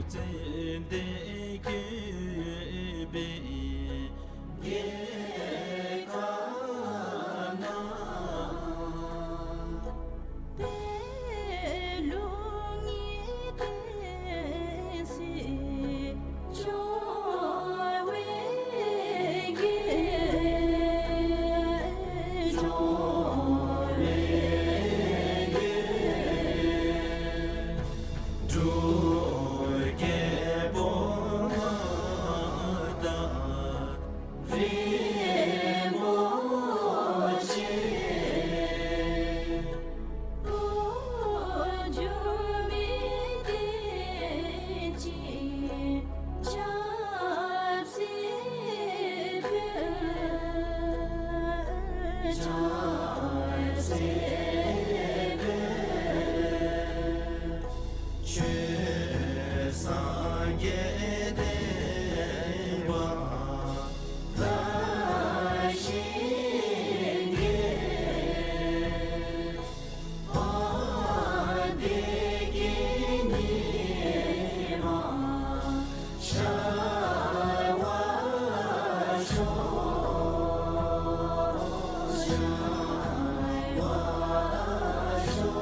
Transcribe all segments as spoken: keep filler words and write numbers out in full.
ཙན་དན་བཀོད་པའི་རྒྱལ་ཁབ་ན། པད་ལུང་གི་སྟེང་གསལ་འབྱུང་བའི་རྒྱལ། འབྱུང་བའི་རྒྱལ། འབྲུག་རྒྱལ་པོ་མངའ་བདག་རིན་པོ་ཆེ། འགྲོ་མིའི་དོན་ཆེད་ཆབ་སྲིད་ཕུལ། ཆབ་སྲིད་ཕུལ། ཆོས་སངས་རྒྱས་བསྟན་པ་དར་ཞིང་རྒྱས། དཔལ་བདེ་སྐྱིད་ཉི་མ་ཤར་བར་ཤོག། ཤར་བར་ཤོག།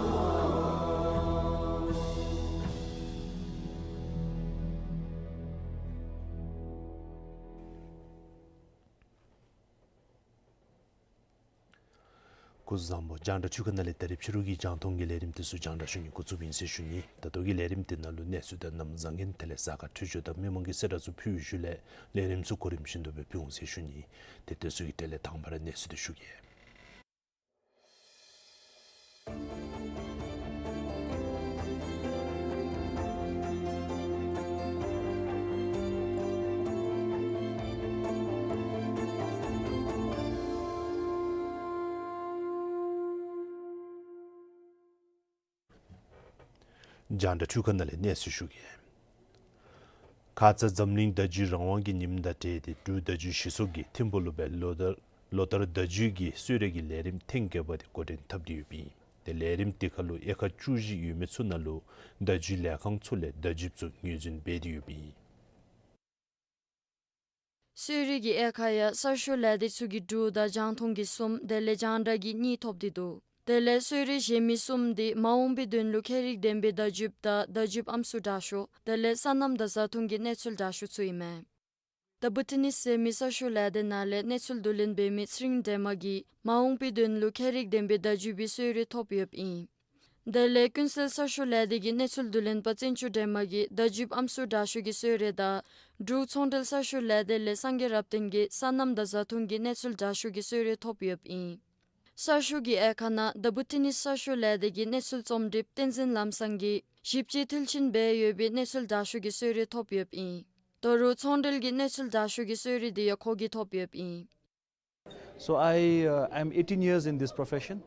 སྐུ་གཟུགས་བཟང་པོ། རྒྱང་བསྒྲགས་ཆུ་ཁ་ནང་ལས་ད་རིས་ཕྱི་རུ་གི་རྒྱང་མཐོང་གི་ལས་རིམ་དེ་ཚུ་རྒྱང་བསྒྲགས་ཞུ་ནི་འགོ་བཙུགསཔ་ཨིན་ཟེར་ཞུ་ནི། ད་ལྟོ་གི་ལས་རིམ་དེ་ནང་ལུ་གནས་ཚུལ་དང་གནམ་བཟང་ངན་དེ་ལས་གཟའ་སྐར་འཕྲོད་སྦྱོར་དང་མི་མང་གི་གསལ་བསྒྲགས་ཚུ་ཕུལ་བའི་ཤུལ་ལས་ལས་རིམ་ཚུ་གོ་རིམ་བཞིན་དུ་སྦེ་འབྱུང་ཟེར་ཞུ་ནི། དེ་དེ་ཚུ་གི་གྲས་ལས་དང་པ་ར་གནས་ཚུལ་དེ་ཞུ་གེ། རྒྱང་བསྒྲགས་ཆུ་ཁ་ནང་ལས་གནས་ཚུལ་ཞུ་གེ། ཁ་ཙ་འཛམ་གླིང་བརྡ་བརྒྱུད་རང་དབང་གི་ཉིནམ་དང་འབྲེལ་ཏེ་འབྲུག་བརྡ་བརྒྱུད་གཞི་ཚོགས་ཀྱིས་ཐིམ་ཕུག་ལུ་སྦེ་ལོ་ལྟར་ལོ་ལྟར་བརྡ་བརྒྱུད་ཀྱི་གསོལ་རས་ཀྱི་ལས་རིམ་ཐེངས་བརྒྱད་པ་དེ་འགོ་འདྲེན་འཐབ་སྟེ་ཡོདཔ་ཨིན། ཏེ་ལས་རིམ་དེ་ཁར་ལུ་དབྱེ་ཁག་བཅུ་བཞི་ཡོད་མི་ཚུ་ནང་ལུ་བརྡ་བརྒྱུད་ལས་ཁང་ཚུ་ལས་བརྡ་བརྒྱུདཔ་ཚུ་ངོས་འཛིན་འབད་དེ་ཡོདཔ་ཨིན། གསོལ་རས་ཀྱི་དབྱེ་ཁག་ཡང་གསར་ཤོག་ལས་སྡེ་ཚུ་གིས་དྲུག་དང་རྒྱང་མཐོང་གིས་གསུམ་དེ་ལས་རྒྱང་བསྒྲགས་ཀྱིས་གཉིས་ཐོབ་སྟེ་འདུག། དེ་ལས་གསོལ་རས་གཞན་མི་གསུམ་དེ་མ་འོངས་པའི་དོན་ལུ་ཁྱད་རིག་ལྡན་པའི་བརྡ་བརྒྱུདཔ་དང་བརྡ་བརྒྱུདཔ་ཨམ་སྲུ་དྲག་ཤོས་དེ་ལས་སོ་ནམ་དང་བཟའ་འཐུང་གི་གནས་ཚུལ་དྲག་ཤོས་ཚུ་ཨིན་མས། ད་བུ་ཏི་ནི་ཟེར་མི་གསར་ཤོག་ལས་སྡེ་ནང་ལས་གནས་ཚུལ་བསྡུ་ལེན་འབད་མི་ཚེ་རིང་སྒྲོལ་མ་གིས་མ་འོངས་པའི་དོན་ལུ་ཁྱད་རིག་ལྡན་པའི་བརྡ་བརྒྱུདཔ་གི་གསོལ་རས་ཐོབ་ཡོདཔ་ཨིན། དེ་ལས་ཀུན་གསལ་གསར་ཤོག་ལས་སྡེ་གི་གནས་ཚུལ་བསྡུ་ལེན་པ་བཙན་ཆུ་སྒྲོལ་མ་གིས་བརྡ་བརྒྱུདཔ་ཨམ་སྲུ་དྲག་ཤོས་ཀྱི་གསོལ་རས་དང་འབྲུག་ཚོང་འབྲེལ་གསར་ཤོག་ལས་སྡེ་ལས་སངས་རྒྱས་རབ་བརྟན་གྱིས་སོ་ནམ་དང་བཟའ་འཐུང་གི་གནས་ཚུལ་དྲག་ཤོས་ཀྱི་གསོལ་རས་ཐོབ་ཡོདཔ་ཨིན། གསར་ཤོག་གི་དབྱེ་ཁག་ནང་ད་བུ་ཏི་ནི་གསར་ཤོག་ལས་སྡེ་གི་གནས་ཚུལ་རྩོམ་སྒྲིགཔ་བསྟན་འཛིན་ལམ་བཟང་གིས་ཞིབ་དཔྱད་མཐིལ་ཕྱིན་འབད་ཡོད་པའི་གནས་ཚུལ་དྲག་ཤོས་ཀྱི་གསོལ་རས་ཐོབ་ཡོདཔ་ཨིན། ད་རུང་ཚོང་འབྲེལ་གྱི་གནས་ཚུལ་དྲག་ཤོས་ཀྱི་གསོལ་རས་དེ་ཡང་ཁོ་གིས་ཐོབ་ཡོདཔ་ཨིན། So I, uh, I'm eighteen years in this profession.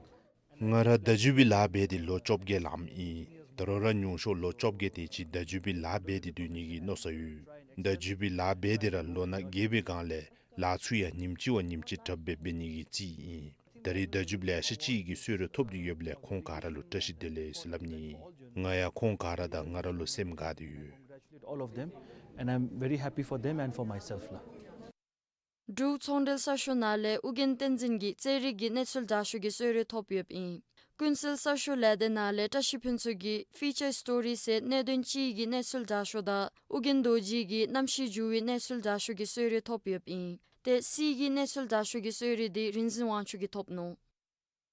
ང་ར་བརྡ་བརྒྱུད་པའི་ལཱ་འབད་དེ་ལོ་བཅོ་བརྒྱད་ལངམ་ཨིན། ད་རུང་ར་ཉུང་ཤོས་ལོ་བཅོ་བརྒྱད་དེ་ཅིག་བརྡ་བརྒྱུད་པའི་ལཱ་འབད་དེ་སྡོད་ནི་གི་མནོ་བསམ་ཡོད། བརྡ་བརྒྱུད་པའི་ལཱ་འབད་དེ་ར་ལོ་ན་རྒས་པའི་སྒང་ལས་ལཱ་ཚུ་ཡང་ཉིནམ་གཅིག་བ་ཉིནམ་གཅིག་དྲགཔ་སྦེ་འབད་ནི་གི་རྩིས་ཨིན། ད་རེས་བརྡ་བརྒྱུདཔ་ལེ་ཤ་ཅིག་གིས་གསོལ་རས་ཐོབ་སྟེ་ཡོདཔ་ལས་ཁོང་ག་ར་ལུ་བཀྲ་ཤིས་བདེ་ལེགས་ཟེར་སླབ་ནི། ང་ཡང་ཁོང་ག་ར་དང་ང་ར་ལུ་སེམས་དགའ་སྟེ་ཡོད། Congratulate all of them, and I'm very happy for them and for myself ལགས། འབྲུག་ཚོང་འབྲེལ་གསར་ཤོག་ནང་ལས་ཨོ་རྒྱན་བསྟན་འཛིན་གྱིས་རྩེད་རིགས་ཀྱི་གནས་ཚུལ་དྲག་ཤོས་ཀྱི་གསོལ་རས་ཐོབ་ཡོདཔ་ཨིན། ཀུན་གསལ་གསར་ཤོག་ལས་སྡེ་ནང་ལས་བཀྲ་ཤིས་ཕུན་ཚོགས་ཀྱིས་ཕི་ཅར་སི་ཊོ་རི་ཟེར་གནད་དོན་ཅིག་གི་གནས་ཚུལ་དྲག་ཤོས་དང་ཨོ་རྒྱན་རྡོ་རྗེ་གིས་རྣམ་ཤེས་འགྱུར་བའི་གནས་ཚུལ་དྲག་ཤོས་ཀྱི་གསོལ་རས་ཐོབ་ཡོདཔ་ཨིན། ཏེ་གསེར་གྱི་གནས་ཚུལ་དྲག་ཤོས་ཀྱི་གསོལ་རས་དེ་རིག་འཛིན་དབང་ཕྱུག་གིས་ཐོབ་ནུག།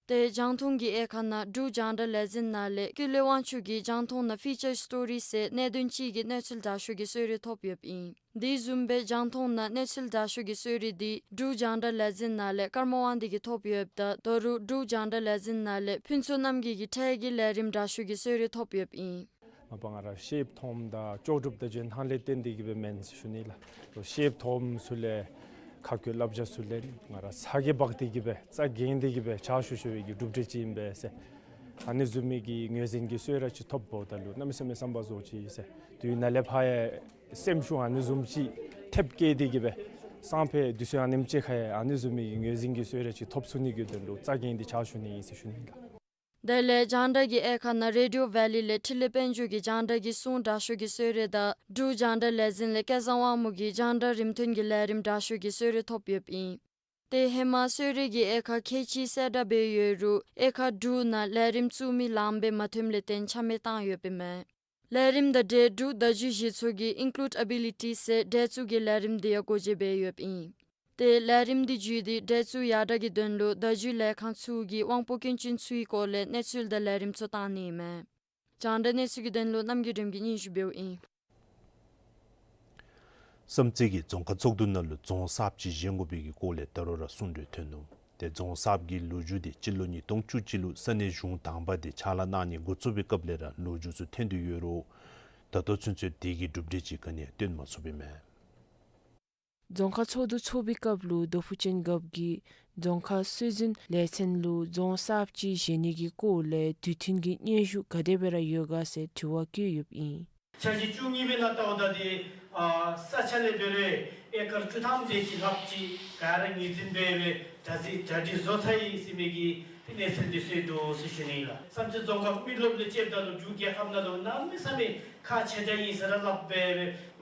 ཏེ་རྒྱང་མཐོང་གི་དབྱེ་ཁག་ནང་འབྲུག་རྒྱང་བསྒྲགས་ལས་འཛིན་ནང་ལས་ཀུན་ལེགས་དབང་ཕྱུག་གིས་རྒྱང་མཐོང་ནང་ཕི་ཅར་སི་ཊོ་རི་ཟེར་གནད་དོན་ཅིག་གི་གནས་ཚུལ་དྲག་ཤོས་ཀྱི་གསོལ་རས་ཐོབ་ཡོདཔ་ཨིན། དེ་བཟུམ་སྦེ་རྒྱང་མཐོང་ནང་གནས་ཚུལ་དྲག་ཤོས་ཀྱི་གསོལ་རས་དེ་འབྲུག་རྒྱང་བསྒྲགས་ལས་འཛིན་ནང་ལས་ཀརྨ་དབང་འདུས་ཀྱིས་ཐོབ་ཡོདཔ་ད་ད་རུང་འབྲུག་རྒྱང་བསྒྲགས་ལས་འཛིན་ནང་ལས་ཕུན་ཚོགས་རྣམ་རྒྱལ་གྱིས་འཕྲལ་གྱི་ལས་རིམ་དྲག་ཤོས་ཀྱི་གསོལ་རས་ཐོབ་ཡོདཔ་ཨིན། མ་པ་ང་ར་ཤེལཔ་མཐོངམ་དང་ལྕོགས་གྲུབ་དང་བརྒྱུད་ནང་ལས་བརྟེན་ཏེ་གི་སྦེ་མེན་ཟེར་ཞུ་ནི་ལགས། ཤེལཔ་མཐོངམ་ཚུ་ལས་ཁ་བཀོད་བསླབ་བྱ་ཚུ་ལེན། ང་ར་ཚ་གྱང་འབག་སྟེ་གི་སྦེ་རྩ་འགེངས་ཏེ་གི་སྦེ་ཕྱག་ཞུ་ཞུ་བའི་གི་གྲུབ་འབྲས་ཅིག་ཨིན་པས་ཟེར། ཨ་ནི་བཟུམ་མའི་གི་ངོས་འཛིན་གྱི་གསོལ་རས་ཅིག་ཐོབ་འབདཝ་ད་ལུ་གནམ་མེད་ས་མེད་བསམ་པ་རྫོགས་ཅི་ཟེར། དུས་ནཱ་ལས་ཕར་ཡང་སེམས་ཤུགས་ཨ་ནི་བཟུམ་ཅིག་ཐེབས་བསྐྱེད་དེ་གི་སྦེ་སང་ཕོད་དུས་ཚོད་ཨ་ནེམ་ཅིག་ཁར་ཡང་ཨ་ནི་བཟུམ་མའི་གི་ངོས་འཛིན་གྱི་གསོལ་རས་ཅིག་ཐོབ་ཚུགས་ནི་གི་དོན་ལུ་རྩ་འགེངས་ཏེ་ཕྱག་ཞུ་ནི་ཨིན་ཟེར་ཞུ་ནི་ལགས། དེ་ལས་རྒྱང་བསྒྲགས་ཀྱི་དབྱེ་ཁག་ནང་རེ་ཌི་ཡོ་ཝེ་ལི་ལས་འཕྲིན་ལས་དཔལ་འབྱོར་གྱི་རྒྱང་བསྒྲགས་ཀྱི་སྲུང་དྲག་ཤོས་ཀྱི་གསོལ་རས་དང་འབྲུག་རྒྱང་བསྒྲགས་ལས་འཛིན་ལས་སྐལ་བཟང་དབང་མོ་གི་རྒྱང་བསྒྲགས་རིམ་ཐོན་གྱི་ལས་རིམ་དྲག་ཤོས་ཀྱི་གསོལ་རས་ཐོབ་ཡོདཔ་ཨིན། ཏེ་ཧེ་མ་གསོལ་རས་ཀྱི་དབྱེ་ཁག་ཁལ་གཅིག་གསལ་བསྒྲགས་འབད་ཡོད་རུང་དབྱེ་ཁག་དྲུག་ནང་ལས་རིམ་བཙུགས་མི་ལངམ་སྦེ་མ་ཐོནམ་ལས་བརྟེན་ཆ་མེད་བཏང་ཡོདཔ་ཨིན་མས། ལས་རིམ་དང་འབྲེལ་འབྲུག་བརྡ་བརྒྱུད་གཞི་ཚོགས་ཀྱི་Include Ability ཟེར་འགྲན་བཙུགས་ཀྱི་ལས་རིམ་འདི་ཡང་འགོ་འབྱེད་འབད་ཡོདཔ་ཨིན། ཏེ་ལས་རིམ་འདི་བརྒྱུད་དེ་འགྲན་བཙུགས་ཡར་དྲག་གི་དོན་ལུ་བརྡ་བརྒྱུད་ལས་ཁང་ཚུ་གིས་དབང་པོ་སྐྱོན་ཅན་ཚུ་གི་སྐོར་ལས་གནས་ཚུལ་དང་ལས་རིམ་ཚུ་བཏང་ནི་ཨིན་མས། རྒྱང་བསྒྲགས་གནས་ཚུལ་གྱི་དོན་ལུ་རྣམ་རྒྱལ་སྒྲོལམ་གིས་སྙན་ཞུ་འབདཝ་ཨིན། བསམ་རྩེ་གིས་རྫོང་ཁག་ཚོགས་འདུ་ནང་ལུ་རྫོང་གསརཔ་ཅིག་བཞེངས་དགོ་པའི་གི་སྐོར་ལས་ད་རུང་ར་གསུང་གྲོས་ཐོན་ནུག། ཏེ་རྫོང་གསརཔ་གི་ལོ་རྒྱུས་འདི་སྤྱི་ལོ་ཉིས་སྟོང་བཅུ་གཅིག་ལུ་ས་གནས་གཞུང་དང་པ་འདི་ཕྱག་ལཱ་གནང་ནི་འགོ་བཙུགས་པའི་སྐབས་ལས་ར་ལོ་རྒྱུས་ཚུ་ཐོན་ཏེ་ཡོད་རུང་ད་ལྟོ་ཚུན་ཚོད་དེ་གི་གྲུབ་འབྲས་ཅིག་ག་ནི་ཡང་སྟོན་མ་ཚུགསཔ་ཨིན་མས། རྫོང་ཁག་ཚོགས་འདུ་ཚོགས་པའི་སྐབས་ལུ་རྡོ་ཕུ་ཅན་རྒཔོ་གིས་རྫོང་ཁག་སྲོལ་འཛིན་ལས་ཚན་ལུ་རྫོང་གསརཔ་ཅིག་བཞེངས་ནི་གི་སྐོར་ལས་དུས་མཐུན་གྱི་སྙན་ཞུ་ག་དེ་སྦེ་ར་ཡོད་ག་ཟེར་དྲི་བ་བཀོད་ཡོདཔ་ཨིན། འཆར་གཞི་བཅུ་གཉིས་པའི་ནང་བལྟཝ་ད་འདི་ཨ་ས་ཆ་ལས་འབད་རུང་ཨེ་ཀར་བཅུ་ཐམ་དེ་ཅིག་ལྷགཔ་ཅིག་ག་ར་ངོས་འཛིན་འབད་སྦེ་གྲ་སྒྲིག་གྲ་སྒྲིག་བཟོ་ཚར་ཡི་ཟེར་མི་གི་ཏེ་གནས་ཚུལ་འདི་སོང་འདུག་ཟེར་ཞུ་ནི་ཨིན་ལགས། བསམ་རྩེ་རྫོང་ཁག་མི་རློབས་ལུ་ཕྱདཔ་ད་ལུ་འབྲུག་རྒྱལ་ཁབ་ནང་ལུ་གནམ་མེད་ས་མེད་ཁག་ཆེ་དྲགས་ཨིན་ཟེར་ར་སླབ་སྦེ་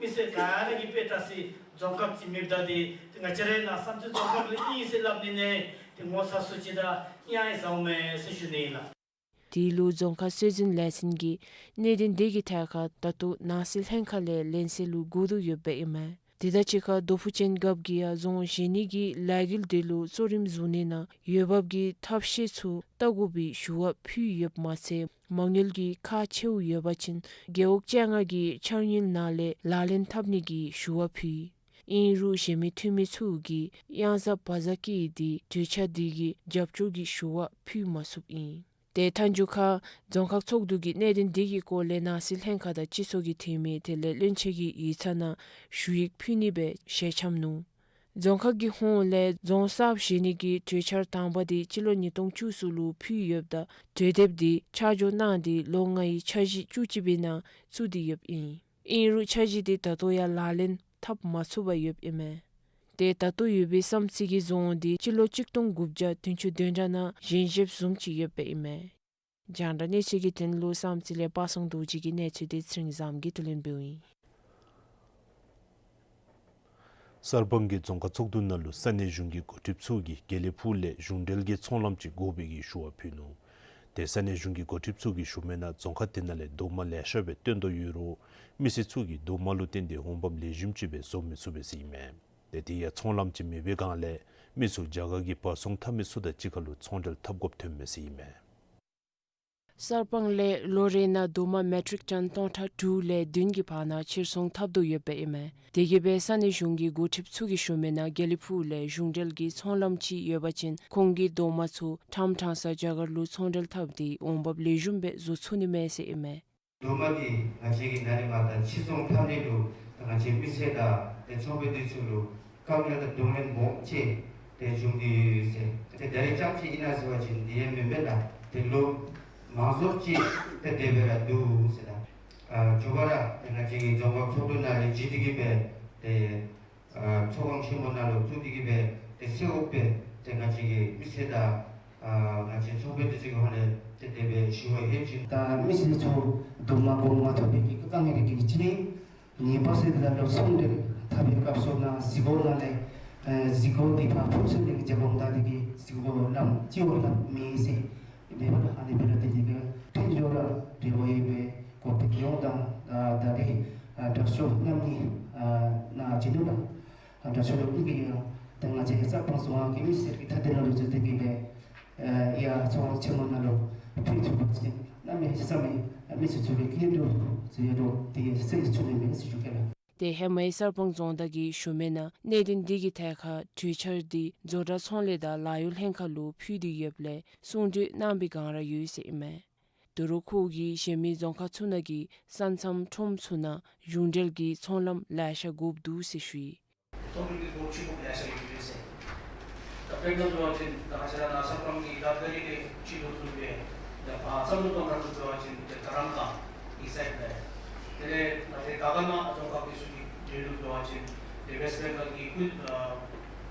མི་སེར་ག་ར་གིས་དཔེ་ད་སི་རྫོང་ཁག་ཅིག་མེདཔ་ད་འདི་ཏེ་ང་བཅས་རའི་ནང་བསམ་རྩེ་རྫོང་ཁག་ལས་ཨིན་ཟེར་སླབ་ནི་ནི་ཏེ་ངོ་ཚ་སུ་ཅིག་དང་གཡང་ཡང་ཟཝ་མས་ཟེར་ཞུ་ནི་ཨིན་ལགས། དེ་ལུ་རྫོང་ཁག་སྲོལ་འཛིན་ལས་ཚན་གྱིས་གནད་དོན་དེ་གི་ཐད་ཁར་ད་ལྟོ་ནང་སྲིད་ལྷན་ཁག་ལས་ལན་གསལ་ལུ་སྒུག་སྡོད་ཡོདཔ་ཨིན་མས། དེ་དང་གཅིག་ཁར་རྡོ་ཕུ་ཅན་རྒཔོ་གིས་ཡང་རྫོང་བཞེངས་ནི་གི་ལས་འགུལ་དེ་ལུ་གཙོ་རིམ་བཟུང་ནི་ནང་འོས་འབབ་ཀྱི་ཐབས་ཤེས་ཚུ་བལྟ་དགོ་པའི་ཞུ་བ་ཕུལ་ཡོདཔ་མ་ཚད་མ་དངུལ་གྱི་ཁག་ཆེཝ་ཡོད་པ་ཅིན་རྒེད་འོག་བཅོ་ལྔ་གི་འཆར་དངུལ་ནང་ལས་ལག་ལེན་འཐབ་ནི་གི་ཞུ་བ་ཕུལ། ཨིན་རུང་གཞན་མི་འཐུས་མི་ཚུ་གིས་གཡང་ཟ་བག་ཟ་བཀལ་ཏེ་གྲོས་འཆར་དེ་གི་རྒྱབ་སྐྱོར་གྱི་ཞུ་བ་ཕུལ་མ་ཚུགསཔ་ཨིན། ཏེ་མཐའ་མཇུག་ཁར་རྫོང་ཁག་ཚོགས་འདུ་གིས་གནད་དོན་དེ་གི་སྐོར་ལས་ནང་སྲིད་ལྷན་ཁག་དང་སྤྱི་ཚོགས་ཀྱི་འཐུས་མི་དེ་ལས་བློན་ཆེན་གྱི་ཡིག་ཚང་ནང་ཞུ་ཡིག་ཕུལ་ནི་སྦེ་ཞལ་འཆམ་ནུག། རྫོང་ཁག་གི་ཧོངས་ལས་རྫོང་གསརཔ་བཞེངས་ནི་གི་གྲོས་འཆར་དང་པ་དེ་སྤྱི་ལོ་ཉིས་སྟོང་བཅུ་གསུམ་ལུ་ཕུལ་ཡོདཔ་ད་གྲོས་དེབ་དེ་ཆ་འཇོག་གནང་སྟེ་ལོ་ལྔའི་འཆར་གཞི་བཅུ་གཅིག་པའི་ནང་བཙུགས་ཏེ་ཡོདཔ་ཨིན། ཨིན་རུང་འཆར་གཞི་དེ་ད་ལྟོ་ཡང་ལག་ལེན་འཐབ་མ་ཚུགས་པར་ཡོདཔ་ཨིན་མས། ཏེ་ད་ལྟོ་ཡོད་པའི་བསམ་རྩེ་གི་རྫོང་དེ་སྤྱི་ལོ་གཅིག་སྟོང་དགུ་བརྒྱ་བདུན་ཅུ་དོན་གྲངས་ནང་བཞེངས་བཞེངསམ་བཟུམ་ཅིག་ཡོདཔ་ཨིན་མས། རྒྱང་བསྒྲགས་གནས་ཚུལ་གྱི་དོན་ལུ་བསམ་རྩེ་ལས་པ་སངས་རྡོ་རྗེ་གི་གནས་ཚུལ་དེ་ཚེ་རིང་བཟངམོ་གིས་བསྡུ་ལེན་འབདཝ་ཨིན། གསར་སྤང་གི་རྫོང་ཁག་ཚོགས་འདུ་ནང་ལུ་ས་གནས་གཞུང་གི་འགོ་ཁྲིདཔ་ཚུ་གིས་དགེ་ལེགས་ཕུག་ལས་གཞུང་འབྲེལ་གྱི་ཚོང་ལམ་ཅིག་དགོ་པའི་གི་ཞུ་བ་ཕུལ་ནུག། ཏེ་ས་གནས་གཞུང་གི་འགོ་ཁྲིདཔ་ཚུ་གིས་ཞུ་མི་ནང་རྫོང་ཁག་དེ་ནང་ལས་རྡོག་མ་ལེ་ཤ་སྦེ་བཏོན་དོ་ཡོད་རུང་མི་སེར་ཚུ་གིས་རྡོག་མ་ལུ་བརྟེན་ཏེ་འོང་འབབ་ལེགས་ཤོམ་ཅིག་སྦེ་བཟོ་མི་ཚུགས་པས་ཟེར་ཨིན་མས། ཏེ་དེ་ཡང་ཚོང་ལམ་ཅིག་མེད་པའི་སྒང་ལས་མི་ཚུ་རྒྱ་གར་གྱི་བ་བཙོང་འཐབ་མི་ཚུ་དང་གཅིག་ཁར་ལུ་ཚོང་འབྲེལ་འཐབ་དགོཔ་ཐོན་མས་ཟེར་ཨིན་མས། གསར་སྤང་ལས་ལོ་རེ་ནང་རྡོག་མ་མེ་ཊིག་ཊོན་སྟོང་ཕྲག་དྲུག་ལས་བདུན་གྱི་བར་ན་ཕྱིར་ཚོང་འཐབ་དོ་ཡོདཔ་ཨིན་མས། དེ་གིས་སྦེ་ས་གནས་གཞུང་གི་འགོ་ཁྲིདཔ་ཚུ་གིས་ཞུ་མི་ནང་དགེ་ལེགས་ཕུག་ལས་གཞུང་འབྲེལ་གྱི་ཚོང་ལམ་ཅིག་ཡོད་པ་ཅིན་ཁོང་གིས་རྡོག་མ་ཚུ་ཕྲང་ཕྲང་ས་རྒྱ་གར་ལུ་ཚོང་འབྲེལ་འཐབ་སྟེ་འོང་འབབ་ལེགས་ཤོམ་སྦེ་བཟོ་ཚུགས་ནི་མས་ཟེར་ཨིན་མས། རྡོག་མ་འདི་ང་བཅས་ཀྱི་ནཱ་ལས་མར་ད་ཕྱིར་ཚོང་འཐབ་ནི་ལུ་ད་ང་བཅས་མི་སེར་དང་ཏེ་ཚོང་དཔོན་འདི་ཚུ་ལུ་དཀའ་ངལ་དང་གདོང་ལེན་མང་ཆེ་ཏེ་འབྱུང་སྟེ་ཡོད་ཟེར། ཏེ་ད་རེས་རྐྱངམ་ཅིག་ཨིན་ན་ཟེར་བ་ཅིན་འདི་ཡང་མེན་པས་ལགས། ཏེ་ལོ་མང་ཤོས་ཅིག་ཏེ་དེ་སྦེ་ར་འདུག་ཟེར་ལགས། ཨ་མཇུག་པ་ར་ཏེ་ང་བཅས་ཀྱི་རྫོང་ཁག་ཚོགས་འདུ་ནང་ལས་བརྗེ་སྟེ་གིས་སྦེ་ཏེ་ཨ་ཚོགས་ཁང་ཆེན་མོ་ནང་ལུ་བཙུགས་ཏེ་གིས་སྦེ་ཏེ་གསལ་བོ་སྦེ་ཏེ་ང་བཅས་ཀྱི་མི་སེར་དང་ཨ་ང་བཅས་ཚོང་དཔོན་འདི་ཚུ་གི་ཧོངས་ལས་ཏེ་དེ་སྦེ་ཞུ་བ་ཡོད་ཅིག། ད་མི་སེར་ཚུ་རྡོག་མ་དགོ་མ་ཐོབ་པའི་གི་དཀའ་ངལ་རིགས་ཀྱི་ཅི་རིགས། ངེས་པར་ཟེར་དེ་ལ་ཚོང་འབྲེལ་འཐབ་པའི་སྐབས་སུ་ནང་གཟིགས་སྐོར་ནང་ལས་ཨེ་གཟིགས་སྐོར་འདི་ཕར་ཕུགས་སུ་ལས་ཀྱི་རྒྱབ་ལོགས་ད་འདི་གི་གཟིགས་སྐོར་ལམ་སྤྱི་བོ་ལམ་མེད་ཟེར་མེད་པར་ཨ་ནི་སྦེ་ར་དེ་འདི་གི་ཕན་ཚུན་ར་འབྲེལ་བ་ཡོད་པའི་གོ་བོ་ཡོངས་དང་ཨ་ད་རེས་ཨ་དྲག་ཤོས་རྣམ་གཉིས་ཨ་ནཱ་བྱིན་ནུག་ལགས། ཨ་དྲག་ཤོས་རྣམ་གཉིས་ཀྱིས་ཡང་ད་ང་བཅས་ཀྱི་གསར་སྤང་རྫོང་ཁག་གི་མི་སེར་གྱི་མཐའ་དོན་ནང་ལུ་བརྩི་སྟེ་གིས་སྦེ་ཨེ་ཡར་ཚོགས་ཁང་ཆེན་མོ་ནང་ལུ་ཕུལ་ཚུགས་པ་ཅིན་གནམ་མེད་ས་མེད་མི་སེར་ཚུ་གི་སྐལ་འདྲོགས་ཟེར་འདྲོགས་དེ་སེལ་ཚུགས་ནི་མས་ཟེར་ཞུ་གེ་ལགས། ཏེ་ཧེ་མའི་གསར་སྤང་རྫོང་བདག་གིས་ཞུ་མི་ནང་གནད་དོན་འདི་གི་ཐད་ཁར་གྲོས་འཆར་འདི་བཟོ་གྲྭ་ཚོང་ལས་དང་ལཱ་གཡོག་ལྷན་ཁག་ལུ་ཕུལ་ཏེ་ཡོདཔ་ལས་གསུང་གྲོས་གནང་པའི་བསྒང་ར་ཡོད་ཟེར་ཨིན་མས། དོ་རུང་ཁོ་གིས་གཞན་མི་རྫོང་ཁག་ཚུ་ནང་གི་ས་མཚམས་ཁྲོམ་ཚུ་ནང་གཞུང་འབྲེལ་གྱི་ཚོང་ལམ་ལེ་ཤ་དགོཔ་འདུག་ཟེར་ཞུ་ཡི། ཚོང་འབྲེལ་གྱི་སྒོ་ཕྱེ་དགོཔ་ལེ་ཤ་ཡོད་ཟེར། ད་དཔེར་ན་འབད་བ་ཅིན་ད་ང་བཅས་ར་ནཱ་གསར་སྤང་གི་ད་ད་རེས་ཀྱི་སྤྱི་ལོ་བཟུམ་སྦེ་ད་བར་མཚམས་ལུ་གཏོང་ཁར་འབད་བ་ཅིན་ད་རྡ་རམ་ས་ལ་ཨིསཊ་སའིཌ་ལས་དེ་ལས་ང་བཅས་དར་དཀར་ན་རྫོང་ཁག་འདི་ཚུ་གི་འབྲེལ་ལུ་འབད་བ་ཅིན་ཏེ་ཝེསཊ་བེང་གཱལ་གྱི་ཀུ་ཨ་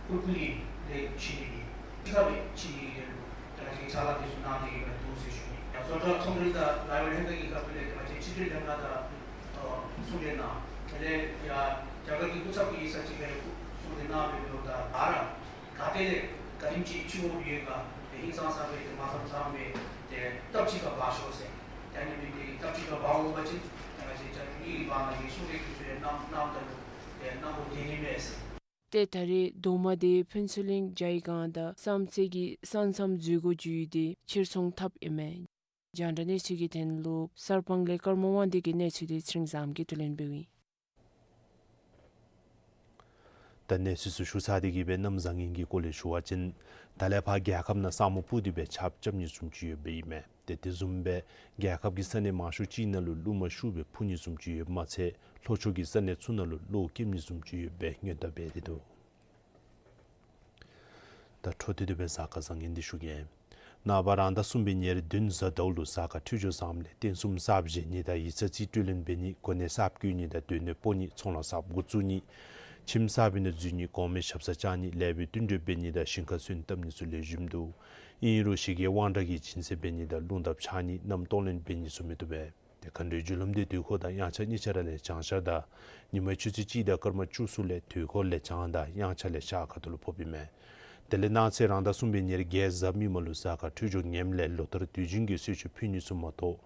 ཀུ་ཀུ་ལི་ལས་ཕྱི་ནི་གི་ཕྱི་ཁ་སྦེ་ཕྱི་ནི་གི་འབྲེལ་ལུ་ད་ང་བཅས་ཕྱག་ལཱ་འདི་ཚུ་གནང་སྟེ་གིས་སྦེ་འདུག་ཟེར་ཞུ་ནི། བཟོ་གྲྭ་ཚོང་འབྲེལ་དང་ལཱ་གཡོག་ལྷན་ཁག་གི་ཁ་ཐུག་ལས་ང་བཅས་ཕྱི་འབྲེལ་ལྷན་ཁག་དང་ཨ་ཚོང་འབྲེལ་གནང་། དེ་ལས་ཡ་རྒྱ་གར་གྱི་སྐུ་ཚབ་ཀྱི་ཡིག་ཚང་ཅིག་ལས་ཚོང་འབྲེལ་གནང་བའི་ལོ་ད་ཨ་ར་ག་ཏེ་ལས་ག་དེམ་ཅིག་ཕྱི་དབང་ཡོད་ག་དེ་ཧིང་སང་ས་སྦེ་དེ་མ་ཚང་ཚང་སྦེ་དེ་སྟབས་གཅིག་ཁར་འབག་ཤོག་ཟེར། ད་ནི་མི་དེ་སྟབས་གཅིག་ཁར་འབག་འོང་པ་ཅིན་ང་བཅས་རྒྱ་གར་གཉིས་ཀྱི་བར་ན་གི་ཚོང་འབྲེལ་གྱི་ཚུལ་ལས་གནང་གནང་ད་ལུ་དེ་གནང་དགོ་དེ་ནི་མས་ཟེར། ཏེ་ད་རེས་རྡོག་མ་དེ་ཕུན་ཚོགས་གླིང་ཇའི་སྒང་དང་བསམ་རྩེ་གི་ས་མཚམས་འཛུལ་སྒོ་བརྒྱུད་དེ་ཕྱིར་ཚོང་འཐབ་ཨིན་མས། རྒྱང་བསྒྲགས་གནས་ཚུལ་གྱི་དོན་ལུ་གསར་སྤང་ལས་ཀརྨ་དབང་འདུས་ཀྱི་གནས་ཚུལ་དེ་ཚེ་རིང་བཟངམོ་གིས་བསྡུ་ལེན་འབདཝ་ཨིན། ད་གནས་ཚུལ་ཚུ་ཞུ་ཚར་ཏེ་གི་སྦེ་གནམ་བཟང་ངན་གྱི་སྐོར་ལས་ཞུ་བ་ཅིན་ད་ལས་ཕར་རྒྱལ་ཁབ་ནང་ས་སྨུག་སྤུབས་ཏེ་སྦེ་ཆརཔ་རྐྱབ་ནི་བཟུམ་ཅིག་ཡོདཔ་ཨིན་མས། ཏེ་དེ་བཟུམ་སྦེ་རྒྱལ་ཁབ་ཀྱི་ས་གནས་མང་ཤོས་ཅིག་ནང་ལུ་རླུང་མ་ཤུགས་སྦེ་འཕུ་ནི་བཟུམ་ཅིག་ཡོདཔ་མ་ཚད་ལྷོ་ཕྱོགས་ཀྱི་ས་གནས་ཚུ་ནང་ལུ་གློག་སྐྱེམ་ནི་བཟུམ་ཅིག་ཡོདཔ་སྦེ་སྔོན་བརྡ་འབད་དེ་འདུག། ད་འཕྲོ་མཐུད་དེ་སྦེ་གཟའ་སྐར་བཟང་ངན་འདི་ཞུ་གེ། ནངས་པ་རང་ཟླ་གསུམ་པའི་ཉེར་བདུན་གཟའ་ཟླཝ་ལུ་གཟའ་སྐར་འཕྲོད་སྦྱོར་བཟངམ་ལས་རྟེན་གསུམ་གསརཔ་བཞེངས་ནི་དང་ཡིག་ཚང་རྩིས་སྤྲོད་ལེན་འབད་ནི་གོ་གནས་གསརཔ་བསྐོ་ནི་དང་སྡོད་གནས་སྤོ་ནི་ཚོང་ལཱ་གསརཔ་འགོ་བཙུགས་ནི་ཁྱིམ་གསར་པའི་ནང་འཛུལ་ནི་གོང་མའི་ཞབས་སར་བཅར་ནི་ལེགས་པའི་བསྟུན་གྲོས་འབད་ནི་དང་ཞིང་ཁར་སོན་བཏབ་ནི་ཚུ་ལེགས་ཤོམ་འདུག། ཨིན་རུང་ཞི་རྒོལ་དབང་དྲག་གི་སྦྱིན་སྲེག་འབད་ནི་དང་རླུང་དར་འཕྱར་ནི་མནའམ་གཏོང་ལེན་འབད་ནི་ཚུ་མི་བཏུབ་པས། ཏེ་མཁའ་འགྲོའི་རྒྱུ་ལམ་དེ་དུས་འཁོར་དང་དབྱངས་འཆར་གཉིས་ཆ་ར་ལས་བྱང་ཤར་དང་ཉིན་མའི་ཆུ་ཚོད་གཅིག་དང་སྐར་མ་བཅུ་གསུམ་ལས་དུས་འཁོར་ལས་བྱང་དང་དབྱངས་འཆར་ལས་ཤར་ཁ་ཐུག་ལུ་ཕོགཔ་ཨིན་མས། དེ་ལས་གནངས་ཚེ་རང་ཟླ་གསུམ་པའི་ཉེར་བརྒྱད་གཟའ་མིག་དམར་ལུ་གཟའ་སྐར་འཕྲོད་སྦྱོར་ངནམ་ལས་ལོ་ལྟར་དུས་རྒྱུན་གྱི་གསོལ་མཆོད་ཕུལ་ནི་ཚུ་མ་གཏོགས་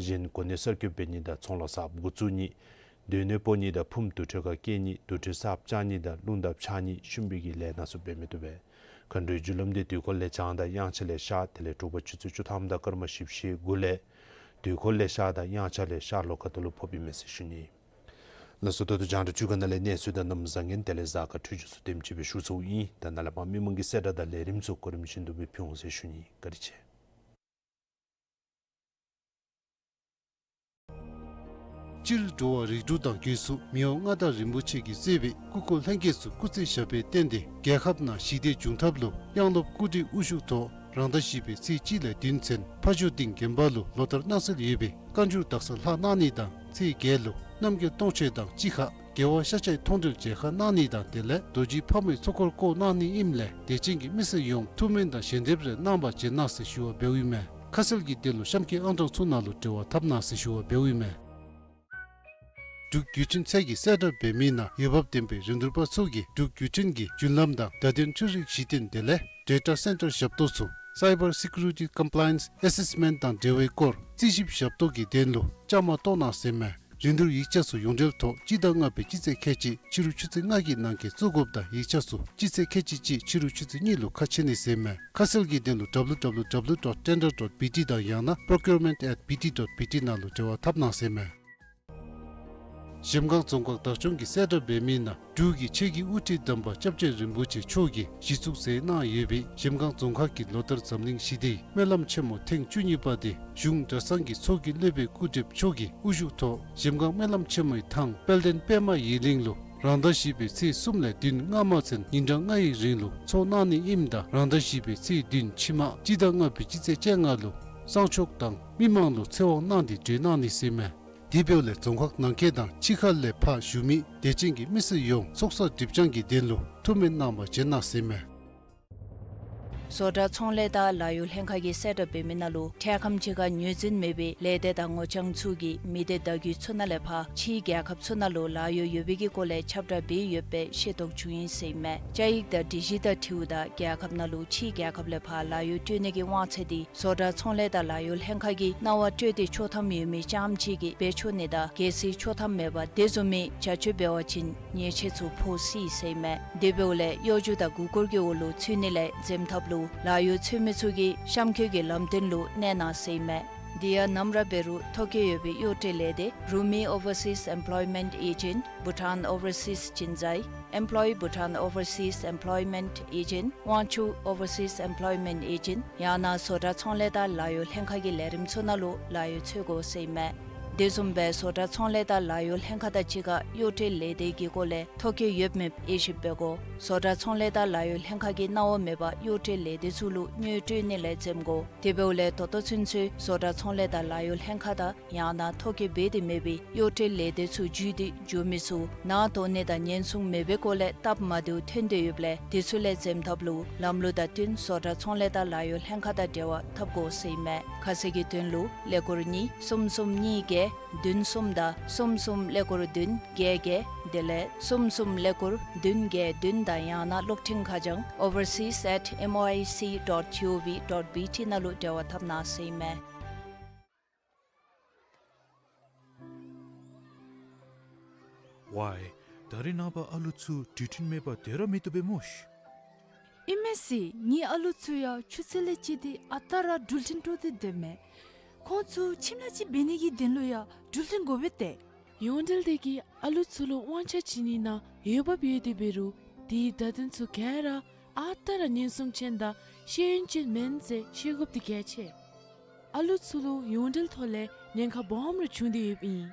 གཞན་གོ་གནས་གསར་བསྐོ་འབད་ནི་དང་ཚོང་ལཱ་གསརཔ་འགོ་བཙུགས་ནི་སྡོད་གནས་སྤོ་ནི་དང་ཕུངམ་དུར་ཁྲོད་ཁར་བསྐྱལ་ནི་དུར་ཁྲོད་གསརཔ་བཅག་ནི་དང་རླུང་དར་འཕྱར་ནི་ཤུམ་བུ་གི་ལས་སྣ་ཚུ་འབད་མི་བཏུབ་པས། མཁའ་འགྲོའི་རྒྱུ་ལམ་དེ་དུས་འཁོར་ལས་བྱང་དང་དབྱངས་འཆར་ལས་ཤར། དེ་ལས་དྲོ་པ་ཆུ་ཚོད་བཅུ་ཐམ་དང་སྐར་མ་བཞི་བཅུ་ཞེ་དགུ་ལས་དུས་འཁོར་ལས་ཤར་དང་དབྱངས་འཆར་ལས་ཤར་ལྷོ་ཁ་ཐུག་ལུ་ཕོགཔ་ཨིན་མས་ཟེར་ཞུ་ནི། ལགས་སོ། ད་ལྟོ་རྒྱང་བསྒྲགས་ཅུས་ཁ་ནང་ལས་གནས་ཚུལ་དང་གནམ་བཟང་ངན་དེ་ལས་གཟའ་སྐར་འཕྲོད་སྦྱོར་ཚུ་དེམ་ཅིག་སྦེ་ཞུ་ཚརཝ་ཨིན། ད་ནཱ་ལས་ཕར་མི་མང་གི་གསལ་བསྒྲགས་དང་ལས་རིམ་ཚུ་གོ་རིམ་བཞིན་དུ་སྦེ་ཕུལ་འོང་ཟེར་ཞུ་ནི། བཀའ་དྲིན་ཆེ། སྤྱིར་འགྲོ་བ་རིགས་དྲུག་དང་སྒོས་སུ་མི་དབང་མངའ་བདག་རིན་པོ་ཆེ་གིས་གཙོས་པའི་སྐུ་འཁོར་ལྷན་རྒྱས་ཚུ་སྐུ་ཚེ་ཞབས་པད་བརྟན་ཏེ་རྒྱལ་ཁབ་ནང་ཞི་བདེ་འབྱུང་ཐབས་ལུ་དབྱངས་སློབ་སྐུ་བགྲེས་དབུ་བཞུགས་ཐོག་རང་ཟླ་བཞི་པའི་ཚེས་གཅིག་ལས་བདུན་ཚུན་ཕ་ཇོ་སྡིངས་དགོན་པ་ལུ་ལོ་ལྟར་གནང་སྲོལ་ཡོད་པའི་བཀའ་འགྱུར་དག་ས་ལྷག་གནང་ནི་དང་ཚེས་བརྒྱད་ལུ་རྣམ་རྒྱལ་སྟོང་མཆོད་དང་གཅིག་ཁར་རྒྱལ་བ་ཤཱཀྱའི་མཐོང་གྲོལ་མཇལ་ཁ་གནང་ནི་དང་དེ་ལས་རྡོ་རྗེ་ཕག་མོའི་ཚོགས་འཁོར་བསྐོར་གནང་ནི་ཨིནམ་ལས་དད་ཅན་གྱི་མི་སེར་ཡོངས་ཐུགས་སྨོན་དང་ཞལ་འདེབས་རེ་གནང་བར་བྱོན་གནང་ཟེར་ཞུ་བ་འབདཝ་ཨིན་མས། ཁ་གསལ་གྱི་དོན་ལུ་གཤམ་གྱི་ཨང་གྲངས་ཚུ་ནང་ལུ་འབྲེལ་བ་འཐབ་གནང་ཟེར་ཞུ་བ་འབདཝ་ཨིན་མས། འབྲུག་བརྒྱུད་འཕྲིན་ཚད་ཀྱིས་གསལ་བསྒྲགས་འབད་མི་ནང་འོས་འབབ་ལྡན་པའི་རིན་བསྡུར་པ་ཚུ་གིས་འབྲུག་བརྒྱུད་འཕྲིན་གྱི་བརྒྱུད་ལམ་དང་བརྡ་དོན་འཕྲུལ་རིག་གཞི་རྟེན་དེ་ལས་Data Center ཞབས་ཏོག་ཚུ་Cyber Security Compliance Assessment དང་འབྲེལ་བའི་སྐོར་རྩིས་ཞིབ་ཞབས་ཏོག་གི་དོན་ལུ་བཅའ་མར་གཏོགས་གནང་ཟེར་མས། རིན་བསྡུར་ཡིག་ཆ་ཚུ་ཡོངས་འབྲེལ་ཐོག་སྤྱི་ཟླ་ལྔ་པའི་སྤྱི་ཚེས་ཁལ་གཅིག་ཕྱི་རུ་ཆུ་ཚོད་ལྔ་གི་ནང་འཁོད་བཙུགས་དགོཔ་དང་ཡིག་ཆ་ཚུ་སྤྱི་ཚེས་ཁལ་གཅིག་གཅིག་ཕྱི་རུ་ཆུ་ཚོད་གཉིས་ལུ་ཁ་ཕྱེ་ནི་ཟེར་མས། ཁ་གསལ་གྱི་དོན་ལུ་W W W dot tender dot B T དང་ཡང་ན་procurement at B T དང་ཡང་ན procurement at B T dot B T ནང་ལུ་འབྲེལ་བ་འཐབ་གནང་ཟེར་མས། གཞལམ་སྒང་རྫོང་ཁག་བདག་སྐྱོང་གིས་གསལ་བསྒྲགས་འབད་མི་ནང་འབྲུག་གི་ཆོས་ཀྱི་དབུ་ཁྲིད་དམ་པ་སྐྱབས་རྗེ་རིན་པོ་ཆེ་མཆོག་གིས་གཞི་བཙུགས་མཛད་གནང་ཡོད་པའི་གཞལམ་སྒང་རྫོང་ཁག་གི་ལོ་ལྟར་འཛམ་གླིང་ཞི་བདེའི་སྨོན་ལམ་ཆེན་མོ་ཐེངས་བཅུ་གཉིས་པ་དེ་གཞུང་གྲྭ་ཚང་གི་ཚོགས་ཀྱི་སློབ་དཔོན་སྐུ་བགྲེསཔ་མཆོག་གི་དབུ་བཞུགས་ཐོག་གཞལམ་སྒང་སྨོན་ལམ་ཆེན་མོའི་ཐང་དཔལ་ལྡན་པདྨ་ཡིག་གླིང་ལུ་རང་ཟླ་བཞི་པའི་ཚེས་གསུམ་ལས་བདུན་སྔ་མ་ཚུན་ཉིན་གྲངས་ལྔའི་རིང་ལུ་ཚོགས་གནང་ནི་ཨིནམ་ད་རང་ཟླ་བཞི་པའི་ཚེས་བདུན་ཕྱི་མ་སྤྱི་ཟླ་ལྔ་པའི་སྤྱི་ཚེས་བཅོ་ལྔ་ལུ་གསང་མཆོག་དང་མི་མང་ལུ་ཚེ་དབང་གནང་སྟེ་གྲོལ་གནང་ནི་ཟེར་མས། དེ་འབདཝ་ལས་རྫོང་ཁག་ནང་འཁོད་དང་ཕྱི་ཁ་ལས་ཕར་བཞུགས་མི་དད་ཅན་གྱི་མི་སེར་ཡོངས་ཚོགས་བསགས་སྒྲིབ་སྦྱང་གི་དོན་ལུ་ཐུགས་སྨོན་གནང་བར་བྱོན་གནང་ཟེར་མས། བཟོ་གྲྭ་ཚོང་ལས་དང་ལཱ་གཡོག་ལྷན་ཁག་གིས་གསལ་བསྒྲགས་འབད་མི་ནང་ལུ་འཕྲལ་ཁམས་ཅིག་ཁར་ངོས་འཛིན་མེད་པའི་ལས་སྡེ་དང་ངོ་རྐྱང་ཚུ་གིས་མི་སྡེ་བརྡ་བརྒྱུད་ཚུ་ནང་ལས་ཕར་ཕྱིའི་རྒྱལ་ཁབ་ཚུ་ནང་ལུ་ལཱ་གཡོག་ཡོད་པའི་གི་སྐོར་ལས་ཁྱབ་བསྒྲགས་འབད་ཡོདཔ་སྦེ་ཤེས་རྟོགས་བྱུང་ཡི་ཟེར་མས། བཅའ་ཡིག་དང་སྒྲིག་གཞི་དང་འཁྲིལཝ་ད་རྒྱལ་ཁབ་ནང་ལུ་ཕྱིའི་རྒྱལ་ཁབ་ལས་ཕར་ལཱ་གཡོག་སྤྲོད་ནི་གི་དབང་ཚད་དེ་བཟོ་གྲྭ་ཚོང་ལས་དང་ལཱ་གཡོག་ལྷན་ཁག་གིས་གནང་བ་སྤྲོད་དེ་ཆོག་ཐམ་ཡོད་མི་རྐྱངམ་ཅིག་གིས་འབད་ཆོག་ནི་དང་གལ་སྲིད་ཆོག་ཐམ་མེད་པར་དེ་བཟུམ་མའི་བྱ་སྤྱོད་འབད་བ་ཅིན་ཉེས་ཆད་ཚུ་ཕོག་སྲིད་ཟེར་མས། དེ་འབདཝ་ལས་གཡོ་སྒྱུ་དང་མགུ་སྐོར་གྱི་འོག་ལུ་ཚུད་ནི་ལས་འཛེམ་ཐབས་ལུ་ལཱ་གཡོག་འཚོལ་མི་ཚུ་གིས་གཤམ་འཁོད་ཀྱི་ལམ་སྟོན་ལུ་གནས་གནང་ཟེར་མས། དེ་ཡང་ནམ་ར་འབད་རུང་ཐོ་བཀོད་ཡོད་པའི་གཡོག་སྤྲོད་ལས་སྡེ་Rumi Overseas Employment Agent, Bhutan Overseas Jinzai, Employ Bhutan Overseas Employment Agent, Wangchuck Overseas Employment Agent ཡང་ན་བཟོ་གྲྭ་ཚོང་ལས་དང་ལཱ་གཡོག་ལྷན་ཁག་གི་ལས་རིམ་ཚུ་ནང་ལུ་ལཱ་གཡོག་འཚོལ་དགོ་ཟེར་མས། དེ་བཟུམ་སྦེ་བཟོ་གྲྭ་ཚོང་ལས་དང་ལཱ་གཡོག་ལྷན་ཁག་དང་གཅིག་ཁར་གཡོག་བྲལ་ལས་སྡེ་གི་སྐོར་ལས་ཐོ་བཀོད་ཡོདཔ་མེདཔ་དབྱེ་ཞིབ་འབད་དགོ། བཟོ་གྲྭ་ཚོང་ལས་དང་ལཱ་གཡོག་ལྷན་ཁག་གིས་གནང་བ་མེད་པར་གཡོག་བྲལ་ལས་སྡེ་ཚུ་ལུ་དངུལ་སྤྲོད་ནི་ལས་འཛེམ་དགོ། དེ་འབདཝ་ལས་ད་ལྟོ་ཚུན་ཚོད་བཟོ་གྲྭ་ཚོང་ལས་དང་ལཱ་གཡོག་ལྷན་ཁག་དང་ཡང་ན་ཐོ་བཀོད་འབད་དེ་མེད་པའི་གཡོག་བྲལ་ལས་སྡེ་ཚུ་བརྒྱུད་དེ་འགྱོ་མི་ཚུ་ནང་དོ་ནི་དང་ཉེན་སྲུང་མེད་པའི་སྐོར་ལས་སྟབས་མ་བདེཝ་ཐོན་ཏེ་ཡོདཔ་ལས་དེ་ཚུ་ལས་འཛེམ་ཐབས་ལུ་ལམ་ལུགས་དང་བསྟུན་བཟོ་གྲྭ་ཚོང་ལས་དང་ལཱ་གཡོག་ལྷན་ཁག་དང་འབྲེལ་བ་འཐབ་དགོ་ཟེར་ཨིན་མས། ཁ་གསལ་གྱི་དོན་ལུ་ཀླད་ཀོར་གཉིས་གསུམ་གསུམ་གཉིས་བརྒྱད་བདུན་གསུམ་དང་གསུམ་གསུམ་ཀླད་ཀོར་བདུན་བརྒྱད་བརྒྱད་དེ་ལས་གསུམ་གསུམ་ཀླད་ཀོར་བདུན་བརྒྱད་བདུན་དང་ཡང་ན་གློག་འཕྲིན་ཁ་བྱང་overseas at M O I C dot G O V dot B T ནང་ལུ་འབྲེལ་བ་འཐབ་གནང་ཟེར་ཨིན་མས། ཝའི། ད་རེས་ནངས་པ་ཨ་ལུ་ཚུ་འགྲུལ་འཕྲིན་མེད་པར་སྡོད་ར་མི་བཏུབ་པས་སྨོ་ཤིག། ཨིན་མས་ཟེར། ངེའི་ཨ་ལུ་ཚུ་ཡང་ཆུ་ཚོད་ལས་བཅད་དེ་ཨ་རྟག་ར་འགྲུལ་འཕྲིན་སྤྲོད་དེ་སྡོད་མས། ཁོང་ཚུ་ཁྱིམ་ལས་ཅིག་འབད་ནི་གི་དོན་ལུ་ཡང་འགྲུལ་འཕྲིན་དགོ་པས་ཏེ། ཡོངས་འབྲེལ་དེ་གིས་ཨ་ལུ་ཚུ་ལུ་དབང་ཆ་བྱིན་ནི་ནང་འོས་འབབ་ཡོད་དེ་འབད་རུང་དེའི་བརྡ་དོན་ཚུ་ག་ར་ཨ་རྟག་ར་ཉེན་སྲུང་ཅན་དང་ཤེས་ཡོན་ཅན་མེན་ཟེར་ཤེས་དགོཔ་དེ་གལ་ཆེ། ཨ་ལུ་ཚུ་ལུ་ཡོངས་འབྲེལ་ཐོག་ལས་ཉེན་ཁ་སྦོམ་ར་བྱུང་སྟེ་ཡོདཔ་ཨིན།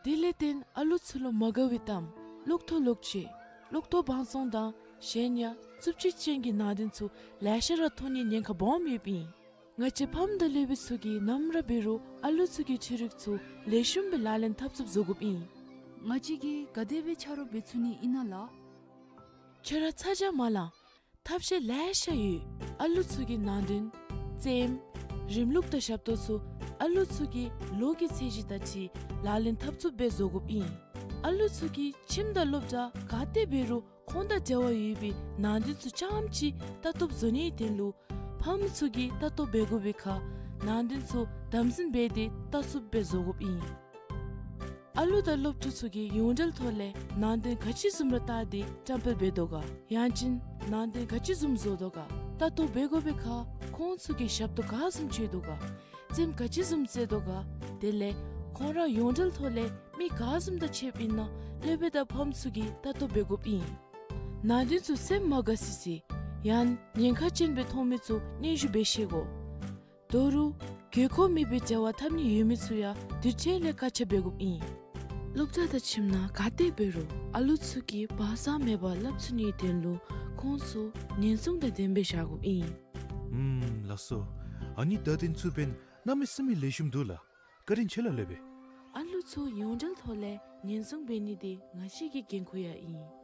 དེ་ལས་བརྟེན་ཨ་ལུ་ཚུ་ལུ་མ་དགའ་བའི་གཏམ་གློག་ཐོག་ལོག་སྤྱོད་གློག་ཐོག་བང་བཙོང་དང་གཞན་ཡང་རྩུབ་སྤྱོད་ཅན་གྱི་ནང་དོན་ཚུ་ལེ་ཤ་ར་མཐོང་ནིའི་ཉེན་ཁ་སྦོམ་ཡོདཔ་ཨིན། ང་བཅས་ཕམ་དང་སློབ་དཔོན་ཚུ་གིས་ནམ་ར་འབད་རུང་ཨ་ལུ་ཚུ་གི་འཕྲུལ་རིག་ཚུ་ལེགས་ཤོམ་སྦེ་ལག་ལེན་འཐབ་ཚུགསཔ་བཟོ་དགོཔ་ཨིན། ང་བཅས་ཀྱིས་ག་དེ་སྦེ་ཆ་རོགས་འབད་ཚུགས་ནི་ཨིན་ན་ལགས། ཁྱོད་ར་ཚ་གྱང་མ་ལང་། ཐབས་ཤེས་ལེ་ཤ་ཡོད། ཨ་ལུ་ཚུ་གི་ནང་དོན་རྩེདམོ་རིམ་ལུགས་དང་ཞབས་ཏོག་ཚུ་ཨ་ལུ་ཚུ་གི་ལོ་གི་ཚད་གཞི་དང་འཁྲིལ་ལག་ལེན་འཐབ་ཚུགསཔ་སྦེ་བཟོ་དགོཔ་ཨིན། ཨ་ལུ་ཚུ་གིས་ཁྱིམ་དང་སློབ་གྲྭ་ག་ཏེ་འབད་རུང་ཁོང་དང་འབྲེལ་བ་ཡོད་པའི་ནང་དོན་ཚུ་རྐྱངམ་ཅིག་ལྟ་རྟོགཔ་བཟོ་ནིའི་དོན་ལུ་ཕམ་ཚུ་གིས་ལྟ་རྟོག་འབད་དགོ་པའི་ཁར་ནང་དོན་ཚུ་དམ་འཛིན་འབད་དེ་ལྟ་ཚུགསཔ་སྦེ་བཟོ་དགོཔ་ཨིན། ཨ་ལུ་དང་སློབ་ཕྲུག་ཚུ་གིས་ཡོངས་འབྲེལ་ཐོག་ལས་ནང་དོན་ག་ཅི་བཟུམ་ར་བལྟ་སྟེ་བཀྲམ་སྤེལ་འབད་དོ་ག། ཡང་ཅིན་ནང་དོན་ག་ཅི་བཟུམ་བཟོ་དོ་ག། ལྟ་རྟོག་འབད་དགོ་པའི་ཁར་ཁོང་ཚུ་གིས་ཞབས་ཏོག་ག་བཟུམ་སྤྱོད་དོ་ག། རྩེདམོ་ག་ཅི་བཟུམ་རྩེ་དོ་ག། དེ་ལས་ཁོང་ར་ཡོངས་འབྲེལ་ཐོག་ལས་མི་ག་བཟུམ་དང་ཕྱདཔ་ཨིན་ན་སློབ་དཔོན་དང་ཕམ་ཚུ་གིས་ལྟ་རྟོག་འབད་དགོཔ་ཨིན། ནང་དོན་ཚུ་སེམས་མ་དགའ་སི་སི་ཡང་ཉེན་ཁ་ཅན་སྦེ་མཐོང་མི་ཚུ་སྙན་ཞུ་འབད་ཤེས་དགོ། ད་རུང་དགོས་མཁོ་མེད་པའི་འབྲེལ་བ་འཐབ་ནི་ཡོད་མི་ཚུ་ཡང་དུས་ཅི་ལས་བཀག་ཆ་འབད་དགོཔ་ཨིན། སློབ་གྲྭ་དང་ཁྱིམ་ནང་ག་ཏེ་འབད་རུང་ཨ་ལུ་ཚུ་གིས་བག་ཚ་མེད་པར་སླབ་ཚུགས་ནིའི་དོན་ལུ་ཁོང་ཚུ་ཉེན་སྲུང་དང་ལྡནམ་སྦེ་བཞག་དགོཔ་ཨིན། ཨུམ་ལགས་སོ། ཨ་ནི་བརྡ་དོན་ཚུ་འབདན་གནམ་མེད་ས་མེད་ལེགས་ཤོམ་འདུག་ལགས། བཀའ་དྲིན་ཆེ་ལགས་སློབ་དཔོན། ཨ་ལུ་ཚུ་ཡོངས་འབྲེལ་ཐོག་ལས་ཉེན་སྲུང་འབད་ནི་འདི་ང་བཅས་ཀྱི་འགན་ཁུར་ཡང་ཨིན།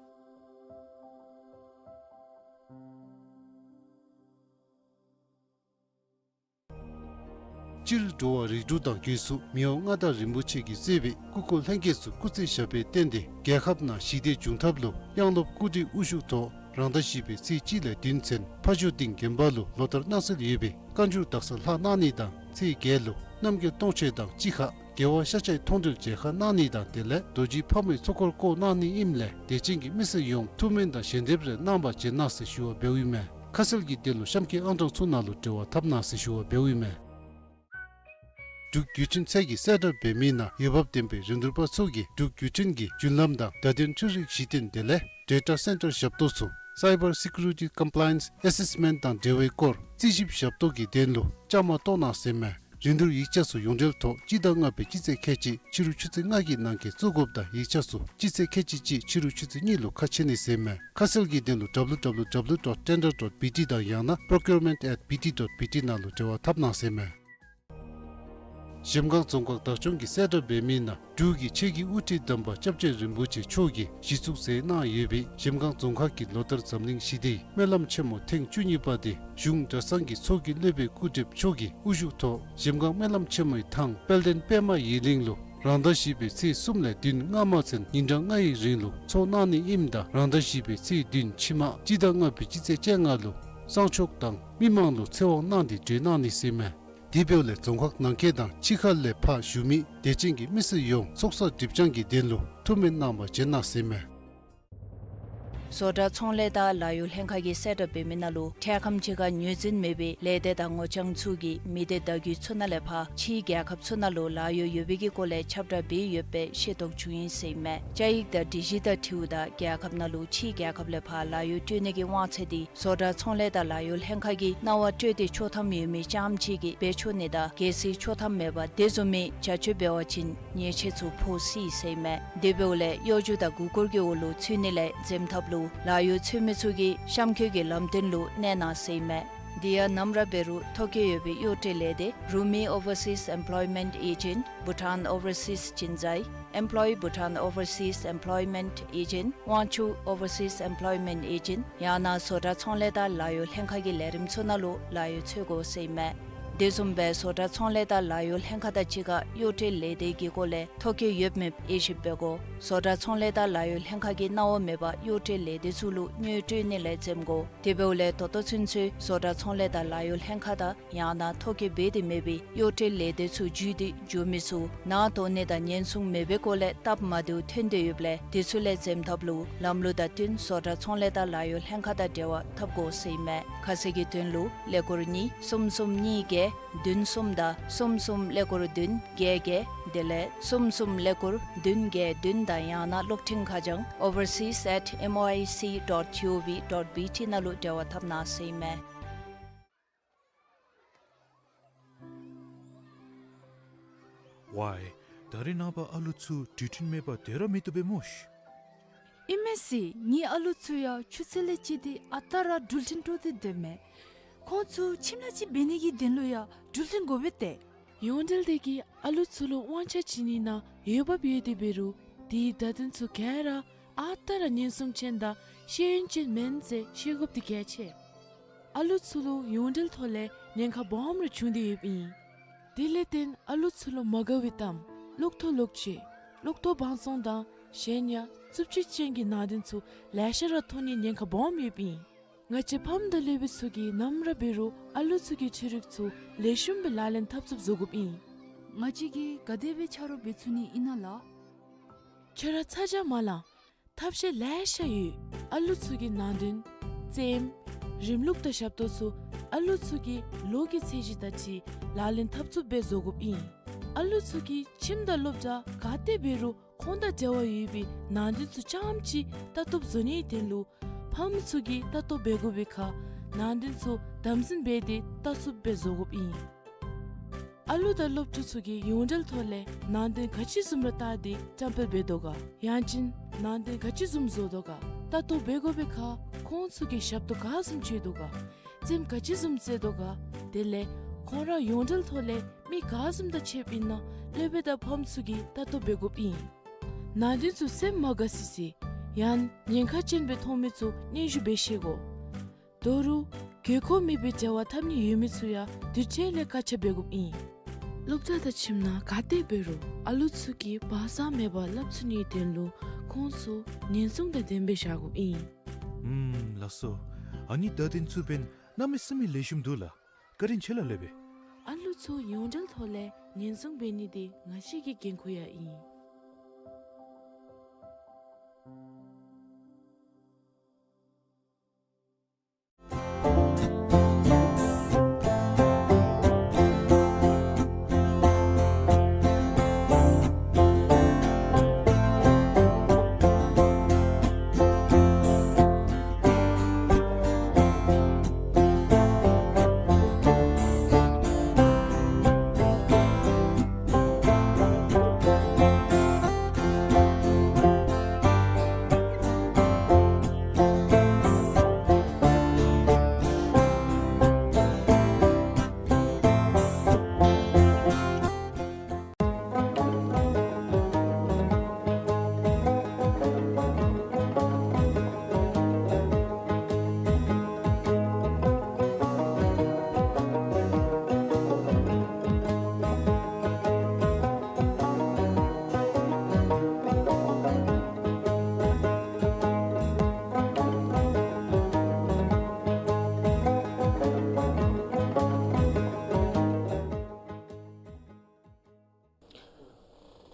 སྤྱིར་འགྲོ་བ་རིགས་དྲུག་དང་སྒོས་སུ་མི་དབང་མངའ་བདག་རིན་པོ་ཆེ་གིས་གཙོས་པའི་སྐུ་འཁོར་ལྷན་རྒྱས་ཚུ་སྐུ་ཚེ་ཞབས་པད་བརྟན་ཏེ་རྒྱལ་ཁབ་ནང་ཞི་བདེ་འབྱུང་ཐབས་ལུ་དབྱངས་སློབ་སྐུ་བགྲེས་དབུ་བཞུགས་ཐོག་རང་ཟླ་བཞི་པའི་ཚེས་གཅིག་ལས་བདུན་ཚུན་ཕ་ཇོ་སྡིངས་དགོན་པ་ལུ་ལོ་ལྟར་གནང་སྲོལ་ཡོད་པའི་བཀའ་འགྱུར་དག་ས་ལྷག་གནང་ནི་དང་ཚེས་བརྒྱད་ལུ་རྣམ་རྒྱལ་སྟོང་མཆོད་དང་གཅིག་ཁར་རྒྱལ་བ་ཤཱཀྱའི་མཐོང་གྲོལ་མཇལ་ཁ་གནང་ནི་དང་དེ་ལས་རྡོ་རྗེ་ཕག་མོའི་ཚོགས་འཁོར་བསྐོར་གནང་ནི་ཨིནམ་ལས་དད་ཅན་གྱི་མི་སེར་ཡོངས་ཐུགས་སྨོན་དང་ཞལ་འདེབས་རེ་གནང་བར་བྱོན་གནང་ཟེར་ཞུ་བ་འབདཝ་ཨིན་མས། ཁ་གསལ་གྱི་དོན་ལུ་གཤམ་འཁོད་ཨང་གྲངས་ཚུ་ནང་ལུ་འབྲེལ་བ་འཐབ་གནང་ཟེར་ཞུ་བ་འབདཝ་ཨིན་མས། འབྲུག་བརྒྱུད་འཕྲིན་ཚད་ཀྱིས་གསལ་བསྒྲགས་འབད་མི་ནང་འོས་འབབ་ལྡན་པའི་རིན་བསྡུར་པ་ཚུ་གིས་འབྲུག་བརྒྱུད་འཕྲིན་གྱི་རྒྱུན་ལམ་དང་བརྡ་དོན་འཕྲུལ་རིག་གཞི་རྟེན་དེ་ལས་Data Center ཞབས་ཏོག་ཚུ་Cyber Security Compliance Assessment དང་འབྲེལ་བའི་སྐོར་རྩིས་ཞིབ་ཞབས་ཏོག་གི་དོན་ལུ་བཅའ་མར་གཏོགས་གནང་ཟེར་མས། རིན་བསྡུར་ཡིག་ཆ་ཚུ་ཡོངས་འབྲེལ་ཐོག་སྤྱི་ཟླ་ལྔ་པའི་སྤྱི་ཚེས་ཁལ་གཅིག་ཕྱི་རུ་ཆུ་ཚོད་ལྔ་གི་ནང་འཁོད་བཙུགས་དགོཔ་དང་ཡིག་ཆ་ཚུ་སྤྱི་ཚེས་ཁལ་གཅིག་གཅིག་ཕྱི་རུ་ཆུ་ཚོད་གཉིས་ལུ་ཁ་ཕྱེ་ནི་ཟེར་མས། ཁ་གསལ་གྱི་དོན་ལུ་W W W dot tender dot B T དང་ཡང་ན་procurement at B T dot B T ནང་ལུ་འབྲེལ་བ་འཐབ་གནང་ཟེར་མས། གཞལམ་སྒང་རྫོང་ཁག་བདག་སྐྱོང་གིས་གསལ་བསྒྲགས་འབད་མི་ནང་འབྲུག་གི་ཆོས་ཀྱི་དབུ་ཁྲིད་དམ་པ་སྐྱབས་རྗེ་རིན་པོ་ཆེ་མཆོག་གིས་གཞི་བཙུགས་མཛད་གནང་ཡོད་པའི་གཞལམ་སྒང་རྫོང་ཁག་གི་ལོ་ལྟར་འཛམ་གླིང་ཞི་བདེའི་སྨོན་ལམ་ཆེན་མོ་ཐེངས་བཅུ་གཉིས་པ་དེ་གཞུང་གྲྭ་ཚང་གི་ཚོགས་ཀྱི་སློབ་དཔོན་སྐུ་བགྲེསཔ་མཆོག་གི་དབུ་བཞུགས་ཐོག་གཞལམ་སྒང་སྨོན་ལམ་ཆེན་མོའི་ཐང་དཔལ་ལྡན་པདྨ་ཡི་གླིང་ལུ་རང་ཟླ་བཞི་པའི་ཚེས་གསུམ་ལས་བདུན་སྔ་མ་ཚུན་ཉིན་གྲངས་ལྔའི་རིང་ལུ་ཚོགས་གནང་ནི་ཨིནམ་ད་རང་ཟླ་བཞི་པའི་ཚེས་བདུན་ཕྱི་མ་སྤྱི་ཟླ་ལྔ་པའི་སྤྱི་ཚེས་བཅོ་ལྔ་ལུ་གསང་མཆོག་དང་མི་མང་ལུ་ཚེ་དབང་གནང་སྟེ་གྲོལ་གནང་ནི་ཟེར་མས། དེ་འབདཝ་ལས་རྫོང་ཁག་ནང་འཁོད་དང་ཕྱི་ཁ་ལས་ཕར་བཞུགས་མི་དད་ཅན་གྱི་མི་སེར་ཡོངས་ཚོགས་བསགས་སྒྲིབ་སྦྱང་གི་དོན་ལུ་ཐུགས་སྨོན་གནང་བར་བྱོན་གནང་ཟེར་མས། བཟོ་གྲྭ་ཚོང་ལས་དང་ལཱ་གཡོག་ལྷན་ཁག་གིས་གསལ་བསྒྲགས་འབད་མི་ནང་ལུ་འཕྲལ་ཁམས་ཅིག་ཁར་ངོས་འཛིན་མེད་པའི་ལས་སྡེ་དང་ངོ་རྐྱང་ཚུ་གིས་མི་སྡེ་བརྡ་བརྒྱུད་ཚུ་ནང་ལས་ཕར་ཕྱིའི་རྒྱལ་ཁབ་ཚུ་ནང་ལུ་ལཱ་གཡོག་ཡོད་པའི་གི་སྐོར་ལས་ཁྱབ་བསྒྲགས་འབད་ཡོད་པའི་ཤེས་རྟོགས་བྱུང་ཡི་ཟེར་ཨིན་མས། བཅའ་ཡིག་དང་སྒྲིག་གཞི་དང་འཁྲིལཝ་ད་རྒྱལ་ཁབ་ནང་ལུ་ཕྱིའི་རྒྱལ་ཁབ་ལས་ཕར་ལཱ་གཡོག་སྤྲོད་ནི་གི་དབང་ཚད་འདི་བཟོ་གྲྭ་ཚོང་ལས་དང་ལཱ་གཡོག་ལྷན་ཁག་གིས་གནང་བ་སྤྲོད་དེ་ཆོག་ཐམ་ཡོད་མི་རྐྱངམ་ཅིག་གིས་འབད་ཆོག་ནི་དང་གལ་སྲིད་ཆོག་ཐམ་མེད་པར་དེ་བཟུམ་མའི་བྱ་སྤྱོད་འབད་བ་ཅིན་ཉེས་ཆད་ཚུ་ཕོག་སྲིད་ཟེར་ཨིན་མས། དེ་འབདཝ་ལས་གཡོ་སྒྱུ་དང་མགུ་སྐོར་གྱི་འོག་ལུ་ཚུད་ནི་ལས་འཛེམ་ཐབས་ལུ་ལཱ་གཡོག་འཚོལ་མི་ཚུ་གིས་གཤམ་འཁོད་ཀྱི་ལམ་སྟོན་ལུ་གནས་གནང་ཟེར་ཨིན་མས། དེ་ཡང་ནམ་ར་འབད་རུང་ཐོ་བཀོད་ཡོད་པའི་གཡོག་བཀྲོལ་ལས་སྡེ་Rumi Overseas Employment Agent, Bhutan Overseas Jinzai, Employ Bhutan Overseas Employment Agent, Wangchuck Overseas Employment Agent ཡང་ན་བཟོ་གྲྭ་ཚོང་ལས་དང་ལཱ་གཡོག་ལྷན་ཁག་གི་ལས་རིམ་ཚུ་ནང་ལུ་ལཱ་གཡོག་འཚོལ་དགོ་ཟེར་ཨིན་མས། དེ་བཟུམ་སྦེ་བཟོ་གྲྭ་ཚོང་ལས་དང་ལཱ་གཡོག་ལྷན་ཁག་དང་གཅིག་ཁར་གཡོག་བཀྲོལ་ལས་སྡེ་གི་སྐོར་ལས་ཐོ་བཀོད་ཡོད་མེད་དབྱེ་ཞིབ་འབད་དགོ། བཟོ་གྲྭ་ཚོང་ལས་དང་ལཱ་གཡོག་ལྷན་ཁག་གིས་གནང་བ་མེད་པར་གཡོག་བཀྲོལ་ལས་སྡེ་ཚུ་ལུ་དངུལ་སྤྲོད་ནི་ལས་འཛེམ་དགོ། དེ་འབདཝ་ལས་ད་ལྟོ་ཚུན་ཚོད་བཟོ་གྲྭ་ཚོང་ལས་དང་ལཱ་གཡོག་ལྷན་ཁག་དང་ཡང་ན་ཐོ་བཀོད་འབད་དེ་མེད་པའི་གཡོག་བཀྲོལ་ལས་སྡེ་ཚུ་བརྒྱུད་དེ་འགྱོ་མི་ཚུ་ནང་དོགས་ནི་དང་ཉེན་སྲུང་མེད་པའི་སྐོར་ལས་སྟབས་མ་བདེཝ་ཐོན་དོ་ཡོདཔ་ལས་དེ་ཚུ་ལས་འཛེམ་ཐབས་ལུ་ལམ་ལུགས་དང་བསྟུན་བཟོ་གྲྭ་ཚོང་ལས་དང་ལཱ་གཡོག་ལྷན་ཁག་དང་འབྲེལ་བ་འཐབ་དགོ་ཟེར་ཨིན་མས། ཁ་གསལ་གྱི་དོན་ལུ་ཀླད་ཀོར་གཉིས་གསུམ་གསུམ་གཉིས་བརྒྱད་བདུན་གསུམ་དང་གསུམ་གསུམ་ཀླད་ཀོར་བདུན་བརྒྱད་བརྒྱད་དེ་ལས་གསུམ་གསུམ་ཀླད་ཀོར་བདུན་བརྒྱད་བདུན་དང་ཡང་ན་གློག་འཕྲིན་ཁ་བྱང་overseas at M O I C dot G O V dot B T ནང་ལུ་འབྲེལ་བ་འཐབ་གནང་ཟེར་ཨིན་མས། ཝའི། ད་རེས་ནངས་པ་ཨ་ལུ་ཚུ་འགྲུལ་འཕྲིན་མེད་པར་སྡོད་ར་མི་བཏུབ་པས་སྨོ་ཤི། ཨིན་མས་ཟེར། ངེའི་ཨ་ལུ་ཚུ་ཡང་ཆུ་ཚོད་ལས་བཅད་དེ་ཨ་རྟག་ར་འགྲུལ་འཕྲིན་སྤྲོད་དེ་སྡོདཔ་མས། ཁོང་ཚུ་ཁྱིམ་ལས་ཅིག་འབད་ནི་གི་དོན་ལུ་ཡང་འགྲུལ་འཕྲིན་དགོ་པས་ཏེ། ཡོངས་འབྲེལ་སྡེ་གིས་ཨ་ལུ་ཚུ་ལུ་དབང་ཆ་བྱིན་ནི་ནང་འོས་འབབ་ཡོད་དེ་འབད་རུང་དེའི་བརྡ་དོན་ཚུ་ག་ར་ཨ་རྟག་ར་ཉེན་སྲུང་ཅན་དང་ཤེས་ཡོན་ཅན་མེན་ཟེར་ཤེས་དགོཔ་འདི་གལ་ཆེ། ཨ་ལུ་ཚུ་ལུ་ཡོངས་འབྲེལ་ཐོག་ལས་ཉེན་ཁ་སྦོམ་རེ་བྱུང་སྟེ་ཡོདཔ་ཨིན། དེ་ལས་བརྟེན་ཨ་ལུ་ཚུ་ལུ་མ་དགའ་བའི་གཏམ་གློག་ཐོག་གློག་ཆས་གློག་ཐོག་བང་བཙོང་དང་གཞན་ཡང་རྩུབ་སྤྱོད་ཅན་གྱི་ནང་དོན་ཚུ་ལེ་ཤ་ར་མཐོང་ནིའི་ཉེན་ཁ་སྦོམ་ཡོདཔ་ཨིན། ང་བཅས་ཕམ་དང་སློབ་དཔོན་ཚུ་གིས་ནམ་ར་འབད་རུང་ཨ་ལུ་ཚུ་གི་འཕྲུལ་རིག་ཚུ་ལེགས་ཤོམ་སྦེ་ལག་ལེན་འཐབ་ཚུགསཔ་བཟོ་དགོཔ་ཨིན། ང་བཅས་ཀྱིས་ག་དེ་སྦེ་ཆ་རོགས་འབད་ཚུགས་ནི་ཨིན་ན་ལགས། ཁྱོད་ར་ཚ་གྱང་མ་ལང་། ཐབས་ཤེས་ལེ་ཤ་ཡོད། ཨ་ལུ་ཚུ་གི་ནང་དོན་རྩེདམོ་རིམ་ལུགས་དང་ཞབས་ཏོག་ཚུ་ཨ་ལུ་ཚུ་གི་ལོ་གི་ཚད་གཞི་དང་འཁྲིལ་ལག་ལེན་འཐབ་ཚུགསཔ་སྦེ་བཟོ་དགོཔ་ཨིན། ཨ་ལུ་ཚུ་གིས་ཁྱིམ་དང་སློབ་གྲྭ་ག་ཏེ་འབད་རུང་ཁོང་དང་འབྲེལ་བ་ཡོད་པའི་ནང་དོན་ཚུ་རྐྱངམ་ཅིག་ལྟ་རྟོགཔ་བཟོ་ནིའི་དོན་ལུ་ཕམ་ཚུ་གིས་ལྟ་རྟོག་འབད་དགོ་པའི་ཁར་ནང་དོན་ཚུ་དམ་འཛིན་འབད་དེ་ལྟ་ཚུགསཔ་སྦེ་བཟོ་དགོཔ་ཨིན། ཨ་ལུ་དང་སློབ་ཕྲུག་ཚུ་གིས་ཡོངས་འབྲེལ་ཐོག་ལས་ནང་དོན་ག་ཅི་བཟུམ་ར་བལྟ་སྟེ་བཀྲམ་སྤེལ་འབད་དོ་ག། ཡང་ཅིན་ནང་དོན་ག་ཅི་བཟུམ་བཟོ་དོ་ག། ལྟ་རྟོག་འབད་དགོ་པའི་ཁར་ཁོང་ཚུ་གིས་ཞབས་ཏོག་ག་བཟུམ་སྤྱོད་དོ་ག། རྩེདམོ་ག་ཅི་བཟུམ་རྩེ་དོ་ག། དེ་ལས་ཁོང་ར་ཡོངས་འབྲེལ་ཐོག་ལས་མི་ག་བཟུམ་དང་ཕྱདཔ་ཨིན་ན་སློབ་དཔོན་དང་ཕམ་ཚུ་གིས་ལྟ་རྟོག་འབད་དགོཔ་ཨིན། ནང་དོན་ཚུ་སེམས་མ་དགའ་སི་སི་ཡང་ཉེན་ཁ་ཅན་སྦེ་མཐོང་མི་ཚུ་སྙན་ཞུ་འབད་ཤེས་དགོ། ད་རུང་དགོས་མཁོ་མེད་པའི་འབྲེལ་བ་འཐབ་ནི་ཡོད་མི་ཚུ་ཡང་དུས་ཅི་ལས་བཀའ་རྒྱ་འབད་དགོཔ་ཨིན། སློབ་གྲྭ་དང་ཁྱིམ་ནང་ག་ཏེ་འབད་རུང་ཨ་ལུ་ཚུ་གིས་བག་གཙང་མེད་པར་སླབ་ཚུགས་ནིའི་དོན་ལུ་ཁོང་ཚུ་ཉེན་སྲུང་དང་ལྡནམ་སྦེ་བཞག་དགོཔ་ཨིན། ཨུམ་ལགས་སོ། ཨ་ནི་བརྡ་དོན་ཚུ་འབདན་གནམ་མེད་ས་མེད་ལེགས་ཤོམ་འདུག་ལགས། བཀའ་དྲིན་ཆེ་ལགས་སློབ་དཔོན། ཨ་ལུ་ཚུ་ཡོངས་འབྲེལ་ཐོག་ལས་ཉེན་སྲུང་འབད་ནི་འདི་ང་བཅས་ཀྱི་འགན་ཁུར་ཡང་ཨིན།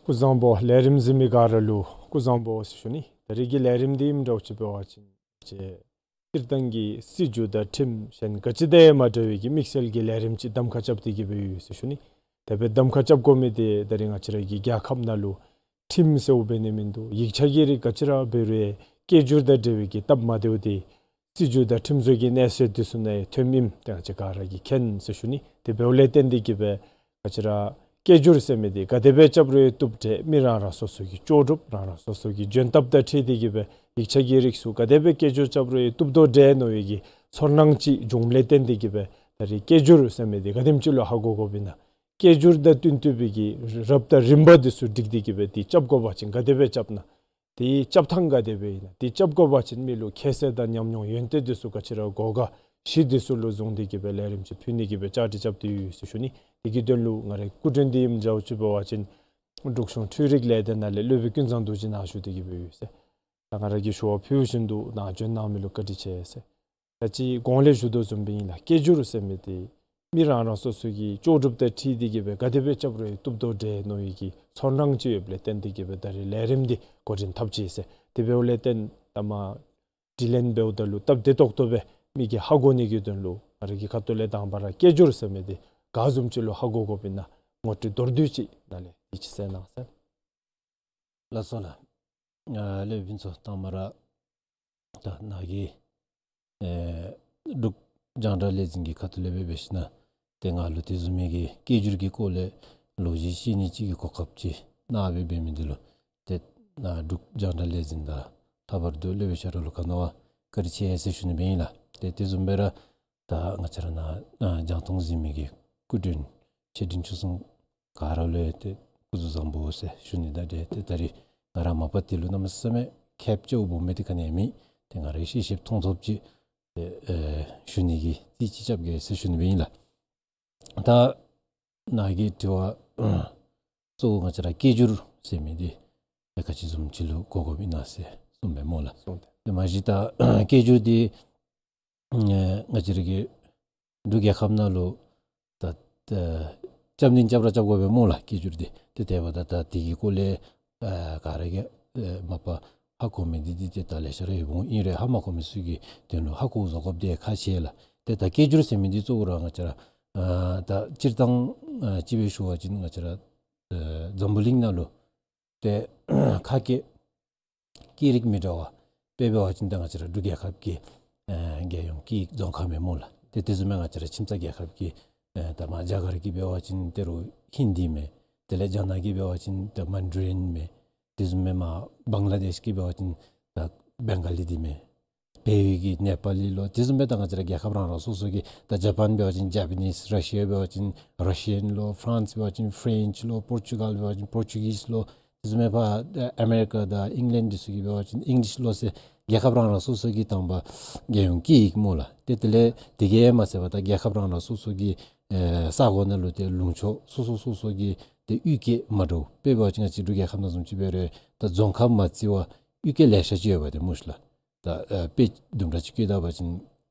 སྐུ་གཟུགས་བཟང་པོ། ལས་རིམ་གཟིགས་མི་ག་ར་ལུ་སྐུ་གཟུགས་བཟང་པོ་ཟེར་ཞུ་ནི། ད་རིས་ཀྱི་ལས་རིམ་འདི་ཨིནམ་འདྲཝ་ཅིག་འབད་བ་ཅིན་ ཅིག་སྤྱིར་བཏང་གི་སྲིད་བྱུས་དང་ཁྲིམས་གཞན་ག་ཅི་དང་ཡང་མ་འདྲ་བའི་གི་དམིགས་བསལ་གྱི་ལས་རིམ་ཅིག་གདམ་ཁ་རྐྱབ་སྟེ་གི་སྦེ་ཡོད་ཟེར་ཞུ་ནི། ད་སྦེ་གདམ་ཁ་རྐྱབ་དགོ་མི་འདི་ད་རིས་ང་བཅས་ར་གི་རྒྱལ་ཁབ་ནང་ལུ་ཁྲིམས་ཟེརཝ་འབད་ནི་མིན་འདུག། ཡིག་ཆ་གི་རིགས་ག་ཅི་ར་འབད་རུང་སྐད་སྒྱུར་དང་འབྲེལ་བའི་གི་སྟབས་མ་བདེཝ་འདི་སྲིད་བྱུས་དང་ཁྲིམས་བཟོ་གི་གནས་ཚད་འདི་ཚུ་ནང་ཡང་ཐོནམ་ཨིནམ་ཏེ་ང་བཅས་ག་ར་གིས་མཁྱེན་ཟེར་ཞུ་ནི། དེ་འབདཝ་ལས་བརྟེན་ཏེ་གི་སྦེ་ང་བཅས་ར་སྐད་སྒྱུར་ཟེར་མི་འདི་ག་དེ་སྦེ་རྐྱབ་རུང་བཏུབ་འདྲས། མི་རང་རང་སོ་སོ་གི་ལྕོགས་གྲུབ་རང་རང་སོ་སོ་གི་འཇོན་ཐངས་དང་འཁྲིལ་ཏེ་གི་སྦེ་ཡིག་ཆ་གི་རིགས་ཚུ་ག་དེ་སྦེ་སྐད་སྒྱུར་རྐྱབ་རུང་བཏུབ་དོ་འདྲས་མནོ་བའི་གི་ཚོར་སྣང་ཅིག་འབྱུངམ་ལས་བརྟེན་ཏེ་གི་སྦེ་ད་རིས་སྐད་སྒྱུར་ཟེར་མི་འདི་ག་དེམ་ཅིག་ལུ་ཧ་གོ་དགོཔ་ཨིན་ན། སྐད་སྒྱུར་དང་བསྟུན་བསྟུན་པའི་གི་རབ་དང་རིམ་པ་འདི་ཚུ་བསྒྲིགས་ཏེ་གི་སྦེ་འདི་རྐྱབ་དགོ་པ་ཅིན་ག་དེ་སྦེ་རྐྱབ་ན། དེའི་རྐྱབ་ཐངས་ག་དེ་སྦེ་ཨིན་ན། དེ་རྐྱབ་དགོ་པ་ཅིན་མི་ལུ་ཁྱད་གསོད་དང་ཉམས་མྱོང་ཡོན་ཏན་འདི་ཚུ་ག་ཅི་ར་དགོ་ག་གཞི་འདི་ཚུ་ལུ་བཟུང་སྟེ་གི་སྦེ་ལས་རིམ་ཅིག་ཕུལ་ནི་གི་སྦེ་བཅའ་སྒྲིག་རྐྱབ་སྟེ་ཡོད་ཟེར་ཞུ་ནི། དེ་གི་དོན་ལུ་ང་རའི་སྐུ་མགྲོན་འདི་ཨིནམ་འདྲཝ་ཅིག་འབད་བ་ཅིན་འབྲུག་གཞུང་འཕྲུལ་རིག་ལས་སྡེ་ནང་ལས་སློབ་དཔོན་ཀུན་བཟང་རྡོ་རྗེ་ནཱ་བཞུགས་ཏེ་གི་སྦེ་ཡོད་ཟེར། ད་ང་ར་གིས་ཞུ་བ་ཕུལ་བཞིན་དུ་ནཱ་འབྱོན་གནང་མི་ལུ་བཀའ་དྲིན་ཆེ་ཟེར། ད་ཅི་གོང་ལས་ཞུ་དོ་བཟུམ་སྦེ་ཨིན་ལགས། སྐད་སྒྱུར་ཟེར་མི་འདི་མི་རང་རང་སོ་སོ་གི་ལྕོགས་གྲུབ་དང་འཁྲིལ་ཏེ་གི་སྦེ་ག་དེ་སྦེ་རྐྱབ་རུང་བཏུབ་དོ་འདྲས་མནོ་བའི་གི་ཚོར་སྣང་ཅིག་ཡོདཔ་ལས་བརྟེན་ཏེ་གི་སྦེ་ད་རིས་ལས་རིམ་འདི་འགོ་འདྲེན་འཐབ་ཅི་ཟེར། དེ་འབདཝ་ལས་བརྟེན་ད་མ་དྲི་ལན་འབདཝ་ད་ལུ་སྟབས་བདེ་ཏོག་ཏོ་སྦེ་མི་གིས་ཧ་གོ་ནི་གི་དོན་ལུ་ང་ར་གི་ཁ་ཐུག་ལས་དང་པ་ར་སྐད་སྒྱུར་ཟེར་མི་འདི་ག་བཟུམ་ཅིག་ལུ་ཧ་གོ་དགོཔ་ཨིན་ན་ངོ་སྤྲོད་མདོར་བསྡུས་ཅིག་ནཱ་ལས་ཡིད་ཆེས་གནང་ཟེར། ལགས་སོ་ལགས། ཨ་སློབ་དཔོན་ཚུ་དང་པ་ར་ད་ནཱ་གི་ཨེ་འབྲུག་རྒྱང་བསྒྲགས་ལས་འཛིན་གྱི་ཁ་ཐུག་ལས་སྦེ་འབད་ཞིན་ན་ཏེ་ང་ལུ་དེ་བཟུམ་མའི་གི་སྐད་སྒྱུར་གྱི་སྐོར་ལས་ལོ་རྒྱུས་བཤད་ནི་ཅིག་གི་གོ་སྐབས་ཅིག་གནང་སྦེ་འབད་མི་འདི་ལུ་ཏེ་ནཱ་འབྲུག་རྒྱང་བསྒྲགས་ལས་འཛིན་དང་ལྷག་པར་དུ་སློབ་དཔོན་ཤ་རུ་ལུ་ག་ནི་བ་བཀའ་དྲིན་ཆེ་ཟེར་ཞུ་ནི་སྦེ་ཨིན་ལགས། ཏེ་དེ་བཟུམ་སྦེ་ར་ད་ང་བཅས་ར་ནཱ་ཨ་རྒྱང་མཐོང་གཟིགས་མི་གི་སྐུ་མགྲོན་ཆེ་འབྲིང་ཆུང་གསུམ་ག་ར་ལུ་ཡང་ཏེ་སྐུ་གཟུགས་བཟང་པོ་ཟེར་ཞུ་ནི་དང་འབྲེལ་ཏེ་ད་རིས་ང་ར་མ་པ་དེ་ལུ་གནམ་མེད་ས་མེད་ཁེབ་ཅིག་འོང་མི་འདི་ག་ནི་ཡང་མེད། ཏེ་ང་ར་ཤེས་ཤེསཔ་མཐོང་ཐོབ་ཅིག་ཏེ་ཨེ་ཞུ་ནི་གི་རྩིས་ཅིག་རྐྱབ་གེ་ཟེར་ཞུ་ནི་སྦེ་ཨིན་ལགས། ད་ནཱ་གི་དྲི་བ་གཙོ་བོ་ང་བཅས་ར་སྐད་སྒྱུར་ཟེར་མི་འདི་ཏེ་ག་ཅི་བཟུམ་ཅིག་ལུ་གོ་དགོཔ་ཨིན་ན་ཟེར་གསུངས་པས་སྨོ་ལགས། གསུངས་ཏེ། ཏེ་མ་གཞི་ད་སྐད་སྒྱུར་འདི་ཨེ་ང་བཅས་ར་གི་འབྲུག་རྒྱལ་ཁབ་ནང་ལུ་ད་ད་རྐྱབ་ནི་རྐྱབ་ར་རྐྱབ་དགོ་པས་སྨོ་ལགས། སྐད་སྒྱུར་འདི་ཏེ་དེ་འབདཝ་ད་ད་དེ་གི་སྐོར་ལས་ཨ་ག་ར་གིས་ཨེ་མ་པ་ཧ་གོ་མི་འདི་འདི་ཏེ་ད་ལེ་ཤ་ར་ཡོདཔ་འོང་། ཨིན་རུང་ཧ་མ་གོ་མི་ཚུ་གི་དོན་ལུ་ཧ་གོ་བཟོ་དགོཔ་འདི་ཁག་ཆེ་ལགས། ཏེ་ད་སྐད་སྒྱུར་ཟེར་མི་འདི་གཙོ་བོ་ར་ང་བཅས་ར་ཨ་ད་སྤྱིར་བཏང་ཨ་ཅིག་སྦེ་ཞུ་བ་ཅིན་ང་བཅས་ར་ཨ་འཛམ་བུ་གླིང་ནང་ལུ་ཏེ་ཁ་སྐད་སྐད་རིགས་མི་འདྲ་བ་དཔེ་འབད་བ་ཅིན་ད་ང་བཅས་ར་འབྲུག་རྒྱལ་ཁབ་ཀྱི་ཨེ་རྒྱལ་ཡོངས་སྐད་ཡིག་རྫོང་ཁ་མས་སྨོ་ལགས། ཏེ་དེ་བཟུམ་མའི་ང་བཅས་ར་ཁྱིམ་ཚང་རྒྱལ་ཁབ་ཀྱི་ཨེ་ད་མ་རྒྱ་གར་གྱི་འབད་བ་ཅིན་ཏེ་རུང་ཧིན་དི་མས། དེ་ལས་རྒྱ་ནག་གི་འབད་བ་ཅིན་ད་མན་ཌ་རིན་མས། དེ་བཟུམ་མའི་མ་བང་ལ་དེཤ་གི་འབད་བ་ཅིན་ད་བེང་ག་ལི་འདི་མས། བལ་ཡུལ་གྱི་ནེ་པ་ལི་ལོ། དེ་བཟུམ་སྦེ་ད་ང་བཅས་ར་རྒྱལ་ཁབ་རང་རང་སོ་སོ་གི་ད་ཇ་པཱན་འབད་བ་ཅིན་ཇ་པ་ནིས། ར་ཤི་ཡ་འབད་བ་ཅིན་ར་ཤི་ཡཱན་ལོ། ཕ་རན་སི་འབད་བ་ཅིན་ཕ་རེནཆ་ལོ། པོར་ཅུ་གཱལ་འབད་བ་ཅིན་པོར་ཅུ་གིས་ལོ། དེ་བཟུམ་སྦེ་ཕར་ཨ་མེ་རི་ཀ་དང་ཨིང་ལེནཌ་འདི་ཚུ་གི་འབད་བ་ཅིན་ཨིང་ལིཤ་ལོ་ཟེར་རྒྱལ་ཁབ་རང་རང་སོ་སོ་གི་དང་པ་རྒྱལ་ཡོངས་སྐད་ཡིག་སྨོ་ལགས། ཏེ་དེ་ལས་དེ་གིས་མ་ཚད་པར་ད་རྒྱལ་ཁབ་རང་རང་སོ་སོ་གི་ཨེ་ས་གོ་ནང་ལུ་ཏེ་ལུང་ཕྱོགས་སོ་སོ་སོ་སོ་གི་ཏེ་གཡུས་སྐད་མ་འདྲཝ། དཔེ་འབད་བ་ཅིན་ང་བཅས་འབྲུག་རྒྱལ་ཁབ་ནང་བཟུམ་ཅིག་འབད་རུང་ད་རྫོང་ཁག་མ་བརྩི་བར་གཡུས་སྐད་ལེ་ཤ་ཅིག་ཡོད་པ་ཏེ་སྨོ་ཤ་ལགས། ད་ཨ་དཔེ་དུམ་གྲ་ཅིག་བཀོད་ད་པ་ཅིན་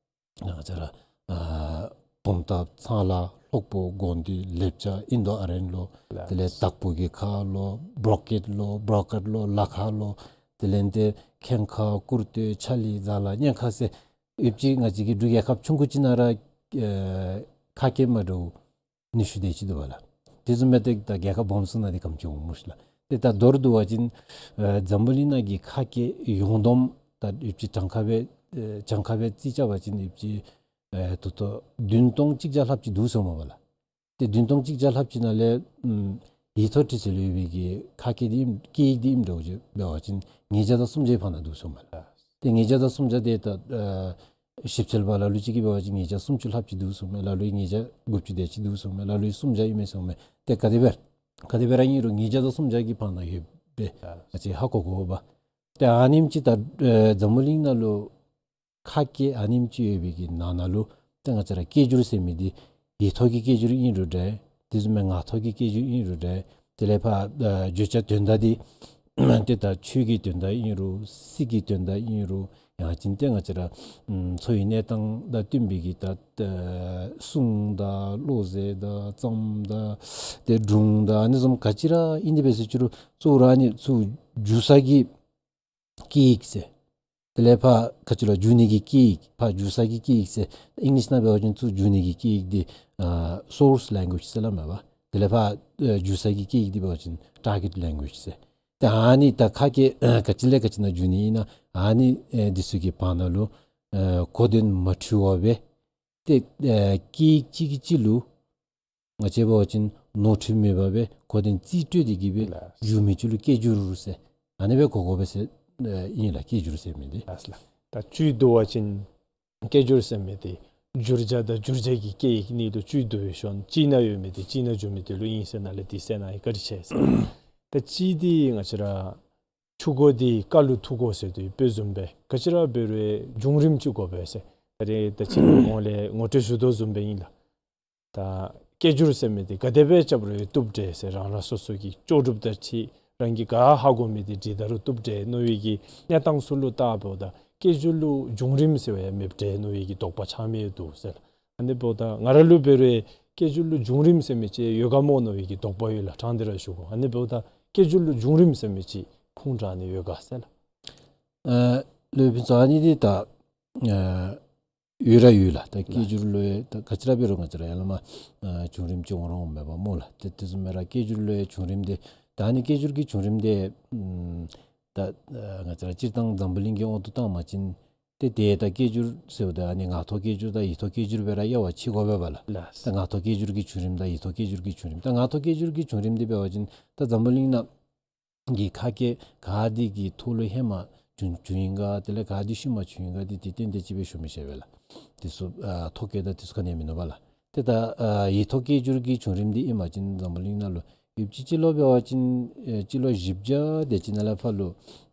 ང་བཅས་ར་ཨ་བུམ་ཐང་ཚང་ལ་ལྷོག་པོ་དགོན་སྡེ་ལེབ་ཅ་ཨིན་དོ་ཨ་རན་ལོ། དེ་ལས་དྭགས་པོ་གི་ཁ་ལོ། བྲོ་ཀེཊ་ལོ། བྲོ་ཀེཊ་ལོ། ལ་ཁ་ལོ། དེ་ལས་ཏེ་ཁེངས་ཁ། ཀུར་སྟོད། ཆ་ལི། ཛ་ལ། གཉན་ཁ་ཟེར་ཡོདཔ་ཅིག་ང་བཅས་ཀྱི་འབྲུག་རྒྱལ་ཁབ་ཆུང་ཀུ་ཅིག་ནང་ར་ཨེ་ཁ་སྐད་མ་འདྲཝ་ཉི་ཤུ་དེ་ཅིག་འདུག་པ་ལགས། དེ་བཟུམ་སྦེ་ཏེ་ད་རྒྱལ་ཁབ་སྦོམ་ཚུ་ནང་འདི་གམ་ཅིག་འོང་སྨོ་ཤ་ལགས། ཏེ་ད་མདོར་བསྡུ་བ་ཅིན་ཨེ་འཛམ་བུ་གླིང་ནང་གི་ཁ་སྐད་ཡོངས་བསྡོམས་ད་ཡོདཔ་ཅིག་གྱངས་ཁ་སྦེ་ཨེ་གྱངས་ཁ་སྦེ་རྩིས་རྐྱབ་པ་ཅིན་ཡོདཔ་ཅིག་ཨེ་ད་ལྟོ་བདུན་སྟོང་གཅིག་བརྒྱ་ལྷགཔ་ཅིག་འདུག་ཟེར་སྨོ་པ་ལགས། ཏེ་བདུན་སྟོང་གཅིག་བརྒྱ་ལྷགཔ་ཅིག་ནང་ལས་ཨམ་ཡིག་ཐོག་འབྲི་སྲོལ་ཡོད་པའི་གི་ཁ་སྐད་འདི་ཨིནམ་སྐད་ཡིག་འདི་ཨིནམ་འདྲཝ་ཅིག་འབད་བ་ཅིན་ཉིས་བརྒྱ་དང་སུམ་བརྒྱའི་བར་ན་འདུག་ཟེར་སྨོ་ལགས། ཏེ་ཉིས་བརྒྱ་དང་སུམ་བརྒྱ་འདི་ད་ཨེ་ཞིབ་འཚོལ་པ་ལ་ལུ་ཅིག་གིས་འབད་བ་ཅིན་ཉིས་བརྒྱ་སུམ་ཅུ་ལྷགཔ་ཅིག་འདུག་ཟེར་སྨོ། ལ་ལུ་ཉིས་བརྒྱ་དགུ་བཅུ་དེ་ཅིག་འདུག་ཟེར་སྨོ། ལ་ལུ་སུམ་བརྒྱ་ཨིན་མས་ཟེར་སྨོ། ཏེ་ག་དེ་སྦེ་ག་དེ་སྦེ་ར་ཨིན་རུང་ཉིས་བརྒྱ་དང་སུམ་བརྒྱ་གི་བར་ན་ཡོདཔ་སྦེ་ང་བཅས་ཧ་གོ་དགོ་པས། ཏེ་ཨ་ནེམ་ཅིག་ད་ཨེ་འཛམ་བུ་གླིང་ནང་ལུ་ཁ་སྐད་ཨ་ནེམ་ཅིག་ཡོད་པའི་གི་ནང་ན་ལུ་ཏེ་ང་བཅས་ར་སྐད་སྒྱུར་ཟེར་མི་འདི་ཡིག་ཐོག་གི་སྐད་སྒྱུར་ཨིན་རུང་འདྲ། དེ་བཟུམ་མའི་ངག་ཐོག་གི་སྐད་སྒྱུར་ཨིན་རུང་འདྲ། དེ་ལས་ཕར་ཨ་བརྗོད་བྱ་དོན་དག་འདི་ཏེ་ད་ཆོས་ཀྱི་དོན་དག་ཨིན་རུང་སྲིད་ཀྱི་དོན་དག་ཨིན་རུང་ཡང་ཅིན་ཏེ་ང་བཅས་ར་ཨམ་འཚོ་བའི་གནས་སྟངས་དང་བསྟུན་པའི་གི་ད་ཨ་གསུང་དང་བློ་ཟེར་དང་རྩོམ་དང་ཏེ་སྒྲུང་དང་ཨ་ནི་བཟུམ་ག་ཅི་ར་ཨིན་ཏེ་འབད་ཟེར་ཅི་རུང་གཙོ་བོ་ར་ཨ་ནི་ཚུ་བསྒྱུར་ས་གི་སྐད་ཡིག་ཟེར་ དེ་ལས་ཕར་ག་ཅི་ལོ་འགྱུར་ནི་གི་སྐད་ཡིག་ཕར་འགྱུར་ས་གི་སྐད་ཡིག་ཟེར་ཨིང་ལིཤ་ནང་འབད་བ་ཅིན་ཚུར་འགྱུར་ནི་གི་སྐད་ཡིག་འདི་ཨ་སོརསི་ལེང་གུ་ཨེཇ་ཟེར་སླབ་མས་པ། དེ་ལས་ཕར་ཨ་འགྱུར་ས་གི་སྐད་ཡིག་འདི་འབད་བ་ཅིན་ཊར་གེཊ་ལེང་གུ་ཨེཇ་ཟེར། ཏེ་ཨ་ནི་ད་ཁ་སྐད་ཨ་ག་ཅི་ལས་ག་ཅི་ནང་འགྱུར་ནི་ཨིན་ན་ཨ་ནི་ཨེ་འདི་ཚུ་གི་བར་ན་ལུ་ཨེ་གོ་དོན་མ་འཁྲུལ་བར་སྦེ་ཏེ་ཨེ་སྐད་ཡིག་གཅིག་གིས་གཅིག་ལུ་ང་བཅས་འབད་བ་ཅིན་ནོར་འཁྲུལ་མེད་པར་སྦེ་གོ་དོན་རྩིས་སྤྲོད་དེ་གི་སྦེ་ལགས། འགྱུར་མི་ཅིག་ལུ་སྐད་སྒྱུར་ཟེར་ཨ་ནི་སྦེ་གོ་དགོ་པས་ཟེར་ཨེ་ཨིན་ལགས། སྐད་སྒྱུར་ཟེར་མི་འདི། ལགས་ལགས། ད་བཅུད་བསྡུ་བ་ཅིན་སྐད་སྒྱུར་ཟེར་མི་འདི་བསྒྱུར་བྱ་དང་བསྒྱུར་བྱེད་ཀྱི་སྐད་ཡིག་གཉིས་ལུ་བཅུད་བསྡུ་བའི་ཤུལ་གཅིག་ནང་ཡོད་མི་འདི་གཅིག་ནང་འགྱུར་མི་འདི་ལུ་ཨིན་ཟེར་ནཱ་ལས་འདི་གསན་གནང་ཡི། བཀའ་དྲིན་ཆེ་ཟེར། ད་གཅིག་འདི་ང་བཅས་ར་ཆུ་མགོ་འདི་ཀ་ལུ་ཐུག་དགོ་ཟེར་དོ་ཡོདཔ་བཟུམ་སྦེ་ག་ཅི་ར་འབད་རུང་བྱུང་རིམ་ཅིག་དགོ་པས་ཟེར་ད་རེས་ད་ཅི་གོང་ལས་ངོ་སྤྲོད་ཞུ་དོ་བཟུམ་སྦེ་ཨིན་ལགས། ད་སྐད་སྒྱུར་ཟེར་མི་འདི་ག་དེ་སྦེ་རྐྱབ་རུང་བཏུབ་འདྲས་ཟེར་རང་རང་སོ་སོ་གི་ལྕོགས་གྲུབ་དང་འཁྲིལ་རང་གིས་ག་ཧ་གོ་མི་འདི་བྲིས་ད་རུང་བཏུབ་འདྲས་མནོ་བའི་གི་གནས་སྟངས་ཚུ་ལུ་བལྟཝ་ད་སྐད་སྒྱུར་ལུ་བྱུང་རིམ་ཟེར་བ་ཡང་མེདཔ་འདྲས་མནོ་བའི་གི་དོགས་པ་ཆགས་མི་འདུག་ཟེར་ལགས། ཨ་ནི་འབདཝ་ད་ང་ར་ལུ་འབད་རུང་སྐད་སྒྱུར་ལུ་བྱུང་རིམ་ཟེར་མི་ཅིག་ཡོད་ག་མོ་མནོ་བའི་གི་དོགས་པ་ཡོད་ལགས། དྲང་སྟེ་ར་ཞུ་དགོ། ཨ་ནི་འབདཝ་ད་སྐད་སྒྱུར་ལུ་བྱུང་རིམ་ཟེར་མི་ཅིག་ཁུངས་དྲངས་ནི་ཡོད་ག་ཟེར་ལགས། ཨ་སློབ་དཔོན་ཚུ་ཨ་ནི་འདི་ད་ཨ་ཡོད་ར་ཡོད་ལགས། ད་སྐད་སྒྱུར་ལུ་ད་ག་ཅི་ར་འབད་རུང་ང་བཅས་ར་ཡར་ལས་མར་ཨ་བྱུང་རིམ་ཅིག་འོང་ར་འོངམ་མས་པ་སྨོ་ལགས། ཏེ་དེ་བཟུམ་སྦེ་ར་སྐད་སྒྱུར་ལུ་ཡང་བྱུང་རིམ་འདི་ད་ཨ་ནི་སྐད་སྒྱུར་གྱི་བྱུང་རིམ་འདི་ཨམ་ད་ཨ་ང་བཅས་ར་སྤྱིར་བཏང་འཛམ་བུ་གླིང་གི་དབང་དུ་བཏང་བ་ཅིན་ཏེ་ཏེ་ད་སྐད་སྒྱུར་ཟེརཝ་ད་ཨ་ནི་ངག་ཐོག་སྐད་སྒྱུར་དང་ཡིག་ཐོག་སྐད་སྒྱུར་སྦེ་ར་དབྱེ་བ་ཕྱེ་དགོ་པས་པ་ལགས། ལགས། ད་ངག་ཐོག་སྐད་སྒྱུར་གྱི་བྱུང་རིམ་དང་ཡིག་ཐོག་སྐད་སྒྱུར་གྱི་བྱུང་རིམ། ད་ངག་ཐོག་སྐད་སྒྱུར་གྱི་བྱུང་རིམ་འདི་འབད་བ་ཅིན་ད་འཛམ་བུ་གླིང་ནང་གི་ཁ་སྐད་ག་དེ་གི་ཐོག་ལུ་ཧེ་མ་བྱུང་བྱུང་ཡི་ག་དེ་ལས་ག་དེ་ཤུལ་མ་བྱུང་ཡི་ག་འདི་ཏེ་ཏན་ཏན་ཅིག་སྦེ་ཞུ་མི་ཤེས་པས་ལགས། དེ་ཚུ་ཨ་ཐོ་བཀོད་དང་དེ་ཚུ་ག་ནི་ཡང་མིན་ནུག་པ་ལགས། ཏེ་ད་ཨ་ཡིག་ཐོག་སྐད་སྒྱུར་གྱི་བྱུང་རིམ་འདི་ཨིན་པ་ཅིན་འཛམ་བུ་གླིང་ནང་ལུ་ཡོདཔ་ཅིག་སྤྱི་ལོ་འབད་བ་ཅིན་ཨེ་སྤྱི་ལོ་བཞི་བརྒྱ་དེ་ཅིག་ནང་ལས་ཕར་ལུ་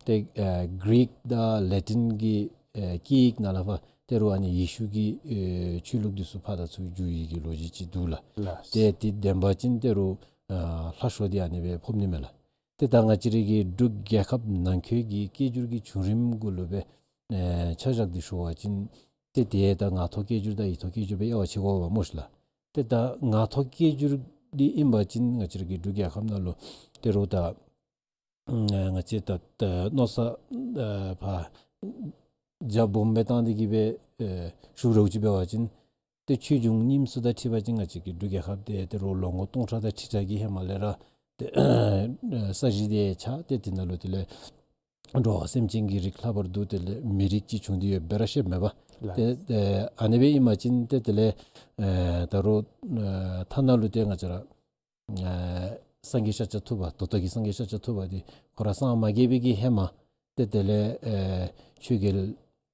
ཏེ་ཨེ་གི་རིག་དང་ལེ་ཊིན་གྱི་ཨེ་སྐད་ཡིག་ནང་ལས་ཕར་ཏེ་རུང་ཨ་ནི་ཡེ་ཤུ་གི་ཨེ་ཆོས་ལུགས་འདི་ཚུ་ཕར་དང་ཚུར་བསྒྱུར་ཡི་གི་ལོ་རྒྱུས་ཅིག་འདུག་ལགས། ལགས། ཏེ་དེ་བདེན་པ་ཅིན་ཏེ་རུང་ཨ་ལྷག་ཤོས་འདི་ཨ་ནི་སྦེ་ཕོག་ནི་མས་ལགས། ཏེ་ད་ང་བཅས་རའི་གི་འབྲུག་རྒྱལ་ཁབ་ནང་འཁོད་ཀྱི་སྐད་སྒྱུར་གྱི་བྱུང་རིམ་གུ་ལུ་སྦེ་ཨེ་ཆ་བཞག་སྟེ་ཞུ་བ་ཅིན་ཏེ་ཏེ་ད་ངག་ཐོག་སྐད་སྒྱུར་དང་ཡིག་ཐོག་སྐད་སྒྱུར་སྦེ་དབྱེ་བ་ཕྱེ་དགོ་པས་སྨོ་ཤིག་ལགས། ཏེ་ད་ངག་ཐོག་སྐད་སྒྱུར་འདི་ཨིན་པ་ཅིན་ང་བཅས་རའི་གི་འབྲུག་རྒྱལ་ཁབ་ནང་ལུ་ཏེ་རུང་ད་ཨ་ང་བཅས་ད་ད་མནོ་ས་ཨ་ཕར་རྒྱ་སྦོམ་སྦེ་བཏང་སྟེ་གི་སྦེ་ཨེ་ཞུ་རུང་ཅིག་འབད་བ་ཅིན་ཏེ་ཆོས་འབྱུང་རྙིངམ་ཚུ་དང་འཁྲིལ་བ་ཅིན་ང་བཅས་ཀྱི་འབྲུག་རྒྱལ་ཁབ་འདི་ཏེ་རུང་ལོ་ངོ་སྟོང་ཕྲག་དང་ཁྲི་ཕྲག་གི་ཧེ་མ་ལས་ར་ཏེ་ས་གཞི་འདི་ཆགས་ཏེ་དེ་ནང་ལུ་དེ་ལས་འགྲོ་བ་སེམས་ཅན་གྱི་རིགས་ལྷག་པར་དུ་དེ་ལས་མི་རིགས་ཅིག་བྱུང་སྟེ་ཡོདཔ་སྦེ་ར་བཤདཔ་མས་པ། ལགས། ཏེ་ཨ་ནི་སྦེ་ཨིན་པ་ཅིན་ཏེ་དེ་ལས་ཨེ་ད་རུང་ཨེ་ཐ་ན་ལུ་ཏེ་ང་བཅས་ར་ཨེ་སངས་རྒྱས་ཤཱཀྱ་ཐུབ་པ་ད་ལྟོ་གི་སངས་རྒྱས་ཤཱཀྱ་ཐུབ་པ་འདི་ཁོ་ར་སངས་མ་རྒྱས་པའི་གི་ཧེ་མ་ཏེ་དེ་ལས་ཨེ་ཆོས་རྒྱལ་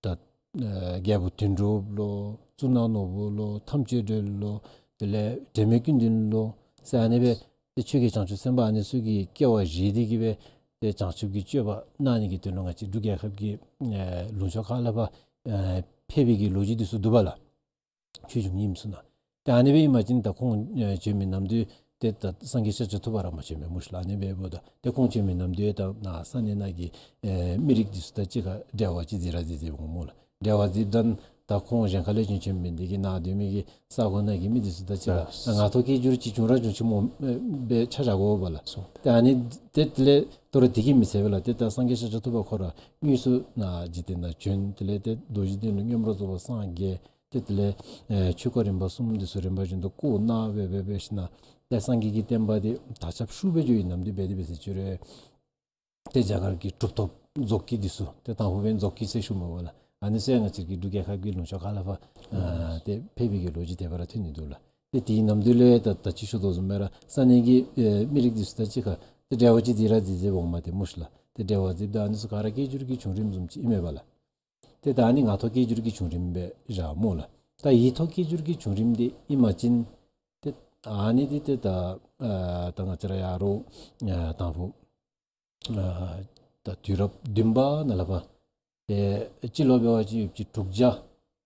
ད་ཨེ་རྒྱལ་པོ་དོན་གྲུབ་ལོ་གཙུག་ན་ནོར་བུ་ལོ་ཐམས་ཅད་སྒྲོལ་ལོ་དེ་ལས་དྲན་མེད་ཀུན་ལྡན་ལོ་ཟེར་ཨ་ནི་སྦེ་ཏེ་ཆོས་རྒྱལ་བྱང་ཆུབ་སེམས་དཔའ་ཨ་ནི་ཚུ་གི་སྐྱེ་བ་བཞེས་ཏེ་གི་སྦེ་ཏེ་བྱང་ཆུབ་ཀྱི་སྤྱོད་པ་གནང་ནི་གི་དོན་ལུ་ང་བཅས་འབྲུག་རྒྱལ་ཁབ་ཀྱི་ཨེ་ལུང་ཕྱོགས་ཁག་ལས་ཕར་ཨེ་ཕེབས་པའི་གི་ལོ་རྒྱུས་འདི་ཚུ་འདུག་པ་ལགས། ཆོས་འབྱུང་རྙིངམ་ཚུ་ནང་། ཏེ་ཨ་ནི་སྦེ་ཨིན་པ་ཅིན་ད་ཁོང་ཨེ་བྱོན་མི་ནམ་དུས་ཏེ་ད་སངས་རྒྱས་ཤཱཀྱ་ཐུབ་པ་ར་མ་བྱོན་པས་སྨོ་ཤིག་ལགས། ཨ་ནི་སྦེ་འབདཝ་ད་ཏེ་ཁོང་བྱོན་མི་ནམ་དུས་ད་ནཱ་ས་གནས་ནང་གི་ཨེ་མི་རིགས་འདི་ཚུ་དང་གཅིག་ཁར་འབྲེལ་བ་ཅིག་འཛིན་ར་འཛིན་འཛིན་འོང་སྨོ་ལགས། འབྲེལ་བ་འཛིནམ་ད་ད་ཁོང་གཞན་ཁ་ལས་བྱོན་བྱོན་མི་འདི་གིས་ནཱ་སྡོད་མི་གི་ས་གོ་ནང་གི་མི་འདི་ཚུ་དང་གཅིག་ཁར་ལགས། ད་ངག་ཐོག་སྐད་སྒྱུར་ཅིག་བྱུང་ར་བྱུང་ཅི་སྨོ་ཨེ་སྦེ་ཆ་བཞག་དགོ་པས་ལགས། སོ། ཏེ་ཨ་ནི་ཏེ་དེ་ལས་དོ་རུང་དེ་གིས་མི་ཚད་པས་ལགས། ཏེ་ད་སངས་རྒྱས་ཤཱཀྱ་ཐུབ་པ་ཁོ་ར་དངོས་སུ་ནཱ་འཇིག་རྟེན་ནང་བྱོན། དེ་ལས་ཏེ་མདོ་རྒྱུད་སྡེ་ལུ་མངོན་པར་རྫོགས་པར་སངས་རྒྱས། ཏེ་དེ་ལས་ཨེ་ཆོས་སྐོར་རིམ་པ་གསུམ་འདི་ཚུ་རིམ་པ་བཞིན་དུ་བསྐོར་གནང་སྦེ་སྦེ་སྦེ་ཞིནམ་ལས་ཏེ་སངས་རྒྱས་ཀྱི་བསྟན་པ་འདི་དར་ཁྱབ་ཤུགས་སྦེ་འགྱོ་བའི་ནམ་དུས་འབད་དེ་འབད་ཟེར་ཅི་རུང་ཏེ་རྒྱ་གར་གྱི་གྲུབ་ཐོབ་རྫོགས་སྐྱེས་འདི་ཚུ་ཏེ་དང་ཕུ་འབདན་རྫོགས་སྐྱེས་ཟེར་ཞུཝ་མས་པ་ལགས། ཨ་ནི་ཚུ་ཡང་ང་བཅས་ཀྱི་འབྲུག་རྒྱལ་ཁབ་ཀྱི་ལུང་ཕྱོགས་ཁ་ལས་ཕར་ཨ་ཏེ་ཕེབས་པའི་གི་ལོ་རྒྱུས་དེ་སྦེ་ར་ཐོན་ནི་འདུག་ལགས། ཏེ་དེའི་ནམ་དུས་ལས་ད་ད་ཅི་ཞུ་དོ་བཟུམ་སྦེ་ར་ས་གནས་ཀྱི་ཨེ་མི་རིགས་འདི་ཚུ་དང་གཅིག་ཁར་ཏེ་འབྲེལ་བ་ཅིག་འཛིན་ར་འཛིན་འཛིན་འོངམ་ཏེ་སྨོ་ཤིག་ལགས། ཏེ་འབྲེལ་བ་འཛིནམ་ད་ཨ་ནི་ཚུ་ག་ར་སྐད་སྒྱུར་གྱི་བྱུང་རིམ་བཟུམ་ཅིག་ཨིན་མས་པ་ལགས། ཏེ་ད་ཨ་ནི་ངག་ཐོག་སྐད་སྒྱུར་གྱི་བྱུང་རིམ་སྦེ་བཞག་སྨོ་ལགས། ད་ཡིག་ཐོག་སྐད་སྒྱུར་གྱི་བྱུང་རིམ་འདི་ཨིན་པ་ཅིན་ཏེ་ཨ་ནི་འདི་ཏེ་ད་ཨ་ད་ང་བཅས་ར་ཡར་ཨ་དང་ཕུ་ཨ་ད་དུས་རབས་བདུན་པ་ནང་ལས་ཕར་ཏེ་སྤྱི་ལོ་འབད་བ་ཅིན་ཡོདཔ་ཅིག་དྲུག་བརྒྱ་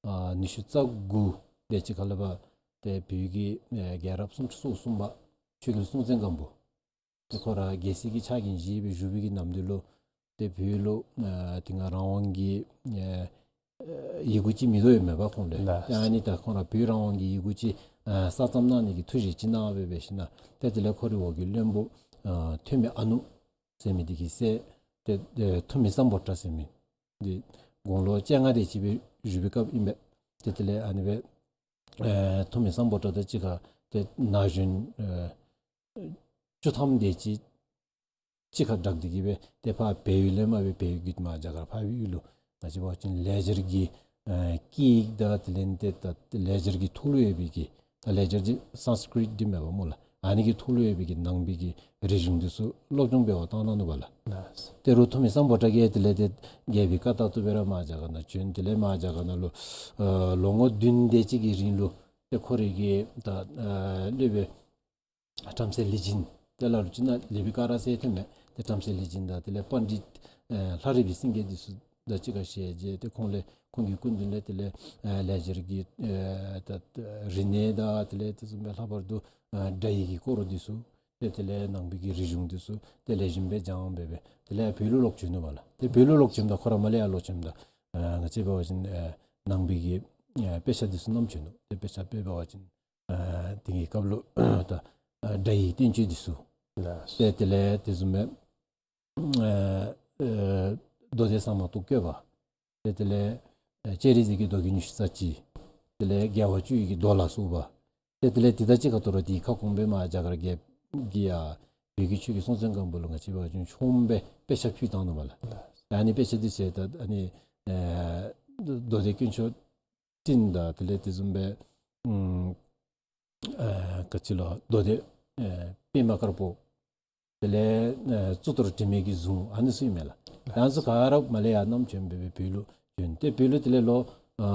ཨ་ཉི་ཤུ་རྩ་དགུ་དེ་ཅིག་ཁ་ལས་ཕར་ཏེ་བོད་ཀྱི་ཨེ་རྒྱལ་རབས་སུམ་ཅུ་སོ་གསུམ་པ་ཆོས་རྒྱལ་སྲོང་བཙན་སྒམ་པོ་ཏེ་ཁོ་ར་རྒྱལ་སྲིད་ཀྱི་ཕྱག་འགན་བཞེས་སྦེ་བཞུགས་པའི་གི་ནམ་དུས་ལུ་ཏེ་བོད་ལུ་ཨ་དེ་སྔ་རང་དབང་གི་ཨ་ཡི་གུ་ཅིག་མེད་དོ་ཡོདཔ་མས་པ་ཁོང་ལུ། ལགས། ཏེ་ཨ་ནི་ད་ཁོང་ར་བོད་རང་དབང་གི་ཡི་གུ་ཅིག་ཨ་གསར་རྩོམ་གནང་ནི་གི་ཐུགས་བཞེད་ཅིག་གནང་སྦེ་སྦེ་ཞིནམ་ལས་ཏེ་དེ་ལས་ཁོ་རའི་འོག་གི་བློན་པོ་ཨ་ཐོན་མི་ཨ་ནུ་ཟེར་མི་འདི་གི་སྲས་ཏེ་ཨེ་ཐུ་མི་སམ་བྷོ་ཊ་ཟེར་མི་འདི་ དགུང་ལོ་བཅོ་ལྔ་དེ་ཅིག་སྦེ་བཞུགས་པའི་སྐབས་ཨིན་པས། ཏེ་དེ་ལས་ཨ་ནི་སྦེ་ཨེ་ཐུ་མི་སམ་བྷོ་ཊ་དང་གཅིག་ཁར་ཏེ་ན་གཞོན་ཨེ་བཅུ་ཐམ་དེ་ཅིག་གཅིག་ཁར་སྦྲགས་ཏེ་གི་སྦེ་ཏེ་ཕར་བལ་ཡུལ་ལས་མར་སྦེ་བལ་ཡུལ་བརྒྱུད་མར་རྒྱ་གར་ཕར་ཡུལ་ལུ་ང་བཅས་འབད་བ་ཅིན་ལེགས་སྦྱར་གྱི་ཨེ་སྐད་ཡིག་དང་དེ་ལས་ཏེ་ད་ལེགས་སྦྱར་གྱི་ཐོག་ལུ་ཡོད་པའི་གི་ད་ལེགས་སྦྱར་གྱི་སཾ་སྐྲྀཏ་འདི་མེན་པ་སྨོ་ལགས། ཨ་ནི་གི་ཐོག་ལུ་ཡོད་པའི་གི་ནང་པའི་གི་རིག་གཞུང་འདི་ཚུ་སློབ་སྦྱོང་འབད་བར་བཏང་གནང་ནུག་པ་ལགས། ལགས། ད་རུང་ཐུ་མི་སམ་བྷོ་ཊ་གིས་དེ་ལས་ཏེ་རྒྱལ་པོའི་བཀའ་ལྟར་དུ་སྦེ་ར་མར་རྒྱ་གར་ནང་བྱོན། དེ་ལས་མར་རྒྱ་གར་ནང་ལུ་ཨེ་ལོ་ངོ་བདུན་དེ་ཅིག་གི་རིང་ལུ་ཏེ་ཁོ་རའི་གི་ད་ཨེ་སློབ་དཔོན་བྲམ་ཟེ་ལི་སྦྱིན་དེ་ལ་ལུ་ཅིག་ནང་ལེགས་པའི་སྐོར་ཟེར་ཐོནམ་མས། ཏེ་བྲམ་ཟེ་ལི་སྦྱིན་དང་དེ་ལས་པཎྜི་ཏ་ཨེ་ལྷ་རིས་པའི་སེང་གེ་འདི་ཚུ་དང་གཅིག་ཁར་ཞལ་མཇལ། ཏེ་ཁོང་ལས་ཁོང་གི་སྐུ་མདུན་ལས་དེ་ལས་ཨེ་ལེགས་སྦྱར་གྱི་ཨེ་ད་རིག་གནས་དང་དེ་ལས་དེ་བཟུམ་སྦེ་ལྷག་པར་དུ་ཨེ་སྒྲ་ཡིག་གི་སྐོར་འདི་ཚུ་ཏེ་དེ་ལས་ནང་པའི་གི་རིག་གཞུང་འདི་ཚུ་ཏེ་ལེགས་ཤོམ་སྦེ་སྦྱངས་སྦེ་སྦེ་དེ་ལས་བོད་ལུ་ལོག་བྱོན་ནུག་པ་ལགས། ཏེ་བོད་ལུ་ལོག་བྱོནམ་ད་ཁོ་ར་མར་ལས་ཡར་ལོག་བྱོནམ་ད་ཨེ་ང་བཅས་འབད་བ་ཅིན་ཨེ་ནང་པའི་གི་ཨེ་དཔེ་ཆ་འདི་ཚུ་བསྣམས་བྱོན་ནུག། ཏེ་དཔེ་ཆ་དཔེ་འབད་བ་ཅིན་ཨ་དེ་གི་སྐབས་ལུ་ད་ཨ་སྒྲ་ཡི་བསྟན་བཅོས་འདི་ཚུ། ལགས། ཏེ་དེ་ལས་དེ་བཟུམ་སྦེ་ཨ་ཨ་མདོ་སྡེ་གསང་སྔགས་རྟོགས་བརྐོས་པ། ཏེ་དེ་ལས་ཨ་སྤྱན་རས་གཟིགས་ཀྱི་མདོ་རྒྱུད་ཉི་ཤུ་རྩ་གཅིག། དེ་ལས་རྒྱལ་བ་བཅུ་ཡི་གི་མདོ་ལ་སོགས་པ། ཏེ་དེ་ལས་དེ་དང་གཅིག་ཁར་ད་རུང་དེའི་ཁ་སྐོང་སྦེ་མར་རྒྱ་གར་རྒྱལ་གྱི་ཡ་བོད་ཀྱི་ཆོས་ཀྱི་སྲོང་བཙན་སྒམ་པོ་ལུ་ང་བཅས་འབད་བ་ཅིན་ཆོངམ་སྦེ་དཔེ་ཆ་ཕུལ་བཏང་ནུག་པ་ལགས། ལགས། ཨ་ནི་དཔེ་ཆ་འདི་ཚུ་ད་ཨ་ནི་ཨ་མདོ་སྡེ་དཀོན་མཆོག་སྤྲིན་དང་དེ་ལས་དེ་བཟུམ་སྦེ་ཨམ་ཨ་ག་ཅི་ལོ་མདོ་སྡེ་ཨ་པདྨ་དཀར་པོ། དེ་ལས་ཨ་གཙུག་ཏོར་དྲི་མེད་ཀྱི་གཟུངས་ཨ་ནི་ཚུ་ཨིན་མས་ལགས། ཨ་ནི་ཚུ་ག་ར་མར་ལས་ཡར་བསྣམས་བྱོན་སྦེ་སྦེ་བོད་ལུ་བྱོན། ཏེ་བོད་ལུ་དེ་ལས་ལོ་ཨ་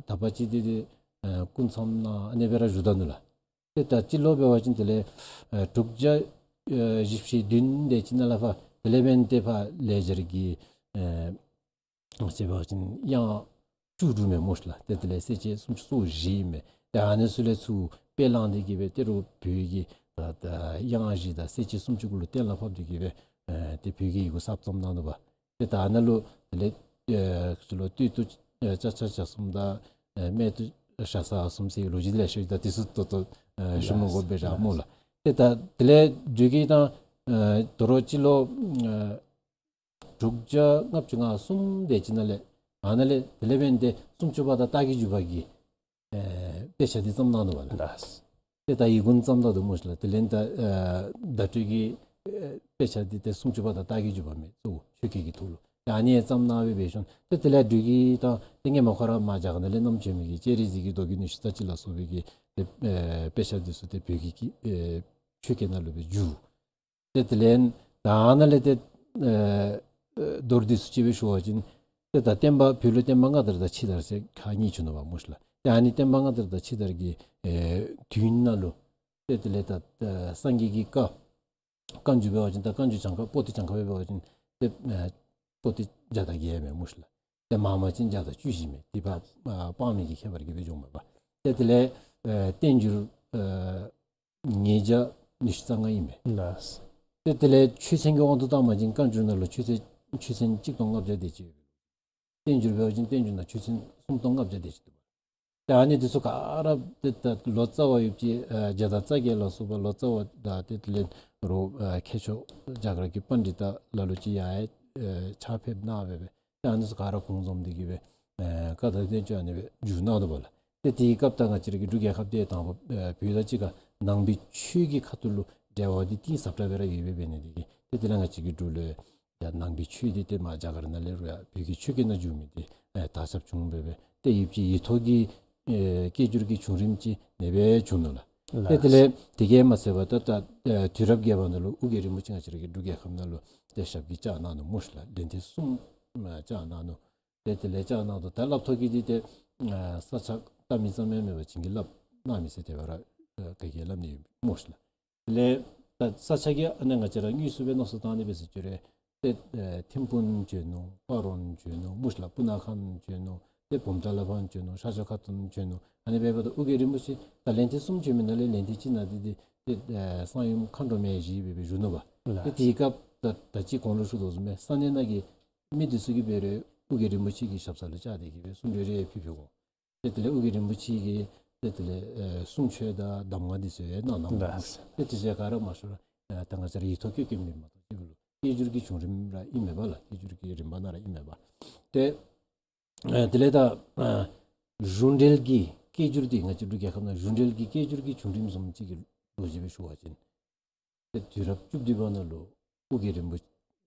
དག་པ་ཅིག་དེ་དེ་ཨ་སྐུ་མཚམས་གནང་ཨ་ནི་སྦེ་ར་བཞུགས་ད་ནུག་ལགས། ཏེ་ད་སྤྱི་ལོ་འབད་བ་ཅིན་དེ་ལས་ཨ་དྲུག་བརྒྱ་ཨ་བཞི་བཅུ་ཞེ་བདུན་དེ་ཅིག་ནང་ལས་ཕར་དེ་ལས་འབདན་ཏེ་ཕར་ལེགས་སྦྱར་གྱི་ཨ་ང་བཅས་འབད་བ་ཅིན་དབྱངས་བཅུ་དྲུག་མས་སྨོ་ལགས། ཏེ་དེ་ལས་གསལ་བྱེད་སུམ་ཅུ་སོ་བཞི་ཨིན་མས། ཏེ་ཨ་ནི་ཚུ་ལས་ཚུར་དཔེ་བླངས་ཏེ་གི་སྦེ་ད་རུང་བོད་ཀྱི་ད་ད་དབྱངས་བཞི་དང་གསལ་བྱེད་སུམ་ཅུ་གུ་ལུ་གཏན་ལ་ཕབ་སྟེ་གི་སྦེ་ཨ་ཏེ་བོད་ཀྱི་ཡི་གུ་གསརཔ་བརྩམས་གནང་ནུག་པ། ཏེ་ད་ཨ་ནཱ་ལུ་དེ་ལས་ཨ་ག་ཅི་ལོ་སྟོད་དུ་ཨ་ཅ་ཆ་ཇ་གསུམ་དང་ཨ་སྨད་དུ་ཞ་ས་གསུམ་ཟེར་ལོ་རྒྱུས་ལེ་ཤ་ཡོད། ད་དེ་ཚུ་ད་ལྟོ་ཨ་ཞུ་མི་དགོ་པས་ར་སྨོ་ལགས། ཏེ་ད་དེ་ལས་འགྲོས་ཀྱིས་ད་ཨ་ད་རུང་སྤྱི་ལོ་ཨ་དྲུག་བརྒྱ་ལྔ་བཅུ་ང་གསུམ་དེ་ཅིག་ནང་ལས་ཨ་ནཱ་ལས་དེ་ལས་འབདན་ཏེ་སུམ་ཅུ་པ་དང་རྟགས་ཀྱི་འཇུག་པ་གི་ཨེ་དཔེ་ཆ་འདི་བརྩམས་གནང་ནུག་པ་ལགས། ལགས། ཏེ་ད་ཡི་གུ་བརྩམས་ད་ནུག་སྨོ་ལགས། དེ་ལས་ད་ཨེ་བརྡ་སྤྲོད་ཀྱི་ཨེ་དཔེ་ཆ་འདི་ཏེ་སུམ་ཅུ་པ་དང་རྟགས་ཀྱི་འཇུག་པ་མས། གཙོ་བོ་ཆོས་སྐད་ཀྱི་ཐོག་ལུ་ད་ཨ་ནི་ཡང་བརྩམས་གནང་སྦེ་འབད་ཞིནམ་ཏེ་དེ་ལས་འགྲོས་ཀྱིས་ད་ཏེ་སྔོན་མ་ཁོ་ར་མར་རྒྱ་གར་ནང་ལས་བསྣམས་བྱོན་མི་གི་སྤྱན་རས་གཟིགས་ཀྱི་མདོ་རྒྱུད་ཉི་ཤུ་རྩ་གཅིག་ལ་སོགས་པའི་གི་ཏེ་ཨེ་དཔེ་ཆ་འདི་ཚུ་ཏེ་བོད་ཀྱི་ཨེ་ཆོས་སྐད་ནང་ལུ་སྦེ་བསྒྱུར། ཏེ་དེ་ལས་ད་ཨ་ནཱ་ལས་ཏེ་ཨེ་ཨེ་མདོར་བསྡུས་སུ་ཅིག་སྦེ་ཞུ་བ་ཅིན་ཏེ་ད་བསྟན་པ་བོད་ལུ་བསྟན་པ་སྔ་དར་དང་ཕྱི་དར་ཟེར་ཁག་གཉིས་བྱུང་ནུག་པ་སྨོ་ལགས། ཏེ་ཨ་ནི་བསྟན་པ་སྔ་དར་དང་ཕྱི་དར་གྱི་ཨེ་དུས་ནང་ལུ་ཏེ་དེ་ལས་ད་ཨེ་སངས་རྒྱས་ཀྱི་བཀའ་བཀའ་འགྱུར་འབད་བ་ཅིན་ད་བཀའ་འགྱུར་གྱངས་ཁ་པོ་ཏི་གྱངས་ཁ་སྦེ་འབད་བ་ཅིན་ཏེ་ཨེ་པོ་ཏི་བརྒྱ་དང་བརྒྱད་མས་སྨོ་ལགས། ཏེ་མ་མ་ཅིན་བརྒྱ་དང་བཅུ་བཞི་མས། དེ་ཕར་ཨ་དཔག་མེད་ཀྱི་ཁྱད་པར་གྱིས་སྦེ་འགྱོཝ་མས་པ། ཏེ་དེ་ལས་ཨེ་བསྟན་འགྱུར་ཨེ་ཉིས་བརྒྱ་ཉི་ཤུ་རྩ་ལྔ་ཨིན་མས། ལགས། ཏེ་དེ་ལས་ཆོས་ཚན་གྱི་དབང་དུ་བཏང་བ་ཅིན་བཀའ་འགྱུར་ནང་ལུ་ཆོས་ཚན་ཆོས་ཚན་གཅིག་སྟོང་ལྔ་བརྒྱ་དེ་ཅིག། བསྟན་འགྱུར་འབད་བ་ཅིན་བསྟན་འགྱུར་ནང་ཆོས་ཚན་སུམ་སྟོང་ལྔ་བརྒྱ་དེ་ཅིག་འདུག་པ། ཏེ་ཨ་ནི་འདི་ཚུ་ག་ར་ཏེ་ད་ལོ་ཙཱ་བ་ཡོདཔ་ཅིག་ཨ་བརྒྱ་དང་རྩ་བརྒྱད་ལ་སོགས་པ་ལོ་ཙཱ་བ་དང་ཏེ་དེ་ལས་རོགས་ཨ་མཁས་མཆོག་རྒྱ་གར་གྱི་པཎྜི་ཏ་ལ་ལུ་ཅིག་ཡང་ཨེ་ཕྱག་ཕེབས་གནང་སྦེ་སྦེ་ཏེ་ཨ་ནི་ཚུ་ག་ར་གུང་འཛོམས་ཏེ་གི་སྦེ་ཨེ་བཀའ་དང་བསྟན་བཅོས་ཨ་ནི་སྦེ་བསྒྱུར་གནང་ནུག་པ་ལགས། ཏེ་དེའི་སྐབས་ད་ང་བཅས་ར་གི་འབྲུག་རྒྱལ་ཁབ་འདི་དང་པ་ཨེ་བོད་དང་གཅིག་ཁར་ནང་པའི་ཆོས་ཀྱི་ཁ་ཐུག་ལུ་འབྲེལ་བ་འདི་གཏིང་ཟབ་དྲགས་སྦེ་ར་ཡོད་པའི་འབད་ནི་འདི་གིས་ཏེ་དེ་ལས་ང་བཅས་ཀྱི་འབྲུག་ལུ་ཡང་ནང་པའི་ཆོས་འདི་ཏེ་མར་རྒྱ་གར་ནང་ལས་རུང་ཡང་བོད་ཀྱི་ཆོས་སྐད་ནང་བསྒྱུར་མི་འདི་ཨེ་དར་ཁྱབ་བྱུང་སྦེ་སྦེ་ཏེ་ཡུདཔ་ཅིག་ཡིག་ཐོག་གི་ཨེ་སྐད་སྒྱུར་གྱི་བྱུང་རིམ་ཅིག་ཨ་ནེ་སྦེ་བྱུང་ནུག་ལགས། ཏེ་དེ་ལས་དེ་གིས་མ་ཚད་པར་ད་ད་ཨེ་དུས་རབས་བརྒྱད་པ་ནང་ལུ་ཨོ་རྒྱན་རིན་པོ་ཆེ་ང་བཅས་ར་གི་འབྲུག་རྒྱལ་ཁབ་ནང་ལུ་ཏེ་ཞབས་ཀྱིས་བཅགས་གནང་ནུག་སྨོ་ལགས། ལན་ཐེངས་གསུམ་ཨ་བཅགས་གནང་ནུག། ཏེ་དེ་ལས་བཅགས་གནང་དོ་ད་བསླབ་ཐོག་གི་འདི་ཏེ་ཨ་ས་ཆ་བལྟ་མི་ཙམ་ཡང་མེད་པར་བྱིན་གྱིས་བརླབས་གནང་མི་ཟེར་དེ་སྦེ་ར་ཨ་ག་གིས་སླབ་ནི་ཡོད་སྨོ་ལགས། དེ་ལས་ད་ས་ཆ་གི་ཨ་ནི་ང་བཅས་ར་དངོས་སུ་སྦེ་མནོ་བསམ་བཏང་ནི་འབད་ཟེར་ཅི་རུང་ཏེ་ཨ་ཐིམ་ཕུག་བྱོན་ནུག། སྤ་རོ་བྱོན་ནུག་སྨོ་ལགས། སྤུ་ན་ཁ་བྱོན་ནུག། ཏེ་བུམ་ཐང་ལ་ཕར་བྱོན་ནུག། ཤར་ཕྱོགས་ཁ་ཐུག་བྱོན་ནུག། ཨ་ནི་འབདཝ་ད་ཨོ་རྒྱན་རིན་པོ་ཆེ་ད་ལན་ཐེངས་གསུམ་བྱོན་མི་ནང་ལས་ལན་ཐེངས་གཅིག་ནང་འདི་འདི་ཏེ་ཨ་གསང་ཡུམ་མཁའ་འགྲོ་མའི་གཞི་སྦེ་སྦེ་བཞུགས་ནུག་པ། ལགས། ཏེ་དེའི་སྐབས་ད་ད་ཅི་གོང་ལུ་ཞུ་དོ་བཟུམ་སྦེ་ས་གནས་ནང་གི་མི་འདི་ཚུ་གིས་འབད་རུང་ཨོ་རྒྱན་རིན་པོ་ཆེ་གི་ཞབས་ས་ལུ་བཅར་ཏེ་གི་སྦེ་གསུང་གྲོས་རེ་ཕུལ་ཕུལ་དགོ། ཏེ་དེ་ལས་ཨོ་རྒྱན་རིན་པོ་ཆེ་གིས་ཏེ་དེ་ལས་ཨེ་གསུང་ཆོས་དང་གདམས་ངག་འདི་ཚུ་ཡང་གནང་གནངམ་ཨིན་པས། ལགས། ཏེ་དེ་ཚུ་ག་ར་མ་ཤོར་ཨེ་ད་ང་བཅས་ར་ཡིག་ཐོག་བཀོད་བཀོདཔ་མེན་མ་གཏོགས་ཅིག་ལུ་སྐད་སྒྱུར་གྱི་བྱུང་རིམ་ར་ཨིན་མས་པ་ལགས། སྐད་སྒྱུར་གྱི་རིམ་པ་ནང་ར་ཨིན་མས་པ། ཏེ་ ཨ་དེ་ལས་ད་ཨ་གཞུང་འབྲེལ་གྱི་སྐད་སྒྱུར་འདི་ང་བཅས་འབྲུག་རྒྱལ་ཁབ་ནང་གཞུང་འབྲེལ་གྱི་སྐད་སྒྱུར་གྱི་བྱུང་རིམ་བཟུམ་ཅིག་གི་ལོ་རྒྱུས་སྦེ་ཞུ་བ་ཅིན། ཏེ་དུས་རབས་བཅུ་བདུན་པ་ནང་ལུ་ཨོ་རྒྱན་རིན་པོ་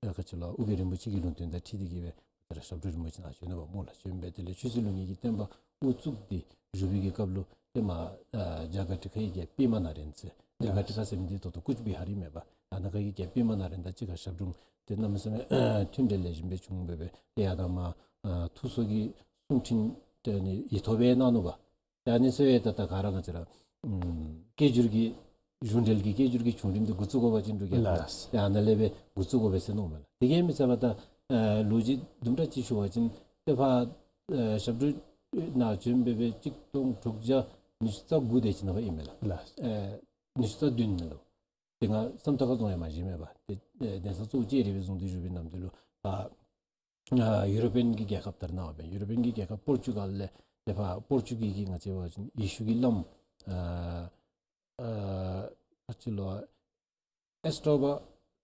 ཨ་ག་ཅི་ལོ་ཨོ་རྒྱན་རིན་པོ་ཆེ་གི་ལུང་བསྟན་དང་འཁྲིལ་ཏེ་གིས་སྦེ་ད་ར་ཞབས་དྲུང་རིན་པོ་ཆེ་ནཱ་བྱོན་ནུག་པ་སྨོ་ལགས། བྱོན་སྦེ་དེ་ལས་ཆོས་སྲིད་ལུགས་གཉིས་ཀྱི་བསྟན་པ་དབུ་བཙུགས་ཏེ་བཞུགས་པའི་གི་སྐབས་ལུ་ཏེ་མར་ཨ་རྒྱ་གར་ཁྲི་ཁ་གི་རྒྱལཔོ་པདྨ་ནཱ་རོན་ཟེར། རྒྱ་གར་ཁྲི་ཁ་ཟེར་མི་འདི་ད་ལྟོ་ཀུཆ་བི་ཧར་ཨིན་མས་པ། ཨ་ནཱ་ཁ་གི་རྒྱལཔོ་པདྨ་ནཱ་རོན་དང་གཅིག་ཁར་ཞབས་དྲུང་ཏེ་གནམ་མེད་ས་མེད་མཐུན་འབྲེལ་ལེགས་ཤོམ་སྦེ་བྱུང་སྦེ་སྦེ་ཏེ་ཡར་དང་མར་ཨ་ཐུགས་གསོ་གི་གསུང་འཕྲིན་ཏེ་ཨ་ནི་ཡིག་ཐོག་སྦེ་གནང་ནུག་པ། ཏེ་ཨ་ནི་ཚུ་ཡང་ད་ད་ག་ར་ང་བཅས་ར་ཨམ་སྐད་སྒྱུར་གྱི་གཞུང་འབྲེལ་གྱི་སྐད་སྒྱུར་གྱི་བྱུང་རིམ་འདི་འགོ་བཙུགས་དགོ་པ་ཅིན་འབྲུག་རྒྱལ་ཁབ་ལགས། ཏེ་ཨ་ནཱ་ལས་སྦེ་འགོ་བཙུགས་དགོ་པས་ཟེར་མནོཝ་མས་ལགས། དེ་གིས་མི་ཚད་པར་ད་ཨ་ལོ་རྒྱུས་དུམ་གྲ་ཅིག་ཞུ་བ་ཅིན་ཏེ་ཕར་ཨ་ཞབས་དྲུང་ནཱ་བྱོན་སྦེ་སྦེ་གཅིག་སྟོང་དྲུག་བརྒྱ་ཉི་ཤུ་རྩ་དགུ་དེ་ཅིག་ནང་ཕར་ཨིན་མས་ལགས། ལགས། ཨ་ཉི་ཤུ་རྩ་བདུན་ནང་ལུ། ཏེ་ང་བསམ་རྟ་དཀར་རྫོང་ཡང་མ་བཞེངས་མས་པ། ཏེ་ཨ་གདན་ས་གཙོ་བོ་ལྕགས་རི་སྦེ་བཟུང་སྟེ་བཞུགས་པའི་ནམ་དུས་ལུ་ཕར་ཨ་ཡུ་རོ་པིའན་གྱི་རྒྱལ་ཁབ་ལྟར་སྣང་བ་སྦེ་ཡུ་རོ་པིའན་གྱི་རྒྱལ་ཁབ་པོར་ཅུ་གཱལ་ལས་ཏེ་ཕར་པོར་ཅུ་གི་གི་ང་བཅས་འབད་བ་ཅིན་ཡེ་ཤུ་གི་བླམ་ཨ་ཨ་ག་ཅི་ལོ་ཨེས་ཊོ་བ་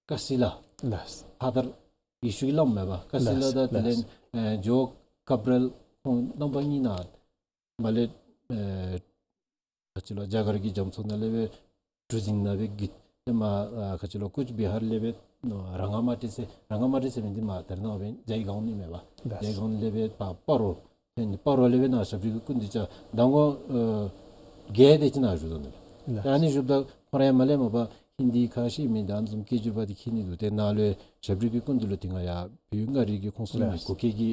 ཀ་སི་ལ། ལགས། ཕ་དར་ཡེ་ཤུ་གི་བླམ་མས་པ། ཀ་སི་ལ། ལགས། དང་དེ་ལས་ལགས། ཨ་ཇོ་ཀབ་རལ་ཁོང་རྣམ་པ་གཉིས་ནཱ་མར་ལས་ཨ་ག་ཅི་ལོ་རྒྱ་གར་གྱི་རྒྱ་མཚོ་ནང་ལས་སྦེ་གྲུ་གཟིངས་ནང་སྦེ་བརྒྱུད། ཏེ་མར་ཨ་ག་ཅི་ལོ་ཀུཆ་བི་ཧར་ལས་སྦེ་ཨ་ར་ང་མ་ཏི་ཟེར། ར་ང་མ་ཏི་ཟེར་མི་འདི་མར་ད་རེས་ནངས་པ་སྦེ་ཇའི་གཱོན་ཨིན་མས་པ། ལགས། ཇའི་གཱོན་ལས་སྦེ་ཕར་སྤ་རོ། ཏེ་ནི་སྤ་རོ་ལས་སྦེ་ནཱ་ཞབས་དྲུང་གི་སྐུ་མདུན་བཅར། ད་ངོ་ཨ་བརྒྱད་དེ་ཅིག་ནཱ་བཞུགས་དོ་ནི། ལགས། ཏེ་ཨ་ནི་བཞུགསཔ་ད་ཁོ་ར་ཡང་མར་ལས་མར་ཕར་ཧིན་དི་ཁ་ཤེས་མི་དང་ཨ་ནི་བཟུམ་སྐད་སྒྱུར་པ་འདི་མཁྱེན་ནི་འདུག། ཏེ་ནཱ་ལུ་ཞབས་དྲུང་གི་སྐུ་མདུན་ལུ་ཏེ་ང་ཡར་བོད་མངའ་རིས་ཀྱི་ཁོངས་སུ་ལུ་མི་ལགས། གུ་གེ་གི་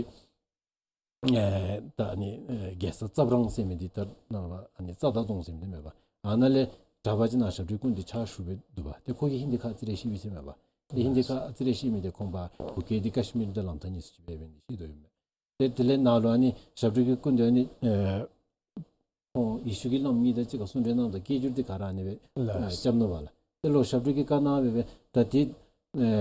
ཨེ་ད་ཨ་ནི་ཨེ་རྒྱལ་ས་རྩ་བྲང་ཟེར་མི་འདི་ད་ནཱ་ལུ་ཨ་ནི་རྩ་དར་རྫོང་ཟེར་མི་འདི་མས་པ། ཨ་ནཱ་ལས་གྲྭ་པ་ཅིག་ནཱ་ཞབས་དྲུང་སྐུ་མདུན་ཕྱག་ཞུ་སྦེ་འདུག་པ། ཏེ་ཁོ་གིས་ཧིན་དི་ཁ་ཨ་ཙི་རེ་ཤེས་པས་ཟེར་མས་པ། ཏེ་ཧིན་དི་ཁ་ཨ་ཙི་རེ་ཤེས་མི་འདི་ཁོང་པ་གུ་གེ་འདི་ཀ་ཤི་མིར་དང་ལམ་ཐག་གཉིས་སུ་ཅིག་འབད་འབད་ནི་ཤེས་དོ་ཡོད་མས། ཏེ་དེ་ལས་ནཱ་ལུ་ཨ་ནི་ཞབས་དྲུང་གི་སྐུ་མདུན་ཨ་ནི་ཨེ་ཁོང་ཡེ་ཤུ་གི་བླམ་གཉིས་དང་གཅིག་ཁར་གསུང་གྲོས་གནངམ་ད་སྐད་སྒྱུར་འདི་ག་ར་ཨ་ནི་སྦེ་ལགས། ཨེ་རྐྱབ་ནུག་པ་ལགས། ཏེ་ལོག་ཞབས་དྲུང་གིས་བཀའ་གནང་སྦེ་སྦེ་ད་ཏེ་ཨེ་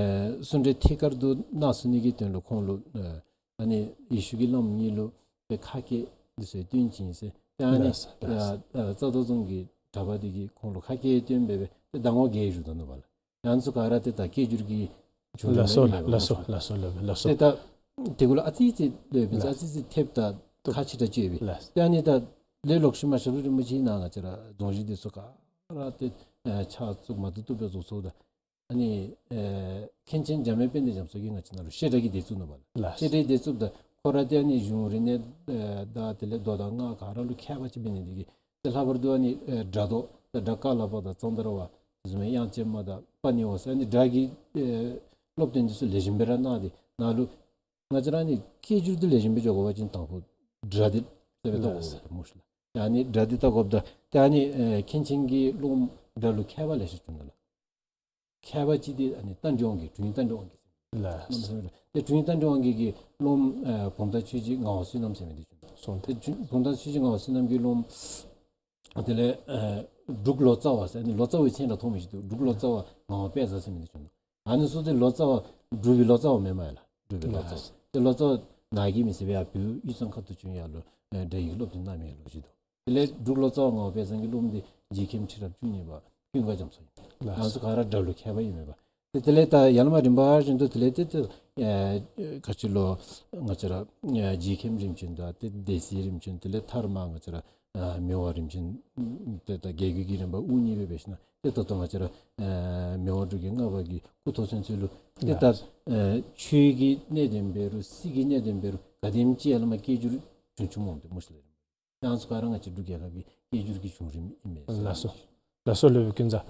གསུང་གྲོས་ཐད་ཀར་དུ་གནང་ཚུགས་ནི་གི་དོན་ལུ་ཁོང་ལུ་ཨེ་ཨ་ནི་ཡེ་ཤུ་གི་བླམ་གཉིས་ལུ་ཏེ་ཁ་སྐད་འདི་ཚུ་སྟོན་བྱིན་ཟེར། ཏེ་ཨ་ནི་ལགས་ལགས། ཨེ་ཨེ་རྩ་དར་རྫོང་གི་གྲྭ་པ་འདི་གིས་ཁོང་ལུ་ཁ་སྐད་སྟོན་སྦེ་སྦེ་ཏེ་ཟླ་ངོ་བརྒྱད་བཞུགས་དོ་ནུག་པ་ལགས། ཨ་ནི་ཚུ་ག་ར་ཏེ་ད་སྐད་སྒྱུར་གྱི་བྱུང་རིམ་ལགས་སོ་ཨིན་མས་པ། ལགས་སོ་ལགས་སོ་ལགས་སོ་ལགས་སོ། ཏེ་ད་དེ་གུ་ལུ་ཨ་ཙི་ཙི་ལོ་པིན་ལགས། ཨ་ཙི་ཙི་ཐེབས་ད་ཁག་ཆེ་དྲགས་ཅིག་ཡོད་པས། ལགས། ཏེ་ཨ་ནི་ད་ལས་ལོག་ཤུལ་མ་ཞབས་དྲུང་རིན་པོ་ཆེ་ནཱ་ང་བཅས་ར་རྫོང་གཞི་འདི་ཚུ་ག་ར་ཏེ་ཨེ་ཕྱག་བཙུགས་མ་བཏུབ་བཏུབ་སྦེ་བཟོ་ཚརཝ་ད་ཨ་ནི་ཨེ་མཁན་ཆེན་འཇམ་དབྱངས་དཔལ་ལྡན་རྒྱ་མཚོ་གིས་ང་བཅས་ནཱ་ལུ་བཤད་གྲྭ་གི་སྡེ་བཙུགས་ནུག་པ་ལགས། ལགས། བཤད་གྲྭའི་སྡེ་བཙུགསཔ་ད་ཁོ་ར་ཏེ་ཨ་ནི་གཞུང་རིག་གནས་ཨེ་དང་དེ་ལས་མདོ་དང་སྔགས་ག་ར་ལུ་མཁས་པ་ཅིག་འབད་ནི་འདི་གིས་ཏེ་ལྷག་པར་དུ་ཨ་ནི་ཨེ་སྒྲ་མདོ་དང་སྒྲ་ཀ་ལ་པ་དང་ཙནྡྲ་བ་དེ་བཟུམ་མའི་དབྱངས་ཅན་མ་དང་པ་ཎི་བ་ཟེར་ཨ་ནི་སྒྲ་གི་ཨེ་སློབ་སྟོན་འདི་ཚུ་ལེགས་ཤོམ་སྦེ་ར་གནང་སྟེ་ནཱ་ལུ་ང་བཅས་ར་ཨ་ནི་སྐད་སྒྱུར་འདི་ལེགས་ཤོམ་སྦེ་འགྱོ་དགོ་པ་ཅིན་དང་ཕུ་སྒྲ་འདི་ཟེར་སྦེ་བལྟ་དགོ་པས་སྨོ་ཤེ་ལགས། ཨ་ནི་སྒྲ་འདི་བལྟ་དགོཔ་ད་ཏེ་ཨ་ནི་ཨེ་མཁན་ཆེན་གྱི་སློབ་མ་སྒྲ་ལུ་མཁས་པ་ལེ་ཤ་བྱུང་ནུག་ལགས། མཁས་པ་ཅིག་འདི་ཨ་ནི་རྟ་མགྲིན་དབང་རྒྱལ། དྲུང་ཡིག་རྟ་མགྲིན་དབང་རྒྱལ་ཟེར། ལགས། ཏེ་དྲུང་ཡིག་རྟ་མགྲིན་དབང་རྒྱལ་གྱི་སློབ་མ་ཨེ་བུམ་ཐང་ཆོས་རྗེ་ངག་དབང་བསོད་ནམས་ཟེར་མི་འདི་བྱུང་ནུག། སོང་། ཏེ་བུམ་ཐང་ཆོས་རྗེ་ངག་དབང་བསོད་ནམས་ཀྱི་སློབ་མ་དེ་ལས་ཨེ་འབྲུག་ལོ་ཙཱ་བ་ཟེར་ཨ་ནི་ལོ་ཙཱ་བའི་མཚན་ར་ཐོགས་མི་ཅིག་འདུག། འབྲུག་ལོ་ཙཱ་བ་ངག་དབང་དཔལ་བཟང་ཟེར་མི་འདི་བྱུང་ནུག། ཨ་ནི་ཚུ་ཏེ་ལོ་ཙཱ་བ་འབྲུག་པའི་ལོ་ཙཱ་བ་མེན་མས་ལགས། འབྲུག་པའི་ལོ་ཙཱ་བ། ལགས། ཏེ་ལོ་ཙཱ་བ་ནཱ་གི་མི་ཟེར་སྦེ་ཡར་བོད་དབུས་གཙང་ཁ་ཐུག་བྱོན་ཡར་ལུ་ཨེ་སྒྲ་ཡིག་སློབ་སྟོན་གནང་མི་ལོ་ཅིག་འདུག། དེ་ལས་འབྲུག་ལོ་ཙཱ་བ་ངག་དབང་དཔལ་བཟང་གི་སློབ་མ་འདི་རྗེ་མཁན་ཁྲི་རབས་བཅུ་གཉིས་པ་ཀུན་དགའ་རྒྱ་མཚོ་ཨིན། ལགས། ང་ཚུ་ག་ར་སྒྲ་ལུ་མཁས་པ་ཨིན་མས་པ། ཏེ་དེ་ལས་ད་ཡར་ལས་མར་རིམ་པ་བཞིན་དུ་དེ་ལས་ཏེ་ཏེ་ཨེ་ག་ཅི་ལོ་ང་བཅས་ར་ཨེ་རྗེ་མཁན་རིམ་བྱོན་དང་ཏེ་སྡེ་སྲིད་རིམ་བྱོན། དེ་ལས་མཐར་མ་ང་བཅས་ར་ཨེ་མི་དབང་རིམ་བྱོན། ཏེ་ད་རྒྱལ་བརྒྱུད་ཀྱི་རིམ་པ་དབུ་བརྙེས་སྦེ་འབད་ཞིནམ་ཏེ་ད་ལྟོ་ང་བཅས་ར་ཨེ་མི་དབང་འབྲུག་རྒྱལ་ལྔ་པ་གི་སྐུ་ཐོག་ཚུན་ཚོད་ལུ་ཏེ་ད་ལགས། ཨེ་ཆོས་ཀྱི་གནད་དོན་འབད་རུང་སྲིད་ཀྱི་གནད་དོན་འབད་རུང་ག་དེམ་ཅིག་ཡར་ལས་མར་སྐད་སྒྱུར་བྱུང་བྱུངམ་འོང་སྟེ་སྨོ་ཤེ་ལགས། ཡང་ཚུ་ག་ར་ང་བཅས་འབྲུག་རྒྱལ་ཁབ་ཀྱི་སྐད་སྒྱུར་གྱི་བྱུང་རིམ་ཨིན་མས། ལགས་སོ། ལགས་སོ་སློབ་དཔོན་ཀུན་བཟང་།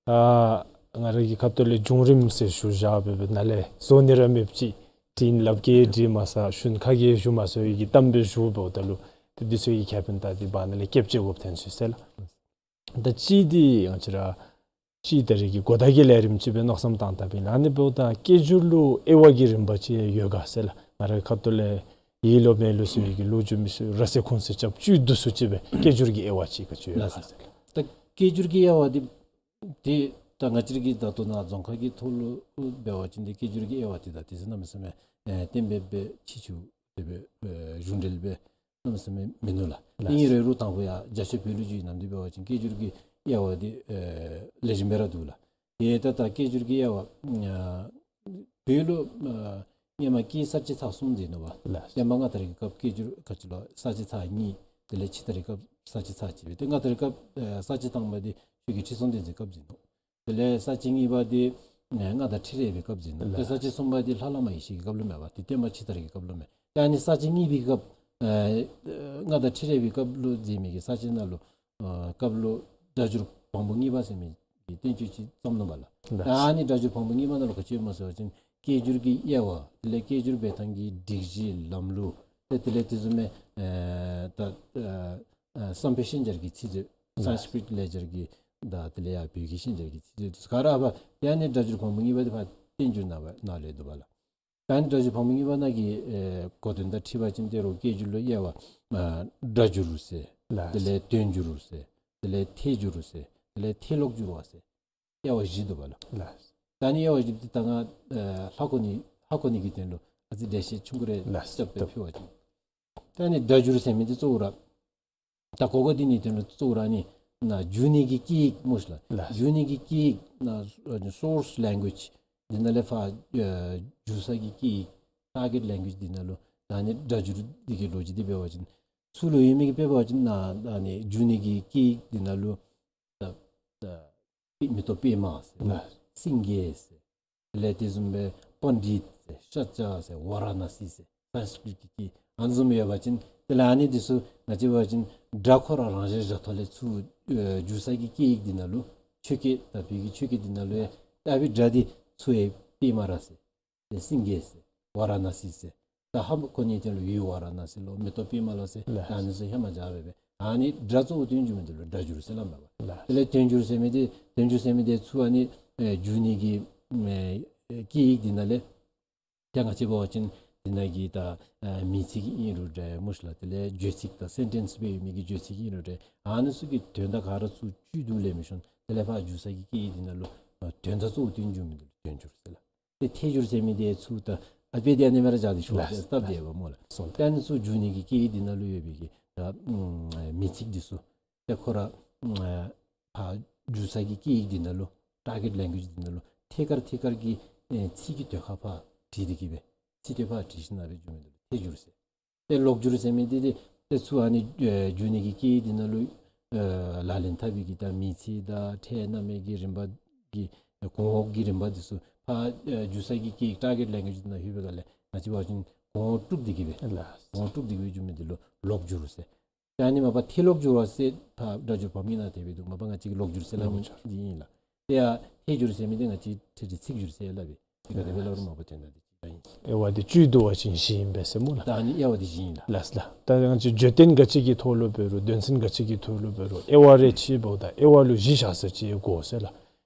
ད་ང་ར་གི་ཁ་ཐུག་ལས་བྱུང་རིམ་ཟེར་ཞུ་བཞག་སྦེ་སྦེ་ནཱ་ལས་བཟོ་ནི་ར་མེདཔ་ཅིག། དྲིན་ལབ་ཀྱིས་དྲི་མ་ཟ། ཞུན་ཁ་གིས་ཞུ་མ་ཟ་བའི་གི་གཏམ་སྦེ་ཞུ་འབདཝ་ད་ལུ་ཏེ་འདི་ཚུ་གི་ཁེ་ཕན་ད་འདི་བར་ན་ལས་སྐྱབས་བཅོལ་དགོཔ་ཐོན་སོང་ཟེར་ལགས། ད་ཅི་འདི་ང་བཅས་ར་ཅི་ད་རེས་ཀྱི་གོ་བརྡ་གི་ལས་རིམ་ཅིག་སྦེ་མནོ་བསམ་བཏང་བཏངམ་ཨིན་ལགས། ཨ་ནི་འབདཝ་ད་སྐད་སྒྱུར་ལུ་དབྱེ་བ་གི་རིམ་པ་ཅིག་ཡོད་ག་ཟེར་ལགས། ང་རའི་ཁ་ཐུག་ལས་ཡིད་ལུ་མེད་ལུ་ཟེར་བའི་གི་ལོ་རྒྱུས་མི་ཚུ་ར་སེ་ཁུངས་སེ་རྐྱབ་བཅུད་བསྡུ་སུ་ཅིག་སྦེ་སྐད་སྒྱུར་གྱི་དབྱེ་བ་ཅིག་ག་ཅི་ཡོད་ག་ཟེར་ལགས། ད་སྐད་སྒྱུར་གྱི་དབྱེ་བ་འདི་ཏེ་ད་ང་བཅས་ར་གི་ད་ལྟོ་ནཱ་རྫོང་ཁ་གི་ཐོག་ལུ་འབད་བ་ཅིན་ཏེ་སྐད་སྒྱུར་གྱི་དབྱེ་བ་འདི་ད་ཏེ་ཟེར་གནམ་མེད་ས་མེད་ཨེ་གཏན་འབེབས་སྦེ་ཕྱེ་ཚུགས་ཏེ་སྦེ་ཨེ་གཞུང་འབྲེལ་སྦེ་གནམ་མེད་ས་མེད་མིན་ནུག་ལགས། ལགས། ཏེ་ཨིན་རུང་ད་ཕར་ཡར་རྒྱ་ཆེ་བོད་ལུ་བརྒྱུད་ནམ་འདི་འབད་བ་ཅིན་སྐད་སྒྱུར་གྱི་དབྱེ་བ་འདི་ཨེ་ལེགས་ཤོམ་སྦེ་ར་འདུག་ལགས། ཏེ་ད་ད་སྐད་སྒྱུར་གྱི་དབྱེ་བ་ཨ་བོད་ལུ་ཨ་ སྔོན་མ་སྐྱེས་གསར་བརྗེ་ཚར་གསུམ་ཟེར་ནུག་པ། ལགས། བསྟན་པ་སྔ་དར་གྱི་སྐབས་སྐྱེས་སྦྱོར་ག་ཅི་ལོ་གསར་བརྗེ་ཚར་གཉིས། དེ་ལས་ཕྱི་དར་གྱི་སྐབས་གསར་བརྗེ་ཚར་གཅིག་སྦེ། ཏེ་སྔ་དར་གྱི་སྐབས་ཨེ་གསར་བརྗེ་བཏང་མི་འདི་ཆོས་རྒྱལ་ཁྲི་སྲོང་ལྡེ་བཙན་སྐབས་ཟེར་ནུག། དེ་ལས་གསར་བརྗེ་གཉིས་པ་འདི་ཨེ་མངའ་བདག་ཁྲི་རལ་པའི་སྐབས་ཟེར་ནུག། ཏེ་ལགས། གསར་བརྗེ་གསུམ་པ་འདི་ལྷ་བླ་མ་ཡེ་ཤེས་ཀྱི་སྐབས་ལུ་མས་པ། ཏེ་བསྟན་པ་ཕྱི་དར་གྱི་སྐབས་ལུ་མས། ཏེ་ཨ་ནི་གསར་བརྗེ་གཉིས་པའི་སྐབས་ཨེ་མངའ་བདག་ཁྲི་རལ་པའི་སྐབས་ལུ་མཛད་མི་གི་གསར་བརྗེ་ནང་ལུ་ཨ་སྐབས་ལུ་སྒྲ་སྒྱུར་བམ་པོ་གཉིས་པ་ཟེར་མི་གི་བསྟན་བཅོས་ཅིག་བརྩམས་ནུག་པ་ལགས། ལགས། ད་ཨ་ནི་སྒྲ་སྒྱུར་བམ་པོ་གཉིས་པ་ནང་ལུ་ག་ཅི་ཡོདཔ་སྨོ་ཟེར་བ་ཅིན་སྐྱེས་སྦྱོར་གྱི་དབྱེ་བ། དེ་ལས་སྐྱེས་སྦྱོར་འབད་ཐངས་ཀྱི་སྒྲིག་གཞི་ལམ་ལུགས། དེ་དེ་ལས་དེ་བཟུམ་མའི་ཨེ་ད་ཨེ་ཨེ་བསམ་འཕེལ་ཤན་སྦྱར་གྱི་ཚིག་མཛོད། ལགས། སཾ་སྐྲྀཏ་ལེགས་སྦྱར་གྱི་དང་དེ་ལས་ཡར་བོད་ཀྱི་ཤན་སྦྱར་གྱི་ཚིག་མཛོད་དེ་ཚུ་ག་ར་ཨ་ཕར་ཏེ་ཨ་ནི་སྒྲ་སྒྱུར་བམ་པོ་གཉིས་པ་འདི་ཕར་བསྟན་འགྱུར་ནང་ནང་ལས་འདུག་པ་ལགས། ད་ཨ་ནི་སྒྲ་སྒྱུར་བམ་པོ་གཉིས་པ་ནང་གི་ཨེ་གོ་དོན་དང་འཁྲིལ་བ་ཅིན་ཏེ་རོགས་སྐྱེས་སྦྱོར་ལུ་དབྱེ་བ་ཨ་སྒྲ་སྒྱུར་ཟེར། ལགས། དེ་ལས་དོན་སྒྱུར་ཟེར། དེ་ལས་ཐད་སྒྱུར་ཟེར། དེ་ལས་ཐད་ཀློག་སྒྱུར་བ་ཟེར། དབྱེ་བ་བཞི་འདུག་པ་ལགས། ལགས། ད་ཨ་ནི་དབྱེ་བ་བཞི་འདི་ད་ང་ཨེ་ཧ་གོ་ནི་ཧ་གོ་ནི་གི་དོན་ལུ་ཨ་ཙི་འགྲེལ་བཤད་ཆུང་ཀུ་རེ། ལགས། རྐྱབ་སྟེ་ཕུལ་བ་ཅིན། ད་ཨ་ནི་སྒྲ་སྒྱུར་ཟེར་མི་འདི་གཙོ་བོ་ར་ད་གོ་གོ་འདི་ནི་དོན་ལུ་གཙོ་བོ་ར་ཨ་ནི་ན་འགྱུ་ནི་གི་སྐད་ཡིག་སྨོ་ཤིག་ལགས། ལགས། འགྱུ་ནི་གི་སྐད་ཡིག་ན་ཨ་ནི་སོརསི་ལེང་གུ་ཨེཇ་འདི་ནང་ལས་ཕར་ཨེ་འགྱུ་ས་གི་སྐད་ཡིག་ཊར་གེཊ་ལེང་གུ་ཨེཇ་འདི་ནང་ལུ་ད་ཨ་ནི་སྒྲ་སྒྱུར་འདི་གི་ལོ་རྒྱུས་འདི་འབད་བ་ཅིན་ཚུར་ལུ་ཡོད་མི་གི་དཔེ་འབད་བ་ཅིན་ན་ཨ་ནི་འགྱུ་ནི་གི་སྐད་ཡིག་འདི་ནང་ལུ་ད་ད་མེ་ཏོག་པདྨ་ཟེར། ལགས། སེང་གེ་ཟེར། དེ་ལས་དེ་བཟུམ་སྦེ་པཎྜི་ཏ་ཟེར། ཤཱཀྱ་ཟེར། ཝཱ་ར་ཎཱ་སི་ཟེར། སཾ་སྐྲྀཏ་གི་སྐད་ཨ་ནི་བཟུམ་ཡོད་པ་ཅིན་དེ་ལས་ཨ་ནི་འདི་ཚུ་ང་བཅས་འབད་བ་ཅིན་སྒྲ་ཁོ་ར་རང་བཞིན་བཞག་ཐོག་ལས་ཚུར་ཨེ་འགྱུ་ས་གི་སྐད་ཡིག་འདི་ནང་ལུ་ཆོས་སྐད་ད་བོད་ཀྱི་ཆོས་སྐད་འདི་ནང་ལུ་ཡང་ད་ཨ་ཕི་སྒྲ་འདི་ཚུར་ཡང་པདྨ་ར་ཟེར། ཏེ་སེང་གེ་ཟེར། ཝཱ་ར་ཎཱ་སི་ཟེར། ད་ཧ་མ་གོ་ནི་དོན་ལུ་ཡུལ་ཝཱ་ར་ཎཱ་སི་ལོ་མེ་ཏོག་པདྨ་ལོ་ཟེར། ལགས། ད་ཨ་ནི་ཚུ་ཧེ་མ་བཞག་སྦེ་སྦེ་ཨ་ནི་སྒྲ་གཙོ་བོ་བཏོན་འགྱོ་མི་འདི་ལུ་སྒྲ་སྒྱུར་ཟེར་སླབ་མས་པ། ལགས། དེ་ལས་དོན་སྒྱུར་ཟེར་མི་འདི་དོན་སྒྱུར་ཟེར་མི་འདི་ཚུར་ཨ་ནི་ཨེ་འགྱུ་ནི་གི་ཨེ་སྐད་ཡིག་འདི་ནང་ལས་ཏེ་ང་བཅས་འབད་བ་ཅིན་འདི་ནང་གི་ད་ཨེ་མིང་ཚིག་ཨིན་རུང་འདྲ་སྨོ་ཤིག་ལགས། དེ་ལས་བརྗོད་ཚིག་ད་སེན་ཊེནསི་སྦེ་ཡོད་མི་གི་བརྗོད་ཚིག་ཨིན་རུང་འདྲ་ཨ་ནི་ཚུ་གི་དོན་དག་ག་ར་ཚུར་བཅུད་དུ་ལེན་མི་ཤོང་། དེ་ལས་ཕར་འགྱུ་ས་གི་སྐད་ཡིག་འདི་ནང་ལུ་ཨེ་དོན་དག་གཙོ་བོ་བཏོན་འགྱོ་མི་འདི་ལུ་དོན་སྒྱུར་ཟེར་ལགས། ཏེ་ཐད་སྒྱུར་ཟེར་མི་འདི་ཚུར་ད་ཨ་དཔེ་འདི་ཨ་ནི་སྦེ་ར་བཞག་སྟེ་ཤོག་ལགས། ཟེར་སྟབས་བདེ་བ་སྨོ་ལགས། སོ་ད་ཨ་ནི་ཚུར་འགྱུ་ནི་གི་སྐད་ཡིག་འདི་ནང་ལུ་ཡོད་པའི་གི་ད་ཨམ་མིང་ཚིག་འདི་ཚུ་ཏེ་ཁོ་ར་ཨམ་ཕར་འགྱུ་ས་གི་སྐད་ཡིག་འདི་ནང་ལུ་ཊར་གེཊ་ལེང་གུ་ཨེཇ་འདི་ནང་ལུ་ཐད་ཀར་ཐད་ཀར་གྱི་ཨེ་ཚིག་གི་དོན་ཁ་ཕར་བྲིས་ཏེ་གི་སྦེ་ཚིག་དོན་ཕར་བྲིས་ཞིནམ་སྦེ་འགྱུ་མི་འདི་ལུ་ཐད་སྒྱུར་ཟེར། ཏེ་ཀློག་སྒྱུར་ཟེར་མི་འདི་ཏེ་ཏེ་ཚུར་ཨ་ནི་ཨེ་འགྱུ་ནི་གི་སྐད་ཡིག་འདི་ནང་ལུ་ཨེ་ལག་ལེན་འཐབ་པའི་གི་ད་མིང་ཚིག་དང་ཕྲད་རྣམ་དབྱེ་གི་རིམ་པ་གི་གོང་འོག་གི་རིམ་པ་འདི་ཚུ་ཕར་ཨེ་འགྱུ་ས་གི་སྐད་ཡིག་ཊར་གེཊ་ལེང་གུ་ཨེཇ་འདི་ནང་ལྷོད་པའི་སྒང་ལས་ང་བཅས་འབད་བ་ཅིན་གོང་འོག་དཀྲུགས་ཏེ་གི་སྦེ་ལགས། གོང་འོག་དཀྲུགས་ཏེ་གི་སྦེ་འགྱུ་མི་འདི་ལུ་ཀློག་སྒྱུར་ཟེར། ད་ཨ་ནི་མ་པ་ཐད་ཀློག་སྒྱུར་བ་ཟེར་ཕར་སྒྲ་སྒྱུར་བམ་གྱི་ནང་དེ་སྦེ་འདུག། མ་པ་ང་བཅས་ཀྱིས་ཀློག་སྒྱུར་ཟེར་སླབ་མི་འདི་ཨིན་ལགས། ཏེ་ཡང་ཐད་སྒྱུར་ཟེར་མི་འདི་ང་བཅས་ཐད་ཐད་ཚིག་སྒྱུར་ཟེར་སླབ་པས། ཏེ་ག་དེ་སྦེ་སླབ་རུང་མ་པ་དོན་དག་འདི་གཅིག་ཨིན། དབྱེ་བ་འདི་བཅུད་བསྡུ་བ་ཅིན་བཞི་ཨིན་པས་ཟེར་སྨོ་ལགས། ད་ཨ་ནི་དབྱེ་བ་འདི་བཞི་ཨིན་ལགས། ལགས་ལགས། ད་ང་བཅས་བརྗོད་དོན་ག་ཅི་གི་ཐོག་ལུ་འབད་རུང་དོན་ཚན་ག་ཅི་གི་ཐོག་ལུ་འབད་རུང་དབྱེ་བ་རེ་ཕྱེཝ་ད་དབྱེ་བ་ལུ་བཞི་བཞག་ས་ཅིག་དགོ་ཟེར་ལགས།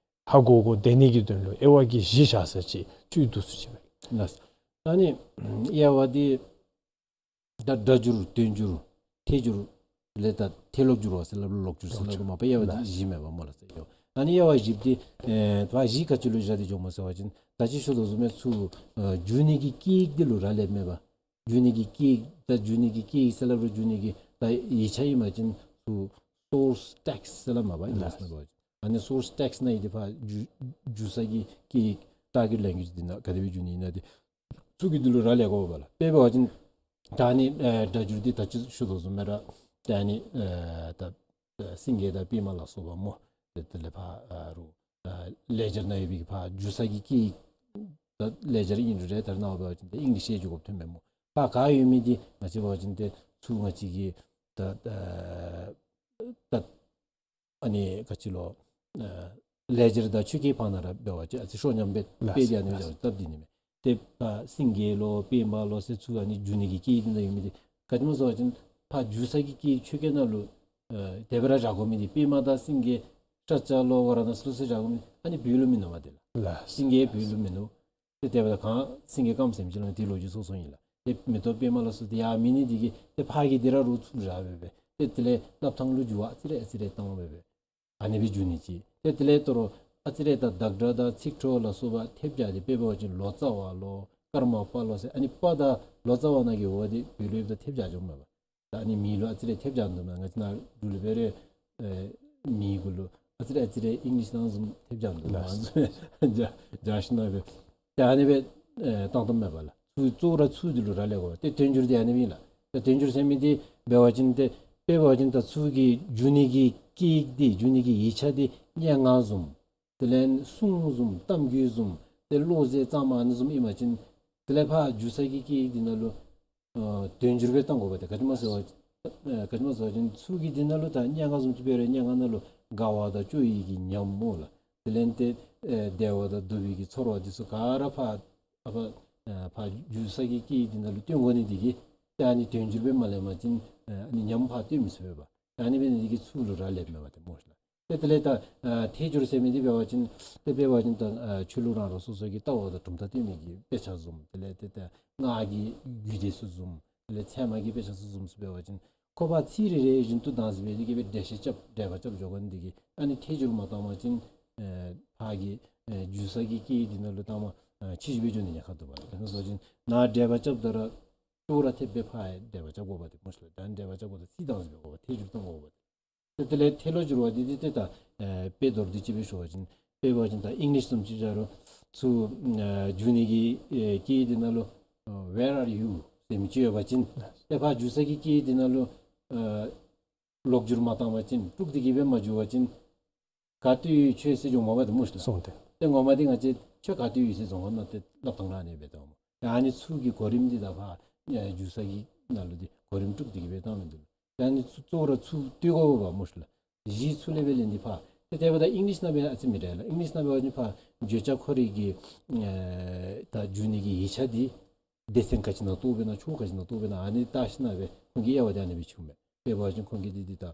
ཧ་གོ་གོ་བདེ་ནི་གི་དོན་ལུ་དབྱེ་བ་གི་བཞི་བཞག་ས་ཅིག་བཅུད་བསྡུ་ས་ཅིག་སྦེ། ལགས། ད་ཨ་ནི་དབྱེ་བ་འདི་ད་སྒྲ་སྒྱུར་དོན་སྒྱུར་ཐད་སྒྱུར་ལས་ད་ཐད་ཀློག་སྒྱུར་བ་ཟེར་སླབ་རུང་ཀློག་སྒྱུར་ཟེར་སླབ་རུང་མ་པ་དབྱེ་བ་འདི་བཞི་མས་པ་སྨོ་ལགས་ཟེར་ཡོད། ཨ་ནི་དབྱེ་བ་བཞི་འདི་ཨེ་ད་བཞི་ག་ཅི་ལུ་བཞག་སྟེ་འགྱོཝ་སྨོ་ཟེར་བ་ཅིན་ད་ཅི་ཞུ་དོ་བཟུམ་སྦེ་ཚུར་ཨེ་འགྱུ་ནི་གི་སྐད་ཡིག་འདི་ལུ་རག་ལསཔ་མས་པ། འགྱུ་ནི་གི་སྐད་ཡིག་ད་འགྱུ་ནི་གི་སྐད་ཡིག་ཟེར་སླབ་རུང་འགྱུ་ནི་གི་ད་ཡིག་ཆ་ཨིན་པ་ཅིན་ཚུར་སོརསི་ཊེགསིཊ་ཟེར་སླབ་མས་པ་ཨིང་ལིཤ་ནང་འབད་བ་ཅིན། ཨ་ནི་སོརསི་ཊེགསིཊ་ནང་ཨིན་ཏེ་ཕར་འགྱུ་འགྱུ་ས་གི་སྐད་ཡིག་ཊར་གེཊ་ལེང་གུ་ཨེཇ་འདི་ནང་ག་དེ་སྦེ་འགྱུ་ནི་ཨིན་ན་འདི་ཚུ་གི་འདི་ལུ་རག་ལས་དགོ་པས་ལགས། དཔེ་འབད་བ་ཅིན་ད་ཨ་ནི་ཨེ་སྒྲ་སྒྱུར་འདི་ད་ཅི་ཞུ་དོ་བཟུམ་སྦེ་ར་ད་ཨ་ནི་ཨེ་ད་ཨེ་སེང་གེ་དང་པདྨ་ལ་སོགས་པ་སྨོ། དེ་དེ་ལས་ཕར་ཨ་རུང་ཨེ་ལེགས་སྦྱར་ནང་ཡོད་པའི་ཕར་འགྱུ་ས་གི་སྐད་ཡིག་ད་ལེགས་སྦྱར་ཨིན་རུང་རེ་ད་རེས་ནངས་པ་འབད་བ་ཅིན་ཏེ་ཨིང་ལིཤ་ཞུ་དགོཔ་ཐོནམ་མས་སྨོ། ཕར་ག་ཡོད་མི་འདི་ང་བཅས་འབད་བ་ཅིན་ཏེ་ཚུར་ང་བཅས་ཀྱི་ད་ཨེ་ད་ཨ་ནི་ག་ཅི་ལོ་ཨེ་ལེགས་སྦྱར་དང་ཆོས་སྐད་བར་ན་ར་འབད་བ་ཅིན་ཨ་ཙི་ཤོ་ཉམས་སྦེ་ལགས་དཔེ་འདི་ཨ་ནི་ལགས་སྦེ་སྟབས་བདེ་ནི་མས། ཏེ་ཕར་སེང་གེ་ལོ་པདྨ་ལོ་ཟེར་ཚུར་ཨ་ནི་འགྱུ་ནི་གི་སྐད་ཡིག་འདི་ནང་ཡོད་མི་འདི་ག་ཅི་སྨོ་ཟེར་བ་ཅིན་ཕར་འགྱུ་ས་གི་སྐད་ཡིག་ཆོས་སྐད་ནང་ལུ་ཨེ་དེ་སྦེ་ར་བཞག་དགོ་མི་འདི་པདྨ་དང་སེང་གེ་ཤཱཀྱ་ལོ་ཝཱ་ར་ཎཱ་སི་ལོ་ཟེར་བཞག་དགོ་མི་ཨ་ནི་བོད་ལུ་མིན་ནུག་པ། དེ་ལགས་ལགས་སེང་གེ་བོད་ལུ་མིན་ནུག། ཏེ་དེ་སྦེ་ད་ག་སེང་གེ་དཀརམོ་ཟེར་མི་ཅིག་ལོ་ཏེ་ལོ་རྒྱུས་སོ་སོ་ཨིན་ལགས། ཏེ་མེ་ཏོག་པདྨ་ལ་སོགས་ཏེ་ཡང་མེད་ནི་འདི་གིས་ཏེ་ཕར་གྱི་འདི་ར་རུང་ཚུར་བཞག་སྦེ་སྦེ་ཏེ་དེ་ལས་སླབ་ཐངས་ལུ་འགྱུར་བ་ཨ་ཙི་རེ་ཨ་ཙི་རེ་བཏང་སྦེ་སྦེ་ཨ་ནི་སྦེ་འགྱུ་ནི་ཅིག། ཏེ་དེ་ལས་ད་རུང་ཨ་ཙི་རེ་ད་བདག་སྒྲ་དང་ཚིག་འཕྲོ་ལ་སོགས་པ་ཐེབས་སྦྱར་ཏེ་དཔེ་འབད་བ་ཅིན་ལོ་ཙཱ་བ་ལོ་ཀརྨ་པ་ལོ་ཟེར་ཨ་ནི་པ་དང་ལོ་ཙཱ་བ་ནང་གི་འོ་འདི་བོད་ལུ་ཡོདཔ་ད་ཐེབས་སྦྱར་འགྱོཝ་མས་པ། ད་ཨ་ནི་མིང་ལུ་ཨ་ཙི་རེ་ཐེབས་སྦྱར་འདུག་མས། ང་བཅས་ནཱ་འབྲུག་ལུ་འབད་རུང་ཨེ་མིང་གུ་ལུ་ཨ་ཙི་རེ་ཨ་ཙི་རེ་ཨིང་ལིཤ་ནང་བཟུམ་ཐེབས་སྦྱར་འདུག་མས། ལགས། ཨ་ནི་བཟུམ་སྦེ་སྦྱར་སྦྱར་ཞིནམ་སྦེ་ཏེ་ཨ་ནི་སྦེ་ཨེ་བཏང་བཏངམ་མས་པ་ལགས། ཚུར་གཙོ་བོ་ར་ཚུར་འདི་ལུ་རག་ལས་དགོ་པས། ཏེ་དོན་སྒྱུར་འདི་ཨ་ནི་ཨིན་ལགས། ཏེ་དོན་སྒྱུར་ཟེར་མི་འདི་འབད་བ་ཅིན་ཏེ་དཔེ་འབད་བ་ཅིན་ད་ཚུར་གྱི་འགྱུ་ནི་གི་སྐད་ཡིག་འདི་འགྱུ་ནི་གི་ཡིག་ཆ་འདི་སྙན་ངག་བཟུམ། དེ་ལས་སྲུང་བཟུམ་གཏམ་རྒྱུད་བཟུམ། ཏེ་བློ་རྩེ་གཙང་མ་ཨ་ནི་བཟུམ་ཨིན་པ་ཅིན། དེ་ལས་ཕར་འགྱུ་ས་གི་སྐད་ཡིག་འདི་ནང་ལུ་ཨ་དོན་སྒྱུར་སྦེ་བཏང་དགོ་པས། ཏེ་ག་ཅི་སྨོ་ཟེར་བ་ཨ་ག་ཅི་སྨོ་ཟེར་བ་ཅིན་ཚུར་གྱི་འདི་ནང་ལུ་ད་སྙན་ངག་བཟུམ་ཅིག་འབད་རུང་སྙན་ངག་ནང་ལུ་དགའ་བ་དང་སྐྱོ་བའི་གི་ཉམས་སྨོ་ལགས། དེ་ལས་ཏེ་ཨེ་བདེ་བ་དང་སྡུག་པའི་གི་ཚོར་བ་འདི་ཚུ་ག་ར་ཕར་ཨ་ཕར་ཨ་ཕར་འགྱུ་ས་གི་སྐད་ཡིག་འདི་ནང་ལུ་སྟོན་དགོ་ནི་འདི་གིས་ཏེ་ཨ་ནི་དོན་སྒྱུར་སྦེ་མ་ལེན་པ་ཅིན་ཨ་ནི་ཉམས་ཕར་སྟོན་མི་ཚུགས་པས། ཨ་ནི་འབད་ནི་འདི་གིས་ཚུར་ལུ་རག་ལསཔ་མས་པ་ཏེ་སྨོ་ལགས། ཏེ་དེ་ལས་ད་ཨ་ཐད་སྒྱུར་ཟེར་མི་འདི་འབད་བ་ཅིན་ཏེ་འབད་བ་ཅིན་ད་ཨ་ཆོས་ལུགས་རང་རང་སོ་སོ་གི་ལྟ་བ་དང་གྲུབ་མཐའ་སྟོན་མི་གི་དཔེ་ཆ་བཟུམ། དེ་ལས་ཏེ་ད་སྔགས་ཀྱི་རྒྱུད་སྡེ་ཚུ་བཟུམ། དེ་ལས་ཚད་མ་གི་དཔེ་ཆ་ཚུ་བཟུམ་ཚུ་འབད་བ་ཅིན་ཁོ་པ་ཚིག་རེ་རེ་བཞིན་དུ་བདག་འཛིན་འབད་དེ་གི་སྦེ་འགྲེལ་བཤད་རྐྱབ་འགྲེལ་པ་རྐྱབ་འགྱོ་དགོ་ནི་འདི་གིས་ཨ་ནི་ཐད་སྒྱུར་མ་བཏང་པ་ཅིན་ཨེ་ཕར་གྱི་ཨེ་འགྱུ་ས་གི་སྐད་ཡིག་འདི་ནང་ལུ་བཏང་པ་ཨེ་ཕྱིས་འགྱུར་སྦེ་འགྱོ་ནི་ཉེན་ཁ་འདུག་པ། དེ་ནང་བཟུམ་ཅིག་ནཱ་འགྲེལ་པ་རྐྱབ་ད་ར་ཅོག་ར་འཐདཔ་སྦེ་ཕར་ཡང་འགྲེལ་པ་རྐྱབ་དགོ་པ་ཏེ་སྨོ་ལགས། ད་འགྲེལ་པ་རྐྱབ་དགོ་ད་ཚིག་བདག་འཛིན་འབད་དགོ་པ། ཐད་སྒྱུར་བཏང་དགོ་པ། ཏེ་དེ་ལས་ཐད་ལོག་སྒྱུར་བ་འདི་འདི་ཏེ་ད་ཨེ་དཔེ་མདོར་བསྡུས་ཅིག་སྦེ་ཞུ་བ་ཅིན་དཔེ་འབད་བ་ཅིན་ད་ཨིང་ལིཤ་བཟུམ་ཅིག་བཞག་རུང་ཚུར་ཨེ་འགྱུ་ནི་གི་ཨེ་སྐད་ཡིག་འདི་ནང་ལུ་ཨ་Where are you ཟེར་མི་ཅིག་ཡོད་པ་ཅིན་ཏེ་ཕར་འགྱུ་ས་གི་སྐད་ཡིག་འདི་ནང་ལུ་ཨ་ལོག་སྒྱུར་མ་བཏང་པ་ཅིན་དཀྲུགས་ཏེ་གི་སྦེ་མ་འགྱུ་བ་ཅིན་ག་ཏེ་ཡོད་ཁྱོད་ཟེར་འགྱོཝ་མས་པ་ཏེ་སྨོ་ལགས། སོང་སྟེ། ཏེ་ངོ་མ་འདི་ང་བཅས་ཁྱོད་ག་ཏེ་ཡོད་ཟེར་རྫོང་ཁ་ནང་ཏེ་སླབ་ཐངས་ར་ཨ་ནི་སྦེ་འདུག་སྨོ། ཏེ་ཨ་ནི་ཚུར་གྱི་གོ་རིམ་འདི་དང་ཕར་ཨེ་འགྱུ་ས་གི་ནང་ལུ་འདི་གོ་རིམ་དཀྲུགས་ཏེ་གི་སྦེ་བཏང་མི་འདུག། ཏེ་ཨ་ནི་ཚུ་གཙོ་བོ་ར་ཚུར་བཏུལ་དགོ་པས་སྨོ་ལགས། གཞི་ཚུར་ལས་སྦེ་ལེན་ཏེ་ཕར། ཏེ་དེ་འབདཝ་ད་ཨིང་ལིཤ་ནང་སྦེ་ཨ་ཙི་མི་འདྲ་ལགས། ཨིང་ལིཤ་ནང་སྦེ་འབད་བ་ཅིན་ཕར་བརྗོད་བྱ་ཁོ་རའི་གི་ཨེ་ད་འགྱུ་ནི་གི་ཡིག་ཆ་འདི་སྡེ་ཚན་ག་ཅི་ནང་གཏོགས་པས་ན་ཕྱོགས་ག་ཅི་ནང་གཏོགས་པས་ན་ཨ་ནི་བལྟ་ཞིནམ་སྦེ་ཁོང་གི་དབྱེ་བ་འདི་ཨ་ནི་སྦེ་ཕྱེཝ་མས། དཔེ་འབད་བ་ཅིན་ཁོང་གི་འདི་འདི་ད་ཨ་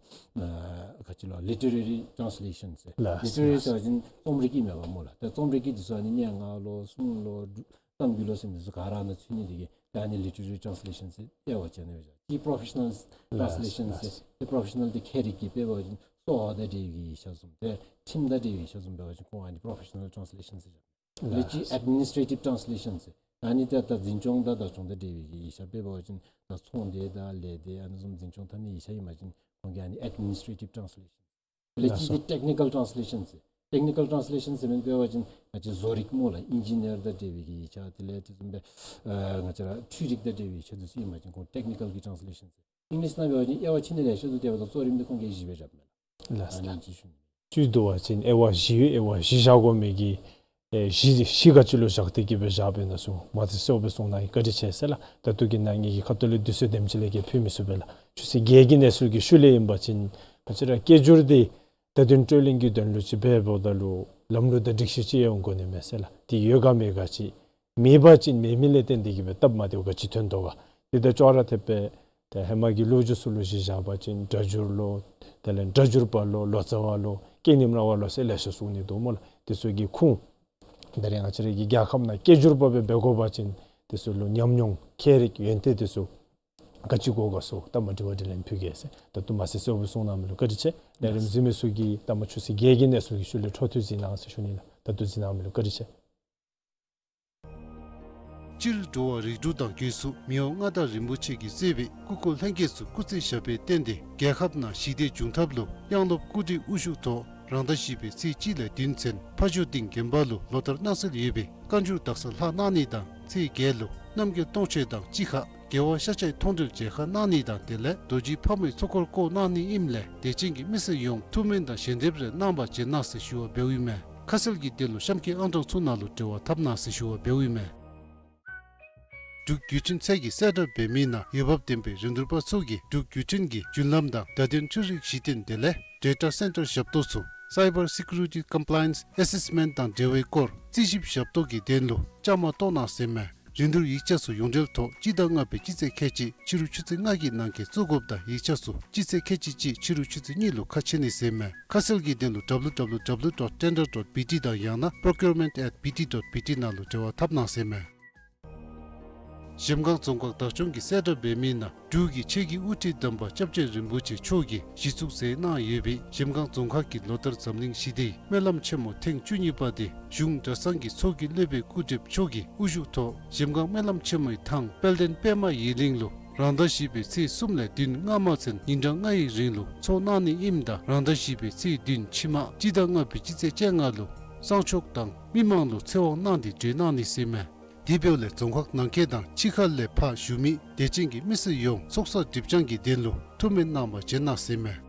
ག་ཅི་ལོ་ལི་ཊི་རེ་རི་ཊཱནས་ལེ་ཤཱན་ཟེར། ལགས། ལི་ཊི་རེ་རི་ལགས། ཟེར་བ་ཅིན་རྩོམ་རིག་གི་མས་པ་སྨོ་ལགས། ད་རྩོམ་རིག་གི་འདི་ཚུ་ཨ་ནི་སྙན་ངག་ལོ་སྲུང་ལོ་གཏམ་རྒྱུད་ལོ་ཟེར་མི་འདི་ཚུ་ག་ར་ནང་ཚུད་ནི་འདི་གིས་ད་ཨ་ནི་ལི་ཊི་རེ་རི་ཊཱནས་ལེ་ཤཱན་ཟེར་དབྱེ་བ་ཕྱེ་ནི་སྦེ་བཞག། གཅིག་པོ་རོ་ཕེ་ཤ་ནཱལ་ཊཱནས་ལེ་ཤཱན་ཟེར། ལགས། ཏེ་པོ་རོ་ཕེ་ཤ་ནཱལ་འདི་ཁྱད་རིག་གི་དཔེ་འབད་བ་ཅིན་གསོ་བ་དང་འབྲེལ་བའི་ཡིག་ཆ་བཟུམ་ཏེ་ཁྲིམས་དང་འབྲེལ་བའི་ཡིག་ཆ་བཟུམ་འབད་བ་ཅིན་ཁོང་ཨ་ནི་པོ་རོ་ཕེ་ཤ་ནཱལ་ཊཱནས་ལེ་ཤཱན་ཟེར་བཞག། ལགས། ལེགས་ཀྱི་ཨེཌ་མི་ནིས་ཊེ་ཊིབ་ཊཱནས་ལེ་ཤཱན་ཟེར། ཨ་ནི་ད་ད་འཛིན་སྐྱོང་དང་བདག་སྐྱོང་དང་འབྲེལ་བའི་གི་ཡིག་ཆ་འབད་བ་ཅིན་ད་ཚོང་སྡེ་དང་ལས་སྡེ་ཨ་ནི་བཟུམ་འཛིན་སྐྱོང་འཐབ་ནི་ཡིག་ཆ་ཨིན་པ་ཅིན་ཁོང་གིས་ཨ་ནི་ཨེཌ་མི་ནིས་ཊེ་ཊིབ་ཊཱནས་ལེ་ཤཱན་ཟེར། ལེགས་ཀྱི་ལགས་སོ། ཊེག་ནི་ཀལ་ཊཱནས་ལེ་ཤཱན་ཟེར། ཊེག་ནི་ཀལ་ཊཱནས་ལེ་ཤཱན་ཟེར་མི་འབད་བ་ཅིན་ང་བཅས་བཟོ་རིག་སྨོ་ལགས། ཨིན་ཇི་ནི་ཡར་དང་འབྲེལ་བའི་གི་ཡིག་ཆ་དེ་ལས་དེ་བཟུམ་སྦེ་ཨ་ང་བཅས་ར་འཕྲུལ་རིག་དང་འབྲེལ་བའི་ཡིག་ཆ་འདི་ཚུ་ཨིན་པ་ཅིན་ཁོང་ཊེག་ནི་ཀལ་གྱི་ཊཱནས་ལེ་ཤཱན་ཟེར། ཨིང་ལིཤ་ནང་འབད་བ་ཅིན་དབྱེ་བ་ཕྱེ་ནི་ལེ་ཤ་འདུག། དེ་འབདཝ་ད་གཙོ་རིམ་འདི་ཁོང་གིས་བཞི་སྦེ་རྐྱབ་མས་ལགས། ལགས་སོ། ཨ་ནི་ཅིག་ཞུ་ནི། བཅུད་བསྡུ་བ་ཅིན་དབྱེ་བ་བཞི་ཡོད། དབྱེ་བ་བཞི་བཞག་དགོ་མི་གི་ཨེ་བཞི་བཞི་ག་ཅི་ལུ་བཞག་སྟེ་གི་སྦེ་བཞག་པས་ན་ཟེར་མ་ཚད་གསལ་སྦེ་གསུངས་གནང་ཡི། བཀའ་དྲིན་ཆེ་ཟེར་ལགས། ད་ལྟོ་གི་ནང་ངེ་གི་ཁ་ཐུག་ལས་དུས་ཚོད་དེམ་ཅིག་ལས་བརྒལ་ཕུལ་མི་ཚུགས་པས་ལགས། ཆུ་ཚོད་བརྒྱད་ཀྱི་གནས་ཚུལ་གྱི་ཤུལ་ལས་ཨིན་པ་ཅིན་ང་བཅས་ར་སྐད་སྒྱུར་འདི་བརྡ་དོན་སྤྲོད་ལེན་གྱི་དོན་ལུ་ཅིག་འབདཝ་ད་ལུ་ལམ་ལུགས་དང་སྒྲིག་གཞི་ཅིག་ཡོད་དགོ་ནི་མས་ཟེར་ལགས། དེ་ཡོད་ག་མེད་ག་ཅིག་མེད་པ་ཅིན་མེད་མི་ལས་བརྟེན་ཏེ་གི་སྦེ་སྟབས་མ་བདེཝ་ག་ཅི་ཐོན་དོ་ག། དེ་དང་ཅོག་ར་འཐདཔ་སྦེ་ཏེ་ཧེ་མ་གི་ལོ་རྒྱུས་ཚུ་ལུ་གཞི་བཞག་པ་ཅིན་སྒྲ་སྒྱུར་ལོ་དེ་ལས་སྒྲ་སྒྱུར་པ་ལོ་ལོ་ཙཱ་བ་ལོ་སྐད་རྙིང་ར་བ་ལོ་ཟེར་ལེ་ཤ་གསུང་ནི་འདུག་སྨོ་ལགས། དེ་ཚུ་གི་ཁུངས་ད་རེས་ང་བཅས་ར་གི་རྒྱལ་ཁབ་ནང་སྐད་སྒྱུར་པ་སྦེ་འབད་དགོ་པ་ཅིན་དེ་ཚུ་ལུ་ཉམས་མྱོང་ཁྱད་རིག་ཡོན་ཏན་དེ་ཚུ་ག་ཅི་དགོ་ག་ཟེར་ད་མ་དྲི་བ་དྲིས་ལན་ཕུལ་གེ་ཟེར། ད་ལྟོ་མ་ཟད་གསལ་སྦེ་གསུངས་གནང་མི་ལུ་བཀའ་དྲིན་ཆེ། ལས་རིམ་གཟིགས་མི་ཚུ་གིས་ད་མ་ཆུ་ཚོད་བརྒྱད་ཀྱི་གནས་ཚུལ་གྱི་ཤུལ་ལས་འཕྲོ་མཐུད་གཟིགས་གནང་ཟེར་ཞུ་ནི་ལགས། ད་ལྟོ་གཟིགས་གནང་མི་ལུ་བཀའ་དྲིན་ཆེ། སྤྱིར་འགྲོ་བ་རིགས་དྲུག་དང་སྒོས་སུ་མི་དབང་མངའ་བདག་རིན་པོ་ཆེ་གིས་གཙོས་པའི་སྐུ་འཁོར་ལྷན་རྒྱས་ཚུ་སྐུ་ཚེ་ཞབས་པད་བརྟན་ཏེ་རྒྱལ་ཁབ་ནང་ཞི་བདེ་འབྱུང་ཐབས་ལུ་དབྱངས་སློབ་སྐུ་བགྲེས་དབུ་བཞུགས་ཐོག་རང་ཟླ་བཞི་པའི་ཚེས་གཅིག་ལས་བདུན་ཚུན་ཕ་ཇོ་སྡིངས་དགོན་པ་ལུ་ལོ་ལྟར་གནང་སྲོལ་ཡོད་པའི་བཀའ་འགྱུར་དག་ས་ལྷག་གནང་ནི་དང་ཚེས་བརྒྱད་ལུ་རྣམ་རྒྱལ་སྟོང་མཆོད་དང་གཅིག་ཁར་རྒྱལ་བ་ཤཱཀྱའི་མཐོང་གྲོལ་མཇལ་ཁ་གནང་ནི་དང་དེ་ལས་རྡོ་རྗེ་ཕག་མོའི་ཚོགས་འཁོར་བསྐོར་གནང་ནི་ཨིནམ་ལས་དད་ཅན་གྱི་མི་སེར་ཡོངས་ཐུགས་སྨོན་དང་ཞལ་འདེབས་རེ་གནང་བར་བྱོན་གནང་ཟེར་ཞུ་བ་འབདཝ་ཨིན་མས། ཁ་གསལ་གྱི་དོན་ལུ་གཤམ་གྱི་ཨང་གྲངས་ཚུ་ནང་ལུ་འབྲེལ་བ་འཐབ་གནང་ཟེར་ཞུ་བ་འབདཝ་ཨིན་མས། འབྲུག་བརྒྱུད་འཕྲིན་ཚད་ཀྱི་གསལ་བསྒྲགས་འབད་མི་ནང་འོས་འབབ་ལྡན་པའི་རིན་བསྡུར་པ་ཚུ་གིས་འབྲུག་བརྒྱུད་འཕྲིན་གྱི་རྒྱུན་ལམ་དང་བརྡ་དོན་འཕྲུལ་རིག་གཞི་རྟེན་དེ་ལས་ཌེ་ཊ་སེན་ཊར་ཞབས་ཏོག་ཚུ་Cyber Security Compliance Assessment དང་འབྲེལ་བའི་སྐོར་རྩིས་ཞིབ་ཞབས་ཏོག་གི་དོན་ལུ་བཅའ་མར་གཏོགས་གནང་ཟེར་མས། རིན་བསྡུར་ཡིག་ཆ་ཚུ་ཡོངས་འབྲེལ་ཐོག་སྤྱི་ཟླ་ལྔ་པའི་སྤྱི་ཚེས་ཁལ་གཅིག་ཕྱི་རུ་ཆུ་ཚོད་ལྔ་གི་ནང་འཁོད་བཙུགས་དགོཔ་དང་ཡིག་ཆ་ཚུ་སྤྱི་ཚེས་ཁལ་གཅིག་གཅིག་ཕྱི་རུ་ཆུ་ཚོད་གཉིས་ལུ་ཁ་ཕྱེ་ནི་ཟེར་མས། ཁ་གསལ་གྱི་དོན་ལུ་W W W dot tender dot B T དང་ཡང་ན་procurement at B T dot B T ནང་ལུ་འབྲེལ་བ་འཐབ་གནང་ཟེར་མས། གཞལམ་སྒང་རྫོང་ཁག་བདག་སྐྱོང་གི་གསལ་བསྒྲགས་འབད་མི་ནང་འབྲུག་གི་ཆེད་ཀྱི་དབུ་ཁྲིད་དམ་པ་སྐྱབས་རྗེ་རིན་པོ་ཆེ་མཆོག་གིས་གཞི་བཙུགས་མཛད་གནང་ཡོད་པའི་གཞལམ་སྒང་རྫོང་ཁག་གི་ལོ་ལྟར་འཛམ་གླིང་ཞི་བདེའི་སྨོན་ལམ་ཆེན་མོ་ཐེངས་བཅུ་གཉིས་པ་དེ་གཞུང་གྲྭ་ཚང་གི་ཚོགས་ཀྱི་སློབ་དཔོན་སྐུ་བགྲེསཔ་མཆོག་གིས་དབུ་བཞུགས་ཐོག་གཞལམ་སྒང་སྨོན་ལམ་ཆེན་མོའི་ཐང་དཔལ་ལྡན་པདྨ་ཡིག་གླིང་ལུ་རང་ཟླ་བཞི་པའི་ཚེས་གསུམ་ལས་བདུན་སྔ་མ་ཚུན་ཉིན་གྲངས་ལྔའི་རིང་ལུ་ཚོགས་གནང་ནི་ཨིནམ་ད་རང་ཟླ་བཞི་པའི་ཚེས་བདུན་ཕྱི་མ་སྤྱི་ཟླ་ལྔ་པའི་སྤྱི་ཚེས་བཅོ་ལྔ་ལུ་གསང་ཆོག་དང་མི་མང་ལུ་ཚེ་དབང་གནང་སྟེ་གྲོལ་གནང་ནི་ཟེར་མས། དེ་འབདཝ་ལས་རྫོང་ཁག་ནང་འཁོད་དང་ཕྱི་ཁ་ལས་ཕར་བཞུགས་མི་དད་ཅན་གྱི་མི་སེར་ཡོངས་ཚོགས་བསགས་སྒྲིབ་སྦྱང་གི་དོན་ལུ་ཐུགས་སྨོན་གནང་བར་བྱོན་གནང་ཟེར་མས།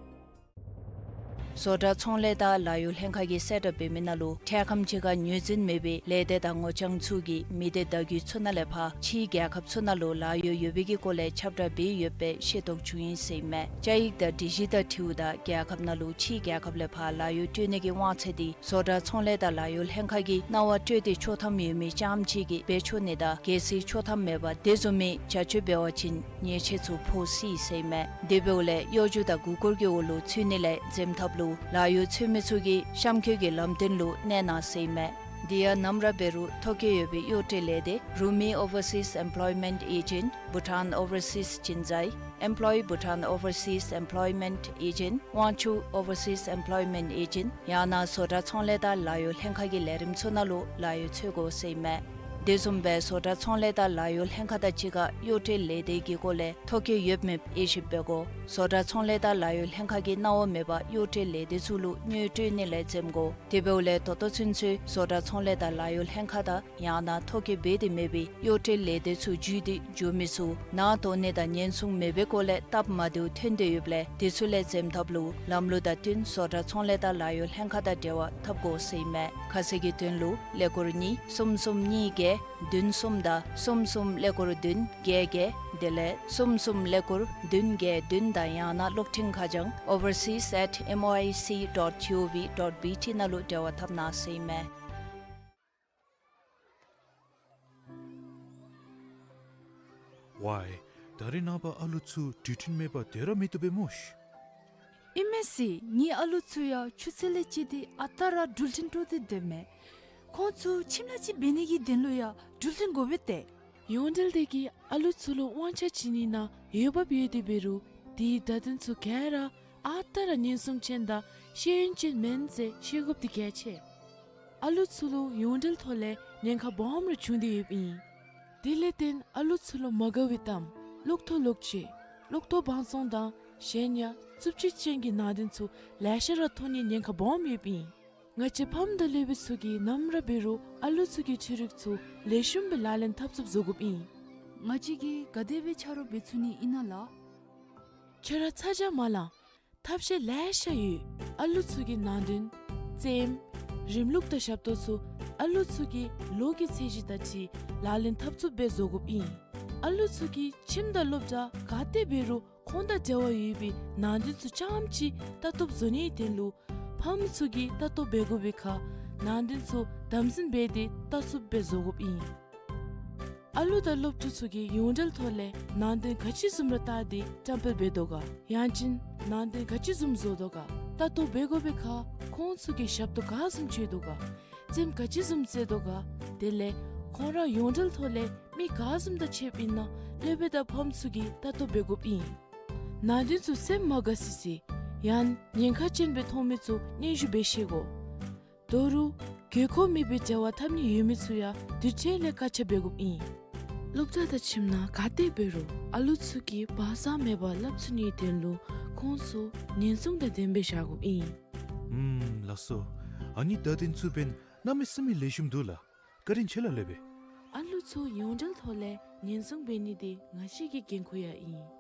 བཟོ་གྲྭ་ཚོང་ལས་དང་ལཱ་གཡོག་ལྷན་ཁག་གིས་གསལ་བསྒྲགས་འབད་མི་ནང་ལུ་འཕྲལ་ཁམས་ཅིག་ཁར་ངོས་འཛིན་མེད་པའི་ལས་སྡེ་དང་ངོ་རྐྱང་ཚུ་གིས་མི་སྡེ་བརྡ་བརྒྱུད་ཚུ་ནང་ལས་ཕར་ཕྱིའི་རྒྱལ་ཁབ་ཚུ་ནང་ལུ་ལཱ་གཡོག་ཡོད་པའི་གི་སྐོར་ལས་ཁྱབ་བསྒྲགས་འབད་ཡོད་པའི་ཤེས་རྟོགས་བྱུང་ཡི་ཟེར་མས། བཅའ་ཡིག་དང་སྒྲིག་གཞི་དང་འཁྲིལཝ་ད་རྒྱལ་ཁབ་ནང་ལུ་ཕྱིའི་རྒྱལ་ཁབ་ལས་ཕར་ལཱ་གཡོག་སྤྲོད་ནི་གི་དབང་ཚད་འདི་བཟོ་གྲྭ་ཚོང་ལས་དང་ལཱ་གཡོག་ལྷན་ཁག་གིས་གནང་བ་སྤྲོད་དེ་ཆོག་ཐམ་ཡོད་མི་རྐྱངམ་ཅིག་གིས་འབད་ཆོག་ནི་དང་གལ་སྲིད་ཆོག་ཐམ་མེད་པར་དེ་བཟུམ་མའི་བྱ་སྤྱོད་འབད་བ་ཅིན་ཉེས་ཆད་ཚུ་ཕོག་སྲིད་ཟེར་མས། དེ་འབདཝ་ལས་གཡོ་སྒྱུ་དང་མགུ་སྐོར་གྱི་འོག་ལུ་ཚུད་ནི་ལས་འཛེམ་ཐབས་ལུ་ལཱ་གཡོག་འཚོལ་མི་ཚུ་གིས་གཤམ་འཁོད་ཀྱི་ལམ་སྟོན་ལུ་གནས་གནང་ཟེར་མས། དེ་ཡང་ནམ་ར་འབད་རུང་ཐོ་བཀོད་ཡོད་པའི་གཡོག་སྤྲོད་ལས་སྡེ་Rumi Overseas Employment Agent, Bhutan Overseas Jinsai, Employ Bhutan Overseas Employment Agent, Wangchuck Overseas Employment Agent ཡང་ན་བཟོ་གྲྭ་ཚོང་ལས་དང་ལཱ་གཡོག་ལྷན་ཁག་གི་ལས་རིམ་ཚུ་ནང་ལུ་ལཱ་གཡོག་འཚོལ་དགོ་ཟེར་མས། དེ་བཟུམ་སྦེ་བཟོ་གྲྭ་ཚོང་ལས་དང་ལཱ་གཡོག་ལྷན་ཁག་དང་གཅིག་ཁར་གཡོག་སྤྲོད་ལས་སྡེ་གི་སྐོར་ལས་ཐོ་བཀོད་ཡོད་མེད་དབྱེ་ཞིབ་འབད་དགོ། བཟོ་གྲྭ་ཚོང་ལས་དང་ལཱ་གཡོག་ལྷན་ཁག་གིས་གནང་བ་མེད་པར་གཡོག་སྤྲོད་ལས་སྡེ་ཚུ་ལུ་དངུལ་སྤྲོད་ནི་ལས་འཛེམ་དགོ། དེ་འབདཝ་ལས་ད་ལྟོ་ཚུན་ཚོད་བཟོ་གྲྭ་ཚོང་ལས་དང་ལཱ་གཡོག་ལྷན་ཁག་དང་ཡང་ན་ཐོ་བཀོད་འབད་དེ་མེད་པའི་གཡོག་སྤྲོད་ལས་སྡེ་ཚུ་བརྒྱུད་དེ་འགྱོ་མི་ཚུ་ནང་དོགས་ནི་དང་ཉེན་སྲུང་མེད་པའི་སྐོར་ལས་སྟབས་མ་བདེཝ་ཐོན་ཏེ་ཡོདཔ་ལས་དེ་ཚུ་ལས་འཛེམ་ཐབས་ལུ་ལམ་ལུགས་དང་བསྟུན་བཟོ་གྲྭ་ཚོང་ལས་དང་ལཱ་གཡོག་ལྷན་ཁག་དང་འབྲེལ་བ་འཐབ་དགོ་ཟེར་ཨིན་མས། ཁ་གསལ་གྱི་དོན་ལུ་ཀླད་ཀོར་གཉིས་གསུམ་གསུམ་གཉིས་བརྒྱད་བདུན་གསུམ་དང་གསུམ་གསུམ་ཀླད་ཀོར་བདུན་བརྒྱད་བརྒྱད་དེ་ལས་གསུམ་གསུམ་ཀླད་ཀོར་བདུན་བརྒྱད་བདུན་དང་ཡང་ན་གློག་འཕྲིན་ཁ་བྱང་overseas at M O I C dot G O V dot B T ནང་ལུ་འབྲེལ་བ་འཐབ་གནང་ཟེར་ཨིན་མས། ཝའི། ད་རེས་ནངས་པ་ཨ་ལུ་ཚུ་འགྲུལ་འཕྲིན་མེད་པར་སྡོད་ར་མི་བཏུབ་པས་སྨོ་ཤི། ཨིན་མས་ཟེར། ངེའི་ཨ་ལུ་ཚུ་ཡང་ཆུ་ཚོད་ལས་བཅད་དེ་ཨ་རྟག་ར་འགྲུལ་འཕྲིན་དཀྲོག་སྟེ་སྡོད་མས། ཁོང་ཚུ་ཁྱིམ་ལས་ཅིག་འབད་ནི་གི་དོན་ལུ་ཡང་འགྲུལ་འཕྲིན་དགོ་པས་ཏེ། ཡོངས་འབྲེལ་སྡེ་གིས་ཨ་ལུ་ཚུ་ལུ་དབང་ཆ་བྱིན་ནི་ནང་འོས་འབབ་ཡོད་དེ་འབད་རུང་དེའི་བརྡ་དོན་ཚུ་ག་ར་ཨ་རྟག་ར་ཉེན་སྲུང་ཅན་དང་ཤེས་ཡོན་ཅན་མེན་ཟེར་ཤེས་དགོཔ་འདི་གལ་ཆེ། ཨ་ལུ་ཚུ་ལུ་ཡོངས་འབྲེལ་ཐོག་ལས་ཉེན་ཁ་སྦོམ་རེ་བྱུང་སྟེ་ཡོདཔ་ཨིན། དེ་ལས་བརྟེན་ཨ་ལུ་ཚུ་ལུ་མ་དགའ་བའི་གཏམ་གློག་ཐོག་ལོག་སྤྱོད་གློག་ཐོག་བང་བཙོང་དང་གཞན་ཡང་རྩུབ་སྤྱོད་ཅན་གྱི་ནང་དོན་ཚུ་ལེ་ཤ་ར་མཐོང་ནིའི་ཉེན་ཁ་སྦོམ་ཡོདཔ་ཨིན། ང་བཅས་ཕམ་དང་སློབ་དཔོན་ཚུ་གིས་ནམ་ར་འབད་རུང་ཨ་ལུ་ཚུ་གི་འཕྲུལ་རིག་ཚུ་ལེགས་ཤོམ་སྦེ་ལག་ལེན་འཐབ་ཚུགསཔ་བཟོ་དགོཔ་ཨིན། ང་བཅས་ཀྱིས་ག་དེ་སྦེ་ཆ་རོགས་འབད་ཚུགས་ནི་ཨིན་ན་ལགས། ཁྱོད་ར་ཚ་གྱང་མ་ལང་། ཐབས་ཤེས་ལེ་ཤ་ཡོད། ཨ་ལུ་ཚུ་གི་ནང་དོན་རྩེདམོ་རིམ་ལུགས་དང་ཞབས་ཏོག་ཚུ་ཨ་ལུ་ཚུ་གི་ལོ་གི་ཚད་གཞི་དང་འཁྲིལ་ལག་ལེན་འཐབ་ཚུགསཔ་སྦེ་བཟོ་དགོཔ་ཨིན། ཨ་ལུ་ཚུ་གིས་ཁྱིམ་དང་སློབ་གྲྭ་ག་ཏེ་འབད་རུང་ཁོང་དང་འབྲེལ་བ་ཡོད་པའི་ནང་དོན་ཚུ་རྐྱངམ་ཅིག་ལྟ་རྟོགཔ་བཟོ་ནིའི་དོན་ལུ་ཕམ་ཚུ་གིས་ལྟ་རྟོགཔ་འབད་དགོ་པའི་ཁར་ནང་དོན་ཚུ་དམ་འཛིན་འབད་དེ་ལྟ་ཚུགསཔ་སྦེ་བཟོ་དགོཔ་ཨིན། ཨ་ལུ་དང་སློབ་ཕྲུག་ཚུ་གིས་ཡོངས་འབྲེལ་ཐོག་ལས་ནང་དོན་ག་ཅི་བཟུམ་ར་བལྟ་སྟེ་བཀྲམ་སྤེལ་འབད་དོ་ག། ཡང་ཅིན་ནང་དོན་ག་ཅི་བཟུམ་བཟོ་དོ་ག། ལྟ་རྟོགཔ་འབད་དགོ་པའི་ཁར་ཁོང་ཚུ་གིས་ཞབས་ཏོག་ག་བཟུམ་སྤྱོད་དོ་ག། རྩེདམོ་ག་ཅི་བཟུམ་རྩེ་དོ་ག། དེ་ལས་ཁོང་ར་ཡོངས་འབྲེལ་ཐོག་ལས་མི་ག་བཟུམ་དང་ཕྱདཔ་ཨིན་ན་སློབ་དཔོན་དང་ཕམ་ཚུ་གིས་ལྟ་རྟོགཔ་འབད་དགོཔ་ཨིན། ནང་དོན་ཚུ་སེམས་མ་དགའ་སི་སི་ཡང་ཉེན་ཁ་ཅན་སྦེ་མཐོང་མི་ཚུ་སྙན་ཞུ་འབད་ཤེས་དགོ། ད་རུང་དགོས་མཁོ་མེད་པའི་འབྲེལ་བ་འཐབ་ནི་ཡོད་མི་ཚུ་ཡང་དུས་ཅི་ལས་བཀག་ཆ་འབད་དགོཔ་ཨིན། སློབ་གྲྭ་དང་ཁྱིམ་ནང་ག་ཏེ་འབད་རུང་ཨ་ལུ་ཚུ་གིས་བག་ཚ་མེད་པར་སླབ་ཚུགས་ནིའི་དོན་ལུ་ཁོང་ཚུ་ཉེན་སྲུང་དང་ལྡནམ་སྦེ་བཞག་དགོཔ་ཨིན། ཨུམ་ལགས་སོ། ཨ་ནི་བརྡ་དོན་ཚུ་འབདན་གནམ་མེད་ས་མེད་ལེགས་ཤོམ་འདུག་ལགས། བཀའ་དྲིན་ཆེ་ལགས་སློབ་དཔོན། ཨ་ལུ་ཚུ་ཡོངས་འབྲེལ་ཐོག་ལས་ཉེན་སྲུང་འབད་ནི་འདི་ང་བཅས་ཀྱི་འགན་ཁུར་ཡང་ཨིན།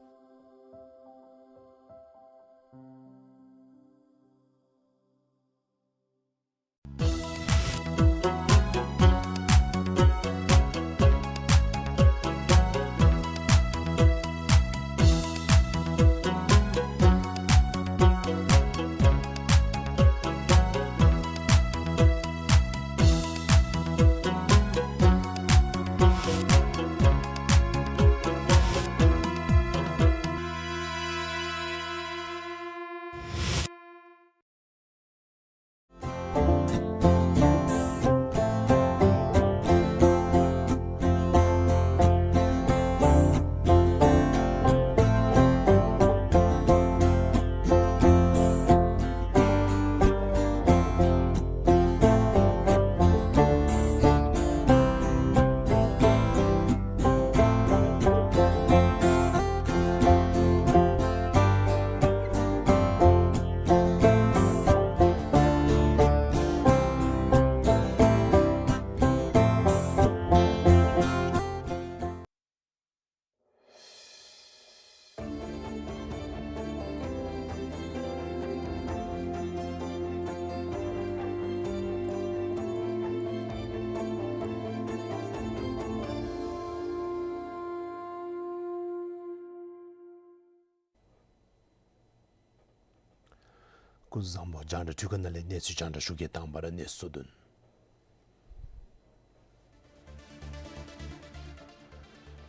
སྐུ་གཟུགས་བཟང་པོ། རྒྱང་བསྒྲགས་འཕྲུལ་ཁང་ནང་ལས་གནས་ཚུལ་རྒྱང་བསྒྲགས་ཞུ་གེ། དང་པ་ར་གནས་ཚུལ་དོན།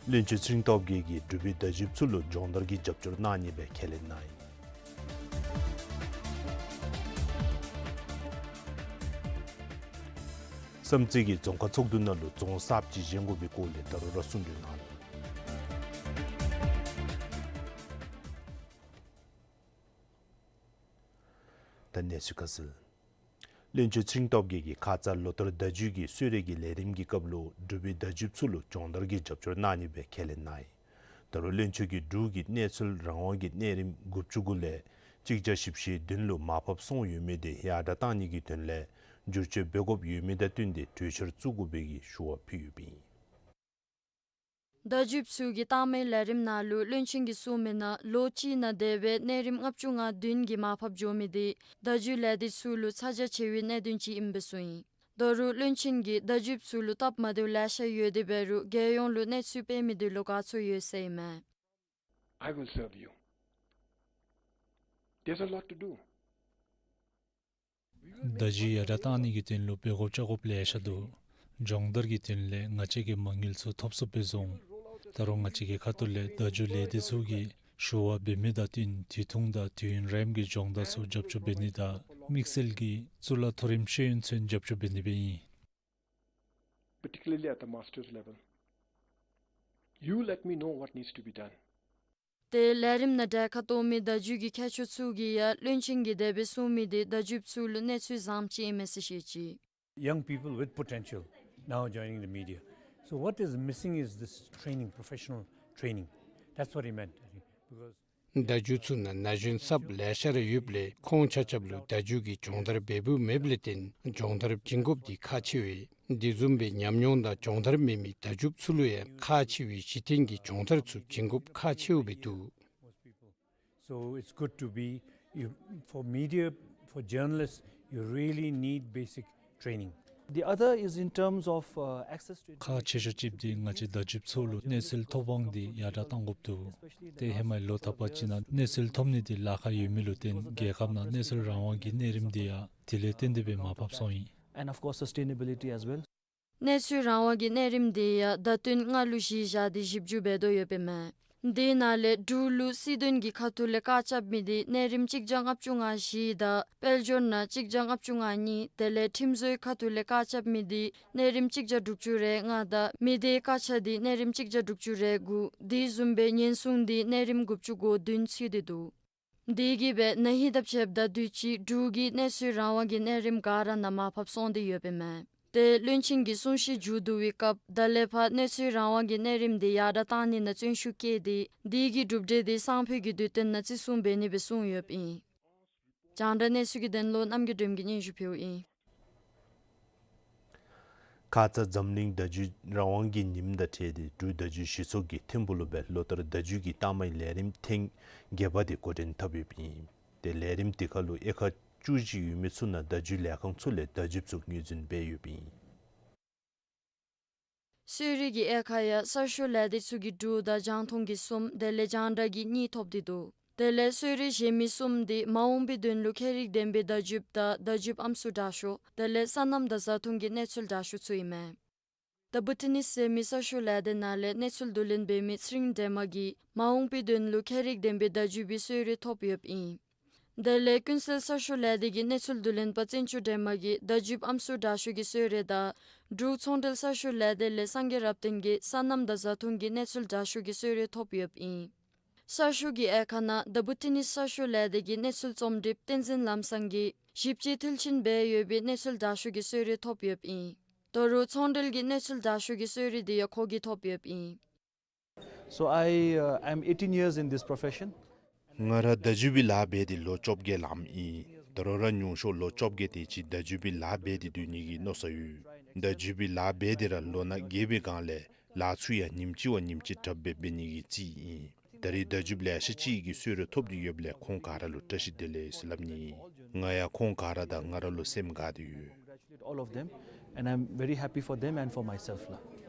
བློན་ཆེན་ཚེ་རིང་སྟོབས་རྒྱས་ཀྱིས་འབྲུག་པའི་བརྡ་བརྒྱུདཔ་ཚུ་ལུ་སྦྱོང་བརྡར་གྱི་རྒྱབ་སྐྱོར་གནང་ནི་སྦེ་ཁས་ལེན་གནང་ཡི། བསམ་རྩེ་གིས་རྫོང་ཁག་ཚོགས་འདུ་ནང་ལུ་རྫོང་གསརཔ་ཅིག་བཞེངས་དགོ་པའི་སྐོར་ལས་ད་རུང་ར་གསུང་གྲོས་གནང་ནུག། ད་གནས་ཚུལ་ཁ་གསལ། བློན་ཆེན་ཚེ་རིང་སྟོབས་རྒྱས་ཀྱིས་ཁ་ཙ་ལོ་ལྟར་བརྡ་བརྒྱུད་ཀྱི་གསོལ་རས་ཀྱི་ལས་རིམ་གྱི་སྐབས་ལུ་འབྲུག་པའི་བརྡ་བརྒྱུདཔ་ཚུ་ལུ་སྦྱོང་བརྡར་གྱི་རྒྱབ་སྐྱོར་གནང་ནི་སྦེ་ཁས་ལེན་གནང་ཡི། ད་རུང་བློན་ཆེན་གྱིས་འབྲུག་གི་གནས་ཚུལ་རང་དབང་གི་གནས་རིམ་དགུ་བཅུ་དགུ་ལས་གཅིག་བརྒྱ་བཞི་བཅུ་ཞེ་བདུན་ལུ་མར་ཕབ་སོང་ཡོད་མི་དེ་ཡར་དྲགས་གཏང་ནི་གི་དོན་ལས་བསྒྱུར་བཅོས་འབད་དགོཔ་ཡོད་མི་དང་བསྟུན་ཏེ་གྲོས་འཆར་བཙུགས་དགོ་པའི་གི་ཞུ་བ་ཕུལ་ཡོདཔ་ཨིན། བརྡ་བརྒྱུདཔ་ཚུ་གི་རྟགས་མའི་ལས་རིམ་ནང་ལུ་བློན་ཆེན་གྱིས་གསུངས་མི་ནང་ལོ་གཅིག་ནང་དེ་སྦེ་གནས་རིམ་ལྔ་བཅུ་ང་བདུན་གྱི་མར་ཕབ་འགྱོ་མི་དེ་བརྡ་བརྒྱུད་ལས་སྡེ་ཚུ་ལུ་ཚ་གྱང་ཆེ་བའི་གནད་དོན་ཅིག་ཨིནམ་སྦེ་གསུངས་ཡི། ད་རུང་བློན་ཆེན་གྱིས་བརྡ་བརྒྱུདཔ་ཚུ་ལུ་སྟབས་མ་བདེཝ་ལེ་ཤ་ཡོད་དེ་འབད་རུང་རྒྱལ་ཡོངས་ལུ་གནས་ཚུལ་སྤེལ་མི་དེ་ལུ་དགའ་ཚོར་ཡོད་ཟེར་ཨིན་མས། I will serve you. There's a lot to do. བརྡ་བརྒྱུད་ཡར་དྲགས་གཏང་ནི་གི་དོན་ལུ་འབད་དགོཔ་བྱ་དགོཔ་ལེ་ཤ་འདུག། སྦྱོང་བརྡར་གྱི་དོན་ལས་ང་བཅས་ཀྱིས་མ་དངུལ་ཚུ་ཐོབ་ཚུགསཔ་སྦེ་བཟུང་། ད་རུང་ང་བཅས་ཀྱི་ཁ་ཐུག་ལས་བརྡ་བརྒྱུད་ལས་སྡེ་ཚུ་གིས་ཞུ་བ་འབད་མི་དང་བསྟུན་དུས་ཐུང་དང་དུས་ཡུན་རིངམོ་གི་སྦྱོང་བརྡར་ཚུ་རྒྱབ་སྐྱོར་འབད་ནི་དང་དམིགས་བསལ་གྱིས་གཙུག་ལག་མཐོ་རིམ་ཤེས་ཡོན་ཚུན་རྒྱབ་སྐྱོར་འབད་ནི་སྦེ་ཨིན། Particularly at the master's level, you let me know what needs to be done. ཏེ་ལས་རིམ་ནང་གྲལ་ཁར་གཏོགས་མི་བརྡ་བརྒྱུད་ཀྱི་མཁས་མཆོག་ཚུ་གིས་ཡང་བློན་ཆེན་གྱིས་དེ་སྦེ་གསུངས་མི་དེ་བརྡ་བརྒྱུདཔ་ཚུ་ལུ་གནས་ཚུལ་བཟངམ་ཅིག་ཨིན་མས་ཟེར་བཤད་ཅི། Young people with potential now joining the media. So what is missing is this training, professional training. That's what he meant, I think, because བརྡ་བརྒྱུད་ཚུ་ནང་ན་གཞོན་གསརཔ་ལེ་ཤ་ར་ཡོདཔ་ལས་ཁོང་ཆ་ཁྱབ་ལུ་བརྡ་བརྒྱུད་ཀྱི་སྦྱོང་བརྡར་འབད་འབདཝ་མེདཔ་ལས་བརྟེན་སྦྱོང་བརྡར་བྱིན་དགོཔ་འདི་ཁག་ཆེ་བས། དེ་བཟུམ་སྦེ་ཉམས་མྱོང་དང་སྦྱོང་བརྡར་མེད་མི་བརྡ་བརྒྱུདཔ་ཚུ་ལུ་ཡང་ཁག་ཆེ་བའི་གཞི་རྟེན་གྱི་སྦྱོང་བརྡར་ཚུ་བྱིན་དགོཔ་ཁག་ཆེཝ་སྦེ་འདུག། So it's good to be, you, for media, for journalists, you really need basic training. The other is in terms of, uh, access to ཁག་ཆེ་ཤོས་ཅིག་འདི་ང་བཅས་བརྡ་བརྒྱུདཔ་ཚུ་ལུ་གནས་ཚུལ་ཐོབ་དབང་འདི་ཡར་དྲགས་གཏང་དགོཔ་འདུག། ཏེ་ཧེ་མའི་ལོ་ཐ་པ་ཅིག་ནང་གནས་ཚུལ་ཐོབ་ནི་འདི་ལཱ་ཁག་ཡོད་མི་ལུ་བརྟེན་རྒྱལ་ཁབ་ནང་གནས་ཚུལ་རང་དབང་གི་གནས་རིམ་འདི་ཡང་དེ་ལས་བརྟེན་ཏེ་སྦེ་མར་ཕབ་སོང་ཡི། And of course, sustainability as well. གནས་ཚུལ་རང་དབང་གི་གནས་རིམ་འདི་ཡང་ཟླཝ་བདུན་ལྔ་ལུ་གཞི་བཞག་སྟེ་ཞིབ་འཇུག་འབད་དོ་ཡོདཔ་ཨིན་མས། དེ་ནང་ལས་འབྲུག་ལུ་སྲིད་དོན་གྱི་ཁ་ཐུག་ལས་བཀག་ཆ་མི་དེ་གནས་རིམ་གཅིག་བརྒྱ་ལྔ་བཅུ་ང་བཞི་དང་དཔལ་འབྱོར་ནང་གཅིག་བརྒྱ་ལྔ་བཅུ་ང་གཉིས། དེ་ལས་ཁྲིམས་བཟོའི་ཁ་ཐུག་ལས་བཀག་ཆ་མི་དེ་གནས་རིམ་གཅིག་བརྒྱ་དྲུག་ཅུ་རེ་ལྔ་དང་མི་སྡེའི་བཀག་ཆ་དེ་གནས་རིམ་གཅིག་བརྒྱ་དྲུག་ཅུ་རེ་དགུ། དེ་བཟུམ་སྦེ་ཉེན་སྲུང་དེ་གནས་རིམ་དགུ་བཅུ་གོ་བདུན་ཚུད་དེ་འདུག། དེ་གིས་སྦེ་ན་ཧིང་དང་ཕྱདཔ་དང་དུས་ཅི་འབྲུག་གི་གནས་ཚུལ་རང་དབང་གི་གནས་རིམ་ག་ར་ནང་མར་ཕབ་སོང་སྟེ་ཡོདཔ་ཨིན་མས། ཏེ་བློན་ཆེན་གྱི་གསུང་བཤད་མཇུག་བསྡུ་བའི་སྐབས་ད་ལས་ཕར་གནས་ཚུལ་རང་དབང་གི་གནས་རིམ་དེ་ཡར་དྲགས་གཏང་ནི་ནང་བརྩོན་ཤུགས་བསྐྱེད་དེ་དེ་གི་གྲུབ་འབྲས་དེ་སང་ཕོད་ཀྱི་དུས་སྟོན་ནང་བརྩི་སྲུང་འབད་ནི་སྦེ་གསུངས་ཡོདཔ་ཨིན། རྒྱང་བསྒྲགས་གནས་ཚུལ་གྱི་དོན་ལུ་རྣམ་རྒྱལ་སྒྲོལམ་གྱིས་སྙན་ཞུ་ཕུལཝ་ཨིན། ཁ་ཙ་འཛམ་གླིང་བརྡ་བརྒྱུད་རང་དབང་གི་ཉིནམ་དང་འཁྲིལ་ཏེ་འབྲུག་བརྡ་བརྒྱུད་གཞི་ཚོགས་ཀྱིས་ཐིམ་ཕུག་ལུ་སྦེ་ལོ་ལྟར་བརྡ་བརྒྱུད་ཀྱི་རྟགས་མའི་ལས་རིམ་ཐེངས་བརྒྱད་པ་དེ་འགོ་འདྲེན་འཐབ་ཡོདཔ་ཨིན། ཏེ་ལས་རིམ་དེ་ཁར་ལུ་དབྱེ་ཁག་བཅུ་བཞི་ཡོད་མི་ཚུ་ནང་བརྡ་བརྒྱུད་ལས་ཁང་ཚུ་ལས་བརྡ་བརྒྱུདཔ་ཚུ་ངོས་འཛིན་འབད་ཡོདཔ་ཨིན། གསོལ་རས་ཀྱི་དབྱེ་ཁག་ཡང་གསར་ཤོག་ལས་སྡེ་ཚུ་གིས་དྲུག་དང་རྒྱང་མཐོང་གིས་གསུམ། དེ་ལས་རྒྱང་བསྒྲགས་ཀྱིས་གཉིས་ཐོབ་སྟེ་འདུག། དེ་ལས་གསོལ་རས་གཞན་མི་གསུམ་དེ་མ་འོངས་པའི་དོན་ལུ་ཁྱད་རིག་ལྡན་པའི་བརྡ་བརྒྱུདཔ་དང་བརྡ་བརྒྱུདཔ་ཨམ་སྲུ་དྲག་ཤོས། དེ་ལས་སོ་ནམ་དང་བཟའ་འཐུང་གི་གནས་ཚུལ་དྲག་ཤོས་ཚུ་ཨིན་མས། ད་བུ་ཏི་ནིས་ཟེར་མི་གསར་ཤོག་ལས་སྡེ་ནང་ལས་གནས་ཚུལ་བསྡུ་ལེན་འབད་མི་ཚེ་རིང་སྒྲོལ་མ་གིས་མ་འོངས་པའི་དོན་ལུ་ཁྱད་རིག་ལྡན་པའི་བརྡ་བརྒྱུདཔ་གི་གསོལ་རས་ཐོབ་ཡོདཔ་ཨིན། དེ་ལས་ཀུན་གསལ་གསར་ཤོག་ལས་སྡེ་གི་གནས་ཚུལ་བསྡུ་ལེན་པ་བཙན་སྐྱོགས་སྒྲོལ་མ་གིས་བརྡ་བརྒྱུདཔ་ཨམ་སྲུ་དྲག་ཤོས་ཀྱི་གསོལ་རས་དང་འབྲུག་ཚོང་འབྲེལ་གསར་ཤོག་ལས་སྡེ་ལས་སངས་རྒྱས་རབ་བརྟན་གྱིས་སོ་ནམ་དང་བཟའ་འཐུང་གི་གནས་ཚུལ་དྲག་ཤོས་ཀྱི་གསོལ་རས་ཐོབ་ཡོདཔ་ཨིན། གསར་ཤོག་གི་དབྱེ་ཁག་ནང་ད་བུ་ཏི་ནིས་གསར་ཤོག་ལས་སྡེ་གི་གནས་ཚུལ་རྩོམ་སྒྲིགཔ་བསྟན་འཛིན་ལམ་བཟང་གིས་ཞིབ་དཔྱད་མཐིལ་ཕྱིན་འབད་ཡོད་པའི་གནས་ཚུལ་དྲག་ཤོས་ཀྱི་གསོལ་རས་ཐོབ་ཡོདཔ་ཨིན། ད་རུང་ཚོང་འབྲེལ་གྱི་གནས་ཚུལ་དྲག་ཤོས་ཀྱི་གསོལ་རས་དེ་ཡང་ཁོ་གིས་ཐོབ་ཡོདཔ་ཨིན། So I, uh, I'm eighteen years in this profession. ང་ར་བརྡ་བརྒྱུདཔ་གི་ལཱ་འབད་དེ་ལོ་བཅོ་བརྒྱད་ལངམ་ཨིན། ད་རུང་ར་ཉུང་ཤོས་ལོ་བཅོ་བརྒྱད་དེ་ཅིག་བརྡ་བརྒྱུདཔ་གི་ལཱ་འབད་དེ་སྡོད་ནི་གི་མནོ་བསམ་ཡོད། བརྡ་བརྒྱུདཔ་གི་ལཱ་འབད་དེ་ར་ལོ་ན་རྒས་པའི་སྒང་ལས་ལཱ་ཚུ་ཡང་ཉིནམ་གཅིག་བ་ཉིནམ་གཅིག་དྲགཔ་སྦེ་འབད་ནི་གི་རྩིས་ཨིན། ད་རེས་བརྡ་བརྒྱུདཔ་ལེ་ཤ་ཅིག་གིས་གསོལ་རས་ཐོབ་སྟེ་ཡོདཔ་ལས་ཁོང་ག་ར་ལུ་བཀྲ་ཤིས་བདེ་ལེགས་ཟེར་སླབ་ནི། ང་ཡང་ཁོང་ག་ར་དང་ང་ར་ལུ་སེམས་དགའ་སྟེ་ཡོད། Congratulate all of them, and I'm very happy for them and for myself ལགས།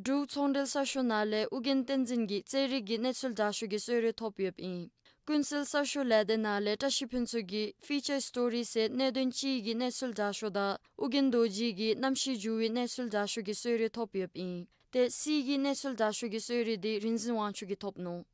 འབྲུག་ཚོང་འབྲེལ་གསར་ཤོག་ནང་ལས་ཨོ་རྒྱན་བསྟན་འཛིན་གྱིས་རྩེད་རིགས་ཀྱི་གནས་ཚུལ་དྲག་ཤོས་ཀྱི་གསོལ་རས་ཐོབ་ཡོདཔ་ཨིན། ཀུན་གསལ་གསར་ཤོག་ལས་སྡེ་ནང་ལས་བཀྲ་ཤིས་ཕུན་ཚོགས་ཀྱིས་ཕི་ཅར་སི་ཊོ་རི་ཟེར་གནད་དོན་ཅིག་གི་གནས་ཚུལ་དྲ་ཤོག་དང་ཨོ་རྒྱན་རྡོ་རྗེ་གིས་གནམ་གཤིས་འགྱུར་བའི་གནས་ཚུལ་དྲ་ཤོག་གི་གསོལ་རས་ཐོབ་ཡོདཔ་ཨིན། ཏེ་སི་གི་གནས་ཚུལ་དྲ་ཤོག་གི་གསོལ་རས་འདི་རིག་འཛིན་དབང་ཕྱུག་གིས་ཐོབ་ནུག།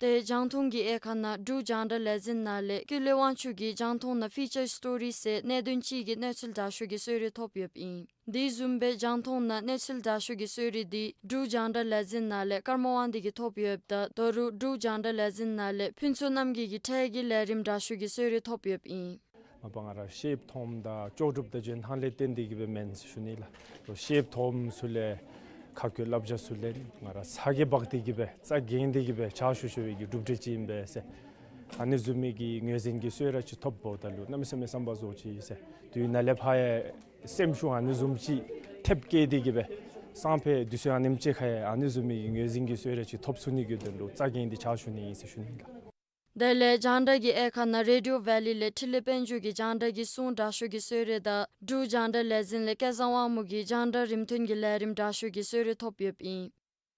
ཏེ་རྒྱང་མཐོང་གི་དབྱེ་ཁག་ནང་འབྲུག་རྒྱང་བསྒྲགས་ལས་འཛིན་ནང་ལས་ཀུན་ལེགས་དབང་ཕྱུག་གིས་རྒྱང་མཐོང་ནང་ཕི་ཅར་སི་ཊོ་རི་ཟེར་གནད་དོན་ཅིག་གི་གནས་ཚུལ་དྲ་ཤོག་གི་གསོལ་རས་ཐོབ་ཡོདཔ་ཨིན། དེ་བཟུམ་སྦེ་རྒྱང་མཐོང་ནང་གནས་ཚུལ་དྲ་ཤོག་གི་གསོལ་རས་འདི་འབྲུག་རྒྱང་བསྒྲགས་ལས་འཛིན་ནང་ལས་ཀརྨ་དབང་འདུས་ཀྱིས་ཐོབ་ཡོདཔ་ད་ད་རུང་འབྲུག་རྒྱང་བསྒྲགས་ལས་འཛིན་ནང་ལས་ཕུན་ཚོགས་རྣམ་རྒྱལ་གྱིས་འཕྲལ་གྱི་ལས་རིམ་དྲ་ཤོག་གི་གསོལ་རས་ཐོབ་ཡོདཔ་ཨིན། མ་པ་ང་ར་ཤེལཔ་མཐོངམ་ད་ལྕོགས་གྲུབ་དང་འབྱོན་ཐངས་ལས་བརྟེན་ཏེ་གི་སྦེ་མེན་ཟེར་ཞུ་ནི་ལགས། ལོག་ཤེལཔ་མཐོངམ་ཚུ་ལས་ཁ་སྐོལ་བསླབ་བྱ་ཚུ་ལེན། ང་ར་ཚ་གྱང་འབག་སྟེ་གི་སྦེ་རྩ་འགེངས་ཏེ་གི་སྦེ་ཕྱག་ཞུ་ཞུ་བའི་གི་གྲུབ་འབྲས་ཅིག་ཨིན་པས་ཟེར། ཨ་ནི་བཟུམ་མའི་གི་ངོས་འཛིན་གྱི་གསོལ་རས་ཅིག་ཐོབ་འབདཝ་ད་ལུ་གནམ་མེད་ས་མེད་བསམ་པ་རྫོགས་ཅི་ཟེར། དུས་ནཱ་ལས་ཕར་ཡང་སེམས་ཤུགས་ཨ་ནི་བཟུམ་ཅིག་ཐེབས་བསྐྱེད་དེ་གི་སྦེ་སང་ཕོད་དུས་ཚོད་ཨ་ནེམ་ཅིག་ཁར་ཡང་ཨ་ནི་བཟུམ་མའི་གི་ངོས་འཛིན་གྱི་གསོལ་རས་ཅིག་ཐོབ་ཚུགས་ནི་གི་དོན་ལུ་རྩ་འགེངས་ཏེ་ཕྱག་ཞུ་ནི་ཨིན་ཟེར་ཞུ་ནི་ལགས། དེ་ལས་རྒྱང་བསྒྲགས་ཀྱི་དབྱེ་ཁག་ནང་རེ་ཌི་ཡོ་ཝེ་ལི་ལས་འཕྲིན་ལས་དཔལ་འབྱོར་གྱིས་རྒྱང་བསྒྲགས་ཀྱི་སྲུང་དྲ་ཤོག་གི་གསོལ་རས་དང་འབྲུག་རྒྱང་བསྒྲགས་ལས་འཛིན་ལས་སྐལ་བཟང་དབང་མོ་གིས་རྒྱང་བསྒྲགས་རིམ་ཐོན་གྱི་ལས་རིམ་དྲ་ཤོག་གི་གསོལ་རས་ཐོབ་ཡོདཔ་ཨིན།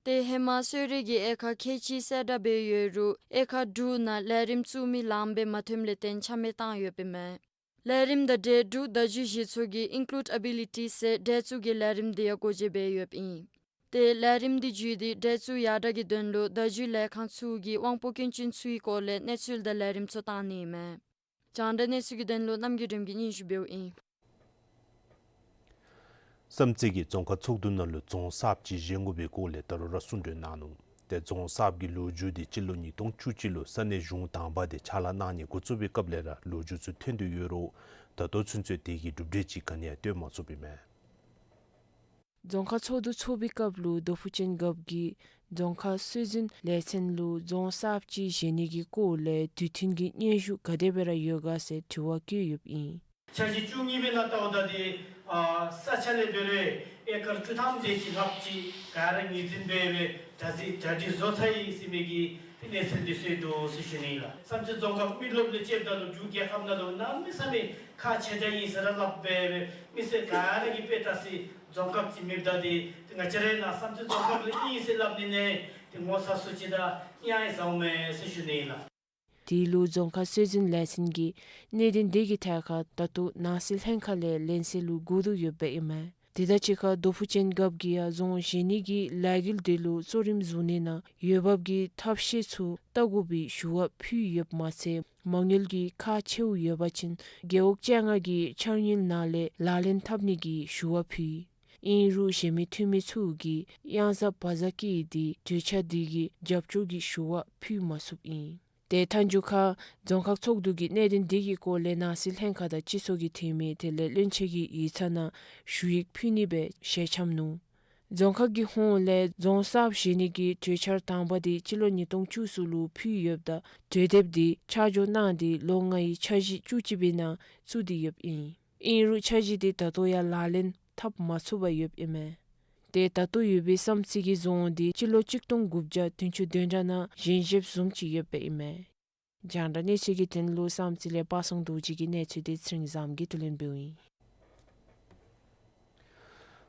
ཏེ་ཧེ་མ་གསོལ་རས་ཀྱི་དབྱེ་ཁག་ཁལ་གཅིག་གསལ་བསྒྲགས་འབད་ཡོད་རུང་དབྱེ་ཁག་དྲུག་ནང་ལས་རིམ་བཙུགས་མི་ལངམ་སྦེ་མ་ཐོནམ་ལས་བརྟེན་ཆ་མེད་བཏང་ཡོདཔ་ཨིན་མས། ལས་རིམ་དང་འབྲེལ་འབྲུག་བརྡ་བརྒྱུད་གཞི་ཚོགས་ཀྱིས་Includeability ཟེར་འགྲན་བཙུགས་ཀྱི་ལས་རིམ་འདི་ཡང་སྒོ་འབྱེད་འབད་ཡོདཔ་ཨིན། ཏེ་ལས་རིམ་འདི་བརྒྱུད་དེ་འགྲན་བཙུགས་ཡར་དྲག་གི་དོན་ལུ་བརྡ་བརྒྱུད་ལས་ཁང་ཚུ་གིས་དབང་པོ་སྐྱོན་ཅན་ཚུའི་སྐོར་ལས་གནས་ཚུལ་དང་ལས་རིམ་ཚུ་བཏང་ནི་ཨིན་མས། རྒྱང་བསྒྲགས་གནས་ཚུལ་གྱི་དོན་ལུ་རྣམ་རྒྱལ་སྒྲོལམ་གིས་སྙན་ཞུ་འབདཝ་ཨིན། བསམ་རྩེ་གིས་རྫོང་ཁག་ཚོགས་འདུ་ནང་ལུ་རྫོང་གསརཔ་ཅིག་བཞེངས་དགོ་པའི་སྐོར་ལས་ད་རུང་ར་གསུང་གྲོས་གནང་ནུག། ཏེ་རྫོང་གསརཔ་གི་ལོ་རྒྱུས་འདི་སྤྱི་ལོ་ཉིས་སྟོང་བཅུ་གཅིག་ལུ་ས་གནས་གཞུང་དང་པ་དེ་ཕྱག་ལཱ་གནང་ནི་འགོ་བཙུགས་པའི་སྐབས་ལས་ར་ལོ་རྒྱུས་ཚུ་ཐོན་ཏེ་ཡོད་རུང་ད་ལྟོ་ཚུན་ཚོད་དེ་གི་གྲུབ་འབྲས་ཅིག་ག་ནི་ཡང་སྟོན་མ་ཚུགསཔ་ཨིན་མས། རྫོང་ཁག་ཚོགས་འདུ་ཚོགས་པའི་སྐབས་ལུ་རྡོ་ཕུ་ཅན་རྒཔོ་གིས་རྫོང་ཁག་སྲོལ་འཛིན་ལས་ཚན་ལུ་རྫོང་གསརཔ་ཅིག་བཞེངས་ནི་གི་སྐོར་ལས་དུས་མཐུན་གྱི་སྙན་ཞུ་ག་དེ་སྦེ་ར་ཡོད་ག་ཟེར་དྲི་བ་བཀོད་ཡོདཔ་ཨིན། འཆར་གཞི་བཅུ་གཉིས་པའི་ནང་བལྟཝ་ད་དེ་ཨ་ས་ཆ་ལས་འབད་རུང་ཨེ་ཀར་བཅུ་ཐམ་དེ་ཅིག་ལྷགཔ་ཅིག་ག་ར་ངོས་འཛིན་འབད་སྦེ་གྲ་སྒྲིག་གྲ་སྒྲིག་བཟོ་ཚར་ཡི་ཟེར་མི་གི་གནས་ཚུལ་འདི་སོང་འདུག་ཟེར་ཞུ་ནི་ལགས། བསམ་རྩེ་རྫོང་ཁག་མི་རློབས་ལས་ཕྱདཔ་ད་ལུ་འབྲུག་རྒྱལ་ཁབ་ནང་ལུ་གནམ་མེད་ས་མེད་ཁག་ཆེ་དྲགས་ཨིན་ཟེར་ར་སླབ་སྦེ་མི་སེར་ག་ར་གིས་དཔེ་བལྟ་སའི་རྫོང་ཁག་ཅིག་མེདཔ་ད་དེ་ང་བཅས་རའི་ནང་བསམ་རྩེ་རྫོང་ཁག་ལས་ཨིན་ཟེར་སླབ་ནི་ནི་དེ་ངོ་ཚ་སུ་ཅིག་དང་གཡང་ཡང་ཟཝ་མས་ཟེར་ཞུ་ནི་ལགས། དེ་ལུ་རྫོང་ཁག་སྲོལ་འཛིན་ལས་ཚན་གྱིས་གནད་དོན་དེ་གི་ཐད་ཁར་ད་ལྟོ་ནང་སྲིད་ལྷན་ཁག་ལས་ལན་གསལ་ལུ་སྒུག་དོ་ཡོདཔ་ཨིན་མས། དེ་དང་གཅིག་ཁར་རྡོ་ཕུ་ཅན་རྒཔོ་གིས་ཡང་རྫོང་བཞེངས་ནི་གི་ལས་འགུལ་དེ་ལུ་གཙོ་རིམ་བཟུང་ནི་ནང་འོས་འབབ་ཀྱི་ཐབས་ཤེས་ཚུ་བལྟ་དགོ་པའི་ཞུ་བ་ཕུལ་ཡོདཔ་མ་ཚད་མ་དངུལ་གྱི་ཁག་ཆེཝ་ཡོད་པ་ཅིན་རྒེད་འོག་བཅོ་ལྔ་གི་འཆར་དངུལ་ནང་ལས་ལག་ལེན་འཐབ་ནི་གི་ཞུ་བ་ཕུལ། ཨིན་རུང་གཞན་མི་འཐུས་མི་ཚུ་གིས་གཡང་ཟ་བག་ཟ་བཀལ་ཏེ་གྲོས་འཆར་དེ་གི་རྒྱབ་སྐྱོར་གྱི་ཞུ་བ་ཕུལ་མ་ཚུགསཔ་ཨིན། ཏེ་མཐའ་མཇུག་ཁར་རྫོང་ཁག་ཚོགས་འདུ་གིས་གནད་དོན་དེ་གི་སྐོར་ལས་ནང་སྲིད་ལྷན་ཁག་དང་སྤྱི་ཚོགས་ཀྱི་འཐུས་མི་དེ་ལས་བློན་ཆེན་གྱི་ཡིག་ཚང་ནང་ཞུ་ཡིག་ཕུལ་ནི་སྦེ་ཞལ་འཆམ་ནུག། རྫོང་ཁག་གི་ཧོངས་ལས་རྫོང་གསརཔ་བཞེངས་ནི་གི་གྲོས་འཆར་དང་པ་དེ་སྤྱི་ལོ་ཉིས་སྟོང་བཅུ་གསུམ་ལུ་ཕུལ་ཡོདཔ་ད་གྲོས་དེབ་དེ་ཆ་འཇོག་གནང་སྟེ་ལོ་ལྔའི་འཆར་གཞི་བཅུ་གཅིག་པའི་ནང་བཙུགས་ཏེ་ཡོདཔ་ཨིན། ཨིན་རུང་འཆར་གཞི་དེ་ད་ལྟོ་ཡང་ལག་ལེན་འཐབ་མ་ཚུགས་པར་ཡོདཔ་ཨིན་མས། ཏེ་ད་ལྟོ་ཡོད་པའི་བསམ་རྩེ་གི་རྫོང་དེ་སྤྱི་ལོ་གཅིག་སྟོང་དགུ་བརྒྱ་བདུན་ཅུ་དོན་གྲངས་ནང་བཞེངས་བཞེསཔ་བཟུམ་ཅིག་ཡོདཔ་ཨིན་མས། རྒྱང་བསྒྲགས་གནས་ཚུལ་གྱི་དོན་ལུ་བསམ་རྩེ་ལས་པ་སངས་རྡོ་རྗེ་གི་གནས་ཚུལ་དེ་ཚེ་རིང་བཟངམོ་གིས་བསྡུ་ལེན་འབདཝ་ཨིན།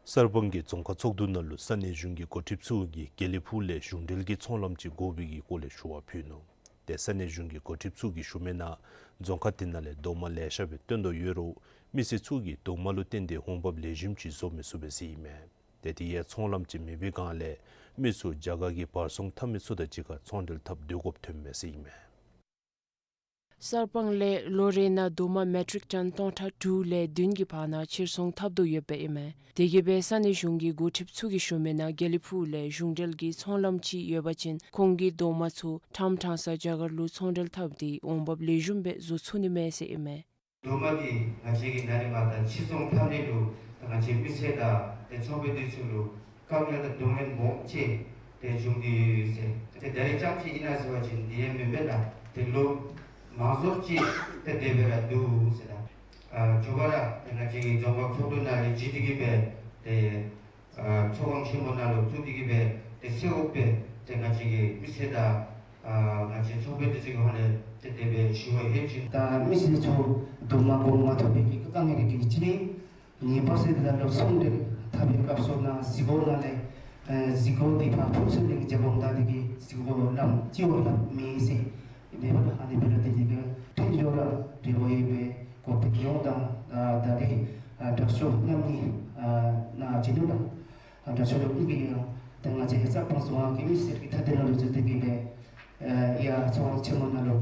གསར་སྤང་གིས་རྫོང་ཁག་ཚོགས་འདུ་ནང་ལུ་ས་གནས་གཞུང་གི་འགོ་ཁྲིདཔ་ཚུ་གིས་དགེ་ལེགས་ཕུག་ལས་གཞུང་འབྲེལ་གྱི་ཚོང་ལམ་ཅིག་དགོ་པའི་གི་སྐོར་ལས་ཞུ་བ་ཕུལ་ནུག། ཏེ་ས་གནས་གཞུང་གི་འགོ་ཁྲིདཔ་ཚུ་གིས་ཞུ་མི་ནང་རྫོང་ཁག་དེ་ནང་ལས་རྡོག་མ་ལེ་ཤ་སྦེ་བཏོན་དོ་ཡོད་རུང་མི་སེར་ཚུ་གིས་རྡོག་མ་ལུ་བརྟེན་ཏེ་འོང་འབབ་ལེགས་ཤོམ་ཅིག་བཟོ་མི་ཚུགས་པས་ཟེར་ཨིན་མས། ཏེ་དེ་ཡང་ཚོང་ལམ་ཅིག་མེད་པའི་སྒང་ལས་མི་ཚུ་རྒྱ་གར་གྱི་བར་སྲུང་འཐབ་མི་ཚུ་དང་གཅིག་ཁར་ཚོང་འབྲེལ་འཐབ་སྡོད་དགོཔ་ཐོན་མས་ཟེར་ཨིན་མས། གསར་སྤང་ལས་ལོ་རེ་ནང་རྡོག་མ་མེ་ཊིག་ཊོན་སྟོང་ཕྲག་དྲུག་ལས་བདུན་གྱི་བར་ན་ཕྱིར་ཚོང་འཐབ་དོ་ཡོདཔ་ཨིན་མས། དེ་གིས་སྦེ་ས་གནས་གཞུང་གི་འགོ་ཁྲིདཔ་ཚུ་གིས་ཞུ་མི་ནང་དགེ་ལེགས་ཕུག་ལས་གཞུང་འབྲེལ་གྱི་ཚོང་ལམ་ཅིག་ཡོད་པ་ཅིན་ཁོང་གིས་རྡོག་མ་ཚུ་ཕྲང་ཕྲང་ས་རྒྱ་གར་ལུ་ཚོང་འབྲེལ་འཐབ་སྟེ་འོང་འབབ་ལེགས་ཤོམ་སྦེ་བཟོ་ཚུགས་ནི་མས་ཟེར་ཨིན་མས། རྡོག་མ་འདི་ང་བཅས་ཀྱི་ནཱ་ལས་མར་ད་ཕྱིར་ཚོང་འཐབ་ནི་ལུ་ད་ང་བཅས་མི་སེར་དང་ཏེ་ཚོང་དཔོན་འདི་ཚུ་ལུ་དཀའ་ངལ་དང་གདོང་ལེན་སྦོམ་ཅིག་ཏེ་བྱུང་སྟེ་ཡོད་ཟེར། ཏེ་ད་རེས་རྐྱངམ་ཅིག་ཨིན་ན་ཟེར་བ་ཅིན་འདི་ཡང་མེན་པས་ལགས། ཏེ་ལོ་མང་ཤོས་ཅིག་ཏེ་དེ་སྦེ་ར་འདུག་ཟེར་ལགས། ཨ་མགྱོགས་པ་ར་ཏེ་ང་བཅས་ཀྱི་རྫོང་ཁག་ཚོགས་འདུ་ནང་ལས་བརྗེ་སྟེ་གི་སྦེ་ཏེ་ཨ་ཚོགས་ཁང་ཆེན་མོ་ནང་ལུ་བཙུགས་ཏེ་གི་སྦེ་ཏེ་གསལ་བོ་སྦེ་ཏེ་ང་བཅས་ཀྱི་མི་སེར་དང་ཨ་ང་བཅས་ཚོང་དཔོན་འདི་ཚུ་གི་ཧོངས་ལས་ཏེ་དེ་སྦེ་ཞུ་བ་ཡོད་ཅིག། ད་མི་སེར་ཚུ་རྡོག་མ་དགོ་མ་ཐོབ་པའི་གི་དཀའ་ངལ་རེ་གི་ཅིག་ཨིན། ཉེས་པ་ཟེར་དེ་ད་ལུ་ཚོང་འབྲེལ་འཐབ་པའི་སྐབས་སུ་ནང་གཟིགས་སྐོར་ནང་ལས་ཨེ་གཟིགས་སྐོར་འདི་ཕར་ཕུག་ཚོད་ལས་རྒྱབ་འོངམ་ད་དེ་གིས་གཟིགས་སྐོར་ལམ་སྤྱི་བོ་ལམ་མེད་ཟེར། ནེ་པཱལ་ཨ་ནི་སྦེ་ར་དེ་གི་ཁྲིམས་ཡོད་ར་འབྲེལ་བ་ཡོད་པའི་གོ་བོད་ཡོངས་དང་ཨ་ད་རེས་ཨ་དྲག་ཤོས་རྣམ་གཉིས་ཨ་ནཱ་བྱིན་ནུག་ལགས། ཨ་དྲག་ཤོས་རྣམ་གཉིས་ཀྱིས་ཡང་ད་ང་བཅས་ཀྱི་གསར་སྤང་རྫོང་ཁག་གི་མི་སེར་གྱི་མཐའ་དོན་ལུ་བརྩོན་ཏེ་གི་སྦེ་ཨ་ཡར་ཚོགས་ཁང་ཆེན་མོ་ནང་ལུ་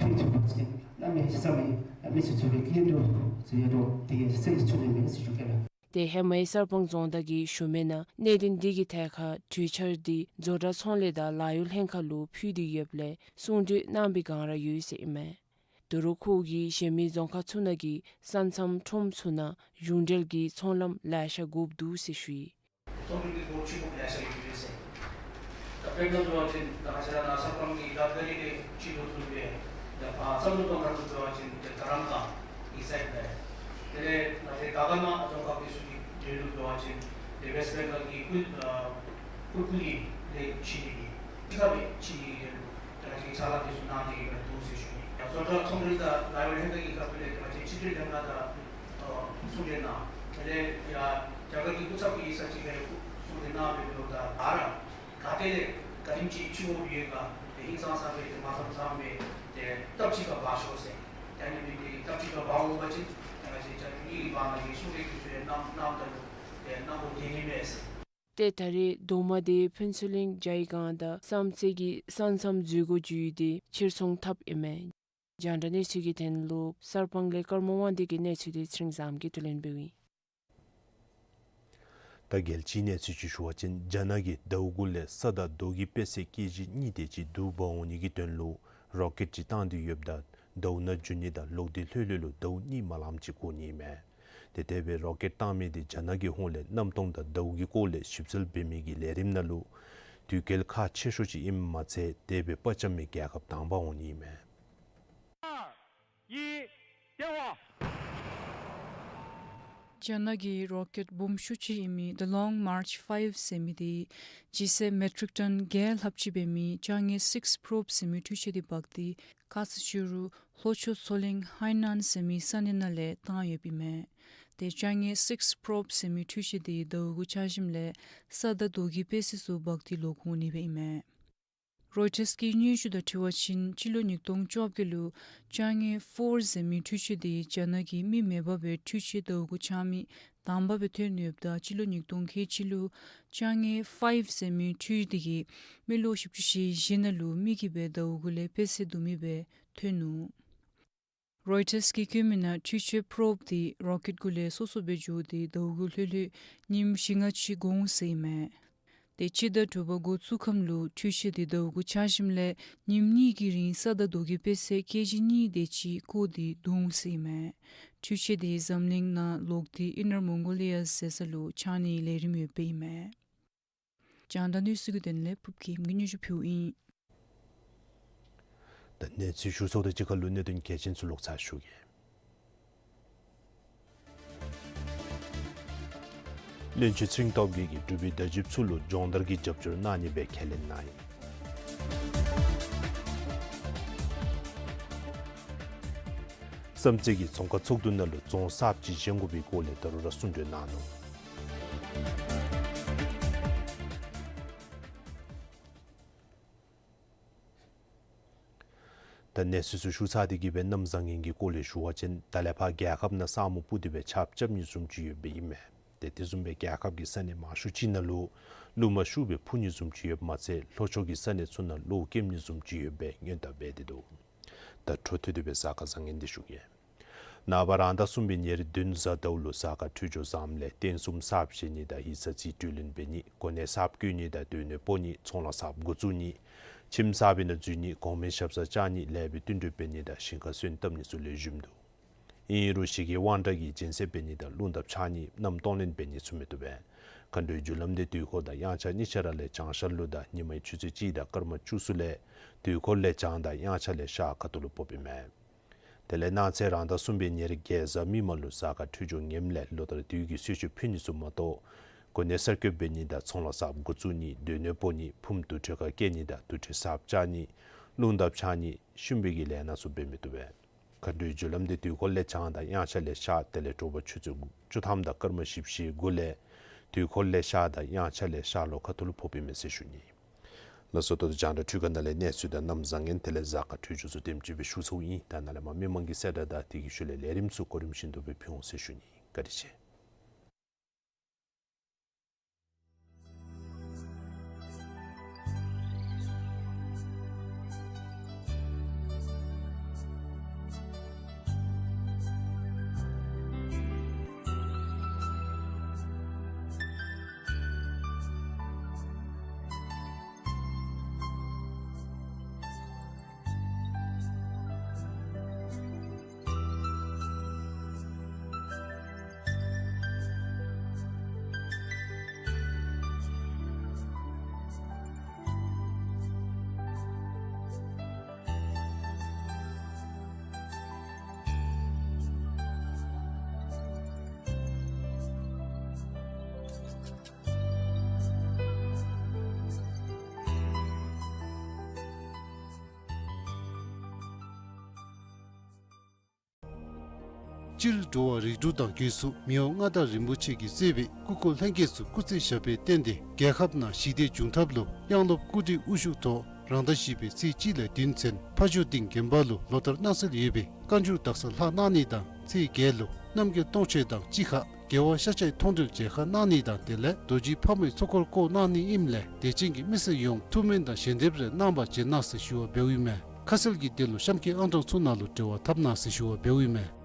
ཕུལ་ཚུགས་པ་ཅིན་གནམ་མེད་ས་མེད་མི་སེར་ཚུ་གིས་བཀའ་དྲིན་ཟེར་རུང་དེ་གིས་སེམས་ཚུགས་ནི་མེད་ཟེར་ཞུ་གེ་ལགས། ཏེ་ཧེ་མའི་གསར་སྤང་རྫོང་བདག་གིས་ཞུ་མི་ནང་གནད་དོན་འདི་གི་ཐད་ཁར་གྲོས་འཆར་འདི་བཟོ་གྲྭ་ཚོང་ལས་དང་ལཱ་གཡོག་ལྷན་ཁག་ལུ་ཕུལ་ཏེ་ཡོདཔ་ལས་གསུང་གྲོས་གནང་པའི་བསྒང་ར་ཡོད་ཟེར་ཨིན་མས། ད་རུང་ཁོ་གིས་གཞན་མི་རྫོང་ཁག་ཚུ་ནང་གི་ས་མཚམས་ཁྲོམ་ཚུ་ནང་གཞུང་འབྲེལ་གྱི་ཚོང་ལམ་ལེ་ཤ་དགོཔ་འདུག་ཟེར་ཞུ་ཡི། ཚོང་འབྲེལ་གྱི་སྒོ་ཕྱེ་དགོཔ་ལེ་ཤ་ཡོད་ཟེར། ད་དཔེར་ན་འབད་བ་ཅིན་ད་ང་བཅས་ར་ནཱ་ས་ཁམས་ཀྱི་ད་ག་རི་གི་ཕྱི་ལུ་བཟུམ་སྦེ་ད་ཕར་བསམ་གྲུབ་སྒང་ཁ་ལུ་འབད་བ་ཅིན་ཏེ་དྷ་རམ་ས་ལ་ཨི་སའིཌ་སྦེ། དེ་ལས་ང་བཅས་དར་དཀར་ན་རྫོང་ཁག་འདི་ཚུ་གི་འབྲེལ་ལུ་འབད་བ་ཅིན་ཏེ་ཝེསཊ་བེང་གཱལ་གྱི་ཀུ་ཨ་ཀུར་ཀུ་ལི་ལས་ཕྱི་ནི་གི་ཕྱི་ཁ་སྦེ་ཕྱི་ནི་གི་འབྲེལ་ལུ་ད་ང་བཅས་ཕྱག་ལཱ་འདི་ཚུ་གནང་སྟེ་གི་སྦེ་འདུག་ཟེར་ཞུ་ནི། ཡང་བཟོ་གྲྭ་ཚོང་འབྲེལ་དང་ལཱ་གཡོག་ལྷན་ཁག་གི་ཁ་ཐུག་ལས་ཏེ་ང་བཅས་ཕྱི་འབྲེལ་ལྷན་ཁག་དང་ཨ་ཟུང་འབྲེལ་གནང་། དེ་ལས་ཡང་རྒྱ་གར་གྱི་སྐུ་ཚབ་ཀྱིས་ས་ཅིག་ཁར་ཟུང་འབྲེལ་གནང་སྦེ་འབདཝ་ད་ད་ར་ག་ཏེ་ལས་ག་དེམ་ཅིག་ཕྱི་དབང་ཡོད་ག་ཏེ་ཧིང་སངས་ས་སྦེ་ཏེ་མ་ཚངམ་ཚངམ་སྦེ་ཏེ་སྟབས་གཅིག་ཁར་འབག་ཤོག་ཟེར། ད་ཨ་ནི་སྦེ་ཏེ་སྟབས་གཅིག་ཁར་འབག་འོང་པ་ཅིན་ཏེ་ང་བཅས་རྒྱ་མི་གི་བར་ན་གི་ཟུང་འབྲེལ་འདི་ཚུ་ཡང་གནམ་གནམ་ད་ལུ་ཏེ་གནམ་འོག་བདེ་ནི་མས་ཟེར། ཏེ་ད་རེས་རྡོག་མ་དེ་ཕུན་ཚོགས་གླིང་ཇའི་སྒང་དང་བསམ་རྩེ་གི་ས་མཚམས་འཛུལ་སྒོ་བརྒྱུད་དེ་ཕྱིར་ཚོང་འཐབ་ཨིན་མས། རྒྱང་བསྒྲགས་གནས་ཚུལ་གྱི་དོན་ལུ་གསར་སྤང་ལས་ཀརྨ་དབང་འདུས་ཀྱི་གནས་ཚུལ་དེ་ཚེ་རིང་བཟངམོ་གིས་བསྡུ་ལེན་འབདཝ་ཨིན། ད་རྒྱལ་སྤྱིའི་གནས་ཚུལ་ཅིག་ཞུ་བ་ཅིན་རྒྱ་ནག་གིས་ཟླཝ་དགུ་ལས་ས་དང་རྡོ་གི་དཔེ་ཚད་ཀེ་ཇི་གཉིས་དེ་ཅིག་བསྡུ་འབག་འོང་ནི་གི་དོན་ལུ་རོ་ཀེཊ་ཅིག་བཏང་སྟེ་ཡོདཔ་ད་ཟླཝ་ནང་འགྱོ་ནི་དང་ལོག་སྟེ་ལྷོད་ལྷོད་ལུ་ཟླཝ་གཉིས་མ་ལངམ་ཅིག་འགོར་ནི་ཨིན་མས། ཏེ་དེ་སྦེ་རོ་ཀེཊ་བཏང་མི་དེ་རྒྱ་ནག་གི་ཧོངས་ལས་གནམ་སྟོང་དང་ཟླཝ་གི་སྐོར་ལས་ཞིབ་འཚོལ་འབད་མི་གི་ལས་རིམ་ནང་ལུ་དུས་བཀལ་ཁག་ཆེ་ཤོས་ཅིག་ཨིནམ་མ་ཚད་དེ་སྦེ་དཔའ་བཅམ་མི་རྒྱལ་ཁབ་དང་པ་འོང་ནི་ཨིན་མས། རྒྱ་ནག་གི་རོ་ཀེཊ་སྦོམ་ཤོས་ཅིག་ཨིན་མི་The Long March five ཟེར་མི་དེ་ལྗིད་ཚད་མེ་ཊིག་ཊོན་བརྒྱད་ལྷགཔ་ཅིག་འབད་མི་ཅ་དངོས་སིགསི་པོརོབ་ཟེར་མི་འཕྲུལ་ཆས་དེ་འབག་སྟེ་ཁ་ཙ་ཕྱི་རུ་ལྷོ་ཕྱོགས་མཚོ་གླིང་ཧའེ་ནན་ཟེར་མི་ས་གནས་ནང་ལས་བཏང་ཡོདཔ་ཨིན་མས། ཏེ་ཅ་དངོས་སིགསི་པོརོབ་ཟེར་མི་འཕྲུལ་ཆས་དེ་ཟླཝ་དགུ་ཆགས་ཞིནམ་ལས་ས་དང་རྡོ་གི་དཔེ་ཚད་ཚུ་འབག་སྟེ་ལོག་འོང་ནི་སྦེ་ཨིན་མས། རོའི་ཊརསི་ཀྱི་སྙན་ཞུ་དང་འཁྲིལ་བ་ཅིན་སྤྱི་ལོ་ཉིས་སྟོང་བཅོ་བརྒྱད་ལུ་ཅ་དངོས་ཕོར་ཟེར་མི་འཕྲུལ་ཆས་དེ་རྒྱ་ནག་གི་མི་མེད་པ་སྦེ་འཕྲུལ་ཆས་ཟླཝ་དགུ་ཆགས་མི་དང་པ་སྦེ་ཐོན་ཡོདཔ་ད་སྤྱི་ལོ་ཉིས་སྟོང་ཁལ་གཅིག་ལུ་ཅ་དངོས་ཕའིབ་ཟེར་མི་འཕྲུལ་ཆས་དེ་གིས་མི་ལོ་བཞི་བཅུ་ཞེ་བཞི་ནང་ལུ་མི་གིས་སྦེ་ཟླཝ་དགུ་ལས་དཔེ་ཚད་བསྡུ་མི་སྦེ་ཐོན་ནུག། རོའི་ཊརསི་ཀྱིས་བཀོད་མི་ནང་འཕྲུལ་ཆས་པོརོབ་དེ་རོ་ཀེཊ་གུ་ལས་སོ་སོ་སྦེ་འགྱོ་སྟེ་ཟླཝ་དགུ་ལྷོད་ལྷོད་ཉིནམ་བཞི་ལྔ་ཅིག་འགོར་འོང་ཟེར་ཨིན་མས། ཏེ་སྤྱི་ཟླ་དྲུག་པ་འགོ་བཙུགས་ཁམས་ལུ་འཕྲུལ་ཆས་དེ་ཟླཝ་དགུ་ཆགས་ཞིནམ་ལས་ཉིནམ་གཉིས་ཀྱི་རིང་ས་དང་རྡོ་གི་དཔེ་ཚད་ཀེ་ཇི་གཉིས་དེ་ཅིག་བཀོ་སྟེ་བསྡུ་འོང་ཟེར་ཨིན་མས། འཕྲུལ་ཆས་དེ་འཛམ་གླིང་ནང་ལོག་སྟེ་ཨིན་ནར་མོང་གོ་ལི་ཡ་ཟེར་ས་ལུ་ཆགས་ནིའི་ལས་རིམ་ཡོདཔ་ཨིན་མས། རྒྱང་བསྒྲགས་གནས་ཚུལ་གྱི་དོན་ལས་ཕུརབ་ཀྱིས་སྙན་ཞུ་ཕུལཝ་ཨིན། ད་གནས་ཚུལ་ཞུ་ཚརཝ་དང་གཅིག་ཁར་ལུ་གནད་དོན་གལ་ཆེན་ཚུ་ལོག་ཚར་ཞུ་གེ། བློན་ཆེན་ཚེ་རིང་སྟོབས་རྒྱས་ཀྱིས་འབྲུག་པའི་བརྡ་བརྒྱུདཔ་ཚུ་ལུ་སྦྱོང་བརྡར་གྱི་རྒྱབ་སྐྱོར་གནང་ནི་སྦེ་ཁས་ལེན་གནང་ཡི། བསམ་རྩེ་གི་རྫོང་ཁག་ཚོགས་འདུ་ནང་ལུ་རྫོང་གསརཔ་ཅིག་བཞེངས་དགོ་པའི་སྐོར་ལས་ད་རུང་ར་གསུང་གྲོས་གནང་ནུག། ད་གནས་ཚུལ་ཚུ་ཞུ་ཚར་ཏེ་གི་སྦེ་གནམ་བཟང་ངན་གྱི་སྐོར་ལས་ཞུ་བ་ཅིན་ད་ལས་ཕར་རྒྱལ་ཁབ་ནང་ས་སྨུག་སྤུབས་ཏེ་སྦེ་ཆརཔ་རྐྱབ་ནི་བཟུམ་ཅིག་ཡོདཔ་ཨིན་མས། ཏེ་དེ་བཟུམ་སྦེ་རྒྱལ་ཁབ་ཀྱི་ས་གནས་མང་ཤོས་ཅིག་ནང་ལུ་རླུང་མ་ཤུགས་སྦེ་འཕུ་ནི་བཟུམ་ཅིག་ཡོདཔ་མ་ཚད་ལྷོ་ཕྱོགས་ཀྱི་ས་གནས་ཚུ་ནང་གློག་ཀེམ་ནི་བཟུམ་ཅིག་ཡོདཔ་སྦེ་སྔོན་བརྡ་འབད་དེ་འདུག། ད་འཕྲོ་མཐུད་དེ་སྦེ་གཟའ་སྐར་བཟང་ངན་འདི་ཞུ་གེ། ནངས་པ་རང་ཟླ་གསུམ་པའི་ཉེར་བདུན་གཟའ་ཟླཝ་ལུ་གཟའ་སྐར་འཕྲོད་སྦྱོར་བཟངམ་ལས་རྟེན་གསུམ་གསརཔ་བཞེངས་ནི་དང་ཡིག་ཚང་རྩིས་སྤྲོད་ལེན་འབད་ནི་གོ་གནས་གསརཔ་བསྐོ་ནི་དང་སྡོད་གནས་སྤོ་ནི་ཚོང་ལཱ་གསརཔ་འགོ་བཙུགས་ནི་ཁྱིམ་གསར་པའི་ནང་འཛུལ་ནི་གོང་མའི་ཞབས་སར་བཅར་ནི་ལེགས་པའི་བསྟུན་གྲོས་འབད་ནི་དང་ཞིང་ཁ་སོན་བཏབ་ནི་ཚུ་ལེགས་ཤོམ་འདུག། ཨིན་རུང་ཞི་རྒྱས་དབང་དྲག་གི་སྦྱིན་སྲེག་འབད་ནི་དང་རླུང་རྟ་འཕྱར་ནི་གནམ་གཏོང་ལེན་འབད་ནི་ཚུ་མི་བཏུབ་པས། མཁའ་འགྲོའི་རྒྱུ་ལམ་འདི་དུས་འཁོར་དང་དབྱངས་འཆར་གཉིས་ཆ་ར་ལས་བྱང་ཤར་ལུ་དང་ཉི་མའི་ཆུ་ཚོད་གཅིག་དང་སྐར་མ་བཅུ་གསུམ་ལས་དུས་འཁོར་ལས་བྱང་དང་དབྱངས་འཆར་ལས་ཤར་ཁ་ཐུག་ལུ་ཕོགཔ་ཨིན་མས། དེ་ལས་གནངས་ཚེ་རང་ཟླ་གསུམ་པའི་ཉེར་བརྒྱད་གཟའ་མིག་དམར་ལུ་གཟའ་སྐར་འཕྲོད་སྦྱོར་ངནམ་ལས་ལོ་ལྟར་དུས་ཀྱི་གསོལ་མཆོད་ཕུལ་ནི་ཚུ་མ་གཏོགས་གོ་གནས་གསར་བསྐོ་འབད་ནི་དང་ཚོང་ལཱ་གསརཔ་འགོ་བཙུགས་ནི་སྡོད་གནས་སྤོ་ནི་ཕུངམ་དུར་ཁྲོད་ཁར་བསྐྱལ་ནི་དང་དུར་ཁྲོད་གསརཔ་བཅག་ནི་རླུང་རྟ་འཕྱར་ནི་ཤུན་པའི་གི་ལས་སྣ་ཚུ་འབད་མི་བཏུབ་པས། མཁའ་འགྲོའི་རྒྱུ་ལམ་འདི་དུས་འཁོར་ལས་བྱང་དང་དབྱངས་འཆར་ལས་ཤར་དེ་ལས་དྲོ་པ་ཆུ་ཚོད་བཅུ་ཐམ་དང་སྐར་མ་བཞི་བཅུ་ཞེ་དགུ་ལས་དུས་འཁོར་ལས་ཤར་དང་དབྱངས་འཆར་ལས་ཤར་ལྷོ་ཁ་ཐུག་ལུ་ཕོགཔ་ཨིན་མས་ཟེར་ཞུ་ནི། ད་ཟུར་ཏོ་རྒྱང་བསྒྲགས་འཕྲུལ་ཁང་ནང་ལས་གནས་ཚུལ་དང་གནམ་བཟང་ངན་དེ་ལས་གཟའ་སྐར་འཕྲོད་སྦྱོར་ཚུ་དེམ་ཅིག་སྦེ་ཞུ་ཚརཝ་ཨིན། ད་ནཱ་ལས་མར་མི་མང་གི་གསལ་བསྒྲགས་དང་དེ་གི་ཤུལ་ལས་ལས་རིམ་ཚུ་གོ་རིམ་བཞིན་དུ་སྦེ་ཕུལ་འོང་ཟེར་ཞུ་ནི། བཀའ་དྲིན་ཆེ། སྤྱིར་འགྲོ་བ་རིགས་དྲུག་དང་སྒོས་སུ་མི་དབང་མངའ་བདག་རིན་པོ་ཆེ་གིས་གཙོས་པའི་སྐུ་འཁོར་ལྷན་རྒྱས་ཚུ་སྐུ་ཚེ་ཞབས་པད་བརྟན་ཏེ་རྒྱལ་ཁབ་ནང་ཞི་བདེ་འབྱུང་ཐབས་ལུ་དབྱངས་སློབ་སྐུ་བགྲེས་དབུ་བཞུགས་ཐོག་རང་ཟླ་བཞི་པའི་ཚེས་གཅིག་ལས་བདུན་ཚུན་ཕ་ཇོ་སྡིངས་དགོན་པ་ལུ་ལོ་ལྟར་གནང་སྲོལ་ཡོད་པའི་བཀའ་འགྱུར་དག་ས་ལྷག་གནང་ནི་དང་ཚེས་བརྒྱད་ལུ་རྣམ་རྒྱལ་སྟོང་མཆོད་དང་གཅིག་ཁར་རྒྱལ་བ་ཤཱཀྱའི་མཐོང་གྲོལ་མཇལ་ཁ་གནང་ནི་དང་དེ་ལས་རྡོ་རྗེ་ཕག་མོའི་ཚོགས་འཁོར་བསྐོར་གནང་ནི་ཨིནམ་ལས་དད་ཅན་གྱི་མི་སེར་ཡོངས་ཐུགས་སྨོན་དང་ཞལ་འདེབས་རེ་གནང་བར་བྱོན་གནང་ཟེར་ཞུ་བ་འབདཝ་ཨིན་མས། ཁ་གསལ་གྱི་དོན་ལུ་གཤམ་གྱི་ཨང་གྲངས་ཚུ་ནང་ལུ་འབྲེལ་བ་འཐབ་གནང་ཟེར་ཞུ་བ་འབདཝ་ཨིན་མས།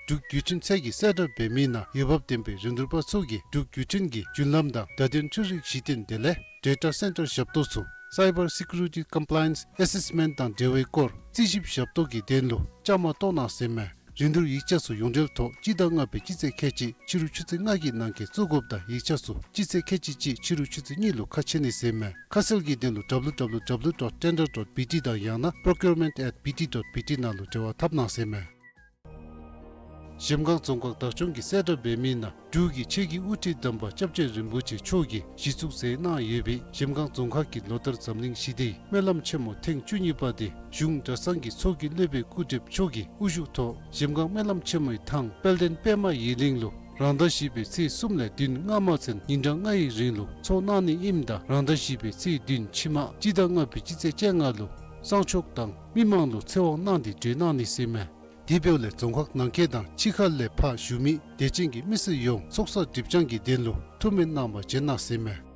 འབྲུག་བརྒྱུད་འཕྲིན་ཚད་ཀྱིས་གསལ་བསྒྲགས་འབད་མི་ནང་འོས་འབབ་ལྡན་པའི་རིན་བསྡུར་པ་ཚུ་གིས་འབྲུག་བརྒྱུད་འཕྲིན་གྱི་རྒྱུན་ལམ་དང་བརྡ་དོན་འཕྲུལ་རིག་གཞི་རྟེན་དེ་ལས་Data Center ཞབས་ཏོག་ཚུ་Cyber Security Compliance Assessment དང་འབྲེལ་བའི་སྐོར་རྩིས་ཞིབ་ཞབས་ཏོག་གི་དོན་ལུ་བཅའ་མར་གཏོགས་གནང་ཟེར་མས། རིན་བསྡུར་ཡིག་ཆ་ཚུ་ཡོངས་འབྲེལ་ཐོག་སྤྱི་ཟླ་ལྔ་པའི་སྤྱི་ཚེས་ཁལ་གཅིག་ཕྱི་རུ་ཆུ་ཚོད་ལྔ་གི་ནང་འཁོད་བཙུགས་དགོཔ་དང་ཡིག་ཆ་ཚུ་སྤྱི་ཚེས་ཁལ་གཅིག་གཅིག་ཕྱི་རུ་ཆུ་ཚོད་གཉིས་ལུ་ཁ་ཕྱེ་ནི་ཟེར་མས། ཁ་གསལ་གྱི་དོན་ལུ་W W W dot tender dot B T དང་ཡང་ན་procurement at B T dot B T ནང་ལུ་འབྲེལ་བ་འཐབ་གནང་ཟེར་མས། གཞལམ་སྒང་རྫོང་ཁག་བདག་སྐྱོང་གིས་གསལ་བསྒྲགས་འབད་མི་ནང་འབྲུག་གི་ཆེད་ཀྱི་དབུ་ཁྲིད་དམ་པ་སྐྱབས་རྗེ་རིན་པོ་ཆེ་མཆོག་གིས་གཞི་བཙུགས་མཛད་གནང་ཡོད་པའི་གཞལམ་སྒང་རྫོང་ཁག་གི་ལོ་ལྟར་འཛམ་གླིང་ཞི་བདེའི་སྨོན་ལམ་ཆེན་མོ་ཐེངས་བཅུ་གཉིས་པ་དེ་གཞུང་གྲྭ་ཚང་གི་ཚོགས་ཀྱི་སློབ་དཔོན་སྐུ་བགྲེསཔ་མཆོག་གི་དབུ་བཞུགས་ཐོག་གཞལམ་སྒང་སྨོན་ལམ་ཆེན་མོའི་ཐང་དཔལ་ལྡན་པདྨ་ཡི་གླིང་ལུ་རང་ཟླ་བཞི་པའི་ཚེས་གསུམ་ལས་བདུན་སྔ་མ་ཚུན་ཉིན་གྲངས་ལྔའི་རིང་ལུ་ཚོགས་གནང་ནི་ཨིནམ་ད་རང་ཟླ་བཞི་པའི་ཚེས་བདུན་ཕྱི་མ་སྤྱི་ཟླ་ལྔ་པའི་སྤྱི་ཚེས་བཅོ་ལྔ་ལུ་གསང་མཆོག་དང་མི་མང་ལུ་ཚེ་དབང་གནང་སྟེ་གྲོལ་གནང་ནི་ཟེར་མས། དེ་འབདཝ་ལས་རྫོང་ཁག་ནང་འཁོད་དང་ཕྱི་ཁ་ལས་ཕར་བཞུགས་མི་དད་ཅན་གྱི་མི་སེར་ཡོངས་ཚོགས་བསགས་སྒྲིབ་སྦྱང་གི་དོན་ལུ་ཐུགས་སྨོན་གནང་བར་བྱོན་གནང་ཟེར་མས།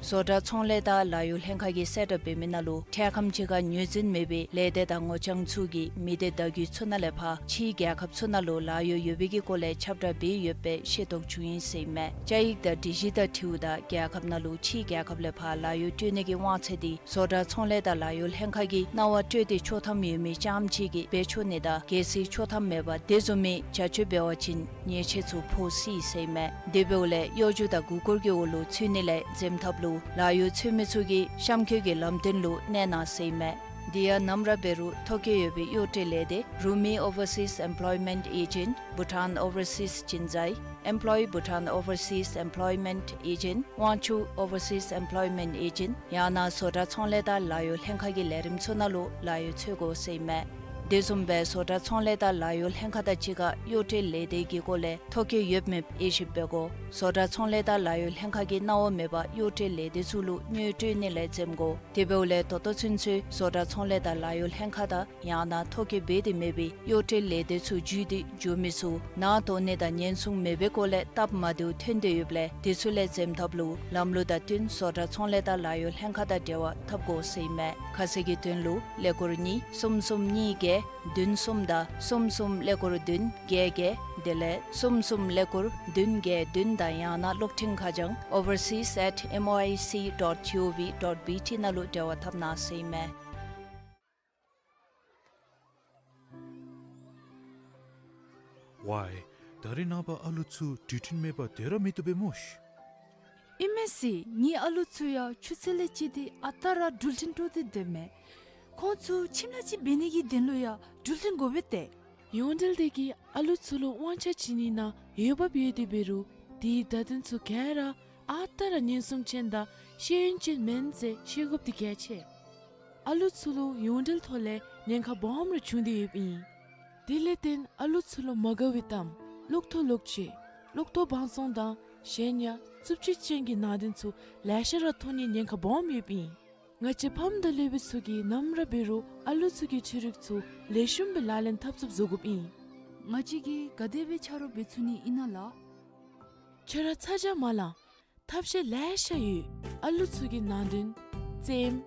བཟོ་གྲྭ་ཚོང་ལས་དང་ལཱ་གཡོག་ལྷན་ཁག་གིས་གསལ་བསྒྲགས་འབད་མི་ནང་ལུ་འཕྲལ་ཁམས་ཅིག་ཁར་ངོས་འཛིན་མེད་པའི་ལས་སྡེ་དང་ངོ་རྐྱང་ཚུ་གིས་མི་སྡེ་བརྡ་བརྒྱུད་ཚུ་ནང་ལས་ཕར་ཕྱིའི་རྒྱལ་ཁབ་ཚུ་ནང་ལུ་ལཱ་གཡོག་ཡོད་པའི་གི་སྐོར་ལས་ཁྱབ་བསྒྲགས་འབད་ཡོད་པའི་ཤེས་རྟོགས་བྱུང་ཡི་ཟེར་མས། བཅའ་ཡིག་དང་སྒྲིག་གཞི་དང་འཁྲིལཝ་ད་རྒྱལ་ཁབ་ནང་ལུ་ཕྱིའི་རྒྱལ་ཁབ་ལས་ཕར་ལཱ་གཡོག་སྤྲོད་ནི་གི་དབང་ཚད་དེ་བཟོ་གྲྭ་ཚོང་ལས་དང་ལཱ་གཡོག་ལྷན་ཁག་གིས་གནང་བ་སྤྲོད་དེ་ཆོག་ཐམ་ཡོད་མི་རྐྱངམ་ཅིག་གིས་འབད་ཆོག་ནི་དང་གལ་སྲིད་ཆོག་ཐམ་མེད་པར་དེ་བཟུམ་མའི་བྱ་སྤྱོད་འབད་བ་ཅིན་ཉེས་ཆད་ཚུ་ཕོག་སྲིད་ཟེར་མས། དེ་འབདཝ་ལས་གཡོ་སྒྱུ་དང་མགུ་སྐོར་གྱི་འོག་ལུ་ཚུད་ནི་ལས་འཛེམ་ཐབས་ལུ་ལཱ་གཡོག་འཚོལ་མི་ཚུ་གིས་གཤམ་འཁོད་ཀྱི་ལམ་སྟོན་ལུ་གནས་གནང་ཟེར་མས། དེ་ཡང་ནམ་ར་འབད་རུང་ཐོ་བཀོད་ཡོད་པའི་གཡོག་སྤྲོད་ལས་སྡེ་Rumi Overseas Employment Agent, Bhutan Overseas Jinzai, Employ Bhutan Overseas Employment Agent, Wangchuck Overseas Employment Agent ཡང་ན་བཟོ་གྲྭ་ཚོང་ལས་དང་ལཱ་གཡོག་ལྷན་ཁག་གི་ལས་རིམ་ཚུ་ནང་ལུ་ལཱ་གཡོག་འཚོལ་དགོ་ཟེར་མས། དེ་བཟུམ་སྦེ་བཟོ་གྲྭ་ཚོང་ལས་དང་ལཱ་གཡོག་ལྷན་ཁག་དང་གཅིག་ཁར་གཡོག་སྤྲོད་ལས་སྡེ་གི་སྐོར་ལས་ཐོ་བཀོད་ཡོདཔ་མེདཔ་དབྱེ་ཞིབ་འབད་དགོ། བཟོ་གྲྭ་ཚོང་ལས་དང་ལཱ་གཡོག་ལྷན་ཁག་གིས་གནང་བ་མེད་པར་གཡོག་སྤྲོད་ལས་སྡེ་ཚུ་ལུ་དངུལ་སྤྲོད་ནི་ལས་འཛེམ་དགོ། དེ་འབདཝ་ལས་ད་ལྟོ་ཚུན་ཚོད་བཟོ་གྲྭ་ཚོང་ལས་དང་ལཱ་གཡོག་ལྷན་ཁག་དང་ཡང་ན་ཐོ་བཀོད་འབད་དེ་མེད་པའི་གཡོག་སྤྲོད་ལས་སྡེ་ཚུ་བརྒྱུད་དེ་འགྱོ་མི་ཚུ་ནང་དོགས་ནི་དང་ཉེན་སྲུང་མེད་པའི་སྐོར་ལས་སྟབས་མ་བདེཝ་ཐོན་ཏེ་ཡོདཔ་ལས་དེ་ཚུ་ལས་འཛེམ་ཐབས་ལུ་ལམ་ལུགས་དང་བསྟུན་བཟོ་གྲྭ་ཚོང་ལས་དང་ལཱ་གཡོག་ལྷན་ཁག་དང་འབྲེལ་བ་འཐབ་དགོ་ཟེར་ཨིན་མས། ཁ་གསལ་གྱི་དོན་ལུ་ཀླད་ཀོར་གཉིས་གསུམ་གསུམ་གཉིས་བརྒྱད་བདུན་གསུམ་དང་གསུམ་གསུམ་ཀླད་ཀོར་བདུན་བརྒྱད་བརྒྱད་དེ་ལས་གསུམ་གསུམ་ཀླད་ཀོར་བདུན་བརྒྱད་བདུན་དང་ཡང་ན་གློག་འཕྲིན་ཁ་བྱང་overseas at M O I C dot G O V dot B T ནང་ལུ་འབྲེལ་བ་འཐབ་གནང་ཟེར་ཨིན་མས། ཝའི། ད་རེས་ནངས་པ་ཨ་ལུ་ཚུ་འགྲུལ་འཕྲིན་མེད་པར་སྡོད་ར་མི་བཏུབ་པས་སྨོ་ཤིག། ཨིན་མས་ཟེར། ངེའི་ཨ་ལུ་ཚུ་ཡང་ཆུ་ཚོད་ལས་བཅད་དེ་ཨ་རྟག་ར་འགྲུལ་འཕྲིན་སྤྲོད་དེ་སྡོདཔ་མས། ཁོང་ཚུ་ཁྱིམ་ལས་ཅིག་འབད་ནི་གི་དོན་ལུ་ཡང་འགྲུལ་འཕྲིན་དགོ་པས་ཏེ། ཡོངས་འབྲེལ་དེ་གིས་ཨ་ལུ་ཚུ་ལུ་དབང་ཆ་བྱིན་ནི་ནང་འོས་འབབ་ཡོད་དེ་འབད་རུང་དེའི་བརྡ་དོན་ཚུ་ག་ར་ཨ་རྟག་ར་ཉེན་སྲུང་ཅན་དང་ཤེས་ཡོན་ཅན་མེན་ཟེར་ཤེས་དགོཔ་དེ་གལ་ཆེ། ཨ་ལུ་ཚུ་ལུ་ཡོངས་འབྲེལ་ཐོག་ལས་ཉེན་ཁ་སྦོམ་རེ་བྱུང་སྟེ་ཡོདཔ་ཨིན། དེ་ལས་བརྟེན་ཨ་ལུ་ཚུ་ལུ་མ་དགའ་བའི་གཏམ་གློག་ཐོག་གློག་སྤྱོད་གློག་ཐོག་བང་བཙོང་དང་ གཞན་ཡང་རྩུབ་སྤྱོད་ཅན་གྱི་ནང་དོན་ཚུ་ལེ་ཤ་ར་མཐོང་ནིའི་ཉེན་ཁ་སྦོམ་ཡོདཔ་ཨིན། ང་བཅས་ཕམ་དང་སློབ་དཔོན་ཚུ་གིས་ནམ་ར་འབད་རུང་ཨ་ལུ་ཚུ་གི་འཕྲུལ་རིག་ཚུ་ལེགས་ཤོམ་སྦེ་ལག་ལེན་འཐབ་ཚུགསཔ་བཟོ་དགོཔ་ཨིན། ང་བཅས་ཀྱིས་ག་དེ་སྦེ་ཆ་རོགས་འབད་ཚུགས་ནི་ཨིན་ན་ལགས། ཁྱོད་ར་ཚ་གྱང་མ་ལང་། ཐབས་ཤེས་ལེ་ཤ་ཡོད། ཨ་ལུ་ཚུ་གི་ནང་དོན་རྩེདམོ་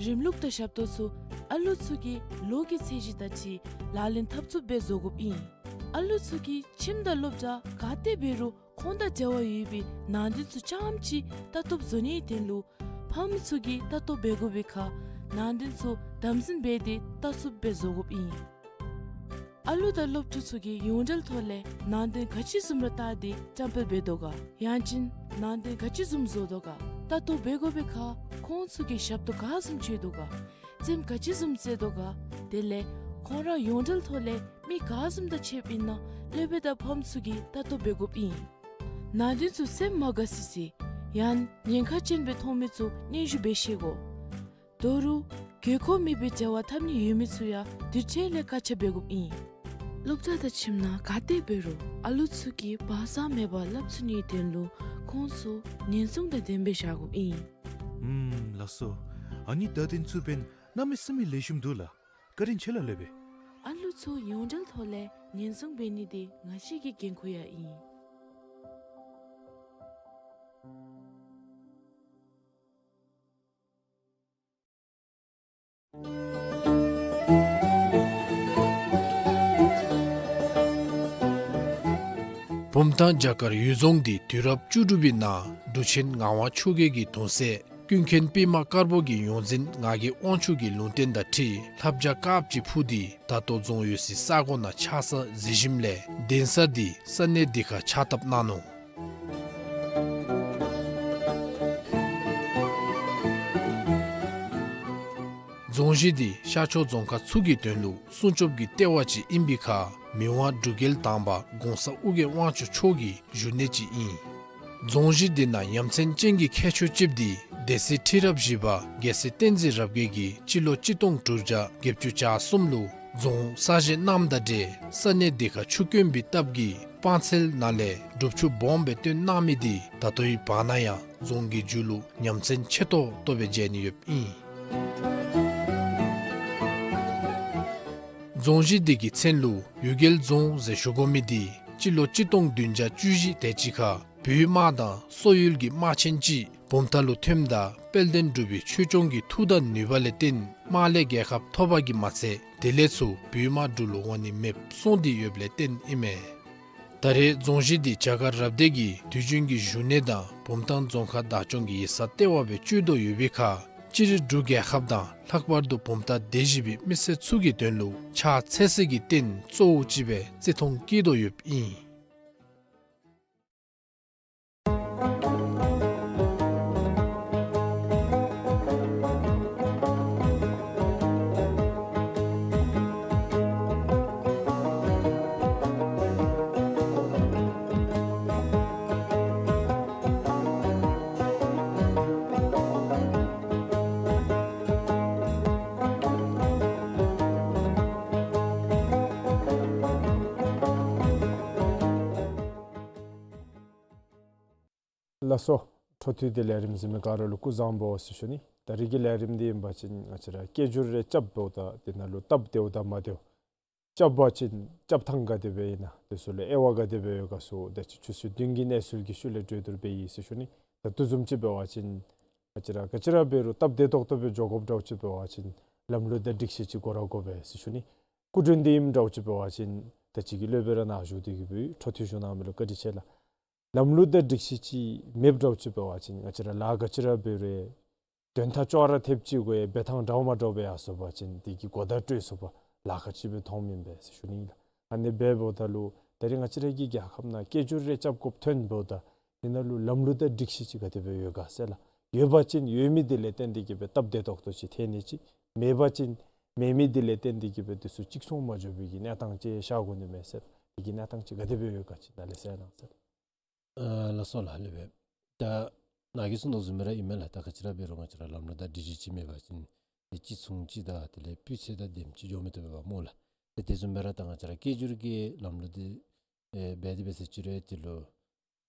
རིམ་ལུགས་དང་ཞབས་ཏོག་ཚུ་ཨ་ལུ་ཚུ་གི་ལོ་གི་ཚད་གཞི་དང་འཁྲིལ་ལག་ལེན་འཐབ་ཚུགསཔ་སྦེ་བཟོ་དགོཔ་ཨིན། ཨ་ལུ་ཚུ་གིས་ཁྱིམ་དང་སློབ་གྲྭ་ག་ཏེ་འབད་རུང་ཁོང་དང་འབྲེལ་བ་ཡོད་པའི་ནང་དོན་ཚུ་རྐྱངམ་ཅིག་ལྟ་རྟོགཔ་བཟོ་ནིའི་དོན་ལུ་ཕམ་ཚུ་གིས་ལྟ་རྟོགཔ་འབད་དགོ་པའི་ཁར་ནང་དོན་ཚུ་དམ་འཛིན་འབད་དེ་ལྟ་ཚུགསཔ་སྦེ་བཟོ་དགོཔ་ཨིན། ཨ་ལུ་དང་སློབ་ཕྲུག་ཚུ་གིས་ཡོངས་འབྲེལ་ཐོག་ལས་ནང་དོན་ག་ཅི་བཟུམ་ར་བལྟ་སྟེ་བཀྲམ་སྤེལ་འབད་དོ་ག། ཡང་ཅིན་ནང་དོན་ག་ཅི་བཟུམ་བཟོ་དོ་ག། ལྟ་རྟོགཔ་འབད་དགོ་པའི་ཁར་ཁོང་ཚུ་གིས་ཞབས་ཏོག་ག་བཟུམ་སྤྱོད་དོ་ག། རྩེདམོ་ག་ཅི་བཟུམ་རྩེ་དོ་ག། དེ་ལས་ཁོང་ར་ཡོངས་འབྲེལ་ཐོག་ལས་མི་ག་བཟུམ་དང་ཕྱདཔ་ཨིན་ན་སློབ་དཔོན་དང་ཕམ་ཚུ་གིས་ལྟ་རྟོགཔ་འབད་དགོཔ་ཨིན། ནང་དོན་ཚུ་སེམས་མ་དགའ་སི་སི་ཡང་ཉེན་ཁ་ཅན་སྦེ་མཐོང་མི་ཚུ་སྙན་ཞུ་འབད་ཤེས་དགོ། ད་རུང་དགོས་མཁོ་མེད་པའི་འབྲེལ་བ་འཐབ་ནི་ཡོད་མི་ཚུ་ཡང་དུས་ཐོག་ལས་བཀག་ཆ་འབད་དགོཔ་ཨིན། སློབ་གྲྭ་དང་ཁྱིམ་ནང་ག་ཏེ་འབད་རུང་ཨ་ལུ་ཚུ་གིས་བག་ཆགས་མེད་པར་སླབ་ཚུགས་ནིའི་དོན་ལུ་ཁོང་ཚུ་ཉེན་སྲུང་དང་ལྡནམ་སྦེ་བཞག་དགོཔ་ཨིན། ཨུམ་ལགས་སོ། ཨ་ནི་བརྡ་དོན་ཚུ་འབདན་གནམ་མེད་ས་མེད་ལེགས་ཤོམ་འདུག་ལགས། བཀའ་དྲིན་ཆེ་ལགས་སློབ་དཔོན། ཨ་ལུ་ཚུ་ཡོངས་འབྲེལ་ཐོག་ལས་ཉེན་སྲུང་འབད་ནི་འདི་ང་བཅས་ཀྱི་འགན་ཁུར་ཡང་ཨིན། བུམ་ཐང་བྱ་དཀར་གཡུལ་རྫོང་འདི་དུས་རབས་བཅུ་དྲུག་པའི་ནང་འབྲུག་ཆེན་ངག་དབང་ཆོས་རྒྱལ་གྱི་གདུང་སྲས་ཀུན་མཁྱེན་པདྨ་དཀར་པོ་གི་ཡོངས་འཛིན་ངག་གི་དབང་ཕྱུག་གི་ལུང་བསྟན་དང་འཁྲིལ་ལྷ་བྱ་དཀརཔོ་ཅིག་འཕུར་ཏེ་ད་ལྟོ་རྫོང་ཡོད་སའི་ས་གོ་ནང་ཆགས་ས་གཟིགས་ཞིནམ་ལས་གདན་ས་འདི་ས་གནས་འདི་ཁར་ཕྱག་བཏབ་གནང་ནུག། རྫོང་གཞི་འདི་ཤར་ཕྱོགས་རྫོང་ཁག་ཚུ་གི་དོན་ལུ་སྲུང་སྐྱོབ་ཀྱི་ལྟེ་བ་ཅིག་ཨིན་པའི་ཁར་མི་དབང་འབྲུག་རྒྱལ་དང་པ་གོང་ས་ཨོ་རྒྱན་དབང་ཕྱུག་མཆོག་གི་བཞུགས་གནས་ཅིག་ཨིན། རྫོང་གཞི་འདི་ནང་ཡ་མཚན་ཅན་གྱི་ཁྱད་ཆོས་ཅིག་འདི་སྡེ་སྲིད་ཁྲི་རབས་བཞི་པ་རྒྱལ་སྲས་བསྟན་འཛིན་རབ་རྒྱས་ཀྱིས་སྤྱི་ལོ་གཅིག་སྟོང་དྲུག་བརྒྱ་བརྒྱད་ཅུ་གྱ་གསུམ་ལུ་རྫོང་གསར་བཞེངས་གནངམ་དང་འབྲེལ་ས་གནས་འདི་ཁར་ཆུ་དཀོན་པའི་སྟབས་ཀྱིས་སྤང་ཚལ་ནང་ལས་སྒྲུབ་ཆུ་སྦོམ་སྦེ་བཏོན་གནང་མི་འདི་ད་ལྟོའི་བར་ན་ཡང་རྫོང་གི་མཇུག་ལུ་ཡ་མཚན་ཆེ་ཏོག་ཏོ་སྦེ་མཇལ་ནི་ཡོདཔ་ཨིན། རྫོང་གཞི་འདི་གི་མཚན་ལུ་གཡུལ་རྒྱལ་རྫོང་ཟེར་ཞུ་དགོ་མི་འདི་སྤྱི་ལོ་གཅིག་སྟོང་བདུན་བརྒྱ་བཅུ་བཞི་དེ་ཅིག་ཁར་བོད་དམག་དང་སོག་ཡུལ་གྱི་དམག་ཆེན་ཅིག་བུམ་ཐང་ལུ་ཐོནམ་ད་དཔལ་ལྡན་འབྲུག་པའི་ཆོས་སྐྱོང་གི་མཐུ་དང་ནུས་པ་ལས་བརྟེན་དམག་ལས་རྒྱལ་ཁ་ཐོབ་པ་གིས་མ་ཚད་དེ་ལས་ཚུར་བོད་དམག་འབྲུག་ལུ་འོང་ནི་མེདཔ་སོང་སྟེ་ཡོདཔ་ལས་བརྟེན་ཨིན་མས། ད་རེས་རྫོང་གཞི་འདི་བྱ་དཀར་རབ་སྡེ་གིས་དུས་རྒྱུན་གྱི་བཞུགས་གནས་དང་བུམ་ཐང་རྫོང་ཁག་བདག་སྐྱོང་གི་ཡིག་ཚང་ལྟེ་བ་སྦེ་སྤྱོད་དོ་ཡོད་པའི་ཁར་སྤྱིར་འབྲུག་རྒྱལ་ཁབ་དང་ལྷག་པར་དུ་བུམ་ཐང་སྡེ་བཞི་པའི་མི་སེར་ཚུ་གི་དོན་ལུ་ཕྱག་འཚལ་སྲིད་ཀྱི་རྟེན་གཙོ་བོ་ཅིག་སྦེ་བརྩི་མཐོང་བསྐྱེད་དོ་ཡོདཔ་ཨིན། ལགས་སོ། འཕྲོ་མཐུད་དེ་ལས་རིམ་གཟིགས་མི་ག་ར་ལུ་སྐུ་གཟུགས་བཟང་པོ་ཟེར་ཞུ་ནི། ད་རིས་ཀྱི་ལས་རིམ་འདི་ཨིན་པ་ཅིན་ང་བཅས་ར་སྐད་སྒྱུར་རེ་རྐྱབ་འབདཝ་ད་དེ་ནང་ལུ་སྟབས་བདེཝ་དང་མ་བདེཝ། རྐྱབ་པ་ཅིན་རྐྱབ་ཐངས་ག་དེ་སྦེ་ཨིན་ན་དེ་ཚུ་ལུ་དབྱེ་བ་ག་དེ་སྦེ་ཡོད་ག་ཚུ་ད་ཅི་ཆུ་ཚོད་བདུན་གྱི་གནས་ཚུལ་གྱི་ཤུལ་ལས་གྲོས་བསྡུར་འབད་ཡི་ཟེར་ཞུ་ནི། ད་དེ་བཟུམ་ཅིག་འབད་བ་ཅིན་ང་བཅས་ར་ག་ཅི་ར་འབད་རུང་སྟབས་བདེ་ཏོག་ཏོ་སྦེ་འགྱོ་དགོཔ་འདྲཝ་ཅིག་འབད་བ་ཅིན་ལམ་ལུགས་དང་སྒྲིག་གཞི་ཅིག་དགོ་ར་དགོ་པས་ཟེར་ཞུ་ནི། སྐུ་མགྲོན་འདི་ཨིནམ་འདྲཝ་ཅིག་འབད་བ་ཅིན་ད་ཅི་གི་སློབ་དཔོན་ར་ནཱ་བཞུགས་ཏེ་གི་འབད་འཕྲོ་མཐུད་ཞུ་གནང་མི་ལུ་བཀའ་དྲིན་ཆེ་ལགས། ལམ་ལུགས་དང་སྒྲིག་གཞི་ཅིག་མེདཔ་འདྲཝ་ཅིག་འབད་བ་ཅིན་ང་བཅས་ར་ལཱ་ག་ཅི་ར་འབད་རུང་དོན་དག་ཅོག་ར་འཐདཔ་ཅིག་གུ་འབད་ཐངས་འདྲཝ་མ་འདྲཝ་སྦེ་ཡར་སོང་པ་ཅིན་དེ་གིས་གོ་བརྡ་སྤྲོད་ཚུགས་པ་ལཱ་ཁག་ཅིག་སྦེ་མཐོངམ་ཨིན་པས་ཟེར་ཞུ་ནི་ལགས། ཨ་ནི་འབདཝ་ད་ལུ་ད་རིས་ང་བཅས་ར་གི་རྒྱལ་ཁབ་ནང་སྐད་སྒྱུར་རེ་རྐྱབ་དགོཔ་ཐོན་འབདཝ་ད་དེ་ནང་ལུ་ལམ་ལུགས་དང་སྒྲིག་གཞི་ཅིག་ག་དེ་སྦེ་ཡོད་ག་ཟེར་ལགས། ཡོད་པ་ཅིན་ཡོད་མི་དེ་ལས་བརྟེན་ཏེ་གི་སྦེ་སྟབས་བདེ་ཏོག་ཏོ་ཅིག་ཐོན་ནི་ཅིག། མེད་པ་ཅིན་མེད་མི་དེ་ལས་བརྟེན་ཏེ་གི་སྦེ་དེ་ཚུ་གཅིག་མཚུངས་མ་འགྱོ་བའི་གི་གནས་སྟངས་ཅིག་ཤར་དགོ་ནི་མས་ཟེར། དེ་གི་གནས་སྟངས་ཅིག་ག་དེ་སྦེ་ཡོད་ག་ཅིག་ནཱ་ལས་གསལ་གནང་ཟེར། ཨ་ལགས་སོ་ལགས་སློབ་དཔོན། ད་ནཱ་གིས་གསུངས་དོ་བཟུམ་སྦེ་ར་ཨིན་མས་ལགས། ད་ག་ཅི་ར་འབད་རུང་ང་བཅས་ར་ལམ་ལུགས་དང་སྒྲིག་གཞི་ཅིག་མེད་པ་ཅིན་དེ་གཅིག་མཚུངས་ཅིག་དང་དེ་ལས་སྤུས་ཚད་དང་ལྡནམ་ཅིག་འགྱོ་མི་བཏུབ་པས་པ་སྨོ་ལགས། དེ་དེ་བཟུམ་སྦེ་ར་ད་ང་བཅས་ར་སྐད་སྒྱུར་གྱི་ལམ་ལུགས་འདི་ཨེ་འབད་དེ་འབད་ཟེར་ཅི་རུང་དེ་ལུ་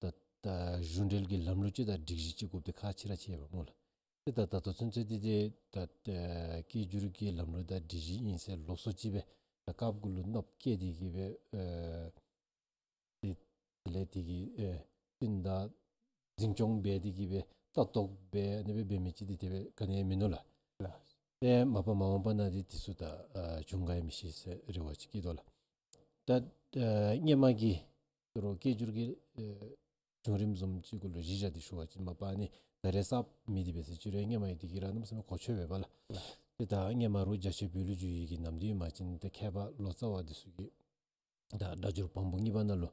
ད་ ད་གཞུང་འབྲེལ་གྱི་ལམ་ལུགས་ཅིག་དང་སྒྲིག་གཞི་ཅིག་དགོཔ་འདི་ཁག་ཆེ་ར་ཆེ་བས་སྨོ་ལགས། ཏེ་ད་ད་ལྟོ་ཚུན་ཚོད་འདི་ཏེ་ད་ཨ་སྐད་སྒྱུར་གྱི་ལམ་ལུགས་དང་སྒྲིག་གཞི་ཨིན་ཟེར་ལོགས་སུ་ཅིག་སྦེ་ད་སྐབས་གུ་ལུ་གནོདཔ་བཀལ་ཏེ་གིས་སྦེ་ཨེ་ཏེ་དེ་ལས་དེ་གི་ཨེ་ཏེ་ད་འཛིན་སྐྱོང་འབད་དེ་གིས་སྦེ་ལྟ་རྟོག་འབད་ཨ་ནི་སྦེ་འབད་མི་ཅིག་འདི་དེ་སྦེ་ག་ནི་ཡང་མིན་ནུག་ལགས། ལགས། ཏེ་མ་པ་མ་འོངས་པ་ནང་འདི་དེ་ཚུ་ད་ཨ་བྱུང་ག་ཡང་མི་ཤེས་ཟེར་རེ་བ་ཅིག་བསྐྱེད་དོ་ལགས། ད་ཨ་སྔོན་མ་གི་དོ་རུང་སྐད་སྒྱུར་གྱི་ཨེ་བྱུང་རིམ་བཟུམ་ཅིག་གུ་ལུ་གཞི་བཞག་སྟེ་ཞུ་བ་ཅིན་མ་པ་ཨ་ནི་ད་རེས་གསརཔ་མེད་དེ་འབད་ཟེར་ཅི་རུང་སྔོན་མ་ཡང་དེ་གིས་ར་གནམ་མེད་ས་མེད་གོ་ཆོད་པས་པ་ལགས། ཏེ་ད་སྔོན་མ་རུང་རྒྱ་ཆེ་བོད་ལུ་བསྒྱུར་ཡི་གི་ནམ་དུས་མ་ཅིན་ཏེ་མཁས་པ་ལོ་ཙཱ་བ་འདི་ཚུ་གིས་ད་སྒྲ་སྒྱུར་བམ་པོ་གཉིས་པ་ནང་ལུ་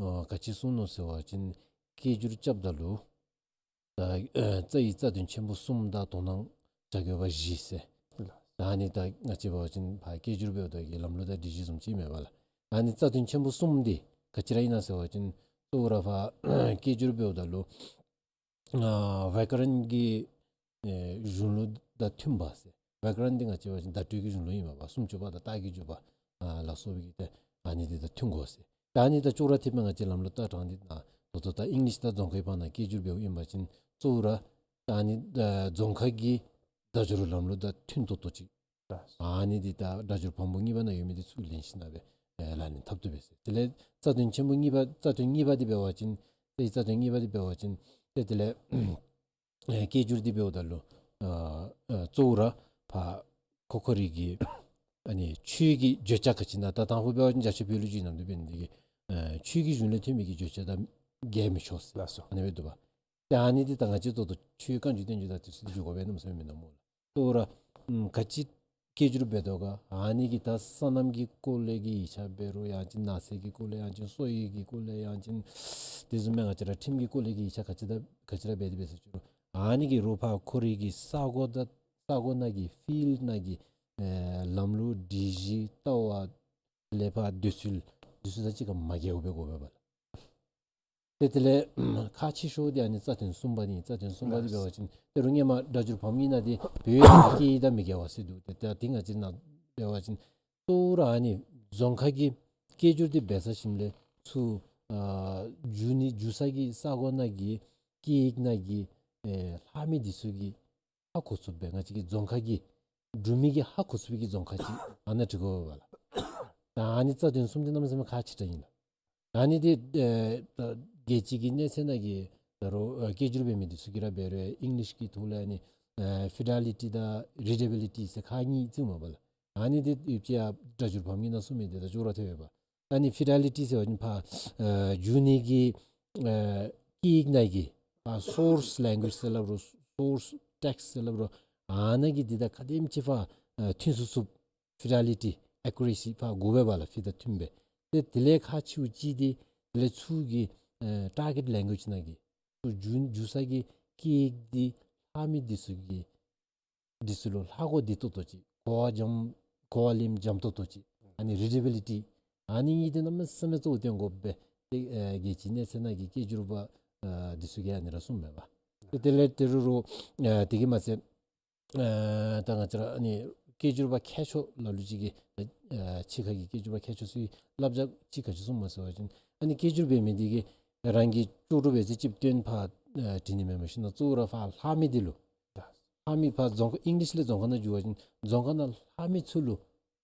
ཨ་ག་ཅི་གསུངས་ནུག་ཟེར་བ་ཅིན་སྐད་སྒྱུར་རྐྱབ་ད་ལུ་ད་ཨ་རྩ་ཡི་རྩ་དོན་ཆེན་པོ་གསུམ་དང་དོ་སྣང་བྱ་དགོས་པ་བཞི་ཟེར། ད་ཨ་ནི་ད་ང་བཅས་འབད་བ་ཅིན་ཕར་སྐད་སྒྱུར་འབདཝ་ད་གི་ལམ་ལུགས་དང་སྒྲིག་གཞི་བཟུམ་ཅིག་མས་པ་ལགས། ཨ་ནི་རྩ་དོན་ཆེན་པོ་གསུམ་འདི་ག་ཅི་ར་ཨིན་ན་ཟེར་བ་ཅིན་གཙོ་བོ་ར་ཕར་སྐད་སྒྱུར་འབདཝ་ད་ལུ་ཨ་བྱཱ་ཀ་རན་གྱི་ཨེ་གཞུང་ལུགས་དང་མཐུན་པ་ཟེར། བྱཱ་ཀ་རན་འདི་ང་བཅས་འབད་བ་ཅིན་བརྡ་སྤྲོད་ཀྱི་གཞུང་ལུགས་ཨིན་མས་པ། སུམ་ཅུ་པ་དང་རྟགས་ཀྱི་འཇུག་པ་ཨ་ལ་སོགས་པའི་གི་ཏེ་ཨ་ནི་འདི་དང་མཐུན་དགོ་ཟེར། ད་ཨ་ནི་དང་ཅོག་ར་འཐདཔ་སྦེ་ང་བཅས་ལམ་ལུགས་ལྟ་སྟངས་འདི་ད་ད་ལྟོ་ད་ཨིང་ལིཤ་དང་རྫོང་ཁའི་བར་ན་སྐད་སྒྱུར་འབདཝ་ཨིན་པ་ཅིན་གཙོ་བོ་ར་ད་ཨ་ནི་ད་རྫོང་ཁ་གི་སྒྲ་སྒྱུར་ལམ་ལུགས་དང་མཐུན་ཏོག་ཏོ་ཅིག། ཨ་ནི་འདི་ད་སྒྲ་སྒྱུར་བམ་པོ་གཉིས་པ་ནང་ཡོད་མི་འདི་ཚུར་ལེན་ཞིནམ་ལས་སྦེ་ཨེ་ལག་ལེན་འཐབ་བཏུབ་པས་ཟེར། དེ་ལས་རྩ་དོན་ཆེན་པོ་གཉིས་པ་རྩ་དོན་གཉིས་པ་འདི་འབད་བ་ཅིན་ཏེ་རྩ་དོན་གཉིས་པ་འདི་འབད་བ་ཅིན་ཏེ་དེ་ལས་ཨེ་སྐད་སྒྱུར་འདི་འབདཝ་ད་ལུ་ཨ་ཨ་གཙོ་བོ་ར་ཕར་ཁོ་ཁོ་རའི་གི་ཨ་ནི་ཆོས་ཀྱི་བརྗོད་བྱ་ག་ཅི་ཨིན་ན། ད་དང་ཕུ་འབད་བ་ཅིན་རྒྱ་ཆེ་བོད་ལུ་བསྒྱུར་ནམ་དུས་འབད་ནི་འདི་གིས་ཨ་ཆོས་ཀྱི་གཞུང་ལས་ཐོན་མི་གི་བརྗོད་བྱ་དང་འགལ་མི་ཆོག་ཟེར། ལགས་སོ། ཨ་ནི་སྦེ་འདུག་པ། ཏེ་ཨ་ནི་འདི་ད་ང་བཅས་ད་ལྟོ་ཆོས་བཀའ་འགྱུར་བསྟན་འགྱུར་དང་དེ་ཚུ་འདི་འགྱོ་དགོ་པས་གནམ་མེད་ས་མེད་མིན་ན་སྨོ་ལགས། གཙོ་བོ་ར་ཨམ་ག་ཅི་སྐད་སྒྱུར་འབད་དོ་ག་ཨ་ནི་གིས་ད་སོ་ནམ་གྱི་སྐོར་ལས་ཀྱི་ཡིག་ཆ་འབད་རུང་ཡང་ཅིན་ནགས་ཚལ་གྱི་སྐོར་ལས་ཡང་ཅིན་སོ་ཡི་གི་སྐོར་ལས་ཡང་ཅིན་དེ་བཟུམ་མའི་ང་བཅས་ར་ཁྲིམས་ཀྱི་སྐོར་ལས་ཀྱི་ཡིག་ཆ་ག་ཅི་ད་ག་ཅི་ར་འབད་དེ་འབད་ཟེར་ཅི་རུང་ཨ་ནི་གི་རོགས་ཕར་ཁོ་རའི་གི་ས་གོ་ད་ས་གོ་ནང་གི་ཕིལཌ་ནང་གི་ཨེ་ལམ་ལུགས་སྒྲིག་གཞི་ལྟ་བ་ལས་ཕར་འདོད་ཚུལ་འདི་ཚུ་དང་གཅིག་ཁར་མ་འགལཝ་སྦེ་དགོ་པས་པ་ལགས། ཏེ་དེ་ལས་ཁག་ཆེ་ཤོས་འདི་ཨ་ནི་རྩ་དོན་གསུམ་པ་འདི་ཨིན། རྩ་དོན་གསུམ་པ་འདི་འབད་བ་ཅིན་ཏེ་རུང་སྔོན་མ་སྒྲ་སྒྱུར་བམ་གཉིས་ནང་འདི་བོད་ཡིག་དང་སྐད་ཡིག་དང་མི་འགལ་བ་ཟེར་འདུག། ཏེ་ད་འདི་ང་བཅས་ནང་འབད་བ་ཅིན་གཙོ་བོ་ར་ཨ་ནི་རྫོང་ཁ་གི་སྐད་སྒྱུར་འདི་འབད་ས་ཞིནམ་ལས་ཚུར་ཨ་བསྒྱུར་ནི་བསྒྱུར་ས་གི་ས་གོ་ནང་གི་སྐད་ཡིག་ནང་གི་ཨེ་ལྷག་མི་འདི་ཚུ་གི་ཧ་གོ་ཚུགསཔ་སྦེ་ང་བཅས་ཀྱི་རྫོང་ཁ་གི་འབྲུག་མི་གིས་ཧ་གོ་ཚུགས་པའི་གི་རྫོང་ཁ་ཅིག་ཨ་ནཱ་འབྲི་དགོ་པས་ལགས། ད་ཨ་ནི་རྩ་དོན་གསུམ་འདི་གནམ་མེད་ས་མེད་ཁག་ཆེ་དྲགས་ཨིན་ལགས། ཨ་ནི་འདི་ཨེ་ད་རྒྱལ་སྤྱི་གི་གནས་ཚད་ནང་གི་ད་རུང་ཨེ་སྐད་སྒྱུར་འབད་མི་འདི་ཚུ་གིས་ར་འབད་རུང་ཨིང་ལིཤ་གི་ཐོག་ལས་ཨ་ནི་ཨེ་ཕི་ཌེ་ལི་ཊི་དང་རི་ཌེ་བི་ལི་ཊི་ཟེར་ཁག་གཉིས་བརྩིཝ་མས་པ་ལགས། ཨ་ནི་འདི་ཡོདཔ་ཅིག་ཡང་སྒྲ་སྒྱུར་བམ་གཉིས་ནང་གསུངས་མི་འདི་དང་ཅོག་ར་འཐདཔ་སྦེ་པ། ཨ་ནི་ཕི་ཌེ་ལི་ཊི་ཟེར་བ་ཅིན་ཕར་ཨེ་བསྒྱུར་ནི་གི་ཨེ་སྐད་ཡིག་ནང་གི་ཕར་སོརསི་ལེང་གུ་ཨེཇ་ཟེར་སླབ་རུང་སོརསི་ཊེགསིཊ་ཟེར་སླབ་རུང་ཨ་ནཱ་གི་འདི་དང་ག་དེམ་ཅིག་ཕར་ཨེ་མཐུན་ཚུགས་ཚུགསཔ་ཕི་ཌེ་ལི་ཊི་ཨེ་ཀུ་རེ་སི་ཕར་དགོ་པས་པ་ལགས། ཕི་དང་མཐུན་པའི། ཏེ་དེ་ལས་ཁག་ཆེཝ་ཅིག་འདི་དེ་ལས་ཚུར་གྱི་ཨེ་ཊར་གེཊ་ལེང་གུ་ཨེཇ་ནང་གི་ཚུར་བསྒྱུར་བསྒྱུར་ས་གི་སྐད་ཡིག་འདི་ལྷག་མི་འདི་ཚུ་གི་འདི་ཚུ་ལུ་ལྷག་གོ་བདེ་ཏོག་ཏོ་ཅིག་གོ་བ་འཇམ་གོ་བ་ལེན་འཇམ་ཏོག་ཏོ་ཅིག་ཨ་ནི་རི་ཌེ་བི་ལི་ཊི་ཨ་ནི་གཉིས་འདི་གནམ་མེད་ས་མེད་གཙོ་བོ་བཏོན་དགོ་པས། ཏེ་ཨེ་རྒྱལ་སྤྱིའི་གནས་ཚད་ནང་གི་སྐད་སྒྱུར་པ་ཨེ་འདི་ཚུ་གིས་ཨ་ནི་ར་གསུངམ་མས་པ། ཏེ་དེ་ལས་དེ་རུང་རུང་ཨེ་དེ་གིས་མ་ཚད་ཨེ་ད་ང་བཅས་ར་ཨ་ནི་སྐད་སྒྱུར་པ་མཁས་མཆོག་ལ་ལུ་ཅིག་གིས་ཨེ་ཕྱི་ཁ་གི་སྐད་སྒྱུར་པ་མཁས་མཆོག་ཚུ་གིས་བསླབ་བྱ་ཅིག་ག་ཅི་གསུངམ་མས་ཟེར་བ་ཅིན་ཨ་ནི་སྐད་སྒྱུར་འབད་མི་འདི་གིས་རང་གི་ལྕོགས་གྲུབ་འབད་ཚེ་ཅིག་བཏོན་ཕར་ཨེ་བྲི་ནི་མེན་པར་ཞིན་ན་གཙོ་བོ་ར་ཕར་ལྷག་མི་འདི་ལུ་ལྷག་མི་ཕར་རྫོང་ཁ་ཨིང་ལིཤ་ལས་རྫོང་ཁ་ནང་བསྒྱུར་བ་ཅིན་རྫོང་ཁ་ནང་ལྷག་མི་ཚུ་ལུ་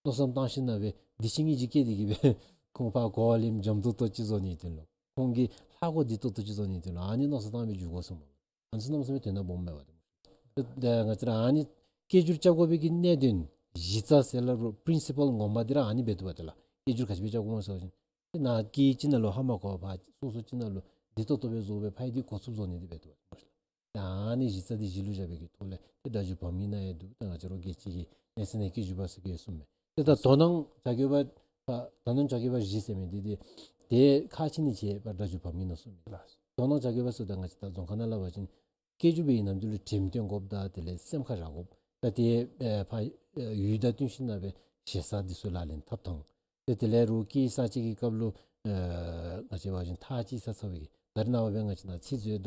མནོ་བསམ་བཏང་ཞིན་ན་སྦེ་འདི་ཅིག་ངེ་གི་སྐད་འདི་གིས་སྦེ་ཁོང་ཕར་གོ་བ་ལེན་འཇམ་ཏོག་ཏོ་ཅིག་བཟོ་ནིའི་དོན་ལུ་ཁོང་གིས་ལྷག་གོ་བདེ་ཏོག་ཏོ་ཅིག་བཟོ་ནིའི་དོན་ལུ་ཨ་ནི་མནོ་བསམ་བཏང་སྦེ་བསྒྱུར་དགོ་གསུངམ་མས། ཨ་ནི་ཚུ་གནམ་མེད་ས་མེད་དོན་དག་སྦོམ་མས་པ། ཏེ་ང་བཅས་ར་ཨ་ནི་སྐད་སྒྱུར་རྐྱབ་དགོ་པའི་གི་གནད་དོན་གཞི་རྩ་ཟེར་སླབ་རུང་པི་རིན་སི་པཱལ་ངོ་མ་འདི་ར་ཨ་ནི་འབད་དོ་བ་ཏེ་ལགས། སྐད་སྒྱུར་ག་ཅི་སྦེ་རྐྱབ་དགོཔ་སྨོ་ཟེར་བ་ཅིན་ཏེ་ནཱ་སྐད་ཅིག་ནང་ལུ་ཧ་མ་གོ་བར་སོ་སོ་ཅིག་ནང་ལུ་བདེ་ཏོག་ཏོ་སྦེ་བཟོ་སྦེ་ཕར་འདི་གོ་ཚུགསཔ་བཟོ་ནི་འདི་འབད་དོ་བ་ཏེ་ལགས། ད་ཨ་ནི་གཞི་རྩ་འདི་གཞི་ལུ་བཞག་པའི་གི་ཐོག་ལས་ཏེ་སྒྲ་སྒྱུར་བམ་གཉིས་ནང་ཡང་འདུག། ད་ང་བཅས་ར་རྒྱལ་སྤྱི་གི་གནས་ཚད་ནང་སྐད་སྒྱུར་པ་ཟེར་གྱི་གསུངམ་མས། ཏེ་ད་དོ་སྣང་བྱ་དགོ་པ་ད་དོ་སྣང་བྱ་དགོ་པ་བཞི་ཟེར་མི་འདི་ཏེ་ཏེ་ཁག་ཆེ་ནི་ཅིག་ཕར་སྒྲ་སྒྱུར་བམ་གཉིས་ནང་གསུངམ་མས། དོ་སྣང་བྱ་དགོ་པ་ཟེརཝ་ད་ང་བཅས་ད་རྫོང་ཁ་ནང་སླབ་པ་ཅིན་སྐད་སྒྱུར་འབད་ནི་འདི་ལུ་དྲནམ་བཏོན་དགོཔ་དང་དེ་ལས་སེམས་ཁར་བཞག་དགོཔ་དང་ཏེ་ཨེ་ཕར་ཨེ་ཡུལ་དང་བསྟུན་ཞིན་ན་སྦེ་ཞེ་ས་འདི་ཚུ་ལག་ལེན་འཐབ་ཐངས། ཏེ་དེ་ལས་རུང་སྐད་གསར་བཅད་ཀྱི་སྐབས་ལུ་ཨེ་ང་བཅས་འབད་བ་ཅིན་ཐག་བཅད་ས་ཚར་བའི་གི་ད་རེས་ནངས་པ་སྦེ་ང་བཅས་ནང་ཚིག་མཛོད་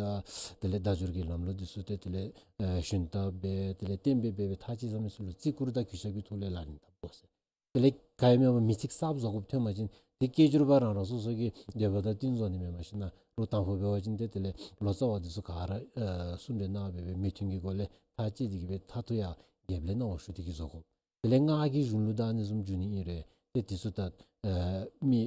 དང་དེ་ལས་སྒྲ་སྒྱུར་གྱི་ལམ་ལུགས་འདི་ཚུ་ཏེ་དེ་ལས་ཨེ་ཞུན་དག་འབད་དེ་ལས་གཏན་འབེབས་འབད་སྦེ་ཐག་བཅད་ས་མི་ཚུ་ལུ་བརྩི་བཀུར་དང་གུས་ཞབས་ཀྱི་ཐོག་ལས་ལག་ལེན་འཐབ་དགོ་ཟེར། དེ་ལས་ག་ཡང་མེད་པར་མི་ཚིག་གསརཔ་བཟོ་དགོཔ་ཐོན་པ་ཅིན་དེ་སྐད་སྒྱུར་པ་རང་རང་སོ་སོ་གི་འདོད་པ་དང་བསྟུན་བཟོ་ནི་མེན་པར་ཞིན་ན་རུང་དང་ཕུ་འབད་བ་ཅིན་ཏེ་དེ་ལས་ལོ་ཙཱ་བ་འདི་ཚུ་ག་ར་ཨེ་གསུང་གྲོས་གནང་འབད་བའི་མོས་མཐུན་གྱི་སྒོ་ལས་ཐག་བཅད་དེ་གི་སྦེ་མཐར་ཐུག་ཡང་རྒྱལཔོ་ལས་གནང་བ་ཞུ་སྟེ་གི་བཟོ་དགོ། དེ་ལས་སྔགས་ཀྱི་གཞུང་ལུགས་དང་ཨ་ནི་བཟུམ་བསྒྱུར་ནི་ཨིན་རུང་ཏེ་དེ་ཚུ་ད་ཨེ་མི་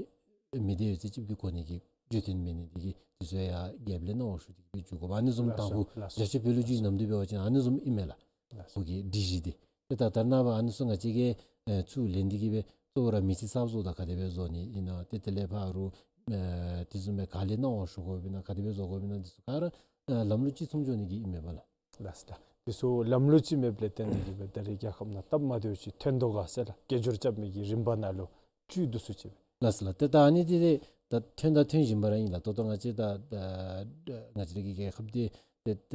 མི་སྡེ་ཡོད་ཚད་ཅིག་གི་གོ་གནས་ཀྱི་བརྗོད་དོན་མེད་ནི་དེ་གིས་དེ་ཚུ་ཡང་རྒྱལཔོ་ལས་གནང་བ་ཞུ་སྟེ་གི་སྦེ་བསྒྱུར་དགོ། ཨ་ནི་བཟུམ་ལགས་དང་སོ་ཕུ་ལགས་སོ། རྒྱ་ཆོས་བོད་ལུ་བསྒྱུར་བའི་ནམ་དུས་འབད་བ་ཅིན་ཨ་ནི་བཟུམ་ཨིན་མས་ལགས། ལགས་སོ། ཁོ་གི་སྒྲིག་གཞི་འདི། ཏེ་ད་ད་རེས་ནངས་པ་ཨ་ནི་ཚུ་ང་བཅས་ཀྱིས་ཨེ་ཚུར་ལེན་ཏེ་གི་སྦེ་གཙོ་བོ་ར་མི་ཚིག་གསརཔ་བཟོཝ་ད་ག་དེ་སྦེ་བཟོ་ནི་ཨིན་ན། ཏེ་དེ་ལས་ཕར་རུང་ཨེ་དེ་བཟུམ་སྦེ་ག་ལས་གནང་བ་ཞུ་དགོཔ་ཨིན་ན། ག་དེ་སྦེ་བཟོ་དགོཔ་ཨིན་ན། འདི་ཚུ་ག་ར་ཨེ་ལམ་ལུགས་གཅིག་མཚུངས་འགྱོ་ནི་གི་ཨིན་མས་པ་ལགས། ལགས་སོ་ལགས། དེ་ཚུ་ལམ་ལུགས་གཅིག་མེདཔ་ལས་བརྟེན་ཏེ་གི་སྦེ་ད་རེས་རྒྱལ་ཁབ་ནང་སྟབས་མ་བདེཝ་ཅིག་ཐོན་དོ་ག་ཟེར་ལགས། སྐད་སྒྱུར་རྐྱབ་མི་གི་རིམ་པ་ནང་ལུ་བཅུད་དུ་སུ་ཅིག་སྦེ། ལགས་སོ་ལགས། ཏེ་ད་ཨ་ནི་འདི་ཏེ་ད་ཐོན་དང་ཐོན་བཞིན་པ་ར་ཨིན་ལགས། ད་ལྟོ་ང་བཅས་ད་ད་ང་བཅས་ར་གི་རྒྱལ་ཁབ་འདི་ཏེ་ད་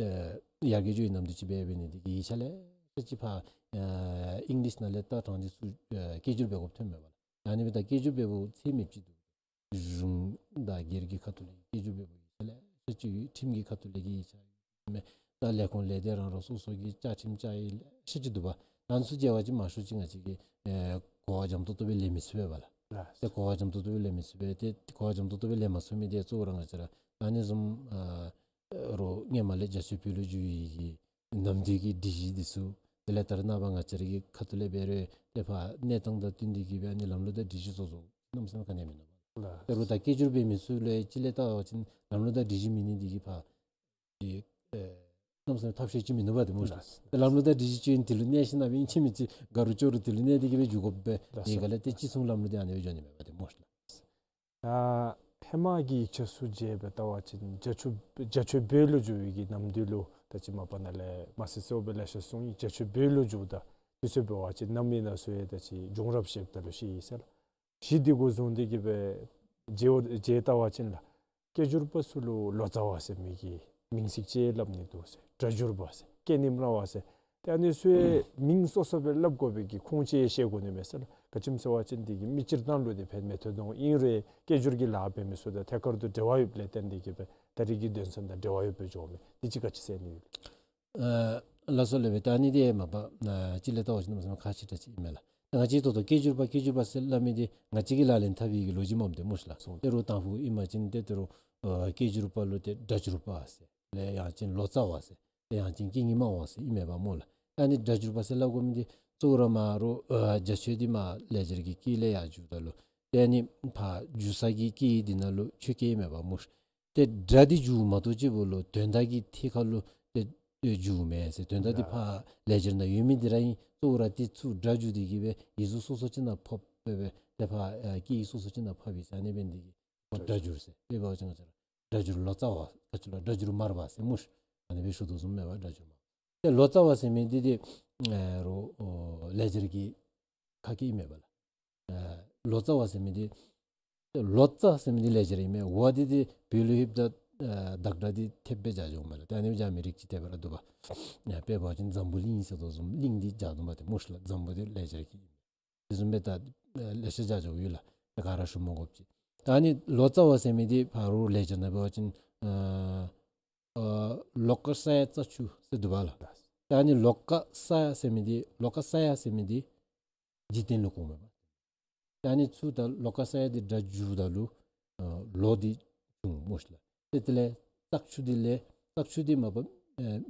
ཡར་རྒྱས་འགྱོ་བའི་ནམ་དུས་ཅིག་འབད་འབད་ནི་འདི་གིས་ཡིག་ཆ་ལེ་ཤ་ཅིག་ཕར་ཨེ་ཨིང་ལིཤ་ནང་ལས་ལྟ་དྲངས་ཏེ་ཚུར་ཨེ་སྐད་སྒྱུར་འབད་དགོཔ་ཐོན་མས་པ་ལགས། ཨ་ནི་སྦེ་ད་སྐད་སྒྱུར་འབདཝ་ཚད་མེདཔ་ཅིག་འདུག། གཞུང་དང་སྒེར་གྱི་ཁ་ཐུག་ལས་སྐད་སྒྱུར་འབདཝ་ཡིག་ཆ་ལེ་ཤ་ཅིག་ཡོད། ཁྲིམས་ཀྱི་ཁ་ཐུག་ལས་ཀྱི་ཡིག་ཆ་ཡོད་མས། ད་ལས་ཁུངས་ལས་སྡེ་རང་རང་སོ་སོ་གི་བཅའ་ཁྲིམས་བཅའ་ཡིག་ལེ་ཤ་ཅིག་འདུག་པ། ཨ་ནི་ཚུ་མཇལ་བ་ཅིན་མང་ཤོས་ཅིག་ང་བཅས་ཀྱིས་ཨེ་གོ་བ་འཇམ་ཏོག་ཏོ་སྦེ་ལེན་མི་ཚུགས་པས་པ་ལགས། ལགས། ཏེ་གོ་བ་འཇམ་ཏོག་ཏོ་སྦེ་ལེན་མི་ཚུགས་པས། ཏེ་གོ་བ་འཇམ་ཏོག་ཏོ་སྦེ་ལེན་མ་ཚུགས་མི་འདི་གཙོ་བོ་ར་ང་བཅས་ར་ཨ་ནི་བཟུམ་ཨ་རོགས་སྔོན་མ་ལས་རྒྱ་ཆོས་བོད་ལུ་བསྒྱུར་བའི་གི་ནམ་དུས་ཀྱི་སྒྲིག་གཞི་འདི་ཚུ་དེ་ལས་ད་རེས་ནངས་པ་ང་བཅས་ར་གི་ཁ་ཐུག་ལས་འབད་རུང་ཏེ་ཕར་གནས་སྟངས་དང་བསྟུན་ཏེ་གི་སྦེ་ཨ་ནི་ལམ་ལུགས་དང་སྒྲིག་གཞི་བཟོ་བཟོཝ་གནམ་མེད་ས་མེད་ག་ནི་ཡང་མིན་འདུག་པ། ལགས། ད་རུང་ད་སྐད་སྒྱུར་འབད་མི་ཚུ་ལུ་ཡང་ཅིག་ལས་བལྟ་བ་ཅིན་ལམ་ལུགས་དང་སྒྲིག་གཞི་མེད་ནི་འདི་གིས་ཕར་ཨེ་ཨེ་གནམ་མེད་ས་མེད་ཐབས་ཤེས་ཅིག་མིན་འདུག་པ་ཏེ་སྨོ་ཤ་ལགས། ལགས། ཏེ་ལམ་ལུགས་དང་སྒྲིག་གཞི་ཅིག་དེ་ལུ་གནས་ཞིན་ན་སྦེ་ཨིན་ཅི་མིན་ཅི་དགའ་རུང་སྐྱོ་རུང་དེ་ལུ་གནས་ཏེ་གི་སྦེ་འགྱོ་དགོ་པས། ལགས་སོ། དེ་ག་ལས་ཏེ་ཅིག་མཚུངས་ལམ་ལུགས་འདི་ཨ་ནི་སྦེ་འགྱོ་ནི་མས་པ་ཏེ་སྨོ་ཤ་ལགས། ཨ་ཧེ་མ་གི་ཡིག་ཆ་ཚུ་མཇལ་སྦེ་བལྟ་བ་ཅིན་རྒྱ་ཆོས་རྒྱ་ཆོས་བོད་ལུ་བསྒྱུར་བའི་གི་ནམ་དུས་ལུ་ད་ཅི་མ་པ་ནཱ་ལས་མ་སི་སོ་སྦེ་ལེ་ཤ་གསུངས་ཡི། རྒྱ་ཆོས་བོད་ལུ་བསྒྱུརཝ་ད་དུས་ཚོད་འབད་བ་ཅིན་གནམ་མེད་ས་མེད་ད་ཅི་འབྱུང་རབས་ཞིབ་ད་ལུ་ཤེས་ཡི་ཟེར་ལགས། གཞི་འདི་གུ་བཟུང་སྟེ་གི་སྦེ་མཇལ་མཇལ་བལྟ་བ་ཅིན་ལགས། སྐད་སྒྱུར་པ་ཚུ་ལུ་ལོ་ཙཱ་བ་ཟེར་མི་གི་མིང་ཚིག་ཅིག་སླབ་ནི་འདུག་ཟེར། སྒྲ་སྒྱུར་པ་ཟེར། སྐད་རྙིང་བླ་མ་ཟེར། ཏེ་ཨ་ནི་ཚུ་ཡང་མིང་སོ་སོ་སྦེ་སླབ་དགོ་པའི་གི་ཁུངས་ཅིག་ཤེས་དགོ་ནི་མས་ཟེར་ལགས། ག་ཅི་སྨོ་ཟེར་བ་ཅིན་འདི་གིས་མི་སྤྱིར་བཏང་ལུ་འདི་ཕན་མི་ཐོགས་དོ་ཨིན་རུང་སྐད་སྒྱུར་གྱི་ལཱ་འབད་མི་ཚུ་དང་ཐད་ཀར་དུ་འབྲེལ་བ་ཡོདཔ་ལས་བརྟེན་ཏེ་གི་སྦེ་ད་རེས་ཀྱི་དོན་ཚན་དང་འབྲེལ་བ་ཡོདཔ་སྦེ་འགྱོཝ་མས། འདི་ཅིག་ག་ཅི་ཟེར་ནི་ཡོད། ཨ་ལགས་སོ་ལགས། ད་ཨ་ནི་འདི་མ་པ་ཨ་ཅིག་ལས་བལྟ་བ་ཅིན་གནམ་མེད་ས་མེད་ཁག་ཆེ་དྲགས་ཅིག་ཨིན་མས་ལགས། ད་ང་བཅས་ད་ལྟོ་སྐད་སྒྱུར་པ་སྐད་སྒྱུར་པ་ཟེར་སླབ་མི་འདི་ང་བཅས་ཀྱིས་ལག་ལེན་འཐབ་པའི་གི་ལོ་རྒྱུས་མས་ཏེ་སྨོ་ཤ་ལགས། སོ་ཏེ་རུང་དང་ཕུ་ཨིན་པ་ཅིན་ཏེ་ཏེ་རུང་ཨ་སྐད་སྒྱུར་པ་ལུ་ཏེ་སྒྲ་སྒྱུར་པ་ཟེར་ལས་ཡང་ཅིན་ལོ་ཙཱ་བ་ཟེར་ལས་ཡང་ཅིན་སྐད་རྙིང་བླ་མ་ཟེར་ཨིན་མས་པ་སྨོ་ལགས། ཨ་ནི་སྒྲ་སྒྱུར་པ་ཟེར་སླབ་དགོ་མི་འདི་གཙོ་བོ་ར་མ་རོགས་ཨ་རྒྱ་ཆོས་འདི་མར་ལེགས་སྦྱར་གྱི་སྐད་ལས་ཡར་བསྒྱུརཝ་ད་ལུ་ཏེ་ཨ་ནི་ཕར་བསྒྱུར་ས་གི་སྐད་འདི་ནང་ལུ་ཆོས་སྐད་ཨིན་མས་པ་སྨོ་ཤ། ཏེ་སྒྲ་འདི་བསྒྱུརཝ་མ་གཏོགས་གཅིག་པོ་ལུ་དོན་དག་གི་ཐད་ཁར་ལུ་ཏེ་བསྒྱུརཝ་མེན་ཟེར། དོན་དག་འདི་ཕར་ལེགས་སྦྱར་ནང་ཡོད་མི་འདི་ར་ཨིན། གཙོ་བོ་ར་ཏེ་ཚུར་སྒྲ་བསྒྱུར་ཏེ་གི་སྦེ་ཡིག་གཟུགས་སོ་སོ་ཅིག་ནང་ཕབ་སྦེ་སྦེ་ཏེ་ཕར་ཨ་སྐད་ཡིག་སོ་སོ་ཅིག་ནང་ཕབ་ཡི་ཟེར། ཨ་ནི་འབད་ནི་འདི་གིས་སྒྲ་སྒྱུར་ཟེར། དཔེ་འབད་བ་ཅིན་ང་བཅས་ར་སྒྲ་སྒྱུར་ལོ་ཙཱ་བ་ག་ཅི་ལོ་སྒྲ་སྒྱུར་མར་པ་ཟེར་སྨོ་ཤ། ཨ་ནི་སྦེ་ཞུ་དོ་བཟུམ་མས་པ་སྒྲ་སྒྱུར་མར་པ། ཏེ་ལོ་ཙཱ་བ་ཟེར་མི་འདི་ཏེ་ཨ་རོགས་ཨོ་ལེགས་སྦྱར་གྱི་ཁ་སྐད་ཨིན་མས་པ་ལགས། ཨ་ལོ་ཙཱ་བ་ཟེར་མི་འདི་ལོ་ཙཱ་ཟེར་མི་འདི་ལེགས་སྦྱར་ཨིན་མས། བ་འདི་ཏེ་བོད་ལུ་ལྷོདཔ་ད་ཨ་བདག་སྒྲ་འདི་ཐེབས་སྦེ་སྦྱར་འགྱོཝ་མས་ལགས། ཏེ་ཨ་ནི་སྦྱར་མི་རིགས་ཅིག་ཏེ་འབད་ར་འདུག་པ། ཨ་དཔེ་འབད་བ་ཅིན་འཛམ་བུ་གླིང་ཟེར་དོ་བཟུམ་གླིང་འདི་སྦྱར་དོ་མས་ཏེ་སྨོ་ཤ་ལགས། འཛམ་བུ་འདི་ལེགས་སྦྱར་གྱི་ཨིན་མས། དེ་བཟུམ་སྦེ་ད་ཨ་ལེ་ཤ་སྦྱར་འགྱོཝ་ཡོད་ལགས། ཏེ་ག་ར་ཞུ་མ་དགོཔ་ཅིག། ད་ཨ་ནི་ལོ་ཙཱ་བ་ཟེར་མི་འདི་ཕར་རོགས་ལེགས་སྦྱར་ནང་འབད་བ་ཅིན་ཨ་ཨ་ལོ་ཀ་ས་ཡ་ཙ་ཆུ་ཟེར་འདུག་པ་ལགས། ད་ཨ་ནི་ལོ་ཀ་ས་ཡ་ཟེར་མི་འདི་ལོ་ཀ་ས་ཡ་ཟེར་མི་འདི་འཇིག་རྟེན་ལུ་གོཝ་མས་པ། ད་ཨ་ནི་ཚུར་ད་ལོ་ཀ་ས་ཡ་འདི་སྒྲ་བསྒྱུརཝ་ད་ལུ་ཨ་ལོ་འདི་བྱུང་སྨོ་ཤ་ལགས། ཏེ་དེ་ལས་ཙག་ཆུ་འདི་ལས་ཙག་ཆུ་འདི་མ་པ་ཨ་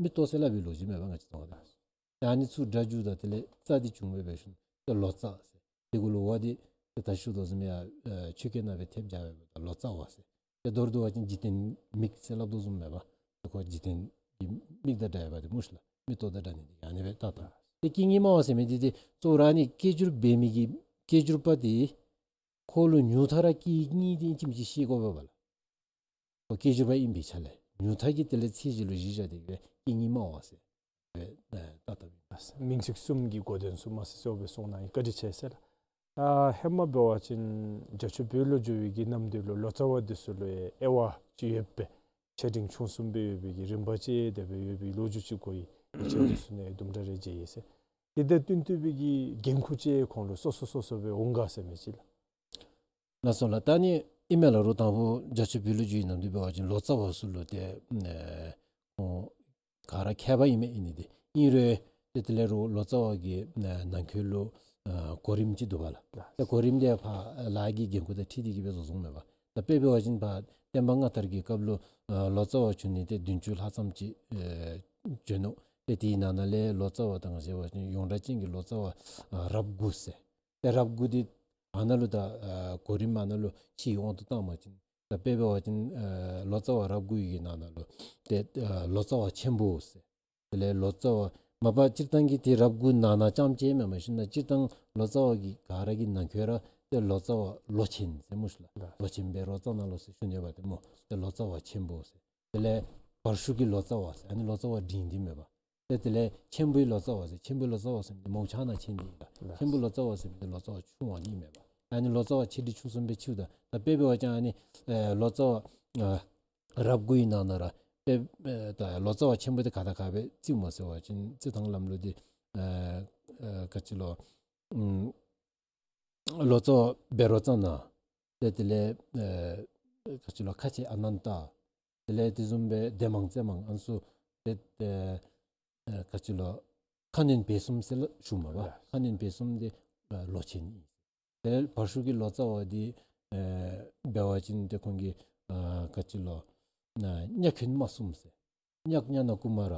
མིག་ཏོ་ཟེར་སླབ་པའི་ལོ་རྒྱུས་མས་པ་ང་བཅས་ཚུ་ད། ད་ཨ་ནི་ཚུར་སྒྲ་བསྒྱུརཝ་ད་དེ་ལས་ཙ་འདི་བྱུང་སྦེ་འབད་ཞིནམ་ཏེ་ལོ་ཙཱ་ཟེར། དེ་གུ་ལུ་བ་འདི་ཏེ་ད་ཞུ་དོ་བཟུམ་ཡར་ཨ་ཆོས་སྐད་ནང་སྦེ་ཐེབས་སྦྱར་སྦེ་ད་ལོ་ཙཱ་བ་ཟེར། ཏེ་མདོར་བསྡུ་བ་ཅིན་འཇིག་རྟེན་མིག་ཟེར་སླབ་དོ་བཟུམ་མས་པ། ཏེ་ཁོ་འཇིག་རྟེན་གྱི་མིག་དང་འདྲ་བ་འདི་སྨོ་ཤ་ལགས། མིག་ཏོ་དང་འདྲ་ནི་འདི་ཨ་ནི་སྦེ་ད་ད། ཏེ་སྐད་རྙིང་བླ་མ་ཟེར་མི་འདི་ཏེ་གཙོ་བོ་ར་ཨ་ནི་སྐད་སྒྱུར་འབད་མི་གི་སྐད་སྒྱུར་པ་འདི་ཁོ་ལུ་ཉུང་མཐའ་ར་སྐད་རྙིང་འདི་ཨིན་ཅི་མིན་ཅི་ཤེས་དགོ་པས་པ་ལགས། ཁོ་སྐད་སྒྱུར་པ་ཨིན་པའི་ཆ་ལས་ཉུང་མཐའ་གི་དེ་ལས་ཚད་གཞི་ལུ་གཞི་བཞག་སྟེ་གི་སྦེ་སྐད་རྙིང་བླ་མ་ཟེར་སྦེ་ད་ད་ད་ཨིན། མིང་ཚིག་གསུམ་གྱི་གོ་དོན་ཚུ་མ་སི་སོ་སྦེ་གསུངས་གནང་ཡི། བཀའ་དྲིན་ཆེ་ཟེར་ལགས། ཨ་ཧེ་མ་འབད་བ་ཅིན་རྒྱ་ཆོས་བོད་ལུ་བསྒྱུར་བའི་གི་ནམ་དུས་ལུ་ལོ་ཙཱ་བ་འདི་ཚུ་ལུ་ཡང་དབྱེ་བ་ཅིག་ཡོད་པས། ཆེ་འབྲིང་ཆུང་གསུམ་སྦེ་ཡོད་པའི་གི་རིམ་པ་ཅིག་དེ་སྦེ་ཡོད་པའི་ལོ་རྒྱུས་ཅིག་གོ་ཡི། ཡིག་ཆ་འདི་ཚུ་ནང་དུམ་གྲ་རེ་མཇལ་ཡི་ཟེར། དེ་དང་བསྟུན་ཏེ་སྦེ་གི་འགན་ཁུར་ཅིག་ཁོང་ལུ་སོ་སོ་སོ་སོ་སྦེ་འོང་ག་ཟེར་མི་ཅིག་ལགས། ལགས་སོ་ལགས། ད་ཨ་ནི་ཨིན་མས་ལགས། རོགས་དང་ཕུ་རྒྱ་ཆོས་བོད་ལུ་བསྒྱུར་བའི་ནམ་དུས་འབད་བ་ཅིན་ལོ་ཙཱ་བ་ཚུ་ལུ་ཏེ་ཨ་ཁོང་ག་ར་མཁས་པ་ཨིན་མས། ཨིན་ནི་འདི་ཨིན་རུང་ཏེ་དེ་ལས་རོགས་ལོ་ཙཱ་བ་གི་ཨ་ནང་འཁོད་ལུ་ ཨ་གོ་རིམ་ཅིག་འདུག་པ་ལགས། ལགས། ཏེ་གོ་རིམ་འདི་ཕར་ལཱ་གི་འགན་ཁུར་དང་འཁྲིལ་ཏེ་གི་སྦེ་བཟོ་བཟོཝ་མས་པ། ད་དཔེ་འབད་བ་ཅིན་ཕར་བསྟན་པ་སྔ་དར་གྱི་སྐབས་ལུ་ཨ་ལོ་ཙཱ་བ་བྱུང་ནི་ཏེ་བདུན་ཅུ་ལྷག་ཙམ་ཅིག་ཨེ་བྱོན་ནུག། ཏེ་དེའི་ནང་ན་ལས་ལོ་ཙཱ་བ་ད་ང་བཅས་འབད་བ་ཅིན་ཡོངས་གྲགས་ཅན་གྱི་ལོ་ཙཱ་བ་ཨ་རབས་དགུ་ཟེར། ཏེ་རབས་དགུ་འདི་ཨ་ནཱ་ལུ་ད་ཨ་གོ་རིམ་ཨ་ནཱ་ལུ་ཕྱིའི་དབང་དུ་བཏང་བ་ཅིན་ད་དཔེ་འབད་བ་ཅིན་ཨ་ལོ་ཙཱ་བ་རབས་དགུ་ཡི་གི་ནང་ན་ལུ་ཏེ་ཨ་ལོ་ཙཱ་བ་ཆེན་པོ་ཟེར། དེ་ལས་ལོ་ཙཱ་བ་མ་པ་སྤྱིར་བཏང་གི་ཏེ་རབས་དགུ་ནང་ན་རྐྱངམ་ཅིག་མེན་མ་ཤེས་ན་སྤྱིར་བཏང་ལོ་ཙཱ་བ་གི་ག་ར་གི་ནང་འཁོད་ར་ཏེ་ལོ་ཙཱ་བ་ལོ་ཆེན་ཟེར་སྨོ་ཤིག་ལགས། ལོ་ཆེན་བཻ་རོ་ཙ་ན་ལོ་ཟེར་ཞུ་ནི་ཡོདཔ་ཏེ་སྨོ། ཏེ་ལོ་ཙཱ་བ་ཆེན་པོ་ཟེར། དེ་ལས་བར་ཤུགས་ཀྱི་ལོ་ཙཱ་བ་ཟེར། ཨ་ནི་ལོ་ཙཱ་བ་འབྲིང་འདི་མེན་པ། ཏེ་དེ་ལས་ཆེན་པོའི་ལོ་ཙཱ་བ་ཟེར། ཆེན་པོའི་ལོ་ཙཱ་བ་ཟེར་མི་འདི་མོ་ཆ་ན་ཆེན་འདི་ཨིན་ལགས། ལགས། ཆེན་པོའི་ལོ་ཙཱ་བ་ཟེར་མི་འདི་ལོ་ཙཱ་བ་ཆུང་བ་འདི་མེན་པ། ཨ་ནི་ལོ་ཙཱ་བ་ཆེ་འབྲིང་ཆུང་གསུམ་སྦེ་ཕྱེཝ་ད་ད་དཔེ་འབད་བ་ཅིན་ཨ་ནི་ཨེ་ལོ་ཙཱ་བ་ཨ་རབས་དགུ་ཡི་ནང་ན་ར་དཔེ་ཨེ་ད་ལོ་ཙཱ་བ་ཆེན་པོ་འདི་ག་དང་ག་སྦེ་བརྩིཝ་མས་ཟེར་བ་ཅིན་རྩི་ཐངས་ལམ་ལུགས་འདི་ཨེ་ཨེ་ག་ཅི་ལོ་ཨམ་ལོ་ཙཱ་བ་བཻ་རོ་ཙ་ན། ཏེ་དེ་ལས་ཨེ་ག་ཅི་ལོ་ཁ་ཆེ་ཨ་ནན་ཏ། དེ་ལས་དེ་བཟུམ་སྦེ་སྡེ་མང་རྩེ་མང་ཨ་ནི་ཚུ་ཏེ་ཨེ་ཨེ་ག་ཅི་ལོ་ཁ་གནོན་བེ་གསུམ་ཟེར་ལགས་ཞུཝ་མས་པ། ལགས། ཁ་གནོན་བེ་གསུམ་འདི་ཨེ་ལོ་ཆེན་ཨིན། དེ་ལས་བར་ཤུགས་ཀྱི་ལོ་ཙཱ་བ་འདི་ཨེ་འབད་བ་ཅིན་ཏེ་ཁོང་གི་ཨ་ག་ཅི་ལོ་ཨ་གཉའ་གནོན་མ་གསུམ་ཟེར། གཉའ་གནོན་ན་ཀུ་མ་ར་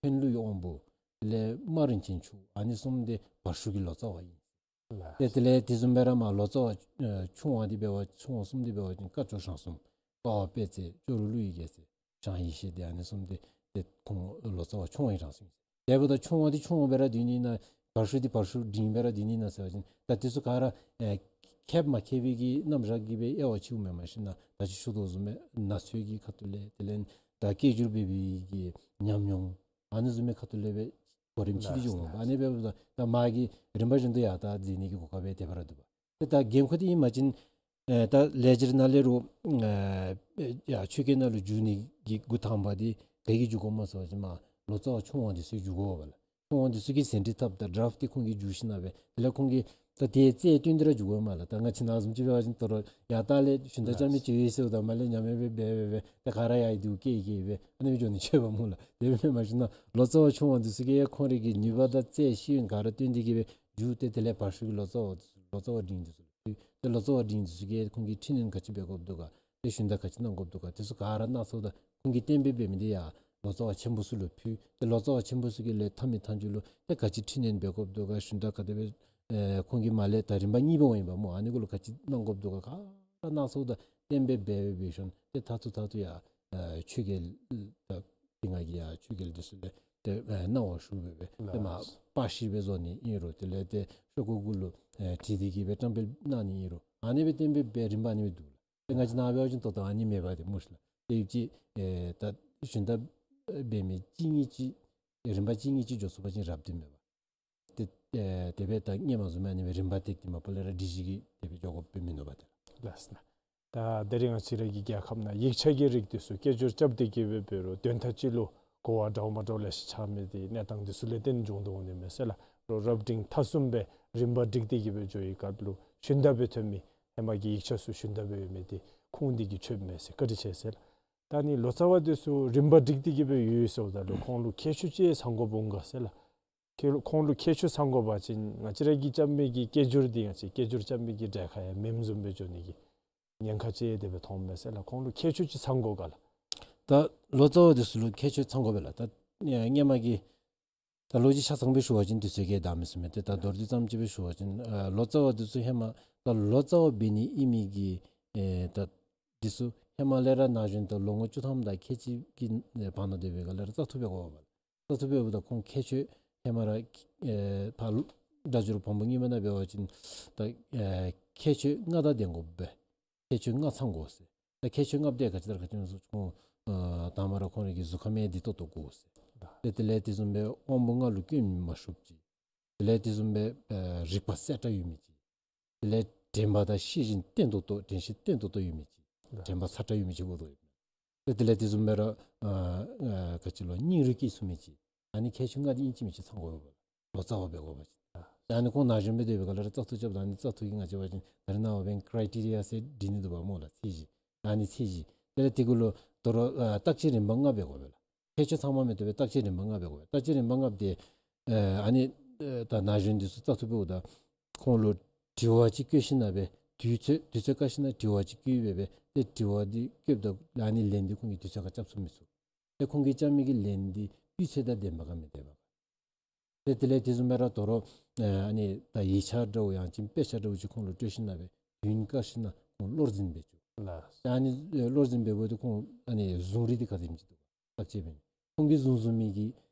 གནོན་ལུས་དབང་པོ་དེ་ལས་མ་རིན་ཆེན་མཆོག་ཨ་ནི་གསུམ་འདི་བར་ཤུགས་ཀྱི་ལོ་ཙཱ་བ་ཨིན། ལགས། ཏེ་དེ་ལས་དེ་བཟུམ་སྦེ་ར་མར་ལོ་ཙཱ་བ་ཨེ་ཆུང་བ་འདི་འབད་བ་ཆུང་བ་གསུམ་འདི་འབད་བ་ཅིན་སྐ་ཇོ་ཞང་གསུམ། སྐ་བ་དཔལ་བརྩེགས། ཇོ་རུ་ཀླུ་ཡི་རྒྱལ་མཚན། ཞང་ཡེ་ཤེས་འདི་ཨ་ནི་གསུམ་འདི་ཏེ་ཁོང་ལོ་ཙཱ་བ་ཆུང་བའི་གྲངས་སུ་ཨིན། དེ་འབདཝ་ད་ཆུང་བ་འདི་ཆུང་བ་སྦེ་ར་སྡོད་ནི་ན་བར་ཤུགས་འདི་བར་ཤུགས་འབྲིང་སྦེ་ར་སྡོད་ནི་ན་ཟེར་བ་ཅིན་ད་དེ་ཚུ་ག་ར་ཨེ་ཁེབ་མ་ཁེབ་པའི་གི་རྣམ་གཞག་གི་སྦེ་དབྱེ་བ་ཕྱེཝ་མེན་མ་ཤེས་ན་ད་ཅི་ཞུ་དོ་བཟུམ་སྦེ་ན་ཚོད་ཀྱི་ཁ་ཐུག་ལས་དེ་ལས་ད་སྐད་སྒྱུར་འབད་བའི་གི་ཉམས་མྱོང་ཨ་ནི་བཟུམ་མའི་ཁ་ཐུག་ལས་སྦེ་གོ་རིམ་ཕྱེ་སྟེ་འགྱོཝ་མས་པ། ཨ་ནི་སྦེ་འབདཝ་ད་ད་མ་གི་རིམ་པ་བཞིན་དུ་ཡར་ད་འཛིན་ནི་གི་གོ་སྐབས་སྦེ་དེ་སྦེ་ར་འདུག་པ། ཏེ་ད་འགན་ཁུར་འདི་ཨིན་པ་ཅིན་ཨེ་ད་ལས་སྦྱོར་ནང་ལས་རུང་ཨེ་ཡར་ཆོས་སྐད་ནང་ལུ་བསྒྱུར་ནི་གི་འགོ་དང་པ་འདི་ག་གིས་བསྒྱུར་དགོཔ་སྨོ་ཟེར་བ་ཅིན་མར་ལོ་ཙཱ་བ་ཆུང་བ་འདི་ཚུ་བསྒྱུར་དགོ་པས་ལགས། ཁོང་འདི་ཚུ་གིས་ཟིན་བྲིས་བཏབ་ད་ཌ་རཱཕ་འདི་ཁོང་གིས་བསྒྱུར་ཞིནམ་ལས་དེ་ལས་ཁོང་གིས་ད་དེ་རྩལ་བཏོན་ཏེ་ར་བསྒྱུར་དགོ་མས་ལགས། ད་ང་བཅས་ནཱ་བཟུམ་ཅིག་འབད་བ་ཅིན་ད་རུང་ཡར་ལྟག་ལས་ཞུན་དག་རྐྱབ་མི་ཅིག་ཡོད་ཟེརཝ་ད་མར་ལས་ཉམས་ཡང་སྦེ་འབད་འབད་འབད་ད་ག་ར་ཡར་འདི་བསྐྱལ་བསྐྱལ་སྦེ་ཨ་ནི་སྦེ་འགྱོ་ནི་ཆོག་པས་སྨོ་ལགས། དེ་སྦེ་མེན་མ་ཤེས་ན་ལོ་ཙཱ་བ་ཆུང་བ་འདི་ཚུ་གིས་ཁོང་རའི་གི་ནུས་པ་དང་རྩལ་ཤེས་ཡོན་ག་ར་བཏོན་ཏེ་གི་སྦེ་བསྒྱུར་ཏེ་དེ་ལས་བར་ཤུགས་ཀྱི་ལོ་ཙཱ་བ་འདི་ཚུ་ལོ་ཙཱ་བ་འབྲིང་འདི་ཚུ་ལུ་ཕུལ། ཏེ་ལོ་ཙཱ་བ་འབྲིང་འདི་ཚུ་གིས་ཁོང་གིས་འཕྲི་སྣོན་ག་ཅི་འབད་དགོཔ་འདུག་ག། ཏེ་ཞུན་དག་ག་ཅི་གནང་དགོཔ་འདུག་ག། དེ་ཚུ་ག་ར་གནང་ཚརཝ་ད་ཁོང་གིས་གཏན་འབེབས་འབད་མི་འདི་ཡར་ལོ་ཙཱ་བ་ཆེན་པོ་ཚུ་ལུ་ཕུལ། ཏེ་ལོ་ཙཱ་བ་ཆེན་པོ་ཚུ་གིས་ལས་མཐའ་མའི་མཐའ་མཇུག་ལུ་ཏེ་ག་ཅི་འཕྲི་སྣོན་འབད་དགོཔ་འདུག་ག། ཞུན་དག་ག་དེ་སྦེ་ཨེ་ཁོང་གིས་མར་ལས་ད་རིམ་པ་གཉིས་པ་འོང་ཡི་པ་སྨོ། ཨ་ནི་གུ་ལུ་ག་ཅི་གནང་དགོཔ་འདུག་ག། ག་ར་གནང་ཚརཝ་ད་གཏན་འབེབས་འབད་འབད་འབད་ཞིནམ་ཏེ་མཐར་ཐུག་མཐར་ཐུག་ཡར་ཨེ་ཆོས་རྒྱལ་ད་དེ་སྔ་གི་ཡར་ཆོས་རྒྱལ་འདི་ཚུ་ལས་ཏེ་ཨེ་གནང་བ་ཞུ་སྦེ་སྦེ་ཏེ་མར་པར་ཤིང་སྦེ་བཟོ་ནི་ཨིན་རུང་དེ་ལས་ཏེ་ཤོག་གུ་གུ་ལུ་ཨེ་བྲིས་ཏེ་གི་སྦེ་བཀྲམ་སྤེལ་གནང་ནི་ཨིན་རུང་ཨ་ནི་སྦེ་གཏན་འབེབས་འབད་རིམ་པ་ཨ་ནི་སྦེ་འདུག་ལགས། ཏེ་ང་བཅས་ནཱ་འབད་བ་ཅིན་ད་ལྟོ་ཨ་ནི་མེད་པ་ཏེ་སྨོ་ཤིག་ལགས། ཏེ་ཡུདཔ་ཅིག་ཨེ་ད་ཞུན་དག་འབད་མི་གཅིག་གཉིས་ཅིག་རིམ་པ་གཅིག་གཉིས་ཅིག་འགྱོ་ཚུགས་པ་ཅིན་རབ་ཏེ་མེད་པ། ཏེ་ཨེ་དེ་སྦེ་ད་སྔོན་མ་བཟུམ་ཨ་ནི་སྦེ་རིམ་པ་ཏིག་ཏིག་མ་པ་ལས་ར་སྒྲིག་གཞི་གིས་དེ་སྦེ་འགྱོ་དགོཔ་སྦེ་མིན་ནུག་པ་ཏེ་ལགས། ལགས་སོ། ད་དེ་རིང་ང་བཅས་ར་གི་རྒྱལ་ཁབ་ནང་ཡིག་ཆ་གི་རིགས་འདི་ཚུ་སྐད་སྒྱུར་རྐྱབ་སྟེ་གི་སྦེ་འབད་རུང་དོན་དག་ཅིག་ལུ་གོ་བ་འདྲཝ་མ་འདྲཝ་ལེ་ཤ་ཆགས་མི་འདི་གནས་སྟངས་འདི་ཚུ་ལས་བརྟེན་འབྱུང་དོ་འོང་ནི་མས་ཟེར་ལགས། རོགས་རབ་འབྲིང་ཐ་གསུམ་སྦེ་རིམ་པ་སྒྲིག་སྟེ་གི་སྦེ་འགྱོ་བའི་སྐབས་ལུ་ཞུན་དག་སྦེ་ཐོན་མི་ཧེ་མ་གི་ཡིག་ཆ་ཚུ་ཞུན་དག་སྦེ་ཡོད་མི་འདི་ཁུངས་འདི་གིས་ཆོདཔ་མས་ཟེར། བཀའ་དྲིན་ཆེ་ཟེར་ལགས། ད་ནི་ལོ་ཙཱ་བ་འདི་ཚུ་རིམ་པ་སྒྲིག་སྟེ་གི་སྦེ་ཡོད་ཟེརཝ་ད་ལུ་ཁོང་ལུ་ཁྱད་ཆོས་ཅིག་ཚང་དགོཔ་འོང་ག་ཟེར་ལགས། ཁྱེད་ལུ་ཁོང་ལུ་ཁྱད་ཆོས་ཚང་དགོ་པ་ཅིན་ང་བཅས་ར་གིས་རྐྱབ་མི་གི་སྐད་སྒྱུར་འདི་ང་བཅས་སྐད་སྒྱུར་རྐྱབ་མི་གི་གྲལ་ཁར་ཡང་མེནམ་བཟུམ་སྦེ་འགྱོ་ནི་གི་ཉེན་ཁ་ཅིག་དེ་སྦེ་མཐོངམ་མས་ཟེར་ལགས། ཁོང་ལུ་ཁྱད་ཆོས་ཅིག་ཚང་དགོ་ག་ལགས། ད་ལོ་ཙཱ་བ་འདི་ཚུ་ལུ་ཁྱད་ཆོས་ཚང་དགོ་པས་ལགས། ད་ཨེ་སྔོན་མ་གི་ད་ལོ་རྒྱུས་ཆ་ཚང་སྦེ་ཞུ་བ་ཅིན་དུས་ཚོད་ཀྱིས་བདའ་མི་ཚུགས་མས། ཏེ་ད་མདོར་བསྡུས་ཙམ་ཅིག་སྦེ་ཞུ་བ་ཅིན་ཨ་ལོ་ཙཱ་བ་འདི་ཚུ་ཧེ་མ་ད་ལོ་ཙཱ་བ་འབད་ནི་ཨིན་མི་གི་ཨེ་ད་འདི་ཚུ་ཧེ་མ་ལས་ར་ན་གཞོན་ད་ལོ་ངོ་བཅུ་ཐམ་དང་ཁལ་གཅིག་གི་ཨེ་བར་ན་སྡོད་པའི་སྒང་ལས་ར་བཙག་འཐུ་འབད་དགོ་པས། བཙག་འཐུ་འབདཝ་ད་ཁོང་ཁྱད་ཆོས་ཧེ་མ་ར་ཨེ་ཕར་ལུ་སྒྲ་སྒྱུར་བོན་པོ་རྙིང་མ་ནང་འབད་བ་ཅིན་ད་ཨེ་ཁྱད་ཆོས་ལྔ་དང་ལྡན་དགོ་པས། ཁྱད་ཆོས་ལྔ་ཚང་དགོ་ཟེར། ད་ཁྱད་ཆོས་ལྔ་པོ་འདི་ག་ཅི་དང་ག་ཅི་སྨོ་ཟེར་བ་ཅིན་ཨ་དང་པ་ར་ཁོང་རའི་གི་གཟུགས་ཁམས་བདེ་ཏོག་ཏོ་དགོ་ཟེར། ད་དེ་ལས་དེ་བཟུམ་སྦེ་དབང་པོ་ལྔ་ལུ་སྐྱོན་མ་ཤོར་ཅིག། དེ་ལས་དེ་བཟུམ་སྦེ་ཨ་རིག་པ་གསལ་དྲགས་ཡོད་མི་ཅིག། དེ་ལས་དྲན་པ་དང་ཤེས་བཞིན་བརྟན་ཏོག་ཏོ་དྲན་ཤེས་བརྟན་ཏོག་ཏོ་ཡོད་མི་ཅིག། དྲན་པ་ཚ་དྲགས་ཡོད་མི་ཅིག་དགོ་དོ་ཡོད། ཏེ་དེ་ལས་དེ་བཟུམ་སྦེ་ར་ཨ་ཨ་ག་ཅི་ལོ་སྙིང་རུས་སྐྱེས་ཚུགས་མི་ཅིག། ཨ་ནི་ཁྱད་ཆོས་ལྔ་འདི་ཨིན་ཅི་མིན་ཅི་ཚང་དགོ་པས། ལོ་ཙཱ་བ་འབད་དགོ་པ་ཅིན། ད་ཨ་ནི་ཁོང་ན་གཞོན་སྦེ་སྡོད་པའི་སྒང་ལས་ར་བཙག་འཐུ་རྐྱབ་ད་ཨ་ནི་བཙག་འཐུ་གི་ང་བཅས་འབད་བ་ཅིན་ད་རེས་ནངས་པ་འབདན་ཀ་རའི་ཊི་རི་ཡ་ཟེར་སྒྲིག་ནི་འདུག་པ་སྨོ་ལགས། ཚད་གཞི། ཨ་ནི་ཚད་གཞི། དེ་ལས་དེ་གུ་ལུ་དོ་རུང་ཨ་བརྟག་དཔྱད་རིམ་པ་ལྔ་འབད་དགོ་པས་ལགས། ཁྱད་ཆོས་ཚང་མ་མི་བཏུབ་པས། བརྟག་དཔྱད་རིམ་པ་ལྔ་འབད་དགོ་པས། བརྟག་དཔྱད་རིམ་པ་ལྔ་འདི་ཨ་ནི་ཨ་ད་ན་གཞོན་འདི་ཚུ་བཙག་འཐུ་འབདཝ་ད་ ཁོང་ལུ་དྲི་བ་ཅིག་བཀོད་ཞིནམ་ལས་དུས་ཚོད་དུས་ཚོད་བཀག་ཞིནམ་ལས་དྲི་བ་ཅིག་བཀོད་སྦེ་སྦེ་ཏེ་དྲི་བ་འདི་བཀོདཔ་ད་ཨ་ནི་ལན་འདི་ཁོང་གིས་དུས་ཚོད་ཁར་རྐྱབ་ཚུགས་མི་ཚུགས། ཏེ་ཁོང་གིས་རྐྱབ་མི་གི་ལན་འདི་སྤུས་ཚད་དང་ལྡནམ་ག་མི་ལྡནམ་ག། ཏེ་དེ་ལས་དེ་བཟུམ་སྦེ་ར་དོ་རུང་ཨ་ཨ་ནི་ད་ཡིག་ཆ་འདྲཝ་ཡང་ཅིན་དཔེ་ཆ་འདྲཝ་ཅིག་ཁོང་ལུ་སྤྲོད་ཞིནམ་ལས་དུས་བཀག་ཞིནམ་ལས་ཁོང་བློར་འཛིན་འབད་བཅུག། ལགས། ཨ་ནི་ཨེ་བློར་འཛིན་འབདཝ་ད་ཁོང་ཨ་ནི་བཟུང་རིགས་འདི་ག་དེམ་ཅིག་འདུག་ག། བརྟག་དཔྱད་འབད་ནི་ཁོང་གིས་བཟུང་བཟུང་མི་གི་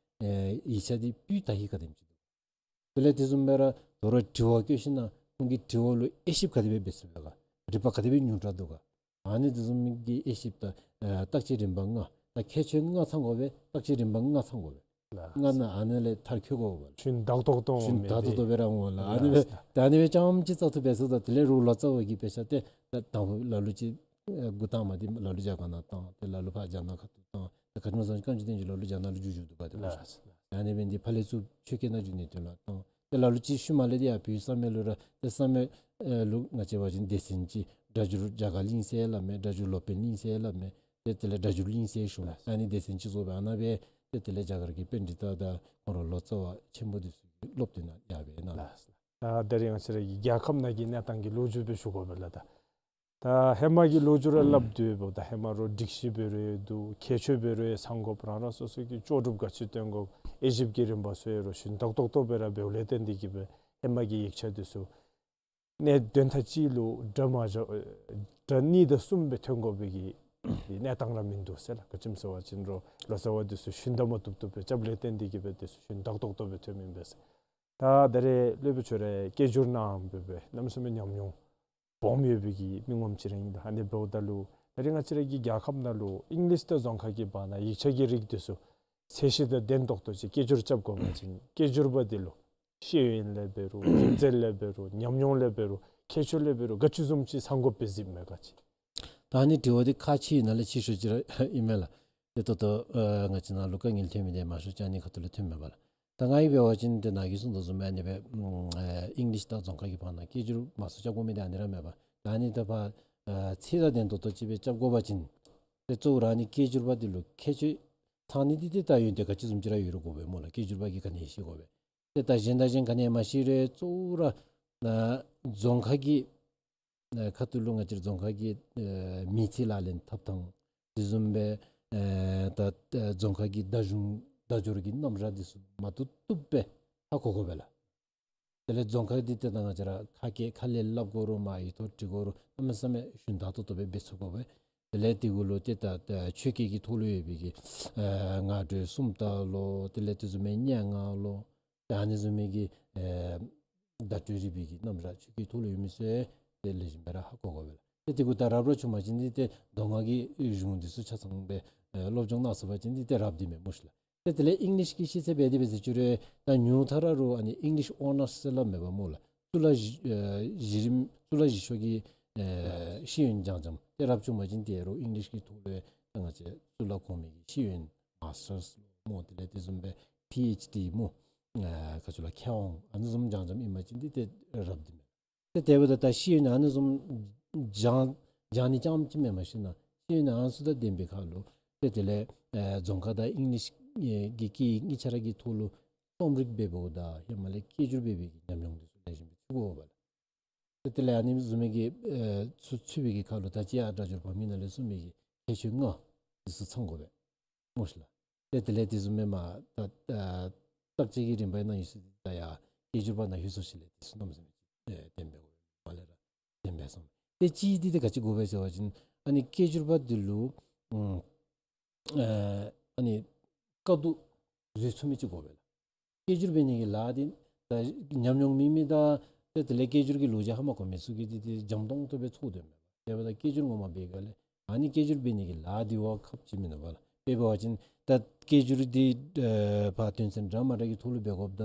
ཨེ་ཡིག་ཆ་འདི་སྤུས་དག་ཧིང་ག་དེམ་ཅིག་འདུག། དེ་ལས་དེ་བཟུམ་སྦེ་ར་དོ་རུང་དྲི་བ་བཀོད་ཞིནམ་ལས་ཁོང་གིས་དྲི་བ་ལུ་དབྱེ་ཞིབ་ག་དེ་སྦེ་འབད་ཚུགས་པས་ག། རིག་པ་ག་དེ་སྦེ་ཉུང་དྲགས་འདུག་ག། ཨ་ནི་དེ་བཟུམ་མའི་གི་དབྱེ་ཞིབ་དང་ཨེ་བརྟག་དཔྱད་རིམ་པ་ལྔ། ད་ཁྱད་ཆོས་ལྔ་ཚང་དགོ་པས། བརྟག་དཔྱད་རིམ་པ་ལྔ་ཚང་དགོ་པས། ལགས། ལྔ་ནང་ཨ་ནི་ལས་མཐར་འཁྱོལ་དགོ་པས། ཞུན་དག་ཏོག་ཏོ་ཞུན་མེད་དག་ཏོག་ཏོ་སྦེ་ར་འོང་ལགས། ཨ་ནི་སྦེ་ལགས། ད་ཨ་ནི་སྦེ་རྐྱངམ་ཅིག་བཙག་འཐུ་འབད་ཚུགས་ད་དེ་ལས་རོགས་ལོ་ཙཱ་བ་གིས་དཔེ་ཆ་ཏེ་ད་དང་ཕུ་ལ་ལུ་ཅིག་ཨེ་འགོ་དང་པ་འདི་ལ་ལུ་རྒྱ་གར་ནང་བཏང་། ཏེ་ལ་ལུ་ཕར་རྒྱ་ནག་ཁ་ཐུག་བཏང་། ཏེ་ག་ཅི་སྨོ་ཟེར་བ་ཅིན་བཀའ་འགྱུར་བསྟན་འགྱུར་ལ་ལུ་རྒྱ་ནག་ལུ་བསྒྱུར་བསྒྱུར་འདུག་པ་ཏེ། ལགས། ཨ་ནི་འབད་ནི་འདི་ཕར་ལས་ཚུར་ཆོས་སྐད་ནང་བསྒྱུར་ནི་དོན་ལུ་བཏང་། ཏེ་ལ་ལུ་ཅིག་ཤུལ་མ་ལས་འདི་ཡང་བོད་བསམ་ཡས་ལུ་ར་ཏེ་བསམ་ཡས་ཨེ་ལུ་ང་བཅས་འབད་བ་ཅིན་སྡེ་ཚན་ཅིག་སྒྲ་སྒྱུར་རྒྱ་གར་གླིང་ཟེར་སླབ་མས། སྒྲ་སྒྱུར་སློབ་དཔོན་གླིང་ཟེར་སླབ་མས། ཏེ་དེ་ལས་སྒྲ་སྒྱུར་གླིང་ཟེར་ཞུཝ་མས། ཨ་ནི་སྡེ་ཚན་ཅིག་བཟོ་སྦེ་ཨ་ནཱ་སྦེ་ཏེ་དེ་ལས་རྒྱ་གར་གྱི་པཎྜི་ཏ་དང་ཁོང་ར་ལོ་ཙཱ་བ་ཆེན་པོ་འདི་ཚུ་གིས་སློབ་སྟོན་ནང་ཡར་སྦེ་གནང་། ལགས། ད་ད་རེས་ང་བཅས་ར་གི་རྒྱལ་ཁབ་ནང་གི་གནས་སྟངས་ཀྱི་ལོ་རྒྱུས་སྦེ་ཞུ་དགོ་པས་ལགས། ད་ད་ཧེ་མ་གི་ལོ་རྒྱུས་ར་སླབ་སྡོད་འབདཝ་ད་ཧེ་མ་རོགས་སྒྲིག་གཞི་འབད་རུང་འདུག། ཁྱད་ཆོས་འབད་རུང་ཚང་དགོཔ། རང་རང་སོ་སོ་གི་ལྕོགས་གྲུབ་ག་ཅི་སྟོན་དགོཔ། དབྱེ་ཞིབ་ཀྱི་རིམ་པ་ཚུ་ཡང་རོགས་ཞུན་དག་ཏོག་ཏོ་སྦེ་ར་འབདཝ་ལས་བརྟེན་ཏེ་གིས་སྦེ་ཧེ་མ་གི་ཡིག་ཆ་འདི་ཚུ་གནས་དོན་ཐག་གཅིག་ལུ་སྒྲ་མ་བཞག་སྒྲ་གཉིས་དང་གསུམ་སྦེ་ཐོན་དགོ་པའི་གི་གནས་སྟངས་ར་མིན་འདུག་ཟེར་ལགས། ག་ཅི་སྨོ་ཟེར་བ་ཅིན་རོགས་ལོ་ཙཱ་བ་འདི་ཚུ་ཞུན་དག་མ་བཏུབ་བཏུབ་སྦེ་རྐྱབ་ལས་བརྟེན་ཏེ་གིས་སྦེ་འདི་ཚུ་ཞུན་དག་ཏོག་ཏོ་སྦེ་ཐོན་མི་ཨིན་པས་ཟེར། ད་ད་རེས་སློབ་དཔོན་ཁྱོད་ར་སྐད་སྒྱུར་གནངམ་སྦེ་སྦེ་གནམ་མེད་ས་མེད་ཉམས་མྱོང་སྦོམ་ཡོད་པའི་གི་མི་ངོམ་ཅིག་ར་ཨིན། ད་ཨ་ནི་འབདཝ་ད་ལུ་ད་རེས་ང་བཅས་ར་གི་རྒྱལ་ཁབ་ནང་ལུ་ཨིང་ལིཤ་དང་རྫོང་ཁ་གི་བར་ན་ཡིག་ཆ་གི་རིགས་འདི་ཚུ་ཚད་གཞི་དང་ལྡན་ཏོག་ཏོ་ཅིག་སྐད་སྒྱུར་རྐྱབ་དགོ་པ་ཅིན་སྐད་སྒྱུར་པ་འདི་ལུ་ཤེས་ཡོན་ལས་འབད་རུང་རིག་རྩལ་ལས་འབད་རུང་ཉམས་མྱོང་ལས་འབད་རུང་ཁྱད་ཆོས་ལས་འབད་རུང་ག་ཅི་བཟུམ་ཅིག་ཚང་དགོཔ་སྦེ་གཟིགསཔ་མས་ག་ཅི། ད་ཨ་ནི་དྲི་བ་འདི་ཁག་ཆེ་ནང་ལས་ཆེ་ཤོས་ཅིག་ར་ཨིན་མས་ལགས། ཏེ་ད་ལྟོ་ཨ་ང་བཅས་ནང་ལུ་དཀའ་ངལ་ཐོན་མི་འདི་མང་ཤོས་ཅིག་ཨ་ནི་ཁ་ཐུག་ལས་ཐོན་མས་པ་ལགས། ད་ང་གིས་འབད་བ་ཅིན་ཏེ་ནཱ་གིས་གསུངས་དོ་བཟུམ་ཨ་ནི་སྦེ་ཨམ་ཨེ་ཨིང་ལིཤ་དང་རྫོང་ཁ་གི་བར་ན་སྐད་སྒྱུར་མང་སུ་རྐྱབ་དགོ་མི་འདི་ཨ་ནི་ར་མས་པ། ད་ཨ་ནི་ད་ཕར་ཨ་ཚད་དང་ལྡན་ཏོག་ཏོ་ཅིག་སྦེ་རྐྱབ་དགོ་པ་ཅིན་ཏེ་གཙོ་བོ་ར་ཨ་ནི་སྐད་སྒྱུར་པ་འདི་ལུ་ཁྱད་ཆོས་ཚང་ནི་འདི་ཏེ་ད་ཡོན་ཏན་ག་ཅི་བཟུམ་ཅིག་ར་ཡོད་རུང་དགོ་པས་སྨོ་ལགས། སྐད་སྒྱུར་པ་གིས་ག་ནི་ཤེས་དགོ་པས། ཏེ་ད་གཞན་དང་གཞན་ག་ནི་མ་ཤེས་རུང་གཙོ་བོ་ར་ཨ་རྫོང་ཁ་གི་ཨ་ཁ་ཐུག་ལུ་ང་བཅས་རྫོང་ཁ་གི་ཨ་མི་ཚེ་ལག་ལེན་འཐབ་ཐངས་དེ་བཟུམ་སྦེ་ཨ་ད་ཨ་རྫོང་ཁ་གི་བརྡ་གཞུང་བརྡ་སྦྱོར་གྱི་རྣམ་གཞག་འདི་ཚུ་མ་བཏུབ་བཏུབ་སྦེ་ཧ་གོ་དགོ་པས་ལགས། དེ་ལས་རྫོང་ཁ་འདི་ཏེ་ད་ང་བཅས་ར་ཁ་སྐད་ཁ་ལས་སླབ་དགོ་རུང་མ་ཡིག་ཐོག་བྲི་དགོ་རུང་གནམ་མེད་ས་མེད་ཞུན་དག་ཏོག་ཏོ་སྦེ་འབད་ཚུགས་དགོ་པས། དེ་ལས་དེ་གུ་ལུ་ཏེ་ད་ཨ་ཆོས་སྐད་ཀྱི་ཐོག་ལུ་ཡོད་པའི་གི་ཨ་ངག་སྒྲོས་སུམ་རྟགས་ལོ། དེ་ལས་དེ་བཟུམ་མའི་སྙན་ངག་ལོ། ཏེ་ཨ་ནི་བཟུམ་མའི་གི་ཨེ་བརྡ་སྤྲོད་རིག་པའི་གི་རྣམ་གཞག་ཆོས་སྐད་ཐོག་ལུ་ཡོད་མི་ཚུ་ཏེ་ལེགས་ཤོམ་སྦེ་ར་ཧ་གོ་དགོ་པས་ལགས། ཏེ་དེ་གུ་ད་རབ་ར་བྱུང་པ་ཅིན་འདི་ཏེ་མདོ་སྔགས་ཀྱི་གཞུང་འདི་ཚུ་ཆ་ཚང་སྦེ་ཨེ་སློབ་སྦྱོང་གནང་ཚུགས་པ་ཅིན་འདི་ཏེ་རབ་འདི་མས་སྨོ་ཤིག་ལགས། ཏེ་དེ་ལས་ཨིང་ལིཤ་གི་ཤེས་ཚད་འབད་དེ་འབད་ཟེར་ཞུ་རུང་ད་ཉུང་མཐའ་ར་རོགས་ཨ་ནི་ཨིང་ལིཤ་ཨོ་ནརསི་ཟེར་སླབ་མས་པ་སྨོ་ལགས། གཙུག་ལག་བཞི་ཨེ་བཞི་རིམ་གཙུག་ལག་བཞི་ཤོག་གི་ཨེ་ཤེས་ཡོན་སྦྱང་སྦྱངམ་ཏེ་རབ་བྱུང་པ་ཅིན་ཏེ་རོགས་ཨིང་ལིཤ་གི་ཐོག་ལུ་ད་ང་བཅས་གཙུག་ལག་གོང་མའི་གི་ཤེས་ཡོན་མཱས་ཊརསི་སྨོ། དེ་ལས་དེ་བཟུམ་སྦེ་པི་ཨེཆ་ཌི་སྨོ། ཨ་ག་ཅི་ལོ་མཁས་དབང་ཨ་ནི་བཟུམ་སྦྱང་སྦྱངམ་ཨིན་པ་ཅིན་འདི་ཏེ་རབ་འདི་མས། ཏེ་དེ་འབདཝ་ད་ད་ཤེས་ཡོན་ཨ་ནི་བཟུམ་སྦྱང་སྦྱང་ནི་རྐྱངམ་ཅིག་མེན་པར་ཞིན་ན་ཤེས་ཡོན་ཨ་ནི་ཚུ་དང་ལྡན་པའི་ཁར་ལུ་ཏེ་དེ་ལས་ཨེ་རྫོང་ཁ་དང་ཨིང་ལིཤ་ཨེ་གི་སྐད་གཉིས་ཆ་ར་གི་ཐོག་ལུ་རྩོམ་རིག་འབད་འབདཝ་ད་ཧེ་མ་ལས་སྐད་སྒྱུར་འབད་བའི་གི་ཉམས་མྱོང་འདི་ཚུ་ལེགས་ཤོམ་སྦེ་ཚུད་དགོ་པས་ལགས། ཏེ་དེ་ལས་ཨ་ནི་བཟུམ་མའི་གི་ཨེ་ཚུ་ཚུད་པའི་གི་ཁར་ལུ་ད་ཅི་ཡང་སྒྲ་སྒྱུར་པ་མི་ནང་ལས་གསུངས་མི་གི་ཁྱད་ཆོས་ལྔ་འདི་ཚུ་ཚང་དགོ་པས་སྨོ་ཤིག་ལགས། ཏེ་དེ་ལས་དེ་བཟུམ་མའི་མ་ད་ཨ་བརྟག་དཔྱད་ཀྱི་རིམ་པ་ནང་ཡོད་ས་འདི་ད་ཡང་སྐད་སྒྱུར་པ་ནང་ཡོད་སོ་ཅི་ལས་དེ་ཚུ་གནམ་མེད་ས་མེད་ཅིག་ཨེ་ལྡན་པའི་གོ་མ་ལས་ར་ལྡན་པས་སོ། ཏེ་གཅིག་འདི་ཏེ་ག་ཅི་དགོ་པས་ཟེར་བ་ཅིན་ཨ་ནི་སྐད་སྒྱུར་པ་འདི་ལུ་ཨུམ་ཨེ་ཨ་ནི་དཀའ་སྡུག་བཟོད་ཚུགས་མི་ཅིག་དགོ་པས་ལགས། སྐད་སྒྱུར་འབད་ནི་གི་ལཱ་འདི་ད་ཉམས་མྱོང་མེད་མི་དང་ཏེ་དེ་ལས་སྐད་སྒྱུར་གྱི་ལོ་རྒྱུས་ཧ་མ་གོ་མི་ཚུ་གིས་འདི་འདི་འཇམ་ཏོང་ཏོ་སྦེ་ཚོར་དོ་མས། དེ་འབདཝ་ད་སྐད་སྒྱུར་ངོ་མ་འབད་ག་ལས་ཨ་ནི་སྐད་སྒྱུར་འབད་ནི་གི་ལཱ་འདི་བ་ཁག་ཆེ་མིན་ནུག་པ་ལགས། དཔེ་འབད་བ་ཅིན་ད་སྐད་སྒྱུར་འདི་ཨེ་ཕར་དོན་ཚན་འདྲ་མ་འདྲ་གི་ཐོག་ལུ་འབད་དགོཔ་ད་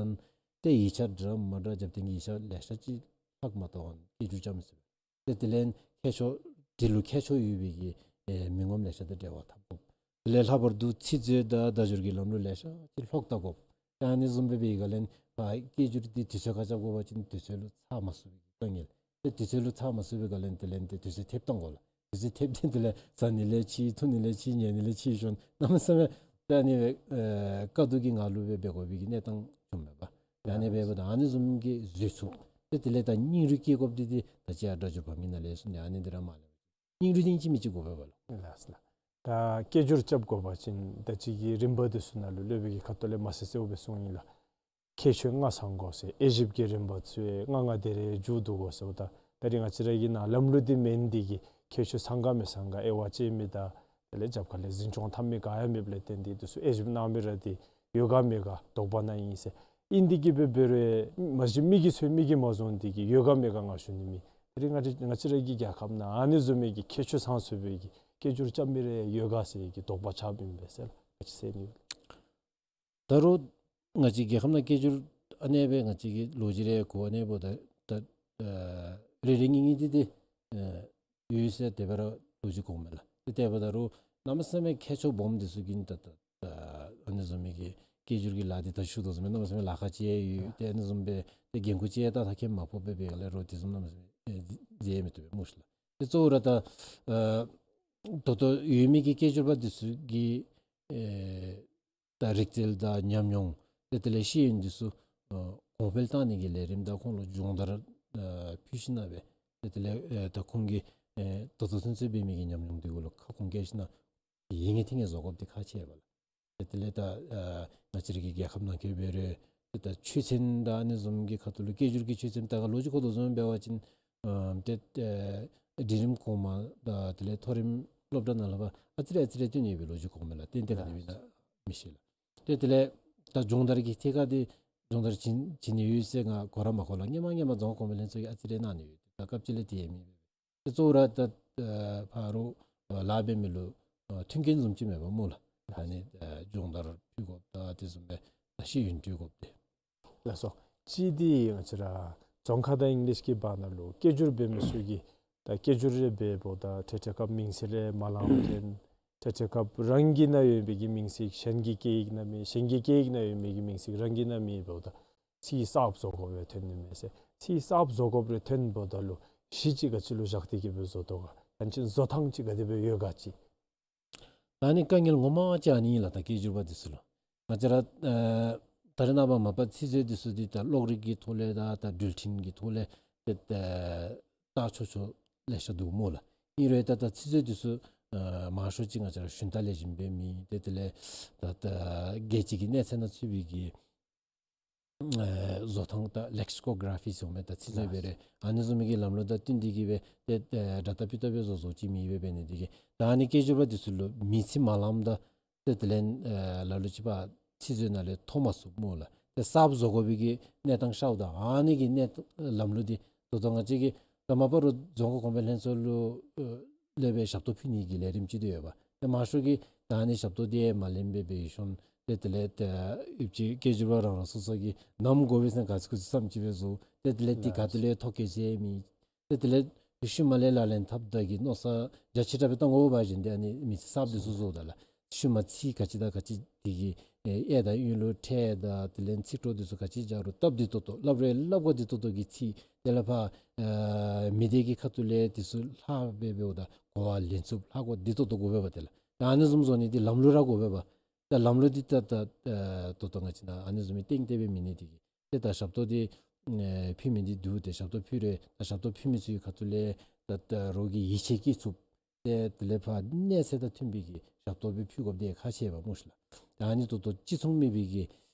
ཏེ་ཡིག་ཆ་འདྲ་མ་འདྲ་རྒྱབ་སྟེ་གི་ཡིག་ཆ་ལེ་ཤ་ཅིག་ལྷག་མ་གཏོགས་སྐད་སྒྱུར་རྐྱབ་མི་ཚུགས་པས། ཏེ་དེ་ལས་མཁས་མཆོག་དེ་ལུ་མཁས་མཆོག་ཡོད་པའི་གི་ཨེ་མི་ངོམ་ལེ་ཤ་དང་འབྲེལ་བ་འཐབ་དགོ། དེ་ལས་ལྷག་པར་དུ་ཚིག་མཛོད་དང་བརྡ་སྦྱོར་གྱི་ལམ་ལུགས་ལེ་ཤ་ཅིག་ལྷོག་བལྟ་དགོ། ཏེ་ཨ་ནི་བཟུམ་སྦེ་འབད་ག་ལས་ཕར་སྐད་སྒྱུར་འདི་དུས་ཚོད་ཁར་རྐྱབ་དགོ་པ་ཅིན་དུས་ཚོད་ལུ་ཚར་མ་ཚུགས་པའི་གི་དཀའ་ངལ། ཏེ་དུས་ཚོད་ལུ་ཚར་མ་ཚུགས་པའི་ག་ལས་དེ་ལས་ཏེ་དུས་ཚོད་ཐེབས་བཏང་དགོ་ལགས། དུས་ཚོད་ཐེབས་ཏེ་དེ་ལས་ཟ་ནི་ལས་ཕྱི་འཐུང་ནི་ལས་ཕྱི་ཉལ་ནི་ལས་ཕྱི་ཞོན་གནམ་མེད་ས་མེད་ཏེ་ཨ་ནི་སྦེ་ཨེ་དཀའ་སྡུག་གི་ངང་ལུ་སྦེ་འབད་དགོ་པའི་གི་གནས་སྟངས་བྱུངམ་མས་པ། ཏེ་ཨ་ནི་སྦེ་འབདཝ་ད་ཨ་ནི་བཟུམ་གྱི་བཟོད་ཚུགས་ ཏེ་དེ་ལས་ད་སྙིང་རུས་བསྐྱེད་དགོཔ་འདི་འདི་ད་ཅི་ཡང་སྒྲ་སྒྱུར་འཕར་མི་ནང་ལས་གསུངས་ནི་ཨ་ནི་འདི་ར་མ་ལས་སྙིང་རུས་འདི་ཨིན་ཅི་མིན་ཅི་དགོ་པས་པ་ལགས། ལགས་སོ་ལགས། ད་སྐད་སྒྱུར་རྐྱབ་དགོ་པ་ཅིན་ད་ཅི་གི་རིམ་པ་འདི་ཚུ་ནང་ལུ་སློབ་དཔོན་གྱི་ཁ་ཐུག་ལས་མ་གསལ་གསལཝ་སྦེ་གསུངས་ཡི་ལགས། ཁྱད་ཆོས་ལྔ་ཚང་དགོ་ཟེར། དབྱེ་ཞིབ་ཀྱི་རིམ་པ་ཚུ་ཡང་ལྔ་ལྔ་དེ་རེ་མཇུག་བསྡུ་དགོ་ཟེརཝ་ད། ད་རིས་ང་བཅས་ར་གི་ནཱ་ལམ་ལུགས་འདི་མེན། འདི་གི་ཁྱད་ཆོས་ཚང་ག་མི་ཚང་ག་དབྱེ་བ་དཔྱད་མི་དང་དེ་ལས་རྒྱབ་ཁ་ལས་འཛིན་སྐྱོང་འཐབ་མི་ག་ཡང་མེདཔ་ལས་བརྟེན་ཏེ་འདི་ཚུ་དབྱེ་ཞིབ་གནང་མི་ར་འདི་ཡོད་ག་མེད་ག་དོགས་པ་ནང་ཨིན་ཟེར། ཨིན་འདི་གིས་འབད་འབད་རུང་མ་གཞི་མི་གིས་འཚོལ་མི་གིས་མ་བཟུང་འདི་གིས་ཡོད་ག་མེད་ག་ང་ཞུ་ནི་མེད། ད་རིས་ང་བཅས་ང་བཅས་ར་གི་རྒྱལ་ཁབ་ནང་ཨ་ནི་བཟུམ་མའི་གི་ཁྱད་ཆོས་ཚང་ཚུད་པའི་གི་སྐད་སྒྱུར་རྐྱབ་མི་རེ་ཡོད་ག་ཟེར་གི་དོགས་པ་ཆགསཔ་ཨིན་པས་ཟེར་ལགས། ང་བཅས་ཟེར་ནི་ཡོད། ད་རུང་ང་བཅས་རྒྱལ་ཁབ་ནང་སྐད་སྒྱུར་ཨ་ནེ་སྦེ་ང་བཅས་ཀྱི་ལོ་རྒྱུས་རེ་གོ་ཨ་ནེ་འབདཝ་ད་ད་ཨ་རེ་རེ་གཉིས་གཉིས་འདི་འདི་ཨ་ཡོད་ཟེར་དེ་སྦེ་ར་ལོ་རྒྱུས་གོཝ་མས་ལགས། ཏེ་དེ་འབདཝ་ད་རུང་གནམ་མེད་ས་མེད་ཁྱད་ཆོས་སྦོམ་འདི་ཚུ་གི་ད་ད་ད་ཨ་ནི་བཟུམ་མའི་གི་སྐད་སྒྱུར་གྱི་ལཱ་འདི་ད་ཞུ་དོ་བཟུམ་སྦེ་གནམ་མེད་ས་མེད་ལཱ་ཁག་ཅིག་ཡོད། ཏེ་ཨ་ནི་བཟུམ་སྦེ་ཏེ་འགན་ཁུར་ཅིག་ད་ད་ཁེ་མ་ཕོག་པས་པས་ལས་རོགས་དེ་བཟུམ་གནམ་མེད་ས་མེད་ཨེ་མཛད་མི་བཏུབ་པས་སྨོ་ཤི་ལགས། ཏེ་གཙོ་བོ་ར་ད་ཨ་ད་ལྟོ་ཡོད་མི་གི་སྐད་སྒྱུར་པ་འདི་ཚུ་གི་ཨེ་ད་རིག་རྩལ་དང་ཉམས་མྱོང་ཏེ་དེ་ལས་ཤེས་ཡོན་འདི་ཚུ་ཨ་གོང་འཕེལ་བཏང་ནི་གི་ལས་རིམ་དང་ཁོང་ལུ་སྦྱོང་བརྡར་ཨ་ཕུལ་ཞིནམ་སྦེ་ཏེ་དེ་ལས་ཨ་ད་ཁོང་གིས་ཨེ་ད་ལྟོ་ཚུན་ཚོད་འབད་མི་གི་ཉམས་མྱོང་འདི་གུ་ལུ་ཁ་སྐོང་བཀལ་ཞིནམ་ཡིད་ངེས་ཐིང་ངེས་བཟོ་དགོཔ་འདི་ཁག་ཆེ་བས་ལགས། ཏེ་དེ་ལས་ད་ཨ་ང་བཅས་ར་གི་རྒྱལ་ཁབ་ནང་འཁོད་འབད་རུང་ཏེ་ད་ཆོས་ཚན་དང་ཨ་ནི་བཟུམ་གྱི་ཁ་ཐུག་ལུ་སྐད་སྒྱུར་གྱི་ཆོས་ཚན་ད་ག་ལོ་རྒྱུས་གོ་དོ་བཟུམ་འབད་བ་ཅིན་ཨ་ཏེ་ཨ་འབྲིང་རིམ་གོང་མ་དང་དེ་ལས་མཐོ་རིམ་སློབ་གྲྭ་ནང་ལུ་ཕར་ཨ་ཙི་རེ་ཨ་ཙི་རེ་བཏོན་ནི་ཡོད་པའི་ལོ་རྒྱུས་གོཝ་མས་ལགས། ཏན་ཏན་ག་དེ་སྦེ་ཨིན་ན་མི་ཤེས་ལགས། ཏེ་དེ་ལས་ད་སྦྱོང་བརྡར་གྱི་ཐད་ཁར་འདི་སྦྱོང་བརྡར་བྱིན་བྱིན་ནི་ཡོད་ཟེར་ང་གོ་ར་མ་གོ་ལགས། སྔོན་མ་སྔོན་མ་རྫོང་ཁ་གོང་འཕེལ་ལྷན་ཚོགས་ཀྱིས་ཨ་ཙི་རེ་གནང་ནི་ཡོད། ད་སྐབས་ཅིག་ལས་དེ་ཡང་མེད་པས། ཏེ་གཙོ་བོ་ར་ད་ཨ་ཕ་རོལ་ལཱ་འབད་མི་ལུ་ཨ་མཐུན་རྐྱེན་བཟུམ་ཅིག་མེད་པས་སྨོ་ལགས། ད་ཨ་ནི་ཨ་སྦྱོང་བརྡར་ཕུལ་དགོཔ་དང་དེ་བཟུམ་སྦེ་ཤེས་ཡོན་སྤྲོད་དགོཔ་འདི། ལགས་སོ། གཅིག་འདི་ང་བཅས་ར་རྫོང་ཁ་དང་ཨིང་ལིཤ་གི་བར་ན་ལུ་སྐད་སྒྱུར་འབད་མི་ཚུ་གིས་ད་སྐད་སྒྱུར་རེ་འབདཝ་ད་ཏེ་ཏེ་སྐབས་མིང་ཚིག་རེ་མ་ལངམ་ཐོན། ཏེ་ཏེ་སྐབས་རང་གི་ནང་ཡོད་པའི་གི་མིང་ཚིག་གཞན་གྱི་སྐད་ཡིག་ནང་མེད། གཞན་གྱི་སྐད་ཡིག་ནང་ཡོད་མི་གི་མིང་ཚིག་རང་གི་ནང་མེདཔ་འབདཝ་ད་ཚིག་གསརཔ་བཟོ་དགོཔ་སྦེ་ཐོན་ནི་མས་ཟེར། ཚིག་གསརཔ་བཟོ་དགོཔ་རེ་ཐོནམ་ད་ལུ་གཞི་ཅིག་ག་ཅི་ལུ་བཞག་སྟེ་གི་སྦེ་བཟོ་དོ་ག། ཡང་ཅིན་བཟོ་ཐངས་ཅིག་ག་དེ་སྦེ་ཡོད་ག་ཅིག། ད་ཨ་ནི་དཀའ་ངལ་ངོ་མ་ཅིག་ཨ་ནི་ཨིན་ལགས། ད་སྐད་སྒྱུར་པ་འདི་ཚུ་ལུ་ང་བཅས་ར་ཨ་ད་རེས་ནངས་པ་མ་པ་ཚིག་མཛོད་འདི་ཚུ་འདི་ད་གློག་རིག་གི་ཐོག་ལས་དང་ད་འགྲུལ་འཕྲིན་གྱི་ཐོག་ལས་ཏེ་ཨ་བལྟ་ཆོག་ཆོ་ལེ་ཤ་འདུག་སྨོ་ལགས། ཨིན་རུང་ད་ད་ཚིག་མཛོད་འདི་ཚུ་ཨ་མང་ཤོས་ཅིག་ང་བཅས་ར་ཞུན་དག་ལེགས་ཤོམ་སྦེ་མེད། ཏེ་དེ་ལས་ད་ད་རྒྱལ་སྤྱི་གི་གནས་ཚད་ནང་ཚུད་པའི་གི་ཨེ་བཟོ་ཐངས་ད་ལེག་སི་ཀོ་ག་ར་ཕི་ཟེར་མི་ད་ཚིག་མཛོད་སྦེ་རེ་ཨ་ནི་བཟུམ་མའི་གི་ལམ་ལུགས་དང་བསྟུན་ཏེ་གི་སྦེ་ཏེ་ཨེ་སྒྲ་བཏགས་ཕུ་བཏགས་སྦེ་བཟོ་བཟོཝ་ཅིག་མེད་པས། འབད་ནི་དེ་གིས་ད་ཨ་ནི་སྐད་སྒྱུར་པ་འདི་ཚུ་ལུ་མིང་ཚིག་མ་ལངམ་ད་ཏེ་དེ་ལས་ཨེ་ལ་ལུ་ཅིག་ཕར་ཚིག་མཛོད་ནང་ལས་ཐོབ་མ་ཚུགས་སྨོ་ལགས། ཏེ་གསརཔ་བཟོ་དགོ་པའི་གི་གནས་སྟངས་ཤརཝ་ད་ཨ་ནི་གི་གནས་ལམ་ལུགས་འདི་ད་ལྟོ་ང་བཅས་ཀྱི་ད་མ་པ་རོ་རྫོང་ཁ་གོང་འཕེལ་ལྷན་ཚོགས་ལུ་ཨེ་ལས་སྦེ་ཞབས་ཏོག་ཕུལ་ནི་གི་ལས་རིམ་ཅིག་འདི་ཡོདཔ། ཏེ་མང་ཤོས་ཀྱིས་ད་ཨ་ནི་ཞབས་ཏོག་འདི་མ་ལེན་པར་སྦེ་ཡོད་ཞིནམ་ཏེ་དེ་ལས་ཏེ་ཡུདཔ་ཅིག་སྐད་སྒྱུར་པ་རང་རང་སོ་སོ་གིས་ནམ་དགོ་པས་ཟེར་ག་ཅི་ག་ཅི་བསམ་ཅིག་སྦེ་བཟོ། ཏེ་དེ་ལས་འདི་ག་ཏེ་ལས་ཐོ་བཀོད་ཟེར་མེད། ཏེ་དེ་ལས་ཤུལ་མ་ལས་ལག་ལེན་འཐབ་ད་གི་མནོ་བསམ་རྒྱ་ཆེ་དྲགས་སྦེ་བཏང་དགོ་པ་ཅིན་ཏེ་ཨ་ནི་མིང་ཚིག་གསརཔ་འདི་ཚུ་བཟོཝ་ད་ལགས། ཤུལ་མ་ཚིག་ག་ཅི་དང་ག་ཅི་དེ་གི་ཨེ་གཡས་དང་གཡོན་ལུ་ཕྲད་དང་དེ་ལས་ཚིག་གྲོགས་འདི་ཚུ་ག་ཅི་རྐྱབ་རུང་སྟབས་བདེ་ཏོག་ཏོ་སླབ་རུང་སླབ་གོ་བདེ་ཏོག་ཏོ་གི་ཚིག། དེ་ལས་ཕར་ཨེ་མི་སྡེ་གི་ཁ་ཐུག་ལས་འདི་ཚུ་ལྷག་སྦེ་འབདཝ་ད་གོ་བ་ལེན་ཚུགསཔ་ལྷག་གོ་བདེ་ཏོག་ཏོ་དགོ་པས་པ། དེ་ལགས་ད་ཨ་ནི་བཟུམ་བཟོ་ནི་འདི་ལམ་ལུགས་ར་དགོ་པས་པ། ད་ལམ་ལུགས་འདི་ད་ད་ཨེ་ད་ལྟོ་ང་བཅས་ནང་ཨ་ནི་བཟུམ་མའི་སྟེང་སྟེ་སྦེ་མེད་ནི་དེ་གིས་ཏེ་ད་ཞབས་ཏོག་འདི་ཨེ་ཕུལ་མི་འདི་འདུག། ཏེ་ཞབས་ཏོག་ཕུལ་རུང་ད་ཞབས་ཏོག་ཕུལ་མི་ཚུ་གི་ཁ་ཐུག་ལས་ད་ད་རོགས་ཀྱིས་ཡིད་ཆེས་བསྐྱེད་ཚུགསཔ། ཏེ་དེ་ལས་ཕར་གནས་ཚད་དང་མཐུན་པའི་གི་ཞབས་ཏོག་སྦེ་ཕུལ་དགོཔ་འདི་ཁག་ཆེ་བས་སྨོ་ཤི་ལགས། ད་ཨ་ནི་ད་ལྟོ་གཅིག་མཚུངས་མེད་པའི་གི་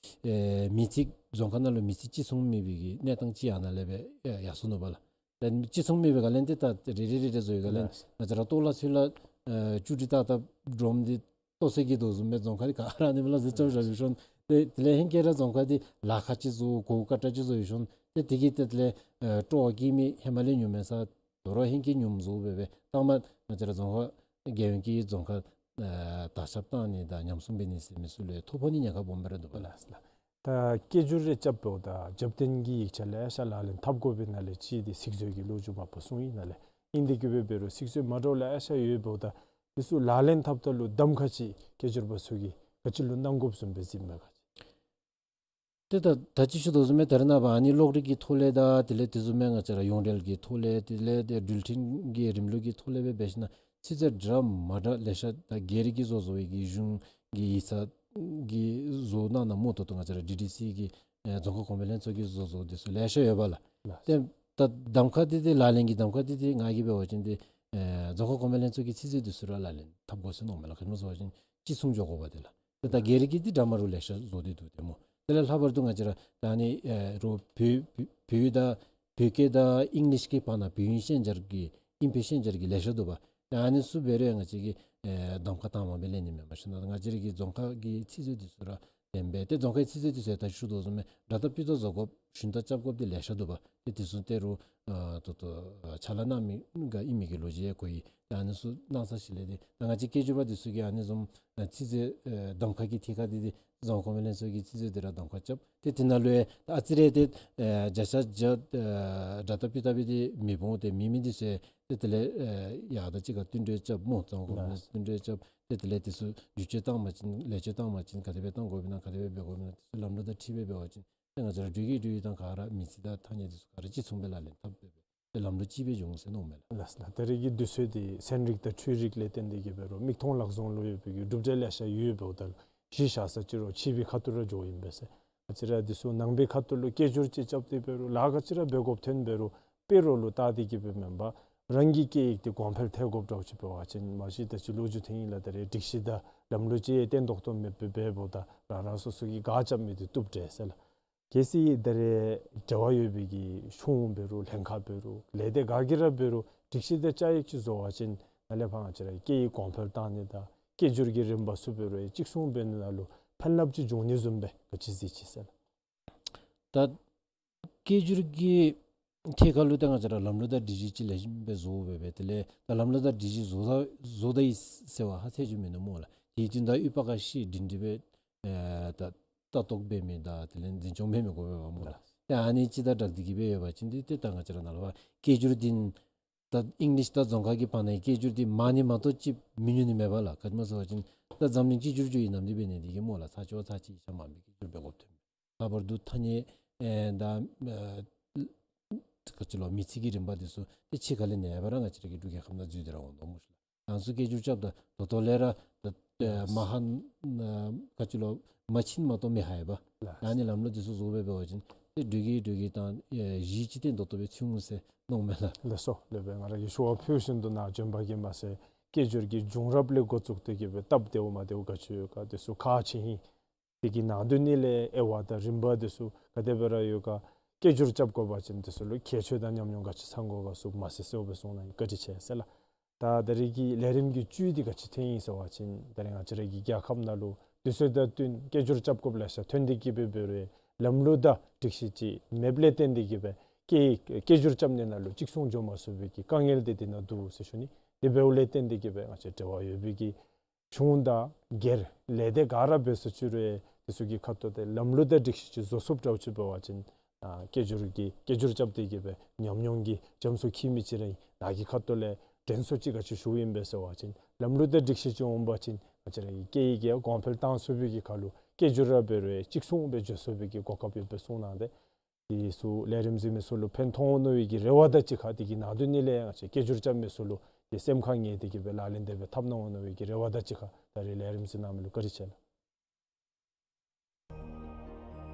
ཨེ་མིང་ཚིག་རྫོང་ཁ་ནང་ལུ་མིང་ཚིག་གཅིག་མཚུངས་མེད་པའི་གི་གནས་སྟངས་ཅིག་ཨ་ནཱ་ལས་སྦེ་ཨེ་ཡར་སོ་ནུག་པ་ལགས། ད་གཅིག་མཚུངས་མེད་པའི་སྒང་ལས་ཏེ་ད་རེ་རེ་རེ་རེ་བཟོ་བའི་སྒང་ལས་ལགས། ང་བཅས་ར་ལྟོ་ལ་ཚུ་ལ་ཨེ་ཅུ་ཊི་ཏག་ཏག་སྒྲོམ་འདི་ལྟོ་ཚོད་ཀྱི་དོ་བཟུམ་སྦེ་རྫོང་ཁ་འདི་ག་ར་ཨ་ནི་སྦེ་ལགས་ཟེར་རྐྱབ་བཞག་ཡོད་ཞིནམ་ཏེ་དེ་ལས་ཧེང་སྐལ་ར་རྫོང་ཁ་འདི་ལཱ་ཁག་ཅིག་བཟོ་གོ་དཀའ་དྲགས་ཅིག་བཟོ་ཡོད་ཞིནམ་ཏེ་དེ་གིས་ཏེ་དེ་ལས་ཨེ་སྤྲོ་བ་བསྐྱེད་མི་ཧེ་མ་ལས་ཉུང་མེད་ས་དོ་རུང་ཧེང་སྐལ་ཉུངམ་བཟོ་སྦེ་སྦེ་ད་མ་ང་བཅས་ར་རྫོང་ཁ་རྒྱལ་ཡོངས་ཀྱི་རྫོང་ཁ་ཨེ་དར་ཁྱབ་བཏང་ནི་དང་ཉམས་སྲུང་འབད་ནི་ཟེར་མི་ཚུ་ལུ་ཐོ་ཕོག་ནི་ཉེན་ཁ་སྦོམ་སྦེ་ར་འདུག་པ་ལགས། ལགས་ལགས། ད་སྐད་སྒྱུར་རེ་རྐྱབ་འབདཝ་ད་རྒྱབ་རྟེན་གྱི་ཡིག་ཆ་ལེ་ཤ་ལག་ལེན་འཐབ་དགོ་པའི་ནང་ལས་གཅིག་འདི་ཚིག་མཛོད་ཀྱི་ལོ་རྒྱུས་མ་པ་གསུངས་ཡི། ནཱ་ལས་ཨིན་ཏེ་གི་སྦེ་འབད་རུང་ཚིག་མཛོད་མ་འདྲཝ་ལེ་ཤ་ཡོད་འབདཝ་ད་འདི་ཚུ་ལག་ལེན་འཐབ་ད་ལུ་གདམ་ཁ་ཅིག་སྐད་སྒྱུར་པ་ཚུ་གིས་ག་ཅི་ལུ་གནང་དགོཔ་བཟུམ་སྦེ་གཟིགསཔ་མས་ག་ཅི། ཏེ་ད་ད་ཅི་ཞུ་དོ་བཟུམ་སྦེ་ད་རེས་ནངས་པ་ཨ་ནི་གློག་རིག་གི་ཐོག་ལས་དང་དེ་ལས་དེ་བཟུམ་སྦེ་ང་བཅས་ར་ཡོངས་འབྲེལ་གྱི་ཐོག་ལས་དེ་ལས་ཏེ་འགྲུལ་འཕྲིན་གྱི་རིམ་ལུགས་ཀྱི་ཐོག་ལས་སྦེ་འབད་ཞིན་ན་ཚིག་མཛོད་འདྲ་མ་འདྲ་ལེ་ཤ་ད་སྒེར་གྱིས་བཟོ་བཟོ་བའི་གི་གཞུང་གི་ཡིག་ཚང་གིས་བཟོ་གནང་གནངམ་ད་ལྟོ་ང་བཅས་ར་ཌི་ཌི་སི་གི་ཨེ་རྫོང་ཁ་གོང་འཕེལ་ལྷན་ཚོགས་ཀྱིས་བཟོ་བཟོཝ་འདི་ཚུ་ལེ་ཤ་ཡོད་པ་ལགས། ལགས། ཏེ་ད་གདམ་ཁ་འདི་ཏེ་ལག་ལེན་གྱི་གདམ་ཁ་འདི་ཏེ་ང་གིས་འབད་བ་ཅིན་ཏེ་ཨེ་རྫོང་ཁ་གོང་མའི་ལྷན་ཚོགས་ཀྱི་ཚིག་མཛོད་འདི་ཚུ་ར་ལག་ལེན་འཐབ་དགོ་ཟེར་མནོཝ་མས་ལགས། ག་ཅི་སྨོ་ཟེར་བ་ཅིན་གཅིག་མཚུངས་འགྱོ་དགོཔ་འདི་ལགས། ཏེ་ད་སྒེར་གྱི་འདི་འདྲ་མ་རུང་ལེ་ཤ་བཟོ་སྟེ་འདུག་ཏེ་སྨོ། དེ་ལས་ལྷག་པར་དུ་ང་བཅས་ར་ད་ཨ་ནི་ཨེ་རོགས་བོད་བོད་བོད་ཡིག་དང་བོད་སྐད་དང་ཨིང་ལིཤ་གི་བར་ན་བོད་དབྱིན་ཤན་སྦྱར་གྱི་ཨིན་བོད་ཤན་སྦྱར་གྱི་ལེ་ཤ་འདུག་པ། ད་ཨ་ནི་ཚུ་འབད་རུང་ང་བཅས་ཀྱིས་ཨེ་གདམ་ཁ་དྭངས་མ་སྦེ་ལེན་ནི་མེན་པར་ཞིནམ་ལས་ང་བཅས་ར་གི་རྫོང་ཁ་གི་ཚིག་མཛོད་འདི་ཚུ་ར་ལེན་སྦེ་ཏེ་རྫོང་ཁའི་ཚིག་མཛོད་འདི་ཚུ་ད་ཞུ་དོ་བཟུམ་སྦེ་སྒྲ་དག་སྤུས་དག་བཟོ་དགོཔ་ཞུན་དག་རྐྱབ་དགོཔ་འདི་ལེ་ཤ་འདུག་པ། ཏེ་འདི་ཚུ་ཏེ་རོགས་ཨ་ཏོག་ཏོ་ཨ་ཕྱག་ལཱ་གནང་མི་ག་ཨིན་མི་གི་ལོ་རྒྱུས་ཡང་གོ་ཡི། ཏེ་ཨ་ནི་ཚུ་གནང་ས་ཅིག་ལས་ཏེ་ད་ང་བཅས་སྐད་སྒྱུར་པ་འདི་ཚུ་གིས་ཨ་ནི་བཟུམ་ཨ་ཚིག་མཛོད་ཨེ་གདམ་ཁ་གི་ཐད་ཁར་འདི་ཏེ་རྫོང་ཁ་གོང་མའི་ལྷན་ཚོགས་ཀྱི་ཚིག་མཛོད་འདི་ར་གདམ་ཁ་རྐྱབ། ཏེ་དེ་ནང་ལུ་ཡང་ཨ་ཙི་རེ་ཏེ་ཨེ་བརྒྱ་ཆ་བརྒྱ་ཨེ་སྒྲ་དག་སྤུས་དག་སྦེ་ཏེ་མི་འོང་། ཏེ་མེད་མི་འདི་ཚུ་ཡང་ཏེ་དེ་ལས་ཨེ་ཡར་དང་གཅིག་ཁར་བསྟུན་གྲོས་རྐྱབ་སྨོ། རྫོང་ཁ་གོང་མའི་ལྷན་ཚོགས་བསྟུན་གྲོས་རྐྱབ། ཏེ་དེ་ལས་འདི་ཚུ་བསྒྱུར་བཅོས་བཏང་བ་ཅིན་ལེགས་བཅོས་བཏང་བ་ཅིན་ག་དེ་སྦེ་བཏང་དགོཔ་ཨིན་ན་ག་དེ་སྦེ་འབད་དགོཔ་ཨིན་ན་འདི་ཚུ་ལམ་ལུགས་དང་འཁྲིལ་སྦེ་འབད་བ་ཅིན་ཏེ་ང་བཅས་ར་འགྲུལ་སྐྱེལ་འགྲུལ་ཡིག་དང་ག་ར་མི་ཚེ་དང་ཐ་སྙད་འདི་ཚུ་ག་ར་གཅིག་མཚུངས་སྦེ་ལག་ལེན་འཐབ་སྦེ་སྦེ་ཏེ་ལམ་ལུགས་གཅིག་སྦེ་འགྱོ་འོང་ཟེར་མནོཝ་མས་ལགས། ལགས་ལགས། ད་རེས་ཀྱི་དུས་ཚོད་འདི་ཚན་རིག་དང་འཕྲུལ་རིག་ལས་བརྟེན་ཏེ་གིས་འབད་རུང་མིག་མཐོང་ལག་བཟུང་ལུ་ཡོད་པའི་གི་གྲུབ་འབྲས་ལེ་ཤ་ཡོདཔ་ད་ལུ་གཞི་བཞག་ས་ཅིག་རོགས་ཕྱི་པའི་ཁ་ཐུག་ར་འགྱོཝ་ཨིན་པས་ཟེར། ང་བཅས་ར་འདི་ཚུ་ནང་པའི་ཁ་ཐུག་ལུ་སྐད་སྒྱུར་ཅིག་རྐྱབ་སྟེ་འབད་རུང་ལཱ་ག་ཅི་ར་འབད་དགོཔ་ཐོན་འབད་རུང་དཔེ་རོགས་ལུ་བལྟ་སྟེ་གིས་སྦེ་མེན་པར་རང་གི་སྐད་ཡིག་འདི་གོང་འཕེལ་ཐལ་དགོཔ་འདྲཝ་ཅིག་འབད་བ་ཅིན་མ་གཞི་ད་ཅི་ལོ་རྒྱུས་ཐོན་ཡི་ལགས། ད་རེས་སྒྲིག་གཞི་དང་ལམ་ལུགས་ཅིག་བརྟན་ཏོག་ཏོ་མེདཔ་སྦེ་འབདཝ་ད་རང་རང་སོ་སོ་གིས་ག་རྐྱབ་མི་འདི་བཏུབ་འདྲས་ཟེར་ལགས། གལ་སྲིད་ད་རེས་འབྲེལ་བ་ཡོད་པའི་གི་གཞུང་འབད་རུང་ལྷན་ཁག་འབད་རུང་ལས་སྡེ་ག་གིས་ར་འབད་རུང་སྒྲིག་གཞི་དང་བཅའ་ཡིག་ཅིག་བཟོ་བ་ཅིན་ནཱ་ལས་ཕར་ང་བཅས་ར་སྐད་ཡིག་གོང་འཕེལ་བཏང་ནི་དང་སྐད་སྒྱུར་གྱི་རིམ་པ་ཚུ་འབད་རུང་གཅིག་མཚུངས་འབད་ནི་ནང་ལུ་ཕན་རླབས་ཅིག་འབྱུང་ནི་བཟུམ་སྦེ་ག་ཅི་གཟིགས་ཅི་ཟེར་ལགས། ད་སྐད་སྒྱུར་གྱི་ཐད་ཁར་ལུ་ཏེ་ང་བཅས་ར་ལམ་ལུགས་དང་སྒྲིག་གཞི་ཅིག་ལེགས་ཤོམ་སྦེ་བཟོ་སྦེ་སྦེ་དེ་ལས་ད་ལམ་ལུགས་དང་སྒྲིག་གཞི་བཟོ་ད་བཟོ་ད་ཡི་ཟེར་བ་ཧ་ཚད་ཅིག་མིན་འདུག་སྨོ་ལགས། དེ་དོན་དག་ཡོད་པ་ག་ཤེས་སྒྲིང་སྒྲི་སྦེ་ཨེ་ད་ལྟ་རྟོག་འབད་མི་དང་དེ་ལས་འཛིན་སྐྱོང་འབད་མི་དགོ་པས་པ་སྨོ་ལགས། ཏེ་ཨ་ནི་ཅིག་དང་སྦྲགས་ཏེ་གིས་སྦེ་ཡོད་པ་ཅིན་འདི་ཏེ་ད་ང་བཅས་ར་ནཱ་ལུ་སྐད་སྒྱུར་འདི་ད་ཨིང་ལིཤ་དང་རྫོང་ཁ་གི་བར་ན་སྐད་སྒྱུར་འདི་མང་ནི་མ་གཏོགས་ཅིག་མི་ཉུང་ནི་མེད་པ་ལགས། ག་ཅི་སྨོ་ཟེར་བ་ཅིན་ད་འཛམ་གླིང་གཅིག་གྱུར་འགྱོ་བའི་ནམ་དུས་འབད་ནི་འདི་གིས་སྨོ་ལགས། ཚར་གཅིག་བ་ཚར་གཅིག་ཡིག་ཆ་མང་པོའི་སྐད་སྒྱུར་འབད་དགོཔ་ཐོན། ལྷག་པར་དུ་ཐ་སྙད་ཨེ་ད་ཨེ་ག་ཅི་ལོ་མི་ཚིག་གི་རིམ་པ་འདི་ཚུ་ཏེ་ཕྱི་ཁ་ལས་ནཱ་ཡར་བ་ར་ང་བཅས་ར་གི་འབྲུག་རྒྱལ་ཁབ་ནང་འཛུལ་ཏེ་ར་འོང་དོ་སྨོ་ཤ་ལགས། ང་ཚུ་སྐད་སྒྱུར་རྐྱབ་ད་ད་ལྟོ་ལས་ར་ད་ཨེ་མ་ཧ་ན་ག་ཅི་ལོ་མ་ཕྱིན་མ་གཏོགས་མི་ཧ་ཡ་པ། ལགས། ཨ་ནི་ལམ་ལུགས་འདི་ཚུ་བཟོ་སྦེ་འབད་བ་ཅིན་ཏེ་འགྲུལ་སྐྱེལ་འགྲུལ་ཡིག་དང་ཨེ་གཞི་ཅིག་ཏེ་ད་ལྟོ་སྦེ་ཚུད་འོང་ཟེར་མནོཝ་མས་ལགས། ལགས་སོ། ལེགས་པས། ང་ར་གིས་ཞུ་བ་ཕུལ་བཞིན་དུ་ནཱ་བྱོན་པ་གིས་མ་ཚད་སྐད་སྒྱུར་གྱི་བྱུང་རབས་ལས་འགོ་བཙུགས་ཏེ་གིས་སྦེ་སྟབས་བདེཝ་མ་བདེཝ་ག་ཅི་ཡོད་ག་འདི་ཚུ་ཁག་ཆེ་ཨིན། དེ་གི་ནང་དོན་ནི་ལས་དབྱེ་བ་དང་རིམ་པ་འདི་ཚུ་ག་དེ་སྦེ་ར་ཡོད་ག། སྐད་སྒྱུར་རྐྱབ་དགོ་པ་ཅིན་འདི་ཚུ་ལུ་ཁྱད་ཆོས་དང་ཉམས་མྱོང་ག་ཅི་ཚང་དགོ་ག་ཚུ་མ་ཚད་གསལཝ་སྦེ་གསུངས་གནང་ཡི། བཀའ་དྲིན་ཆེ་ཟེར་ལགས། ད་ད་རེས་ཀྱི་ལས་རིམ་གྱི་བཅུད་འདི་ག་ཅི་ཐོན་ཡི་ཟེར་བ་ཅིན་ད་རེས་ང་བཅས་ར་གི་རྒྱལ་ཁབ་ནང་ལུ་དུས་ཚོད་དང་བསྟུན་སྐད་སྒྱུར་རྐྱབ་དགོཔ་ལེ་ཤ་ཐོན་ཏེ་གིས་སྦེ་འབད་རུང་ལམ་ལུགས་དང་སྒྲིག་གཞི་ཅིག་མེདཔ་ལས་བརྟེན་ཏེ་གིས་སྦེ་སྐད་སྐད་སྒྱུར་རྐྱབ་ནི་ནང་ལུ་གཅིག་མཚུངས་འགྱོ་མ་ཚུགས་པའི་གི་དཀའ་ངལ་འདི་འདི་ནང་འདུག་ཟེར་ཞུ་ནི། དེ་འབདཝ་ལས་བརྟེན་ཏེ་གིས་སྦེ་ང་བཅས་འབྲེལ་བ་ཡོད་པའི་གི་གཞུང་དང་སྒེར་ལས་སྡེ་ག་ར་འབད་ས་ཅིག་རུང་དེ་ཚུ་གི་ཁ་ཐུག་ཏེ་ལམ་ལུགས་དང་སྒྲིག་གཞི་ཅིག་བཟོ་ཚུགསཔ་འདྲཝ་ཅིག་འབད་བ་ཅིན་ཨ་སྐད་སྒྱུར་གྱི་སྐད་སྒྱུར་རྐྱབ་སྟེ་གིས་སྦེ་ཉམས་མྱོང་གི་རྒྱ་མཚོ་འཁྱིལ་མི་ཅིག་ར་ཨིན། ནཱ་གི་ཁ་ཐུག་ལས་དྲན་གསོ་ཅིག་ག་ཅི་ཞུཝ་ཨིན་པས་ཟེར་བ་ཅིན་ལམ་ལུགས་དང་སྒྲིག་གཞི་ཅིག་འོང་པ་ཅིན་ང་བཅས་ར་གི་སྐད་ཡིག་གི་གོང་འཕེལ་བཏང་ཚུགས་པའི་གི་ཁར་ལུ་སྐད་སྒྱུར་ར་འབད་རུང་གཅིག་མཚུངས་སྦེ་འགྱོ་ཚུགས་པའི་གི་གོ་སྐབས་ཡོདཔ་སྦེ་གསུངས་གནང་སྟེ། དེ་ཚུ་ལས་རིམ་གཟིགས་མི་ཚུ་ལུ་ཕན་ཐོགས་འོང་མནོ་བའི་གི་རེ་བ་དང་གཅིག་ཁར་དེ་གི་ནང་དོན་ནི་ལས་ང་བཅས་སྐད་སྒྱུར་རྐྱབ་མི་ཚུ་ལུ་དེ་སེམས་ཁར་ངེས་ཏེ་གིས་སྦེ་ལག་ལེན་དེ་སྦེ་འཐབ་གནང་འོང་མནོ་བའི་གི་རེ་བ་དང་གཅིག་ཁར་ད་རེས་ལས་རིམ་གཟིགས་གནང་མི་ལུ་བཀའ་དྲིན་ཆེ་ལགས།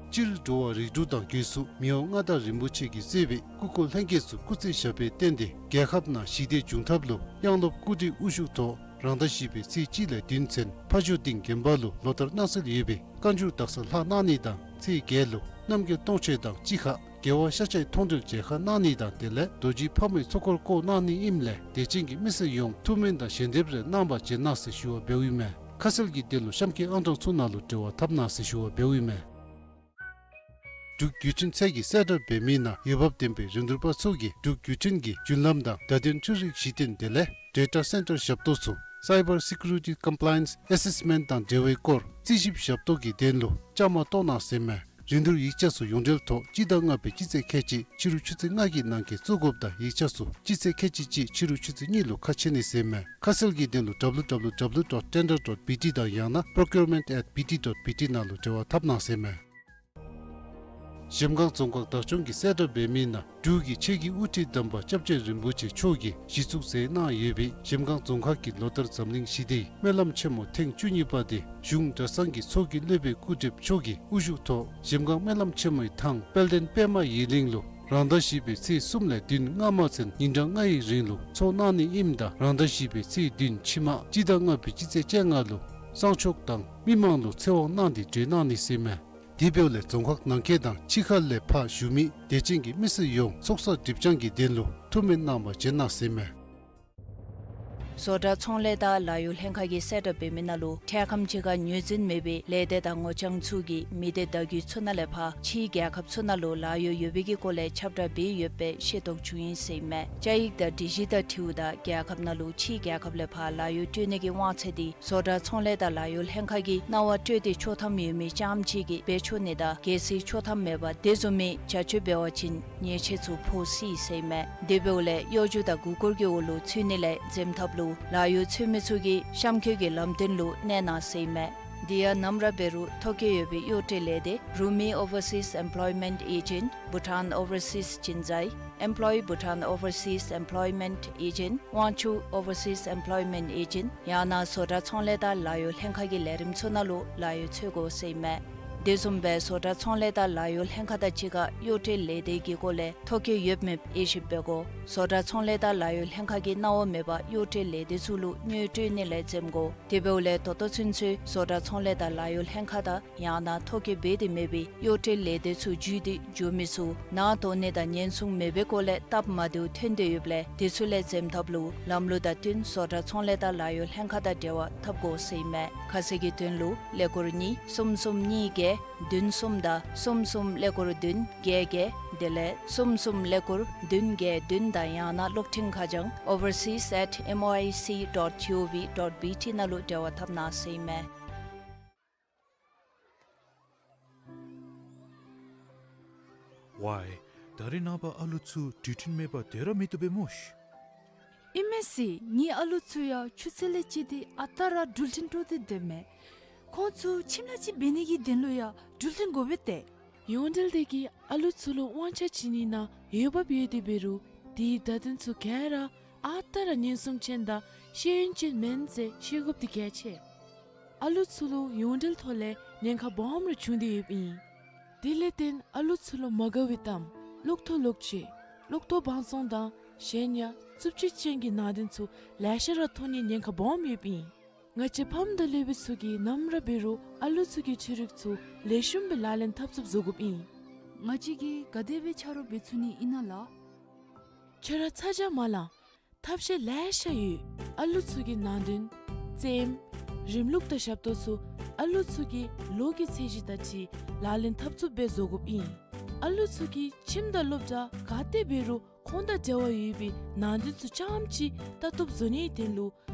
སྤྱིར་འགྲོ་བ་རིགས་དྲུག་དང་སྒོས་སུ་མི་དབང་མངའ་བདག་རིན་པོ་ཆེ་གིས་གཙོས་པའི་སྐུ་འཁོར་ལྷན་རྒྱས་ཚུ་སྐུ་ཚེ་ཞབས་པད་བརྟན་ཏེ་རྒྱལ་ཁབ་ནང་ཞི་བདེ་འབྱུང་ཐབས་ལུ་དབྱངས་སློབ་སྐུ་བགྲེས་དབུ་བཞུགས་ཐོག་རང་ཟླ་བཞི་པའི་ཚེས་གཅིག་ལས་བདུན་ཚུན་ཕ་ཇོ་སྡིངས་དགོན་པ་ལུ་ལོ་ལྟར་གནང་སྲོལ་ཡོད་པའི་བཀའ་འགྱུར་དག་ས་ལྷག་གནང་ནི་དང་ཚེས་བརྒྱད་ལུ་རྣམ་རྒྱལ་སྟོང་མཆོད་དང་གཅིག་ཁར་རྒྱལ་བ་ཤཱཀྱའི་མཐོང་གྲོལ་མཇལ་ཁ་གནང་ནི་དང་དེ་ལས་རྡོ་རྗེ་ཕག་མོའི་ཚོགས་འཁོར་བསྐོར་གནང་ནི་ཨིནམ་ལས་དད་ཅན་གྱི་མི་སེར་ཡོངས་ཐུགས་སྨོན་དང་ཞལ་འདེབས་རེ་གནང་བར་བྱོན་གནང་ཟེར་ཞུ་བ་འབདཝ་ཨིན་མས། ཁ་གསལ་གྱི་དོན་ལུ་གཤམ་གྱི་ཨང་གྲངས་ཚུ་ནང་ལུ་འབྲེལ་བ་འཐབ་གནང་ཟེར་ཞུ་བ་འབདཝ་ཨིན་མས། འབྲུག་བརྒྱུད་འཕྲིན་ཚད་ཀྱི་གསལ་བསྒྲགས་འབད་མི་ནང་འོས་འབབ་ལྡན་པའི་རིན་བསྡུར་པ་ཚུ་གིས་འབྲུག་བརྒྱུད་འཕྲིན་གྱི་བརྒྱུད་ལམ་དང་བརྡ་དོན་འཕྲུལ་རིག་གཞི་རྟེན་དེ་ལས་Data Center ཞབས་ཏོག་ཚུ་Cyber Security Compliance Assessment དང་འབྲེལ་བའི་སྐོར་རྩིས་ཞིབ་ཞབས་ཏོག་གི་དོན་ལུ་བཅའ་མར་གཏོགས་གནང་ཟེར་མས། རིན་བསྡུར་ཡིག་ཆ་ཚུ་ཡོངས་འབྲེལ་ཐོག་སྤྱི་ཟླ་ལྔ་པའི་སྤྱི་ཚེས་ཁལ་གཅིག་ཕྱི་རུ་ཆུ་ཚོད་ལྔ་གི་ནང་འཁོད་བཙུགས་དགོཔ་དང་ཡིག་ཆ་ཚུ་སྤྱི་ཚེས་ཁལ་གཅིག་གཅིག་ཕྱི་རུ་ཆུ་ཚོད་གཉིས་ལུ་ཁ་ཕྱེ་ནི་ཟེར་མས། ཁ་གསལ་གྱི་དོན་ལུ་W W W dot tender dot B T དང་ཡང་ན་procurement at B T dot B T ནང་ལུ་འབྲེལ་བ་འཐབ་གནང་ཟེར་མས། གཞལམ་སྒང་རྫོང་ཁག་བདག་སྐྱོང་གི་གསལ་བསྒྲགས་འབད་མི་ནང་འབྲུག་གི་ཆོས་ཀྱི་དབུ་ཁྲིད་དམ་པ་སྐྱབས་རྗེ་རིན་པོ་ཆེ་མཆོག་གིས་གཞི་བཙུགས་མཛད་གནང་ཡོད་པའི་གཞལམ་སྒང་རྫོང་ཁག་གི་ལོ་ལྟར་འཛམ་གླིང་ཞི་བདེའི་སྨོན་ལམ་ཆེན་མོ་ཐེངས་བཅུ་གཉིས་པ་དེ་གཞུང་གྲྭ་ཚང་གི་ཚོགས་ཀྱི་སློབ་དཔོན་སྐུ་བགྲེསཔ་མཆོག་གི་དབུ་བཞུགས་ཐོག་གཞལམ་སྒང་སྨོན་ལམ་ཆེན་མོའི་ཐང་དཔལ་ལྡན་པདྨ་ཡིག་གླིང་ལུ་ རང་ཟླ་བཞི་པའི་ཚེས་གསུམ་ལས་བདུན་སྔ་མ་ཚུན་ཉིན་གྲངས་ལྔའི་རིང་ལུ་ཚོགས་གནང་ནི་ཨིནམ་ད་རང་ཟླ་བཞི་པའི་ཚེས་བདུན་ཕྱི་མ་སྤྱི་ཟླ་ལྔ་པའི་སྤྱི་ཚེས་བཅོ་ལྔ་ལུ་གསང་མཆོག་དང་མི་མང་ལུ་ཚེ་དབང་གནང་སྟེ་གྲོལ་གནང་ནི་ཟེར་མས། དེ་འབདཝ་ལས་རྫོང་ཁག་ནང་འཁོད་དང་ཕྱི་ཁ་ལས་ཕར་བཞུགས་མི་དད་ཅན་གྱི་མི་སེར་ཡོངས་ཚོགས་བསགས་སྒྲིབ་སྦྱང་གི་དོན་ལུ་ཐུགས་སྨོན་གནང་བར་བྱོན་གནང་ཟེར་མས། བཟོ་གྲྭ་ཚོང་ལས་དང་ལཱ་གཡོག་ལྷན་ཁག་གིས་གསལ་བསྒྲགས་འབད་མི་ནང་ལུ་འཕྲལ་ཁམས་ཅིག་ཁར་ངོས་འཛིན་མེད་པའི་ལས་སྡེ་དང་ངོ་རྐྱང་ཚུ་གིས་མི་སྡེ་བརྡ་བརྒྱུད་ཚུ་ནང་ལས་ཕར་ཕྱིའི་རྒྱལ་ཁབ་ཚུ་ནང་ལུ་ལཱ་གཡོག་ཡོད་པའི་གི་སྐོར་ལས་ཁྱབ་བསྒྲགས་འབད་ཡོདཔ་སྦེ་ཤེས་རྟོགས་བྱུང་ཡི་ཟེར་མས། བཅའ་ཡིག་དང་སྒྲིག་གཞི་དང་འཁྲིལཝ་ད་རྒྱལ་ཁབ་ནང་ལུ་ཕྱིའི་རྒྱལ་ཁབ་ལས་ཕར་ལཱ་གཡོག་སྤྲོད་ནི་གི་དབང་ཚད་འདི་བཟོ་གྲྭ་ཚོང་ལས་དང་ལཱ་གཡོག་ལྷན་ཁག་གིས་གནང་བ་སྤྲོད་དེ་ཆོག་ཐམ་ཡོད་མི་རྐྱངམ་གཅིག་གིས་འབད་ཆོག་ནི་དང་གལ་སྲིད་ཆོག་ཐམ་མེད་པར་དེ་བཟུམ་མའི་བྱ་སྤྱོད་འབད་བ་ཅིན་ཉེས་ཆད་ཚུ་ཕོག་སྲིད་ཟེར་མས། དེ་འབདཝ་ལས་གཡོ་སྒྱུ་དང་མགུ་སྐོར་གྱི་འོག་ལུ་ཚུད་ནི་ལས་འཛེམ་ཐབས་ལུ་ལཱ་གཡོག་འཚོལ་མི་ཚུ་གིས་གཤམ་འཁོད་ཀྱི་ལམ་སྟོན་ལུ་གནས་གནང་ཟེར་མས། དེ་ཡང་ནམ་ར་འབད་རུང་ཐོ་བཀོད་ཡོད་པའི་གཡོག་སྤྲོད་ལས་སྡེ་Rumi Overseas Employment Agent, Bhutan Overseas Jinzai, Employ Bhutan Overseas Employment Agent, Wangchuck Overseas Employment Agent ཡང་ན་བཟོ་གྲྭ་ཚོང་ལས་དང་ལཱ་གཡོག་ལྷན་ཁག་གི་ལས་རིམ་ཚུ་ནང་ལུ་ལཱ་གཡོག་འཚོལ་དགོ་ཟེར་མས། དེ་བཟུམ་སྦེ་བཟོ་གྲྭ་ཚོང་ལས་དང་ལཱ་གཡོག་ལྷན་ཁག་དང་གཅིག་ཁར་གཡོག་སྤྲོད་ལས་སྡེ་གི་སྐོར་ལས་ཐོ་བཀོད་ཡོད་མེད་དབྱེ་ཞིབ་འབད་དགོ། བཟོ་གྲྭ་ཚོང་ལས་དང་ལཱ་གཡོག་ལྷན་ཁག་གིས་གནང་བ་མེད་པར་གཡོག་སྤྲོད་ལས་སྡེ་ཚུ་ལུ་དངུལ་སྤྲོད་ནི་ལས་འཛེམ་དགོ། དེ་འབདཝ་ལས་ད་ལྟོ་ཚུན་ཚོད་བཟོ་གྲྭ་ཚོང་ལས་དང་ལཱ་གཡོག་ལྷན་ཁག་དང་ཡང་ན་ཐོ་བཀོད་འབད་དེ་མེད་པའི་གཡོག་སྤྲོད་ལས་སྡེ་ཚུ་བརྒྱུད་དེ་འགྱོ་མི་ཚུ་ནང་དོགས་ནི་དང་ཉེན་སྲུང་མེད་པའི་སྐོར་ལས་སྟབས་མ་བདེཝ་ཐོན་དོ་ཡོདཔ་ལས་དེ་ཚུ་ལས་འཛེམ་ཐབས་ལུ་ལམ་ལུགས་དང་བསྟུན་བཟོ་གྲྭ་ཚོང་ལས་དང་ལཱ་གཡོག་ལྷན་ཁག་དང་འབྲེལ་བ་འཐབ་དགོ་ཟེར་ཨིན་མས། ཁ་གསལ་གྱི་དོན་ལུ་ཀླད་ཀོར་གཉིས་གསུམ་གསུམ་གཉིས་བརྒྱད་བདུན་གསུམ་དང་གསུམ་གསུམ་ཀླད་ཀོར་བདུན་བརྒྱད་བརྒྱད་དེ་ལས་གསུམ་གསུམ་ཀླད་ཀོར་བདུན་བརྒྱད་བདུན་དང་ཡང་ན་གློག་འཕྲིན་ཁ་བྱང་overseas at M O I C dot G O V dot B T ནང་ལུ་འབྲེལ་བ་འཐབ་གནང་ཟེར་ཨིན་མས། ཝའི། ད་རེས་ནངས་པ་ཨ་ལུ་ཚུ་འགྲུལ་འཕྲིན་མེད་པར་སྡོད་ར་མི་བཏུབ་པས་སྨོ་ཤིག། ཨིན་མས་ཟེར། ངེའི་ཨ་ལུ་ཚུ་ཡང་ཆུ་ཚོད་ལས་བཅད་དེ་ཨ་རྟག་ར་འགྲུལ་འཕྲིན་དཀྲོག་སྟེ་སྡོདཔ་མས། ཁོང་ཚུ་ཁྱིམ་ལས་ཅིག་འབད་ནི་གི་དོན་ལུ་ཡང་འགྲུལ་འཕྲིན་དགོ་པས་ཏེ། ཡོངས་འབྲེལ་དེ་གིས་ཨ་ལུ་ཚུ་ལུ་དབང་ཆ་བྱིན་ནི་ནང་འོས་འབབ་ཡོད་དེ་འབད་རུང་དེའི་བརྡ་དོན་ཚུ་ག་ར་ཨ་རྟག་ར་ཉེན་སྲུང་ཅན་དང་ཤེས་ཡོན་ཅན་མེན་ཟེར་ཤེས་དགོཔ་འདི་གལ་ཆེ། ཨ་ལུ་ཚུ་ལུ་ཡོངས་འབྲེལ་ཐོག་ལས་ཉེན་ཁ་སྦོམ་རེ་བྱུང་སྟེ་ཡོདཔ་ཨིན། དེ་ལས་བརྟེན་ཨ་ལུ་ཚུ་ལུ་མ་དགའ་བའི་གཏམ་གློག་ཐོག་ལོག་སྤྱོད་གློག་ཐོག་བང་བཙོང་དང་གཞན་ཡང་རྩུབ་སྤྱོད་ཅན་གྱི་ནང་དོན་ཚུ་ལེ་ཤ་ར་མཐོང་ནིའི་ཉེན་ཁ་སྦོམ་ཡོདཔ་ཨིན། ང་བཅས་ཕམ་དང་སློབ་དཔོན་ཚུ་གིས་ནམ་ར་འབད་རུང་ཨ་ལུ་ཚུ་གི་འཕྲུལ་རིག་ཚུ་ལེགས་ཤོམ་སྦེ་ལག་ལེན་འཐབ་ཚུགསཔ་བཟོ་དགོཔ་ཨིན། ང་བཅས་ཀྱིས་ག་དེ་སྦེ་ཆ་རོགས་འབད་ཚུགས་ནི་ཨིན་ན་ལགས། ཁྱོད་ར་ཚ་གྱང་མ་ལང་། ཐབས་ཤེས་ལེ་ཤ་ཡོད། ཨ་ལུ་ཚུ་གི་ནང་དོན་རྩེདམོ་རིམ་ལུགས་དང་ཞབས་ཏོག་ཚུ་ཨ་ལུ་ཚུ་གི་ལོ་གི་ཚད་གཞི་དང་འཁྲིལ་ལག་ལེན་འཐབ་ཚུགསཔ་སྦེ་བཟོ་དགོཔ་ཨིན། ཨ་ལུ་ཚུ་གིས་ཁྱིམ་དང་སློབ་གྲྭ་ག་ཏེ་འབད་རུང་ཁོང་དང་འབྲེལ་བ་ཡོད་པའི་ནང་དོན་ཚུ་རྐྱངམ་ཅིག་ལྟ་རྟོག་བཟོ་ནིའི་དོན་ལུ་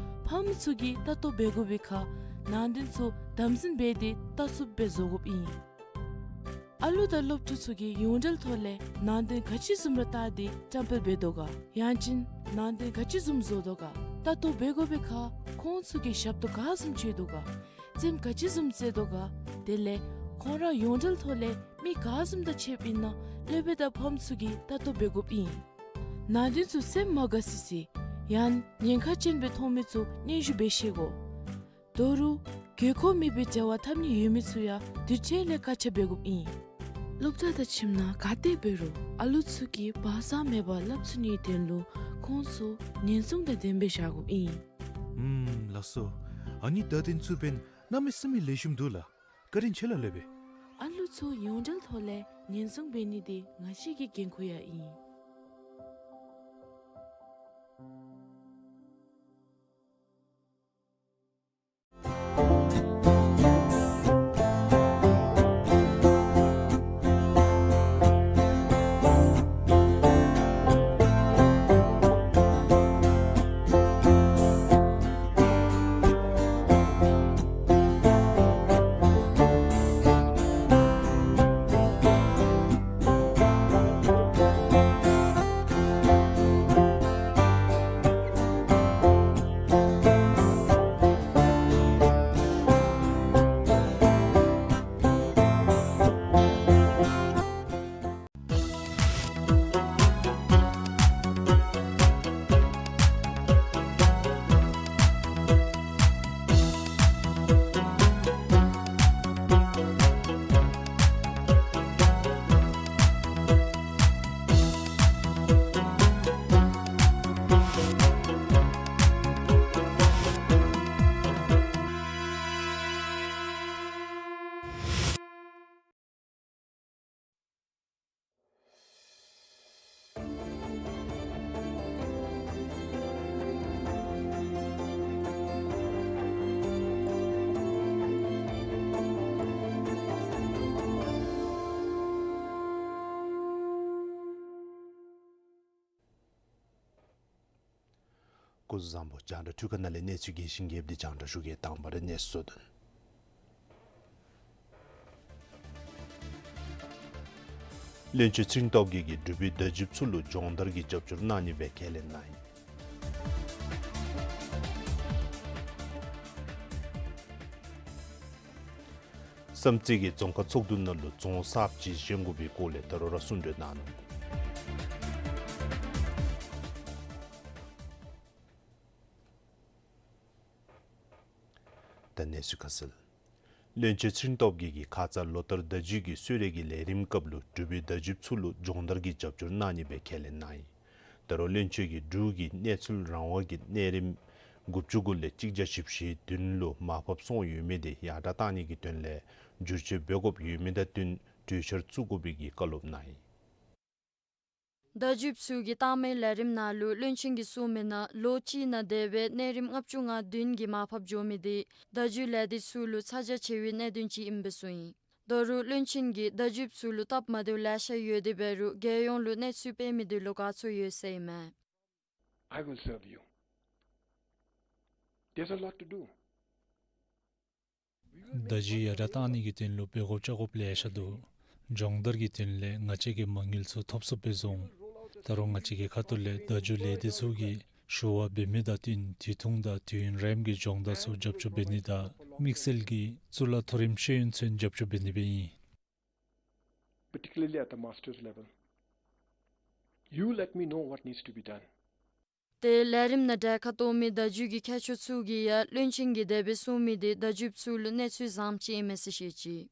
ཕམ་ཚུ་གིས་ལྟ་རྟོག་འབད་དགོ་པའི་ཁར་ནང་དོན་ཚུ་དམ་འཛིན་འབད་དེ་ལྟ་ཚུགསཔ་སྦེ་བཟོ་དགོཔ་ཨིན། ཨ་ལུ་དང་སློབ་ཕྲུག་ཚུ་གིས་ཡོངས་འབྲེལ་ཐོག་ལས་ནང་དོན་ག་ཅི་བཟུམ་ར་བལྟ་སྟེ་བཀྲམ་སྤེལ་འབད་དོ་ག། ཡང་ཅིན་ནང་དོན་ག་ཅི་བཟུམ་བཟོ་དོ་ག། ལྟ་རྟོག་འབད་དགོ་པའི་ཁར་ཁོང་ཚུ་གིས་ཞབས་ཏོག་ག་བཟུམ་སྤྱོད་དོ་ག། རྩེདམོ་ག་ཅི་བཟུམ་རྩེ་དོ་ག། དེ་ལས་ཁོང་ར་ཡོངས་འབྲེལ་ཐོག་ལས་མི་ག་བཟུམ་དང་ཕྱདཔ་ཨིན་ན་སློབ་དཔོན་དང་ཕམ་ཚུ་གིས་ལྟ་རྟོག་འབད་དགོཔ་ཨིན། ནང་དོན་ཚུ་སེམས་མ་དགའ་སི་སི་ཡང་ཉེན་ཁ་ཅན་སྦེ་མཐོང་མི་ཚུ་སྙན་ཞུ་འབད་ཤེས་དགོ། ད་རུང་དགོས་མཁོ་མེད་པའི་འབྲེལ་བ་འཐབ་ནི་ཡོད་མི་ཚུ་ཡང་དུས་ཚོད་ལས་བཀག་ཆ་འབད་དགོཔ་ཨིན། སློབ་གྲྭ་དང་ཁྱིམ་ནང་ག་ཏེ་འབད་རུང་ཨ་ལུ་ཚུ་གིས་བག་ཆགས་མེད་པར་སླབ་ཚུགས་ནིའི་དོན་ལུ་ཁོང་ཚུ་ཉེན་སྲུང་དང་ལྡནམ་སྦེ་བཞག་དགོཔ་ཨིན། ཨུམ་ལགས་སོ། ཨ་ནི་བརྡ་དོན་ཚུ་འབདན་གནམ་མེད་ས་མེད་ལེགས་ཤོམ་འདུག་ལགས། བཀའ་དྲིན་ཆེ་ལགས་སློབ་དཔོན། ཨ་ལུ་ཚུ་ཡོངས་འབྲེལ་ཐོག་ལས་ཉེན་སྲུང་འབད་ནི་འདི་ང་བཅས་ཀྱི་འགན་ཁུར་ཡང་ཨིན། སྐུ་གཟུགས་བཟང་པོ། རྒྱང་བསྒྲགས་འཕྲུལ་ཁང་ནང་ལས་གནས་ཚུལ་རྒྱས་ཤིང་རྒྱསཔ་འདི་རྒྱང་བསྒྲགས་ཞུ་གེ། དང་པ་ར་གནས་ཚུལ་དོན། བློན་ཆེན་ཚེ་རིང་སྟོབས་རྒྱས་ཀྱིས་འབྲུག་པའི་བརྡ་བརྒྱུདཔ་ཚུ་ལུ་སྦྱོང་བརྡར་གྱི་རྒྱབ་སྐྱོར་གནང་ནི་སྦེ་ཁས་ལེན་གནང་ཡི། བསམ་རྩེ་གིས་རྫོང་ཁག་ཚོགས་འདུ་ནང་ལུ་རྫོང་གསརཔ་ཅིག་བཞེངས་དགོ་པའི་སྐོར་ལས་ད་རུང་ར་གསུང་གྲོས་གནང་ནུག། ད་གནས་ཚུལ་ཁ་གསལ། བློན་ཆེན་ཚེ་རིང་སྟོབས་རྒྱས་ཀྱིས་ཁ་ཙ་ལོ་ལྟར་བརྡ་བརྒྱུད་ཀྱི་གསོལ་རས་ཀྱི་ལས་རིམ་སྐབས་ལུ་འབྲུག་པའི་བརྡ་བརྒྱུདཔ་ཚུ་ལུ་སྦྱོང་བརྡར་གྱི་རྒྱབ་སྐྱོར་གནང་ནི་སྦེ་ཁས་ལེན་གནང་ཡི། ད་རུང་བློན་ཆེན་གྱིས་འབྲུག་གི་གནས་ཚུལ་རང་དབང་གི་གནས་རིམ་དགུ་བཅུ་དགུ་ལས་གཅིག་བརྒྱ་བཞི་བཅུ་ཞེ་བདུན་ལུ་མར་ཕབ་སོང་ཡོད་མི་དེ་ཡར་དྲག་གཏང་ནི་གི་དོན་ལས་བསྒྱུར་བཅོས་འབད་དགོཔ་ཡོད་མི་དང་བསྟུན་གྲོས་འཆར་བཙུགས་དགོ་པའི་གི་བཀའ་སློབ་གནང་ཡི། བརྡ་བརྒྱུདཔ་ཚུ་གི་བཏང་མའི་ལས་རིམ་ནང་ལུ་བློན་ཆེན་གྱིས་གསུངས་མི་ནང་ལོ་གཅིག་ནང་དེ་སྦེ་གནས་རིམ་ལྔ་བཅུ་ང་བདུན་གྱི་མར་ཕབ་འགྱོ་མི་དེ་བརྡ་བརྒྱུད་ལས་སྡེ་ཚུ་ལུ་ཚ་གྱང་ཆེ་བའི་གནད་དོན་ཅིག་ཨིནམ་སྦེ་གསུངས་ཡི། ད་རུང་བློན་ཆེན་གྱིས་བརྡ་བརྒྱུདཔ་ཚུ་ལུ་སྟབས་མ་བདེཝ་ལེ་ཤ་ཡོད། དེ་འབད་རུང་རྒྱལ་ཡོངས་ལུ་གནས་ཚུལ་སྤེལ་མི་དེ་ལུ་དགའ་ཚོར་ཡོད་ཟེར་ཨིན་མས། I will serve you. There's a lot to do. བརྡ་བརྒྱུད་ཡར་དྲག་གཏང་ནི་གི་དོན་ལུ་འབད་དགོཔ་རྐྱབ་དགོཔ་ལེ་ཤ་འདུག། སྦྱོང་བརྡར་གྱི་དོན་ལས་ང་བཅས་ཀྱིས་མ་དངུལ་ཚུ་ཐོབ་ཚུགསཔ་སྦེ་བཟོ་འོང་། ད་རུང་ང་བཅས་ཀྱི་ཁ་ཐུག་ལས་བརྡ་བརྒྱུད་ལས་སྡེ་ཚུ་གིས་ཞུ་བ་འབད་མི་དང་བསྟུན་དུས་ཐུང་དང་དུས་ཡུན་རིངམོ་གི་སྦྱོང་བརྡར་ཚུ་རྒྱབ་སྐྱོར་འབད་ནི་དང་དམིགས་བསལ་གྱིས་གཙུག་ལག་མཐོ་རིམ་ཤེས་ཡོན་ཚུན་རྒྱབ་སྐྱོར་འབད་ནི་སྦེ་ཨིན། Particularly at the master's level, you let me know what needs to be done. ཏེ་ལས་རིམ་ནང་གྲལ་ཁར་གཏོགས་མི་བརྡ་བརྒྱུད་ཀྱི་མཁས་མཆོག་ཚུ་གིས་ཡང་བློན་ཆེན་གྱིས་དེ་སྦེ་གསུངས་མི་དེ་བརྡ་བརྒྱུདཔ་ཚུ་ལུ་གནས་ཚུལ་བཟངམ་ཅིག་ཨིན་མས་ཟེར་བཤད་ཅི།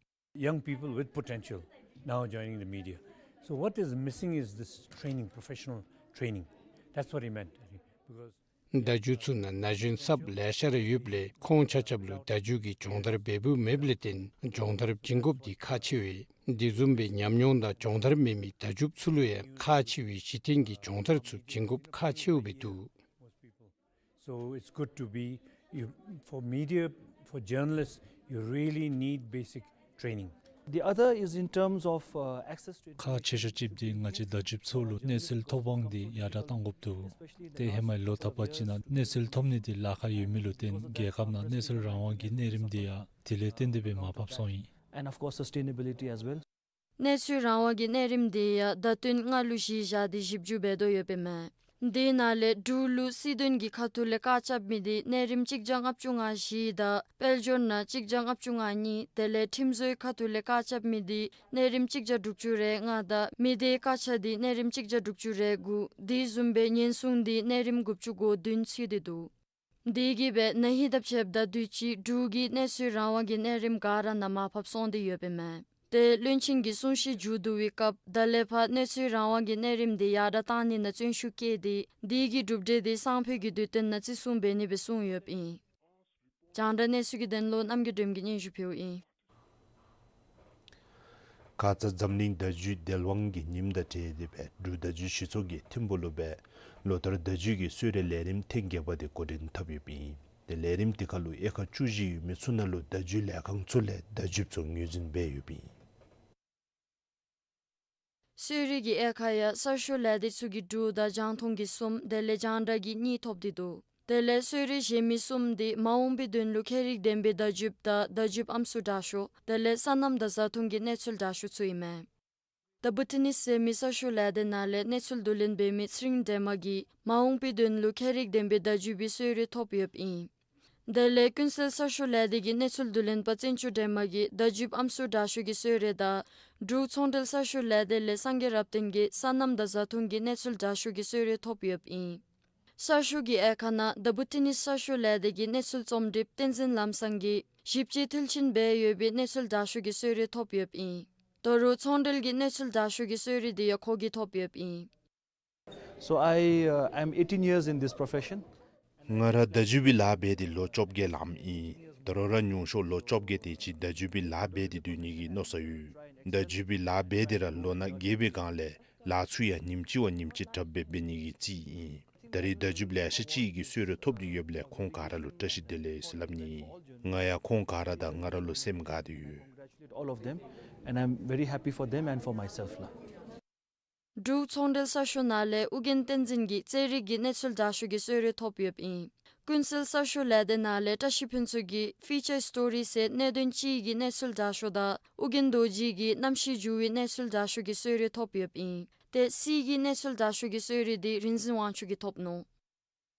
Young people with potential now joining the media. So what is missing is this training, professional training. That's what he meant, I think, because བརྡ་བརྒྱུད་ཚུ་ནང་ན་གཞོན་གསརཔ་ལེ་ཤ་ར་ཡོདཔ་ལས་ཁོང་ཆ་ཁྱབ་ལུ་བརྡ་བརྒྱུད་ཀྱི་སྦྱོང་བརྡར་འབད་འབདཝ་མེདཔ་ལས་བརྟེན་སྦྱོང་བརྡར་བྱིན་དགོཔ་འདི་ཁག་ཆེ་བས། དེ་བཟུམ་སྦེ་ཉམས་མྱོང་དང་སྦྱོང་བརྡར་མེད་མི་བརྡ་བརྒྱུདཔ་ཚུ་ལུ་ཡང་ཁག་ཆེ་བའི་གཞི་རྟེན་གྱི་སྦྱོང་བརྡར་ཚུ་བྱིན་དགོཔ་ཁག་ཆེཝ་སྦེ་འདུག། So it's good to be, you, for media, for journalists, you really need basic training. The other is in terms of, uh, access to ཁག་ཆེ་ཤོས་ཅིག་འདི་ང་བཅས་བརྡ་བརྒྱུདཔ་ཚུ་ལུ་གནས་ཚུལ་ཐོབ་དབང་འདི་ཡར་དྲག་གཏང་དགོཔ་འདུག། ཏེ་ཧེ་མའི་ལོ་ཐ་པ་ཅིག་ནང་གནས་ཚུལ་ཐོབ་ནི་འདི་ལཱ་ཁག་ཡོད་མི་ལུ་བརྟེན་རྒྱལ་ཁབ་ནང་གནས་ཚུལ་རང་དབང་གི་གནས་རིམ་འདི་ཡང་དེ་ལས་བརྟེན་ཏེ་སྦེ་མར་ཕབ་སོང་ཡི། And of course, sustainability as well. གནས་ཚུལ་རང་དབང་གི་གནས་རིམ་འདི་ཡང་ཟླཝ་བདུན་ལྔ་ལུ་གཞི་བཞག་སྟེ་ཞིབ་འཇུག་འབད་དོ་ཡོདཔ་ཨིན་མས། དེ་ནང་ལས་འབྲུག་ལུ་སྲིད་དོན་གྱི་ཁ་ཐུག་ལས་བཀག་ཆ་མི་དེ་གནས་རིམ་གཅིག་བརྒྱ་ལྔ་བཅུ་ང་བཞི་དང་དཔལ་འབྱོར་ནང་གཅིག་བརྒྱ་ལྔ་བཅུ་ང་གཉིས། དེ་ལས་ཁྲིམས་བཟོའི་ཁ་ཐུག་ལས་བཀག་ཆ་མི་དེ་གནས་རིམ་གཅིག་བརྒྱ་དྲུག་ཅུ་རེ་ལྔ་དང་མི་སྡེའི་བཀག་ཆ་དེ་གནས་རིམ་གཅིག་བརྒྱ་དྲུག་ཅུ་རེ་དགུ། དེ་བཟུམ་སྦེ་ཉེན་སྲུང་དེ་གནས་རིམ་དགུ་བཅུ་གོ་བདུན་ཚུད་དེ་འདུག། དེ་གིས་སྦེ་ན་ཧིང་དང་ཕྱདཔ་ད་དུས་ཅི་འབྲུག་གི་གནས་ཚུལ་རང་དབང་གི་གནས་རིམ་ག་ར་ནང་མར་ཕབ་སོང་སྟེ་ཡོདཔ་ཨིན་མས། ཏེ་བློན་ཆེན་གྱི་གསུང་བཤད་མཇུག་བསྡུ་བའི་སྐབས་ད་ལས་ཕར་གནས་ཚུལ་རང་དབང་གི་གནས་རིམ་དེ་ཡར་དྲག་གཏང་ནི་ནང་བརྩོན་ཤུགས་བསྐྱེད་དེ་དེ་གི་གྲུབ་འབྲས་དེ་སང་ཕོད་ཀྱི་དུས་སྟོན་ནང་བརྩི་སྲུང་འབད་ནི་སྦེ་གསུངས་ཡོདཔ་ཨིན། རྒྱང་བསྒྲགས་གནས་ཚུལ་གྱི་དོན་ལུ་རྣམ་རྒྱལ་སྒྲོལམ་གྱིས་སྙན་ཞུ་ཕུལཝ་ཨིན། ཁ་ཙ་འཛམ་གླིང་བརྡ་བརྒྱུད་བདེ་དབང་གི་ཉིནམ་དང་འབྲེལ་ཏེ་སྦེ་འབྲུག་བརྡ་བརྒྱུད་གཞི་ཚོགས་ཀྱིས་ཐིམ་ཕུག་ལུ་སྦེ་ལོ་ལྟར་བརྡ་བརྒྱུད་ཀྱི་གསོལ་རས་ལས་རིམ་ཐེངས་བརྒྱད་པ་དེ་འགོ་འདྲེན་འཐབ་ཡོདཔ་ཨིན། ཏེ་ལས་རིམ་དེ་ཁར་ལུ་དབྱེ་ཁག་བཅུ་བཞི་ཡོད་མི་ཚུ་ནང་ལུ་བརྡ་བརྒྱུད་ལས་ཁང་ཚུ་ལས་བརྡ་བརྒྱུདཔ་ཚུ་ངོས་འཛིན་འབད་ཡོདཔ་ཨིན། གསོལ་རས་ཀྱི་དབྱེ་ཁག་ཡང་གསར་ཤོག་ལས་སྡེ་ཚུ་གིས་དྲུག་དང་རྒྱང་མཐོང་གིས་གསུམ་དེ་ལས་རྒྱང་བསྒྲགས་ཀྱིས་གཉིས་ཐོབ་སྟེ་འདུག། དེ་ལས་གསོལ་རས་གཞན་མི་གསུམ་དེ་མ་འོངས་པའི་དོན་ལུ་ཁྱད་རིག་ལྡན་པའི་བརྡ་བརྒྱུདཔ་དང་བརྡ་བརྒྱུདཔ་ཨམ་སྲུ་དྲག་ཤོས་དེ་ལས་སོ་ནམ་དང་བཟའ་འཐུང་གི་གནས་ཚུལ་དྲག་ཤོས་ཚུ་ཨིན་མས། The Bhutanese ཟེར་མི་གསར་ཤོག་ལས་སྡེ་ནང་ལས་གནས་ཚུལ་བསྡུ་ལེན་འབད་མི་ཚེ་རིང་སྒྲོལ་མ་གིས་མ་འོངས་པའི་དོན་ལུ་ཁྱད་རིག་ལྡན་པའི་བརྡ་བརྒྱུདཔ་གི་གསོལ་རས་ཐོབ་ཡོདཔ་ཨིན། དེ་ལས་ཀུན་གསལ་གསར་ཤོག་ལས་སྡེ་གི་གནས་ཚུལ་བསྡུ་ལེན་པ་བཙན་ཆུ་སྒྲོལ་མ་གིས་བརྡ་བརྒྱུདཔ་ཨམ་སྲུ་དྲག་ཤོས་ཀྱི་གསོལ་རས་དང་འབྲུག་ཚོང་འབྲེལ་གསར་ཤོག་ལས་སྡེ་ལས་སངས་རྒྱས་རབ་བརྟན་གྱིས་སོ་ནམ་དང་བཟའ་འཐུང་གི་གནས་ཚུལ་དྲག་ཤོས་ཀྱི་གསོལ་རས་ཐོབ་ཡོདཔ་ཨིན། གསར་ཤོག་གི་དབྱེ་ཁག་ནང་The Bhutanese གསར་ཤོག་ལས་སྡེ་གི་གནས་ཚུལ་རྩོམ་སྒྲིགཔ་བསྟན་འཛིན་ལམ་བཟང་གིས་ཞིབ་དཔྱད་མཐིལ་ཕྱིན་འབད་ཡོད་པའི་གནས་ཚུལ་དྲག་ཤོས་ཀྱི་གསོལ་རས་ཐོབ་ཡོདཔ་ཨིན། ད་རུང་ཚོང་འབྲེལ་གྱི་གནས་ཚུལ་དྲག་ཤོས་ཀྱི་གསོལ་རས་དེ་ཡང་ཁོ་གིས་ཐོབ་ཡོདཔ་ཨིན། So I, uh, am eighteen years in this profession. ང་ར་བརྡ་བརྒྱུད་པའི་ལཱ་འབད་དེ་ལོ་བཅོ་བརྒྱད་ལངམ་ཨིན། ད་རུང་ར་ཉུང་ཤོས་ལོ་བཅོ་བརྒྱད་དེ་ཅིག་བརྡ་བརྒྱུད་པའི་ལཱ་འབད་དེ་སྡོད་ནི་གི་མནོ་བསམ་ཡོད། བརྡ་བརྒྱུད་པའི་ལཱ་འབད་དེ་ར་ལོ་ན་རྒས་པའི་སྒང་ལས་ལཱ་ཚུ་ཡང་ཉིནམ་གཅིག་བ་ཉིནམ་གཅིག་དྲགཔ་སྦེ་འབད་ནི་གི་རྩིས་ཨིན། ད་རེས་བརྡ་བརྒྱུདཔ་ལེ་ཤ་ཅིག་གིས་གསོལ་རས་ཐོབ་སྟེ་ཡོདཔ་ལས་ཁོང་ག་ར་ལུ་བཀྲ་ཤིས་བདེ་ལེགས་ཟེར་སླབ་ནི་ཨིན། ང་ཡང་ཁོང་ག་ར་དང་ང་ར་ལུ་སེམས་དགའ་སྟེ་ཡོད། Congratulate all of them, and I'm very happy for them and for myself ལགས། འབྲུག་ཚོང་འབྲེལ་གསར་ཤོག་ནང་ལས་ཨོ་རྒྱན་བསྟན་འཛིན་གྱིས་རྩེད་རིགས་ཀྱི་གནས་ཚུལ་དྲག་ཤོས་ཀྱི་གསོལ་རས་ཐོབ་ཡོདཔ་ཨིན། ཀུན་གསལ་གསར་ཤོག་ལས་སྡེ་ནང་ལས་བཀྲ་ཤིས་ཕུན་ཚོགས་ཀྱིས་ཕི་ཅར་སི་ཊོ་རི་ཟེར་གནད་དོན་གཅིག་གི་གནས་ཚུལ་དྲག་ཤོས་དང་ཨོ་རྒྱན་རྡོ་རྗེ་གིས་གནམ་གཤིས་འགྱུར་བའི་གནས་ཚུལ་དྲག་ཤོས་ཀྱི་གསོལ་རས་ཐོབ་ཡོདཔ་ཨིན། ཏེ་གསེར་གྱི་གནས་ཚུལ་དྲག་ཤོས་ཀྱི་གསོལ་རས་འདི་རིག་འཛིན་དབང་ཕྱུག་གིས་ཐོབ་ནུག།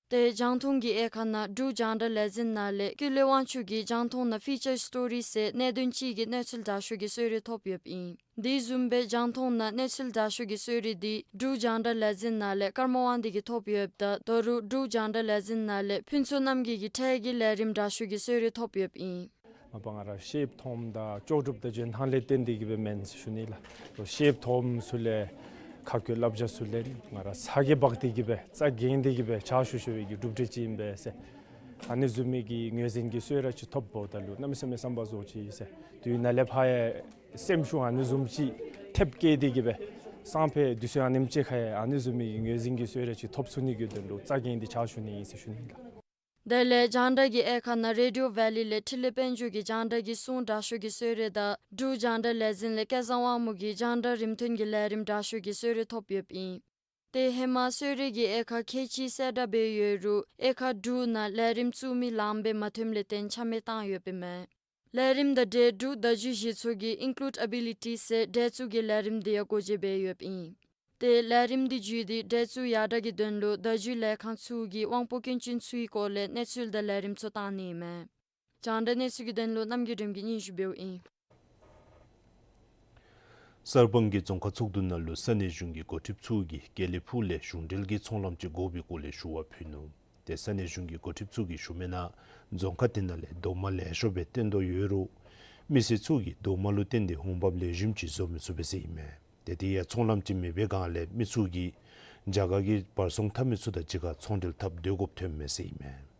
ཏེ་རྒྱང་མཐོང་གི་དབྱེ་ཁག་ནང་འབྲུག་རྒྱང་བསྒྲགས་ལས་འཛིན་ནང་ལས་ཀུན་ལེགས་དབང་ཕྱུག་གིས་རྒྱང་མཐོང་ནང་ཕི་ཅར་སི་ཊོ་རི་ཟེར་གནད་དོན་གཅིག་གི་གནས་ཚུལ་དྲག་ཤོས་ཀྱི་གསོལ་རས་ཐོབ་ཡོདཔ་ཨིན། དེ་བཟུམ་སྦེ་རྒྱང་མཐོང་ནང་གནས་ཚུལ་དྲག་ཤོས་ཀྱི་གསོལ་རས་འདི་འབྲུག་རྒྱང་བསྒྲགས་ལས་འཛིན་ནང་ལས་ཀརྨ་དབང་འདུས་ཀྱིས་ཐོབ་ཡོདཔ་ད་ད་རུང་འབྲུག་རྒྱང་བསྒྲགས་ལས་འཛིན་ནང་ལས་ཕུན་ཚོགས་རྣམ་རྒྱལ་གྱིས་འཕྲལ་གྱི་ལས་རིམ་དྲག་ཤོས་ཀྱི་གསོལ་རས་ཐོབ་ཡོདཔ་ཨིན། མ་པ་ང་ར་ཤེསཔ་མཐོངམ་དང་ལྕོགས་གྲུབ་དང་འཇོན་ཐང་ལས་བརྟེན་ཏེ་གི་སྦེ་མེན་ཟེར་ཞུ་ནི་ལགས། ཤེསཔ་མཐོངམ་ཚུ་ལས་ཁ་བཀོད་བསླབ་བྱ་ཚུ་ལེན། ང་ར་ཚ་གྱང་འབག་སྟེ་གི་སྦེ་རྩ་འགེངས་ཏེ་གི་སྦེ་ཕྱག་ཞུ་ཞུ་བའི་གི་གྲུབ་འབྲས་ཅིག་ཨིན་པས་ཟེར། ཨ་ནི་བཟུམ་མའི་གི་ངོས་འཛིན་གྱི་གསོལ་རས་ཅིག་ཐོབ་འབདཝ་ད་ལུ་གནམ་མེད་ས་མེད་བསམ་པ་རྫོགས་ཅི་ཟེར། དུས་ནཱ་ལས་ཕར་ཡང་སེམས་ཤུགས་ཨ་ནི་བཟུམ་ཅིག་ཐེབས་བསྐྱེད་དེ་གི་སྦེ་སང་ཕོད་དུས་ཚོད་ཨ་ནེམ་ཅིག་ཁར་ཡང་ཨ་ནི་བཟུམ་མའི་གི་ངོས་འཛིན་གྱི་གསོལ་རས་ཅིག་ཐོབ་ཚུགས་ནི་གི་དོན་ལུ་རྩ་འགེངས་ཏེ་ཕྱག་ཞུ་ནི་ཨིན་ཟེར་ཞུ་ནི་ལགས། དེ་ལས་རྒྱང་བསྒྲགས་ཀྱི་དབྱེ་ཁག་ནང་རེ་ཌི་ཡོ་ཝེ་ལི་ལས་འཕྲིན་ལས་དཔལ་འབྱོར་གྱིས་རྒྱང་བསྒྲགས་ཀྱི་སྲུང་དྲག་ཤོས་ཀྱི་གསོལ་རས་དང་འབྲུག་རྒྱང་བསྒྲགས་ལས་འཛིན་ལས་སྐལ་བཟང་དབང་མོ་གིས་རྒྱང་བསྒྲགས་རིམ་མཐོང་གི་ལས་རིམ་དྲག་ཤོས་ཀྱི་གསོལ་རས་ཐོབ་ཡོདཔ་ཨིན། ཏེ་ཧེ་མ་གསོལ་རས་ཀྱི་དབྱེ་ཁག་ཁལ་གཅིག་གསལ་བསྒྲགས་འབད་ཡོད་རུང་དབྱེ་ཁག་དྲུག་ནང་ལས་རིམ་བཙུགས་མི་ལངམ་སྦེ་མ་ཐོནམ་ལས་བརྟེན་ཆ་མེད་བཏང་ཡོདཔ་ཨིན་མས། ལས་རིམ་དང་འབྲེལ་འབྲུག་བརྡ་བརྒྱུད་གཞི་ཚོགས་ཀྱིས་ཨིན་ཀུ་ལུཌ་ཨ་བི་ལི་ཊི་ཟེར་འགྲན་བཙུགས་ཀྱི་ལས་རིམ་འདི་ཡང་འགོ་འབྱེད་འབད་ཡོདཔ་ཨིན། ཏེ་ལས་རིམ་འདི་བརྒྱུད་དེ་འགྲན་བཙུགས་ཡར་དྲག་གི་དོན་ལུ་བརྡ་བརྒྱུད་ལས་ཁང་ཚུ་གིས་དབང་པོ་སྐྱོན་ཅན་ཚུའི་སྐོར་ལས་གནས་ཚུལ་དང་ལས་རིམ་ཚུ་བཏང་ནི་ཨིན་མས། རྒྱང་བསྒྲགས་གནས་ཚུལ་གྱི་དོན་ལུ་རྣམ་རྒྱལ་སྒྲོལམ་གིས་སྙན་ཞུ་འབདཝ་ཨིན། གསར་སྤང་གི་རྫོང་ཁག་ཚོགས་འདུ་ནང་ལུ་ས་གནས་གཞུང་གི་འགོ་ཁྲིདཔ་ཚུ་གིས་དགེ་ལེགས་ཕུག་ལས་གཞུང་འབྲེལ་གྱི་ཚོང་ལམ་ཅིག་དགོ་པའི་སྐོར་ལས་ཞུ་བ་ཕུལ་ནུག། ཏེ་ས་གནས་གཞུང་གི་འགོ་ཁྲིདཔ་ཚུ་གིས་ཞུ་མི་ནང་རྫོང་ཁག་དེ་ནང་ལས་རྡོག་མ་ལེགས་ཤོམ་སྦེ་བཏོན་དོ་ཡོད་རུང་མི་སེར་ཚུ་གིས་རྡོག་མ་ལུ་བརྟེན་ཏེ་འོང་འབབ་ལེགས་ཤོམ་ཅིག་བཟོ་མི་ཚུགས་པས་ཟེར་ཨིན་མས། ཏེ་དེ་ཡང་ཚོང་ལམ་ཅིག་མེད་པའི་སྒང་ལས་མི་ཚུ་གིས་རྒྱ་གར་གྱི་བར་ཚོང་འཐབ་མི་ཚུ་དང་གཅིག་ཁར་ཚོང་འབྲེལ་འཐབ་སྡོད་དགོཔ་ཐོནམ་མས་ཟེར་ཨིན་མས།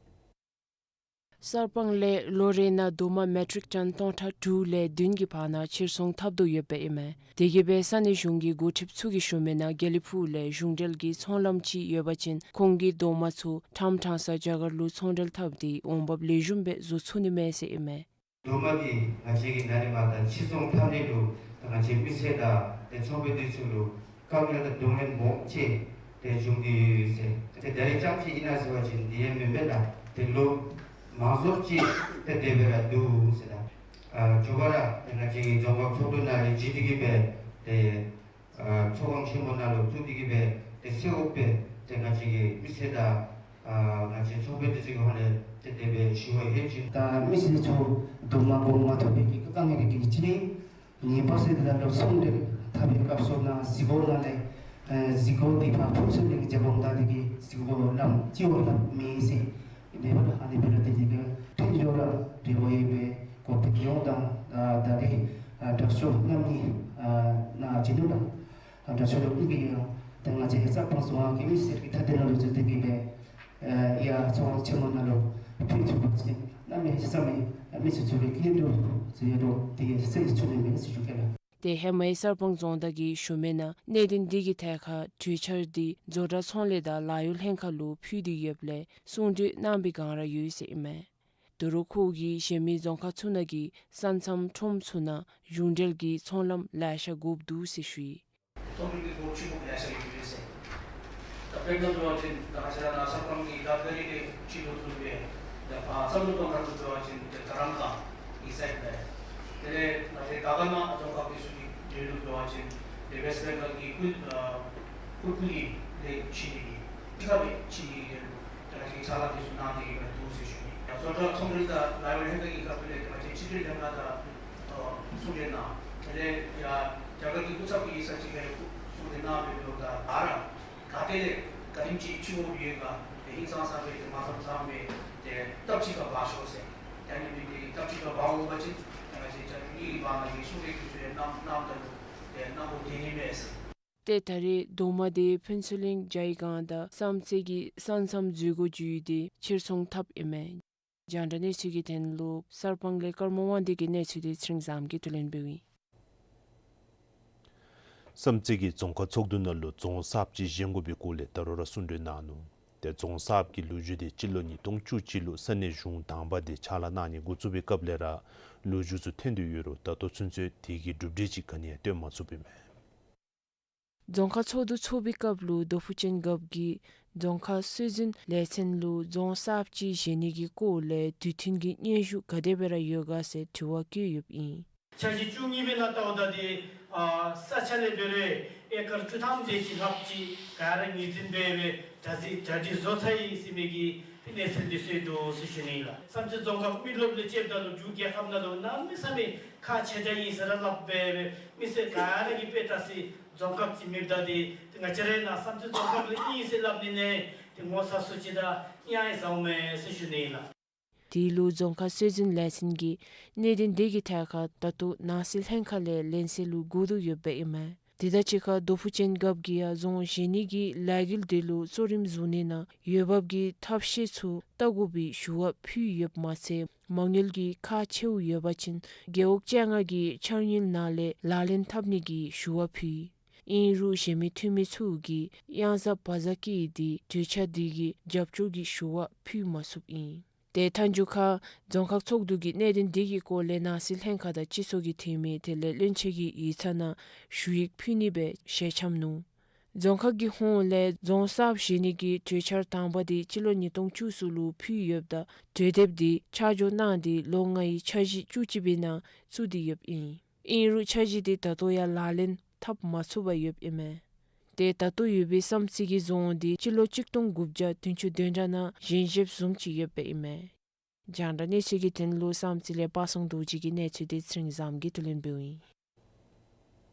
གསར་སྤང་ལས་ལོ་རེ་ནང་རྡོག་མ་མེ་ཊིག་ཊོན་སྟོང་ཕྲག་དྲུག་ལས་བདུན་གྱི་བར་ན་ཕྱིར་ཚོང་འཐབ་དོ་ཡོདཔ་ཨིན་མས། དེ་གིས་སྦེ་ས་གནས་གཞུང་གི་འགོ་ཁྲིདཔ་ཚུ་གིས་ཞུ་མི་ནང་དགེ་ལེགས་ཕུག་ལས་གཞུང་འབྲེལ་གྱི་ཚོང་ལམ་ཅིག་ཡོད་པ་ཅིན་ཁོང་གི་རྡོག་མ་ཚུ་ཕྲང་ཕྲང་ས་རྒྱ་གར་ལུ་ཚོང་འབྲེལ་འཐབ་སྟེ་འོང་འབབ་ལེགས་ཤོམ་སྦེ་བཟོ་ཚུགས་ནི་མས་ཟེར་ཨིན་མས། རྡོག་མ་འདི་ང་བཅས་ཀྱི་ནཱ་ལས་མར་ད་ཕྱིར་ཚོང་འཐབ་ནི་ལུ་ད་ང་བཅས་མི་སེར་དང་ཏེ་ཚོང་པ་འདི་ཚུ་ལུ་དཀའ་ངལ་དང་གདོང་ལེན་སྦོམ་ཅིག་ཏེ་འབྱུང་སྟེ་ཡོད་ཟེར། ཏེ་ད་རེས་རྐྱངམ་ཅིག་ཨིན་ན་ཟེར་བ་ཅིན་འདི་ཡང་མེན་པས་ལགས། ཏེ་ལོ་མང་སུ་ཅིག་ཏེ་དེ་སྦེ་ར་འདུག་ཟེར་ལགས། ཨ་མཇུག་མ་ར་ཏེ་ང་བཅས་ཀྱི་རྫོང་ཁག་ཚོགས་འདུ་ནང་ལས་བརྗེ་སྟེ་གི་སྦེ་ཏེ་ཨ་ཚོགས་ཁང་ཆེན་མོ་ནང་ལུ་བཙུགས་ཏེ་གི་སྦེ་ཏེ་གསལ་བོ་སྦེ་ཏེ་ང་བཅས་ཀྱི་མི་སེར་དང་ཨ་ང་བཅས་ཚོང་པ་འདི་ཚུ་གི་ཧོངས་ལས་ཏེ་དེ་སྦེ་ཞུ་བ་ཡོད་ཅིག། ད་མི་སེར་ཚུ་རྡོག་མ་དགོ་མ་ཐོབ་པའི་གི་དཀའ་ངལ་གྱི་གཅིག་ཨིན། ངེས་པར་ཟེར་ཏེ་ད་ལྟོ་ཚོང་འབྲེལ་འཐབ་པའི་སྐབས་སུ་ནང་གཟིགས་སྐོར་ནང་ལས་ཨ་གཟིགས་སྐོར་འདི་ཕར་ཕུན་ཚོགས་གླིང་གི་རྒྱབ་ལུང་ད་འདི་གི་གཟིགས་སྐོར་ལམ་སྤྱི་བོ་ལམ་མེད་ཟེར། དེ་འབདཝ་ད་ཨ་ནི་འབད་རུང་དེ་གི་མཐུན་སྦྱོར་ར་འབྲེལ་བ་ཡོད་པའི་གོ་བདེ་སྐྱོང་དང་ཨ་ད་རེས་ཨ་དྲག་ཤོས་རྣམ་གཉིས་ཨ་ནཱ་བྱིན་ནུག་ལགས། ཨ་དྲག་ཤོས་ལུ་ཨིན་གི་ཡང་ཏེ་ང་བཅས་གསར་སྤང་རྫོང་ཁག་གི་མི་སེར་གྱི་མཐའ་དོན་ལུ་བརྩི་སྟེ་གི་སྦེ་ཨ་ཡར་ཚོགས་ཁང་ཆེན་མོ་ནང་ལུ་ཕུལ་ཚུགས་པ་ཅིན་གནམ་མེད་ས་མེད་མི་སེར་ཚུ་གི་སྐྱིད་སྡུག་ཟེར་རུང་དེ་སེལ་ཚུགས་ནི་མས་ཟེར་ཞུ་གེ་ལགས། ཏེ་ཧེ་མའི་གསར་སྤང་རྫོང་བདག་གིས་ཞུ་མི་ནང་གནད་དོན་འདི་གི་ཐད་ཁར་གྲོས་འཆར་འདི་བཟོ་གྲྭ་ཚོང་ལས་དང་ལཱ་གཡོག་ལྷན་ཁག་ལུ་ཕུལ་ཏེ་ཡོདཔ་ལས་གསུང་གྲོས་གནང་པའི་བསྒང་ར་ཡོད་ཟེར་ཨིན་མས། ད་རུང་ཁོ་གིས་གཞན་མི་རྫོང་ཁག་ཚུ་ནང་གི་ས་མཚམས་ཁྲོམ་ཚུ་ནང་གཞུང་འབྲེལ་གྱི་ཚོང་ལམ་ལེ་ཤ་དགོཔ་འདུག་ཟེར་ཞུ་ཡི། ཚོང་འབྲེལ་གྱི་སྒོ་ཕྱེ་དགོཔ་ལེ་ཤ་ཡོད་ཟེར། ད་དཔེར་ན་འབད་བ་ཅིན་ད་ང་བཅས་ར་ནཱ་གསར་སྤང་གི་ད་ད་རེས་ཏེ་ཕྱི་ལུ་བཟུམ་སྦེ་ད་ཨ་བསམ་གྲུབ་རྫོང་ཁག་ལུ་འབད་བ་ཅིན་ཏེ་དྷ་རམ་ས་ལ་ཨིན་ཟེར་སྦེ། དེ་ལས་ང་བཅས་རྒྱ་གར་ནང་རྫོང་ཁག་འདི་ཚུ་གི་འབྲེལ་ལུ་འབད་བ་ཅིན་ཏེ་ཝེསཊ་བེང་གཱལ་གྱི་ཀུ་ཨ་ཀུ་ཀུ་ལི་ལས་ཕྱི་ནི་གི་ཕྱི་ཁ་སྦེ་ཕྱི་ནི་གི་དོན་ལུ་ཏེ་ང་བཅས་ཕྱག་ལཱ་འདི་ཚུ་གནང་སྟེ་གི་སྦེ་འདུག་ཟེར་ཞུ་ནི། ཡང་བཟོ་གྲྭ་ཚོང་འབྲེལ་དང་ལཱ་གཡོག་ལྷན་ཁག་གི་སྐབས་ལས་ཏེ་ང་བཅས་ཕྱི་འབྲེལ་ལྷན་ཁག་དང་ཨ་གསུང་གྲོས་གནང་། དེ་ལས་ཡང་རྒྱ་གར་གྱི་སྐུ་ཚབ་ཀྱིས་ས་ཅིག་ལས་གསུང་གྲོས་གནང་སྦེ་འབདཝ་ད་ཨ་ར་ག་ཏེ་ལས་ག་དེམ་ཅིག་ཕྱི་དབང་ཡོད་ག་ཏེ་ཧིང་སངས་ས་སྦེ་ཏེ་མ་བསམ་བསམ་སྦེ་ཏེ་སྟབས་གཅིག་ཁར་འབག་ཤོག་ཟེར། ད་ཨ་ནི་སྦེ་ཏེ་སྟབས་གཅིག་ཁར་འབག་འོང་པ་ཅིན་ཏེ་ང་བཅས་རྒྱ་མི་གི་བར་ན་གི་གསུང་གྲོས་འདི་ཚུ་ཡང་གནམ་གནམ་ད་ལུ་ཏེ་གནམ་ལོ་འདི་ནི་མས་ཟེར། ཏེ་ད་རེས་རྡོག་མ་དེ་ཕུན་ཚོགས་གླིང་ཇའི་སྒང་དང་བསམ་རྩེ་གི་ས་མཚམས་འཛུལ་སྒོ་བརྒྱུད་དེ་ཕྱིར་ཚོང་འཐབ་ཨིན་མས། རྒྱང་བསྒྲགས་གནས་ཚུལ་གྱི་དོན་ལུ་གསར་སྤང་ལས་ཀརྨ་དབང་འདུས་ཀྱི་གནས་ཚུལ་དེ་ཚེ་རིང་བཟངམོ་གིས་བསྡུ་ལེན་འབདཝ་ཨིན། བསམ་རྩེ་གི་རྫོང་ཁག་ཚོགས་འདུ་ནང་ལུ་རྫོང་གསརཔ་ཅིག་བཞེངས་དགོ་པའི་སྐོར་ལས་ད་རུང་ར་གསུང་གྲོས་གནང་ནུག། ཏེ་རྫོང་གསརཔ་གི་ལོ་རྒྱུས་དེ་སྤྱི་ལོ་ཉིས་སྟོང་བཅུ་གཅིག་ལུ་ས་གནས་གཞུང་དང་པ་དེ་ཕྱག་ལཱ་གནང་ནི་འགོ་བཙུགས་པའི་སྐབས་ལས་ར་ལོ་རྒྱུས་ཚུ་ཐོན་ཏེ་ཡོད་རུང་ད་ལྟོ་ཚུན་ཚོད་དེ་གི་གྲུབ་འབྲས་ཅིག་ག་ནི་ཡང་སྟོན་མ་ཚུགས་པས་མས། རྫོང་ཁག་ཚོགས་འདུ་ཚོགས་པའི་སྐབས་ལུ་རྡོ་ཕུ་ཅན་རྒཔོ་གིས་རྫོང་ཁག་སྲོལ་འཛིན་ལས་ཚན་ལུ་རྫོང་གསརཔ་ཅིག་བཞེངས་ནི་གི་སྐོར་ལས་དུས་མཐུན་གྱི་སྙན་ཞུ་ག་དེ་སྦེ་ར་ཡོད་ག་ཟེར་དྲི་བ་བཀོད་ཡོདཔ་ཨིན། འཆར་གཞི་བཅུ་གཉིས་པའི་ནང་བལྟཝ་ད་འདི་ཨ་ས་ཆ་ལས་འབད་རུང་ཨེ་ཀར་བཅུ་ཐམ་དེ་ཅིག་ལྷགཔ་ཅིག་ག་ར་ངོས་འཛིན་འབད་སྦེ་གྲ་སྒྲིག་གྲ་སྒྲིག་བཟོ་ཚར་ཡི་ཟེར་མི་གི་ཏེ་གནས་ཚུལ་འདི་ཚུ་འདུག་ཟེར་ཞུ་ནི་ལགས། བསམ་རྩེ་རྫོང་ཁག་མི་རློབས་ལས་ཕྱདཔ་ད་ལུ་འབྲུག་རྒྱལ་ཁབ་ནང་ལུ་གནམ་མེད་ས་མེད་ཁག་ཆེ་དྲགས་ཨིན་ཟེར་ར་སླབ་སྦེ་མི་སེར་ག་ར་གིས་དཔེ་ལྟ་སའི་རྫོང་ཁག་ཅིག་མེདཔ་ད་འདི་ཏེ་ང་བཅས་ར་ནཱ་བསམ་རྩེ་རྫོང་ཁག་ལས་ཨིན་ཟེར་སླབ་ནི་ནི་ཏེ་ངོ་ཚ་སུ་ཅིག་དང་གཡང་ཡང་ཟཝ་མས་ཟེར་ཞུ་ནི་ལགས། དེ་ལུ་རྫོང་ཁག་སྲོལ་འཛིན་ལས་ཚན་གྱིས་གནད་དོན་དེ་གི་ཐད་ཁར་ད་ལྟོ་ནང་སྲིད་ལྷན་ཁག་ལས་ལན་གསལ་ལུ་སྒུག་སྡོད་ཡོདཔ་ཨིན་མས། དེ་དང་གཅིག་ཁར་རྡོ་ཕུ་ཅན་རྒཔོ་གིས་ཡང་རྫོང་བཞེངས་ནི་གི་ལས་འགུལ་དེ་ལུ་གཙོ་རིམ་བཟུང་ནི་ནང་འོས་འབབ་ཀྱི་ཐབས་ཤེས་ཚུ་བལྟ་དགོ་པའི་ཞུ་བ་ཕུལ་ཡོདཔ་མ་ཚད་མ་དངུལ་གྱི་ཁག་ཆེཝ་ཡོད་པ་ཅིན་རྒེད་འོག་བཅོ་ལྔ་གི་འཆར་དངུལ་ནང་ལས་ལག་ལེན་འཐབ་ནི་གི་ཞུ་བ་ཕུལ་ཡི། ཨིན་རུང་གཞན་མི་འཐུས་མི་ཚུ་གིས་གཡང་ཟ་བག་ཟ་བཀལ་ཏེ་གྲོས་འཆར་དེ་གི་རྒྱབ་སྐྱོར་གྱི་ཞུ་བ་ཕུལ་མ་ཚུགསཔ་ཨིན། ཏེ་མཐའ་མཇུག་ཁར་རྫོང་ཁག་ཚོགས་འདུ་གིས་གནད་དོན་དེ་གི་སྐོར་ལས་ནང་སྲིད་ལྷན་ཁག་དང་སྤྱི་ཚོགས་ཀྱི་འཐུས་མི་དེ་ལས་བློན་ཆེན་གྱི་ཡིག་ཚང་ནང་ཞུ་ཡིག་ཕུལ་ནི་སྦེ་ཞལ་འཆམ་ནུག། རྫོང་ཁག་གི་ཧོངས་ལས་རྫོང་གསརཔ་བཞེངས་ནི་གི་གྲོས་འཆར་དང་པ་དེ་སྤྱི་ལོ་ཉིས་སྟོང་བཅུ་གསུམ་ལུ་ཕུལ་ཡོདཔ་ད་གྲོས་དེབ་དེ་ཆ་འཇོག་གནང་སྟེ་ལོ་ལྔའི་འཆར་གཞི་བཅུ་གཅིག་པའི་ནང་བཙུགས་ཏེ་ཡོདཔ་ཨིན། ཨིན་རུང་འཆར་གཞི་དེ་ད་ལྟོ་ཡང་ལག་ལེན་འཐབ་མ་ཚུགས་པར་ཡོདཔ་ཨིན་མས། ཏེ་ད་ལྟོ་ཡོད་པའི་བསམ་རྩེ་གི་རྫོང་དེ་སྤྱི་ལོ་གཅིག་སྟོང་དགུ་བརྒྱ་བདུན་ཅུ་དོན་གྲངས་ནང་བཞེངས་བཞེསཔ་བཟུམ་ཅིག་ཡོདཔ་ཨིན་མས། རྒྱང་བསྒྲགས་གནས་ཚུལ་གྱི་དོན་ལུ་བསམ་རྩེ་ལས་པ་སངས་རྡོ་རྗེ་གི་གནས་ཚུལ་དེ་ཚེ་རིང་བཟངམོ་གིས་བསྡུ་ལེན་འབདཝ་ཨིན།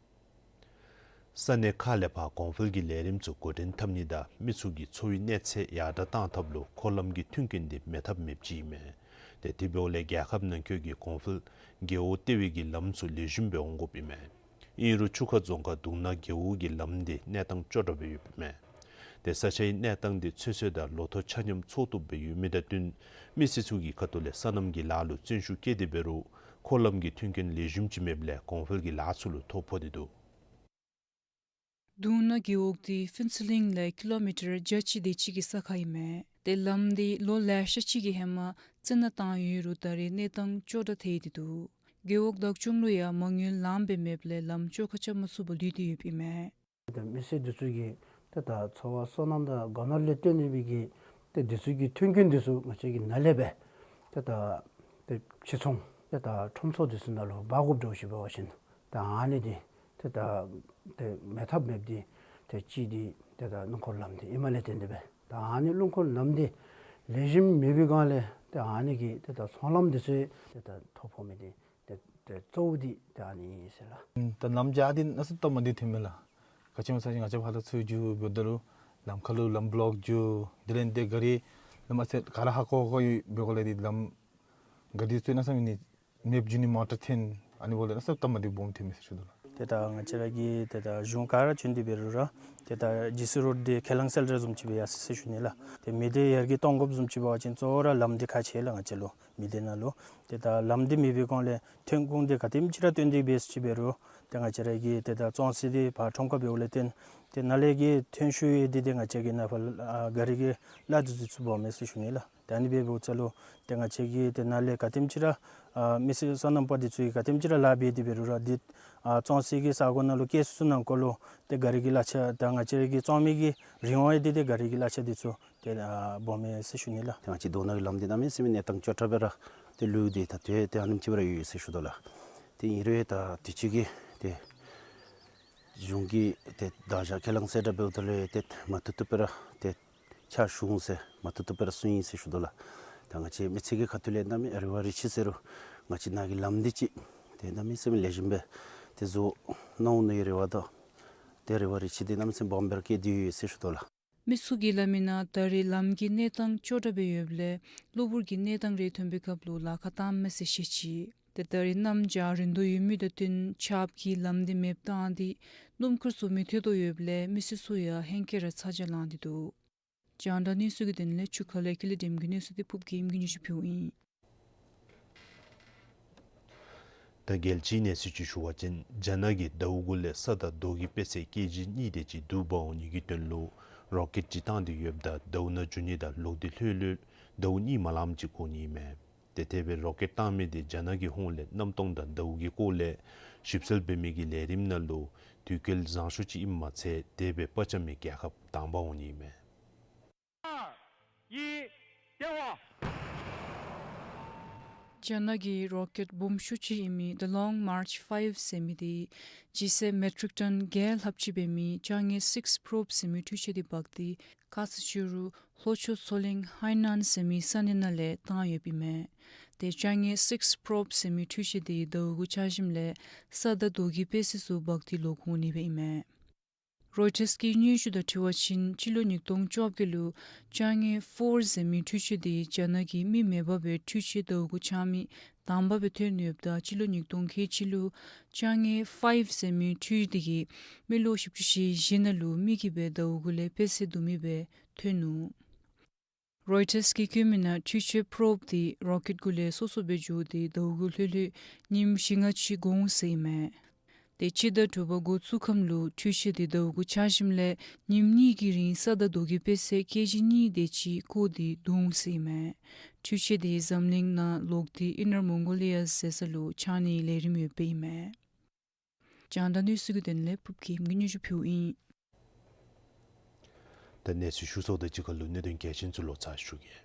ས་གནས་ཁག་ལས་ཕར་གོང་འཕེལ་གྱི་ལས་རིམ་ཚུ་འགོ་འདྲེན་འཐབ་ནི་དང་མི་ཚུ་གི་འཚོ་བའི་གནས་ཚད་ཡར་དྲག་གཏང་ཐབས་ལུ་འཁོར་ལམ་གྱི་མཐུན་རྐྱེན་དེ་མེད་ཐབས་མེདཔ་ཅིག་ཨིན་མས། ཏེ་དེ་འབདཝ་ལས་རྒྱལ་ཁབ་ནང་འཁོད་ཀྱི་གོང་འཕེལ་རྒེད་འོག་ལྟེ་བའི་གི་ལམ་ཚུ་ལེགས་ཤོམ་སྦེ་འོང་དགོཔ་ཨིན་མས། ཨིན་རུང་ཆུ་ཁ་རྫོང་ཁག་གདུང་ན་རྒེད་འོག་གི་ལམ་དེ་གནས་སྟངས་སྐྱོ་དྲགས་སྦེ་ཡོདཔ་ཨིན་མས། ཏེ་ས་ཆའི་གནས་སྟངས་དེ་ཚོད་བསྲེ་དང་ལོ་ཐོག་ཆ་མཉམ་འཚོ་བཏུབ་སྦེ་ཡོད་མི་དང་བསྟུན་མི་སེར་ཚུ་གི་ཁ་ཐུག་ལས་སོ་ནམ་གྱི་ལཱ་ལུ་བརྩོན་ཤུགས་བསྐྱེད་དེ་འབད་རུང་འཁོར་ལམ་གྱི་མཐུན་རྐྱེན་ལེགས་ཤོམ་ཅིག་མེདཔ་ལས་གོང་འཕེལ་གྱི་ལཱ་ཚུ་ལུ་ཐོ་ཕོག་སྟེ་འདུག། གདུང་ན་རྒེད་འོག་དེ་ཕུན་ཚོགས་གླིང་ལས་ཀི་ལོ་མི་ཊར་བརྒྱ་གཅིག་དེ་ཅིག་གི་ས་ཁར་ཨིན་མས། ཏེ་ལམ་དེ་ལོ་ལེ་ཤ་ཅིག་གི་ཧེ་མ་བཙུགས་ནི་བཏང་ཡོད་རུང་ད་རེས་གནས་སྟངས་སྐྱོ་དྲགས་ཐལ་ཏེ་འདུག། རྒེད་འོག་བདག་སྐྱོང་ལུ་ཡང་མ་དངུལ་ལངམ་སྦེ་མེདཔ་ལས་ལམ་བཅོ་ཁ་རྐྱབ་མ་ཚུགས་པར་ལུས་ཏེ་ཡོདཔ་ཨིན་མས། ཏེ་མི་སེར་འདི་ཚུ་གི་ཏེ་ད་འཚོ་བ་སོ་ནམ་དང་སྒོ་ནོར་ལས་བརྟེན་ནི་སྦེ་གི་ཏེ་འདི་ཚུ་གི་མཐུན་རྐྱེན་འདི་ཚུ་ང་བཅས་ཀྱི་ནཱ་ལས་སྦེ་ཏེ་ད་ཏེ་ཕྱིར་ཚོང་ཏེ་ད་ཁྲོམ་ཚོགས་འདི་ཚུ་ནང་ལུ་འབག་དགོཔ་འདྲཝ་ཅིག་འབད་བ་ཅིན་ད་ཨ་ནི་འདི་ཏེ་ད་ཏེ་མེད་ཐབས་མེདཔ་འདི་ཏེ་གཅིག་འདི་ཏེ་ད་རླུང་འཁོར་ལམ་འདི་ཨིནམ་ལས་བརྟེན་ཏེ་སྦེ་ད་ཨ་ནི་རླུང་འཁོར་ལམ་འདི་ལེགས་ཤོམ་མེད་པའི་སྒང་ལས་ཏེ་ཨ་ནི་གི་ཏེ་ད་ཚོང་ལམ་འདི་ཚུ་ཏེ་ད་ཐོ་ཕོག་མི་འདི་ཏེ་ཏེ་གཙོ་བོ་འདི་ཏེ་ཨ་ནི་ཨིན་ཟེར་ལགས། ད་ལམ་རྒྱ་འདི་གནམ་མེད་ས་མེད་སྟབས་མ་བདེཝ་ཐོན་མས་ལགས། ག་ཅི་སྨོ་ཟེར་བ་ཅིན་ང་བཅས་ཕར་ལུ་ཚུར་འགྱོ་འབདཝ་ད་ལུ་ལམ་ཁར་ལུ་ལམ་བློག་འགྱོ། དེ་ལས་ཏེ་ག་རི་ལམ་ཨ་ཙི་ག་ར་ཧ་གོ་གོ་ཡོད་པའི་སྒོ་ལས་ཏེ་ལམ་ག་རི་ཚུ་གནམ་མེད་ས་མེད་མེདཔ་འགྱོ་ནི་མོ་ཊ་འཐོན་ཨ་ནི་འབདཝ་ལས་གནམ་མེད་ས་མེད་སྟབས་མ་བདེཝ་སྦོམ་ཐོན་མས་ཟེར་ཞུ་དོ་ལགས། ཏེ་ད་ང་བཅས་ར་གི་ཏེ་ད་གཞུང་ག་ར་བྱོན་ཏེ་འབད་རུང་ར་ཏེ་ད་ཇི་སི་རོཌ་འདི་ཁས་བླངས་གསལ་བསྒྲགས་བཟུམ་ཅིག་སྦེ་ཡར་སོ་ཡི་ཟེར་ཞུ་ནི་ལགས། ཏེ་མི་སྡེ་ཡར་རྒྱས་གཏང་དགོཔ་བཟུམ་ཅིག་འབད་བ་ཅིན་གཙོ་བོ་ར་ལམ་འདི་ཁག་ཆེ་ལགས་ང་བཅས་ལུ། མི་སྡེ་ནང་ལུ་ཏེ་ད་ལམ་འདི་མེད་པའི་སྒང་ལས་ཐོན་ཁུངས་འདི་ག་དེམ་ཅིག་ར་བཏོན་ཏེ་འབད་ཟེར་ཅིག་འབད་རུང་ཏེ་ང་བཅས་ར་གི་ཏེ་ད་བཙོང་ས་འདི་ཕར་ཁྲོམ་ཁར་འབདཝ་ལས་བརྟེན་ཏེ་ནཱ་ལས་ཀྱི་ཐོན་ཤུགས་ཡོད་དེ་ཏེ་ང་བཅས་ཀྱི་ནཱ་ཕར་ཨ་ག་རི་གི་ལཱ་འདི་ཚུ་འབད་མས་ཟེར་ཞུ་ནི་ལགས། ཏེ་ཨ་ནི་འབད་འབདཝ་ད་ལུ་ཏེ་ང་བཅས་ཀྱི་ཏེ་ནཱ་ལས་ག་དེམ་ཅིག་ར་ཨ་མི་སེར་སོ་ནམ་པ་འདི་ཚུ་གིས་ག་དེམ་ཅིག་ར་ལཱ་འབད་དེ་འབད་རུང་ར་འདི་ཨ་བཙོང་ས་གི་ས་གོ་ནང་ལུ་སྐྱེལ་ས་ཚུ་ནང་འཁོད་ལུ་ཏེ་ག་རི་གི་གླ་ཆ་ད་ང་བཅས་ར་གི་བཙོང་མི་གི་རིན་གོང་ཡང་འདི་ཏེ་ག་རི་གི་གླ་ཆ་འདི་ཚུ་ཏེ་ཨ་སྦོམ་མས་ཟེར་ཞུ་ནི་ལགས། ཏེ་ང་བཅས་གདུང་ན་གི་ལམ་འདི་གནམ་མེད་ས་མེད་གནས་སྟངས་སྐྱོ་དྲགས་སྦེ་ར་ཏེ་ལུས་ཏེ་ད་ལྟོ་ཏེ་ཨ་ནེམ་ཅིག་སྦེ་ར་ཡོད་ཡོད་ཟེར་ཞུ་དོ་ལགས། ཏེ་ཨིན་རུང་ད་དུས་ཅི་གི་ཏེ་གཞུང་གིས་ཏེ་དང་ཞག་ཁས་བླངས་གསལ་བསྒྲགས་འབདཝ་ད་ལུ་ཏེ་མ་བཏུབ་བཏུབ་སྦེ་ར་ཏེ་ཕྱག་ཞུ་འོང་ཟེར་མ་བཏུབ་བཏུབ་སྦེ་ར་གསུངས་ཡི་ཟེར་ཞུ་དོ་ལགས། ད་ང་བཅས་མི་སེར་གྱི་ཁ་ཐུག་ལས་གནམ་མེད་རེ་བ་རེ་ཆེ་ཟེར་རུང་ང་བཅས་ནཱ་གི་ལམ་འདི་ཅིག་ཏེ་གནམ་མེད་ས་མེད་ལེགས་ཤོམ་སྦེ་ཏེ་བཟོ་གནང་འོང་མནོ་བའི་རེ་བ་དང་ཏེ་རེ་བ་རེ་ཆེ་འདི་གནམ་མེད་ས་མེད་སྦོམ་སྦེ་ར་བསྐྱེད་དེ་ཡོད་ཟེར་ཞུ་དོ་ལགས། མི་ཚུ་གིས་སླབ་མིའི་ནང་ད་རེས་ལམ་གྱི་གནས་སྟངས་སྐྱོ་དྲགས་སྦེ་ཡོདཔ་ལས་གློ་བུར་གྱི་གནས་སྟངས་རེ་ཐོན་པའི་སྐབས་ལུ་ལཱ་ཁག་བཏངམ་མས་ཟེར་བཤད་ཅི། ཏེ་ད་རེས་གནམ་བྱཱར་རན་དོ་ཡོད་མི་དང་བསྟུན་ཆརཔ་གིས་ལམ་འདི་མེདཔ་བཏང་སྟེ་སྣུམ་འཁོར་ཚུ་མི་ཐོན་དོ་ཡོདཔ་ལས་མི་སེར་ཚུ་ཡང་ཧེང་སྐལ་ར་ཚ་གྱང་ལངས་ཏེ་འདུག། རྒྱང་བསྒྲགས་གནས་ཚུལ་གྱི་དོན་ལས་ཆུ་ཁ་ལས་ཀུན་ལེགས་སྒྲོལམ་གྱི་གནས་ཚུལ་འདི་ཕུརཔ་དགེ་ཡེམ་གྱིས་སྙན་ཞུ་ཕུལཝ་ཨིན། ད་རྒྱལ་སྤྱིའི་གནས་ཚུལ་ཅིག་ཞུ་བ་ཅིན་རྒྱ་ནག་གིས་ཟླཝ་གུ་ལས་ས་དང་རྡོ་གི་དཔེ་ཚད་ཀེ་ཇི་གཉིས་དེ་ཅིག་བསྡུ་འབག་འོང་ནི་གི་དོན་ལུ་རོ་ཀེཊ་ཅིག་བཏང་སྟེ་ཡོདཔ་ད་ཟླཝ་ནང་འགྱོ་ནི་དང་ལོག་སྟེ་ལྷོད་ལྷོད་ཟླཝ་གཉིས་མ་ལངམ་ཅིག་འགོར་ནི་མས། ཏེ་དེ་སྦེ་རོ་ཀེཊ་བཏང་མི་དེ་རྒྱ་ནག་གི་ཧོངས་ལས་གནམ་སྟོང་དང་ཟླཝ་གི་སྐོར་ལས་ཞིབ་འཚོལ་འབད་མི་གི་ལས་རིམ་ནང་ལུ་ དུས་བཀོད་བཟང་ཤོས་ཅིག་ཨིནམ་མ་ཚད་དེ་སྦེ་པ་རྐྱབ་མི་རྒྱལ་ཁབ་དང་པ་འོང་ནི་ཨིན་མས། རྒྱ་ནག་གི་རོ་ཀེཊ་སྦོམ་ཤོས་ཅིག་ཨིན་མི་The Long March five ཟེར་མི་དེ་ལྗིད་ཚད་མེ་ཊིག་ཊོན་བརྒྱད་ལྷགཔ་ཅིག་འབད་མི་ཅ་དངོས་སིགསི་པོ་རོབ་ཟེར་མི་འཕྲུལ་ཆས་དེ་འབག་སྟེ་ཁ་ཙ་ཕྱི་རུ་ལྷོ་ཕྱོགས་མཚོ་གླིང་ཧའི་ནན་ཟེར་མི་ས་གནས་ནང་ལས་བཏང་ཡོདཔ་ཨིན་མས། དེ་ཅ་དངོས་སིགསི་པོ་རོབ་ཟེར་མི་འཕྲུལ་ཆས་དེ་གིས་ཟླཝ་དགུ་ཆ་ཞིནམ་ལས་ས་དང་རྡོ་གི་དཔེ་ཚད་ཚུ་འབག་སྟེ་ལོག་འོང་ནི་སྦེ་ཨིན་མས། རོའི་ཊརསི་གི་སྙན་ཞུ་དང་འཁྲིལ་བ་ཅིན་སྤྱི་ལོ་ཉིས་སྟོང་བཅོ་བརྒྱད་ལུ་ཅ་དངོས་ཕོར་ཟེར་མི་འཕྲུལ་ཆས་དེ་རྒྱ་ནག་གི་མི་མེད་པ་སྦེ་འཕྲུལ་ཆས་ཟླཝ་དགུ་ཆགས་མི་དང་པ་སྦེ་ཐོན་ཡོདཔ་ད་སྤྱི་ལོ་ཉིས་སྟོང་ཁལ་གཅིག་ལུ་ཅ་དངོས་ཕའིབ་ཟེར་མི་འཕྲུལ་ཆས་དེ་གིས་མི་ལོ་བཞི་བཅུ་ཞེ་བཞི་ནང་ལུ་མི་གིས་སྦེ་ཟླཝ་དགུ་ལས་དཔེ་ཚད་བསྡུ་མི་སྦེ་ཐོན་ནུག། རོའི་ཊརསི་གིས་བཀོད་མི་ནང་འཕྲུལ་ཆས་པོ་རོབ་དེ་རོ་ཀེཊ་གུ་ལས་སོ་སོ་སྦེ་འགྱོ་སྟེ་ཟླཝ་དགུ་ལྷོད་ལྷོད་ཉིནམ་བཞི་ལྔ་ཅིག་འགོར་འོང་ཟེར་ཨིན་མས། དེ་སྤྱི་ཟླ་དྲུག་པ་འགོ་བཙུགས་ཁམས་ལུ་འཕྲུལ་ཆས་དེ་ཟླཝ་དགུ་ཆགས་ཞིནམ་ལས་ཉིནམ་གཉིས་ཀྱི་རིང་ས་དང་རྡོ་གི་དཔེ་ཚད་ཀེ་ཇི་གཉིས་དེ་ཅིག་བཀོ་སྟེ་བསྡུ་འོང་ཟེར་ཨིན་མས། འཕྲུལ་ཆས་དེ་འཛམ་གླིང་ནང་ལོག་སྟེ་ཨིན་ནར་མོང་གོ་ལི་ཡ་ཟེར་ས་ལུ་ཆགས་ནིའི་ལས་རིམ་ཡོདཔ་ཨིན་མས། རྒྱང་བསྒྲགས་གནས་ཚུལ་གྱི་དོན་ལས་ཕུབ་ཀྱིས་སྙན་ཞུ་ཕུལཝ་ཨིན། ད་གནས་ཚུལ་ཞུ་ཚརཝ་དང་གཅིག་ཁར་ལུ་གནད་དོན་གལ་ཆེན་ཚུ་ལོག་ཚར་ཞུ་གེ།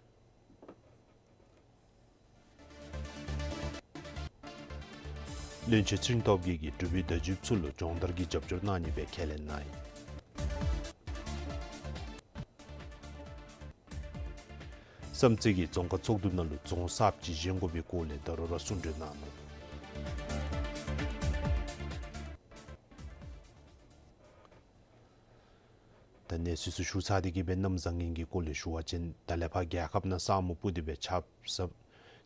བློན་ཆེན་ཚེ་རིང་སྟོབས་རྒྱས་ཀྱིས་འབྲུག་པའི་བརྡ་བརྒྱུདཔ་ཚུ་ལུ་སྦྱོང་བརྡར་གྱི་རྒྱབ་སྐྱོར་གནང་ནི་སྦེ་ཁས་ལེན་གནང་ཡི། བསམ་རྩེ་གིས་རྫོང་ཁག་ཚོགས་འདུ་ནང་ལུ་རྫོང་གསརཔ་ཅིག་བཞེངས་དགོ་པའི་སྐོར་ལས་ད་རུང་ར་གསུང་གྲོས་གནང་ནུག། ད་གནས་ཚུལ་ཚུ་ཞུ་ཚར་ཏེ་གིས་སྦེ་གནམ་བཟང་ངན་གྱི་སྐོར་ལས་ཞུ་བ་ཅིན་ད་ལས་ཕར་རྒྱལ་ཁབ་ནང་ས་སྨུག་སྤུབས་ཏེ་སྦེ་ཆརཔ་ཟམ་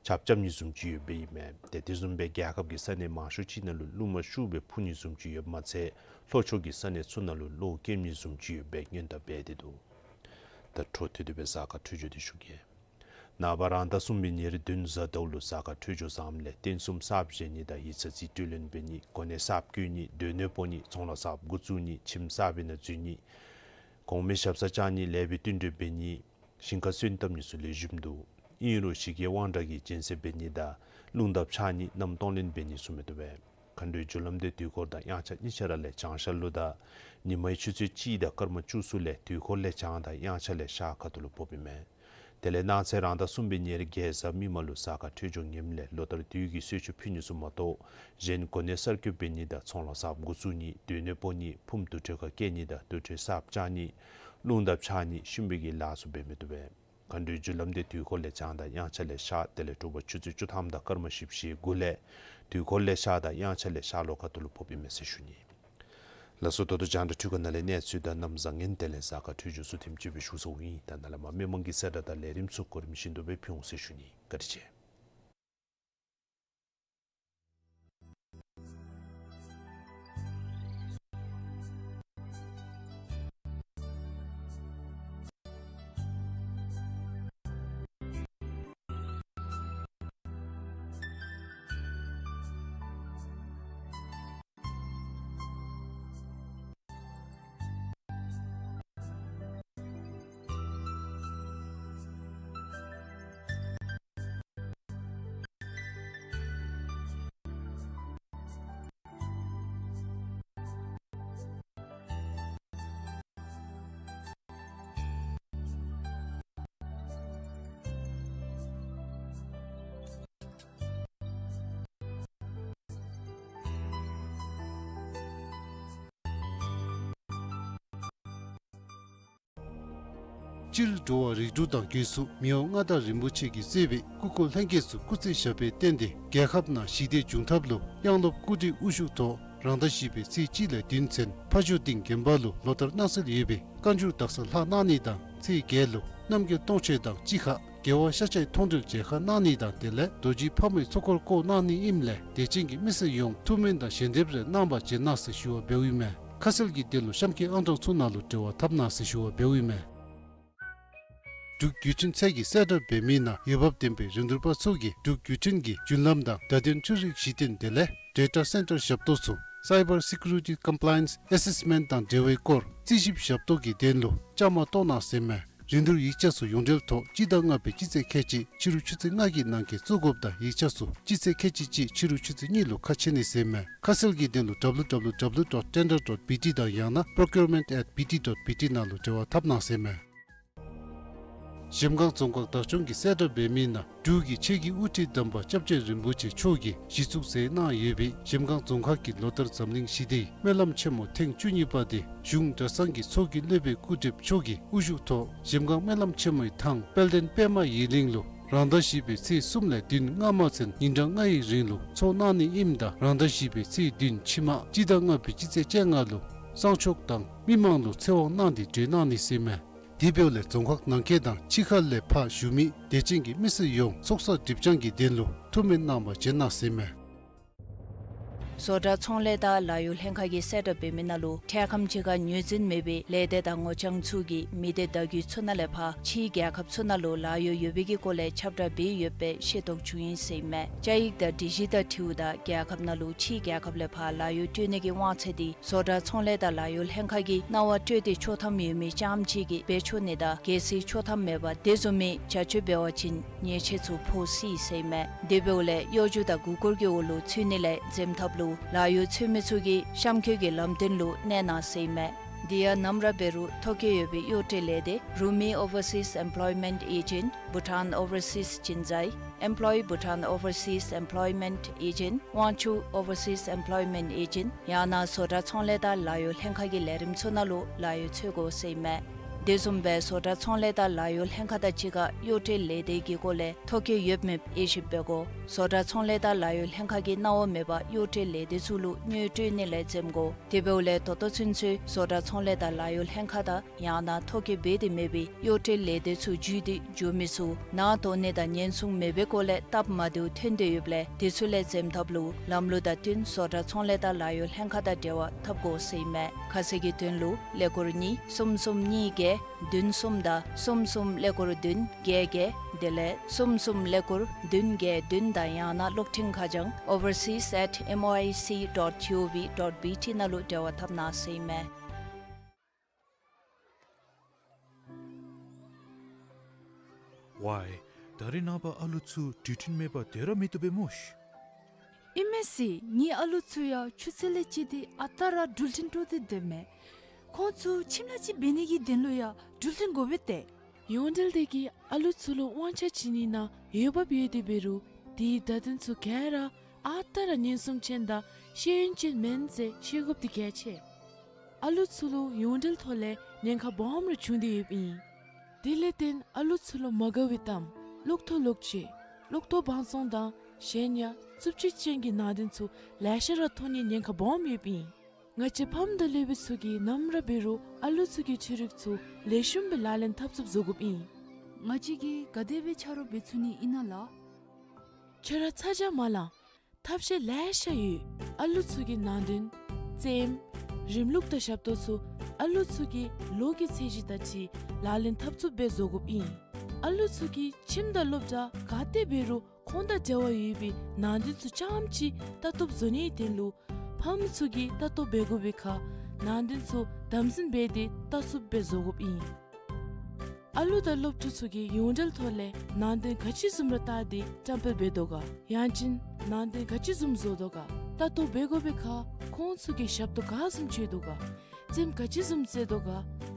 ཆརཔ་རྐྱབ་ནི་བཟུམ་ཅིག་ཡོདཔ་ཨིན་མས། ཏེ་དེ་བཟུམ་སྦེ་རྒྱལ་ཁབ་ཀྱི་ས་གནས་མང་ཤོས་ཅིག་ནང་ལུ་རླུང་མ་ཤུགས་སྦེ་འཕུ་ནི་བཟུམ་ཅིག་ཡོདཔ་མ་ཚད་ལྷོ་ཕྱོགས་ཀྱི་ས་གནས་ཚུ་ནང་ལུ་གློག་སྐྱེམ་ནི་བཟུམ་ཅིག་ཡོདཔ་སྦེ་སྔོན་བརྡ་འབད་དེ་འདུག། ད་འཕྲོ་མཐུད་དེ་སྦེ་གཟའ་སྐར་འཕྲོད་སྦྱོར་དེ་ཞུ་གེ། ནངས་པ་རང་ཟླ་གསུམ་པའི་ཉེར་བདུན་གཟའ་ཟླཝ་ལུ་གཟའ་སྐར་འཕྲོད་སྦྱོར་བཟངམ་ལས་རྟེན་གསུམ་གསརཔ་བཞེངས་ནི་དང་ཡིག་ཚང་རྩིས་སྤྲོད་ལེན་འབད་ནི་གོ་གནས་གསརཔ་བསྐོ་ནི་སྡོད་གནས་སྤོ་ནི་ཚོང་ལཱ་གསརཔ་འགོ་བཙུགས་ནི་ཁྱིམ་གསར་པའི་ནང་འཛུལ་ནི་གོང་མའི་ཞབས་སར་བཅར་ནི་ལེགས་པའི་བསྟུན་གྲོས་འབད་ནི་ཞིང་ཁ་སོན་བཏབ་ནི་ཚུ་ལེགས་ཤོམ་འདུག། ཨིན་རུང་གཞི་རྒྱ་དབང་དྲག་གི་སྦྱིན་སྲེག་འབད་ནི་དང་རླུང་རྟ་འཕྱར་ནི་གནམ་གཏོང་ལེན་འབད་ནི་ཚུ་མི་བཏུབ་པས། མཁའ་འགྲོའི་རྒྱུ་ལམ་དེ་དུས་འཁོར་དང་དབྱངས་འཆར་གཉིས་ཆ་ར་ལས་བྱང་ཤར་ལུ་དང་ཉི་མའི་ཆུ་ཚོད་གཅིག་དང་སྐར་མ་བཅུ་གསུམ་ལས་དུས་འཁོར་ལས་བྱང་དང་དབྱངས་འཆར་ལས་ཤར་ཁ་ཐུག་ལུ་ཕོགཔ་ཨིན་མས། དེ་ལས་གནངས་ཚེ་རང་ཟླ་གསུམ་པའི་ཉེར་བརྒྱད་གཟའ་མིག་དམར་ལུ་གཟའ་སྐར་འཕྲོད་སྦྱོར་ངནམ་ལས་ལོ་ལྟར་དུས་ཀྱི་གསོལ་མཆོད་ཕུལ་ནི་ཚུ་མ་གཏོགས་གཞན་གོ་གནས་གསར་བསྐོ་འབད་ནི་དང་ཚོང་ལཱ་གསརཔ་འགོ་བཙུགས་ནི་སྡོད་གནས་སྤོ་ནི་ཕུངམ་དུར་ཁྲོད་ཁར་བསྐྱལ་ནི་དང་དུར་ཁྲོད་གསརཔ་བཅག་ནི་རླུང་རྟ་འཕྱར་ནི་ཤུལ་མའི་གི་ལཱ་ཚུ་འབད་མི་བཏུབ་པས། མཁའ་འགྲོའི་རྒྱུ་ལམ་དེ་དུས་འཁོར་ལས་བྱང་དང་དབྱངས་འཆར་ལས་ཤར་དེ་ལས་དྲོ་པ་ཆུ་ཚོད་བཅུ་ཐམ་དང་སྐར་མ་བཞི་བཅུ་ཞེ་དགུ་ལས་དུས་འཁོར་ལས་ཤར་དང་དབྱངས་འཆར་ལས་ཤར་ལྷོ་ཁ་ཐུག་ལུ་ཕོགཔ་ཨིན་མས་ཟེར་ཞུ་ནི། ལགས་སོ། ད་ལྟོ་རྒྱང་བསྒྲགས་འཕྲུལ་ཁང་ནང་ལས་གནས་ཚུལ་དང་གནམ་བཟང་ངན་དེ་ལས་གཟའ་སྐར་འཕྲོད་སྦྱོར་ཚུ་ཐེངས་གཅིག་སྦེ་ཞུ་ཚརཝ་ཨིན། ད་ནཱ་ལས་མར་མི་མང་གི་གསལ་བསྒྲགས་དང་ལས་རིམ་ཚུ་གོ་རིམ་བཞིན་དུ་སྦེ་ཕུལ་འོང་ཟེར་ཞུ་ནི། བཀའ་དྲིན་ཆེ། སྤྱིར་འགྲོ་བ་རིགས་དྲུག་དང་སྒོས་སུ་མི་དབང་མངའ་བདག་རིན་པོ་ཆེ་གིས་གཙོས་པའི་སྐུ་འཁོར་ལྷན་རྒྱས་ཚུ་སྐུ་ཚེ་ཞབས་པད་བརྟན་ཏེ་རྒྱལ་ཁབ་ནང་ཞི་བདེ་འབྱུང་ཐབས་ལུ་དབྱངས་སློབ་སྐུ་བགྲེས་དབུ་བཞུགས་ཐོག་རང་ཟླ་བཞི་པའི་ཚེས་གཅིག་ལས་བདུན་ཚུན་ཕ་ཇོ་སྡིངས་དགོན་པ་ལུ་ལོ་ལྟར་གནང་སྲོལ་ཡོད་པའི་བཀའ་འགྱུར་དག་ས་ལྷག་གནང་ནི་དང་ཚེས་བརྒྱད་ལུ་རྣམ་རྒྱལ་སྟོང་མཆོད་དང་གཅིག་ཁར་རྒྱལ་བ་ཤཱཀྱའི་མཐོང་གྲོལ་མཇལ་ཁ་གནང་ནི་དང་དེ་ལས་རྡོ་རྗེ་ཕག་མོའི་ཚོགས་འཁོར་བསྐོར་གནང་ནི་ཨིནམ་ལས་དད་ཅན་གྱི་མི་སེར་ཡོངས་ཐུགས་སྨོན་དང་ཞལ་འདེབས་རེ་གནང་བར་བྱོན་གནང་ཟེར་ཞུ་བ་འབདཝ་ཨིན་མས། ཁ་གསལ་གྱི་དོན་ལུ་གཤམ་གྱི་ཨང་གྲངས་ཚུ་ནང་ལུ་འབྲེལ་བ་འཐབ་གནང་ཟེར་ཞུ་བ་འབདཝ་ཨིན་མས། འབྲུག་བརྒྱུད་འཕྲིན་ཚད་ཀྱིས་གསལ་བསྒྲགས་འབད་མི་ནང་འོས་འབབ་ལྡན་པའི་རིན་བསྡུར་པ་ཚུ་གིས་འབྲུག་བརྒྱུད་འཕྲིན་གྱི་བརྒྱུད་ལམ་དང་བརྡ་དོན་འཕྲུལ་རིག་གཞི་རྟེན་དེ་ལས་Data Center ཞབས་ཏོག་ཚུ་Cyber Security Compliance Assessment དང་འབྲེལ་བའི་སྐོར་རྩིས་ཞིབ་ཞབས་ཏོག་གི་དོན་ལུ་བཅའ་མར་གཏོགས་གནང་ཟེར་མས། འགྲན་བསྡུར་ཡིག་ཆ་ཚུ་ཡོངས་འབྲེལ་ཐོག་སྤྱི་ཟླ་ལྔ་པའི་སྤྱི་ཚེས་ཁལ་གཅིག་ཕྱི་རུ་ཆུ་ཚོད་ལྔ་གི་ནང་འཁོད་བཙུགས་དགོཔ་དང་ཡིག་ཆ་ཚུ་སྤྱི་ཚེས་ཁལ་གཅིག་གཅིག་ཕྱི་རུ་ཆུ་ཚོད་གཉིས་ལུ་ཁ་ཕྱེ་ནི་ཟེར་མས། ཁ་གསལ་གྱི་དོན་ལུ་www dot tender dot bt དང་ཡང་ན་procurement at bt dot bt ནང་ལུ་འབྲེལ་བ་འཐབ་གནང་ཟེར་མས། གཞལམ་སྒང་རྫོང་ཁག་བདག་སྐྱོང་གིས་གསལ་བསྒྲགས་འབད་མི་ནང་འབྲུག་གི་ཆེད་ཀྱི་དབུ་ཁྲིད་དམ་པ་སྐྱབས་རྗེ་རིན་པོ་ཆེ་མཆོག་གིས་གཞི་བཙུགས་མཛད་གནང་ཡོད་པའི་གཞལམ་སྒང་རྫོང་ཁག་གི་ལོ་ལྟར་འཛམ་གླིང་ཞི་བདེའི་སྨོན་ལམ་ཆེན་མོ་ཐེངས་བཅུ་གཉིས་པ་དེ་གཞུང་གྲྭ་ཚང་གི་ཚོགས་ཀྱི་སློབ་དཔོན་སྐུ་བགྲེསཔ་མཆོག་གི་དབུ་བཞུགས་ཐོག་གཞལམ་སྒང་སྨོན་ལམ་ཆེན་མོའི་ཐང་དཔལ་ལྡན་པདྨ་ཡིག་གླིང་ལུ་རང་ཟླ་བཞི་པའི་ཚེས་གསུམ་ལས་བདུན་སྔ་མ་ཚུན་ཉིན་གྲངས་ལྔའི་རིང་ལུ་ཚོགས་གནང་ནི་ཨིནམ་ད་རང་ཟླ་བཞི་པའི་ཚེས་བདུན་ཕྱི་མ་སྤྱི་ཟླ་ལྔ་པའི་སྤྱི་ཚེས་བཅོ་ལྔ་ལུ་གསང་མཆོག་དང་མི་མང་ལུ་ཚེ་དབང་གནང་སྟེ་གྲོལ་གནང་ནི་ཟེར་མས། དེ་འབདཝ་ལས་རྫོང་ཁག་ནང་འཁོད་དང་ཕྱི་ཁ་ལས་ཕར་བཞུགས་མི་དད་ཅན་གྱི་མི་སེར་ཡོངས་ཚོགས་བསགས་སྒྲིབ་སྦྱང་གི་དོན་ལུ་ཐུགས་སྨོན་གནང་བར་བྱོན་གནང་ཟེར་མས། བཟོ་གྲྭ་ཚོང་ལས་དང་ལཱ་གཡོག་ལྷན་ཁག་གིས་གསལ་བསྒྲགས་འབད་མི་ནང་ལུ་འཕྲལ་ཁམས་ཅིག་ཁར་ངོས་འཛིན་མེད་པའི་ལས་སྡེ་དང་ངོ་རྐྱང་ཚུ་གིས་མི་སྡེ་བརྡ་བརྒྱུད་ཚུ་ནང་ལས་ཕར་ཕྱིའི་རྒྱལ་ཁབ་ཚུ་ནང་ལུ་ལཱ་གཡོག་ཡོད་པའི་གི་སྐོར་ལས་ཁྱབ་བསྒྲགས་འབད་ཡོད་པའི་ཤེས་རྟོགས་བྱུང་ཡི་ཟེར་མས། བཅའ་ཡིག་དང་སྒྲིག་གཞི་དང་འཁྲིལཝ་ད་རྒྱལ་ཁབ་ནང་ལུ་ཕྱིའི་རྒྱལ་ཁབ་ལས་ཕར་ལཱ་གཡོག་སྤྲོད་ནི་གི་དབང་ཚད་དེ་བཟོ་གྲྭ་ཚོང་ལས་དང་ལཱ་གཡོག་ལྷན་ཁག་གིས་གནང་བ་སྤྲོད་དེ་ཆོག་ཐམ་ཡོད་མི་རྐྱངམ་ཅིག་གིས་འབད་ཆོག་ནི་དང་གལ་སྲིད་ཆོག་ཐམ་མེད་པར་དེ་བཟུམ་མའི་བྱ་སྤྱོད་འབད་བ་ཅིན་ཉེས་ཆད་ཚུ་ཕོག་སྲིད་ཟེར་མས། དེ་འབདཝ་ལས་གཡོ་སྒྱུ་དང་མགུ་སྐོར་གྱི་འོག་ལུ་ཚུད་ནི་ལས་འཛེམ་ཐབས་ལུ་ལཱ་གཡོག་འཚོལ་མི་ཚུ་གིས་གཤམ་འཁོད་ཀྱི་ལམ་སྟོན་ལུ་གནས་གནང་ཟེར་མས། དེ་ཡང་ནམ་ར་འབད་རུང་ཐོ་བཀོད་ཡོད་པའི་གཡོག་བཀྲོལ་ལས་སྡེ་Rumi Overseas Employment Agent, Bhutan Overseas Jinzai, Employ Bhutan Overseas Employment Agent, དབང་ཕྱུག་Overseas Employment Agent ཡང་ན་བཟོ་གྲྭ་ཚོང་ལས་དང་ལཱ་གཡོག་ལྷན་ཁག་གི་ལས་རིམ་ཚུ་ནང་ལུ་ལཱ་གཡོག་འཚོལ་དགོ་ཟེར་མས། དེ་བཟུམ་སྦེ་བཟོ་གྲྭ་ཚོང་ལས་དང་ལཱ་གཡོག་ལྷན་ཁག་དང་གཅིག་ཁར་གཡོག་བཀྲོལ་ལས་སྡེ་གི་སྐོར་ལས་ཐོ་བཀོད་ཡོདཔ་མེདཔ་དབྱེ་ཞིབ་འབད་དགོ། བཟོ་གྲྭ་ཚོང་ལས་དང་ལཱ་གཡོག་ལྷན་ཁག་གིས་གནང་བ་མེད་པར་གཡོག་བཀྲོལ་ལས་སྡེ་ཚུ་ལུ་དངུལ་སྤྲོད་ནི་ལས་འཛེམ་དགོ། དེ་འབདཝ་ལས་ད་ལྟོ་ཚུན་ཚོད་བཟོ་གྲྭ་ཚོང་ལས་དང་ལཱ་གཡོག་ལྷན་ཁག་དང་ཡང་ན་ཐོ་བཀོད་འབད་དེ་མེད་པའི་གཡོག་བཀྲོལ་ལས་སྡེ་ཚུ་བརྒྱུད་དེ་འགྱོ་མི་ཚུ་ནང་དོགས་ནི་དང་ཉེན་སྲུང་མེད་པའི་སྐོར་ལས་སྟབས་མ་བདེཝ་ཐོན་ཏེ་ཡོདཔ་ལས་དེ་ཚུ་ལས་འཛེམ་ཐབས་ལུ་ལམ་ལུགས་དང་བསྟུན་བཟོ་གྲྭ་ཚོང་ལས་དང་ལཱ་གཡོག་ལྷན་ཁག་དང་འབྲེལ་བ་འཐབ་དགོ་ཟེར་ཨིན་མས། ཁ་གསལ་གྱི་དོན་ལུ་ཀླད་ཀོར་གཉིས་གསུམ་གསུམ་གཉིས་བརྒྱད་བདུན་གསུམ་དང་གསུམ་གསུམ་ཀླད་ཀོར་བདུན་བརྒྱད་བརྒྱད་དེ་ལས་གསུམ་གསུམ་ཀླད་ཀོར་བདུན་བརྒྱད་བདུན་དང་ཡང་ན་གློག་འཕྲིན་ཁ་བྱང་overseas at M O I C dot G O V dot B T ནང་ལུ་འབྲེལ་བ་འཐབ་གནང་ཟེར་ཨིན་མས། ཝའི། ད་རེས་ནངས་པ་ཨ་ལུ་ཚུ་འགྲུལ་འཕྲིན་མེད་པར་སྡོད་ར་མི་བཏུབ་པས་སྨོ་ཤི། ཨིན་མས་ཟེར། ངེའི་ཨ་ལུ་ཚུ་ཡང་ཆུ་ཚོད་ལས་བཅད་དེ་ཨ་རྟག་ར་འགྲུལ་འཕྲིན་སྤྲོད་དེ་སྡོད་མས། ཁོང་ཚུ་ཁྱིམ་ལས་ཅིག་འབད་ནི་གི་དོན་ལུ་ཡང་འགྲུལ་འཕྲིན་དགོ་པས་ཏེ། ཡོངས་འབྲེལ་དེ་གིས་ཨ་ལུ་ཚུ་ལུ་དབང་ཆ་བྱིན་ནི་ནང་འོས་འབབ་ཡོད་དེ་འབད་རུང་དེའི་བརྡ་དོན་ཚུ་ག་ར་ཨ་རྟག་ར་ཉེན་སྲུང་ཅན་དང་ཤེས་ཡོན་ཅན་མེན་ཟེར་ཤེས་དགོཔ་དེ་གལ་ཆེ། ཨ་ལུ་ཚུ་ལུ་ཡོངས་འབྲེལ་ཐོག་ལས་ཉེན་ཁ་སྦོམ་ར་བྱུང་སྟེ་ཡོདཔ་ཨིན། དེ་ལས་བརྟེན་ཨ་ལུ་ཚུ་ལུ་མ་དགའ་བའི་གཏམ་གློག་ཐོག་གློག་སྤྱོད་གློག་ཐོག་བང་བཙོང་དང་གཞན་ཡང་རྩུབ་སྤྱོད་ཅན་གྱི་ནང་དོན་ཚུ་ལེ་ཤ་ར་མཐོང་ནིའི་ཉེན་ཁ་སྦོམ་ཡོདཔ་ཨིན། ང་བཅས་ཕམ་དང་སློབ་དཔོན་ཚུ་གིས་ནམ་ར་འབད་རུང་ཨ་ལུ་ཚུ་གི་འཕྲུལ་རིག་ཚུ་ལེགས་ཤོམ་སྦེ་ལག་ལེན་འཐབ་ཚུགསཔ་བཟོ་དགོཔ་ཨིན། ང་བཅས་ཀྱིས་ག་དེ་སྦེ་ཆ་རོགས་འབད་ཚུགས་ནི་ཨིན་ན་ལགས། ཁྱོད་ར་ཚ་གྱང་མ་ལང་། ཐབས་ཤེས་ལེ་ཤ་ཡོད། ཨ་ལུ་ཚུ་གི་ནང་དོན་རྩེདམོ་རིམ་ལུགས་དང་ཞབས་ཏོག་ཚུ་ཨ་ལུ་ཚུ་གི་ལོ་གི་ཚད་གཞི་དང་འཁྲིལ་ལག་ལེན་འཐབ་ཚུགསཔ་སྦེ་བཟོ་དགོཔ་ཨིན། ཨ་ལུ་ཚུ་གིས་ཁྱིམ་དང་སློབ་གྲྭ་ག་ཏེ་འབད་རུང་ཁོང་དང་འབྲེལ་བ་ཡོད་པའི་ནང་དོན་ཚུ་རྐྱངམ་ཅིག་ལྟ་རྟོགཔ་བཟོ་ནིའི་དོན་ལུ་ཕམ་ཚུ་གིས་ལྟ་རྟོག་འབད་དགོ་པའི་ཁར་ནང་དོན་ཚུ་དམ་འཛིན་འབད་དེ་ལྟ་ཚུགསཔ་སྦེ་བཟོ་དགོཔ་ཨིན། ཨ་ལུ་དང་སློབ་ཕྲུག་ཚུ་གིས་ཡོངས་འབྲེལ་ཐོག་ལས་ནང་དོན་ག་ཅི་བཟུམ་ར་བལྟ་སྟེ་བཀྲམ་སྤེལ་འབད་དོ་ག། ཡང་ཅིན་ནང་དོན་ག་ཅི་བཟུམ་བཟོ་དོ་ག། ལྟ་རྟོག་འབད་དགོ་པའི་ཁར་ཁོང་ཚུ་གིས་ཞབས་ཏོག་ག་བཟུམ་སྤྱོད་དོ་ག། རྩེདམོ་ག་ཅི་བཟུམ་རྩེ་དོ་ག།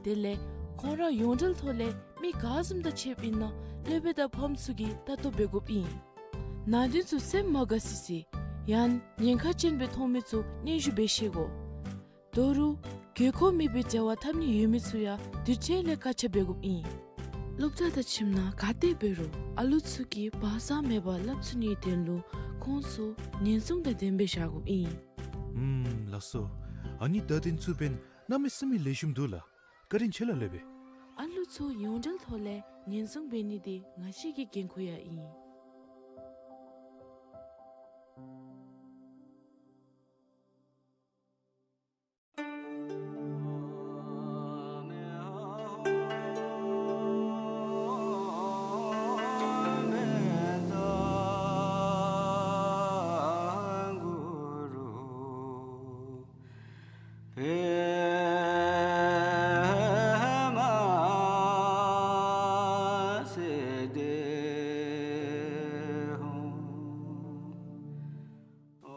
དེ་ལས་ཁོང་ར་ཡོངས་འབྲེལ་ཐོག་ལས་མི་ག་བཟུམ་དང་ཕྱདཔ་ཨིན་ན་སློབ་དཔོན་དང་ཕམ་ཚུ་གིས་ལྟ་རྟོག་འབད་དགོཔ་ཨིན། ནང་དོན་ཚུ་སེམས་མ་དགའ་སི་སི་ཡང་ཉེན་ཁ་ཅན་སྦེ་མཐོང་མི་ཚུ་སྙན་ཞུ་འབད་ཤེས་དགོ། ད་རུང་དགོས་མཁོ་མེད་པའི་འབྲེལ་བ་འཐབ་ནི་ཡོད་མི་ཚུ་ཡང་དུས་ཚོད་ལས་བཀག་ཆ་འབད་དགོཔ་ཨིན། སློབ་གྲྭ་དང་ཁྱིམ་ནང་ག་ཏེ་འབད་རུང་ཨ་ལུ་ཚུ་གིས་བག་ཚ་མེད་པར་སླབ་ཚུགས་ནིའི་དོན་ལུ་ཁོང་ཚུ་ཉེན་སྲུང་དང་ལྡནམ་སྦེ་བཞག་དགོཔ་ཨིན། ཨུམ་ལགས་སོ། ཨ་ནི་བརྡ་དོན་ཚུ་འབདན་གནམ་མེད་ས་མེད་ལེགས་ཤོམ་འདུག་ལགས། བཀའ་དྲིན་ཆེ་ལགས་སློབ་དཔོན། ཨ་ལུ་ཚུ་ཡོངས་འབྲེལ་ཐོག་ལས་ཉེན་སྲུང་འབད་ནི་འདི་ང་བཅས་ཀྱི་འགན་ཁུར་ཡང་ཨིན།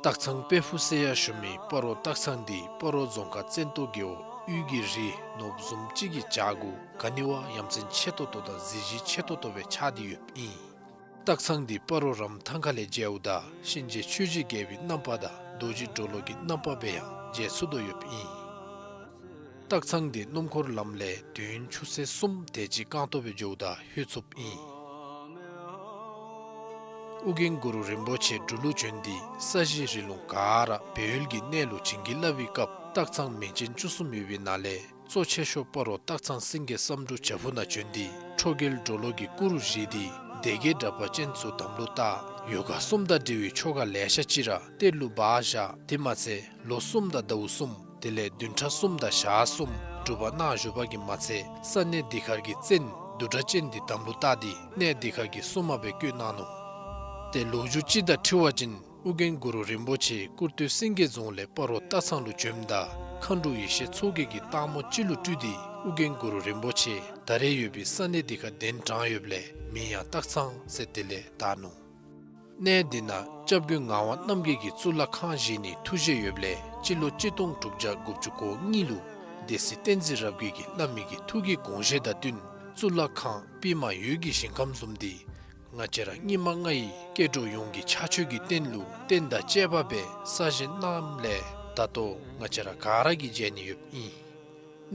སྟག་ཚང་དཔལ་ཕུག་ཟེར་ཡང་ཞུ་མི་སྤ་རོ་སྟག་ཚང་འདི་སྤ་རོ་རྫོང་ཁག་བཙན་ཏོ་རྒེད་འོག་དབུས་ཀྱི་རི་ནོར་བུ་བཟུམ་ཅིག་གི་བྱག་གུ་ག་ནི་བ་ཡ་མཚན་ཆེ་ཏོག་ཏོ་དང་གཟི་བརྗིད་ཆེ་ཏོག་ཏོ་སྦེ་ཆགས་ཏེ་ཡོདཔ་ཨིན། སྟག་ཚང་འདི་སྤ་རོ་རམ་ཐང་ཁ་ལས་མཇལཝ་ད་གཤིན་རྗེ་ཆོས་ཀྱི་རྒྱལ་པོའི་རྣམ་པ་དང་རྡོ་རྗེ་གྲོ་ལོད་ཀྱི་རྣམ་པ་སྦེ་ཡང་མཇལ་ཚུགས་དོ་ཡོདཔ་ཨིན། སྟག་ཚང་འདི་སྣུམ་འཁོར་ལམ་ལས་དུས་ཡུན་ཆུ་ཚོད་གསུམ་དེ་ཅིག་རྐང་སྟོང་སྦེ་འགྱོཝ་ད་ལྷོད་ཚུགསཔ་ཨིན། ཨོ་རྒྱན་གུ་རུ་རིན་པོ་ཆེ་འབྲུག་ལུ་བྱོན་ཏེ་ས་གཞི་རི་ལུང་ག་ར་སྦས་ཡུལ་གྱི་གནས་ལུ་བྱིན་གྱིས་བརླབས་པའི་སྐབས་སྟག་ཚང་མིང་ཅན་བཅུ་གསུམ་ཡོད་པའི་ནང་ལས་གཙོ་ཆེ་ཤོས་སྤ་རོ་སྟག་ཚང་སེང་གེ་བསམ་འགྲུབ་བྱག་ཕུག་ནང་བྱོན་ཏེ་ཁྲོ་རྒྱལ་གྲོ་ལོད་ཀྱི་སྐུ་རུ་བཞེངས་ཏེ་སྡེ་བརྒྱད་དྲེགས་པ་ཅན་ཚུ་དམ་ལུ་བཏགས། ཡོ་ག་གསུམ་དང་འབྲེལ་བའི་ཆོ་ག་ལེ་ཤ་ཅིག་ར་གཏེར་ལུ་སྦ་བཞག། དེ་མ་ཚད་ལོ་གསུམ་དང་ཟླཝ་གསུམ་དེ་ལས་བདུན་ཕྲག་གསུམ་དང་ཞག་གསུམ་སྒྲུབ་པ་གནང་བཞུགས་པ་གིས་མ་ཚད་ས་གནས་འདི་ཁར་གྱི་བཙན་བདུད་དྲེགས་ཅན་འདི་དམ་ལུ་བཏགས་ཏེ་གནས་འདི་ཁར་གྱི་སྲུང་མ་སྦེ་བསྐོས་གནང་ནུག། ཏེ་ལོ་རྒྱུས་ཅིག་དང་འཁྲིལ་བ་ཅིན་ཨོ་རྒྱན་གུ་རུ་རིན་པོ་ཆེ་ཀུར་སྟོད་སེང་གེ་རྫོང་ལས་སྤ་རོ་སྟག་ཚང་ལུ་བྱོནམ་ད་མཁའ་འགྲོ་ཡེ་ཤེས་མཚོ་རྒྱལ་གྱིས་སྟག་མོ་ཅིག་ལུ་སྤྲུལ་ཏེ་ཨོ་རྒྱན་གུ་རུ་རིན་པོ་ཆེ་ད་རེས་ཡོད་པའི་ས་གནས་འདི་ཁར་གདན་དྲངས་ཡོདཔ་ལས་མིང་ཡང་སྟག་ཚང་ཟེར་དེ་ལས་བཏགས་ནུག། གནས་འདི་ནང་སྐྱབས་མགོན་ངག་དབང་རྣམ་རྒྱལ་གྱིས་གཙུག་ལག་ཁང་བཞེངས་ནིའི་ཐུགས་བཞེད་ཡོདཔ་ལས་སྤྱི་ལོ་གཅིག་སྟོང་དྲུག་བརྒྱ་དགུ་བཅུ་གོ་གཉིས་ལུ་སྡེ་སྲིད་བསྟན་འཛིན་རབ་རྒྱས་ཀྱིས་བླ་མའི་གི་ཐུགས་ཀྱི་དགོངས་བཞེད་དང་བསྟུན་གཙུག་ལག་ཁང་པདྨ་འོད་ཀྱི་ཞིང་ཁམས་བཟུམ་འདི་ང་བཅས་ར་སྙིགས་མ་ལྔ་ཡི་སྐྱེ་འགྲོ་ཡོངས་ཀྱི་ཕྱག་མཆོད་ཀྱི་རྟེན་ལུ་རྟེན་དང་བཅས་པ་སྦེ་གསར་བཞེངས་གནངམ་ལས་ད་ལྟོ་ང་བཅས་ར་ག་ར་གིས་མཇལ་ནི་ཡོདཔ་ཨིན།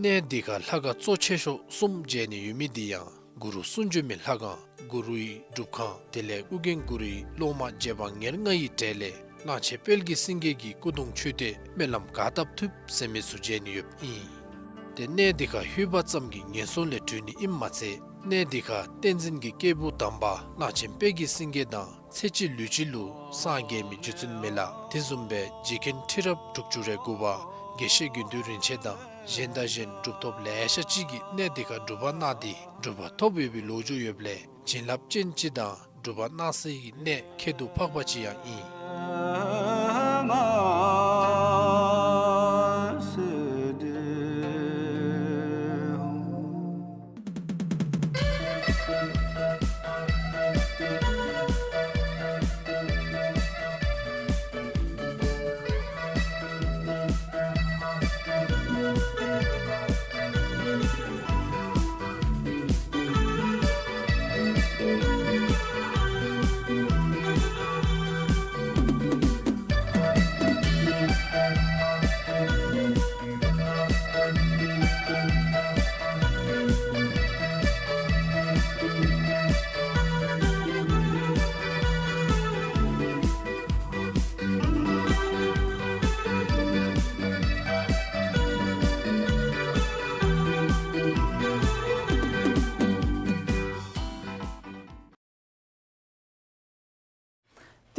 གནས་འདི་ཁར་ལྷ་ཁང་གཙོ་ཆེ་ཤོས་གསུམ་མཇལ་ནི་ཡོད་མི་འདི་ཡང་གུ་རུ་གསུང་བྱོན་མའི་ལྷ་ཁང་གུ་རུའི་སྒྲུབ་ཁང་དེ་ལས་ཨོ་རྒྱན་གུ་རུའི་སློབ་མ་རྗེ་འབངས་ཉེར་ལྔ་ཡི་གྲས་ལས་གླང་ཆེན་དཔལ་གྱི་སེང་གེ་གི་སྐུ་གདུང་མཆོད་རྟེན་སྨོན་ལམ་ག་བཏབ་ཐུབ་ཟེར་མི་ཚུ་མཇལ་ནི་ཡོདཔ་ཨིན། ཏེ་གནས་འདི་ཁར་ལྷོད་པ་ཙམ་གྱིས་ངན་སོང་ལས་གྲོལ་ནི་ཨིནམ་མ་ཚད་གནས་འདི་ཁར་བསྟན་འཛིན་གྱི་སྐྱེས་བུ་དམ་པ་གླང་ཆེན་དཔལ་གྱི་སེང་གེ་དང་ཚེ་གཅིག་ལུས་གཅིག་ལུ་སངས་རྒྱས་མི་རྗེ་བཙུན་མི་ལ་དེ་བཟུམ་སྦེ་རྗེ་མཁན་ཁྲི་རབས་དྲུག་ཅུ་རེ་དགུ་པ་དགེ་བཤེས་དགེ་འདུན་རིན་ཆེན་དང་གཞན་དང་གཞན་གྲུབ་ཐོབ་ལེ་ཤ་ཅིག་གིས་གནས་འདི་ཁར་སྒྲུབ་པ་གནང་སྟེ་གྲུབ་པ་ཐོབ་ཡོད་པའི་ལོ་རྒྱུས་ཡོདཔ་ལས་བྱིན་རླབས་ཅན་ཅིག་དང་གྲུབ་པ་གནང་སའི་གནས་ཁྱད་དུ་འཕགས་པ་ཅིག་ཡང་ཨིན།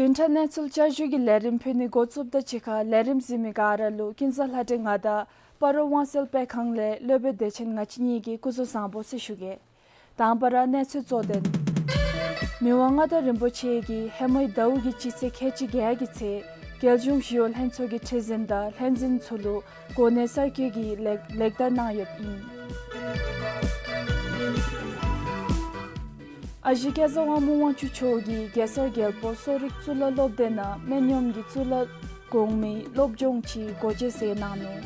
བདུན་ཕྲག་གནས་ཚུལ་བསྐྱར་ཞུ་གི་ལས་རིམ་ཕུལ་ནི་འགོ་བཙུགསཔ་དང་གཅིག་ཁར་ལས་རིམ་གཟིགས་མི་ག་ར་ལུ་ཀུན་བཟང་ལྷ་སྒྲོན་ང་དང་སྤ་རོ་དབང་གསལ་སྤེལ་ཁང་ལས་སློབ་དཔོན་བདེ་ཆེན་ང་བཅས་གཉིས་ཀྱིས་སྐུ་གཟུགས་བཟང་པོ་ཟེར་ཞུ་གེ། དང་པ་ར་གནས་ཚུལ་གཙོ་དོན། མི་དབང་མངའ་བདག་རིན་པོ་ཆེ་གིས་ཧེ་མའི་ཟླཝ་གི་སྤྱི་ཚེས་ཁལ་གཅིག་བརྒྱད་ཀྱི་ཚེ་རྒྱལ་གཞུང་ཞི་གཡོག་ལྷན་ཚོགས་ཀྱི་ཁྲི་འཛིན་དང་ལྷན་འཛིན་ཚུ་ལུ་གོ་གནས་གསར་བསྐོས་ཀྱི་ལེགས་ལེགས་དར་གནང་ཡོདཔ་ཨིན། ཨ་ཞེ་སྐལ་བཟང་དབང་མོ་དབང་ཕྱུག་མཆོག་གིས་གེ་སར་རྒྱལ་པོ་གསོ་རིག་གཙུག་ལག་སློབ་སྡེ་ནང་སྨན་གཡོགམ་གྱི་གཙུག་ལག་གོང་མའི་སློབ་སྦྱོང་ཅིག་སྒོ་འབྱེད་མཛད་གནང་ནུག།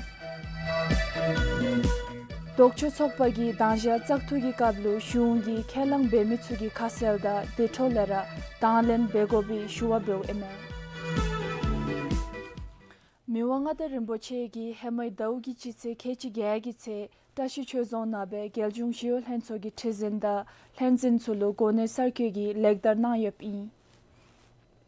ལྡོག་ཕྱོགས་ཚོགས་པ་གིས་དང་ཞག་བཙག་འཐུ་གི་སྐབས་ལུ་གཞུང་གིས་ཁས་བླངས་འབད་མི་ཚུ་གི་ཁ་གསལ་དང་དེ་འཕྲོ་ལས་ར་དང་ལེན་འབད་དགོ་པའི་ཞུ་བ་འབདཝ་ཨིན་མས། མི་དབང་མངའ་བདག་རིན་པོ་ཆེ་གིས་ཧེ་མའི་ཟླཝ་གི་སྤྱི་ཚེས་ཁལ་གཅིག་བརྒྱད་ཀྱི་ཚེ་བཀྲ་ཤིས་ཆོས་རྫོང་ནང་སྦེ་རྒྱལ་གཞུང་ཞི་གཡོག་ལྷན་ཚོགས་ཀྱི་ཁྲི་འཛིན་དང་ལྷན་འཛིན་ཚུ་ལུ་གོ་གནས་གསར་བསྐོས་ཀྱི་ལེགས་དར་གནང་ཡོདཔ་ཨིན།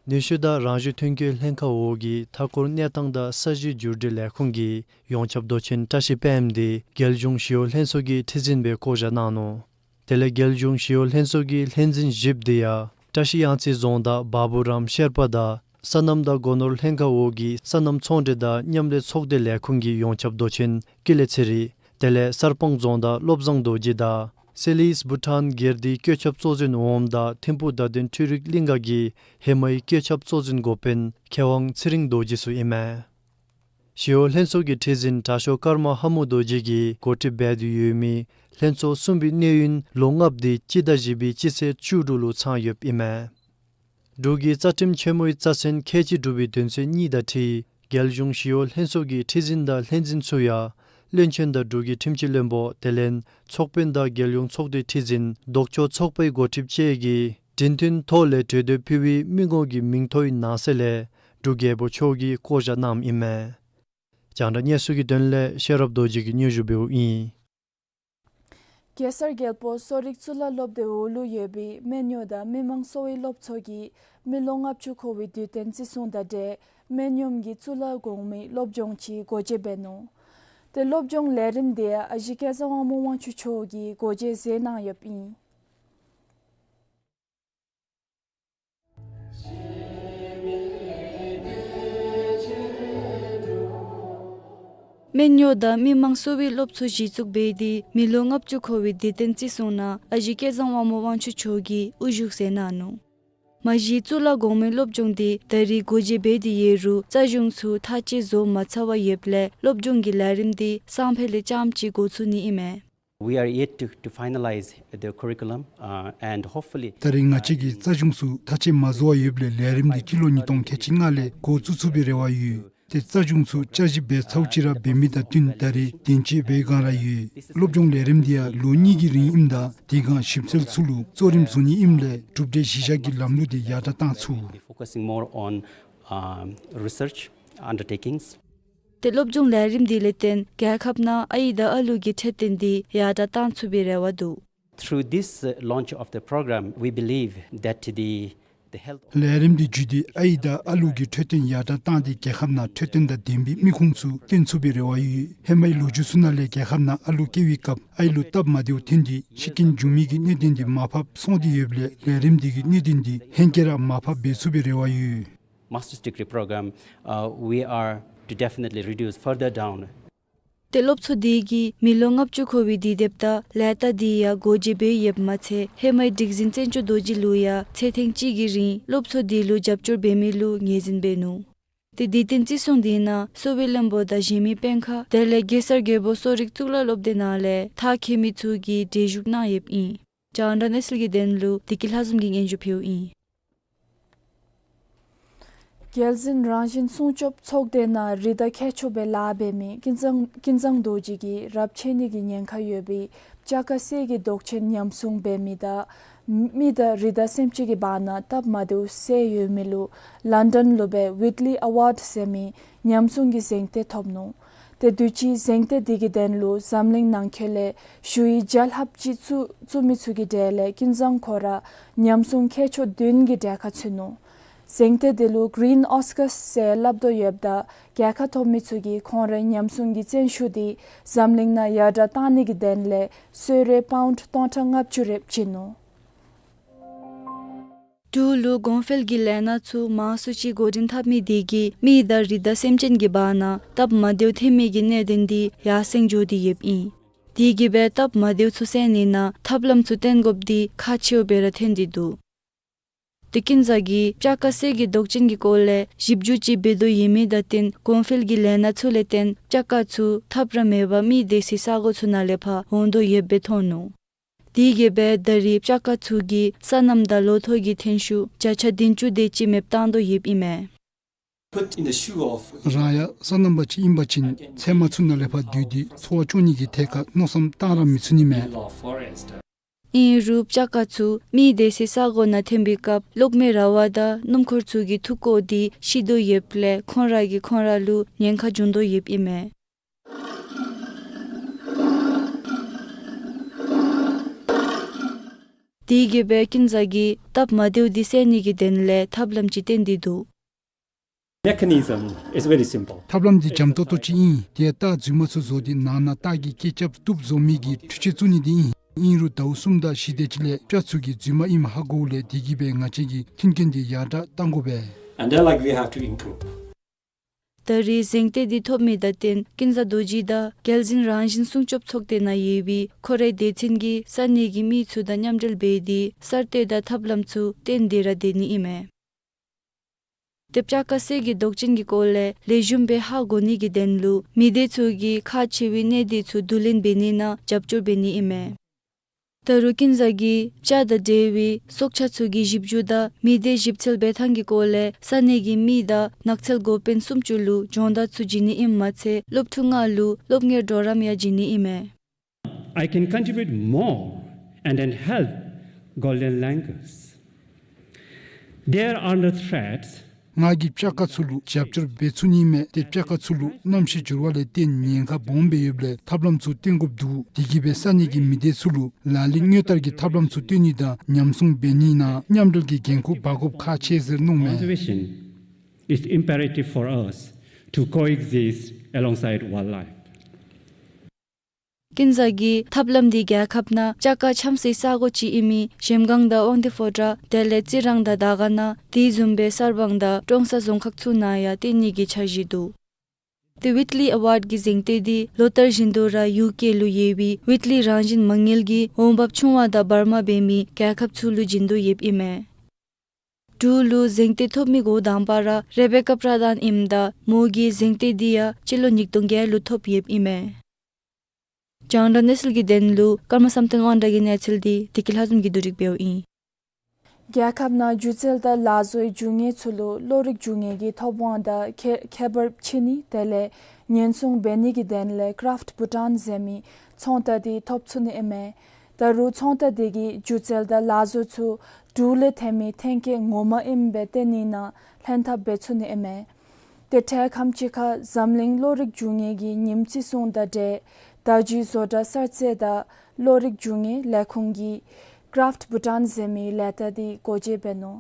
ནུས་ཤུགས་དང་རང་བཞིན་ཐོན་སྐྱེད་ལྷན་ཁག་འོག་གི་མཐའ་འཁོར་གནས་སྟངས་དང་ས་གཞི་བསྒྱུར་སྒྲིག་ལས་ཁུངས་ཀྱི་ཡོངས་ཁྱབ་མདོ་ཆེན་བཀྲ་ཤིས་པདྨ་འདི་རྒྱལ་གཞུང་ཞི་གཡོག་ལྷན་ཚོགས་ཀྱི་ཁྲི་འཛིན་སྦེ་བསྐོ་བཞག་གནང་ནུག། དེ་ལས་རྒྱལ་གཞུང་ཞི་གཡོག་ལྷན་ཚོགས་ཀྱི་ལྷན་འཛིན་བཞིཔོ་འདི་ཡང་བཀྲ་ཤིས་གཡང་རྩེ་རྫོང་བདག་བ་བུ་རམ་ཤེར་པ་དང་སོ་ནམ་དང་སྒོ་ནོར་ལྷན་ཁག་འོག་གི་སོ་ནམ་ཚོང་འབྲེལ་དང་མཉམ་ལས་ཚོགས་སྡེ་ལས་ཁུངས་ཀྱི་ཡོངས་ཁྱབ་མདོ་ཆེན་ཀུན་ལེགས་ཚེ་རིང་། དེ་ལས་གསར་སྤང་རྫོང་བདག་བློ་བཟང་རྡོ་རྗེ་དང་སེ་ལིས་བྷུ་ཊཱན་སྒེར་སྡེའི་བཀོད་ཁྱབ་གཙོ་འཛིན་འོགམ་དང་ཐིམ་ཕུག་བརྡ་དོན་འཕྲུལ་རིག་གླིང་ག་གི་ཧེ་མའི་བཀོད་ཁྱབ་གཙོ་འཛིན་འགོ་དཔོན་མཁས་དབང་ཚེ་རིང་རྡོ་རྗེ་ཚུ་ཨིན་མས། ཞི་གཡོག་ལྷན་ཚོགས་ཀྱི་ཁྲི་འཛིན་དྲག་ཤོས་ཀརྨ་ལྷ་མོ་རྡོ་རྗེ་གིས་འགོ་ཁྲིདཔ་འབད་དེ་ཡོད་མི་ལྷན་ཚོགས་གསུམ་པའི་གནས་ཡུན་ལོ་ལྔཔོ་འདི་སྤྱི་ཟླ་བཞི་པའི་སྤྱི་ཚེས་བཅུ་དྲུག་ལུ་ཚང་ཡོདཔ་ཨིན་མས། འབྲུག་གི་རྩ་ཁྲིམས་ཆེན་མོའི་རྩ་ཚན་ཁལ་གཅིག་དྲུག་པའི་དོན་ཚན་གཉིས་དང་འཁྲིལ་རྒྱལ་གཞུང་ཞི་གཡོག་ལྷན་ཚོགས་ཀྱི་ཁྲི་འཛིན་དང་ལྷན་འཛིན་ཚུ་ཡང་བློན་ཆེན་དང་འབྲུག་གི་ཁྲིམས་ཀྱི་བློན་པོ་དེ་ལས་ཚོགས་དཔོན་དང་རྒྱལ་ཡོངས་ཚོགས་སྡེའི་ཁྲི་འཛིན་ལྡོག་ཕྱོགས་ཚོགས་པའི་འགོ་ཁྲིདཔ་བཅས་ཀྱིས་མགྲིན་ཐུང་ཐོག་ལས་གྲོས་འདེབས་ཕུལ་བའི་མི་ངོམ་གྱི་མིང་ཐོའི་ནང་གསེས་ལས་འབྲུག་རྒྱལ་པོ་མཆོག་གིས་བསྐོ་བཞག་གནངམ་ཨིན་མས། རྒྱང་བསྒྲགས་གནས་ཚུལ་གྱི་དོན་ལས་ཤེས་རབ་རྡོ་རྗེ་གིས་སྙན་ཞུ་འབདཝ་ཨིན། གེ་སར་རྒྱལ་པོ་གསོ་རིག་གཙུག་ལག་སློབ་སྡེ་འོག་ལུ་ཡོད་པའི་སྨན་གཡོག་དང་མི་མང་གསོ་བའི་སློབ་ཚོགས་ཀྱིས་མི་ལོ་ལྔ་བཅུ་འཁོར་བའི་དུས་སྟོན་བརྩི་སྲུང་དང་འབྲེལ་སྨན་གཡོགམོ་གི་གཙུག་ལག་གོང་མའི་སློབ་སྦྱོང་ཅིག་སྒོ་འབྱེད་འབད་ནུག། ཏེ་སློབ་སྦྱོང་ལས་རིམ་དེ་ཡང་ཨ་ཞེ་སྐལ་བཟང་དབང་མོ་དབང་ཕྱུག་མཆོག་གིས་སྒོ་འབྱེད་མཛད་གནང་ཡོདཔ་ཨིན། སྨན་གཡོག་དང་མི་མང་གསོ་བའི་སློབ་ཚོགས་གཞི་བཙུགས་འབད་དེ་མི་ལོ་ལྔ་བཅུ་འཁོར་བའི་དུས་སྟོན་བརྩི་སྲུང་ནང་ཨ་ཞེ་སྐལ་བཟང་དབང་མོ་དབང་ཕྱུག་མཆོག་གིས་དབུ་བཞུགས་མཛད་གནང་ནུག། མ་གཞི་གཙུག་ལག་གོང་མའི་སློབ་སྦྱོང་དེ་ད་རིས་སྒོ་འབྱེད་འབད་དེ་ཡོད་རུང་རྩ་གཞུང་ཚུ་ཐག་བཅད་བཟོ་མ་ཚར་བར་ཡོདཔ་ལས་སློབ་སྦྱོང་གི་ལས་རིམ་དེ་སང་ཕོད་ལས་རྐྱངམ་ཅིག་འགོ་བཙུགས་ནི་ཨིན་མས། We are yet to, to finalize the curriculum, uh, and hopefully, ད་རིས་ང་བཅས་ཀྱིས་རྩ་གཞུང་ཚུ་ཐག་བཅད་མ་བཟོ་བར་ཡོདཔ་ལས་ལས་རིམ་འདི་སྤྱི་ལོ་ཉིས་སྟོང་ཁལ་གཅིག་ལྔ་ལས་འགོ་བཙུགས་ཚུགས་པའི་རེ་བ་ཡོད། ཏེ་རྩ་གཞུང་ཚུ་བསྐྱར་ཞིབ་འབད་ཚརཝ་ཅིག་ར་འབད་མི་དང་བསྟུན་ད་རིས་གདན་འཇགས་འབད་བའི་བསྒང་ར་ཡོད། སློབ་སྦྱོང་ལས་རིམ་འདི་ཡང་ལོ་གཉིས་ཀྱི་རིང་ཨིནམ་ད་དེ་བསྒང་ཞིབ་འཚོལ་ཚུ་ལུ་གཙོ་རིམ་བཟུང་ནི་ཨིནམ་ལས་གྲུབ་འབྲས་གཞི་བཞག་གི་ལམ་ལུགས་འདི་ཡར་དྲག་གཏང་ཚུགས། Focusing more on, um, research undertakings. ཏེ་སློབ་སྦྱོང་ལས་རིམ་འདི་ལས་བརྟེན་རྒྱལ་ཁབ་ནང་ཨའི་དང་ཨ་ལུ་གི་འཕྲོད་བསྟེན་འདི་ཡར་དྲག་གཏང་ཚུགས་པའི་རེ་བ་འདུག། Through this, uh, launch of the program, we believe that the, the health of ལས་རིམ་འདི་བརྒྱུད་དེ་ཨའི་དང་ཨ་ལུ་གི་འཕྲོད་བསྟེན་ཡར་དྲག་བཏང་སྟེ་རྒྱལ་ཁབ་ནང་འཕྲོད་བསྟེན་དང་ལྡན་པའི་མི་ཁུངས་ཚུ་བཏོན་ཚུགས་པའི་རེ་བ་ཡོད། ཧེ་མའི་ལོ་རྒྱུས་ཚུ་ནང་ལས་རྒྱལ་ཁབ་ནང་ཨ་ལུ་སྐྱེ་བའི་སྐབས་ཨའི་ལུ་སྟབས་མ་བདེཝ་ཐོན་ཏེ་ཤི་རྐྱེན་འབྱུང་མི་གི་གནད་དོན་འདི་མར་ཕབ་སོང་སྟེ་ཡོདཔ་ལས་ལས་རིམ་འདི་གིས་གནད་དོན་འདི་ཧེང་སྐལ་ར་མར་ཕབ་འབད་ཚུགས་པའི་རེ་བ་ཡོད། Master's degree program, uh, we are to definitely reduce further down. ཏེ་སློབ་ཚོགས་འདི་གིས་མི་ལོ་ལྔ་བཅུ་འཁོར་བའི་དུས་དེབ་དང་ལས་རྟགས་འདི་ཡང་སྒོ་འབྱེད་འབད་ཡོདཔ་མ་ཚད་ཧེ་མའི་སྒྲིག་འཛིན་བཙན་སྐྱོགས་རྡོ་རྗེ་ལུ་ཡང་ཚེ་ཐེངས་གཅིག་གི་རིང་སློབ་ཚོགས་འདི་ལུ་རྒྱབ་སྐྱོར་འབད་མི་ལུ་ངོས་འཛིན་འབད་ནུག། ཏེ་དུས་སྟོན་བརྩི་སྲུང་འདི་ནང་གསོ་བའི་བློན་པོ་དང་གཞན་མི་དཔོན་ཁག་དེ་ལས་གེ་སར་རྒྱལ་པོ་གསོ་རིག་གཙུག་ལག་སློབ་སྡེ་ནང་ལས་མཐར་འཁྱོལ་མི་ཚུ་གིས་གྲལ་བཞུགས་གནང་ཡོདཔ་ཨིན། རྒྱང་བསྒྲགས་གནས་ཚུལ་གྱི་དོན་ལུ་བདེ་སྐྱིད་ལྷ་འཛོམས་ཀྱིས་སྙན་ཞུ་ཕུལཝ་ཨིན། རྒྱལ་འཛིན་རང་བཞིན་སྲུང་སྐྱོབ་ཚོགས་སྡེ་ནང་རི་དྭགས་ཁྱད་ཆོས་སྦེ་ལཱ་འབད་མི་ཀུན་བཟང་ཀུན་བཟང་རྡོ་རྗེ་གིས་རབས་ཆད་ནི་གི་ཉེན་ཁ་ཡོད་པའི་སྤྱ་དཀར་གསེར་གྱི་མདོག་ཅན་ཉམས་སྲུང་འབད་མི་དང་མི་དང་རི་དྭགས་སེམས་ཅན་གྱི་བར་ན་སྟབས་མ་བདེཝ་བསལ་ཡོད་མི་ལུ་ལཱན་ཌཱན་ལུ་སྦེ་ཝིཊ་ལི་ཨ་ཝཱཌ་ཟེར་མི་ཉམས་སྲུང་གི་གཟེངས་རྟགས་ཐོབ་ནུག། ཏེ་དུས་ཅི་གཟེངས་རྟགས་འདི་གི་དོན་ལུ་འཛམ་གླིང་ནང་འཁོད་ལས་ཞུ་ཡིག་བརྒྱ་ལྷགཔ་ཅིག་བཙུགས་བཙུགས་མི་ཚུ་གི་གྲས་ལས་ཀུན་བཟང་ཁོ་ར་ཉམས་སྲུང་ཁྱད་ཆོས་བདུན་གྱི་གྲལ་ཁར་ཚུད་ནུག། གཟེངས་རྟགས་འདི་ལུ་གི་རིན་ཨོ་སི་ཀར་ཟེར་སླབ་དོ་ཡོདཔ་ད་གྲལ་ཁར་ཐོབ་མི་ཚུ་གིས་ཁོང་རའི་ཉམས་སྲུང་གི་བརྩོན་ཤུགས་འདི་འཛམ་གླིང་ནང་ཡར་དྲག་གཏང་ནི་གི་དོན་ལས་གསོལ་རས་པའུནཌ་སྟོང་ཕྲག་ལྔ་བཅུ་རེ་བྱིན་ནུག། འབྲུག་ལུ་གོང་འཕེལ་གྱི་ལས་སྣ་ཚུ་མང་སུ་ཅིག་འགོ་འདྲེན་འཐབ་མི་དེ་གིས་མི་དང་རི་དྭགས་སེམས་ཅན་གྱི་བར་ན་སྟབས་མ་བདེཝ་ཐོན་མི་གི་གནད་དོན་འདི་ཡར་སེང་འགྱོ་སྟེ་ཡོདཔ་ཨིན། དེ་གིས་སྦེ་སྟབས་མ་བདེཝ་ཚུ་སེལ་ནི་ནང་ཐབས་ལམ་ཚུ་བཏོན་དགོཔ་འདི་ཁག་ཆེཝ་སྦེ་ར་ཐོན་ཏེ་འདུག། ཏེ་ཀུན་བཟང་གིས་སྤྱ་དཀར་གསེར་གྱི་མདོག་ཅན་གྱི་སྐོར་ལས་ཞིབ་འཇུག་ཅིག་འབད་དོ་ཡོད་མི་དང་བསྟུན་གོང་འཕེལ་གྱི་ལས་སྣ་ཚུ་ལས་བརྟེན་སྤྱ་དཀར་ཚུ་ཐབས་ར་མེད་པར་མི་སྡོད་སའི་ས་གོ་ཚུ་ནང་ལས་ཕར་འོང་དོ་ཡོདཔ་སྦེ་མཐོང་ནུག། དེ་གིས་སྦེ་ད་རིས་སྤྱ་དཀར་ཚུ་གིས་སོ་ནམ་དང་ལོ་ཐོག་གི་ཐོན་ཤུགས་བརྒྱ་ཆ་བདུན་ཅུ་དེ་ཅིག་མེདཔ་བཏང་དོ་ཡོདཔ་ཨིན་མས། Put in the shoe of རང་ཡང་སོ་ནམ་པ་ཅིག་ཨིན་པ་ཅིན་ཚལ་མ་ཚུ་ནང་ལས་ཕར་སྡོད་དེ་འཚོ་བ་སྐྱོང་ནི་གི་ཐད་ཁར་མནོ་བསམ་བཏང་ར་མི་ཚུགས་ནི་མས། ཨིན་རུང་སྤྱ་དཀར་ཚུ་མི་སྡོད་སའི་ས་གོ་ནང་ཐོན་པའི་སྐབས་གློག་མེ་ར་བ་དང་སྣུམ་འཁོར་ཚུ་གིས་འཐུ་བཀོ་སྟེ་ཤི་དོ་ཡོདཔ་ལས་ཁོང་ར་གིས་ཁོང་ར་ལུ་ཉེན་ཁ་འབྱུང་དོ་ཡོདཔ་ཨིན་མས། དེ་གིས་སྦེ་ཀུན་བཟང་གིས་སྟབས་མ་བདེཝ་འདི་སེལ་ནི་གི་དོན་ལས་ཐབས་ལམ་ཅིག་བཏོན་ཏེ་འདུག། Mechanism is very simple. ཐབས་ལམ་འདི་འཇམ་ཏོག་ཏོ་ཅིག་ཨིན། དེ་ཡང་སྟག་རྫུན་མ་ཚུ་བཟོ་སྟེ་ནང་ན་སྟག་གི་སྐད་རྐྱབ་བཏུབ་བཟོ་མི་གི་འཕྲུལ་ཆས་བཙུགས་ནི་འདི་ཨིན། ཨིན་རུང་ཟླཝ་གསུམ་དང་བཞི་དེ་ཅིག་ལས་སྤྱ་ཚུ་གིས་རྫུན་མ་ཨིནམ་ཧ་གོཝ་ལས་དེ་གིས་སྦེ་ང་བཅས་ཀྱིས་མཐུན་རྐྱེན་འདི་ཡར་དྲག་གཏང་དགོ་པས། And then, like, we have to improve. ད་རིས་གཟེངས་རྟགས་འདི་ཐོབ་མི་དང་བསྟུན་ཀུན་བཟང་རྡོ་རྗེ་དང་རྒྱལ་འཛིན་རང་བཞིན་སྲུང་སྐྱོབ་ཚོགས་སྡེ་ནང་ཡོད་པའི་ཁོ་རའི་སྡེ་ཚན་གྱི་ས་གནས་ཀྱི་མི་ཚུ་དང་མཉམ་འབྲེལ་འབད་དེ་གསར་གཏོད་དང་ཐབས་ལམ་ཚུ་བཏོན་ཏེ་ར་སྡོད་ནི་ཨིན་མས། ཏེ་སྤྱ་དཀར་གསེར་གྱི་མདོག་ཅན་གྱི་སྐོར་ལས་ལེགས་ཤོམ་སྦེ་ཧ་གོ་ནི་གི་དོན་ལུ་མི་སྡེ་ཚུ་གིས་ཁག་ཆེ་བའི་གནད་དོན་ཚུ་བསྡུ་ལེན་འབད་ནི་ནང་རྒྱབ་སྐྱོར་འབད་ནི་ཨིན་མས། ད་རུང་ཀུན་བཟང་གིས་བྱཱ་དང་འབྲེལ་བའི་སྲོག་ཆགས་ཚུ་གི་ཞིབ་འཇུག་དང་མི་སྡེ་ཞིབ་འཚོལ་འབད་ཐངས་ཀྱི་སྐོར་ལས་ས་གནས་ཀྱི་མི་དང་ནགས་ཚལ་འགོ་དཔོན་སུམ་ཅུ་ལུ་སྦྱོང་བརྡར་ཚུ་བྱིན་ནི་ཨིནམ་མ་ཚད་སློབ་ཕྲུག་ལྔ་ལུ་སློབ་གཉེར་གྲོགས་རམ་ཡང་བྱིན་ནི་ཨིན་མས། I can contribute more and then help golden langurs. There are no threats. ང་གིས་བྱ་དཀར་ཚུ་ལུ་རྒྱབ་སྐྱོར་འབད་ཚུགས་ནི་མས། ཏེ་བྱ་དཀར་ཚུ་ལུ་གནམ་གཤིས་འགྱུར་བ་ལས་བརྟེན་ཉེན་ཁ་སྦོམ་སྦེ་ཡོདཔ་ལས་ཐབས་ལམ་ཚུ་བཏོན་དགོཔ་འདུག། དེ་གིས་སྦེ་ས་གནས་ཀྱི་མི་སྡེ་ཚུ་ལུ་ལག་ལེན་དངོས་བསྟར་གྱི་ཐབས་ལམ་ཚུ་བཏོན་ནི་དང་ཉམས་སྲུང་འབད་ནི་ནང་མཉམ་འབྲེལ་གྱི་འགན་ཁུར་འབག་དགོཔ་ཁག་ཆེ་ཟེར་མནོཝ་མས། Conservation is imperative for us to coexist alongside wildlife. ཀུན་བཟང་གིས་ཐབས་ལམ་འདི་རྒྱལ་ཁབ་ནང་བྱ་དཀར་འཁྱམ་སའི་ས་གོ་ཅིག་ཨིན་མི་གཞལམ་སྒང་དང་དབང་འདུས་ཕོ་བྲང་དེ་ལས་རྩི་རང་དང་དར་དཀར་ནང་དེ་བཟུམ་སྦེ་གསར་སྤང་དང་ཀྲོང་གསར་རྫོང་ཁག་ཚུ་ནང་ཡང་བཏོན་ནི་གི་འཆར་གཞི་འདུག། ཏེ་ཝིཊ་ལི་ཨེ་ཝཱཌ་ཀྱི་གཟེངས་བསྟོད་འདི་ལོ་ལྟར་བཞིན་དུ་ར་ཡུ་ཀེ་ལུ་ཡོད་པའི་ཝིཊ་ལི་རང་བཞིན་མ་དངུལ་གྱི་འོང་འབབ་ཆུང་བ་དང་འབར་མ་འབད་མི་རྒྱལ་ཁབ་ཚུ་ལུ་བྱིན་དོ་ཡོདཔ་ཨིན་མས། འབྲུག་ལུ་གཟེངས་བསྟོད་ཐོབ་མི་འགོ་དང་པ་ར་རེ་བེ་ཀ་པྲ་དཱན་ཨིནམ་ད་མོ་གིས་གཟེངས་བསྟོད་འདི་ཡང་སྤྱི་ལོ་ཉིས་སྟོང་བརྒྱད་ལུ་ཐོབ་ཡོདཔ་ཨིན་མས། རྒྱང་བསྒྲགས་གནས་ཚུལ་གྱི་དོན་ལུ་ཀརྨ་བསམ་གཏན་དབང་གྲགས་ཀྱི་གནས་ཚུལ་འདི་བདེ་སྐྱིད་ལྷ་འཛོམས་ཀྱིས་བསྡུ་སྒྲིག་འབདཝ་ཨིན། རྒྱལ་ཁབ་ནང་སྒྱུ་རྩལ་དང་ལག་བཟོའི་རྒྱུ་དངོས་ཚུ་ལུ་གློག་རིག་རྒྱུ་དངོས་ཀྱི་ཐོབ་དབང་དང་ཁེ་ཁྱད་པར་ཕྱེ་ནི་དེ་ལས་ཉེན་སྲུང་འབད་ནི་གི་དོན་ལས་ཀྲཱཕཊ་བྷུ་ཊཱན་ཟེར་མི་ཚོང་རྟགས་འདི་ཐོབ་ཚུགས་ནི་ཨིན་མས། ད་རུང་ཚོང་རྟགས་འདི་གིས་སྒྱུ་རྩལ་དང་ལག་བཟོ་ཚུ་འབྲུག་ལས་ཐོན་མི་ཐོན་སྐྱེད་ངོ་མ་ཨིནམ་སྦེ་སྟོན་ནི་ནང་ལྷན་ཐབས་འབད་ཚུགས་ནི་ཨིན་མས། ཏེ་འཕྲལ་ཁམས་ཅིག་ཁར་འཛམ་གླིང་གློག་རིག་རྒྱུ་དངོས་ཀྱི་ཉིནམ་བརྩི་སྲུང་དང་འབྲེལ་བརྡ་བརྒྱུད་བཟོ་གྲྭ་གསར་རྩལ་དང་གློག་རིག་རྒྱུ་དངོས་ལས་ཁུངས་ཀྱིས་ཀྲཱཕཊ་བྷུ་ཊཱན་ཟེར་མི་ལས་རྟགས་འདི་སྒོ་འབྱེད་འབད་ནུག།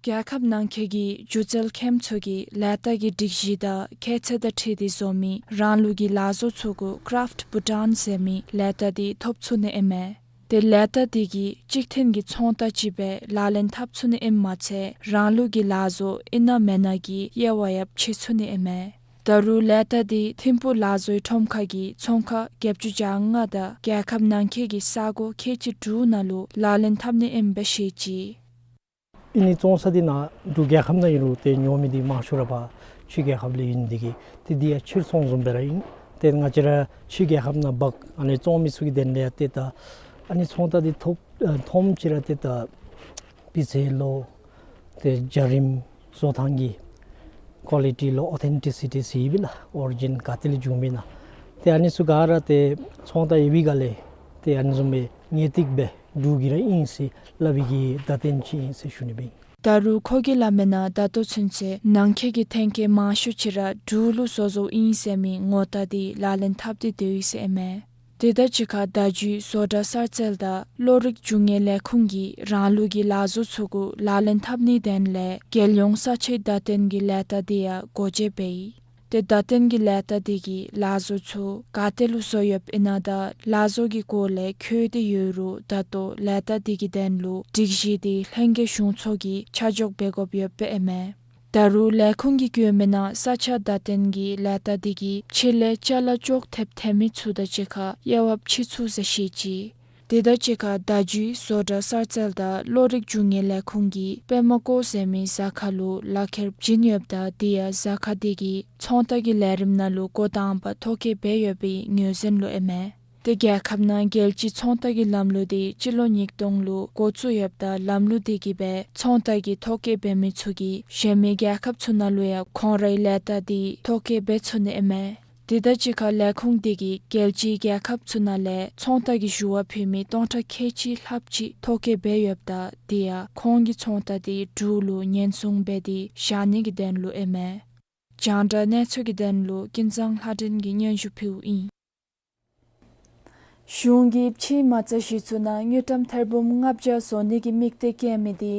རྒྱལ་ཁབ་ནང་འཁོད་ཀྱི་སྒྱུ་རྩལ་མཁནམ་ཚུ་གིས་ལས་རྟགས་ཀྱི་སྒྲིག་གཞི་དང་ཁྱད་ཚད་དང་འཁྲིལ་ཏེ་བཟོ་མི་རང་ལུགས་ཀྱི་ལག་བཟོ་ཚུ་གུ་ཀྲཱཕཊ་བྷུ་ཊཱན་ཟེར་མི་ལས་རྟགས་འདི་ཐོབ་ཚུགས་ནི་ཨིན་མས། ཏེ་ལས་རྟགས་འདི་གིས་གཅིག་མཐུན་གྱི་ཚོང་རྟགས་ཅིག་སྦེ་ལག་ལེན་འཐབ་ཚུགས་ནི་ཨིནམ་མ་ཚད་རང་ལུགས་ཀྱི་ལག་བཟོ་ཨིན་ན་མེན་ན་གི་དབྱེ་བ་ཡང་ཕྱེ་ཚུགས་ནི་ཨིན་མས། ད་རུང་ལས་རྟགས་འདི་ཐིམ་ཕུག་ལག་བཟོའི་ཁྲོམ་ཁར་གྱི་ཚོང་ཁང་བརྒྱད་ཅུ་གྱ་ལྔ་དང་རྒྱལ་ཁབ་ནང་འཁོད་ཀྱི་ས་གོ་ཁལ་གཅིག་དྲུག་ནང་ལུ་ལག་ལེན་འཐབ་ནི་ཨིནམ་སྦེ་བཤད་ཅི། ཨ་ནི་བཙོང་ས་འདི་ནཱ་འབྲུག་རྒྱལ་ཁབ་ནང་ཨིན་རུང་ཏེ་ཉོ་མི་འདི་མང་ཤོས་ར་ཕར་ཕྱི་རྒྱལ་ཁབ་ལས་ཨིན་ནི་འདི་གིས་ཏེ་འདི་ཡང་ཕྱིར་ཚོང་བཟུམ་སྦེ་ར་ཨིན། ཏེ་ང་བཅས་ར་ཕྱི་རྒྱལ་ཁབ་ནང་འབག་ཨ་ནི་བཙོང་མི་ཚུ་གི་དོན་ལས་ཡང་ཏེ་ད་ཨ་ནི་ཚོང་རྟགས་འདི་ཐོབ་ཨ་ཐོནམ་ཅིག་ར་ཏེ་ད་སྤུས་ཚད་ལོ་ཏེ་འཇའ་རིསམོ་བཟོ་ཐངས་ཀྱི་ཀོ་ལི་ཊི་ལོ་ཨོ་ཐེན་ཊི་སི་ཊི་ཟེར་ཨིན་པས་ལགས། ཨོ་རི་ཇིན་ག་ཏེ་ལས་བྱུང་མི་ན་ཏེ་ཨ་ནི་ཚུ་ག་ར་ཏེ་ཚོང་རྟགས་ཡོད་པའི་སྒང་ལས་ཏེ་ཨ་ནི་བཟུམ་སྦེ་ངེས་ཏིག་སྦེ་འབྲུག་གི་ར་ཨིན་ཟེར་སླབ་པའི་གི་བརྡ་སྟོན་ཅིག་ཨིན་ཟེར་ཞུ་ནི་སྦེ་ཨིན། ད་རུང་ཁོ་གིས་སླབ་མི་ནང་ད་ལྟོ་ཚུན་ཚོད་ནང་འཁོད་ཀྱི་ཐོན་སྐྱེད་མང་ཤོས་ཅིག་ར་འབྲུག་ལུ་བཟོ་བཟོཝ་ཨིན་ཟེར་མི་ངོ་རྟགས་འདི་ལག་ལེན་འཐབ་སྟེ་སྡོད་ཡི་ཟེར་ཨིན་མས། དེ་དང་གཅིག་ཁར་བརྡ་བརྒྱུད་བཟོ་གྲྭ་གསར་རྩལ་དང་གློག་རིག་རྒྱུ་དངོས་ལས་ཁུངས་ཀྱིས་རང་ལུགས་ཀྱི་ལག་བཟོ་ཚུ་གུ་ལག་ལེན་འཐབ་ནིའི་དོན་ལས་རྒྱལ་ཡོངས་ས་ཆའི་བརྡ་སྟོན་གྱི་ལས་རྟགས་འདི་ཡང་སྒོ་འབྱེད་འབད་ཡི། ཏེ་བརྡ་སྟོན་གྱི་ལས་རྟགས་འདི་གིས་ལག་བཟོ་ཚུ་ག་ཏེ་ལུ་བཟོ་ཡོདཔ་ཨིན་ན་དང་ལག་བཟོ་གི་སྐོར་ལས་འཁོད་དེ་ཡོད་རུང་ད་ལྟོ་ལས་རྟགས་འདི་གི་དོན་ལུ་སྒྲིག་གཞི་འདི་ལྷན་རྒྱས་གཞུང་ཚོགས་ཀྱིས་ཆ་འཇོག་འབད་དགོཔ་ཡོདཔ་ཨིན་མས། ད་རུང་ལས་ཁུངས་ཀྱིས་བཀོད་མི་ནང་ས་ཆ་བརྡ་སྟོན་གྱི་ལས་རྟགས་འདི་གིས་ཕྱི་ལས་ཅ་ལ་ཅོག་འཐདཔ་ཐོན་མི་ཚུ་དང་གཅིག་ཁར་དབྱེ་བ་ཕྱེ་ཚུགས་ཟེར་བཤད་ཅི། དེ་དང་གཅིག་ཁར་བརྡ་བརྒྱུད་བཟོ་གྲྭ་གསར་རྩལ་དང་གློག་རིག་རྒྱུ་དངོས་ལས་ཁུངས་ཀྱིས་པདྨ་བཀོད་ཟེར་མི་གཟའ་ཁར་ལུ་ལག་ཁྱེར་བྱིན་ཡོདཔ་ད་དེ་ཡང་གཟའ་སྐར་འདི་གིས་ཚོང་རྟགས་ཀྱི་ལས་རིམ་ནང་ལུ་འགོ་དང་པ་ཐོ་བཀོད་འབད་ཡོད་པའི་ངོས་འཛིན་ལུ་ཨིན་མས། ཏེ་རྒྱལ་ཁབ་ནང་རྒྱལ་སྤྱིའི་ཚོང་རྟགས་ཀྱི་ལམ་ལུགས་འདི་སྤྱི་ལོ་ཉིས་སྟོང་ལུ་འགོ་བཙུགས་ཡོདཔ་ད་ལམ་ལུགས་འདི་གིས་སྦེ་ཚོང་རྟགས་ཀྱི་ཐོ་བཀོད་འབད་མི་ཚུ་གིས་གཞན་མི་རྒྱལ་ཁབ་ཚུ་ནང་ལུ་ཡང་ཁོང་རའི་ལས་རྟགས་འདི་ཐོ་བཀོད་འབད་ཚུགས་ནི་ཨིན་མས། དེ་དང་གཅིག་ཁར་ལས་ཁུངས་འདི་གིས་རྒྱལ་སྤྱིའི་རྒྱལ་ཁབ་ཚུ་ནང་ལས་ཚོང་རྟགས་ཀྱི་ཞུ་བ་ཕུལ་མི་སྟོང་ཕྲག་ཁལ་གཅིག་ལྷགཔ་ཅིག་ཐོ་བཀོད་འབད་ཡོདཔ་ད་དེ་ཡང་ཁོང་གི་ཚོང་རྟགས་འདི་འབྲུག་ལུ་ཉེན་སྲུང་འབད་དེ་བཞག་ནི་གི་དོན་ལུ་ཨིན་མས། རྒྱང་བསྒྲགས་གནས་ཚུལ་གྱི་དོན་ལུ་ཀུན་བཟང་ལྷ་སྒྲོན་གྱིས་སྙན་ཞུ་ཕུལཝ་ཨིན། གཞུང་གིས་ཕྱིའི་མ་རྩ་གཞི་བཙུགས་ནང་དངུལ་ཀྲམ་ཐེར་འབུམ་ལྔ་བརྒྱ་བཟོ་ནི་གི་དམིགས་གཏད་བསྐྱེད་མི་འདི་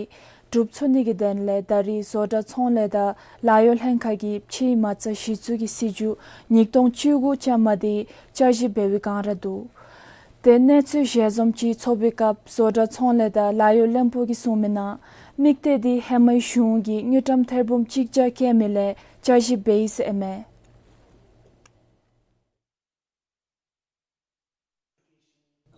འགྲུབ་ཚུགས་ནི་གི་དོན་ལས་ད་རེས་བཟོ་གྲྭ་ཚོང་ལས་དང་ལཱ་གཡོག་ལྷན་ཁག་གིས་ཕྱིའི་མ་རྩ་གཞི་བཙུགས་ཀྱི་སྲིད་བྱུས་ཉིས་སྟོང་བཅུ་དགུ་ཅན་མ་འདི་བསྐྱར་ཞིབ་འབད་བའི་བསྒང་ར་འདུག། ཏེ་གནས་ཚུལ་ཞལ་འཛོམས་ཅིག་ཚོགས་པའི་སྐབས་བཟོ་གྲྭ་ཚོང་ལས་དང་ལཱ་གཡོག་བློན་པོ་གིས་གསུངས་མི་ནང་དམིགས་གཏད་འདི་ཧེ་མའི་གཞུང་གིས་དངུལ་ཀྲམ་ཐེར་འབུམ་གཅིག་བརྒྱ་བསྐྱེད་མི་ལས་བསྐྱར་ཞིབ་འབད་ཡི་ཟེར་ཨིན་མས།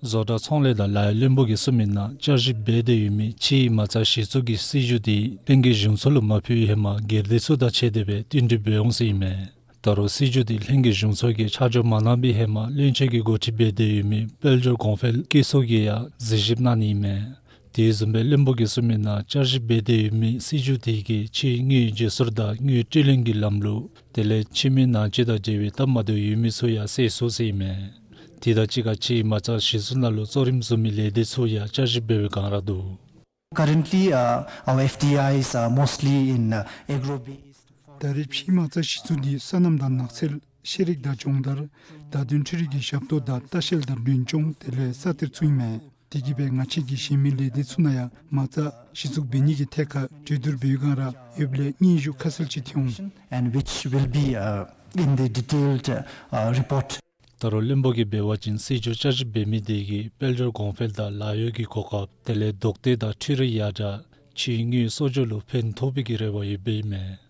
བཟོ་གྲྭ་ཚོང་ལས་དང་ལཱ་གཡོག་བློན་པོ་གིས་གསུངས་མི་ནང་བསྐྱར་ཞིབ་འབད་དེ་ཡོད་མི་ཕྱིའི་མ་རྩ་གཞི་བཙུགས་ཀྱི་སྲིད་བྱུས་འདི་བན་དགེ་གཞུང་ཚོགས་ལུ་མ་ཕུལ་བའི་ཧེ་མ་སྒེར་སྡེ་ཚུ་དང་ཕྱད་དེ་སྦེ་བསྟུན་གྲོས་འབད་འོང་ཟེར་ཨིན་མས། ད་རུང་སྲིད་བྱུས་འདི་ལྷན་རྒྱས་གཞུང་ཚོགས་ཀྱིས་ཆ་འཇོག་མ་གནང་པའི་ཧེ་མ་བློན་ཆེན་གྱིས་འགོ་ཁྲིད་འབད་དེ་ཡོད་མི་དཔལ་འབྱོར་གོང་འཕེལ་བཀོད་ཚོགས་ཀྱིས་ཡང་གཟིགས་ཞིབ་གནང་ནི་ཨིན་མས། དེ་བཟུམ་སྦེ་བློན་པོ་གིས་གསུངས་མི་ནང་བསྐྱར་ཞིབ་འབད་དེ་ཡོད་མི་སྲིད་བྱུས་དེ་གིས་ཕྱིའི་དངུལ་བརྗེ་སོར་དང་དངུལ་སྤྲོད་ལེན་གྱི་ལམ་ལུགས་དེ་ལས་ཕྱི་མི་ནང་སྤྱོད་དང་འབྲེལ་བའི་སྟབས་མ་བདེཝ་ཡོད་མི་ཚུ་ཡང་སེལ་ཚུགས་ཟེར་ཨིན་མས། དེ་དང་གཅིག་ཁར་ཕྱིའི་མ་རྩ་གཞི་བཙུགས་ནང་ལུ་གཙོ་རིམ་བཟུང་མི་ལས་སྡེ་ཚུ་ཡང་བསྐྱར་ཞིབ་འབད་བའི་སྒང་ར་འདུག། Currently, uh, our F D Is are mostly in, uh, agro-based. ད་རེས་ཕྱིའི་མ་རྩ་གཞི་བཙུགས་འདི་སོ་ནམ་དང་ནགས་ཚལ། ཤེས་རིག་དང་སྦྱོང་བརྡར། བརྡ་དོན་འཕྲུལ་རིག་གི་ཞབས་ཏོག་དང་ལྟ་བཤལ་དང་མགྲོན་སྐྱོང་དེ་ལས་ས་གཏེར་ཚུ་ཨིན་མས། དེ་གིས་སྦེ་ང་བཅས་ཀྱིས་གཞན་མི་ལས་སྡེ་ཚུ་ནང་ཡང་མ་རྩ་གཞི་བཙུགས་འབད་ནི་གི་ཐད་ཁར་གྲོས་བསྡུར་འབད་བའི་སྒང་ར་ཡོདཔ་ལས་སྙན་ཞུ་ཁ་གསལ་ཅིག་ཐོན་འོང་། And which will be, uh, in the detailed, uh, report. ད་རུང་བློན་པོ་གིས་འབད་བ་ཅིན་སྲིད་བྱུས་བསྐྱར་ཞིབ་འབད་མི་དེ་གིས་དཔལ་འབྱོར་གོང་འཕེལ་དང་ལཱ་གཡོག་གི་གོ་སྐབས་དེ་ལས་ལྡོག་ཐབས་དང་འཕྲུལ་རིག་ཡར་དྲག་ཕྱིའི་དངུལ་གསོག་འཇོག་ལུ་ཕན་ཐོགས་པའི་གི་རེ་བ་ཡོདཔ་ཨིན་མས།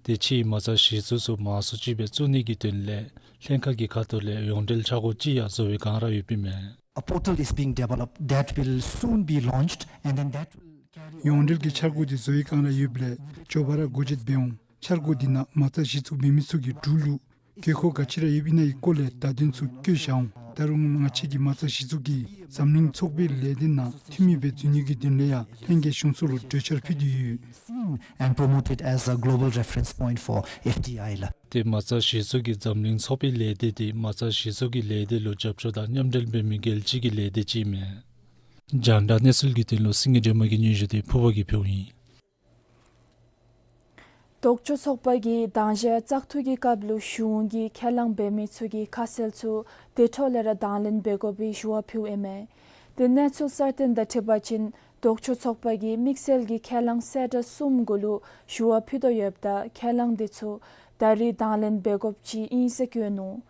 ཏེ་ཕྱིའི་མ་རྩ་གཞི་བཙུགས་ཚུ་མང་སུ་ཅིག་སྦེ་བཙུགས་ནི་གི་དོན་ལས་ལྷན་ཁག་གི་ཁ་ཐུག་ལས་ཡོངས་འབྲེལ་འཆར་སྒོ་ཅིག་ཡང་བཟོ་བའི་སྒང་ར་ཡོདཔ་ཨིན་མས། A portal is being developed that will soon be launched, and then that will carry on. ཡོངས་འབྲེལ་གྱི་འཆར་སྒོ་འདི་བཟོ་བའི་སྒང་ར་ཡོདཔ་ལས་མགྱོགས་པ་ར་འགོ་འབྱེད་འབད་འོང་། འཆར་སྒོ་འདི་ནང་མ་རྩ་གཞི་བཙུགས་འབད་མི་ཚུ་གི་འབྲུག་ལུ་དགོས་མཁོ་ག་ཅི་ར་ཡོདཔ་ཨིན་ན་གི་སྐོར་ལས་བརྡ་དོན་ཚུ་བཀོད་བཞག་འོང་། ད་རུང་ང་བཅས་ཀྱི་མ་རྩ་གཞི་བཙུགས་ཀྱིས་འཛམ་གླིང་ཚོགས་པའི་ལས་སྡེ་ནང་འཐུས་མི་སྦེ་འཛུལ་ནི་གི་དོན་ལས་ཡང་ལྷན་རྒྱས་གཞུང་ཚོགས་ལུ་གྲོས་འཆར་ཕུལ་ཏེ་ཡོད། Seen and promoted as a global reference point for F D I ལགས། ཏེ་མ་རྩ་གཞི་བཙུགས་ཀྱིས་འཛམ་གླིང་ཚོགས་པའི་ལས་སྡེ་འདི་མ་རྩ་གཞི་བཙུགས་ཀྱི་ལས་སྡེ་ལུ་རྒྱབ་སྐྱོར་དང་མཉམ་འབྲེལ་འབད་མི་རྒྱལ་སྤྱི་གི་ལས་སྡེ་ཅིག་ཨིན་མས། རྒྱང་བསྒྲགས་གནས་ཚུལ་གྱི་དོན་ལུ་སེང་གེ་སྒྲོལ་མ་གིས་སྙན་ཞུ་འདི་ཕུརཔ་གིས་ཕུལཝ་ཨིན། ལྡོག་ཕྱོགས་ཚོགས་པ་གིས་དང་ཞག་བཙག་འཐུ་གི་སྐབས་ལུ་གཞུང་གིས་ཁས་བླངས་འབད་མི་ཚུ་གི་ཁ་གསལ་ཚུ་དེ་འཕྲོ་ལས་ར་དང་ལེན་འབད་དགོ་པའི་ཞུ་བ་ཕུལཝ་ཨིན་མས། ཏེ་གནས་ཚུལ་གསར་བཏོན་དང་འཁྲིལ་བ་ཅིན་ལྡོག་ཕྱོགས་ཚོགས་པ་གིས་དམིགས་བསལ་གྱི་ཁས་བླངས་གསལ་བསྒྲགས་གསུམ་གུ་ལུ་ཞུ་བ་ཕུལ་དོ་ཡོདཔ་ད་ཁས་བླངས་དེ་ཚུ་ད་རེས་དང་ལེན་འབད་དགོཔ་ཅིག་ཨིན་ཟེར་བཀོད་ནུག།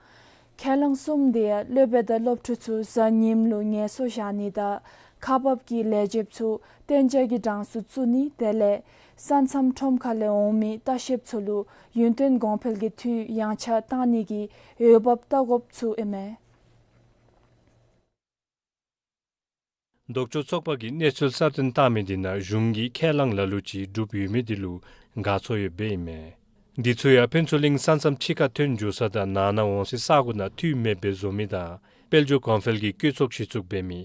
ཁས་བླངས་གསུམ་དེ་ཡང་སློབ་དཔོན་དང་སློབ་ཕྲུག་ཚུ་གཟའ་ཉིམ་ལུ་ངལ་གསོ་བཞག་ནི་དང་ཁག་འབག་གི་ལས་བྱེདཔ་ཚུ་གཏན་འཇགས་ཀྱི་གྲངས་སུ་བཙུགས་ནི་དེ་ལས་ས་མཚམས་ཁྲོམ་ཁ་ལས་འོང་མི་ལྟ་བཤལཔ་ཚུ་ལུ་ཡུན་བརྟན་གོང་འཕེལ་གྱི་འཐུས་ཡངས་ཆག་བཏང་ནི་གི་འོས་འབབ་བལྟ་དགོཔ་ཚུ་ཨིན་མས། ལྡོག་ཕྱོགས་ཚོགས་པ་གིས་གནས་ཚུལ་གསར་བཏོན་བཏང་མི་འདི་ནང་གཞུང་གིས་ཁས་བླངས་ལ་ལུ་ཅིག་གྲུབ་ཡོད་མི་འདི་ལུ་དགའ་ཚོར་ཡོདཔ་ཨིན་མས། འདི་ཚུ་ཡང་ཕུན་ཚོགས་གླིང་ས་མཚམས་ཕྱི་ཁར་ཐོན་འགྱོ་ས་དང་ནང་ན་འོང་སའི་ས་གོ་ནང་འཐུས་མེདཔ་སྦེ་བཟོ་མི་དང་དཔལ་འབྱོར་གོང་འཕེལ་གྱི་བཀོད་ཚོགས་གཞི་བཙུགས་འབད་མི་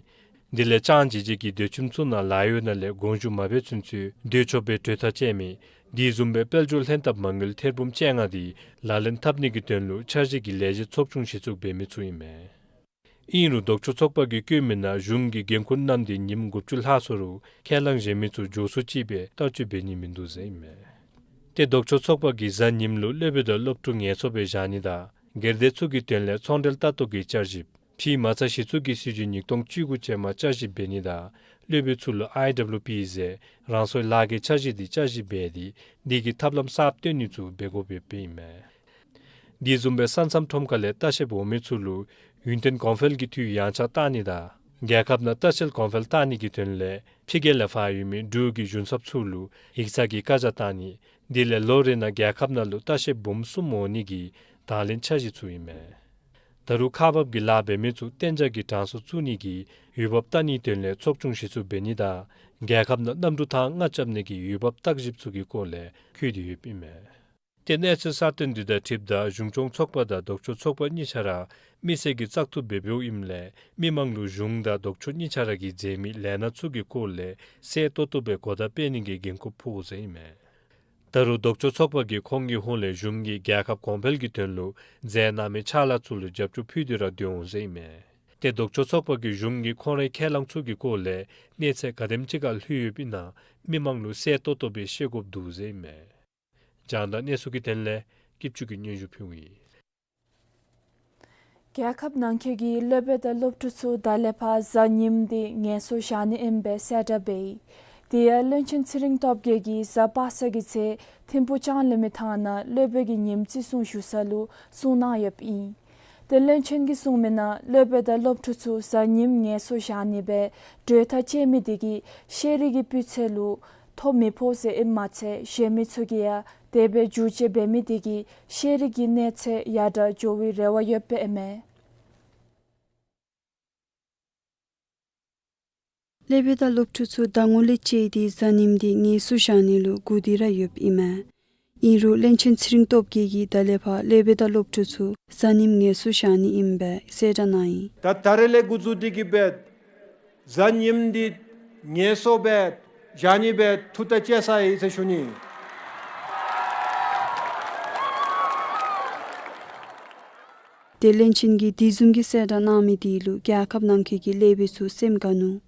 འདི་ལས་ཅང་ཅེ་ཅེ་གིས་འདོད་ཁྱིམ་ཚུ་ནང་ལཱ་གཡོག་ནང་ལས་དགོངས་ཞུ་མ་འབད་ཚུན་ཚོད་སྡོད་ཆོགཔ་སྦེ་གྲོས་ཐག་བཅད་མི་དེ་བཟུམ་སྦེ་དཔལ་འབྱོར་ལྷན་ཐབས་མ་དངུལ་ཐེར་འབུམ་བཅོ་ལྔ་དེ་ལག་ལེན་འཐབ་ནི་གི་དོན་ལུ་འཆར་གཞི་གི་ལས་བྱེད་ཚོགས་ཆུང་གཞི་བཙུགས་འབད་མི་ཚུ་ཨིན་མས། ཨིན་རུང་ལྡོག་ཕྱོགས་ཚོགས་པ་གིས་བཀོད་མི་ནང་གཞུང་གི་འགན་ཁུར་བསྣམས་ཏེ་ཉིནམ་དགུ་བཅུ་ལྷག་སོང་རུང་ཁས་བླངས་བཞེས་མི་ཚུ་མགྱོགས་སུ་ཅིག་སྦེ་བསྟར་སྤྱོད་འབད་ནི་མིན་འདུག་ཟེར་ཨིན་མས། ཏེ་ལྡོག་ཕྱོགས་ཚོགས་པ་གིས་གཟའ་ཉིམ་ལུ་སློབ་དཔོན་དང་སློབ་ཕྲུག་ངལ་གསོ་སྦེ་བཞག་ནི་དང་སྒེར་སྡེ་ཚུ་གི་དོན་ལས་ཚོང་འབྲེལ་ལྟ་རྟོག་གི་བསྐྱར་ཞིབ་ཕྱིའི་མ་རྩ་གཞི་བཙུགས་ཀྱི་སྲིད་བྱུས་ཉིས་སྟོང་བཅུ་དགུ་ཅན་མ་བསྐྱར་ཞིབ་འབད་ནི་དང་སློབ་དཔོན་ཚུ་ལུ་ཨའི་ཌབ་ལུ་པི་ཟེར་རང་སོའི་ལཱ་གི་འཆར་གཞི་དེ་བསྐྱར་ཞིབ་འབད་དེ་དེ་གི་ཐབས་ལམ་གསརཔ་སྟོན་ནི་ཚུ་འབད་དགོཔ་ཡོདཔ་ཨིན་མས། དེ་བཟུམ་སྦེ་ས་མཚམས་ཁྲོམ་ཁ་ལས་ལྟ་བཤལཔ་འོང་མི་ཚུ་ལུ་ཡུན་བརྟན་གོང་འཕེལ་གྱི་འཐུས་ཡངས་ཆག་བཏང་ནི་དང་རྒྱལ་ཁབ་ནང་ལྟ་བཤལ་གོང་འཕེལ་བཏང་ནི་གི་དོན་ལས་ཕྱི་རྒྱལ་ལས་ཕར་ཡོད་མི་འབྲུག་གི་གཞུང་ཚབ་ཚུ་ལུ་ཡིག་ཚང་གི་བཀའ་རྒྱ་བཏང་ནི་དེ་ལས་ལོ་རེ་ནང་རྒྱལ་ཁབ་ནང་ལུ་ལྟ་བཤལཔ་འབུམ་གསུམ་འོང་ནི་གི་དང་ལེན་འཆར་གཞི་ཚུ་ཨིན་མས། ད་རུང་ཁག་འབག་གི་ལཱ་འབད་མི་ཚུ་གཏན་འཇགས་ཀྱི་གྲངས་སུ་བཙུགས་ནི་གི་འོས་འབབ་བལྟ་ནིའི་དོན་ལས་ཚོགས་ཆུང་གཞི་བཙུགས་འབད་ནི་དང་རྒྱལ་ཁབ་ནང་གནམ་གྲུ་ཐང་ལྔ་རྐྱབ་ནི་གི་འོས་འབབ་བརྟག་ཞིབ་ཚུ་གི་སྐོར་ལས་བཀོད་དེ་ཡོདཔ་ཨིན་མས། ཏེ་གནས་ཚུལ་གསར་བཏོན་འདི་དང་འཁྲིལཝ་ད་གཞུང་སྐྱོང་ཚོགས་པ་དང་ལྡོག་ཕྱོགས་ཚོགས་པ་གཉིས་ཆ་ར་མི་སེར་གྱིས་བཙག་འཐུ་འབད་འབདཝ་ཨིནམ་ལས་མི་མང་ལུ་གཞུང་དང་ལྡོག་ཕྱོགས་གཉིས་ཆ་ར་གིས་མཛད་མི་ལས་སྣ་ཚུ་གི་སྐོར་ལས་གསལ་ཏོག་ཏོ་སྦེ་གོ་བརྡ་སྤེལ་ནི་གི་འགན་ཁུར་ཕོག་ཟེར་ཨིན་མས། ད་རུང་ལྡོག་ཕྱོགས་ཚོགས་པ་གིས་ཁོང་གི་ཧོངས་ལས་གཞུང་གིས་རྒྱལ་ཁབ་གོང་འཕེལ་གྱི་དོན་ལུ་མཛད་གནང་མི་ཕྱག་ལཱ་ཚུ་ལུ་རྒྱབ་སྐྱོར་ཕུལ་ཏེ་ར་སྡོད་འོང་ཟེར་ཨིན་མས། ཏེ་ལྡོག་ཕྱོགས་ཚོགས་པ་གིས་གཞུང་གིས་ཁོང་རའི་ཁས་བླངས་ཚུ་གི་སྐོར་ལས་གནས་ཚད་ག་དེམ་ཅིག་ཁར་ལྷོད་ཡོདཔ་ཨིན་ན་མི་མང་ལུ་གསལ་ཏོག་ཏོ་སྦེ་ཤེས་དགོཔ་འདུག་ཟེར་ཨིན་མས། རྒྱང་བསྒྲགས་གནས་ཚུལ་གྱི་དོན་ལས་སྐྱིད་ཆུ་གིས་སྙན་ཞུ་ཕུལཝ་ཨིན། རྒྱལ་ཁབ་ནང་འཁོད་ཀྱི་སློབ་དཔོན་དང་སློབ་ཕྲུག་ཚུ་ད་ལས་ཕར་གཟའ་ཉིམ་འདི་ངལ་གསོ་བཞག་ནི་ཨིནམ་སྦེ་གསལ་བསྒྲགས་འབད་ཡི། དེ་ཡང་བློན་ཆེན་ཚེ་རིང་སྟོབས་རྒྱས་ཀྱིས་གཟའ་པ་སངས་ཀྱི་ཚེ་ཐིམ་ཕུག་ལྕང་གླིང་མི་ཐང་ནང་སློབ་དཔོན་གྱི་ཉིནམ་བརྩི་སྲུང་ཞུ་ས་ལུ་གསུངས་གནང་ཡོདཔ་ཨིན། ཏེ་བློན་ཆེན་གྱིས་གསུངས་མི་ནང་སློབ་དཔོན་དང་སློབ་ཕྲུག་ཚུ་གཟའ་ཉིམ་ངལ་གསོ་བཞག་ནི་སྦེ་གྲོས་ཐག་བཅད་མི་དེ་གིས་ཤེས་རིག་གི་སྤུས་ཚད་ལུ་ཐོ་མི་ཕོག་ཟེར་ཨིནམ་མ་ཚད་གཞན་མི་ཚུ་གིས་ཡང་དེ་སྦེ་བསྒྱུར་བཅོས་འབད་མི་དེ་གིས་ཤེས་རིག་གི་གནས་ཚད་ཡར་དྲག་འགྱོ་བའི་རེ་བ་ཡོདཔ་ཨིན་མས། སློབ་དཔོན་དང་སློབ་ཕྲུག་ཚུ་ཟླ་ངོ་ལས་བཅད་དེ་གཟའ་ཉིམ་འདི་ངལ་གསོ་བཞག་ནི་ལུ་སྒུག་སྟེ་ར་ཡོདཔ་ཨིན་མས། ཨིན་རུང་བློན་ཆེན་ཚེ་རིང་སྟོབས་རྒྱས་ཀྱིས་ད་ལས་ཕར་སློབ་དཔོན་དང་སློབ་ཕྲུག་ཚུ་གཟའ་ཉིམ་ངལ་གསོ་བཞག་ནི་ཨིནམ་སྦེ་གསལ་བསྒྲགས་གནང་ཡི། ད་ད་རེས་ལས་འགོ་བཙུགས་ཏེ་གི་སྦེ་གཟའ་ཉིམ་འདི་ངལ་གསོ་སྦེ་བཞག་ནི་སྦེ་ཐུགས་ཐག་བཅད་ཚར་ཡི་ཟེར་ཞུ་ནི། ཏེ་བློན་ཆེན་གྱིས་དེ་བཟུམ་གྱི་གསལ་བསྒྲགས་གནང་མི་དེ་ལུ་རྒྱལ་ཁབ་ནང་འཁོད་ཀྱི་སློབ་དཔོན་ཚུ་སེམས་དགའ་ནུག།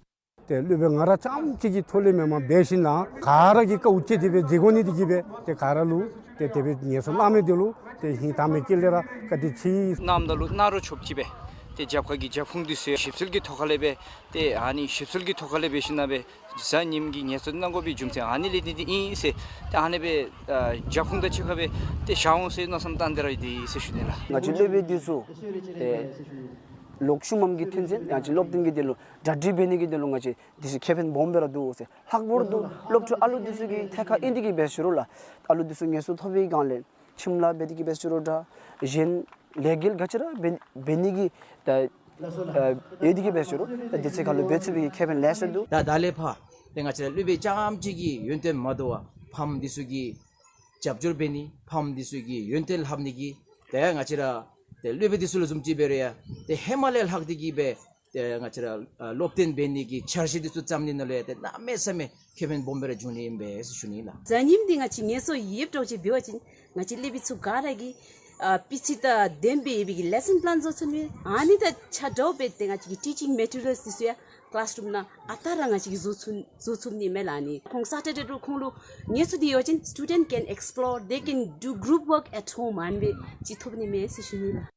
ཏེ་སློབ་དཔོན་ང་ར་རྐྱངམ་གཅིག་གི་ཐོག་ལས་མེནམ་འབད་ཞིན་ན་ག་ར་གིས་དཀའཝ་སྤྱད་དེ་སྦེ་མཛད་དགོ་ནི་དེ་གིས་སྦེ་ཏེ་ག་ར་ལུ་ཏེ་དེ་སྦེ་ངལ་གསོ་གནང་མི་དེ་ལུ་ཏེ་ཧིང་དྭངས་མའི་དཀྱིལ་ལས་ར་བཀའ་དྲིན་ཆེ། གནངམ་ད་ལུ་གནང་རུང་ཆོགཔ་ཅིག་སྦེ་ཏེ་རྒྱབ་ཁ་གི་རྒྱབ་ཁུངས་འདི་ཚུ་ཡང་ཞིབ་འཚོལ་གྱི་ཐོག་ཁ་ལས་སྦེ་ཏེ་ཨ་ནི་ཞིབ་འཚོལ་གྱི་ཐོག་ཁ་ལས་འབད་ཞིན་ན་སྦེ་གཟའ་ཉིམ་གྱི་ངལ་གསོ་གནང་དགོ་པའི་རྒྱུ་མཚན་ཨ་ནི་ལས་འདི་འདི་ཨིན་ཟེར་ཏེ་ཨ་ནི་སྦེ་ཨ་རྒྱབ་ཁུངས་དང་གཅིག་ཁར་སྦེ་ཏེ་བཞག་འོང་ཟེར་མནོ་བསམ་བཏང་སྟེ་ར་ཡོད་དེ་ཟེར་ཞུ་ནི་ལགས། ང་བཅས་སློབ་དཔོན་འདི་ཚུ་ཏེ་ལོག་ཤུལ་མམ་གྱི་ཐོན་ཚེ་ང་བཅས་སློབ་སྟོན་གྱི་དོན་ལུ་གྲ་སྒྲིག་འབད་ནི་གི་དོན་ལུ་ང་བཅས་འདི་ཚུ་ཁེ་ཕན་སྦོམ་སྦེ་ར་འདུག་ཟེར། ལྷག་པར་དུ་སློབ་ཕྲུག་ཨ་ལུ་འདི་ཚུ་གི་ཐད་ཁར་ཨིན་ཏེ་གི་འབད་ཞུ་རུང་ལགས། ཨ་ལུ་འདི་ཚུ་ངལ་གསོ་ཐོབ་པའི་སྒང་ལས་ཁྱིམ་ལཱ་འབད་དེ་གི་འབད་ཞུ་རུང་འདྲ་གཞན་ལས་འགུལ་ག་ཅི་ར་འབད་འབད་ནི་གི་ད་ཨ་ཡོད་དེ་གི་འབད་ཞུ་རུང་ད་འདི་ཚུ་ཁར་ལུ་འབད་ཚུགས་པའི་ཁེ་ཕན་ལེ་ཤ་འདུག། ད་ད་ལས་ཕར་ཏེ་ང་བཅས་ར་སློབ་དཔོན་རྐྱངམ་གཅིག་གི་ཡོན་ཏན་མ་དོ་བར་ཕམ་འདི་ཚུ་གི་རྒྱབ་སྐྱོར་འབད་ནི་ཕམ་འདི་ཚུ་གི་ཡོན་ཏན་ལྷབ་ནི་གི་ཏེ་ང་བཅས་ར་ཏེ་སློབ་དཔོན་འདི་ཚུ་ལུ་བཟུམ་ཅིག་འབད་རུང་ཡང་ཏེ་ཧེ་མ་ལས་ལྷག་སྟེ་གི་སྦེ་ཏེ་ང་བཅས་ར་ཨ་སློབ་སྟོན་འབད་ནི་གི་འཆར་གཞི་འདི་ཚུ་བརྩམ་ནི་ནང་ལུ་ཡང་ཏེ་གནམ་མེད་ས་མེད་ཁེ་ཕན་སྦོམ་སྦེ་ར་འབྱུང་ནི་ཨིན་པས་ཟེར་ཞུ་ནི་ལགས། གཟའ་ཉིམ་འདི་ང་བཅས་ངལ་གསོ་ཡོདཔ་འདྲཝ་ཅིག་འབད་བ་ཅིན་ང་བཅས་སློབ་དཔོན་ཚུ་ག་ར་གིས་ཨ་དཔེ་ཆ་དང་ལྡནམ་སྦེ་ཡོད་པའི་གི་lesson plan བཟོ་ཚུགས་ནི། ཨ་ནི་དང་ཆ་འདྲཝ་སྦེ་ཏེ་ང་བཅས་ཀྱི་teaching materials འདི་ཚུ་ཡང་classroom ནང་ཨ་རྟག་ར་ང་བཅས་ཀྱིས་བཟོ་ཚུགས་བཟོ་ཚུགས་ནི་མས་ལགས། ཨ་ནི་ཁོང་Saturday ལུ་ཁོང་ལུ་ངལ་གསོ་འདི་ཡོད་པ་ཅིན་student can explore, they can do group work at home ཨ་ནི་སྦེ་ཅིག་ཐོབ་ནི་མས་ཟེར་ཞུ་ནི་ལགས།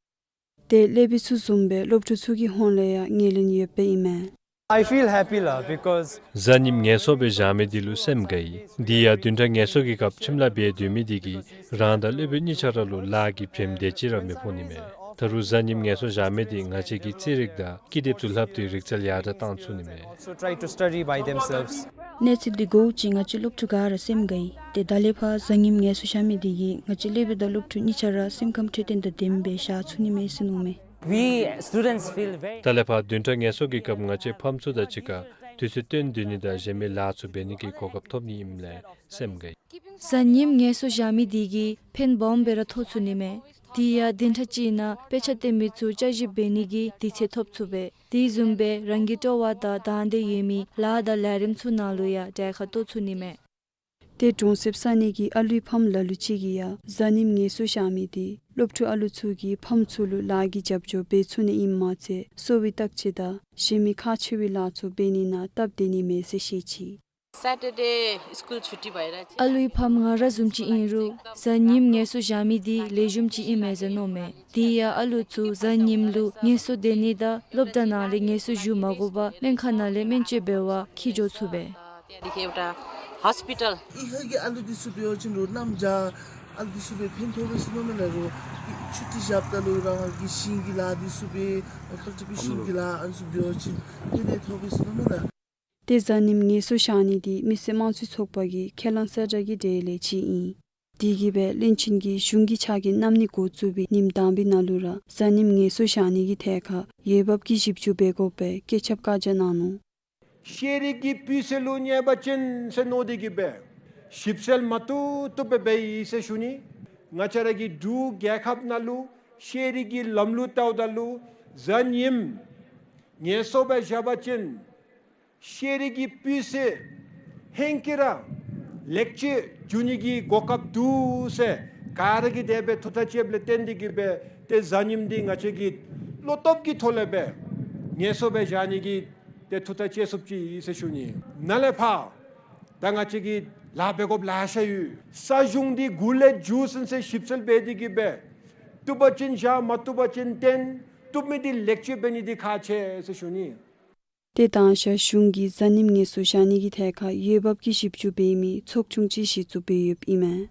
ཏེ་སློབ་དཔོན་བཟུམ་སྦེ་སློབ་ཕྲུག་ཚུ་གི་ཧོངས་ལས་ཡང་ངོས་ལེན་ཡོདཔ་ཨིན་མས། I feel happy ལགས། Because གཟའ་ཉིམ་ངལ་གསོ་སྦེ་བཞག་མི་འདི་ལུ་སེམས་དགའ་ཡི། དེ་ཡང་བདུན་ཕྲག་ངལ་གསོ་གི་སྐབས་ཁྱིམ་ལཱ་འབད་སྡོད་མི་འདི་གིས་རང་དང་སློབ་དཔོན་གཉིས་ཆ་ར་ལུ་ལཱ་གི་བྱེམ་དེ་ཅིག་ར་མི་ཕོག་ནི་མས། ད་རུང་གཟའ་ཉིམ་ངལ་གསོ་བཞག་མི་འདི་ང་བཅས་ཀྱིས་རྩིས་རིག་དང་ཀི་དེབ་ཚུ་ལྷབ་སྟེ་རིག་རྩལ་ཡར་དྲག་བཏང་ཚུགས་ནི་མས། Also try to study by themselves. གནས་ཚུལ་འདི་གོཝ་ཅིག་ང་བཅས་སློབ་ཕྲུག་ག་ར་སེམས་དགའ་ཡི། ཏེ་ད་ལས་ཕར་གཟའ་ཉིམ་ངལ་གསོ་བཞག་མི་འདི་གིས་ང་བཅས་སློབ་དཔོན་དང་སློབ་ཕྲུག་གཉིས་ཆ་ར་སེམས་ཁམས་འཕྲོད་བསྟེན་དང་ལྡནམ་སྦེ་བཞག་ཚུགས་ནི་མས་ཟེར་མནོཝ་མས། We students feel very ད་ལས་ཕར་བདུན་ཕྲག་ངལ་གསོ་གི་སྐབས་ང་བཅས་ཕམ་ཚུ་དང་གཅིག་ཁར་དུས་ཚོད་བཏོན་སྡོད་ནི་དང་གཞན་མི་ལཱ་ཚུ་འབད་ནི་གི་གོ་སྐབས་ཐོབ་ནི་ཨིནམ་ལས་སེམས་དགའ་ཡི། གཟའ་ཉིམ་ངལ་གསོ་བཞག་མི་འདི་གིས་ཕན་སྦོམ་སྦེ་ར་ཐོགས་ཚུགས་ནི་མས། དེ་ཡང་བདུན་ཕྲག་གཅིག་ནང་དཔེ་ཆ་སྟོན་མི་ཚུ་བསྐྱར་ཞིབ་འབད་ནི་གི་དུས་ཚོད་ཐོབ་ཚུགས་པས། དེ་བཟུམ་སྦེ་རང་གི་སྤྲོ་བ་དང་དང་འདོད་ཡོད་མི་ལཱ་དང་ལས་རིམ་ཚུ་ནང་ལུ་ཡང་གྲལ་ཁར་གཏོགས་ཚུགས་ནི་མས། ཏེ་གྲོང་གསེབ་ས་གནས་ཀྱི་ཨ་ལུའི་ཕམ་ལ་ལུ་ཅིག་གིས་ཡང་གཟའ་ཉིམ་ངལ་གསོ་བཞག་མི་འདི་སློབ་ཕྲུག་ཨ་ལུ་ཚུ་གིས་ཕམ་ཚུ་ལུ་ལཱ་གི་རྒྱབ་སྐྱོར་འབད་ཚུགས་ནི་ཨིནམ་མ་ཚད་གསོ་བའི་བརྟག་དཔྱད་དང་གཞན་མི་ཁག་ཆེ་བའི་ལཱ་ཚུ་འབད་ནི་ནང་སྟབས་བདེ་ནི་མས་ཟེར་བཤད་ཅི། Saturday school छुट्टी भएर चाहिँ ཨ་ལུའི་ཕམ་ང་ར་བཟུམ་ཅིག་ཨིན་རུང་གཟའ་ཉིམ་ངལ་གསོ་བཞག་མི་འདི་ལེགས་ཤོམ་ཅིག་ཨིན་མས་ཟེར་མནོཝ་མས། དེ་ཡང་ཨ་ལུ་ཚུ་གཟའ་ཉིམ་ལུ་ངལ་གསོ་སྡོད་ནི་དང་སློབ་གྲྭ་ནང་ལས་ངལ་གསོ་ཞུ་མ་དགོ་པར་སྨན་ཁང་ནང་ལས་སྨན་བཅོས་འབད་བར་འཁྱིད་འགྱོ་ཚུགས་པས། त्यहाँदेखि एउटा हस्पिटल। यी खालको आलु दिसु बेहोजिन रो नाम जा आलु दिसु बे फेन थोबे सुनो में रो छुट्टी जाप तलो रहा कि सिंगी ला दिसु बे और कल्टीवेशन की ला अंसु बेहोजिन फेन थोबे सुनो में ला। ཏེ་གཟའ་ཉིམ་ངལ་གསོ་བཞག་ནི་འདི་མི་སེར་དམངས་གཙོའི་ཚོགས་པ་གི་ཁས་བླངས་གསལ་བསྒྲགས་ཀྱི་གྲས་ལས་གཅིག་ཨིན། དེ་གིས་སྦེ་བློན་ཆེན་གྱིས་གཞུང་གི་ཕྱག་འགན་གནང་ནི་འགོ་བཙུགས་པའི་ཉིནམ་དང་པའི་ནང་ལུ་ར་གཟའ་ཉིམ་ངལ་གསོ་བཞག་ནི་གི་ཐད་ཁར་འོས་འབབ་ཀྱི་ཞིབ་འཚོལ་འབད་དགོ་པའི་བཀོད་ཁྱབ་བཀའ་རྒྱ་གནང་ནུག། ཤེས་རིག་གི་སྤུས་ཚད་ལུ་གནས་པ་ཅིན་ཟེར་མནོ་སྟེ་གིས་སྦེ་ཞིབ་འཚོལ་མ་བཏུབ་བཏུབ་སྦེ་འབད་ཡི་ཟེར་ཞུ་ནི། ང་བཅས་ར་གི་འབྲུག་རྒྱལ་ཁབ་ནང་ལུ་ཤེས་རིག་གི་ལམ་ལུགས་བལྟཝ་ད་ལུ་གཟའ་ཉིམ་ངལ་གསོ་སྦེ་བཞག་པ་ཅིན་ཤེས་རིག་གི་སྤུས་ཚད་ཧེང་སྐལ་ར་ལེགས་བཅོས་འགྱོ་ནི་གི་གོ་སྐབས་འདུག་ཟེར་ག་ར་གིས་དེ་སྦེ་ཐུགས་ཐག་བཅདཔ་ལས་བརྟེན་ཏེ་གིས་སྦེ་ཏེ་གཟའ་ཉིམ་འདི་ང་བཅས་ཀྱིས་བློ་སྟོབས་ཀྱི་ཐོག་ལས་སྦེ་ངལ་གསོ་སྦེ་བཞག་ནི་གི་ཏེ་ཐུགས་ཐག་བཅད་ཚུགསཔ་ཅིག་ཨིན་ཟེར་ཞུ་ནི། ནཱ་ལས་ཕར་ད་ང་བཅས་ཀྱིས་ལཱ་འབད་དགོཔ་ལེ་ཤ་ཡོད། ས་གཞུང་འདི་གུ་ལས་འགྱོ་ཚུན་ཚོད་ཞིབ་འཚོལ་འབད་དེ་གིས་སྦེ་བཏུབ་པ་ཅིན་བཞག་མ་བཏུབ་པ་ཅིན་བཏོན། བཏུབ་མི་འདི་ལེགས་བཅོས་འབད་ནི་འདི་ཁག་ཆེ་ཟེར་ཞུ་ནི། ཏེ་དང་ཞག་གཞུང་གིས་གཟའ་ཉིམ་ངལ་གསོ་བཞག་ནི་གི་ཐད་ཁར་འོས་འབབ་ཀྱི་ཞིབ་འཚོལ་འབད་མི་ཚོགས་ཆུང་ཅིག་གཞི་བཙུགས་འབད་ཡོདཔ་ཨིན་མས།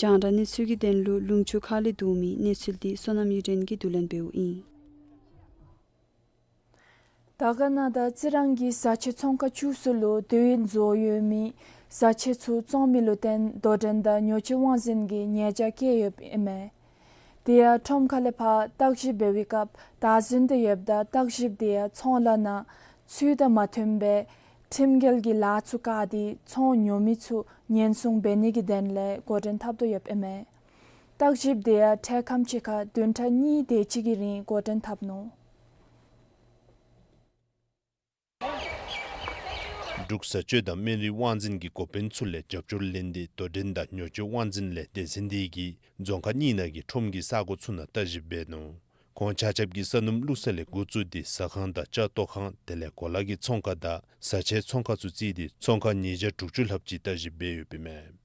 རྒྱང་བསྒྲགས་གནས་ཚུལ་གྱི་དོན་ལུ་ལུང་ཕྱོགས་ཁ་ལས་བསྡུ་མི་གནས་ཚུལ་འདི་བསོད་ནམས་གཡུ་སྒྲོན་གྱིས་བསྡུ་ལེན་འབདཝ་ཨིན། དར་དཀར་ན་དང་རྩི་རང་གི་བཟའ་ཆས་ཚོང་ཁང་བཅུ་གསུམ་ལུ་དུས་ཡུན་རྫོགས་ཡོད་མི་བཟའ་ཆས་ཚུ་བཙོང་མི་ལུ་བརྟེན་དོ་འགྲན་དང་ཉོ་སྤྱོད་དབང་འཛིན་གྱིས་ཉེས་བྱ་བཀལ་ཡོདཔ་ཨིན་མས། དེ་ཡང་ཁྲོམ་ཁ་ལས་ཕར་བརྟག་ཞིབ་འབད་བའི་སྐབས་བདག་འཛིན་དུ་ཡོདཔ་ད་བརྟག་ཞིབ་དེ་ཡང་ཚོང་ལཱ་ནང་ཚུལ་དང་མ་མཐུནམ་སྦེ་ ཁྲིམས་འགལ་གྱི་ལཱ་ཚུ་བཀག་སྟེ་ཚོང་ཉོ་མི་ཚུ་ཉེན་སྲུང་འབད་ནི་གི་དོན་ལས་འགོ་འདྲེན་འཐབ་དོ་ཡོདཔ་ཨིན་མས། བརྟག་ཞིབ་དེ་ཡང་འཕྲལ་ཁམས་ཅིག་ཁར་བདུན་ཕྲག་གཉིས་དེ་ཅིག་གི་རིང་འགོ་འདྲེན་འཐབ་ནུག། འབྲུག་བཟའ་སྤྱོད་དང་སྨན་རིགས་དབང་འཛིན་གྱི་འགོ་དཔོན་ཚུ་ལས་རྒྱབ་སྐྱོར་ལེན་ཏེ་དོ་འགྲན་དང་ཉོ་སྤྱོད་དབང་འཛིན་ལས་སྡེ་ཚན་དེ་གིས་རྫོང་ཁག་གཉིས་ནང་གི་ཁྲོམ་གྱི་ས་གོ་ཚུ་ནང་བརྟག་ཞིབ་འབད་ནུག། ཁོང་ཆ་ཁྱབ་ཀྱིས་ས་སྣུམ་བླུག་ས་ལས་འགོ་བཙུགས་ཏེ་ཟ་ཁང་དང་ལྕགས་བཏོག་ཁང་དེ་ལས་གོ་ལ་གི་ཚོང་ཁང་དང་བཟའ་ཆས་ཚོང་ཁང་ཚུ་བརྩིས་ཏེ་ཚོང་ཁང་ཉིས་བརྒྱ་དྲུག་ཅུ་ལྷགཔ་ཅིག་བརྟག་ཞིབ་འབད་ཡོདཔ་ཨིན་མས།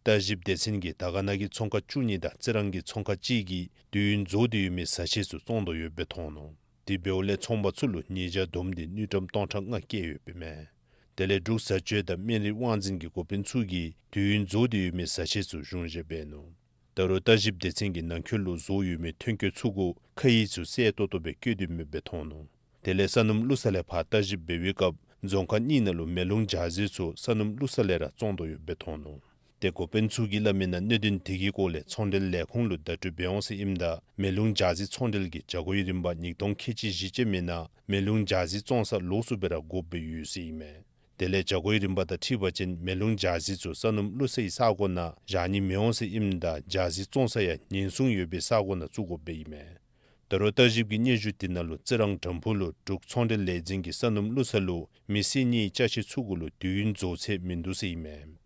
བརྟག་ཞིབ་སྡེ་ཚན་གྱིས་དར་དཀར་ན་གི་ཚོང་ཁང་བཅུ་གཉིས་དང་རྩི་རང་གི་ཚོང་ཁང་གཅིག་གིས་དུས་ཡུན་རྫོགས་ཏེ་ཡོད་མི་བཟའ་ཆས་ཚུ་བཙོང་དོ་ཡོདཔ་སྦེ་མཐོང་ནུག། དེ་འབདཝ་ལས་ཚོང་པ་ཚུ་ལུ་ཉེས་བྱ་བསྡོམས་ཏེ་དངུལ་ཀྲམ་སྟོང་ཕྲག་ལྔ་བཀལ་ཡོདཔ་ཨིན་མས། དེ་ལས་འབྲུག་བཟའ་སྤྱོད་དང་སྨན་རིགས་དབང་འཛིན་གྱི་འགོ་དཔོན་ཚུ་གིས་དུས་ཡུན་རྫོགས་ཏེ་ཡོད་མི་བཟའ་ཆས་ཚུ་གཞུང་བཞེས་འབད་ནུག། ད་རུང་བརྟག་ཞིབ་སྡེ་ཚན་གྱིས་ནང་འཁོད་ལུ་བཟོ་ཡོད་མི་ཐོན་སྐྱེད་ཚུ་གུ་ཁ་ཡིག་ཚུ་གསལ་ཏོག་ཏོ་སྦེ་བཀོད་དེ་མེདཔ་སྦེ་མཐོང་ནུག། དེ་ལས་ས་སྣུམ་བླུག་ས་ལས་ཕར་བརྟག་ཞིབ་འབད་བའི་སྐབས་རྫོང་ཁག་གཉིས་ནང་ལུ་མེ་རླུང་ཇ་རྫི་ཚུ་ས་སྣུམ་བླུག་ས་ལས་ར་བཙོང་དོ་ཡོདཔ་སྦེ་མཐོང་ནུག། ཏེ་འགོ་དཔོན་ཚུ་གིས་སླབ་མིའི་ནང་གནད་དོན་དེ་གི་སྐོར་ལས་ཚོང་འབྲེལ་ལས་ཁུངས་ལུ་བརྡ་སྤྲོད་འབད་འོང་ཟེར་ཨིནམ་ད་མེ་རླུང་ཇ་རྫི་ཚོང་འབྲེལ་གྱི་བྱ་སྒོའི་རིམ་པ་ཉིས་སྟོང་ཁལ་གཅིག་བཞི་ཅན་མའི་ནང་མེ་རླུང་ཇ་རྫི་བཙོང་ས་ལོགས་སུ་སྦེ་ར་དགོཔ་སྦེ་ཡོད་ཟེར་ཨིན་མས། དེ་ལས་བྱ་སྒོའི་རིམ་པ་དང་འཁྲིལ་བ་ཅིན་མེ་རླུང་ཇ་རྫི་ཚུ་ས་སྣུམ་བླུག་སའི་ས་གོ་ནང་བཞག་ནི་མི་འོང་ཟེར་ཨིནམ་ད་ཇ་རྫི་བཙོང་ས་ཡང་ཉེན་སྲུང་ཡོད་པའི་ས་གོ་ནང་བཙུགས་དགོཔ་སྦེ་ཨིན་མས། ད་རུང་བརྟག་ཞིབ་ཀྱི་སྙན་ཞུ་དེ་ནང་ལུ་རྩི་རང་དམ་ཕུ་ལུ་འབྲུག་ཚོང་འབྲེལ་ལས་འཛིན་གྱིས་ས་སྣུམ་བླུག་ས་ལུ་མི་སེར་གཉིས་ཅ་ཆས་ཚུ་གུ་ལུ་དུས་ཡུན་རྫོགས་ཚར་མིན་འདུག་ཟེར་ཨིན་མས།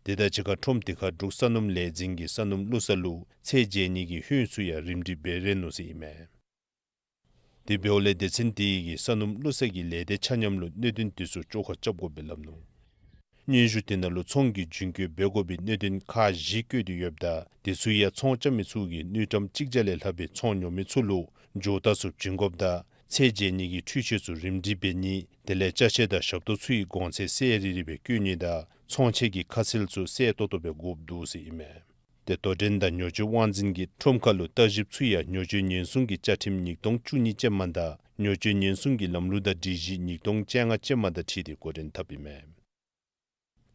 དེ་དང་གཅིག་ཁར་ཁྲོམ་དེ་ཁར་འབྲུག་ས་སྣུམ་ལས་འཛིན་གྱིས་ས་སྣུམ་བླུག་ས་ལུ་ཚད་འཇལ་ནི་གི་ཧོད་ཚུ་ཡང་རིམ་སྒྲིག་འབད་རན་ནུག་ཟེར་ཨིན་མས། དེ་འབདཝ་ལས་སྡེ་ཚན་དེ་གིས་ས་སྣུམ་བླུག་ས་གི་ལས་སྡེ་ཆ་མཉམ་ལུ་གནད་དོན་དེ་ཚུ་བཅོ་ཁ་རྐྱབ་དགོཔ་སྦེ་སླབ་ནུག། སྙན་ཞུ་དེ་ནང་ལུ་ཚོང་གི་རྒྱུན་སྐྱོང་འབད་དགོ་པའི་གནད་དོན་ཁག་བཞི་བཀོད་དེ་ཡོདཔ་ད་དེ་ཚུ་ཡང་ཚོང་རྐྱབ་མི་ཚུ་གིས་དངུལ་ཀྲམ་གཅིག་བརྒྱ་ལས་ལྷག་པའི་ཚོང་ཉོ་མི་ཚུ་ལུ་འཇོག་ཐངས་ཚུ་བྱིན་དགོཔ་དང་ཚད་འཇལ་ནི་གི་འཕྲུལ་ཆས་ཚུ་རིམ་སྒྲིག་འབད་ནི་དེ་ལས་ཅ་ཆས་དང་ཞབས་ཏོག་ཚུ་གི་གོང་ཚད་གསལ་རི་རི་སྦེ་བཀོད་ནི་དང་ཚོང་ཆས་ཀྱི་ཁ་གསལ་ཚུ་གསལ་ཏོག་ཏོ་སྦེ་དགོཔ་འདུག་ཟེར་ཨིན་མས། ཏེ་དོ་འགྲན་དང་ཉོ་སྤྱོད་དབང་འཛིན་གྱིས་ཁྲོམ་ཁར་ལུ་བརྟག་ཞིབ་ཚུ་ཡང་ཉོ་སྤྱོད་ཉེན་སྲུང་གི་བཅའ་ཁྲིམས་ཉིས་སྟོང་བཅུ་གཉིས་ཅན་མ་དང་ཉོ་སྤྱོད་ཉེན་སྲུང་གི་ལམ་ལུགས་དང་སྒྲིག་གཞི་ཉིས་སྟོང་བཅོ་ལྔ་ཅན་མ་དང་འཁྲིལ་ཏེ་འགོ་འདྲེན་འཐབ་ཨིན་མས།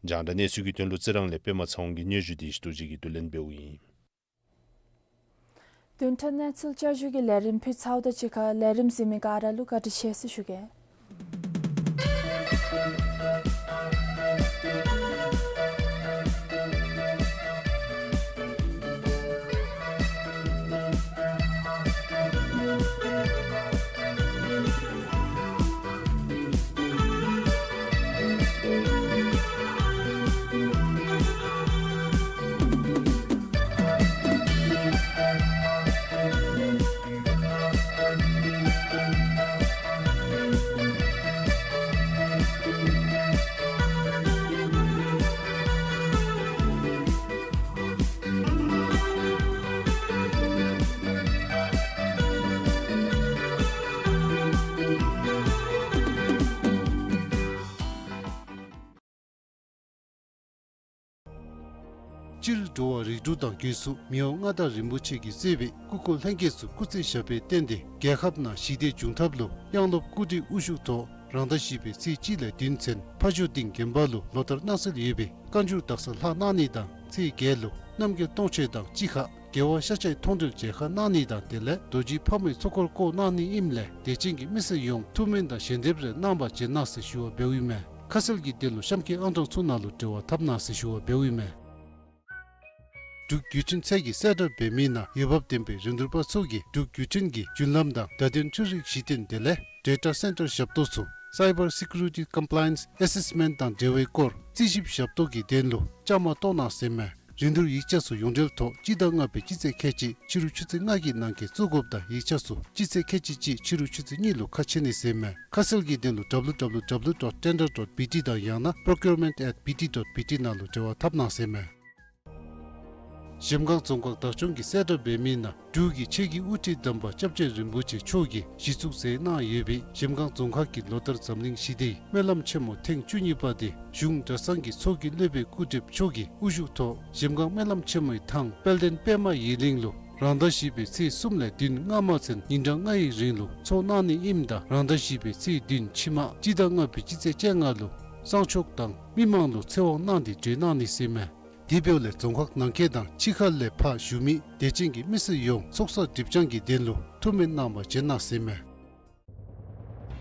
རྒྱང་བསྒྲགས་གནས་ཚུལ་གྱི་དོན་ལུ་རྩི་རང་ལས་པདྨ་ཚེ་དབང་གི་སྙན་ཞུ་དེ་ཞུ་དོ་ཅིག་གིས་བསྡུ་ལེན་འབདཝ་ཨིན། བདུན་ཕྲག་གནས་ཚུལ་བསྐྱར་ཞུ་གི་ལས་རིམ་ཕུལ་ཚརཝ་དང་གཅིག་ཁར་ལས་རིམ་གཟིགས་མི་ག་ར་ལུ་བཀའ་དྲིན་ཆེ་ཟེར་ཞུ་གེ། སྤྱིར་འགྲོ་བ་རིགས་དྲུག་དང་སྒོས་སུ་མི་དབང་མངའ་བདག་རིན་པོ་ཆེ་གིས་གཙོས་པའི་སྐུ་འཁོར་ལྷན་རྒྱས་ཚུ་སྐུ་ཚེ་ཞབས་པད་བརྟན་ཏེ་རྒྱལ་ཁབ་ནང་ཞི་བདེ་འབྱུང་ཐབས་ལུ་དབྱང་རླབས་སྐུ་བགྲེས་དབུ་བཞུགས་ཐོག་རང་ཟླ་བཞི་པའི་ཚེས་གཅིག་ལས་བདུན་ཚུན་ཕ་ཇོ་སྡིངས་དགོན་པ་ལུ་ལོ་ལྟར་གནང་སྲོལ་ཡོད་པའི་བཀའ་འགྱུར་དག་ས་ལྷག་གནང་ནི་དང་ཚེས་བརྒྱད་ལུ་རྣམ་རྒྱལ་སྟོང་མཆོད་དང་གཅིག་ཁར་རྒྱལ་བ་ཤཱཀྱའི་མཐོང་གྲོལ་མཇལ་ཁ་གནང་ནི་དང་དེ་ལས་རྡོ་རྗེ་ཕག་མོའི་ཚོགས་འཁོར་བསྐོར་གནང་ནི་ཨིནམ་ལས་དད་ཅན་གྱི་མི་སེར་ཡོངས་ཐུགས་སྨོན་དང་ཞལ་འདེབས་རེ་གནང་བར་བྱོན་གནང་ཟེར་ཞུ་བ་འབདཝ་ཨིན་མས། ཁ་གསལ་གྱི་དོན་ལུ་གཤམ་གྱི་ཨང་གྲངས་ཚུ་ནང་ལུ་འབྲེལ་བ་འཐབ་གནང་ཟེར་ཞུ་བ་འབདཝ་ཨིན་མས། འབྲུག་བརྒྱུད་འཕྲིན་ཚད་ཀྱི་གསལ་བསྒྲགས་འབད་མི་ནང་འོས་འབབ་ལྡན་པའི་རིན་བསྡུར་པ་ཚུ་གིས་འབྲུག་བརྒྱུད་འཕྲིན་གྱི་རྒྱུན་ལམ་དང་བརྡ་དོན་འཕྲུལ་རིག་གཞི་རྟེན་དེ་ལས་Data Center ཞབས་ཏོག་ཚུ་Cyber Security Compliance Assessment དང་འབྲེལ་བའི་སྐོར་རྩིས་ཞིབ་ཞབས་ཏོག་གི་དོན་ལུ་བཅའ་མར་གཏོགས་གནང་ཟེར་མས། རིན་བསྡུར་ཡིག་ཆ་ཚུ་ཡོངས་འབྲེལ་ཐོག་སྤྱི་ཟླ་ལྔ་པའི་སྤྱི་ཚེས་ཁལ་གཅིག་ཕྱི་རུ་ཆུ་ཚོད་ལྔ་གི་ནང་འཁོད་བཙུགས་དགོཔ་དང་ཡིག་ཆ་ཚུ་སྤྱི་ཚེས་ཁལ་གཅིག་གཅིག་ཕྱི་རུ་ཆུ་ཚོད་གཉིས་ལུ་ཁ་ཕྱེ་ནི་ཟེར་མས། ཁ་གསལ་གྱི་དོན་ལུ་W W W dot tender dot B T དང་ཡང་ན་procurement at B T dot B T ནང་ལུ་འབྲེལ་བ་འཐབ་གནང་ཟེར་མས། གཞལམ་སྒང་རྫོང་ཁག་བདག་སྐྱོང་གི་གསལ་བསྒྲགས་འབད་མི་ནང་འབྲུག་གི་ཆོས་ཀྱི་དབུ་ཁྲིད་དམ་པ་སྐྱབས་རྗེ་རིན་པོ་ཆེ་མཆོག་གིས་གཞི་བཙུགས་མཛད་གནང་ཡོད་པའི་གཞལམ་སྒང་རྫོང་ཁག་གི་ལོ་ལྟར་འཛམ་གླིང་ཞི་བདེའི་སྨོན་ལམ་ཆེན་མོ་ཐེངས་བཅུ་གཉིས་པ་དེ་གཞུང་གྲྭ་ཚང་གི་ཚོགས་ཀྱི་སློབ་དཔོན་སྐུ་བགྲེསཔ་མཆོག་གི་དབུ་བཞུགས་ཐོག་གཞལམ་སྒང་སྨོན་ལམ་ཆེན་མོའི་ཐང་དཔལ་ལྡན་པདྨ་ཡིག་གླིང་ལུ་རང་ཟླ་བཞི་པའི་ཚེས་གསུམ་ལས་བདུན་སྔ་མ་ཚུན་ཉིན་གྲངས་ལྔའི་རིང་ལུ་ཚོགས་གནང་ནི་ཨིནམ་ད་རང་ཟླ་བཞི་པའི་ཚེས་བདུན་ཕྱི་མ་སྤྱི་ཟླ་ལྔ་པའི་སྤྱི་ཚེས་བཅོ་ལྔ་ལུ་གསང་མཆོག་དང་མི་མང་ལུ་ཚེ་དབང་གནང་སྟེ་གྲོལ་གནང་ནི་ཟེར་མས། དེ་འབདཝ་ལས་རྫོང་ཁག་ནང་འཁོད་དང་ཕྱི་ཁ་ལས་ཕར་བཞུགས་མི་དད་ཅན་གྱི་མི་སེར་ཡོངས་ཚོགས་བསགས་སྒྲིབ་སྦྱང་གི་དོན་ལུ་ཐུགས་སྨོན་གནང་བར་བྱོན་གནང་ཟེར་མས།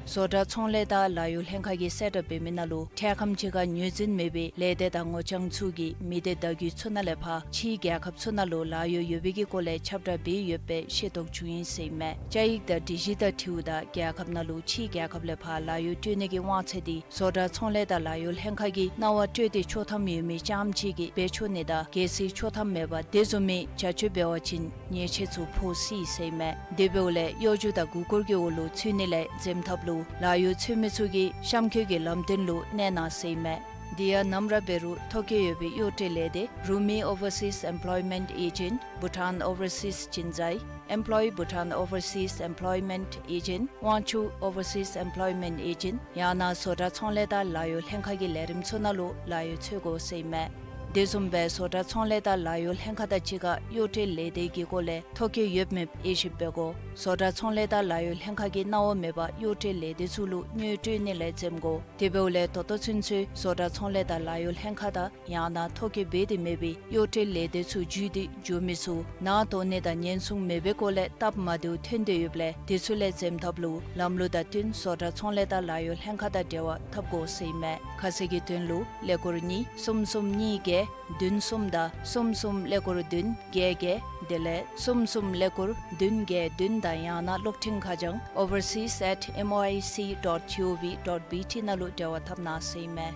བཟོ་གྲྭ་ཚོང་ལས་དང་ལཱ་གཡོག་ལྷན་ཁག་གིས་གསལ་བསྒྲགས་འབད་མི་ནང་ལུ་འཕྲལ་ཁམས་ཅིག་ཁར་ངོས་འཛིན་མེད་པའི་ལས་སྡེ་དང་ངོ་རྐྱང་ཚུ་གིས་མི་སྡེ་བརྡ་བརྒྱུད་ཚུ་ནང་ལས་ཕར་ཕྱིའི་རྒྱལ་ཁབ་ཚུ་ནང་ལུ་ལཱ་གཡོག་ཡོད་པའི་གི་སྐོར་ལས་ཁྱབ་བསྒྲགས་འབད་ཡོད་པའི་ཤེས་རྟོགས་བྱུང་ཡི་ཟེར་ཨིན་མས། བཅའ་ཡིག་དང་སྒྲིག་གཞི་དང་འཁྲིལཝ་ད་རྒྱལ་ཁབ་ནང་ལུ་ཕྱིའི་རྒྱལ་ཁབ་ལས་ཕར་ལཱ་གཡོག་སྤྲོད་ནི་གི་དབང་ཚད་འདི་བཟོ་གྲྭ་ཚོང་ལས་དང་ལཱ་གཡོག་ལྷན་ཁག་གིས་གནང་བ་སྤྲོད་དེ་ཆོག་ཐམ་ཡོད་མི་རྐྱངམ་ཅིག་གིས་འབད་ཆོག་ནི་དང་གལ་སྲིད་ཆོག་ཐམ་མེད་པར་དེ་བཟུམ་མའི་བྱ་སྤྱོད་འབད་བ་ཅིན་ཉེས་ཆད་ཚུ་ཕོག་སྲིད་ཟེར་ཨིན་མས། དེ་འབདཝ་ལས་གཡོ་སྒྱུ་དང་མགུ་སྐོར་གྱི་འོག་ལུ་ཚུད་ནི་ལས་འཛེམ་ཐབས་ལུ་ལཱ་གཡོག་འཚོལ་མི་ཚུ་གིས་གཤམ་འཁོད་ཀྱི་ལམ་སྟོན་ལུ་གནས་གནང་ཟེར་ཨིན་མས། དེ་ཡང་ནམ་ར་འབད་རུང་ཐོ་བཀོད་ཡོད་པའི་གཡོག་སྤྲོད་ལས་སྡེ་Rumi Overseas Employment Agent, Bhutan Overseas Jinzai, Employ Bhutan Overseas Employment Agent, Wangchuck Overseas Employment Agent ཡང་ན་བཟོ་གྲྭ་ཚོང་ལས་དང་ལཱ་གཡོག་ལྷན་ཁག་གི་ལས་རིམ་ཚུ་ནང་ལུ་ལཱ་གཡོག་འཚོལ་དགོ་ཟེར་ཨིན་མས། དེ་བཟུམ་སྦེ་བཟོ་གྲྭ་ཚོང་ལས་དང་ལཱ་གཡོག་ལྷན་ཁག་དང་གཅིག་ཁར་གཡོག་སྤྲོད་ལས་སྡེ་གི་སྐོར་ལས་ཐོ་བཀོད་ཡོད་མེད་དབྱེ་ཞིབ་འབད་དགོ། བཟོ་གྲྭ་ཚོང་ལས་དང་ལཱ་གཡོག་ལྷན་ཁག་གིས་གནང་བ་མེད་པར་གཡོག་སྤྲོད་ལས་སྡེ་ཚུ་ལུ་དངུལ་སྤྲོད་ནི་ལས་འཛེམ་དགོ། དེ་འབདཝ་ལས་ད་ལྟོ་ཚུན་ཚོད་བཟོ་གྲྭ་ཚོང་ལས་དང་ལཱ་གཡོག་ལྷན་ཁག་དང་ཡང་ན་ཐོ་བཀོད་འབད་དེ་མེད་པའི་གཡོག་སྤྲོད་ལས་སྡེ་ཚུ་བརྒྱུད་དེ་འགྱོ་མི་ཚུ་ནང་དོགས་ནི་དང་ཉེན་སྲུང་མེད་པའི་སྐོར་ལས་སྟབས་མ་བདེཝ་ཐོན་དོ་ཡོདཔ་ལས་དེ་ཚུ་ལས་འཛེམ་ཐབས་ལུ་ལམ་ལུགས་དང་བསྟུན་བཟོ་གྲྭ་ཚོང་ལས་དང་ལཱ་གཡོག་ལྷན་ཁག་དང་འབྲེལ་བ་འཐབ་དགོ་ཟེར་ཨིན་མས། ཁ་གསལ་གྱི་དོན་ལུ་ཀླད་ཀོར་གཉིས་གསུམ་གསུམ་གཉིས་བརྒྱད་བདུན་གསུམ་དང་གསུམ་གསུམ་ཀླད་ཀོར་བདུན་བརྒྱད་བརྒྱད་དེ་ལས་གསུམ་གསུམ་ཀླད་ཀོར་བདུན་བརྒྱད་བདུན་དང་ཡང་ན་གློག་འཕྲིན་ཁ་བྱང་overseas at M O I C dot G O V dot B T ནང་ལུ་འབྲེལ་བ་འཐབ་གནང་ཟེར་ཨིན་མས།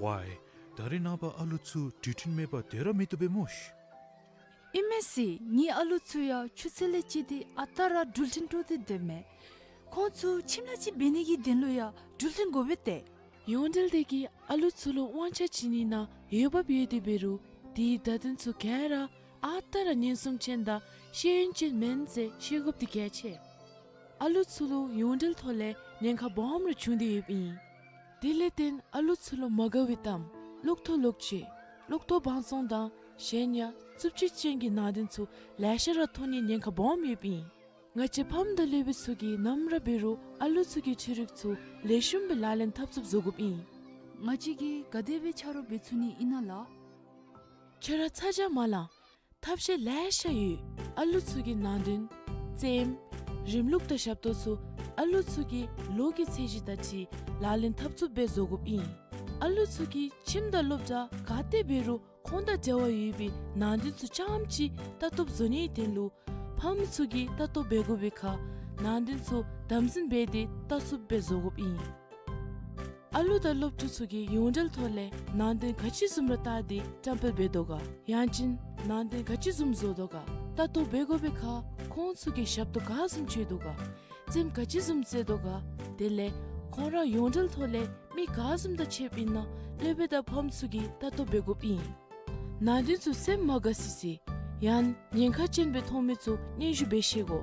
ཝའི། ད་རེས་ནངས་པ་ཨ་ལུ་ཚུ་འགྲུལ་འཕྲིན་མེད་པར་སྡོད་ར་མི་བཏུབ་པས་སྨོ་ཤི། ཨིན་མས་ཟེར། ངེའི་ཨ་ལུ་ཚུ་ཡང་ཆུ་ཚོད་ལས་བཅད་དེ་ཨ་རྟག་ར་འགྲུལ་འཕྲིན་དཀྲོག་སྟེ་སྡོདཔ་མས། ཁོང་ཚུ་ཁྱིམ་ལས་ཅིག་འབད་ནི་གི་དོན་ལུ་ཡང་འགྲུལ་འཕྲིན་དགོ་པས་ཏེ། ཡོངས་འབྲེལ་སྡེ་གིས་ཨ་ལུ་ཚུ་ལུ་དབང་ཆ་བྱིན་ནི་ནང་འོས་འབབ་ཡོད་དེ་འབད་རུང་དེའི་བརྡ་དོན་ཚུ་ག་ར་ཨ་རྟག་ར་ཉེན་སྲུང་ཅན་དང་ཤེས་ཡོན་ཅན་མེན་ཟེར་ཤེས་དགོཔ་འདི་གལ་ཆེ། ཨ་ལུ་ཚུ་ལུ་ཡོངས་འབྲེལ་ཐོག་ལས་ཉེན་ཁ་སྦོམ་རེ་བྱུང་སྟེ་ཡོདཔ་ཨིན། དེ་ལས་བརྟེན་ཨ་ལུ་ཚུ་ལུ་མ་དགའ་བའི་གཏམ་ལོག་མཐོ་ལོག་སྤྱོད་ལོག་མཐོ་བང་བཙོང་དང་གཞན་ཡང་རྩུབ་སྤྱོད་ཅན་གྱི་ནང་དོན་ཚུ་ལེ་ཤ་ར་མཐོང་ནིའི་ཉེན་ཁ་སྦོམ་ཡོདཔ་ཨིན། ང་བཅས་ཕམ་དང་སློབ་དཔོན་ཚུ་གིས་ནམ་ར་འབད་རུང་ཨ་ལུ་ཚུ་གི་འཕྲུལ་རིག་ཚུ་ལེགས་ཤོམ་སྦེ་ལག་ལེན་འཐབ་ཚུགསཔ་བཟོ་དགོཔ་ཨིན། ང་བཅས་ཀྱིས་ག་དེ་སྦེ་ཆ་རོགས་འབད་ཚུགས་ནི་ཨིན་ན་ལགས། ཁྱོད་ར་ཚ་གྱང་མ་ལང་། ཐབས་ཤེས་ལེ་ཤ་ཡོད། ཨ་ལུ་ཚུ་གི་ནང་དོན་རྩེདམོ་རིམ་ལུགས་དང་ཞབས་ཏོག་ཚུ་ཨ་ལུ་ཚུ་གི་ལོ་གི་ཚད་གཞི་དང་འཁྲིལ་ལག་ལེན་འཐབ་ཚུགསཔ་སྦེ་བཟོ་དགོཔ་ཨིན། ཨ་ལུ་ཚུ་གིས་ཁྱིམ་དང་སློབ་གྲྭ་ག་ཏེ་འབད་རུང་ཁོང་དང་འབྲེལ་བ་ཡོད་པའི་ནང་དོན་ཚུ་རྐྱངམ་ཅིག་ལྟ་རྟོགཔ་བཟོ་ནིའི་དོན་ལུ་ཕམ་ཚུ་གིས་ལྟ་རྟོག་འབད་དགོ་པའི་ཁར་ནང་དོན་ཚུ་དམ་འཛིན་འབད་དེ་ལྟ་ཚུགསཔ་སྦེ་བཟོ་དགོཔ་ཨིན། ཨ་ལུ་དང་སློབ་ཕྲུག་ཚུ་གིས་ཡོངས་འབྲེལ་ཐོག་ལས་ནང་དོན་ག་ཅི་བཟུམ་ར་བལྟ་སྟེ་བཀྲམ་སྤེལ་འབད་དོ་ག། ཡང་ཅིན་ནང་དོན་ག་ཅི་བཟུམ་བཟོ་དོ་ག། ལྟ་རྟོག་འབད་དགོ་པའི་ཁར་ཁོང་ཚུ་གིས་ཞབས་ཏོག་ག་བཟུམ་སྤྱོད་དོ་ག། རྩེདམོ་ག་ཅི་བཟུམ་རྩེ་དོ་ག། དེ་ལས་ཁོང་ར་ཡོངས་འབྲེལ་ཐོག་ལས་མི་ག་བཟུམ་དང་ཕྱདཔ་ཨིན་ན་སློབ་དཔོན་དང་ཕམ་ཚུ་གིས་ལྟ་རྟོག་འབད་དགོཔ་ཨིན། ནང་དོན་ཚུ་སེམས་མ་དགའ་སི་སི་ཡང་ཉེན་ཁ་ཅན་སྦེ་མཐོང་མི་ཚུ་སྙན་ཞུ་འབད་ཤེས་དགོ།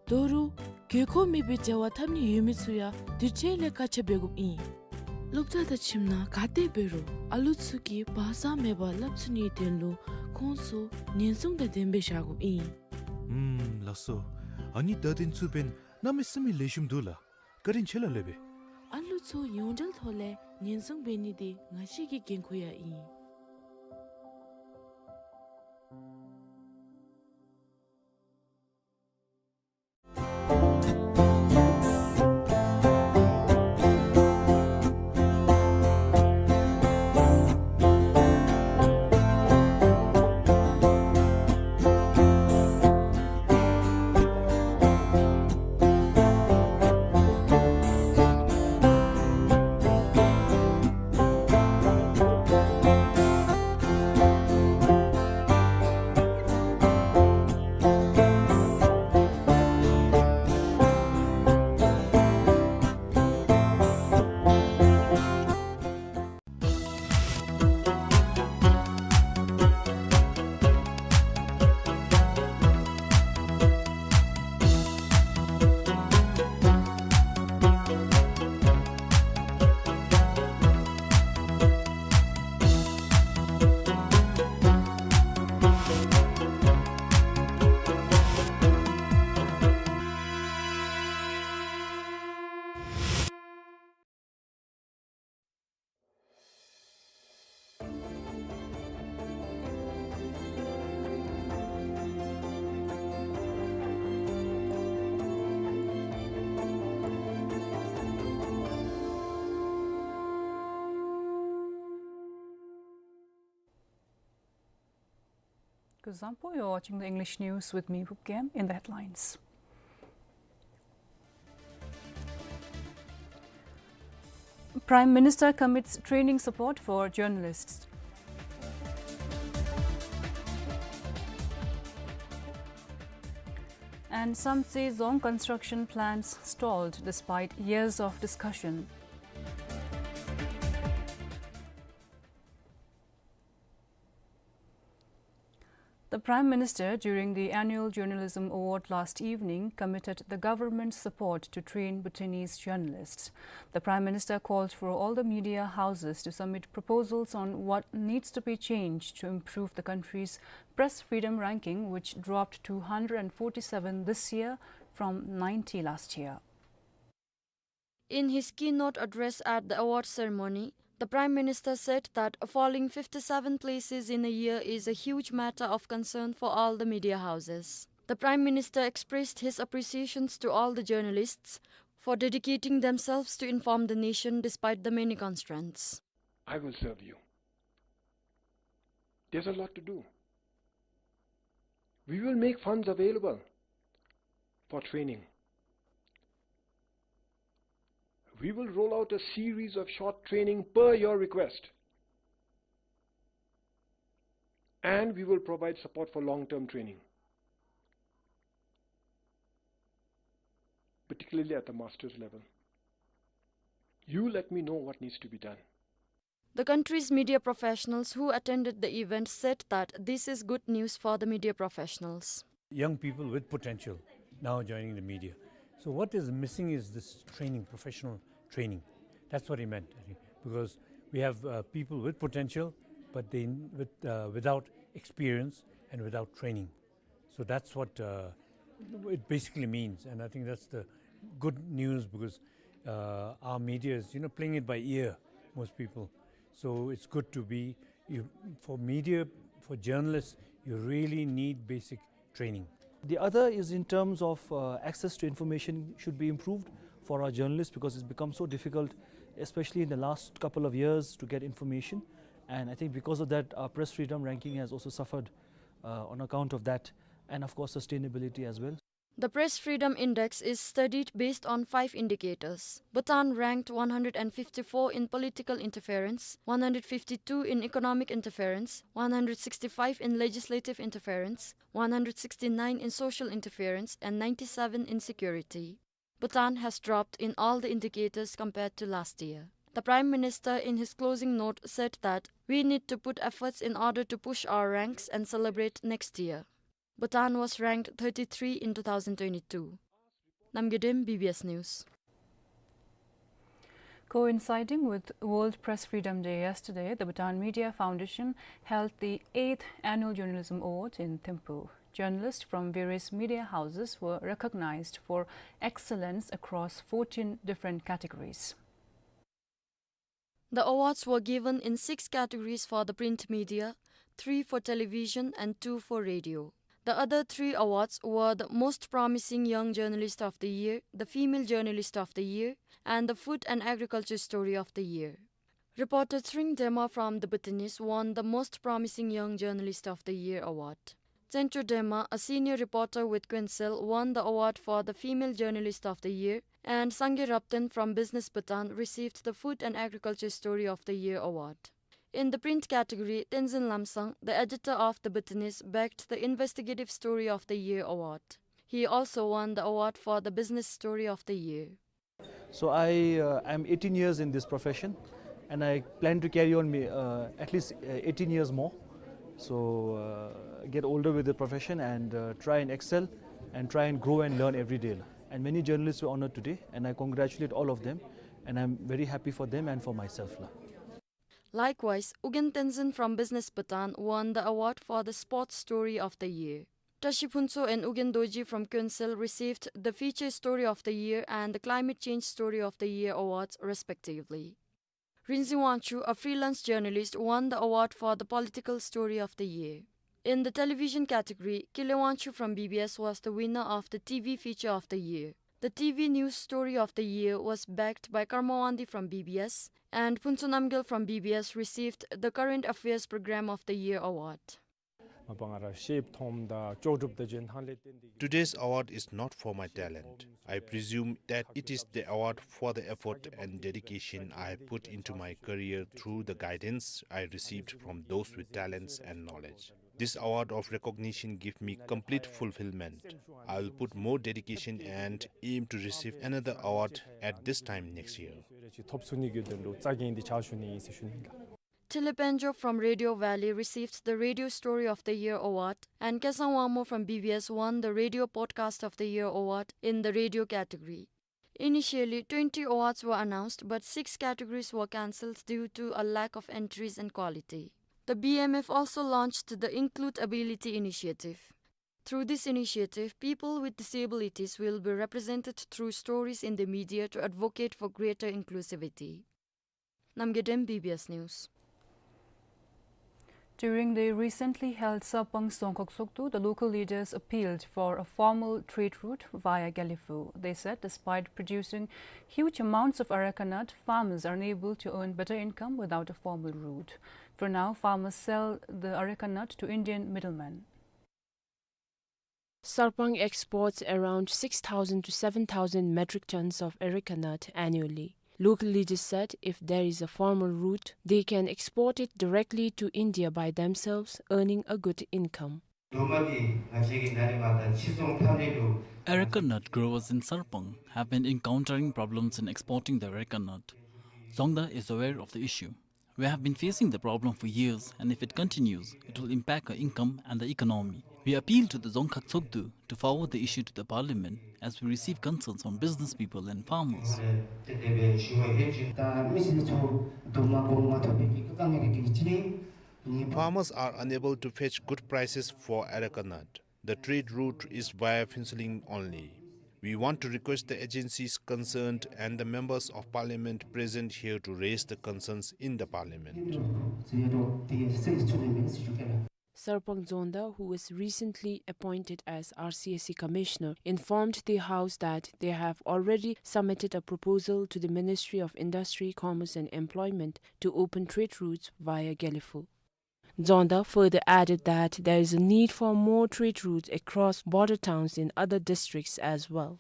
ད་རུང་དགོས་མཁོ་མེད་པའི་འབྲེལ་བ་འཐབ་ནི་ཡོད་མི་ཚུ་ཡང་དེ་འཕྲལ་ལས་བཀའ་རྒྱ་འབད་དགོཔ་ཨིན། སློབ་གྲྭ་དང་ཁྱིམ་ནང་ག་ཏེ་འབད་རུང་ཨ་ལུ་ཚུ་གིས་བག་གཙང་མེད་པར་སླབ་ཚུགས་ནིའི་དོན་ལུ་ཁོང་ཚུ་ཉེན་སྲུང་དང་ལྡནམ་སྦེ་བཞག་དགོཔ་ཨིན། ཨུམ་ལགས་སོ། ཨ་ནི་བརྡ་དོན་ཚུ་འབདན་གནམ་མེད་ས་མེད་ལེགས་ཤོམ་འདུག་ལགས། བཀའ་དྲིན་ཆེ་ལགས་སློབ་དཔོན། ཨ་ལུ་ཚུ་ཡོངས་འབྲེལ་ཐོག་ལས་ཉེན་སྲུང་འབད་ནི་འདི་ང་བཅས་ཀྱི་འགན་ཁུར་ཡང་ཨིན། Zampo. You're watching the English news with me, Phub Kem. In the headlines: Prime Minister commits training support for journalists. And Samtse Dzong construction plans stalled despite years of discussion. The Prime Minister, during the annual Journalism Award last evening, committed the government's support to train Bhutanese journalists. The Prime Minister called for all the media houses to submit proposals on what needs to be changed to improve the country's press freedom ranking, which dropped to one hundred forty-seven this year from ninety last year. In his keynote address at the award ceremony, the Prime Minister said that falling fifty-seven places in a year is a huge matter of concern for all the media houses. The Prime Minister expressed his appreciations to all the journalists for dedicating themselves to inform the nation despite the many constraints. I will serve you. There's a lot to do. We will make funds available for training. We will roll out a series of short training per your request. And we will provide support for long-term training, particularly at the master's level. You let me know what needs to be done. The country's media professionals who attended the event said that this is good news for the media professionals. Young people with potential now joining the media. So what is missing is this training, professional training. That's what he meant, I think, because we have, uh, people with potential, but they, with, uh, without experience and without training. So that's what, uh, it basically means, and I think that's the good news, because, uh, our media is, you know, playing it by ear, most people. So it's good to be, you, for media, for journalists, you really need basic training. The other is in terms of, uh, access to information should be improved for our journalists, because it's become so difficult, especially in the last couple of years, to get information. And I think because of that, our press freedom ranking has also suffered, uh, on account of that, and of course, sustainability as well. The Press Freedom Index is studied based on five indicators. Bhutan ranked one hundred fifty-four in political interference, one hundred fifty-two in economic interference, one hundred sixty-five in legislative interference, one hundred sixty-nine in social interference, and ninety-seven in security. Bhutan has dropped in all the indicators compared to last year. The Prime Minister, in his closing note, said that we need to put efforts in order to push our ranks and celebrate next year. Bhutan was ranked thirty-three in two thousand twenty-two. Namgay Dem, B B S News. Coinciding with World Press Freedom Day yesterday, the Bhutan Media Foundation held the eighth Annual Journalism Awards in Thimphu. Journalists from various media houses were recognized for excellence across fourteen different categories. The awards were given in six categories for the print media, three for television and two for radio. The other three awards were the Most Promising Young Journalist of the Year, the Female Journalist of the Year, and the Food and Agriculture Story of the Year. Reporter Tshering Dema from The Bhutanist won the Most Promising Young Journalist of the Year award. Tsencho Dema, a senior reporter with Kyoncell, won the award for the Female Journalist of the Year, and Sangay Rapten from Business Bhutan received the Food and Agriculture Story of the Year award. In the print category, Tenzin Lamsang, the editor of The Bhutanist, bagged the Investigative Story of the Year award. He also won the award for the Business Story of the Year. So I, uh, am eighteen years in this profession, and I plan to carry on me, uh, at least, uh, eighteen years more. So, uh, get older with the profession and, uh, try and excel and try and grow and learn every day. And many journalists were honored today, and I congratulate all of them, and I'm very happy for them and for myself la. Likewise, Ugyen Tenzin from Business Bhutan won the award for the Sports Story of the Year. Tashi Phuntsho and Ugyen Dorji from Kyoncell received the Feature Story of the Year and the Climate Change Story of the Year awards, respectively. Rinzin Wangchuk, a freelance journalist, won the award for the Political Story of the Year. In the television category, Kile Wangchuk from B B S was the winner of the T V Feature of the Year. The T V News Story of the Year was bagged by Karma Wangdi from B B S, and Phuntsho Namgyel from B B S received the Current Affairs Program of the Year award. མ་པ་ང་ར་ཤེས་ཐོམ་དང་ལྕོགས་གྲུབ་དང་རྗེས་ཐང་ལས་བརྟེན་ཏེ། Today's award is not for my talent. I presume that it is the award for the effort and dedication I have put into my career through the guidance I received from those with talents and knowledge. This award of recognition gives me complete fulfillment. I will put more dedication and aim to receive another award at this time next year. ཐོབ་ཚུགས་ནི་གི་དོན་ལུ་རྩ་འགེངས་ཏེ་ཕྱག་ཞུ་ནི་ཨིན་ཟེར་ཞུ་ནི་ལགས། Tilipenjo from Radio Valley received the Radio Story of the Year Award, and Kesang Wangmo from B B S won the Radio Podcast of the Year Award in the radio category. Initially, twenty awards were announced, but six categories were cancelled due to a lack of entries and quality. The B M F also launched the Include Ability Initiative. Through this initiative, people with disabilities will be represented through stories in the media to advocate for greater inclusivity. Namgay Dem, B B S News. During the recently held Sarpang Dzongkhag Tshogdu, the local leaders appealed for a formal trade route via Gelephu. They said despite producing huge amounts of areca nut, farmers are unable to earn better income without a formal route. For now, farmers sell the areca nut to Indian middlemen. Sarpang exports around six thousand to seven thousand metric tons of areca nut annually. Local leaders said if there is a formal route, they can export it directly to India by themselves, earning a good income. Areca nut growers in Sarpang have been encountering problems in exporting the areca nut. Dzongda is aware of the issue. We have been facing the problem for years, and if it continues, it will impact our income and the economy. We appeal to the Dzongkhag Tshogdu to forward the issue to the parliament, as we receive concerns from business people and farmers. Farmers are unable to fetch good prices for areca nut. The trade route is via Phuentsholing only. We want to request the agencies concerned and the members of parliament present here to raise the concerns in the parliament. Sarpang Dzongda, who was recently appointed as R C S C commissioner, informed the House that they have already submitted a proposal to the Ministry of Industry, Commerce and Employment to open trade routes via Gelephu. Dzongda further added that there is a need for more trade routes across border towns in other districts as well.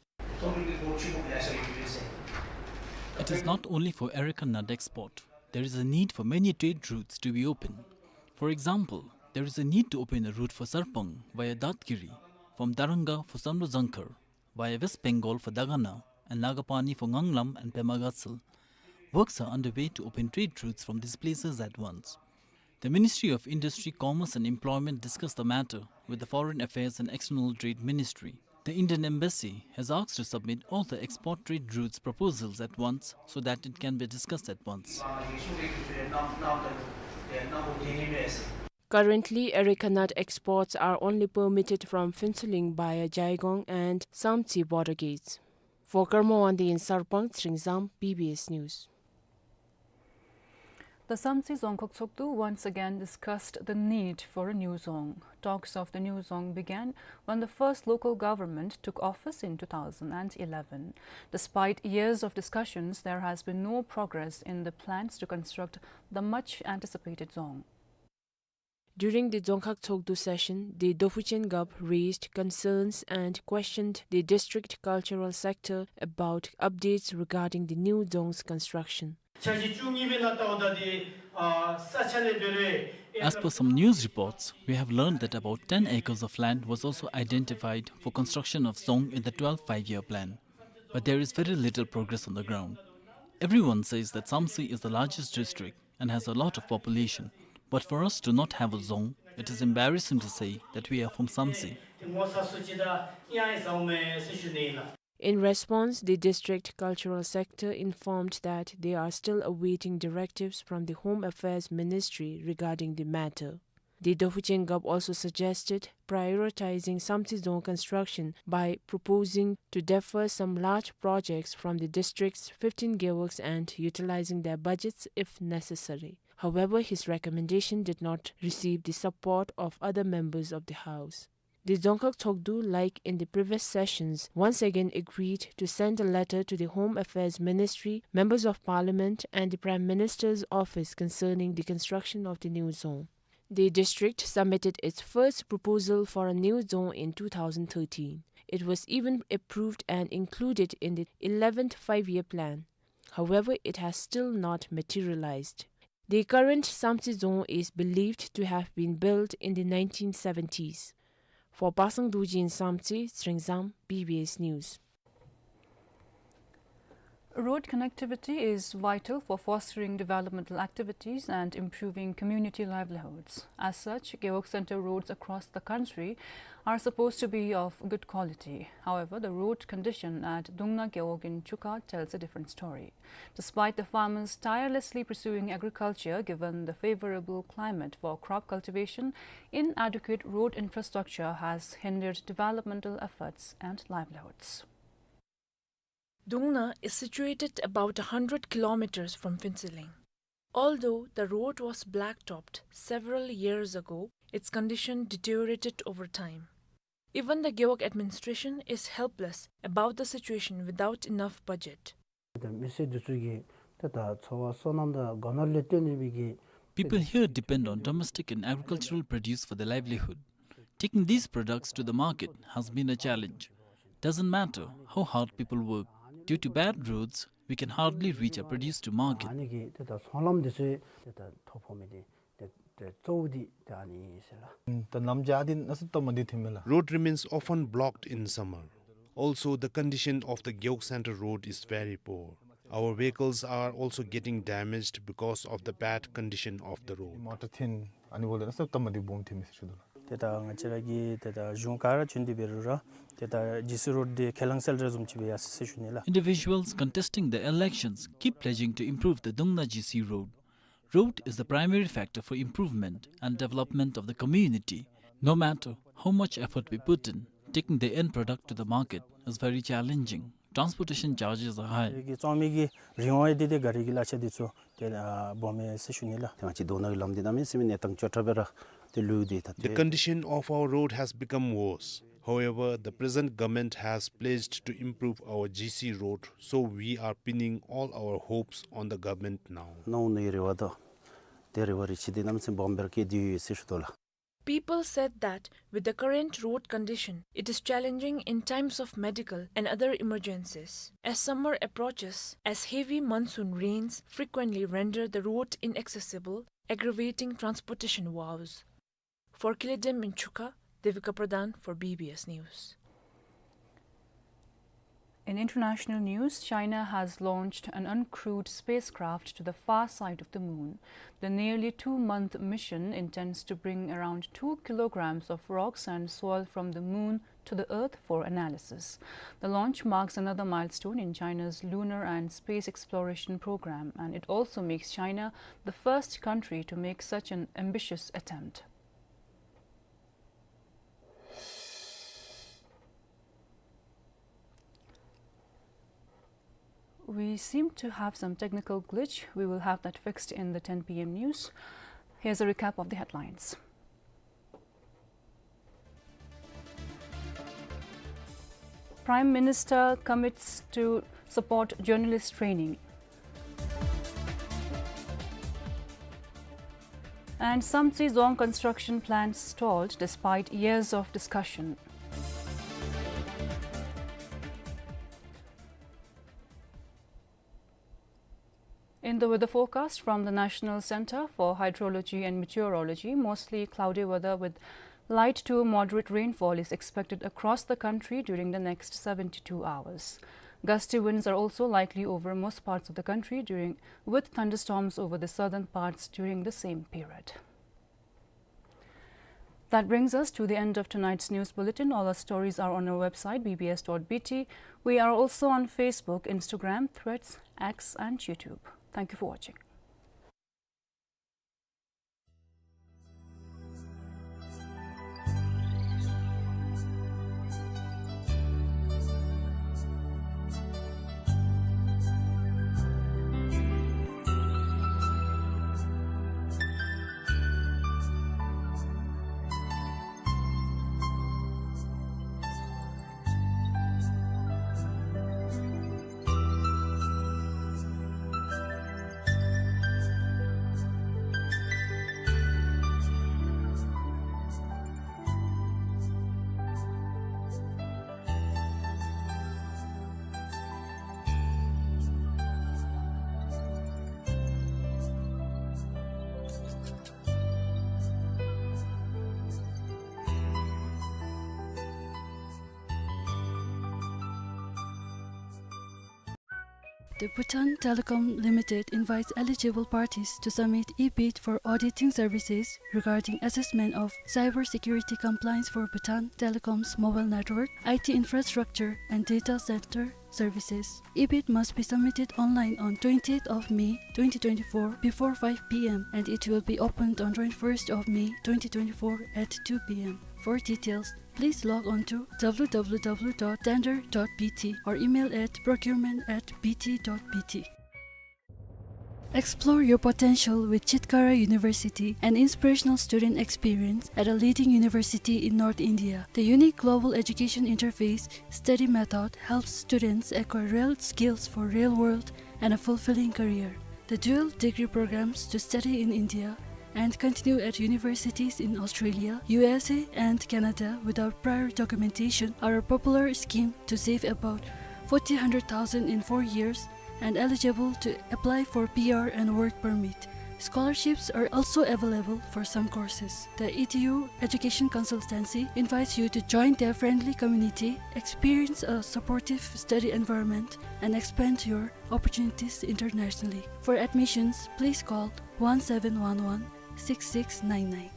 It is not only for areca nut export. There is a need for many trade routes to be open. For example, there is a need to open a route for Sarpang via Datgiri, from Daranga for Samdrup Dzongkhag, via West Bengal for Dagana and Nagapani for Nganglam and Pema Gatshel. Works are underway to open trade routes from these places at once. The Ministry of Industry, Commerce and Employment discussed the matter with the Foreign Affairs and External Trade Ministry. The Indian Embassy has asked to submit all the export trade routes proposals at once so that it can be discussed at once. Currently, areca nut exports are only permitted from Phuentsholing via Jaigong and Samtse border gates. For Karma Wangdi in Sarpang, Tshering Zam, B B S News. The Samtse Dzongkhag Tshogdu once again discussed the need for a new dzong. Talks of the new dzong began when the first local government took office in two thousand and eleven. Despite years of discussions, there has been no progress in the plans to construct the much anticipated dzong. During the Dzongkhag Tshogdu session, the Dophuchen Gap raised concerns and questioned the district cultural sector about updates regarding the new dzong's construction. As per some news reports, we have learned that about ten acres of land was also identified for construction of dzong in the twelfth five-year plan. But there is very little progress on the ground. Everyone says that Samtse is the largest district and has a lot of population. But for us to not have a dzong, it is embarrassing to say that we are from Samtse. In response, the district cultural sector informed that they are still awaiting directives from the Home Affairs Ministry regarding the matter. The Dophuchen Gap also suggested prioritizing Samtse dzong construction by proposing to defer some large projects from the district's fifteen gewuks and utilizing their budgets if necessary. However, his recommendation did not receive the support of other members of the House. The Dzongkhag Tshogdu, like in the previous sessions, once again agreed to send a letter to the Home Affairs Ministry, Members of Parliament and the Prime Minister's office concerning the construction of the new dzong. The district submitted its first proposal for a new zone in two thousand thirteen. It was even approved and included in the eleventh Five-Year Plan. However, it has still not materialized. The current Samtse zone is believed to have been built in the nineteen seventies. For Pasang Dorji in Samtse, Tsering Zam, B B S News. Road connectivity is vital for fostering developmental activities and improving community livelihoods. As such, Gewog Center roads across the country are supposed to be of good quality. However, the road condition at Dungna Gewog in Chukha tells a different story. Despite the farmers tirelessly pursuing agriculture, given the favorable climate for crop cultivation, inadequate road infrastructure has hindered developmental efforts and livelihoods. Dungna is situated about a hundred kilometers from Phuentsholing. Although the road was blacktopped several years ago, its condition deteriorated over time. Even the Gewog administration is helpless about the situation without enough budget. ད་མི་སེར་འདི་ཚུ་གི་ད་ད་འཚོ་བ་སོ་ནམ་དང་སྒོ་ནོར་ལས་བརྟེན་ནི་བའི་གི། People here depend on domestic and agricultural produce for their livelihood. Taking these products to the market has been a challenge. Doesn't matter how hard people work, due to bad roads, we can hardly reach our produce to market. ཨ་ནི་གི་ད་ད་ཚོང་ལམ་འདི་ཚུ་ད་ད་ཐོ་ཕོག་མི་འདི་ད་ད་གཙོ་བོ་འདི་ད་ཨ་ནི་ཟེར་ལགས། ད་ལམ་འདི་ཨ་ནི་གནམ་མེད་ས་མེད་སྟབས་མ་བདེཝ་ཐོན་མས་ལགས། Road remains often blocked in summer. Also, the condition of the Gewog Center road is very poor. Our vehicles are also getting damaged because of the bad condition of the road. མོ་ཊ་འཐེན་ཨ་ནི་འབདཝ་ལས་གནམ་མེད་ས་མེད་སྟབས་མ་བདེཝ་སྦོམ་ཐོན་མས་ཟེར་ཞུ་དོ་ལགས། ཏེ་ད་ང་བཅས་ར་གི་ཏེ་ད་གཞུང་ག་ར་བྱོན་ཏེ་འབད་རུང་ར་ཏེ་ད་ཇི་སི་རོཌ་འདི་ཁས་བླངས་སེལ་རེ་བཟུམ་ཅིག་འབད་ཡར་སོ་ཡི་ཟེར་ཞུ་ནི་ལགས། Individuals contesting the elections keep pledging to improve the Dungna G C road. Road is the primary factor for improvement and development of the community. No matter how much effort we put in, taking the end product to the market is very challenging. Transportation charges are high. གི་བཙོང་མི་གི་རིན་གོང་ཡང་ཏེ་ཏེ་ག་ར་གི་གླ་ཆ་འདི་ཚུ་ཏེ་ཨ་སྦོམ་མས་ཟེར་ཞུ་ནི་ལགས། ཏེ་ང་བཅས་དོ་ན་གི་ལམ་འདི་གནམ་མེད་ས་མེད་གནས་སྟངས་སྐྱོ་དྲགས་སྦེ་ར་ཏེ་ལུས་ཏེ་ད། The condition of our road has become worse. However, the present government has pledged to improve our G C road, so we are pinning all our hopes on the government now. ནང་ནི་རེ་བ་དང་ཏེ་རེ་བ་རེ་ཆེ་འདི་གནམ་མེད་ས་མེད་སྦོམ་སྦེ་ར་བསྐྱེད་དེ་ཡོད་ཟེར་ཞུ་དོ་ལགས། People said that with the current road condition, it is challenging in times of medical and other emergencies. As summer approaches, as heavy monsoon rains frequently render the road inaccessible, aggravating transportation woes. For Kile Dem in Chukha, Devika Pradhan for B B S News. In international news, China has launched an uncrewed spacecraft to the far side of the moon. The nearly two-month mission intends to bring around two kilograms of rocks and soil from the moon to the Earth for analysis. The launch marks another milestone in China's lunar and space exploration program, and it also makes China the first country to make such an ambitious attempt. We seem to have some technical glitch. We will have that fixed in the ten P M news. Here's a recap of the headlines. Prime Minister commits to support journalist training. And Samtse Dzong construction plans stalled despite years of discussion. In the weather forecast from the National Center for Hydrology and Meteorology, mostly cloudy weather with light to moderate rainfall is expected across the country during the next seventy-two hours. Gusty winds are also likely over most parts of the country during, with thunderstorms over the southern parts during the same period. That brings us to the end of tonight's news bulletin. All our stories are on our website, B B S dot B T. We are also on Facebook, Instagram, Threads, X, and YouTube. Thank you for watching. The Bhutan Telecom Limited invites eligible parties to submit e-bid for auditing services regarding assessment of cybersecurity compliance for Bhutan Telecom's mobile network, I T infrastructure, and data center services. E-bid must be submitted online on twentieth of May twenty twenty-four before five P M, and it will be opened on twenty-first of May twenty twenty-four at two P M. For details, please log on to W W W dot tender dot B T or email at procurement at B T dot B T. Explore your potential with Chitkara University, an inspirational student experience at a leading university in North India. The unique global education interface study method helps students acquire real skills for real world and a fulfilling career. The dual degree programs to study in India and continue at universities in Australia, U S A, and Canada without prior documentation are a popular scheme to save about forty hundred thousand in four years and eligible to apply for P R and work permit. Scholarships are also available for some courses. The E D U Education Consultancy invites you to join their friendly community, experience a supportive study environment, and expand your opportunities internationally. For admissions, please call one seven one one six six nine nine.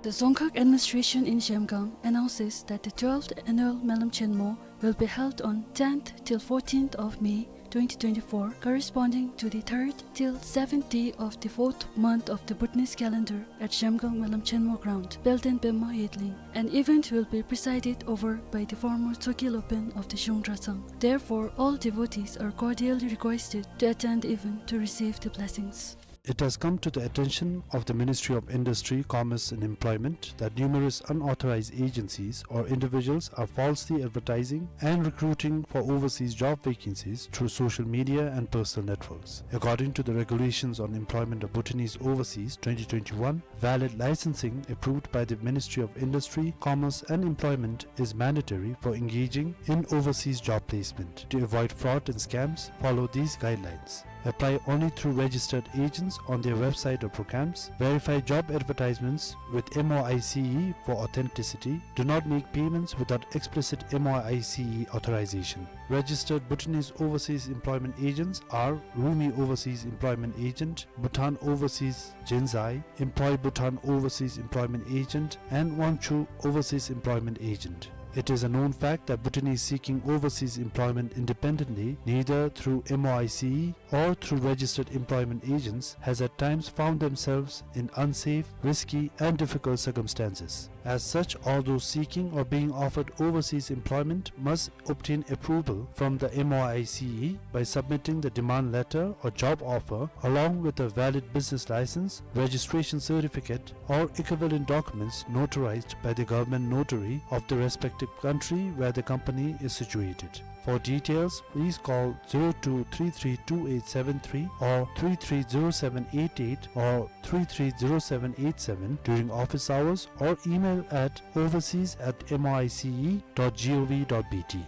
The Dzongkhag administration in Zhemgang announces that the twelfth annual Melam Chenmo will be held on tenth till fourteenth of May twenty twenty-four, corresponding to the third till seventh day of the fourth month of the Bhutanese calendar at Zhemgang Melam Chenmo ground, Belden Pema Yedlin. An event will be presided over by the former Tsoki Lopen of the Zhung Drazang. Therefore, all devotees are cordially requested to attend the event to receive the blessings. It has come to the attention of the Ministry of Industry, Commerce and Employment that numerous unauthorized agencies or individuals are falsely advertising and recruiting for overseas job vacancies through social media and personal networks. According to the Regulations on Employment of Bhutanese Overseas twenty twenty-one, valid licensing approved by the Ministry of Industry, Commerce and Employment is mandatory for engaging in overseas job placement. To avoid fraud and scams, follow these guidelines. Apply only through registered agents on their website or programs. Verify job advertisements with M O I C E for authenticity. Do not make payments without explicit M O I C E authorization. Registered Bhutanese overseas employment agents are Rumi Overseas Employment Agent, Bhutan Overseas Jinzai, Employ Bhutan Overseas Employment Agent, and Wangchu Overseas Employment Agent. It is a known fact that Bhutanese seeking overseas employment independently, neither through M O I C E or through registered employment agents, has at times found themselves in unsafe, risky, and difficult circumstances. As such, all those seeking or being offered overseas employment must obtain approval from the M O I C E by submitting the demand letter or job offer along with a valid business license, registration certificate, or equivalent documents notarized by the government notary of the respective country where the company is situated. For details, please call zero two three three two eight seven three or three three zero seven eight eight or three three zero seven eight seven during office hours or email at overseas at M O I C E dot G O V dot B T.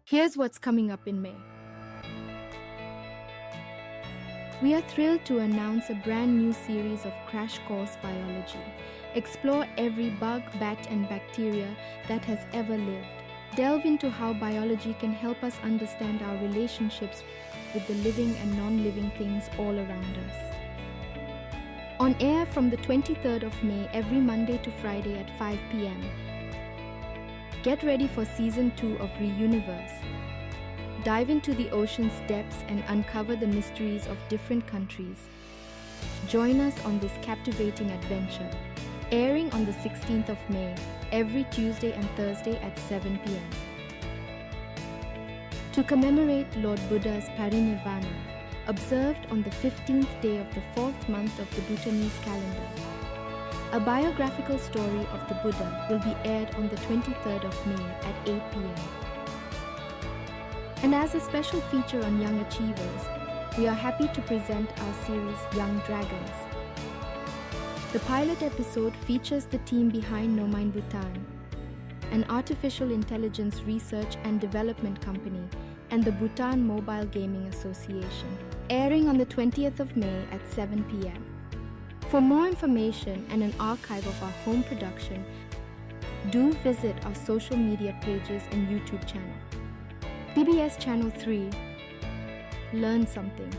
Here's what's coming up in May. We are thrilled to announce a brand new series of Crash Course Biology. Explore every bug, bat, and bacteria that has ever lived. Delve into how biology can help us understand our relationships with the living and non-living things all around us. On air from the twenty-third of May every Monday to Friday at five P M. Get ready for season two of Reuniverse. Dive into the ocean's depths and uncover the mysteries of different countries. Join us on this captivating adventure. Airing on the sixteenth of May, every Tuesday and Thursday at seven P M. To commemorate Lord Buddha's parinirvana, observed on the fifteenth day of the fourth month of the Bhutanese calendar. A biographical story of the Buddha will be aired on the twenty-third of May at eight P M. And as a special feature on young achievers, we are happy to present our series Young Dragons. The pilot episode features the team behind Nomine Bhutan, an artificial intelligence research and development company, and the Bhutan Mobile Gaming Association, airing on the twentieth of May at seven P M. For more information and an archive of our home production, do visit our social media pages and YouTube channel. B B S Channel three, Learn something.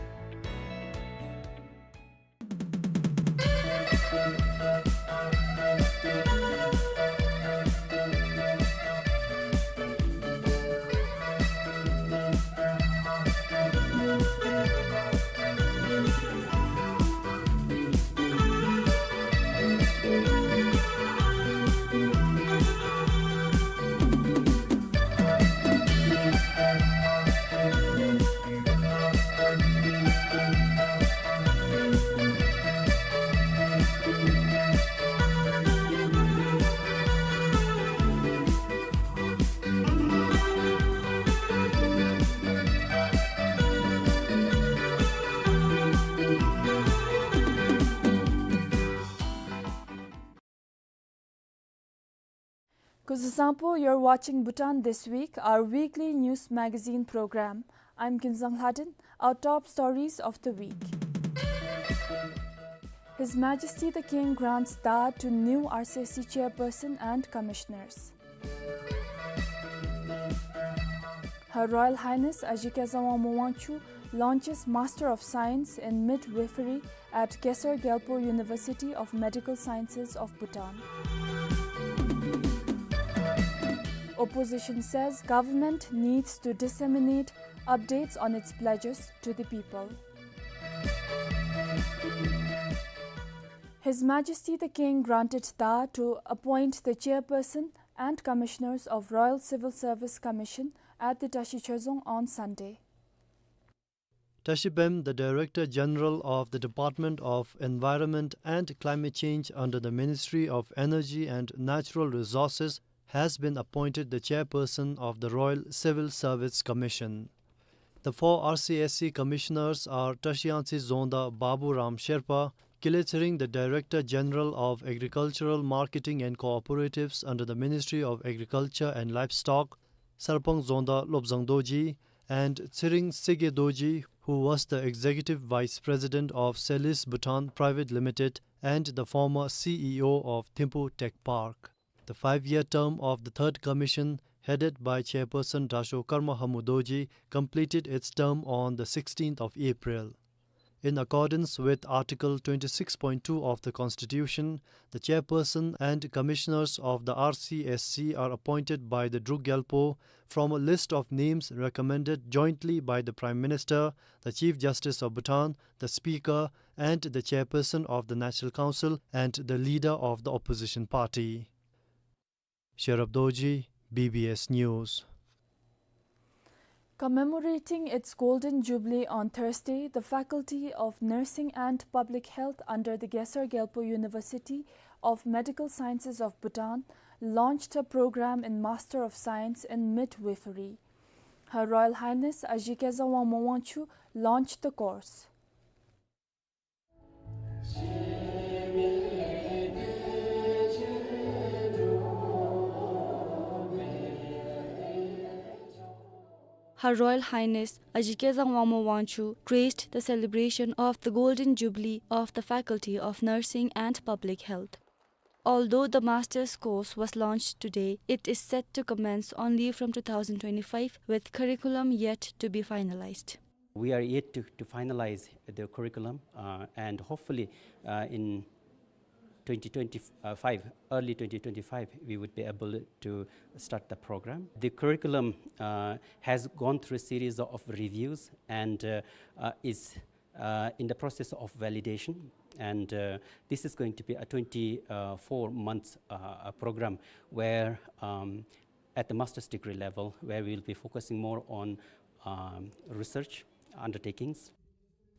Kuzuzangpo, you're watching Bhutan This Week, our weekly news magazine program. I'm Kinzang Lhaden. Our top stories of the week. His Majesty the King grants Da to new R C S C chairperson and commissioners. Her Royal Highness Ajigye Zangwa Wangmo Wangchuck launches Master of Science in Midwifery at Gesar Gyalpo University of Medical Sciences of Bhutan. Opposition says government needs to disseminate updates on its pledges to the people. His Majesty the King granted Da to appoint the chairperson and commissioners of Royal Civil Service Commission at the Tashi Choezong on Sunday. Tashi Pem, the Director General of the Department of Environment and Climate Change under the Ministry of Energy and Natural Resources, has been appointed the chairperson of the Royal Civil Service Commission. The four R C S C commissioners are Tashi Yangtse Dzongda Babu Ram Sherpa, Kile Tshering, the Director General of Agricultural Marketing and Cooperatives under the Ministry of Agriculture and Livestock, Sarpang Dzongda Lobzang Dorji, and Tshering Tshege Dorji, who was the Executive Vice President of Celis Bhutan Private Limited and the former C E O of Thimphu Tech Park. The five-year term of the Third Commission, headed by Chairperson Dasho Karma Hamu Dorji, completed its term on the sixteenth of April. In accordance with Article twenty-six point two of the Constitution, the chairperson and commissioners of the R C S C are appointed by the Druk Gyalpo from a list of names recommended jointly by the Prime Minister, the Chief Justice of Bhutan, the Speaker, and the chairperson of the National Council and the leader of the opposition party. Sherab Dorji, B B S News. Commemorating its Golden Jubilee on Thursday, the Faculty of Nursing and Public Health under the Gesar Gyalpo University of Medical Sciences of Bhutan launched a program in Master of Science in Midwifery. Her Royal Highness Ajigye Zangwa Wangmo Wangchuck launched the course. Her Royal Highness Ajigye Zangwa Wangmo Wangchuck graced the celebration of the Golden Jubilee of the Faculty of Nursing and Public Health. Although the master's course was launched today, it is set to commence only from two thousand twenty-five, with curriculum yet to be finalized. We are yet to, to finalize the curriculum, uh, and hopefully, uh, in twenty twenty-five, early twenty twenty-five, we would be able to start the program. The curriculum, uh, has gone through a series of reviews and, uh, uh, is uh, in the process of validation, and, uh, this is going to be a twenty-four months, uh, uh, program where, um, at the master's degree level, where we'll be focusing more on, um, research undertakings.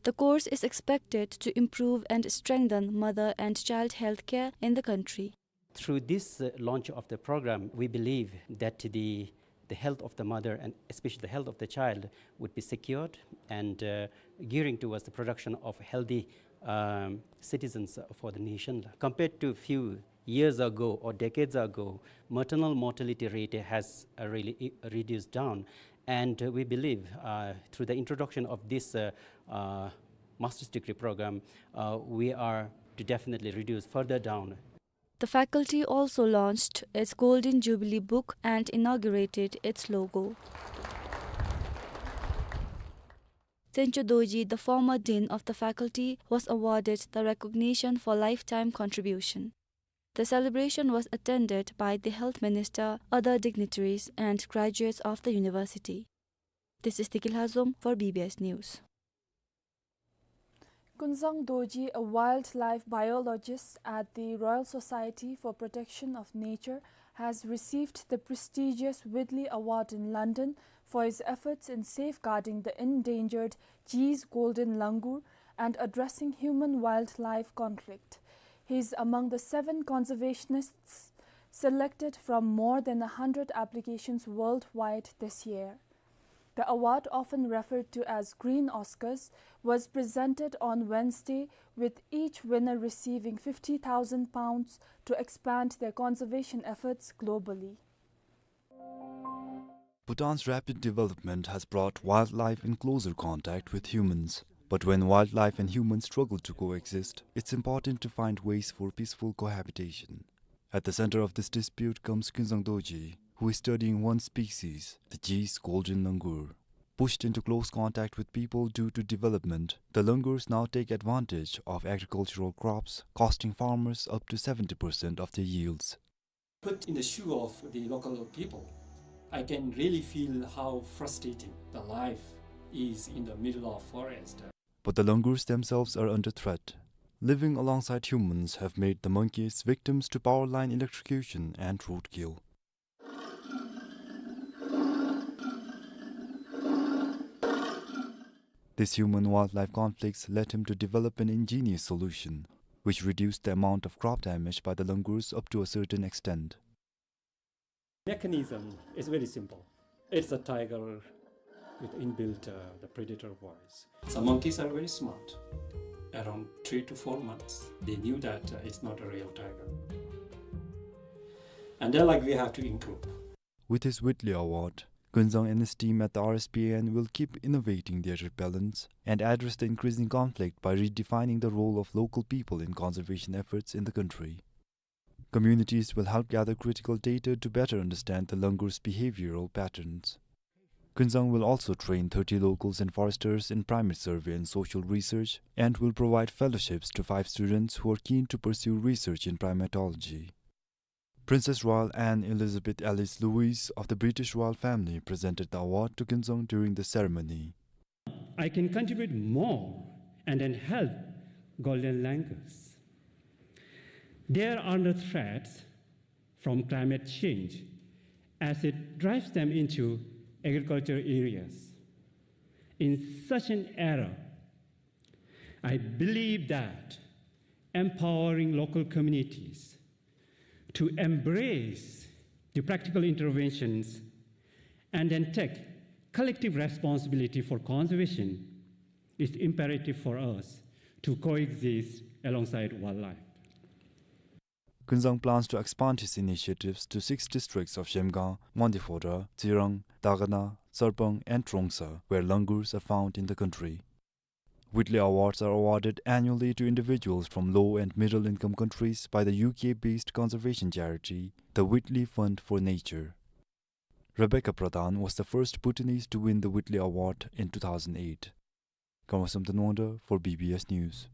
The course is expected to improve and strengthen mother and child health care in the country. Through this, uh, launch of the program, we believe that the, the health of the mother and especially the health of the child would be secured and, uh, gearing towards the production of healthy, um, citizens for the nation. Compared to few years ago or decades ago, maternal mortality rate has, uh, really i-, reduced down. And, uh, we believe, uh, through the introduction of this, uh, uh, master's degree program, uh, we are to definitely reduce further down. The faculty also launched its Golden Jubilee book and inaugurated its logo. Sencho Dorji, the former dean of the faculty, was awarded the recognition for lifetime contribution. The celebration was attended by the health minister, other dignitaries, and graduates of the university. This is Tikil Hazom for B B S News. Kunzang Dorji, a wildlife biologist at the Royal Society for Protection of Nature, has received the prestigious Whitley Award in London for his efforts in safeguarding the endangered Gee's golden langur and addressing human-wildlife conflict. He is among the seven conservationists selected from more than a hundred applications worldwide this year. The award, often referred to as Green Oscars, was presented on Wednesday, with each winner receiving fifty thousand pounds to expand their conservation efforts globally. Bhutan's rapid development has brought wildlife in closer contact with humans. But when wildlife and humans struggle to coexist, it's important to find ways for peaceful cohabitation. At the center of this dispute comes Kunzang Dorji, who is studying one species, the Gee's golden langur. Pushed into close contact with people due to development, the langurs now take advantage of agricultural crops, costing farmers up to seventy percent of their yields. Put in the shoe of the local people, I can really feel how frustrating the life is in the middle of forest. But the langurs themselves are under threat. Living alongside humans have made the monkeys victims to power line electrocution and roadkill. These human-wildlife conflicts led him to develop an ingenious solution, which reduced the amount of crop damage by the langurs up to a certain extent. Mechanism is very simple. It's a tiger with inbuilt, uh, the predator voice. Some monkeys are very smart. Around three to four months, they knew that, uh, it's not a real tiger. And they're like, "We have to improve." With his Whitley Award, Kunzang and his team at the R S P A N will keep innovating their repellents and address the increasing conflict by redefining the role of local people in conservation efforts in the country. Communities will help gather critical data to better understand the langur's behavioral patterns. Kunzang will also train thirty locals and foresters in primate survey and social research and will provide fellowships to five students who are keen to pursue research in primatology. Princess Royal Anne Elizabeth Alice Louise of the British royal family presented the award to Kunzang during the ceremony. I can contribute more and then help golden langurs. They are under threats from climate change as it drives them into agricultural areas. In such an era, I believe that empowering local communities to embrace the practical interventions and then take collective responsibility for conservation is imperative for us to coexist alongside wildlife. Kunzang plans to expand his initiatives to six districts of Zhemgang, Mangdiphoda, Tsirang, Dagana, Sarpang, and Trongsa, where langurs are found in the country. Whitley Awards are awarded annually to individuals from low and middle income countries by the U K-based conservation charity, the Whitley Fund for Nature. Rebecca Pradhan was the first Bhutanese to win the Whitley Award in two thousand eight. Kamasom Tanwangda for B B S News.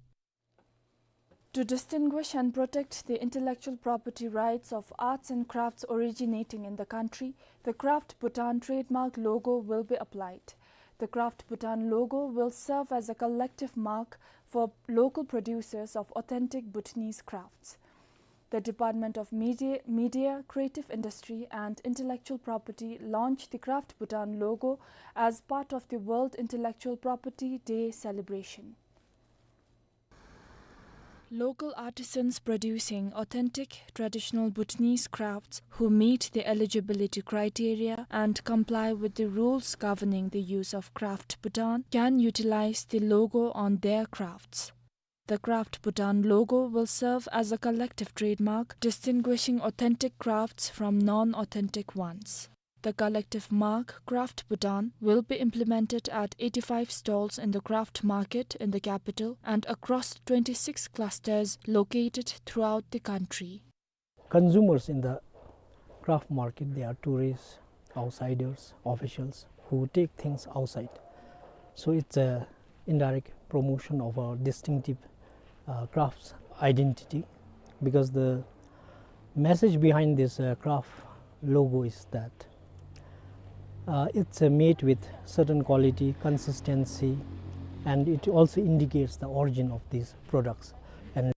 To distinguish and protect the intellectual property rights of arts and crafts originating in the country, the Craft Bhutan trademark logo will be applied. The Craft Bhutan logo will serve as a collective mark for local producers of authentic Bhutanese crafts. The Department of Media, Media, Creative Industry and Intellectual Property launched the Craft Bhutan logo as part of the World Intellectual Property Day celebration. Local artisans producing authentic traditional Bhutanese crafts who meet the eligibility criteria and comply with the rules governing the use of Craft Bhutan can utilize the logo on their crafts. The Craft Bhutan logo will serve as a collective trademark distinguishing authentic crafts from non-authentic ones. The collective mark, Craft Bhutan, will be implemented at eighty-five stalls in the craft market in the capital and across twenty-six clusters located throughout the country. Consumers in the craft market, they are tourists, outsiders, officials who take things outside. So it's a indirect promotion of our distinctive, uh, craft's identity, because the message behind this, uh, craft logo is that, uh, it's, uh, made with certain quality, consistency, and it also indicates the origin of these products. And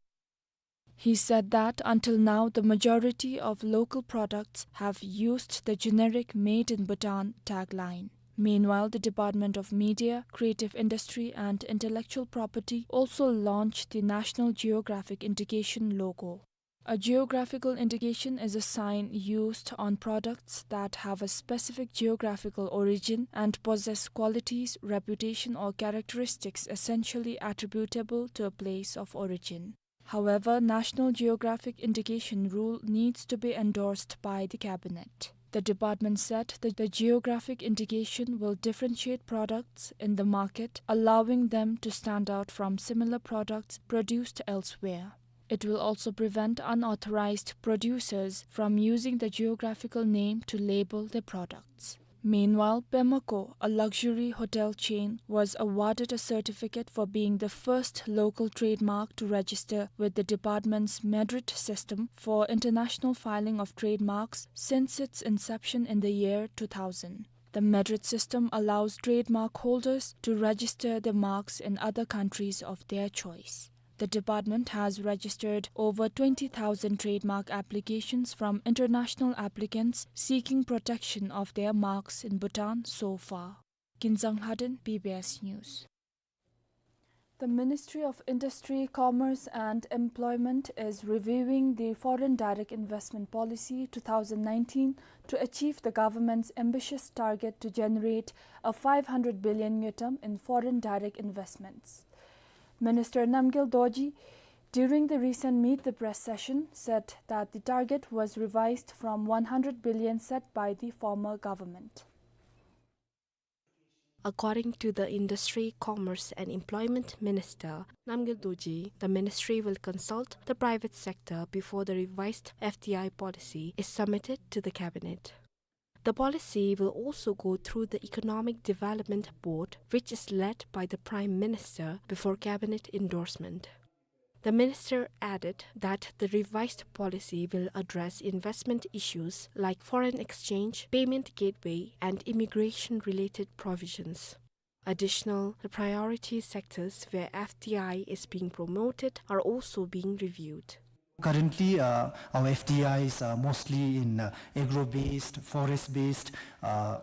He said that until now, the majority of local products have used the generic "Made in Bhutan" tagline. Meanwhile, the Department of Media, Creative Industry and Intellectual Property also launched the National Geographic Indication logo. A geographical indication is a sign used on products that have a specific geographical origin and possess qualities, reputation, or characteristics essentially attributable to a place of origin. However, National Geographic Indication rule needs to be endorsed by the cabinet. The department said that the geographic indication will differentiate products in the market, allowing them to stand out from similar products produced elsewhere. It will also prevent unauthorized producers from using the geographical name to label their products. Meanwhile, Pemako, a luxury hotel chain, was awarded a certificate for being the first local trademark to register with the department's MEDRIT system for international filing of trademarks since its inception in the year two thousand. The MEDRIT system allows trademark holders to register their marks in other countries of their choice. The department has registered over twenty thousand trademark applications from international applicants seeking protection of their marks in Bhutan so far. Ginzang Lhaden, B B S News. The Ministry of Industry, Commerce and Employment is reviewing the Foreign Direct Investment Policy two thousand nineteen to achieve the government's ambitious target to generate a five hundred billion ngultrum in foreign direct investments. Minister Namgyel Dorji, during the recent Meet the Press session, said that the target was revised from one hundred billion set by the former government. According to the Industry, Commerce and Employment Minister, Namgyel Dorji, the ministry will consult the private sector before the revised F D I policy is submitted to the cabinet. The policy will also go through the Economic Development Board, which is led by the Prime Minister, before cabinet endorsement. The minister added that the revised policy will address investment issues like foreign exchange, payment gateway, and immigration-related provisions. Additional, the priority sectors where F D I is being promoted are also being reviewed. Currently, uh, our F D Is are mostly in, uh, agro-based, forest-based, uh,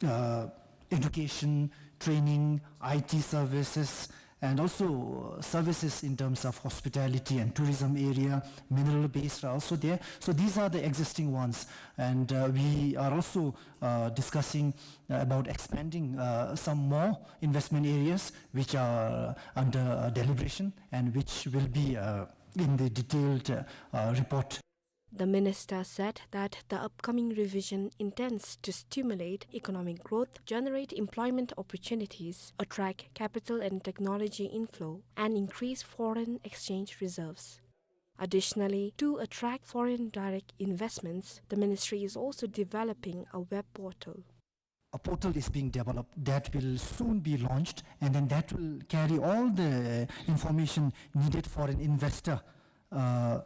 uh, education, training, I T services, and also, uh, services in terms of hospitality and tourism area, mineral-based are also there. So these are the existing ones, and, uh, we are also, uh, discussing, uh, about expanding, uh, some more investment areas which are under, uh, deliberation and which will be, uh, in the detailed, uh, uh, report. The minister said that the upcoming revision intends to stimulate economic growth, generate employment opportunities, attract capital and technology inflow, and increase foreign exchange reserves. Additionally, to attract foreign direct investments, the ministry is also developing a web portal. A portal is being developed that will soon be launched, and then that will carry all the information needed for an investor, uh,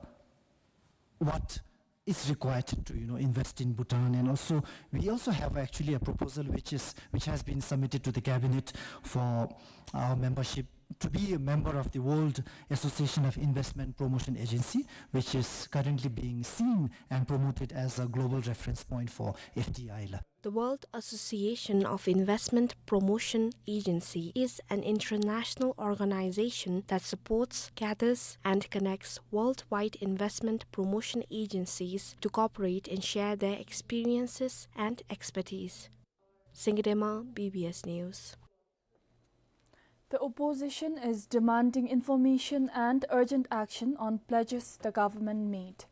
what is required to, you know, invest in Bhutan. And also, we also have actually a proposal which is, which has been submitted to the cabinet for our membership to be a member of the World Association of Investment Promotion Agency, which is currently being seen and promoted as a global reference point for F D I la. The World Association of Investment Promotion Agency is an international organization that supports, gathers, and connects worldwide investment promotion agencies to cooperate and share their experiences and expertise. Singidema, B B S News. The opposition is demanding information and urgent action on pledges the government made.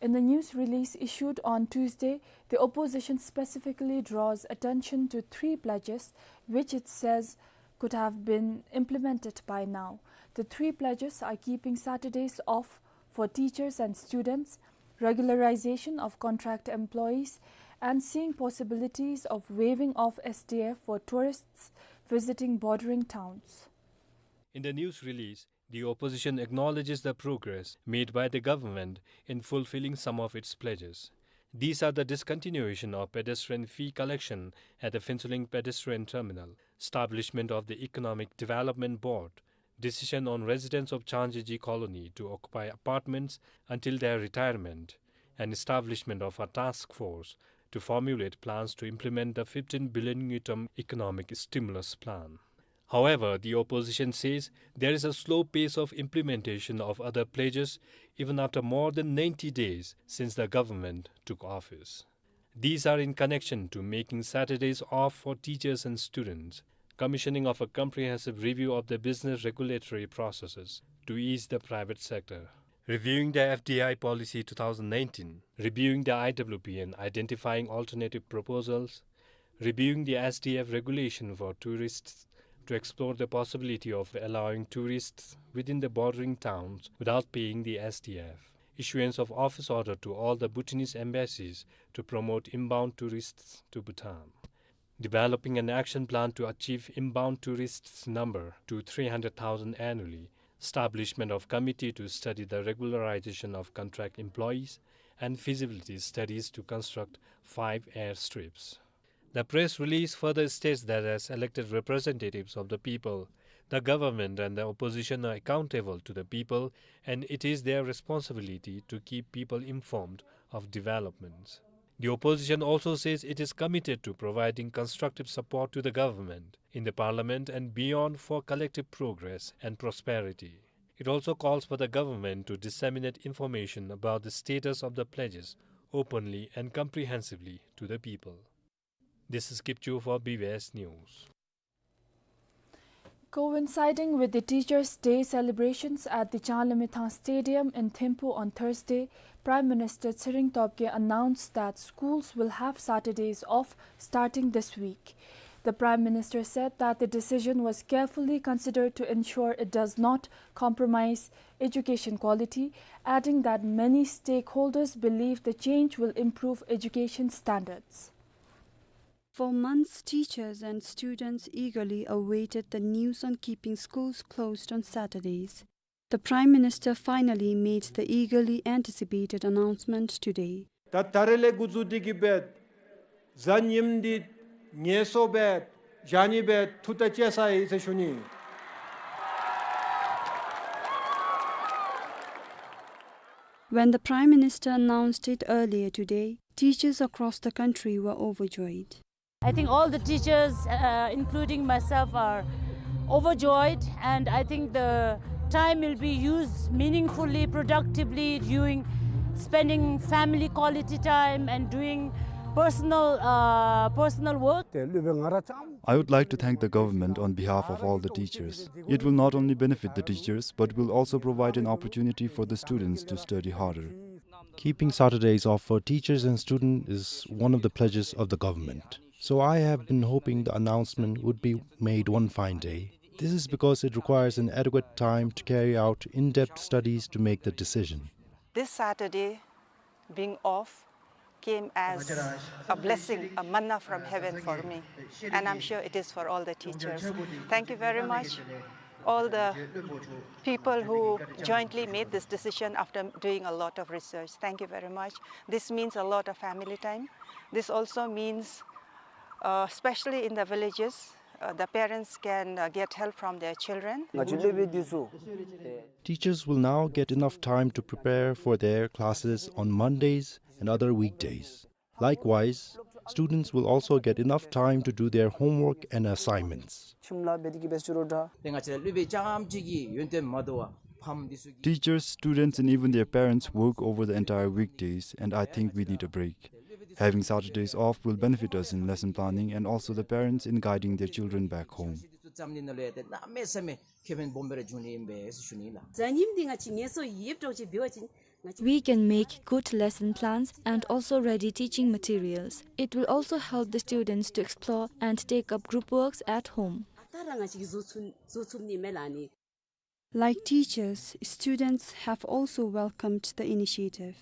In the news release issued on Tuesday, the opposition specifically draws attention to three pledges which it says could have been implemented by now. The three pledges are keeping Saturdays off for teachers and students, regularization of contract employees, and seeing possibilities of waiving off S D F for tourists visiting bordering towns. In the news release, the opposition acknowledges the progress made by the government in fulfilling some of its pledges. These are the discontinuation of pedestrian fee collection at the Phuentsholing pedestrian terminal, establishment of the Economic Development Board, decision on residents of Changjeji Colony to occupy apartments until their retirement, and establishment of a task force to formulate plans to implement the fifteen billion ngultrum economic stimulus plan. However, the opposition says there is a slow pace of implementation of other pledges even after more than ninety days since the government took office. These are in connection to making Saturdays off for teachers and students, commissioning of a comprehensive review of the business regulatory processes to ease the private sector, reviewing the F D I policy two thousand nineteen, reviewing the I W P and identifying alternative proposals, reviewing the S D F regulation for tourists to explore the possibility of allowing tourists within the bordering towns without paying the S D F, issuance of office order to all the Bhutanese embassies to promote inbound tourists to Bhutan, developing an action plan to achieve inbound tourists number to three hundred thousand annually, establishment of committee to study the regularization of contract employees, and feasibility studies to construct five airstrips. The press release further states that as elected representatives of the people, the government and the opposition are accountable to the people, and it is their responsibility to keep people informed of developments. The opposition also says it is committed to providing constructive support to the government in the parliament and beyond for collective progress and prosperity. It also calls for the government to disseminate information about the status of the pledges openly and comprehensively to the people. This is Kipchu for B B S News. Coinciding with the Teachers' Day celebrations at the Changlamethang Stadium in Thimphu on Thursday, Prime Minister Tshering Tobgay announced that schools will have Saturdays off starting this week. The Prime Minister said that the decision was carefully considered to ensure it does not compromise education quality, adding that many stakeholders believe the change will improve education standards. For months, teachers and students eagerly awaited the news on keeping schools closed on Saturdays. The Prime Minister finally made the eagerly anticipated announcement today. ད་ད་རེས་ལས་འགོ་བཙུགས་ཏེ་གི་སྦེ་གཟའ་ཉིམ་འདི་ངལ་གསོ་སྦེ་བཞག་ནི་སྦེ་ཐུགས་ཐག་བཅད་ཚར་ཡི་ཟེར་ཞུ་ནི། When the Prime Minister announced it earlier today, teachers across the country were overjoyed. I think all the teachers, uh, including myself, are overjoyed, and I think the time will be used meaningfully, productively, during spending family quality time and doing personal, uh, personal work. I would like to thank the government on behalf of all the teachers. It will not only benefit the teachers, but will also provide an opportunity for the students to study harder. Keeping Saturdays off for teachers and students is one of the pledges of the government. So I have been hoping the announcement would be made one fine day. This is because it requires an adequate time to carry out in-depth studies to make the decision. This Saturday being off came as a blessing, a manna from heaven for me, and I'm sure it is for all the teachers. Thank you very much, all the people who jointly made this decision after doing a lot of research. Thank you very much. This means a lot of family time. This also means, uh, especially in the villages, uh, the parents can, uh, get help from their children. Teachers will now get enough time to prepare for their classes on Mondays and other weekdays. Likewise, students will also get enough time to do their homework and assignments. Teachers, students, and even their parents work over the entire weekdays, and I think we need a break. Having Saturdays off will benefit us in lesson planning and also the parents in guiding their children back home. We can make good lesson plans and also ready teaching materials. It will also help the students to explore and take up group works at home. Like teachers, students have also welcomed the initiative.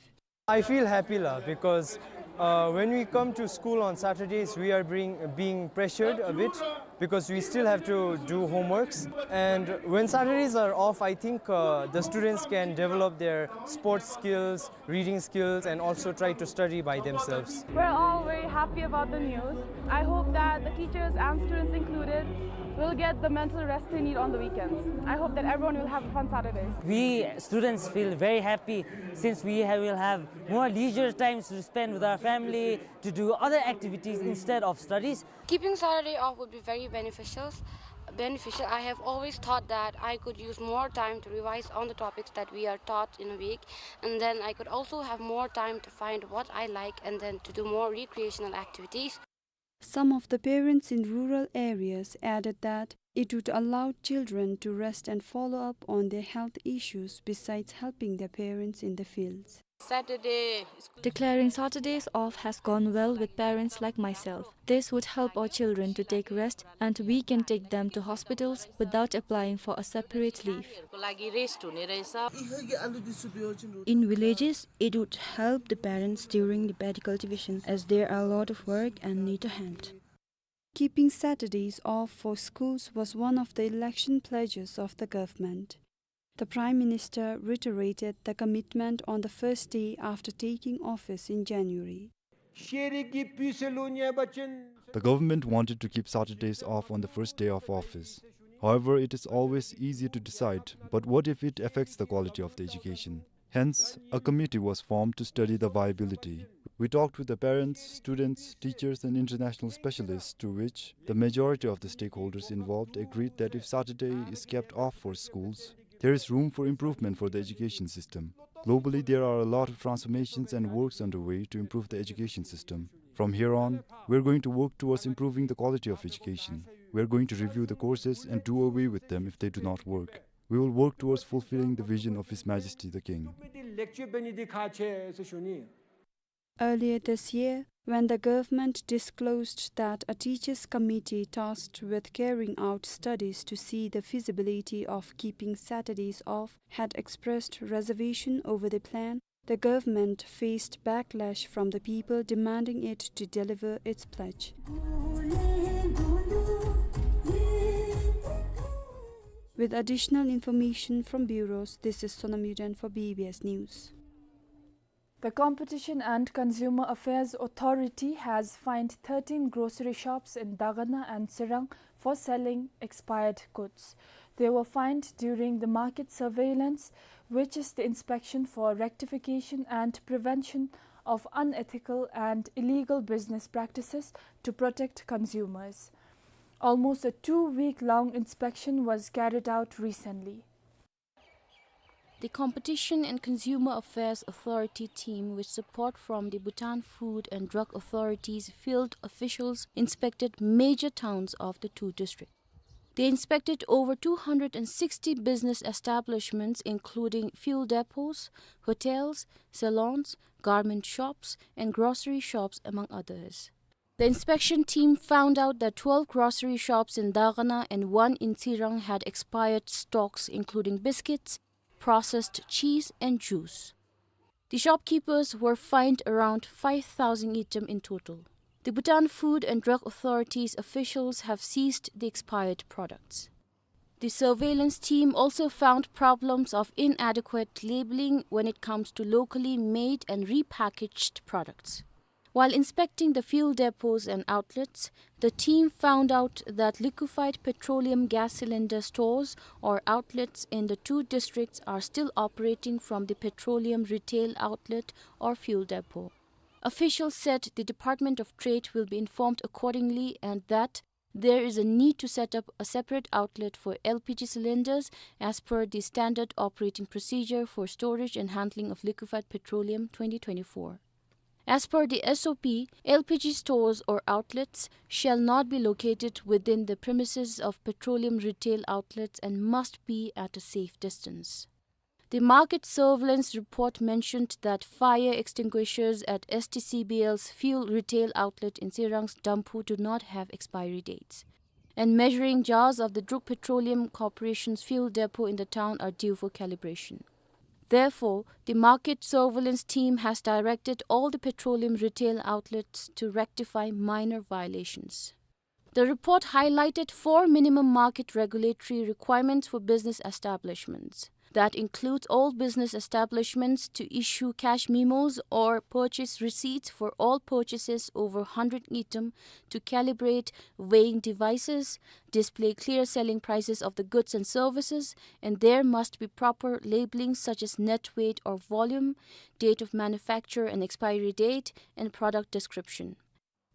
I feel happy la, because, uh, when we come to school on Saturdays, we are being, being pressured a bit. because we still have to do homeworks. And when Saturdays are off, I think, uh, the students can develop their sports skills, reading skills, and also try to study by themselves. We're all very happy about the news. I hope that the teachers and students included will get the mental rest they need on the weekends. I hope that everyone will have a fun Saturday. We students feel very happy since we have, will have more leisure times to spend with our family, to do other activities instead of studies. Keeping Saturday off would be very beneficial. Beneficial. I have always thought that I could use more time to revise on the topics that we are taught in a week, and then I could also have more time to find what I like and then to do more recreational activities. Some of the parents in rural areas added that it would allow children to rest and follow up on their health issues besides helping their parents in the fields. Saturday is Declaring Saturdays off has gone well with parents like myself. This would help our children to take rest, and we can take them to hospitals without applying for a separate leave. In villages, it would help the parents during the paddy cultivation, as there are a lot of work and need a hand. Keeping Saturdays off for schools was one of the election pledges of the government. The Prime Minister reiterated the commitment on the first day after taking office in January. ཤེས་རིག་གི་སྤུས་ཚད་ལུ་ཉེས་པ་ཅན། The government wanted to keep Saturdays off on the first day of office. However, it is always easy to decide, but what if it affects the quality of the education? Hence, a committee was formed to study the viability. We talked with the parents, students, teachers, and international specialists, to which the majority of the stakeholders involved agreed that if Saturday is kept off for schools, there is room for improvement for the education system. Globally, there are a lot of transformations and works underway to improve the education system. From here on, we are going to work towards improving the quality of education. We are going to review the courses and do away with them if they do not work. We will work towards fulfilling the vision of His Majesty the King. Earlier this year, when the government disclosed that a teachers' committee tasked with carrying out studies to see the feasibility of keeping Saturdays off had expressed reservation over the plan, the government faced backlash from the people demanding it to deliver its pledge. With additional information from bureaus, this is Sonam Yuden for B B S News. The Competition and Consumer Affairs Authority has fined thirteen grocery shops in Dagana and Tsirang for selling expired goods. They were fined during the market surveillance, which is the inspection for rectification and prevention of unethical and illegal business practices to protect consumers. Almost a two-week-long inspection was carried out recently. The Competition and Consumer Affairs Authority team, with support from the Bhutan Food and Drug Authority's field officials, inspected major towns of the two districts. They inspected over two hundred and sixty business establishments, including fuel depots, hotels, salons, garment shops, and grocery shops, among others. The inspection team found out that twelve grocery shops in Dagana and one in Tsirang had expired stocks, including biscuits, processed cheese, and juice. The shopkeepers were fined around five thousand ngultrum in total. The Bhutan Food and Drug Authority's officials have seized the expired products. The surveillance team also found problems of inadequate labeling when it comes to locally made and repackaged products. While inspecting the fuel depots and outlets, the team found out that liquefied petroleum gas cylinder stores or outlets in the two districts are still operating from the petroleum retail outlet or fuel depot. Officials said the Department of Trade will be informed accordingly and that there is a need to set up a separate outlet for L P G cylinders as per the standard operating procedure for storage and handling of liquefied petroleum twenty twenty-four. As per the S O P, L P G stores or outlets shall not be located within the premises of petroleum retail outlets and must be at a safe distance. The market surveillance report mentioned that fire extinguishers at S T C B L's fuel retail outlet in Tsirang's Damphu do not have expiry dates, and measuring jars of the Druk Petroleum Corporation's fuel depot in the town are due for calibration. Therefore, the market surveillance team has directed all the petroleum retail outlets to rectify minor violations. The report highlighted four minimum market regulatory requirements for business establishments. That includes all business establishments to issue cash memos or purchase receipts for all purchases over hundred ngultrum, to calibrate weighing devices, display clear selling prices of the goods and services, and there must be proper labeling such as net weight or volume, date of manufacture and expiry date, and product description.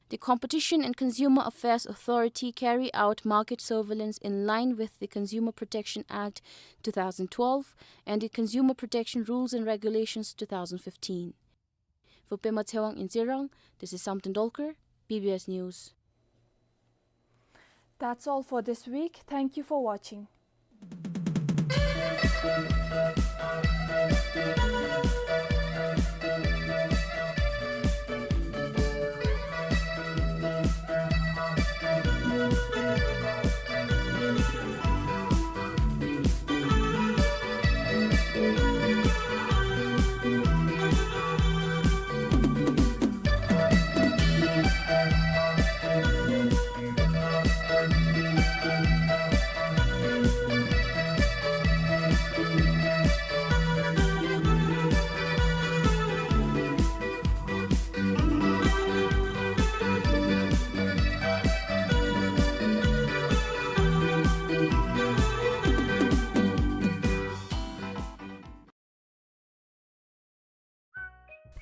The Competition and Consumer Affairs Authority carry out market surveillance in line with the Consumer Protection Act two thousand twelve and the Consumer Protection Rules and Regulations two thousand fifteen. For Pema Tshewang in Tsirang, this is Samten Dolkar, B B S News. That's all for this week. Thank you for watching.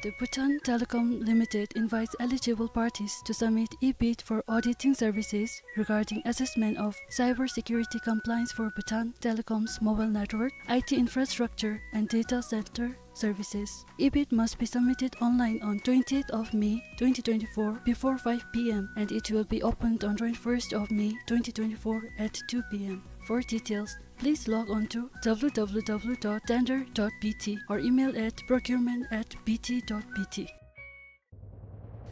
The Bhutan Telecom Limited invites eligible parties to submit e-bid for auditing services regarding assessment of cybersecurity compliance for Bhutan Telecom's mobile network, I T infrastructure, and data center services. E-bid must be submitted online on twentieth of May twenty twenty-four before five P M, and it will be opened on twenty-first of May twenty twenty-four at two P M. For details, please log on to W W W dot tender dot B T or email at procurement at B T dot B T.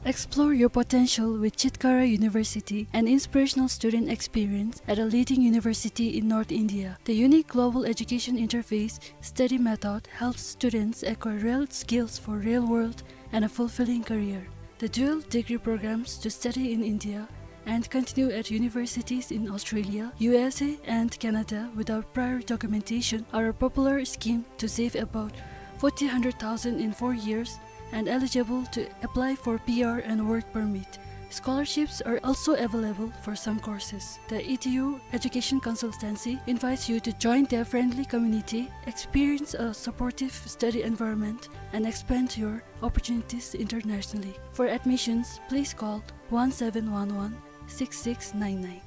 Explore your potential with Chitkara University, an inspirational student experience at a leading university in North India. The unique global education interface, study method helps students acquire real skills for real world and a fulfilling career. The dual degree programs to study in India and continue at universities in Australia, U S A, and Canada without prior documentation are a popular scheme to save about forty hundred thousand in four years and eligible to apply for P R and work permit. Scholarships are also available for some courses. The E T U Education Consultancy invites you to join their friendly community, experience a supportive study environment, and expand your opportunities internationally. For admissions, please call one seven one one six six nine nine.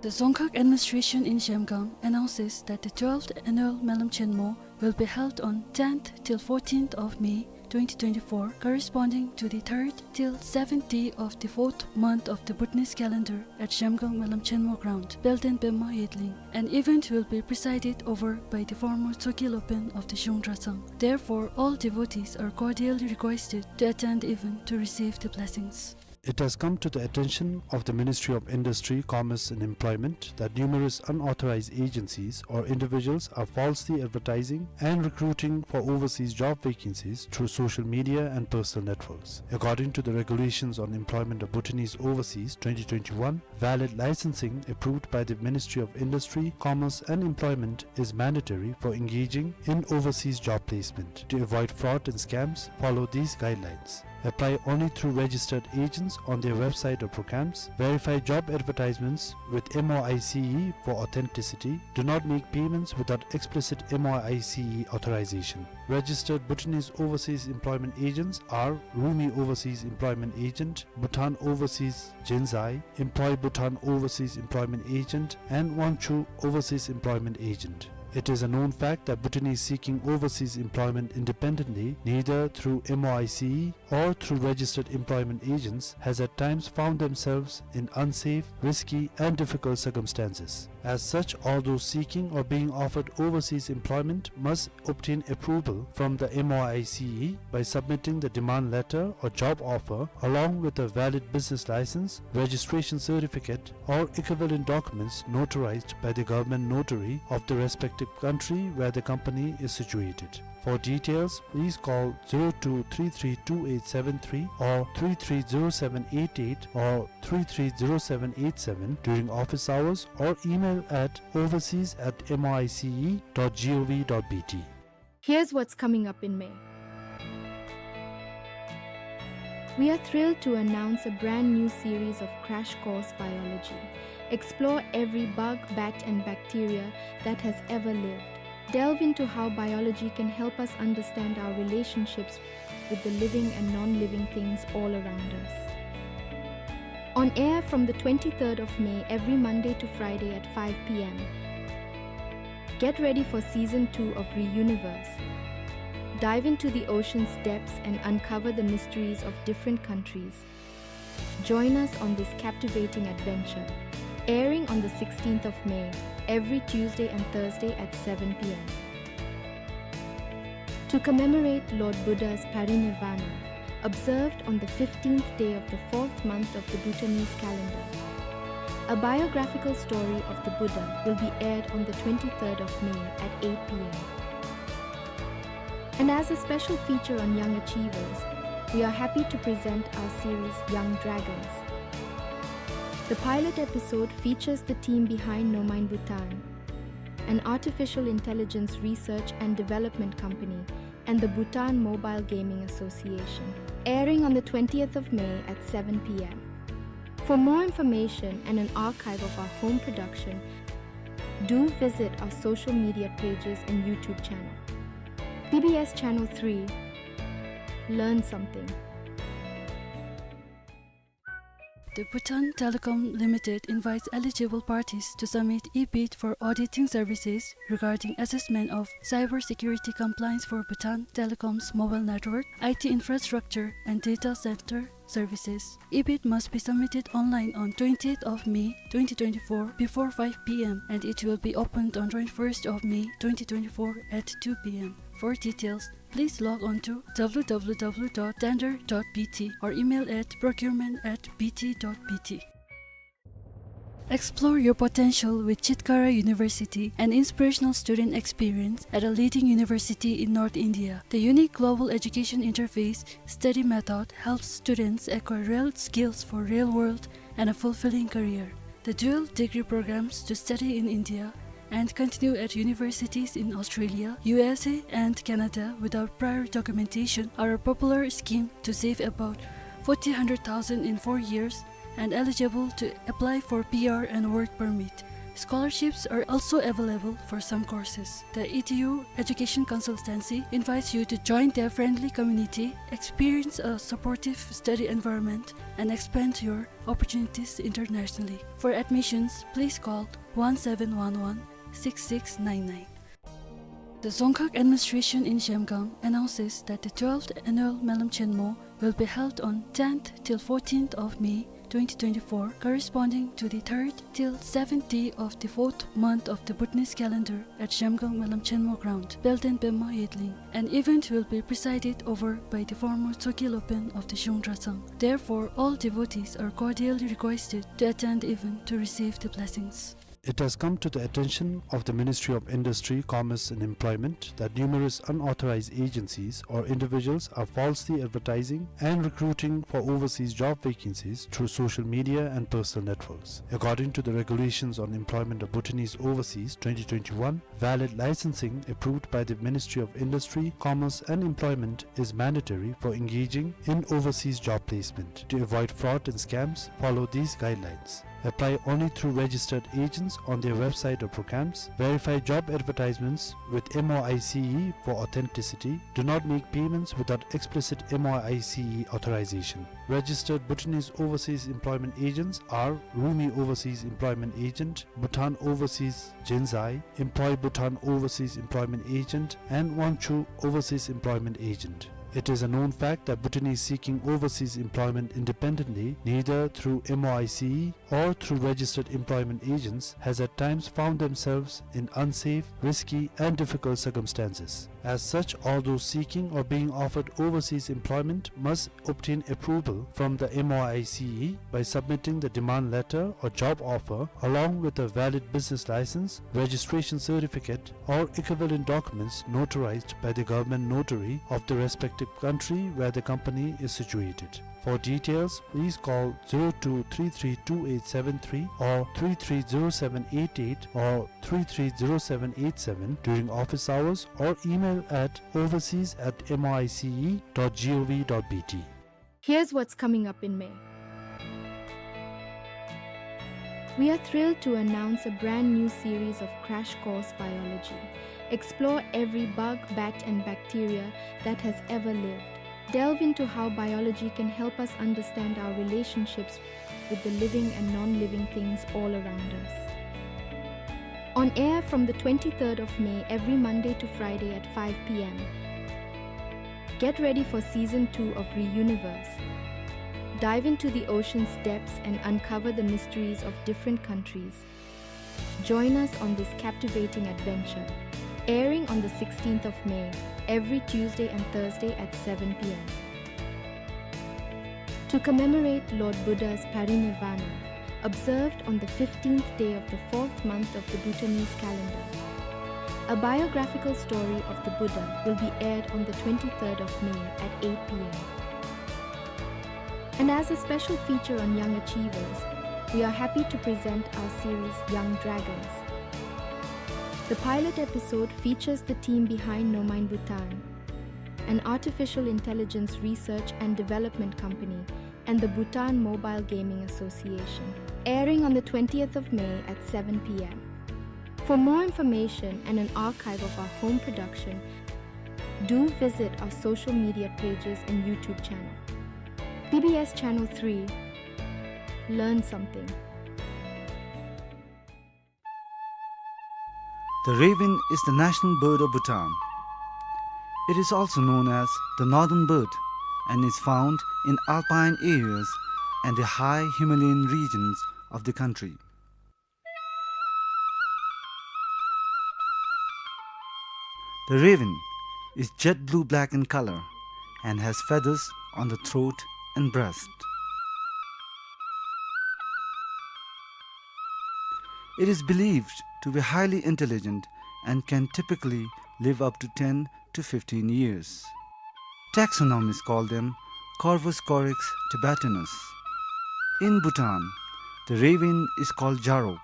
The Dzongkhag administration in Zhemgang announces that the twelfth annual Melam Chenmo will be held on tenth till fourteenth of May twenty twenty-four, corresponding to the third till seventh day of the fourth month of the Bhutanese calendar at Zhemgang Melam Chenmo ground, Pelden Pema Yedling. An event will be presided over by the former Tshogkhe Lopen of the Zhung Dratshang. Therefore, all devotees are cordially requested to attend the event to receive the blessings. It has come to the attention of the Ministry of Industry, Commerce and Employment that numerous unauthorized agencies or individuals are falsely advertising and recruiting for overseas job vacancies through social media and personal networks. According to the Regulations on Employment of Bhutanese Overseas twenty twenty-one, valid licensing approved by the Ministry of Industry, Commerce and Employment is mandatory for engaging in overseas job placement. To avoid fraud and scams, follow these guidelines. Apply only through registered agents on their website or programs. Verify job advertisements with M O I C E for authenticity. Do not make payments without explicit M O I C E authorization. Registered Bhutanese overseas employment agents are Rumi Overseas Employment Agent, Bhutan Overseas Jinzai, Employ Bhutan Overseas Employment Agent, and Wangchu Overseas Employment Agent. It is a known fact that Bhutanese seeking overseas employment independently, neither through M O I C E or through registered employment agents, has at times found themselves in unsafe, risky, and difficult circumstances. As such, all those seeking or being offered overseas employment must obtain approval from the M O I C E by submitting the demand letter or job offer along with a valid business license, registration certificate, or equivalent documents notarized by the government notary of the respective country where the company is situated. For details, please call zero two three three two eight seven three or three three zero seven eight eight or three three zero seven eight seven during office hours or email at overseas at M O I C E dot gov dot B T. Here's what's coming up in May. We are thrilled to announce a brand new series of Crash Course Biology. Explore every bug, bat, and bacteria that has ever lived. Delve into how biology can help us understand our relationships with the living and non-living things all around us. On air from the twenty-third of May, every Monday to Friday at five P M. Get ready for season two of Reuniverse. Dive into the ocean's depths and uncover the mysteries of different countries. Join us on this captivating adventure. Airing on the sixteenth of May, every Tuesday and Thursday at seven P M. To commemorate Lord Buddha's parinirvana, observed on the fifteenth day of the fourth month of the Bhutanese calendar. A biographical story of the Buddha will be aired on the twenty-third of May at eight P M. And as a special feature on young achievers, we are happy to present our series Young Dragons. The pilot episode features the team behind Nomine Bhutan, an artificial intelligence research and development company, and the Bhutan Mobile Gaming Association. Airing on the twentieth of May at seven P M. For more information and an archive of our home production, do visit our social media pages and YouTube channel. B B S Channel three. Learn something. The Bhutan Telecom Limited invites eligible parties to submit e-bid for auditing services regarding assessment of cybersecurity compliance for Bhutan Telecom's mobile network, I T infrastructure, and data center services. E-bid must be submitted online on twentieth of May twenty twenty-four before five P M, and it will be opened on twenty-first of May twenty twenty-four at two P M. For details, please log on to W W W dot tender dot B T or email at procurement at B T dot B T. Explore your potential with Chitkara University, an inspirational student experience at a leading university in North India. The unique global education interface study method helps students acquire real skills for real world and a fulfilling career. The dual degree programs to study in India and continue at universities in Australia, U S A, and Canada without prior documentation are a popular scheme to save about forty hundred thousand in four years and eligible to apply for P R and work permit. Scholarships are also available for some courses. The E D U Education Consultancy invites you to join their friendly community, experience a supportive study environment, and expand your opportunities internationally. For admissions, please call one seven one one six six nine nine. The Dzongkhag administration in Zhemgang announces that the twelfth annual Melam Chenmo will be held on tenth till fourteenth of May twenty twenty-four, corresponding to the third till seventh day of the fourth month of the Bhutanese calendar at Zhemgang Melam Chenmo ground, Belden Pema Yedling. An event will be presided over by the former Tshogkhe Lopen of the Zhung Drazang. Therefore, all devotees are cordially requested to attend the event to receive the blessings. It has come to the attention of the Ministry of Industry, Commerce and Employment that numerous unauthorized agencies or individuals are falsely advertising and recruiting for overseas job vacancies through social media and personal networks. According to the Regulations on Employment of Bhutanese Overseas twenty twenty-one, valid licensing approved by the Ministry of Industry, Commerce and Employment is mandatory for engaging in overseas job placement. To avoid fraud and scams, follow these guidelines. Apply only through registered agents on their website or programs. Verify job advertisements with M O I C E for authenticity. Do not make payments without explicit M O I C E authorization. Registered Bhutanese overseas employment agents are Rumi Overseas Employment Agent, Bhutan Overseas Jinzai, Employ Bhutan Overseas Employment Agent, and Wangchu Overseas Employment Agent. It is a known fact that Bhutanese seeking overseas employment independently, neither through M O I C E or through registered employment agents, has at times found themselves in unsafe, risky, and difficult circumstances. As such, all those seeking or being offered overseas employment must obtain approval from the M O I C E by submitting the demand letter or job offer along with a valid business license, registration certificate, or equivalent documents notarized by the government notary of the respective country where the company is situated. For details, please call zero two three three two eight seven three or three three zero seven eight eight or three three zero seven eight seven during office hours or email at overseas at M O I C E dot gov dot B T. Here's what's coming up in May. We are thrilled to announce a brand new series of Crash Course Biology. Explore every bug, bat, and bacteria that has ever lived. Delve into how biology can help us understand our relationships with the living and non-living things all around us. On air from the twenty-third of May every Monday to Friday at five p m. Get ready for season two of Reuniverse. Dive into the ocean's depths and uncover the mysteries of different countries. Join us on this captivating adventure. Airing on the sixteenth of May, every Tuesday and Thursday at seven p m. To commemorate Lord Buddha's parinirvana, observed on the fifteenth day of the fourth month of the Bhutanese calendar, a biographical story of the Buddha will be aired on the twenty-third of May at eight p m. And as a special feature on young achievers, we are happy to present our series Young Dragons. The pilot episode features the team behind Nomine Bhutan, an artificial intelligence research and development company, and the Bhutan Mobile Gaming Association. Airing on the twentieth of May at seven p m. For more information and an archive of our home production, do visit our social media pages and YouTube channel. B B S Channel three. Learn something. The raven is the national bird of Bhutan. It is also known as the northern bird and is found in alpine areas and the high Himalayan regions of the country. The raven is jet blue-black in color and has feathers on the throat and breast. It is believed to be highly intelligent and can typically live up to ten to fifteen years. Taxonomists call them Corvus corax tibetanus. In Bhutan, the raven is called jarok,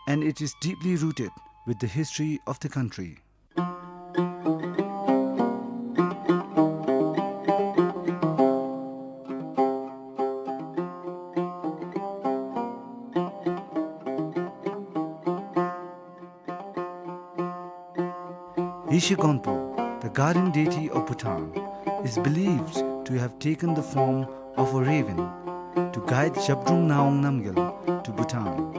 and it is deeply rooted with the history of the country. Yeshe Gonpo, the guardian deity of Bhutan, is believed to have taken the form of a raven to guide Zhabdrung Ngawang Namgyal to Bhutan.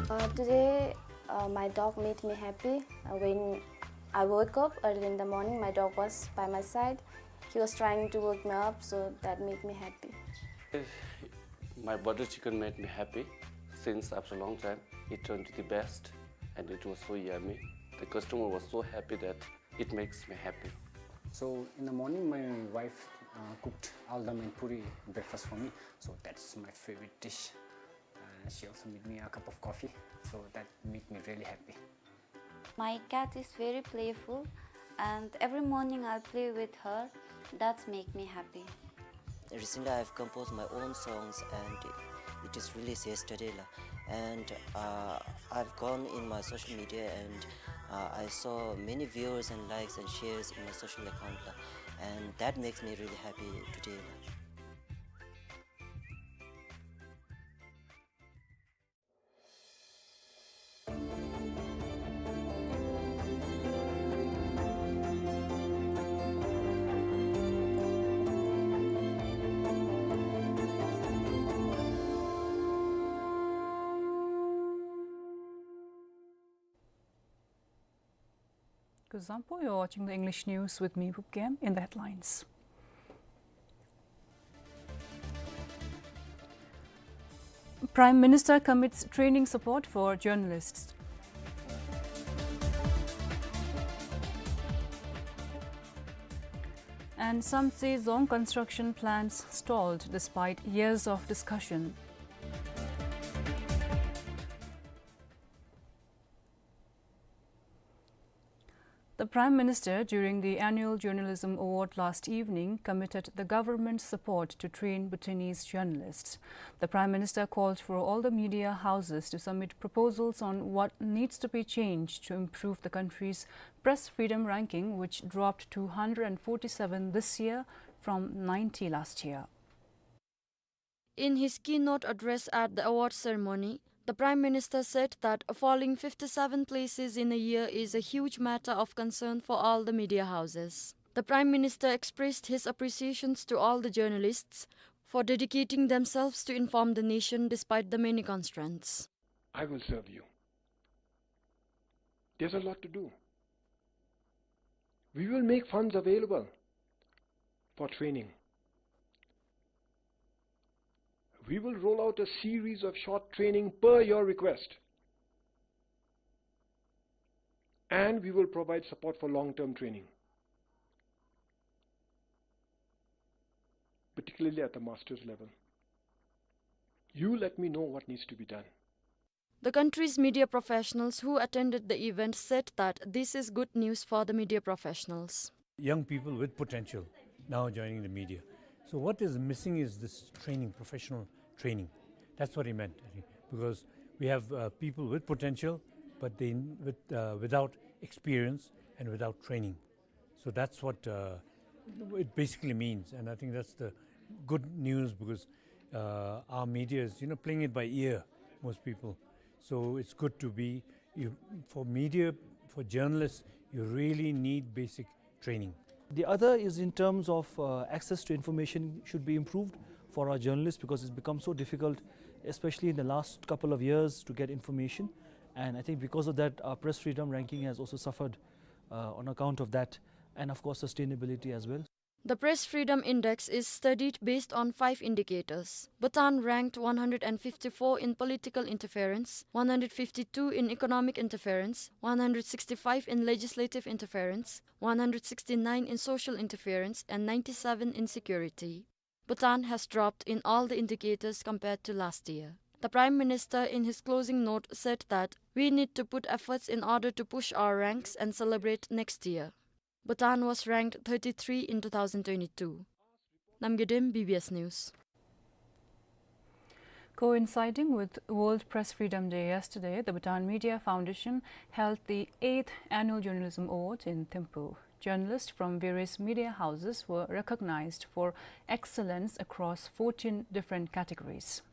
Uh, today, uh, my dog made me happy. Uh, when I woke up early in the morning, my dog was by my side. He was trying to wake me up, so that made me happy. My butter chicken made me happy since after a long time. It turned to the best, and it was so yummy. The customer was so happy that it makes me happy. So in the morning, my wife, uh, cooked aldam and puri breakfast for me. So that's my favorite dish. Uh, she also made me a cup of coffee. So that made me really happy. My cat is very playful, and every morning I play with her. That's make me happy. Recently, I've composed my own songs, and it is released yesterday, la. And, uh, I've gone in my social media, and, uh, I saw many viewers and likes and shares in my social account, la. And that makes me really happy today, la. Zampo, you're watching the English news with me, Pupkem. In the headlines. Prime Minister commits training support for journalists. And Samtse Dzong construction plans stalled despite years of discussion. The Prime Minister, during the annual Journalism Award last evening, committed the government's support to train Bhutanese journalists. The Prime Minister called for all the media houses to submit proposals on what needs to be changed to improve the country's press freedom ranking, which dropped to one hundred forty-seven this year from ninety last year. In his keynote address at the award ceremony, the Prime Minister said that falling fifty-seven places in a year is a huge matter of concern for all the media houses. The Prime Minister expressed his appreciations to all the journalists for dedicating themselves to inform the nation despite the many constraints. I will serve you. There's a lot to do. We will make funds available for training. We will roll out a series of short training per your request. And we will provide support for long-term training, particularly at the master's level. You let me know what needs to be done. The country's media professionals who attended the event said that this is good news for the media professionals. Young people with potential now joining the media. So what is missing is this training, professional training. That's what he meant, I think, because we have, uh, people with potential, but they, with, uh, without experience and without training. So that's what, uh, it basically means, and I think that's the good news, because, uh, our media is, you know, playing it by ear, most people. So it's good to be, you, for media, for journalists, you really need basic training. The other is in terms of, uh, access to information should be improved for our journalists, because it's become so difficult, especially in the last couple of years, to get information. And I think because of that, our press freedom ranking has also suffered, uh, on account of that, and of course, sustainability as well. The Press Freedom Index is studied based on five indicators. Bhutan ranked one hundred fifty-four in political interference, one hundred fifty-two in economic interference, one hundred sixty-five in legislative interference, one hundred sixty-nine in social interference, and ninety-seven in security. Bhutan has dropped in all the indicators compared to last year. The Prime Minister, in his closing note, said that we need to put efforts in order to push our ranks and celebrate next year. Bhutan was ranked thirty-three in two thousand twenty-two. Namgay Dem, B B S News. Coinciding with World Press Freedom Day yesterday, the Bhutan Media Foundation held the eighth Annual Journalism Awards in Thimphu. Journalists from various media houses were recognized for excellence across fourteen different categories.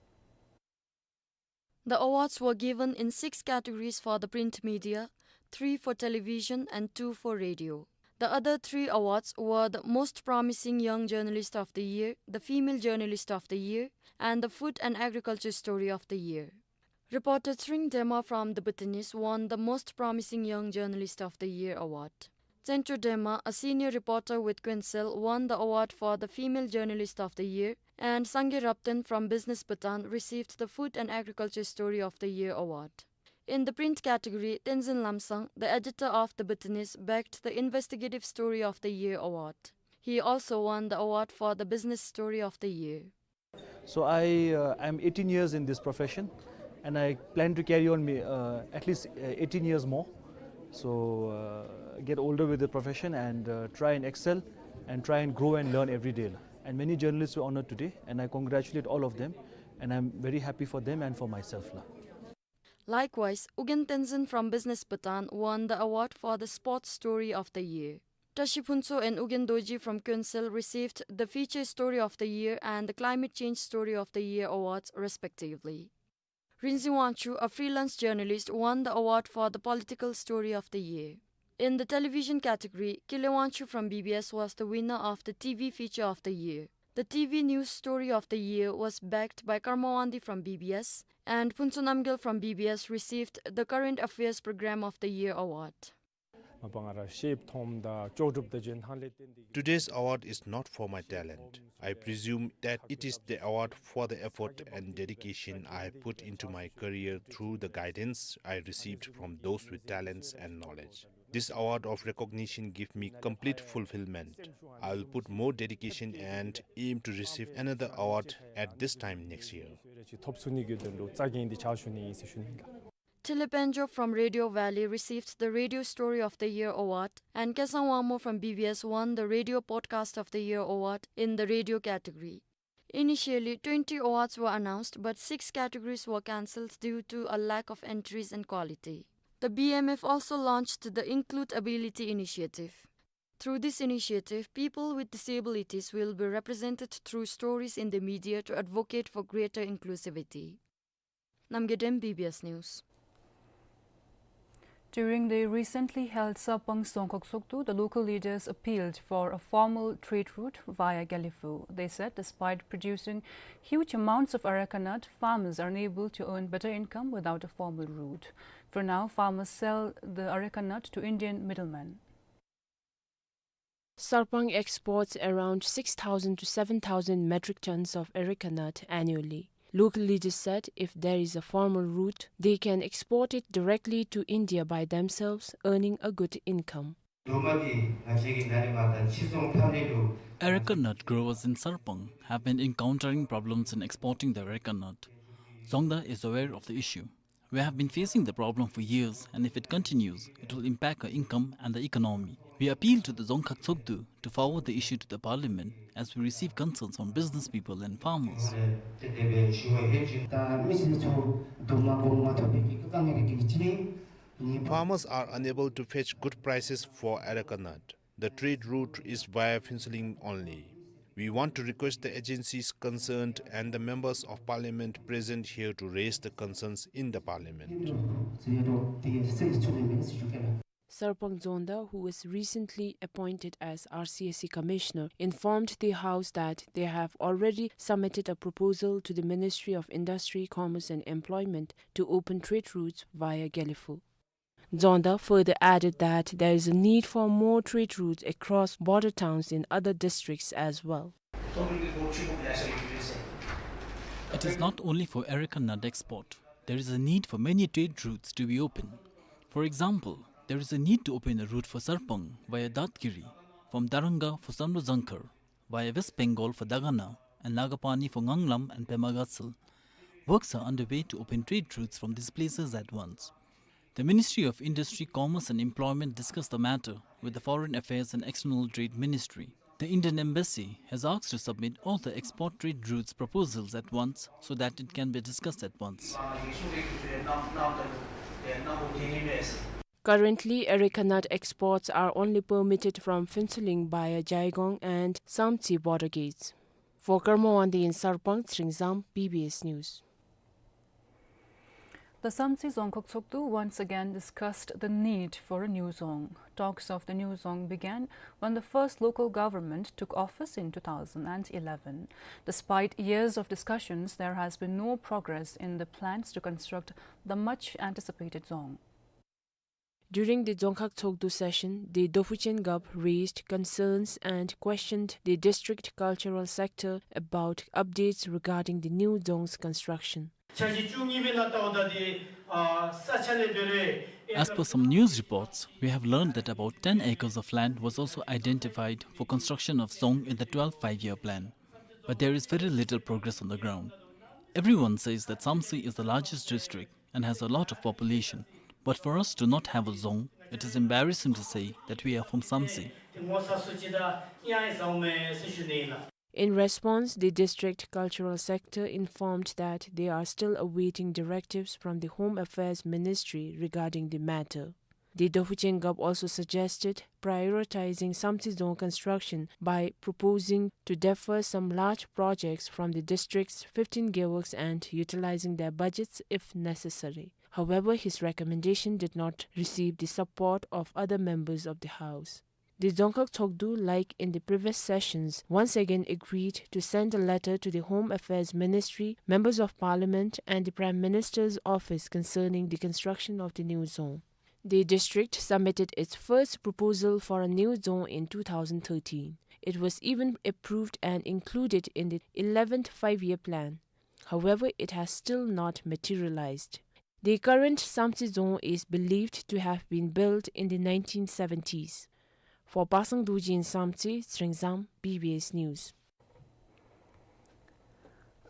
The awards were given in six categories for the print media, three for television and two for radio. The other three awards were the Most Promising Young Journalist of the Year, the Female Journalist of the Year, and the Food and Agriculture Story of the Year. Reporter Tshering Dema from The Bhutanist won the Most Promising Young Journalist of the Year award. Tsencho Dema, a senior reporter with Kuensel, won the award for the Female Journalist of the Year, and Sangay Rapten from Business Bhutan received the Food and Agriculture Story of the Year award. In the print category, Tenzin Lamsang, the editor of The Bhutanist, bagged the Investigative Story of the Year award. He also won the award for the Business Story of the Year. So I, uh, am eighteen years in this profession, and I plan to carry on me, uh, at least, uh, eighteen years more. So, uh, get older with the profession and, uh, try and excel and try and grow and learn every day. And many journalists were honored today, and I congratulate all of them, and I'm very happy for them and for myself la. Likewise, Ugyen Tenzin from Business Bhutan won the award for the Sports Story of the Year. Tashi Phuntsho and Ugyen Dorji from Kuensel received the Feature Story of the Year and the Climate Change Story of the Year awards, respectively. Rinzin Wangchuk, a freelance journalist, won the award for the Political Story of the Year. In the television category, Kile Wangchuk from B B S was the winner of the T V Feature of the Year. The T V News Story of the Year was bagged by Karma Wangdi from B B S, and Phuntsho Namgyel from B B S received the Current Affairs Program of the Year award. མ་པ་ང་ར་ཤེབ་ཐོམ་དང་ལྕོགས་གྲུབ་དང་རྗེས་ཧང་ལས་བརྟེན་ཏེ། Today's award is not for my talent. I presume that it is the award for the effort and dedication I have put into my career through the guidance I received from those with talents and knowledge. This award of recognition gives me complete fulfillment. I will put more dedication and aim to receive another award at this time next year. ཐོབ་ཚུགས་ནི་གི་དོན་ལུ་རྩ་འགེངས་ཏེ་ཕྱག་ཞུ་ནི་ཨིན་ཟེར་ཞུ་ནི་ལགས། Tilipenjo from Radio Valley received the Radio Story of the Year Award, and Kesang Wangmo from B B S won the Radio Podcast of the Year Award in the radio category. Initially, twenty awards were announced, but six categories were cancelled due to a lack of entries and quality. The B M F also launched the Include Ability Initiative. Through this initiative, people with disabilities will be represented through stories in the media to advocate for greater inclusivity. Namgay Dem, B B S News. During the recently held Sarpang Dzongkhag Tshogdu, the local leaders appealed for a formal trade route via Gelephu. They said despite producing huge amounts of areca nut, farmers are unable to earn better income without a formal route. For now, farmers sell the areca nut to Indian middlemen. Sarpang exports around six thousand to seven thousand metric tons of areca nut annually. Local leaders said if there is a formal route, they can export it directly to India by themselves, earning a good income. Areca nut growers in Sarpang have been encountering problems in exporting the areca nut. Dzongda is aware of the issue. We have been facing the problem for years, and if it continues, it will impact our income and the economy. We appeal to the Dzongkhag Tshogdu to forward the issue to the parliament, as we receive concerns from business people and farmers. Farmers are unable to fetch good prices for areca nut. The trade route is via Phuentsholing only. We want to request the agencies concerned and the members of parliament present here to raise the concerns in the parliament. Sarpang Dzongda, who was recently appointed as R C S C commissioner, informed the House that they have already submitted a proposal to the Ministry of Industry, Commerce and Employment to open trade routes via Gelephu. Dzongda further added that there is a need for more trade routes across border towns in other districts as well. It is not only for areca nut export. There is a need for many trade routes to be open. For example, there is a need to open a route for Sarpang via Datgiri, from Darhanga for Samdrup Dzongkhag, via West Bengal for Dagana and Nagapani for Nganglam and Pema Gatshel. Works are underway to open trade routes from these places at once. The Ministry of Industry, Commerce and Employment discussed the matter with the Foreign Affairs and External Trade Ministry. The Indian Embassy has asked to submit all the export trade routes proposals at once so that it can be discussed at once. Currently, areca nut exports are only permitted from Phuentsholing via Jaigong and Samtse border gates. For Karma Wangdi in Sarpang, Tshering Zam, B B S News. The Samtse Dzongkhag Tshogdu once again discussed the need for a new dzong. Talks of the new dzong began when the first local government took office in two thousand and eleven. Despite years of discussions, there has been no progress in the plans to construct the much anticipated dzong. During the Dzongkhag Tshogdu session, the Dophuchen Gap raised concerns and questioned the district cultural sector about updates regarding the new dzong's construction. As per some news reports, we have learned that about ten acres of land was also identified for construction of dzong in the twelfth five-year plan. But there is very little progress on the ground. Everyone says that Samtse is the largest district and has a lot of population. But for us to not have a dzong, it is embarrassing to say that we are from Samtse. In response, the district cultural sector informed that they are still awaiting directives from the Home Affairs Ministry regarding the matter. The Dophuchen Gap also suggested prioritizing Samtse dzong construction by proposing to defer some large projects from the district's fifteen gewuks and utilizing their budgets if necessary. However, his recommendation did not receive the support of other members of the House. The Dzongkhag Tshogdu, like in the previous sessions, once again agreed to send a letter to the Home Affairs Ministry, Members of Parliament and the Prime Minister's office concerning the construction of the new dzong. The district submitted its first proposal for a new zone in two thousand thirteen. It was even approved and included in the eleventh five-year plan. However, it has still not materialized. The current Samtse zone is believed to have been built in the nineteen seventies. For Pasang Dorji in Samtse, Tsering Zam, B B S News.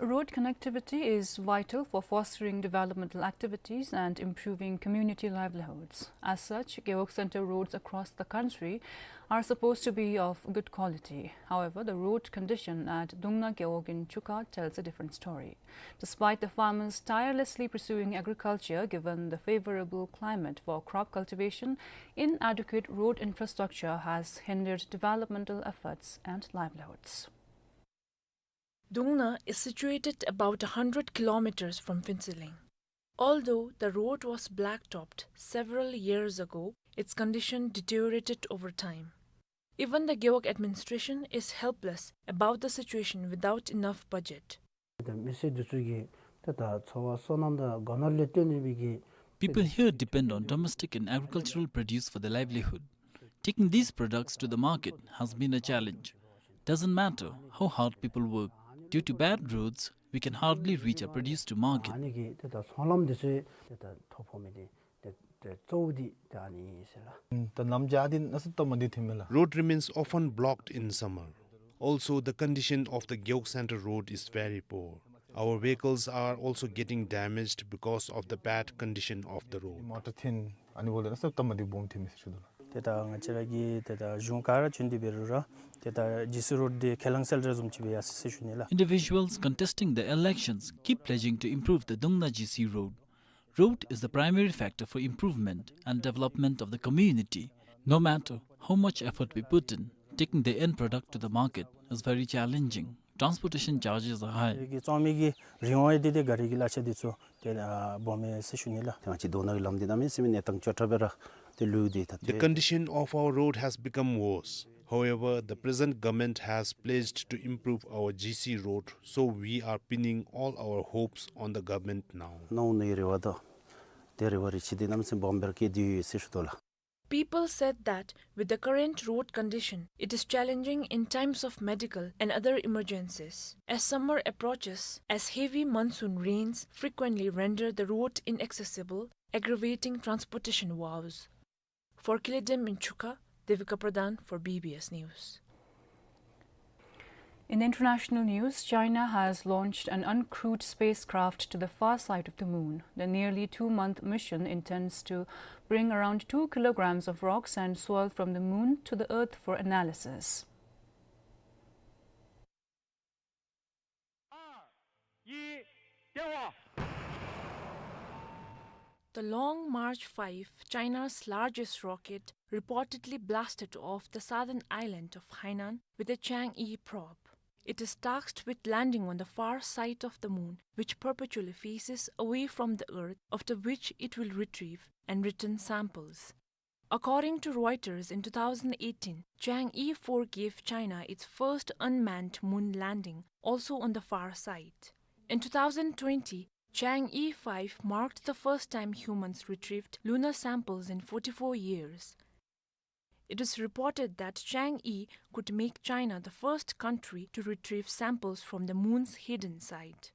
Road connectivity is vital for fostering developmental activities and improving community livelihoods. As such, Gewog Center roads across the country are supposed to be of good quality. However, the road condition at Dungna Gewog in Chukha tells a different story. Despite the farmers tirelessly pursuing agriculture, given the favorable climate for crop cultivation, inadequate road infrastructure has hindered developmental efforts and livelihoods. Dungna is situated about a hundred kilometers from Phuentsholing. Although the road was blacktopped several years ago, its condition deteriorated over time. Even the Gewog administration is helpless about the situation without enough budget. ད་མི་སེར་འདི་ཚུ་གི་ད་ད་འཚོ་བ་སོ་ནམ་དང་སྒོ་ནོར་ལས་བརྟེན་ནི་བའི་གི། People here depend on domestic and agricultural produce for their livelihood. Taking these products to the market has been a challenge. Doesn't matter how hard people work, due to bad roads, we can hardly reach our produce to market. ཨ་ནི་གི་ད་ད་ཚོང་ལམ་འདི་ཚུ་ད་ད་ཐོ་ཕོག་མི་འདི་ད་ད་གཙོ་བོ་འདི་ད་ཨ་ནི་ཟེར་ལགས། ད་ལམ་འདི་ཨ་ནི་གནམ་མེད་ས་མེད་སྟབས་མ་བདེཝ་ཐོན་མས་ལགས། Road remains often blocked in summer. Also, the condition of the Gewog Center road is very poor. Our vehicles are also getting damaged because of the bad condition of the road. མོ་ཊ་འཐེན་ཨ་ནི་འབདཝ་ད་གནམ་མེད་ས་མེད་སྟབས་མ་བདེཝ་སྦོམ་ཐོན་མས་ཟེར་ཞུ་དོ་ལགས། ཏེ་ད་ང་བཅས་ར་གི་ཏེ་ད་གཞུང་ག་ར་བྱོན་ཏེ་འབད་རུང་ར་ཏེ་ད་ཇི་སི་རོཌ་འདི་ཁས་བླངས་སེལ་ར་བཟུམ་ཅིག་སྦེ་ཡར་སོ་ཡི་ཟེར་ཞུ་ནི་ལགས། Individuals contesting the elections keep pledging to improve the Dungna G C road. Road is the primary factor for improvement and development of the community. No matter how much effort we put in, taking the end product to the market is very challenging. Transportation charges are high. གི་བཙོང་མི་གི་རིན་འདི་ཏེ་ག་ར་གི་གླ་ཆ་འདི་ཚུ་ཏེ་ཨ་སྦོམ་མས་ཟེར་ཞུ་ནི་ལགས། ཏེ་ང་བཅས་དོ་ན་གི་ལམ་འདི་གནམ་མེད་ས་མེད་གནས་སྟངས་སྐྱོ་དྲགས་སྦེ་ར་ཏེ་ལུས་ཏེ་ད། The condition of our road has become worse. However, the present government has pledged to improve our G C road, so we are pinning all our hopes on the government now. ནང་ནི་རེ་བ་དང་ཏེ་རེ་བ་རེ་ཆེ་འདི་གནམ་མེད་ས་མེད་སྦོམ་སྦེ་ར་བསྐྱེད་དེ་ཡོད་ཟེར་ཞུ་དོ་ལགས། People said that with the current road condition, it is challenging in times of medical and other emergencies. As summer approaches, as heavy monsoon rains frequently render the road inaccessible, aggravating transportation woes. For Khilidem in Chukha, Devika Pradhan for B B S News. In international news, China has launched an uncrewed spacecraft to the far side of the moon. The nearly two-month mission intends to bring around two kilograms of rocks and soil from the moon to the Earth for analysis. The Long March five, China's largest rocket, reportedly blasted off the southern island of Hainan with a Chang'e probe. It is tasked with landing on the far side of the moon, which perpetually faces away from the Earth, after which it will retrieve and return samples. According to Reuters, in two thousand eighteen, Chang'e four gave China its first unmanned moon landing, also on the far side. In two thousand twenty, Chang'e five marked the first time humans retrieved lunar samples in forty-four years. It is reported that Chang'e could make China the first country to retrieve samples from the moon's hidden side.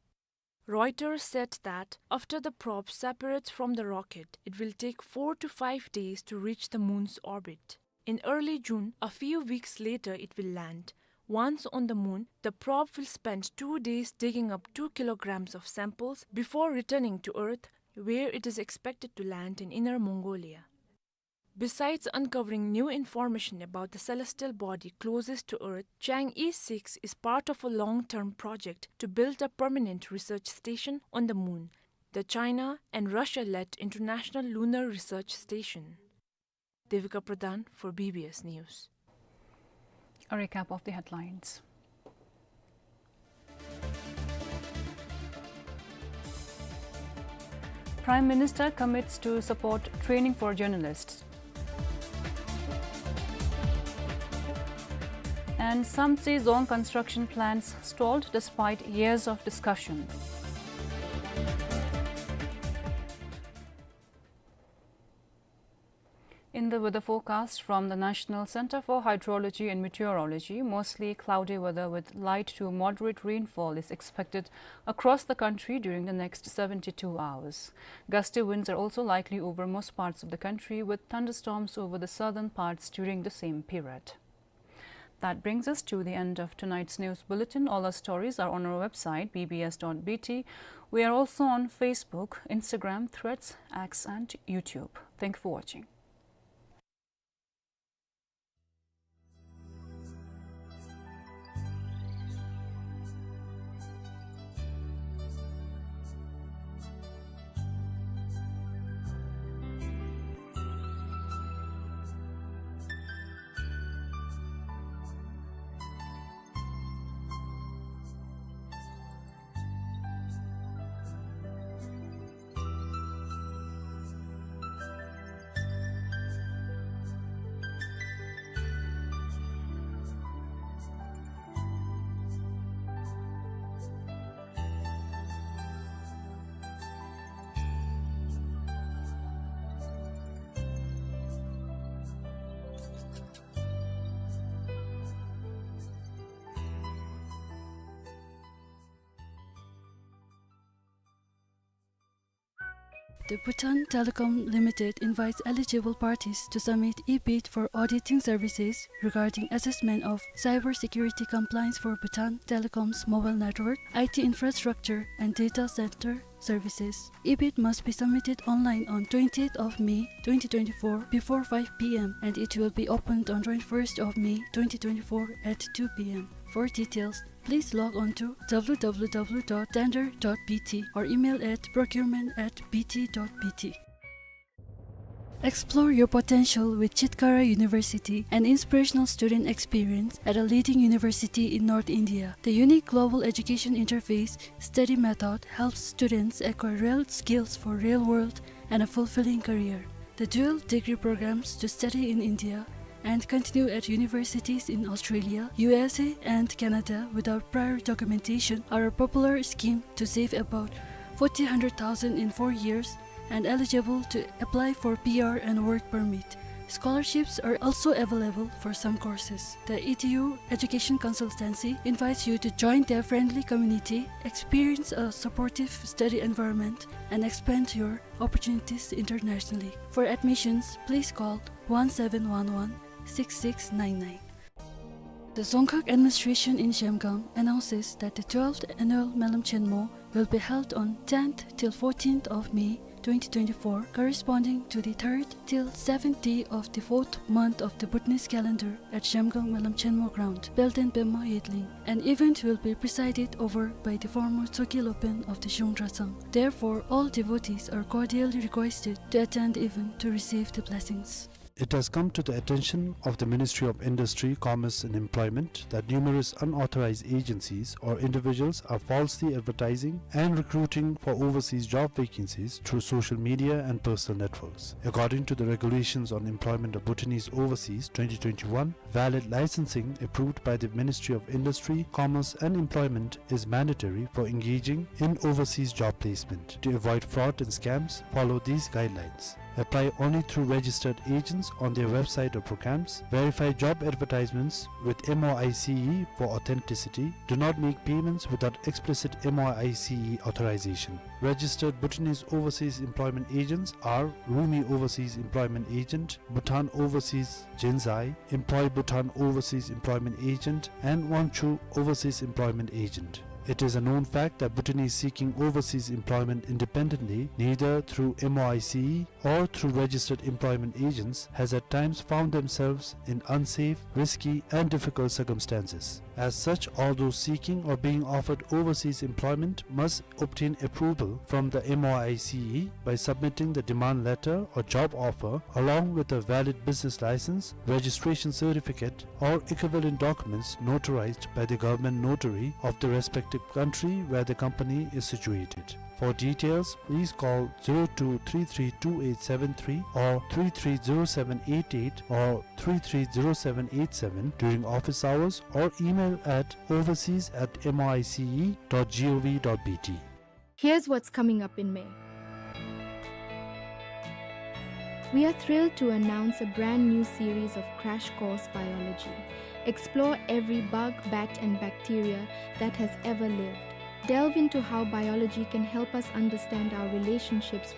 Reuters said that after the probe separates from the rocket, it will take four to five days to reach the moon's orbit. In early June, a few weeks later, it will land. Once on the moon, the probe will spend two days digging up two kilograms of samples before returning to Earth, where it is expected to land in Inner Mongolia. Besides uncovering new information about the celestial body closest to Earth, Chang'e six is part of a long-term project to build a permanent research station on the moon, the China and Russia-led International Lunar Research Station. Devika Pradhan for B B S News. A recap of the headlines. Prime Minister commits to support training for journalists. And Samtse zone construction plans stalled despite years of discussion. The weather forecast from the National Center for Hydrology and Meteorology: mostly cloudy weather with light to moderate rainfall is expected across the country during the next seventy-two hours. Gusty winds are also likely over most parts of the country, with thunderstorms over the southern parts during the same period. That brings us to the end of tonight's news bulletin. All our stories are on our website, B B S dot B T. We are also on Facebook, Instagram, Threads, X, and YouTube. Thank you for watching. The Bhutan Telecom Limited invites eligible parties to submit e-bid for auditing services regarding assessment of cybersecurity compliance for Bhutan Telecom's mobile network, I T infrastructure, and data center services. E-bid must be submitted online on twentieth of May twenty twenty-four before five P M, and it will be opened on twenty-first of May twenty twenty-four at two P M. For details, please log on to W W W dot tender dot B T or email at procurement at B T dot B T. Explore your potential with Chitkara University, an inspirational student experience at a leading university in North India. The unique global education interface study method helps students acquire real skills for real world and a fulfilling career. The dual degree programs to study in India and continue at universities in Australia, U S A, and Canada without prior documentation are a popular scheme to save about forty hundred thousand in four years and eligible to apply for P R and work permit. Scholarships are also available for some courses. The E D U Education Consultancy invites you to join their friendly community, experience a supportive study environment, and expand your opportunities internationally. For admissions, please call one seven one one six six nine nine. The Dzongkhag Administration in Zhemgang announces that the twelfth annual Melam Chenmo will be held on tenth till fourteenth of May twenty twenty-four, corresponding to the third till seventh day of the fourth month of the Bhutanese calendar at Zhemgang Melam Chenmo Ground, Belden Pema Yedling. An event will be presided over by the former Tsoki Lopen of the Zhung Drazang. Therefore, all devotees are cordially requested to attend the event to receive the blessings. It has come to the attention of the Ministry of Industry, Commerce and Employment that numerous unauthorized agencies or individuals are falsely advertising and recruiting for overseas job vacancies through social media and personal networks. According to the regulations on employment of Bhutanese overseas twenty twenty-one, valid licensing approved by the Ministry of Industry, Commerce and Employment is mandatory for engaging in overseas job placement. To avoid fraud and scams, follow these guidelines. Apply only through registered agents on their website or programs. Verify job advertisements with M O I C E for authenticity. Do not make payments without explicit M O I C E authorization. Registered Bhutanese overseas employment agents are Rumi Overseas Employment Agent, Bhutan Overseas Jinzai, Employ Bhutan Overseas Employment Agent, and Wangchuh Overseas Employment Agent. It is a known fact that Bhutanese seeking overseas employment independently, neither through M O I C E or through registered employment agents, has at times found themselves in unsafe, risky, and difficult circumstances. As such, all those seeking or being offered overseas employment must obtain approval from the M O I C E by submitting the demand letter or job offer along with a valid business license, registration certificate, or equivalent documents notarized by the government notary of the respective country where the company is situated. For details, please call zero two three three two eight seven three or three three zero seven eight eight or three three zero seven eight seven during office hours or email at overseas at M O I C E dot gov dot B T. Here's what's coming up in May. We are thrilled to announce a brand new series of Crash Course Biology. Explore every bug, bat, and bacteria that has ever lived. Delve into how biology can help us understand our relationships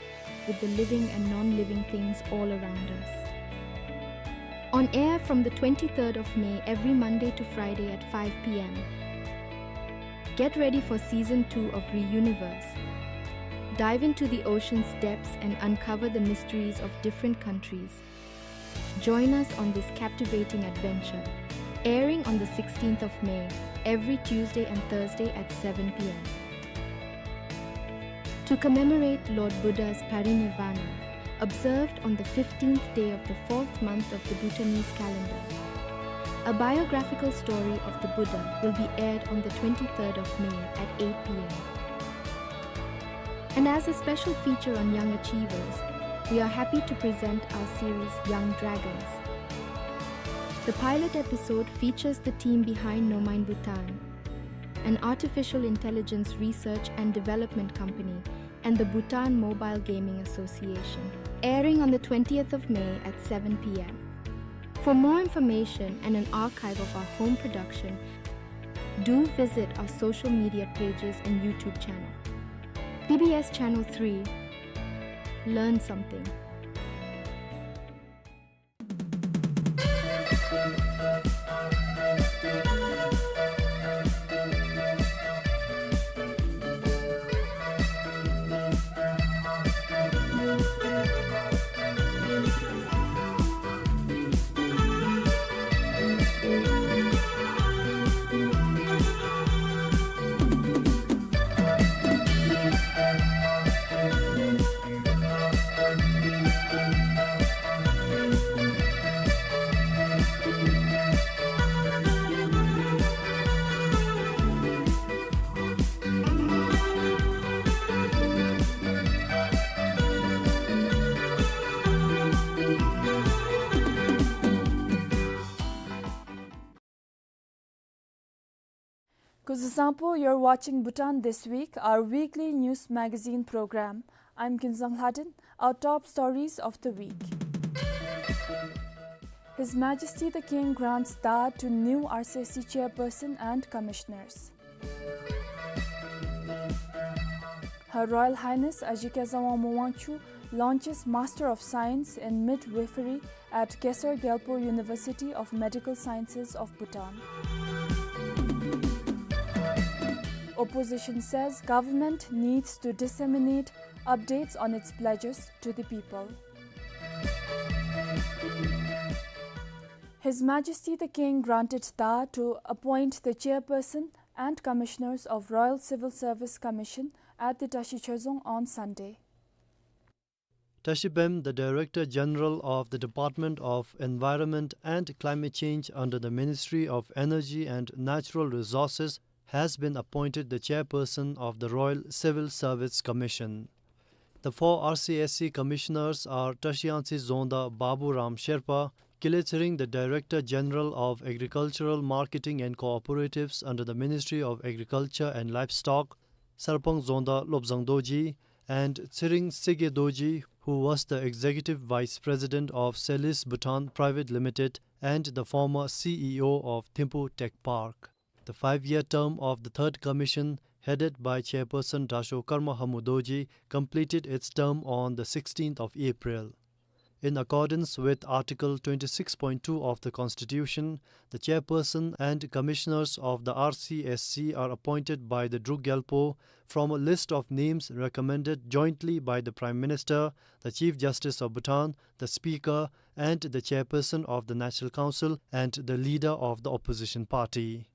with the living and non-living things all around us. On air from the twenty-third of May, every Monday to Friday at five p.m. Get ready for season two of Reuniverse. Dive into the ocean's depths and uncover the mysteries of different countries. Join us on this captivating adventure. Airing on the sixteenth of May, every Tuesday and Thursday at seven p.m. To commemorate Lord Buddha's parinirvana, observed on the fifteenth day of the fourth month of the Bhutanese calendar, a biographical story of the Buddha will be aired on the twenty-third of May at eight p.m. And as a special feature on young achievers, we are happy to present our series Young Dragons. The pilot episode features the team behind Nomine Bhutan, an artificial intelligence research and development company, and the Bhutan Mobile Gaming Association, airing on the twentieth of May at seven p.m. For more information and an archive of our home production, do visit our social media pages and YouTube channel. B B S Channel three. Learn something. Kuzuzangpo, you're watching Bhutan This Week, our weekly news magazine program. I'm Kinzang Hladin. Our top stories of the week. His Majesty the King grants Da to new R C S C chairperson and commissioners. Her Royal Highness Aji Khyentse Wangmo Wangchuck launches Master of Science in Midwifery at Khesar Gyalpo University of Medical Sciences of Bhutan. Opposition says government needs to disseminate updates on its pledges to the people. His Majesty the King granted Da to appoint the chairperson and commissioners of Royal Civil Service Commission at the Tashi Chozong on Sunday. Tashi Pem, the Director General of the Department of Environment and Climate Change under the Ministry of Energy and Natural Resources, has been appointed the chairperson of the Royal Civil Service Commission. The four R C S C commissioners are Tashi Yangtse Dzongda Babu Ram Sherpa, Kile Tshering, the Director General of Agricultural Marketing and Cooperatives under the Ministry of Agriculture and Livestock, Sarpang Dzongda Lobzang Dorji, and Tshering Tshege Dorji, who was the Executive Vice President of Celis Bhutan Private Limited and the former C E O of Thimphu Tech Park. The five-year term of the Third Commission, headed by Chairperson Dasho Karma Hamu Dorji, completed its term on the sixteenth of April. In accordance with Article twenty-six point two of the Constitution, the chairperson and commissioners of the R C S C are appointed by the Druk Gyalpo from a list of names recommended jointly by the Prime Minister, the Chief Justice of Bhutan, the Speaker, and the chairperson of the National Council and the leader of the opposition party.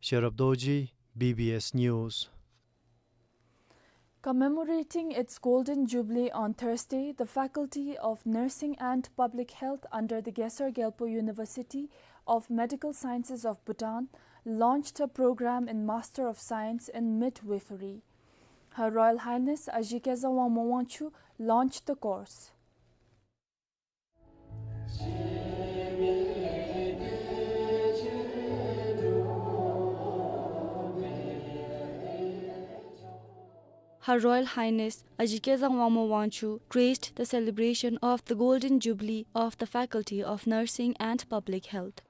Sherab Dorji, B B S News. Commemorating its Golden Jubilee on Thursday, the Faculty of Nursing and Public Health under the Khesar Gyalpo University of Medical Sciences of Bhutan launched a program in Master of Science in Midwifery. Her Royal Highness Aji Khyentse Wangmo Wangchuck launched the course. Her Royal Highness Ajigye Zangwangmo Wangchuck graced the celebration of the Golden Jubilee of the Faculty of Nursing and Public Health.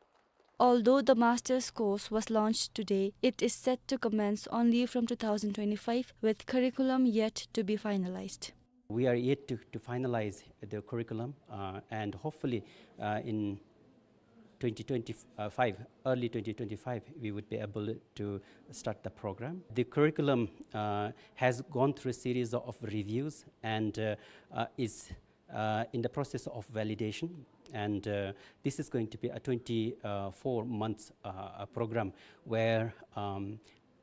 Although the master's course was launched today, it is set to commence only from two thousand twenty-five, with curriculum yet to be finalized. We are yet to, to finalize the curriculum, uh, and hopefully, uh, in twenty twenty-five, early twenty twenty-five, we would be able to start the program. The curriculum, uh, has gone through a series of reviews and, uh, uh, is, uh, in the process of validation. And, uh, this is going to be a twenty-four months, uh, uh, program where, um,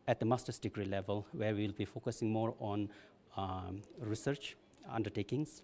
at the master's degree level, where we'll be focusing more on, um, research undertakings.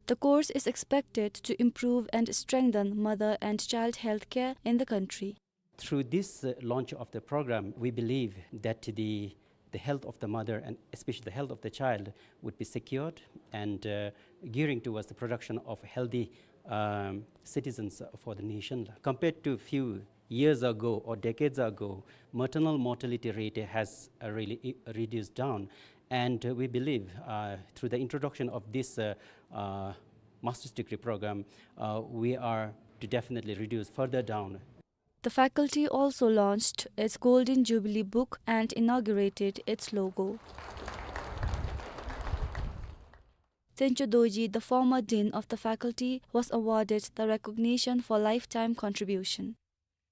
The course is expected to improve and strengthen mother and child health care in the country. Through this, uh, launch of the program, we believe that the, the health of the mother and especially the health of the child would be secured and, uh, gearing towards the production of healthy, um, citizens for the nation. Compared to few years ago or decades ago, maternal mortality rate has, uh, really i-, reduced down. And, uh, we believe, uh, through the introduction of this, uh, uh, master's degree program, uh, we are to definitely reduce further down. The faculty also launched its Golden Jubilee book and inaugurated its logo. Tsencho Dorji, the former dean of the faculty, was awarded the recognition for lifetime contribution.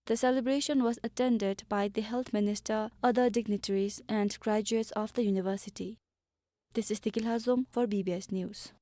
The celebration was attended by the health minister, other dignitaries, and graduates of the university. This is Deki Lhazom for B B S News.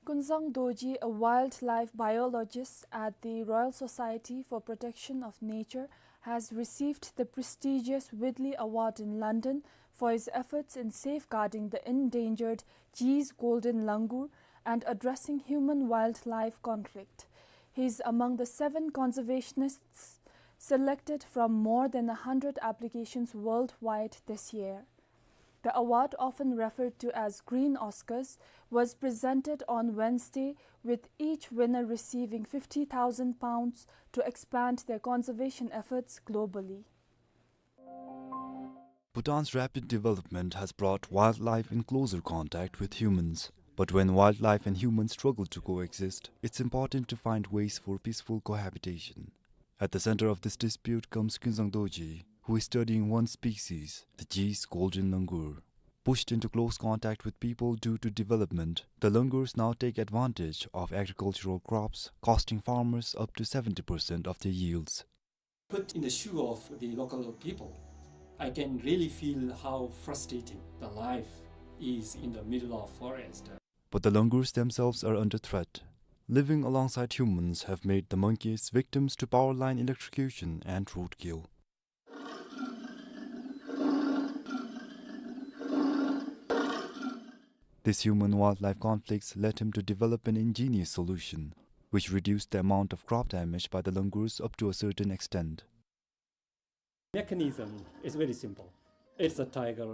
Kunzang Dorji, a wildlife biologist at the Royal Society for Protection of Nature, has received the prestigious Whitley Award in London for his efforts in safeguarding the endangered Gee's golden langur and addressing human-wildlife conflict. He is among the seven conservationists selected from more than a hundred applications worldwide this year. The award, often referred to as Green Oscars, was presented on Wednesday, with each winner receiving fifty thousand pounds to expand their conservation efforts globally. Bhutan's rapid development has brought wildlife in closer contact with humans. But when wildlife and humans struggle to coexist, it's important to find ways for peaceful cohabitation. At the center of this dispute comes Kunzang Dorji, who is studying one species, the Gee's golden langur. Pushed into close contact with people due to development, the langurs now take advantage of agricultural crops, costing farmers up to seventy percent of their yields. Put in the shoe of the local people, I can really feel how frustrating the life is in the middle of forest. But the langurs themselves are under threat. Living alongside humans have made the monkeys victims to power line electrocution and roadkill. This human-wildlife conflicts led him to develop an ingenious solution, which reduced the amount of crop damage by the langurs up to a certain extent. Mechanism is very simple. It's a tiger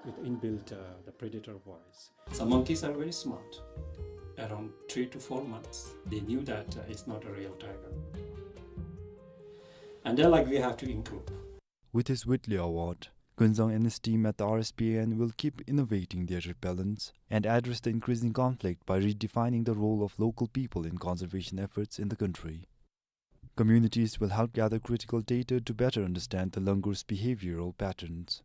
with inbuilt, uh, the predator voice. Some monkeys are very smart. Around three to four months, they knew that, uh, it's not a real tiger. And they're like, "We have to improve." With his Whitley Award, Kunzang and his team at the R S P A N will keep innovating their repellents and address the increasing conflict by redefining the role of local people in conservation efforts in the country. Communities will help gather critical data to better understand the langur's behavioral patterns.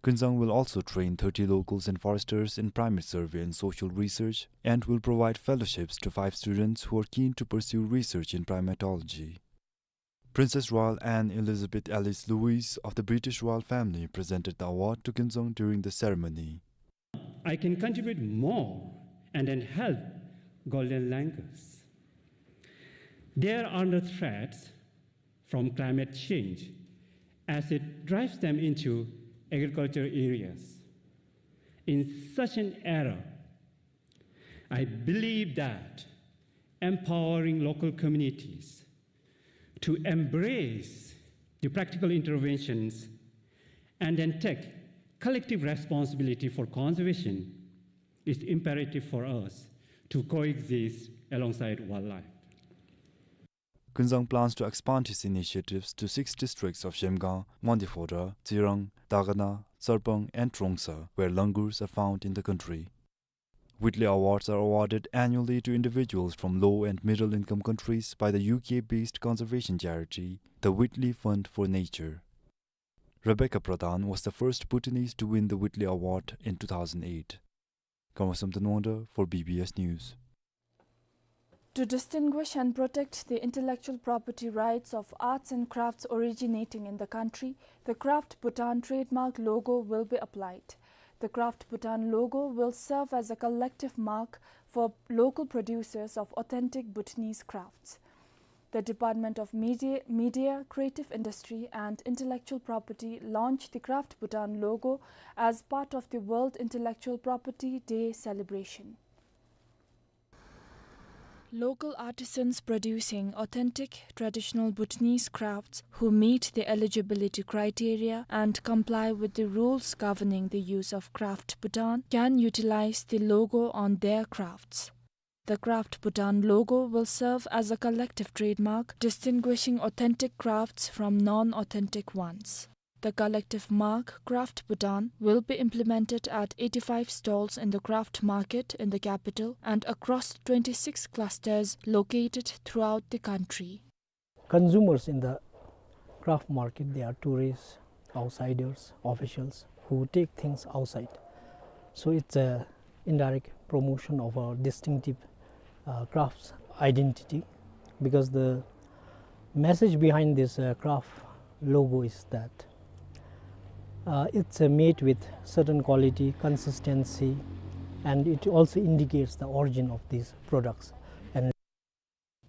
Kunzang will also train thirty locals and foresters in primate survey and social research and will provide fellowships to five students who are keen to pursue research in primatology. Princess Royal Anne Elizabeth Alice Louise of the British royal family presented the award to Kunzang during the ceremony. I can contribute more and then help golden langurs. They are under threat from climate change as it drives them into agricultural areas. In such an era, I believe that empowering local communities to embrace the practical interventions and then take collective responsibility for conservation is imperative for us to coexist alongside wildlife. Kinzang plans to expand his initiatives to six districts of Zhemgang, Mwendephorda, Tsirang, Dagana, Sarpang, and Rongsa, where langurs are found in the country. Whitley Awards are awarded annually to individuals from low and middle income countries by the U K-based conservation charity, the Whitley Fund for Nature. Rebecca Pradhan was the first Bhutanese to win the Whitley Award in two thousand eight. Karma Samten Wangda for B B S News. To distinguish and protect the intellectual property rights of arts and crafts originating in the country, the Craft Bhutan trademark logo will be applied. The Craft Bhutan logo will serve as a collective mark for local producers of authentic Bhutanese crafts. The Department of Media, Media, Creative Industry and Intellectual Property launched the Craft Bhutan logo as part of the World Intellectual Property Day celebration. Local artisans producing authentic traditional Bhutanese crafts who meet the eligibility criteria and comply with the rules governing the use of Craft Bhutan can utilize the logo on their crafts. The Craft Bhutan logo will serve as a collective trademark distinguishing authentic crafts from non-authentic ones. The collective mark, Craft Bhutan, will be implemented at eighty-five stalls in the craft market in the capital and across twenty-six clusters located throughout the country. Consumers in the craft market, they are tourists, outsiders, officials who take things outside. So it's a indirect promotion of our distinctive, uh, crafts identity, because the message behind this, uh, craft logo is that, uh, it's, uh, made with certain quality, consistency, and it also indicates the origin of these products. And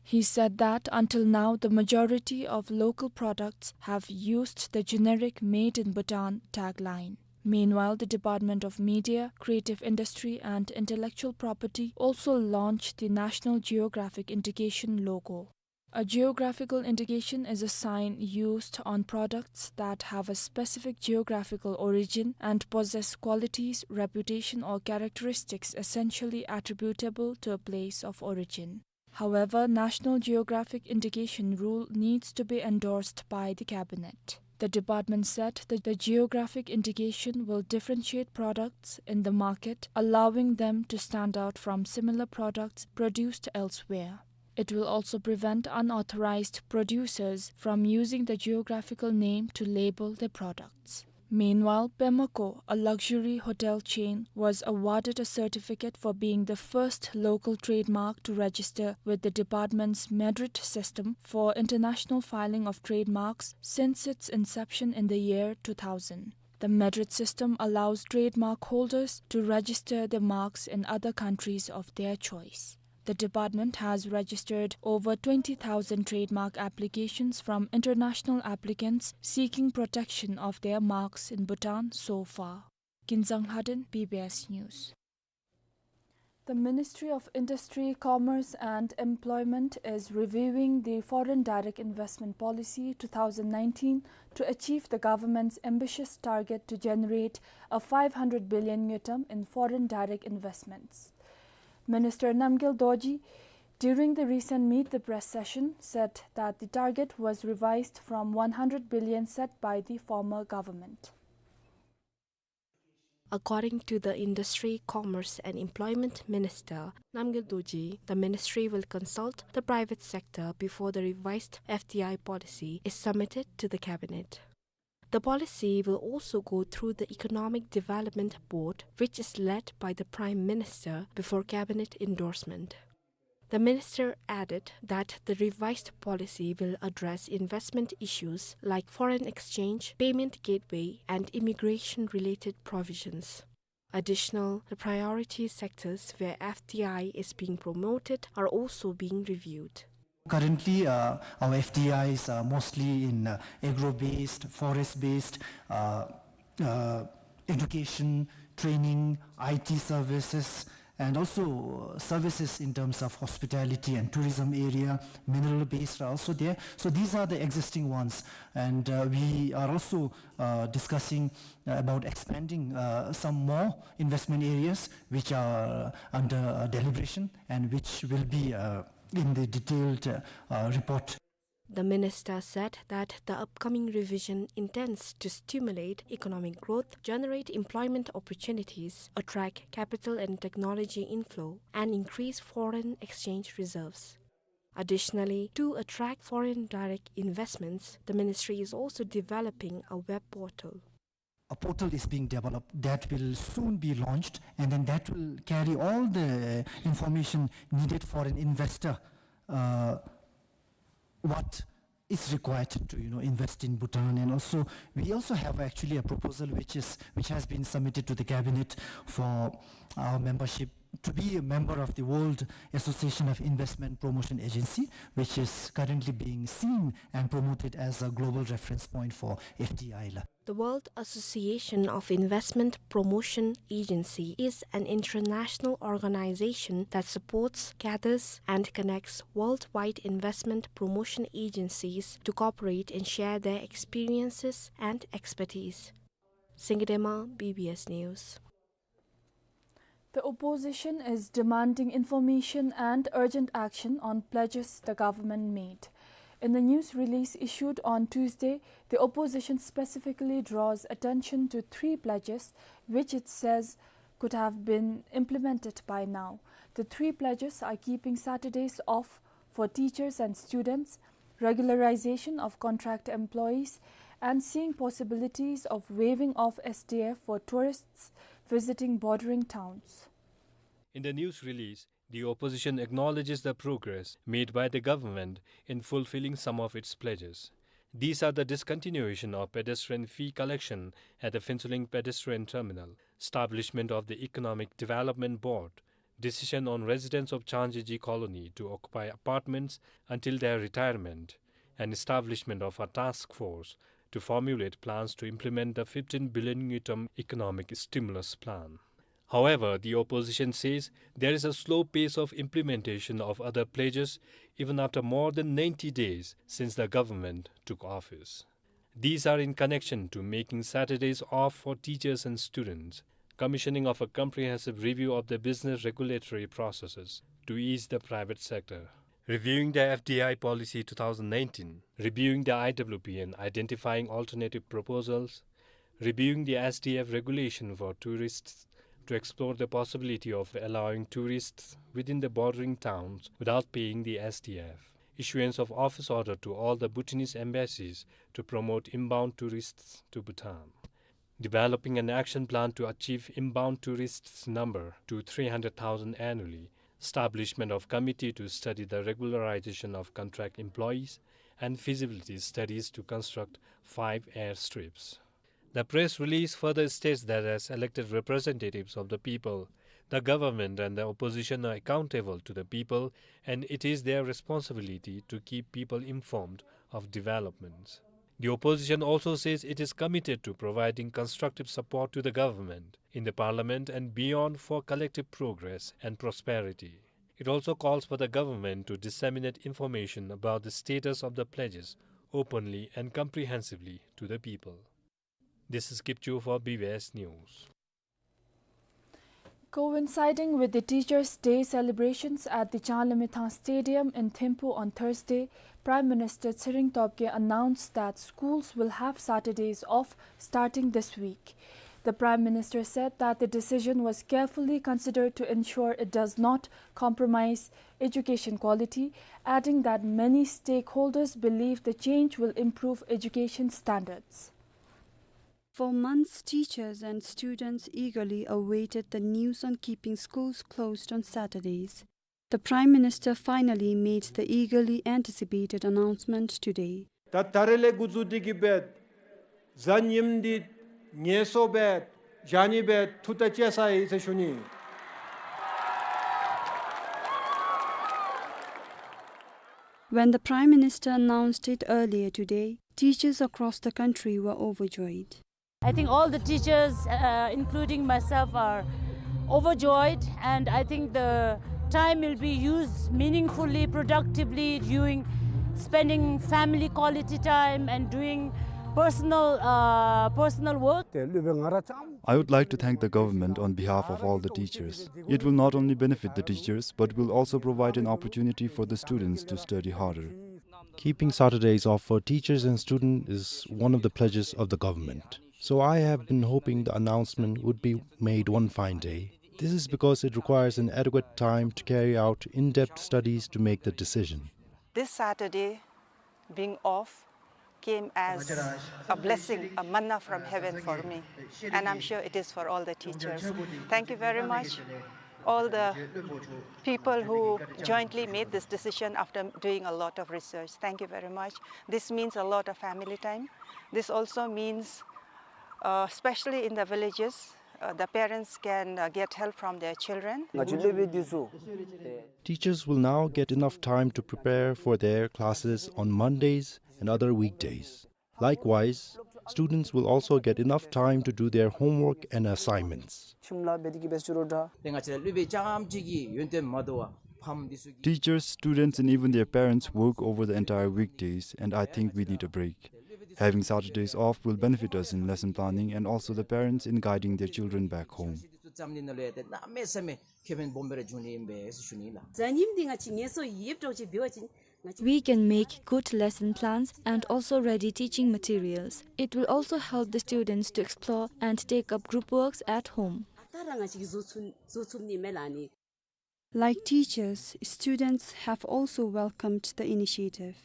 he said that until now, the majority of local products have used the generic Made in Bhutan tagline. Meanwhile, the Department of Media, Creative Industry and Intellectual Property also launched the National Geographic Indication logo. A geographical indication is a sign used on products that have a specific geographical origin and possess qualities, reputation, or characteristics essentially attributable to a place of origin. However, National Geographic Indication rule needs to be endorsed by the Cabinet. The department said that the geographic indication will differentiate products in the market, allowing them to stand out from similar products produced elsewhere. It will also prevent unauthorized producers from using the geographical name to label their products. Meanwhile, Pemako, a luxury hotel chain, was awarded a certificate for being the first local trademark to register with the department's MEDRIT system for international filing of trademarks since its inception in the year two thousand. The MEDRIT system allows trademark holders to register their marks in other countries of their choice. The department has registered over twenty thousand trademark applications from international applicants seeking protection of their marks in Bhutan so far. Kinzang Lhaden, B B S News. The Ministry of Industry, Commerce and Employment is reviewing the Foreign Direct Investment Policy two thousand nineteen to achieve the government's ambitious target to generate a five hundred billion ngultrum in foreign direct investments. Minister Namgyel Dorji, during the recent Meet the Press session, said that the target was revised from one hundred billion set by the former government. According to the Industry, Commerce and Employment Minister, Namgyel Dorji, the ministry will consult the private sector before the revised F D I policy is submitted to the cabinet. The policy will also go through the Economic Development Board, which is led by the Prime Minister, before cabinet endorsement. The minister added that the revised policy will address investment issues like foreign exchange, payment gateway, and immigration-related provisions. Additional, the priority sectors where F D I is being promoted are also being reviewed. Currently, uh, our F D Is are mostly in, uh, agro-based, forest-based, uh, uh, education, training, I T services, and also, uh, services in terms of hospitality and tourism area, mineral-based are also there. So these are the existing ones, and, uh, we are also, uh, discussing, uh, about expanding, uh, some more investment areas which are under, uh, deliberation and which will be, uh, in the detailed, uh, uh, report. The minister said that the upcoming revision intends to stimulate economic growth, generate employment opportunities, attract capital and technology inflow, and increase foreign exchange reserves. Additionally, to attract foreign direct investments, the ministry is also developing a web portal. A portal is being developed that will soon be launched, and then that will carry all the information needed for an investor, uh, what is required to, you know, invest in Bhutan. And also, we also have actually a proposal which is, which has been submitted to the cabinet for our membership, to be a member of the World Association of Investment Promotion Agency, which is currently being seen and promoted as a global reference point for F D I la. The World Association of Investment Promotion Agency is an international organization that supports, gathers, and connects worldwide investment promotion agencies to cooperate and share their experiences and expertise. Singye Dema, B B S News. The opposition is demanding information and urgent action on pledges the government made. In the news release issued on Tuesday, the opposition specifically draws attention to three pledges which it says could have been implemented by now. The three pledges are keeping Saturdays off for teachers and students, regularization of contract employees, and seeing possibilities of waiving off S D F for tourists visiting bordering towns. In the news release, the opposition acknowledges the progress made by the government in fulfilling some of its pledges. These are the discontinuation of pedestrian fee collection at the Phuentsholing pedestrian terminal, establishment of the Economic Development Board, decision on residents of Changjeji Colony to occupy apartments until their retirement, and establishment of a task force to formulate plans to implement the fifteen billion ngultrum economic stimulus plan. However, the opposition says there is a slow pace of implementation of other pledges even after more than ninety days since the government took office. These are in connection to making Saturdays off for teachers and students, commissioning of a comprehensive review of the business regulatory processes to ease the private sector, reviewing the F D I policy two thousand nineteen, reviewing the I W P and identifying alternative proposals, reviewing the S D F regulation for tourists to explore the possibility of allowing tourists within the bordering towns without paying the S D F, issuance of office order to all the Bhutanese embassies to promote inbound tourists to Bhutan, developing an action plan to achieve inbound tourists number to three hundred thousand annually, establishment of committee to study the regularization of contract employees, and feasibility studies to construct five airstrips. The press release further states that as elected representatives of the people, the government and the opposition are accountable to the people, and it is their responsibility to keep people informed of developments. The opposition also says it is committed to providing constructive support to the government in the parliament and beyond for collective progress and prosperity. It also calls for the government to disseminate information about the status of the pledges openly and comprehensively to the people. This is Kipchu for B B S News. Coinciding with the Teachers' Day celebrations at the Changlamithang Stadium in Thimphu on Thursday, Prime Minister Tshering Tobgay announced that schools will have Saturdays off starting this week. The Prime Minister said that the decision was carefully considered to ensure it does not compromise education quality, adding that many stakeholders believe the change will improve education standards. For months, teachers and students eagerly awaited the news on keeping schools closed on Saturdays. The Prime Minister finally made the eagerly anticipated announcement today. ད་ད་རེས་ལས་འགོ་བཙུགས་ཏེ་གི་སྦེ་གཟའ་ཉིམ་འདི་ངལ་གསོ་འབད་བཞག་ནི་སྦེ་ཐུགས་ཐག་བཅད་ཚར་ཡི་ཟེར་ཞུ་ནི། When the Prime Minister announced it earlier today, teachers across the country were overjoyed. I think all the teachers, uh, including myself, are overjoyed, and I think the time will be used meaningfully, productively, during spending family quality time and doing personal, uh, personal work. I would like to thank the government on behalf of all the teachers. It will not only benefit the teachers, but will also provide an opportunity for the students to study harder. Keeping Saturdays off for teachers and students is one of the pledges of the government. So I have been hoping the announcement would be made one fine day. This is because it requires an adequate time to carry out in-depth studies to make the decision. This Saturday being off came as a blessing, a manna from heaven for me, and I'm sure it is for all the teachers. Thank you very much, all the people who jointly made this decision after doing a lot of research. Thank you very much. This means a lot of family time. This also means, uh, especially in the villages, uh, the parents can, uh, get help from their children. ང་ཚོའི་སློབ་དཔོན་འདི་ཚུ། Teachers will now get enough time to prepare for their classes on Mondays and other weekdays. Likewise, students will also get enough time to do their homework and assignments. ཁྱིམ་ལས་འབད་དེ་གི་འབད་ཚུགས་རོགས་འདྲ། ཏེ་ང་བཅས་སློབ་དཔོན་རྐྱངམ་གཅིག་གི་ཡོན་ཏན་མ་དོ་བར་ཕམ་འདི་ཚུ་གི། Teachers, students, and even their parents work over the entire weekdays, and I think we need a break. Having Saturdays off will benefit us in lesson planning and also the parents in guiding their children back home. འདི་ཚུ་ཙམ་ནི་ནང་ལུ་ཡང་ཏེ་གནམ་མེད་ས་མེད་ཁེ་ཕན་སྦོམ་སྦེ་ར་འབྱུང་ནི་ཨིན་པས་ཟེར་ཞུ་ནི་ལགས། མཛའ་ཉིམ་འདི་ང་བཅས་ངལ་གསོ་ཡོདཔ་འདྲཝ་ཅིག་འབད་བ་ཅིན། We can make good lesson plans and also ready teaching materials. It will also help the students to explore and take up group works at home. ད་ར་ང་བཅས་ཀྱིས་བཟོ་ཚུགས་བཟོ་ཚུགས་ནི་མས་ལགས་ནི། Like teachers, students have also welcomed the initiative.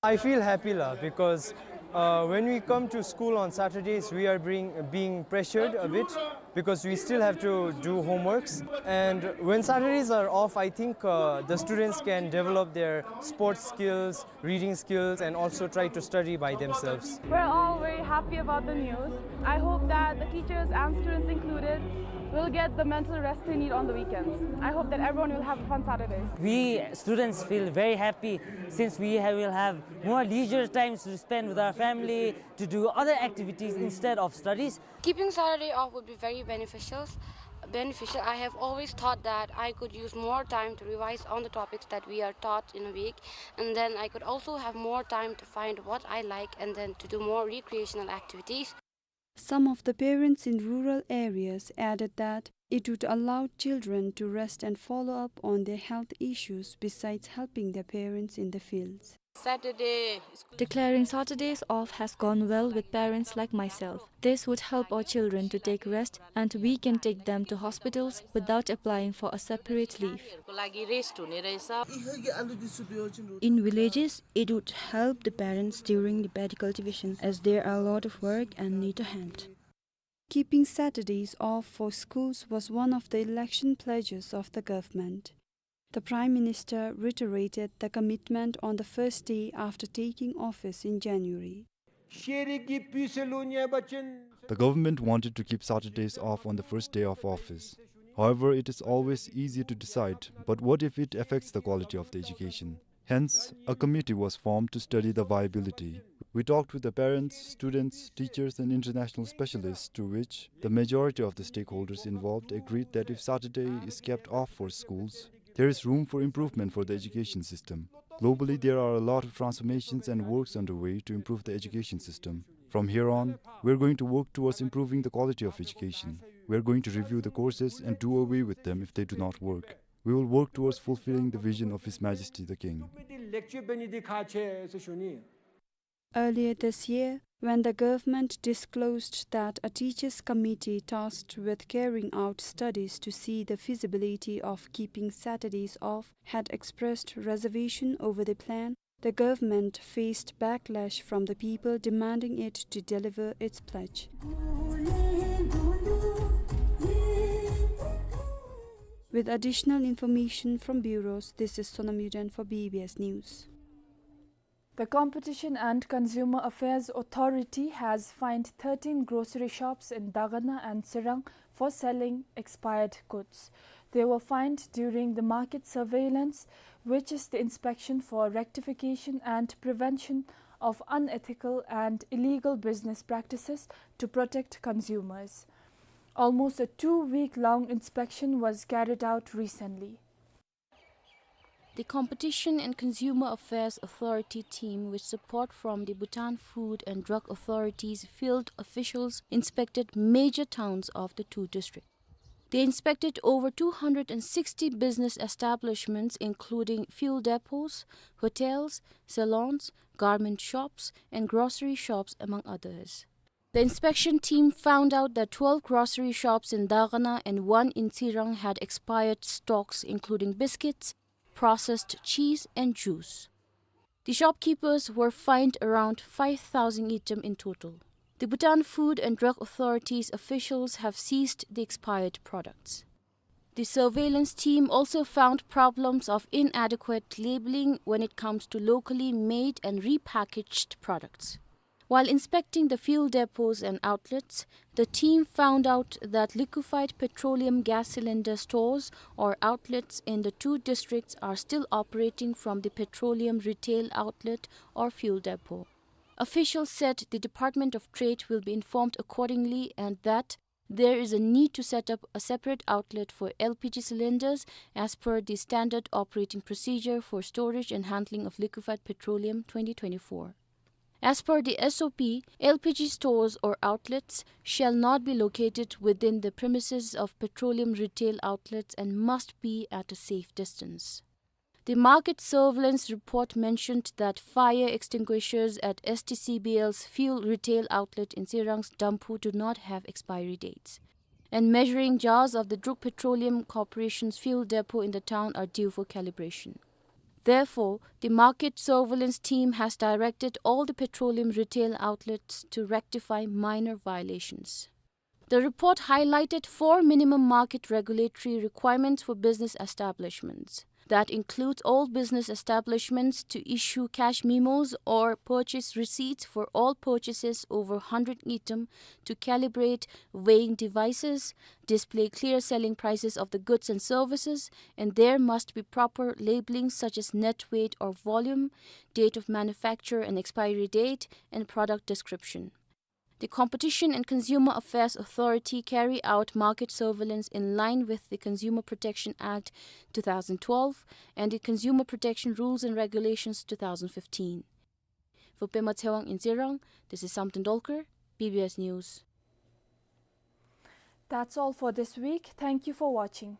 I feel happy, la, because, uh, when we come to school on Saturdays, we are being, being pressured a bit because we still have to do homeworks. And when Saturdays are off, I think, uh, the students can develop their sports skills, reading skills, and also try to study by themselves. We're all very happy about the news. I hope that the teachers and students included will get the mental rest they need on the weekends. I hope that everyone will have a fun Saturday. We students feel very happy since we have, will have more leisure times to spend with our family, to do other activities instead of studies. Keeping Saturday off would be very beneficial. Beneficial. I have always thought that I could use more time to revise on the topics that we are taught in a week, and then I could also have more time to find what I like and then to do more recreational activities. Some of the parents in rural areas added that it would allow children to rest and follow up on their health issues besides helping their parents in the fields. Saturday is Declaring Saturdays off has gone well with parents like myself. This would help our children to take rest, and we can take them to hospitals without applying for a separate leave. को लागि rest हुने रहेछ। In villages, it would help the parents during the paddy cultivation, as there are a lot of work and need a hand. Keeping Saturdays off for schools was one of the election pledges of the government. The Prime Minister reiterated the commitment on the first day after taking office in January. ཤེས་རིག་གི་སྤུས་ཚད་ལུ་གནོད་པ་ཅན། The government wanted to keep Saturdays off on the first day of office. However, it is always easier to decide, but what if it affects the quality of the education? Hence, a committee was formed to study the viability. We talked with the parents, students, teachers, and international specialists, to which the majority of the stakeholders involved agreed that if Saturday is kept off for schools, there is room for improvement for the education system. Globally, there are a lot of transformations and works underway to improve the education system. From here on, we are going to work towards improving the quality of education. We are going to review the courses and do away with them if they do not work. We will work towards fulfilling the vision of His Majesty the King. Earlier this year, when the government disclosed that a teachers' committee tasked with carrying out studies to see the feasibility of keeping Saturdays off had expressed reservation over the plan, the government faced backlash from the people demanding it to deliver its pledge. With additional information from bureaus, this is Sonam Yuden for B B S News. The Competition and Consumer Affairs Authority has fined thirteen grocery shops in Dagana and Tsirang for selling expired goods. They were fined during the market surveillance, which is the inspection for rectification and prevention of unethical and illegal business practices to protect consumers. Almost a two-week-long inspection was carried out recently. The Competition and Consumer Affairs Authority team, with support from the Bhutan Food and Drug Authority's field officials, inspected major towns of the two districts. They inspected over two hundred and sixty business establishments, including fuel depots, hotels, salons, garment shops, and grocery shops, among others. The inspection team found out that twelve grocery shops in Dakhna and one in Tsirang had expired stocks, including biscuits, processed cheese, and juice. The shopkeepers were fined around five thousand ngultrum in total. The Bhutan Food and Drug Authority's officials have seized the expired products. The surveillance team also found problems of inadequate labeling when it comes to locally made and repackaged products. While inspecting the fuel depots and outlets, the team found out that liquefied petroleum gas cylinder stores or outlets in the two districts are still operating from the petroleum retail outlet or fuel depot. Officials said the Department of Trade will be informed accordingly and that there is a need to set up a separate outlet for L P G cylinders as per the Standard Operating Procedure for Storage and Handling of Liquefied Petroleum twenty twenty-four. As per the S O P, L P G stores or outlets shall not be located within the premises of petroleum retail outlets and must be at a safe distance. The market surveillance report mentioned that fire extinguishers at S T C B L's fuel retail outlet in Tsirang's Damphu do not have expiry dates, and measuring jars of the Druk Petroleum Corporation's fuel depot in the town are due for calibration. Therefore, the market surveillance team has directed all the petroleum retail outlets to rectify minor violations. The report highlighted four minimum market regulatory requirements for business establishments. That includes all business establishments to issue cash memos or purchase receipts for all purchases over hundred ngultrum, to calibrate weighing devices, display clear selling prices of the goods and services, and there must be proper labeling such as net weight or volume, date of manufacture and expiry date, and product description. The Competition and Consumer Affairs Authority carry out market surveillance in line with the Consumer Protection Act two thousand twelve and the Consumer Protection Rules and Regulations two thousand fifteen. For Pema Tshewang in Tsirang, this is Samten Dolkar, B B S News. That's all for this week. Thank you for watching.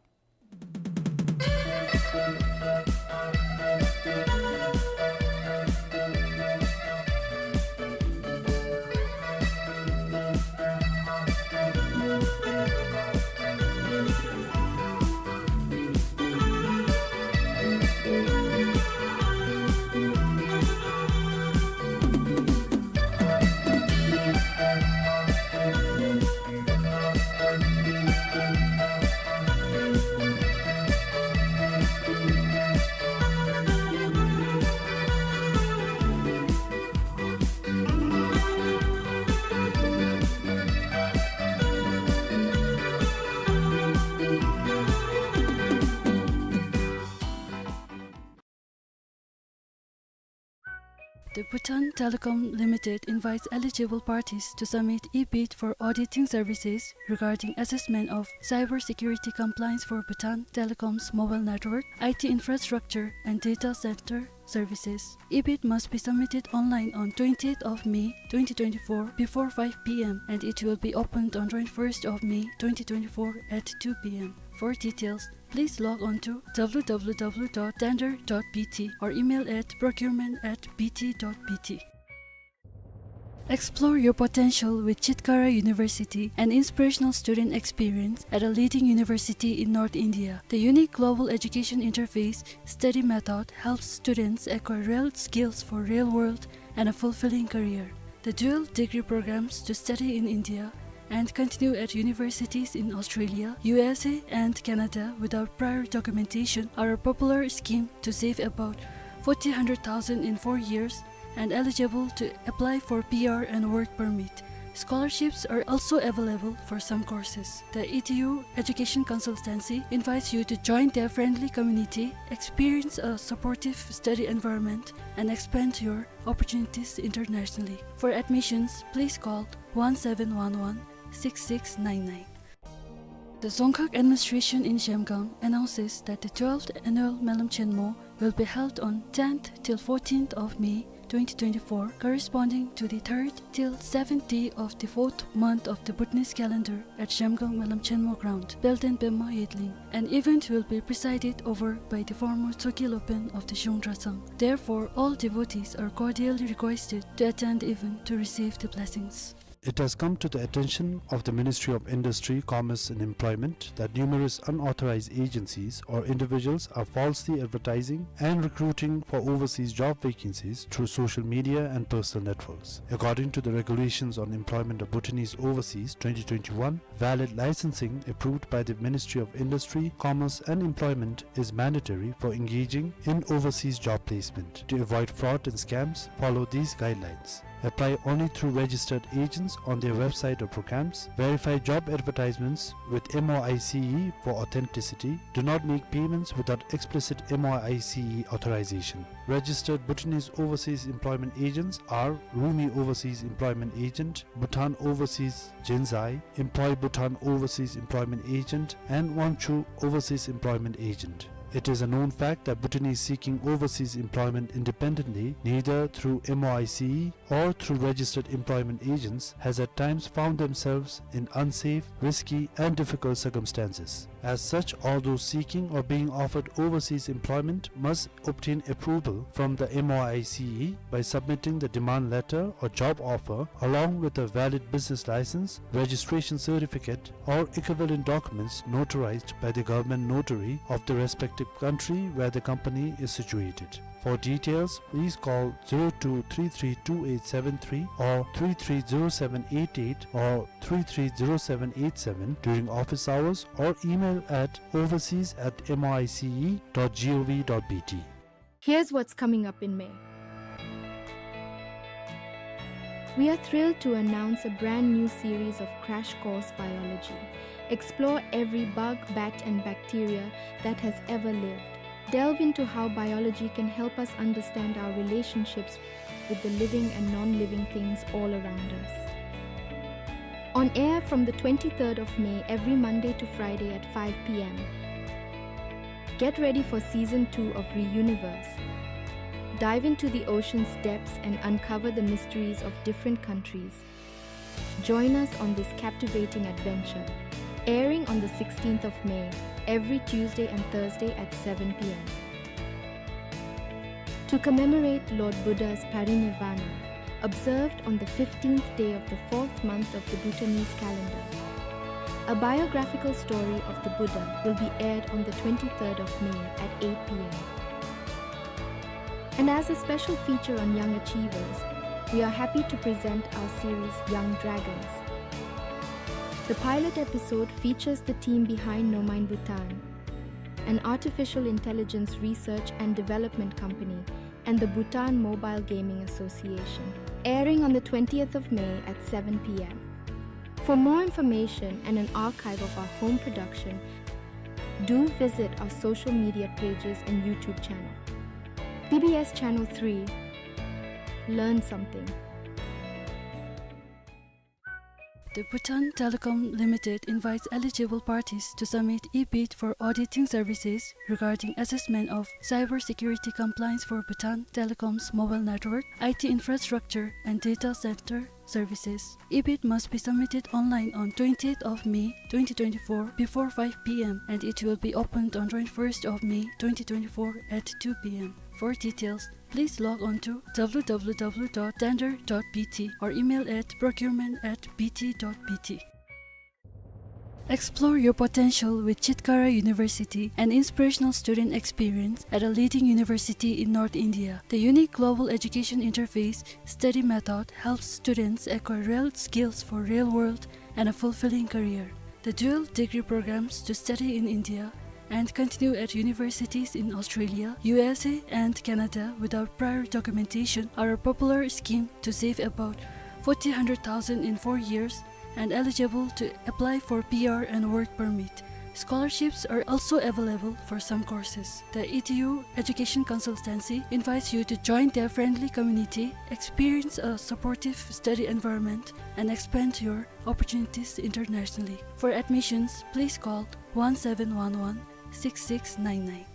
The Bhutan Telecom Limited invites eligible parties to submit e-bid for auditing services regarding assessment of cybersecurity compliance for Bhutan Telecom's mobile network, I T infrastructure, and data center services. E-bid must be submitted online on twentieth of May twenty twenty-four before five P M, and it will be opened on twenty-first of May twenty twenty-four at two P M. For details, please log on to W W W dot tender dot B T or email at procurement at B T dot B T. Explore your potential with Chitkara University, an inspirational student experience at a leading university in North India. The unique global education interface study method helps students acquire real skills for real world and a fulfilling career. The dual degree programs to study in India and continue at universities in Australia, U S A, and Canada without prior documentation are a popular scheme to save about forty hundred thousand in four years and eligible to apply for P R and work permit. Scholarships are also available for some courses. The E D U Education Consultancy invites you to join their friendly community, experience a supportive study environment, and expand your opportunities internationally. For admissions, please call one seven one one six six nine nine. The Dzongkhag Administration in Zhemgang announces that the twelfth annual Melam Chenmo will be held on tenth till fourteenth of May twenty twenty-four, corresponding to the third till seventh day of the fourth month of the Bhutanese calendar at Zhemgang Melam Chenmo Ground, Pelden Pema Yedlin. An event will be presided over by the former Tsoki Lopen of the Zhung Drazang. Therefore, all devotees are cordially requested to attend the event to receive the blessings. It has come to the attention of the Ministry of Industry, Commerce and Employment that numerous unauthorized agencies or individuals are falsely advertising and recruiting for overseas job vacancies through social media and personal networks. According to the Regulations on Employment of Bhutanese Overseas twenty twenty-one, valid licensing approved by the Ministry of Industry, Commerce and Employment is mandatory for engaging in overseas job placement. To avoid fraud and scams, follow these guidelines. Apply only through registered agents on their website or programs. Verify job advertisements with M O I C E for authenticity. Do not make payments without explicit M O I C E authorization. Registered Bhutanese overseas employment agents are Rumi Overseas Employment Agent, Bhutan Overseas Jinzai, Employ Bhutan Overseas Employment Agent, and Wangchu Overseas Employment Agent. It is a known fact that Bhutanese seeking overseas employment independently, neither through M O I C E or through registered employment agents, has at times found themselves in unsafe, risky, and difficult circumstances. As such, all those seeking or being offered overseas employment must obtain approval from the M O I C E by submitting the demand letter or job offer along with a valid business license, registration certificate, or equivalent documents notarized by the government notary of the respective country where the company is situated. For details, please call zero two three three two eight seven three or three three zero seven eight eight or three three zero seven eight seven during office hours or email at overseas at M O I C E dot G O V dot B T. Here's what's coming up in May. We are thrilled to announce a brand new series of Crash Course Biology. Explore every bug, bat, and bacteria that has ever lived. Delve into how biology can help us understand our relationships with the living and non-living things all around us. On air from the twenty-third of May, every Monday to Friday at five P M. Get ready for season two of Reuniverse. Dive into the ocean's depths and uncover the mysteries of different countries. Join us on this captivating adventure. Airing on the sixteenth of May, every Tuesday and Thursday at seven P M. To commemorate Lord Buddha's parinirvana, observed on the fifteenth day of the fourth month of the Bhutanese calendar, a biographical story of the Buddha will be aired on the twenty-third of May at eight P M. And as a special feature on young achievers, we are happy to present our series Young Dragons. The pilot episode features the team behind Nomine Bhutan, an artificial intelligence research and development company, and the Bhutan Mobile Gaming Association, airing on the twentieth of May at seven P M. For more information and an archive of our home production, do visit our social media pages and YouTube channel. B B S Channel three. Learn something. The Bhutan Telecom Limited invites eligible parties to submit e-bid for auditing services regarding assessment of cybersecurity compliance for Bhutan Telecom's mobile network, I T infrastructure, and data center services. E-bid must be submitted online on twentieth of May twenty twenty-four before five P M, and it will be opened on twenty-first of May twenty twenty-four at two P M. For details, please log on to W W W dot tender dot B T or email at procurement at B T dot B T. Explore your potential with Chitkara University, an inspirational student experience at a leading university in North India. The unique global education interface study method helps students acquire real skills for real world and a fulfilling career. The dual degree programs to study in India and continue at universities in Australia, U S A, and Canada without prior documentation are a popular scheme to save about forty hundred thousand in four years and eligible to apply for P R and work permit. Scholarships are also available for some courses. The E D U Education Consultancy invites you to join their friendly community, experience a supportive study environment, and expand your opportunities internationally. For admissions, please call one seven one one six six nine nine.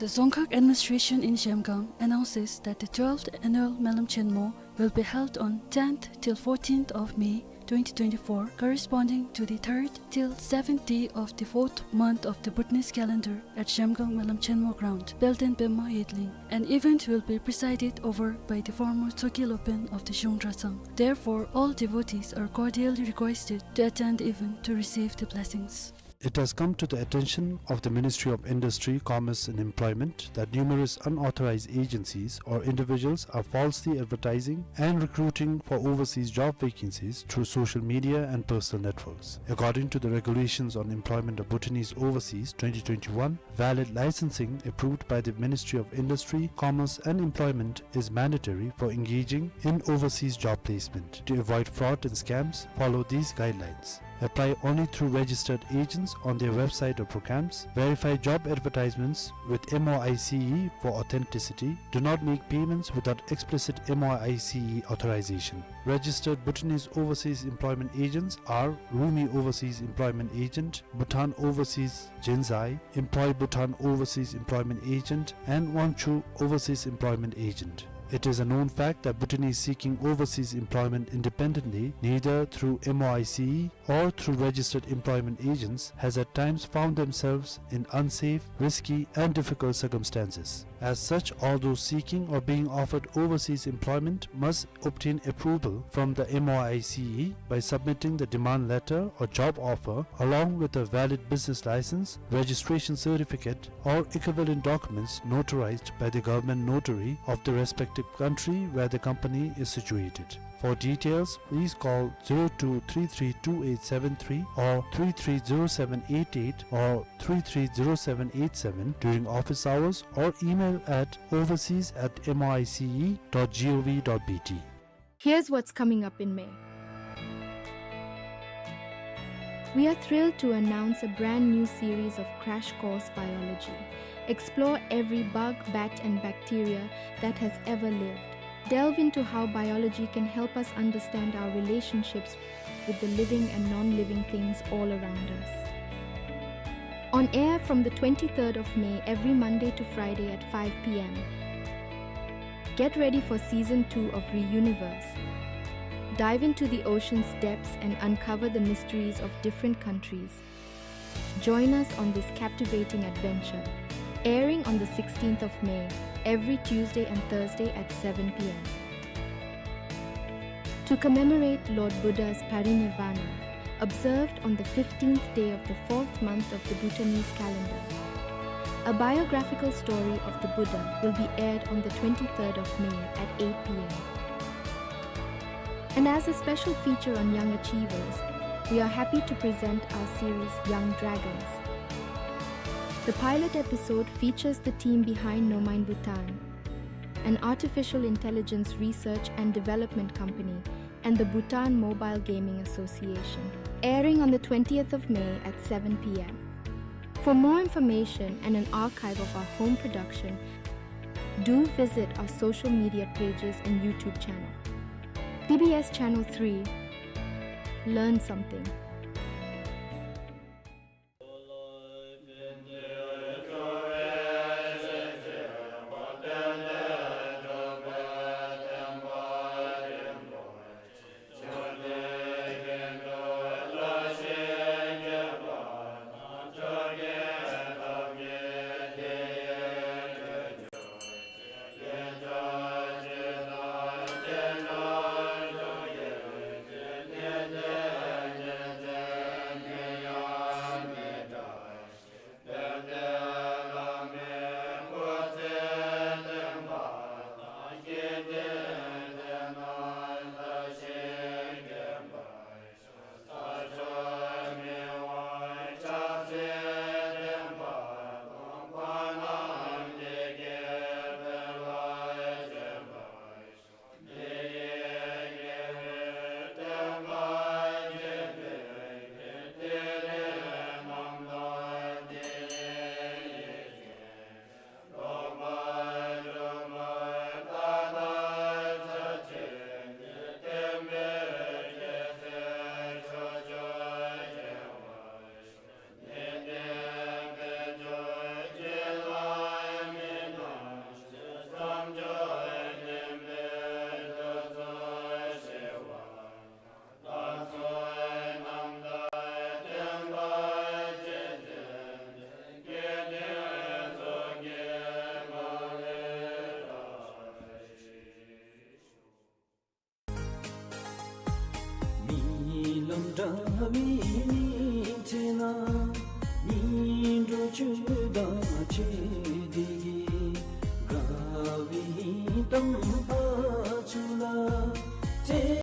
The Dzongkhag administration in Zhemgang announces that the twelfth annual Melam Chenmo will be held on tenth till fourteenth of May twenty twenty-four, corresponding to the third till seventh day of the fourth month of the Bhutanese calendar at Zhemgang Melam Chenmo ground, Belden Pema Yedlin. An event will be presided over by the former Tsoki Lopen of the Zhung Dratshang. Therefore, all devotees are cordially requested to attend the event to receive the blessings. It has come to the attention of the Ministry of Industry, Commerce and Employment that numerous unauthorized agencies or individuals are falsely advertising and recruiting for overseas job vacancies through social media and personal networks. According to the Regulations on Employment of Bhutanese Overseas twenty twenty-one, valid licensing approved by the Ministry of Industry, Commerce and Employment is mandatory for engaging in overseas job placement. To avoid fraud and scams, follow these guidelines. Apply only through registered agents on their website or programs. Verify job advertisements with M O I C E for authenticity. Do not make payments without explicit M O I C E authorization. Registered Bhutanese overseas employment agents are Rumi Overseas Employment Agent, Bhutan Overseas Jinzai, Employ Bhutan Overseas Employment Agent, and Wangchu Overseas Employment Agent. It is a known fact that Bhutanese seeking overseas employment independently, neither through M O I C E or through registered employment agents, has at times found themselves in unsafe, risky, and difficult circumstances. As such, all those seeking or being offered overseas employment must obtain approval from the M O I C E by submitting the demand letter or job offer along with a valid business license, registration certificate, or equivalent documents notarized by the government notary of the respective country where the company is situated. For details, please call zero two three three two eight seven three or three three zero seven eight eight or three three zero seven eight seven during office hours or email at overseas at M O I C E dot gov dot B T. Here's what's coming up in May. We are thrilled to announce a brand new series of Crash Course Biology. Explore every bug, bat, and bacteria that has ever lived. Delve into how biology can help us understand our relationships with the living and non-living things all around us. On air from the twenty-third of May every Monday to Friday at five p.m. Get ready for season two of Reuniverse. Dive into the ocean's depths and uncover the mysteries of different countries. Join us on this captivating adventure. Airing on the sixteenth of May, every Tuesday and Thursday at seven p.m. To commemorate Lord Buddha's parinirvana, observed on the fifteenth day of the fourth month of the Bhutanese calendar. A biographical story of the Buddha will be aired on the twenty-third of May at eight p.m. And as a special feature on young achievers, we are happy to present our series Young Dragons. The pilot episode features the team behind Nomine Bhutan, an artificial intelligence research and development company, and the Bhutan Mobile Gaming Association. Airing on the twentieth of May at seven p.m. For more information and an archive of our home production, do visit our social media pages and YouTube channel. B B S Channel three. Learn something.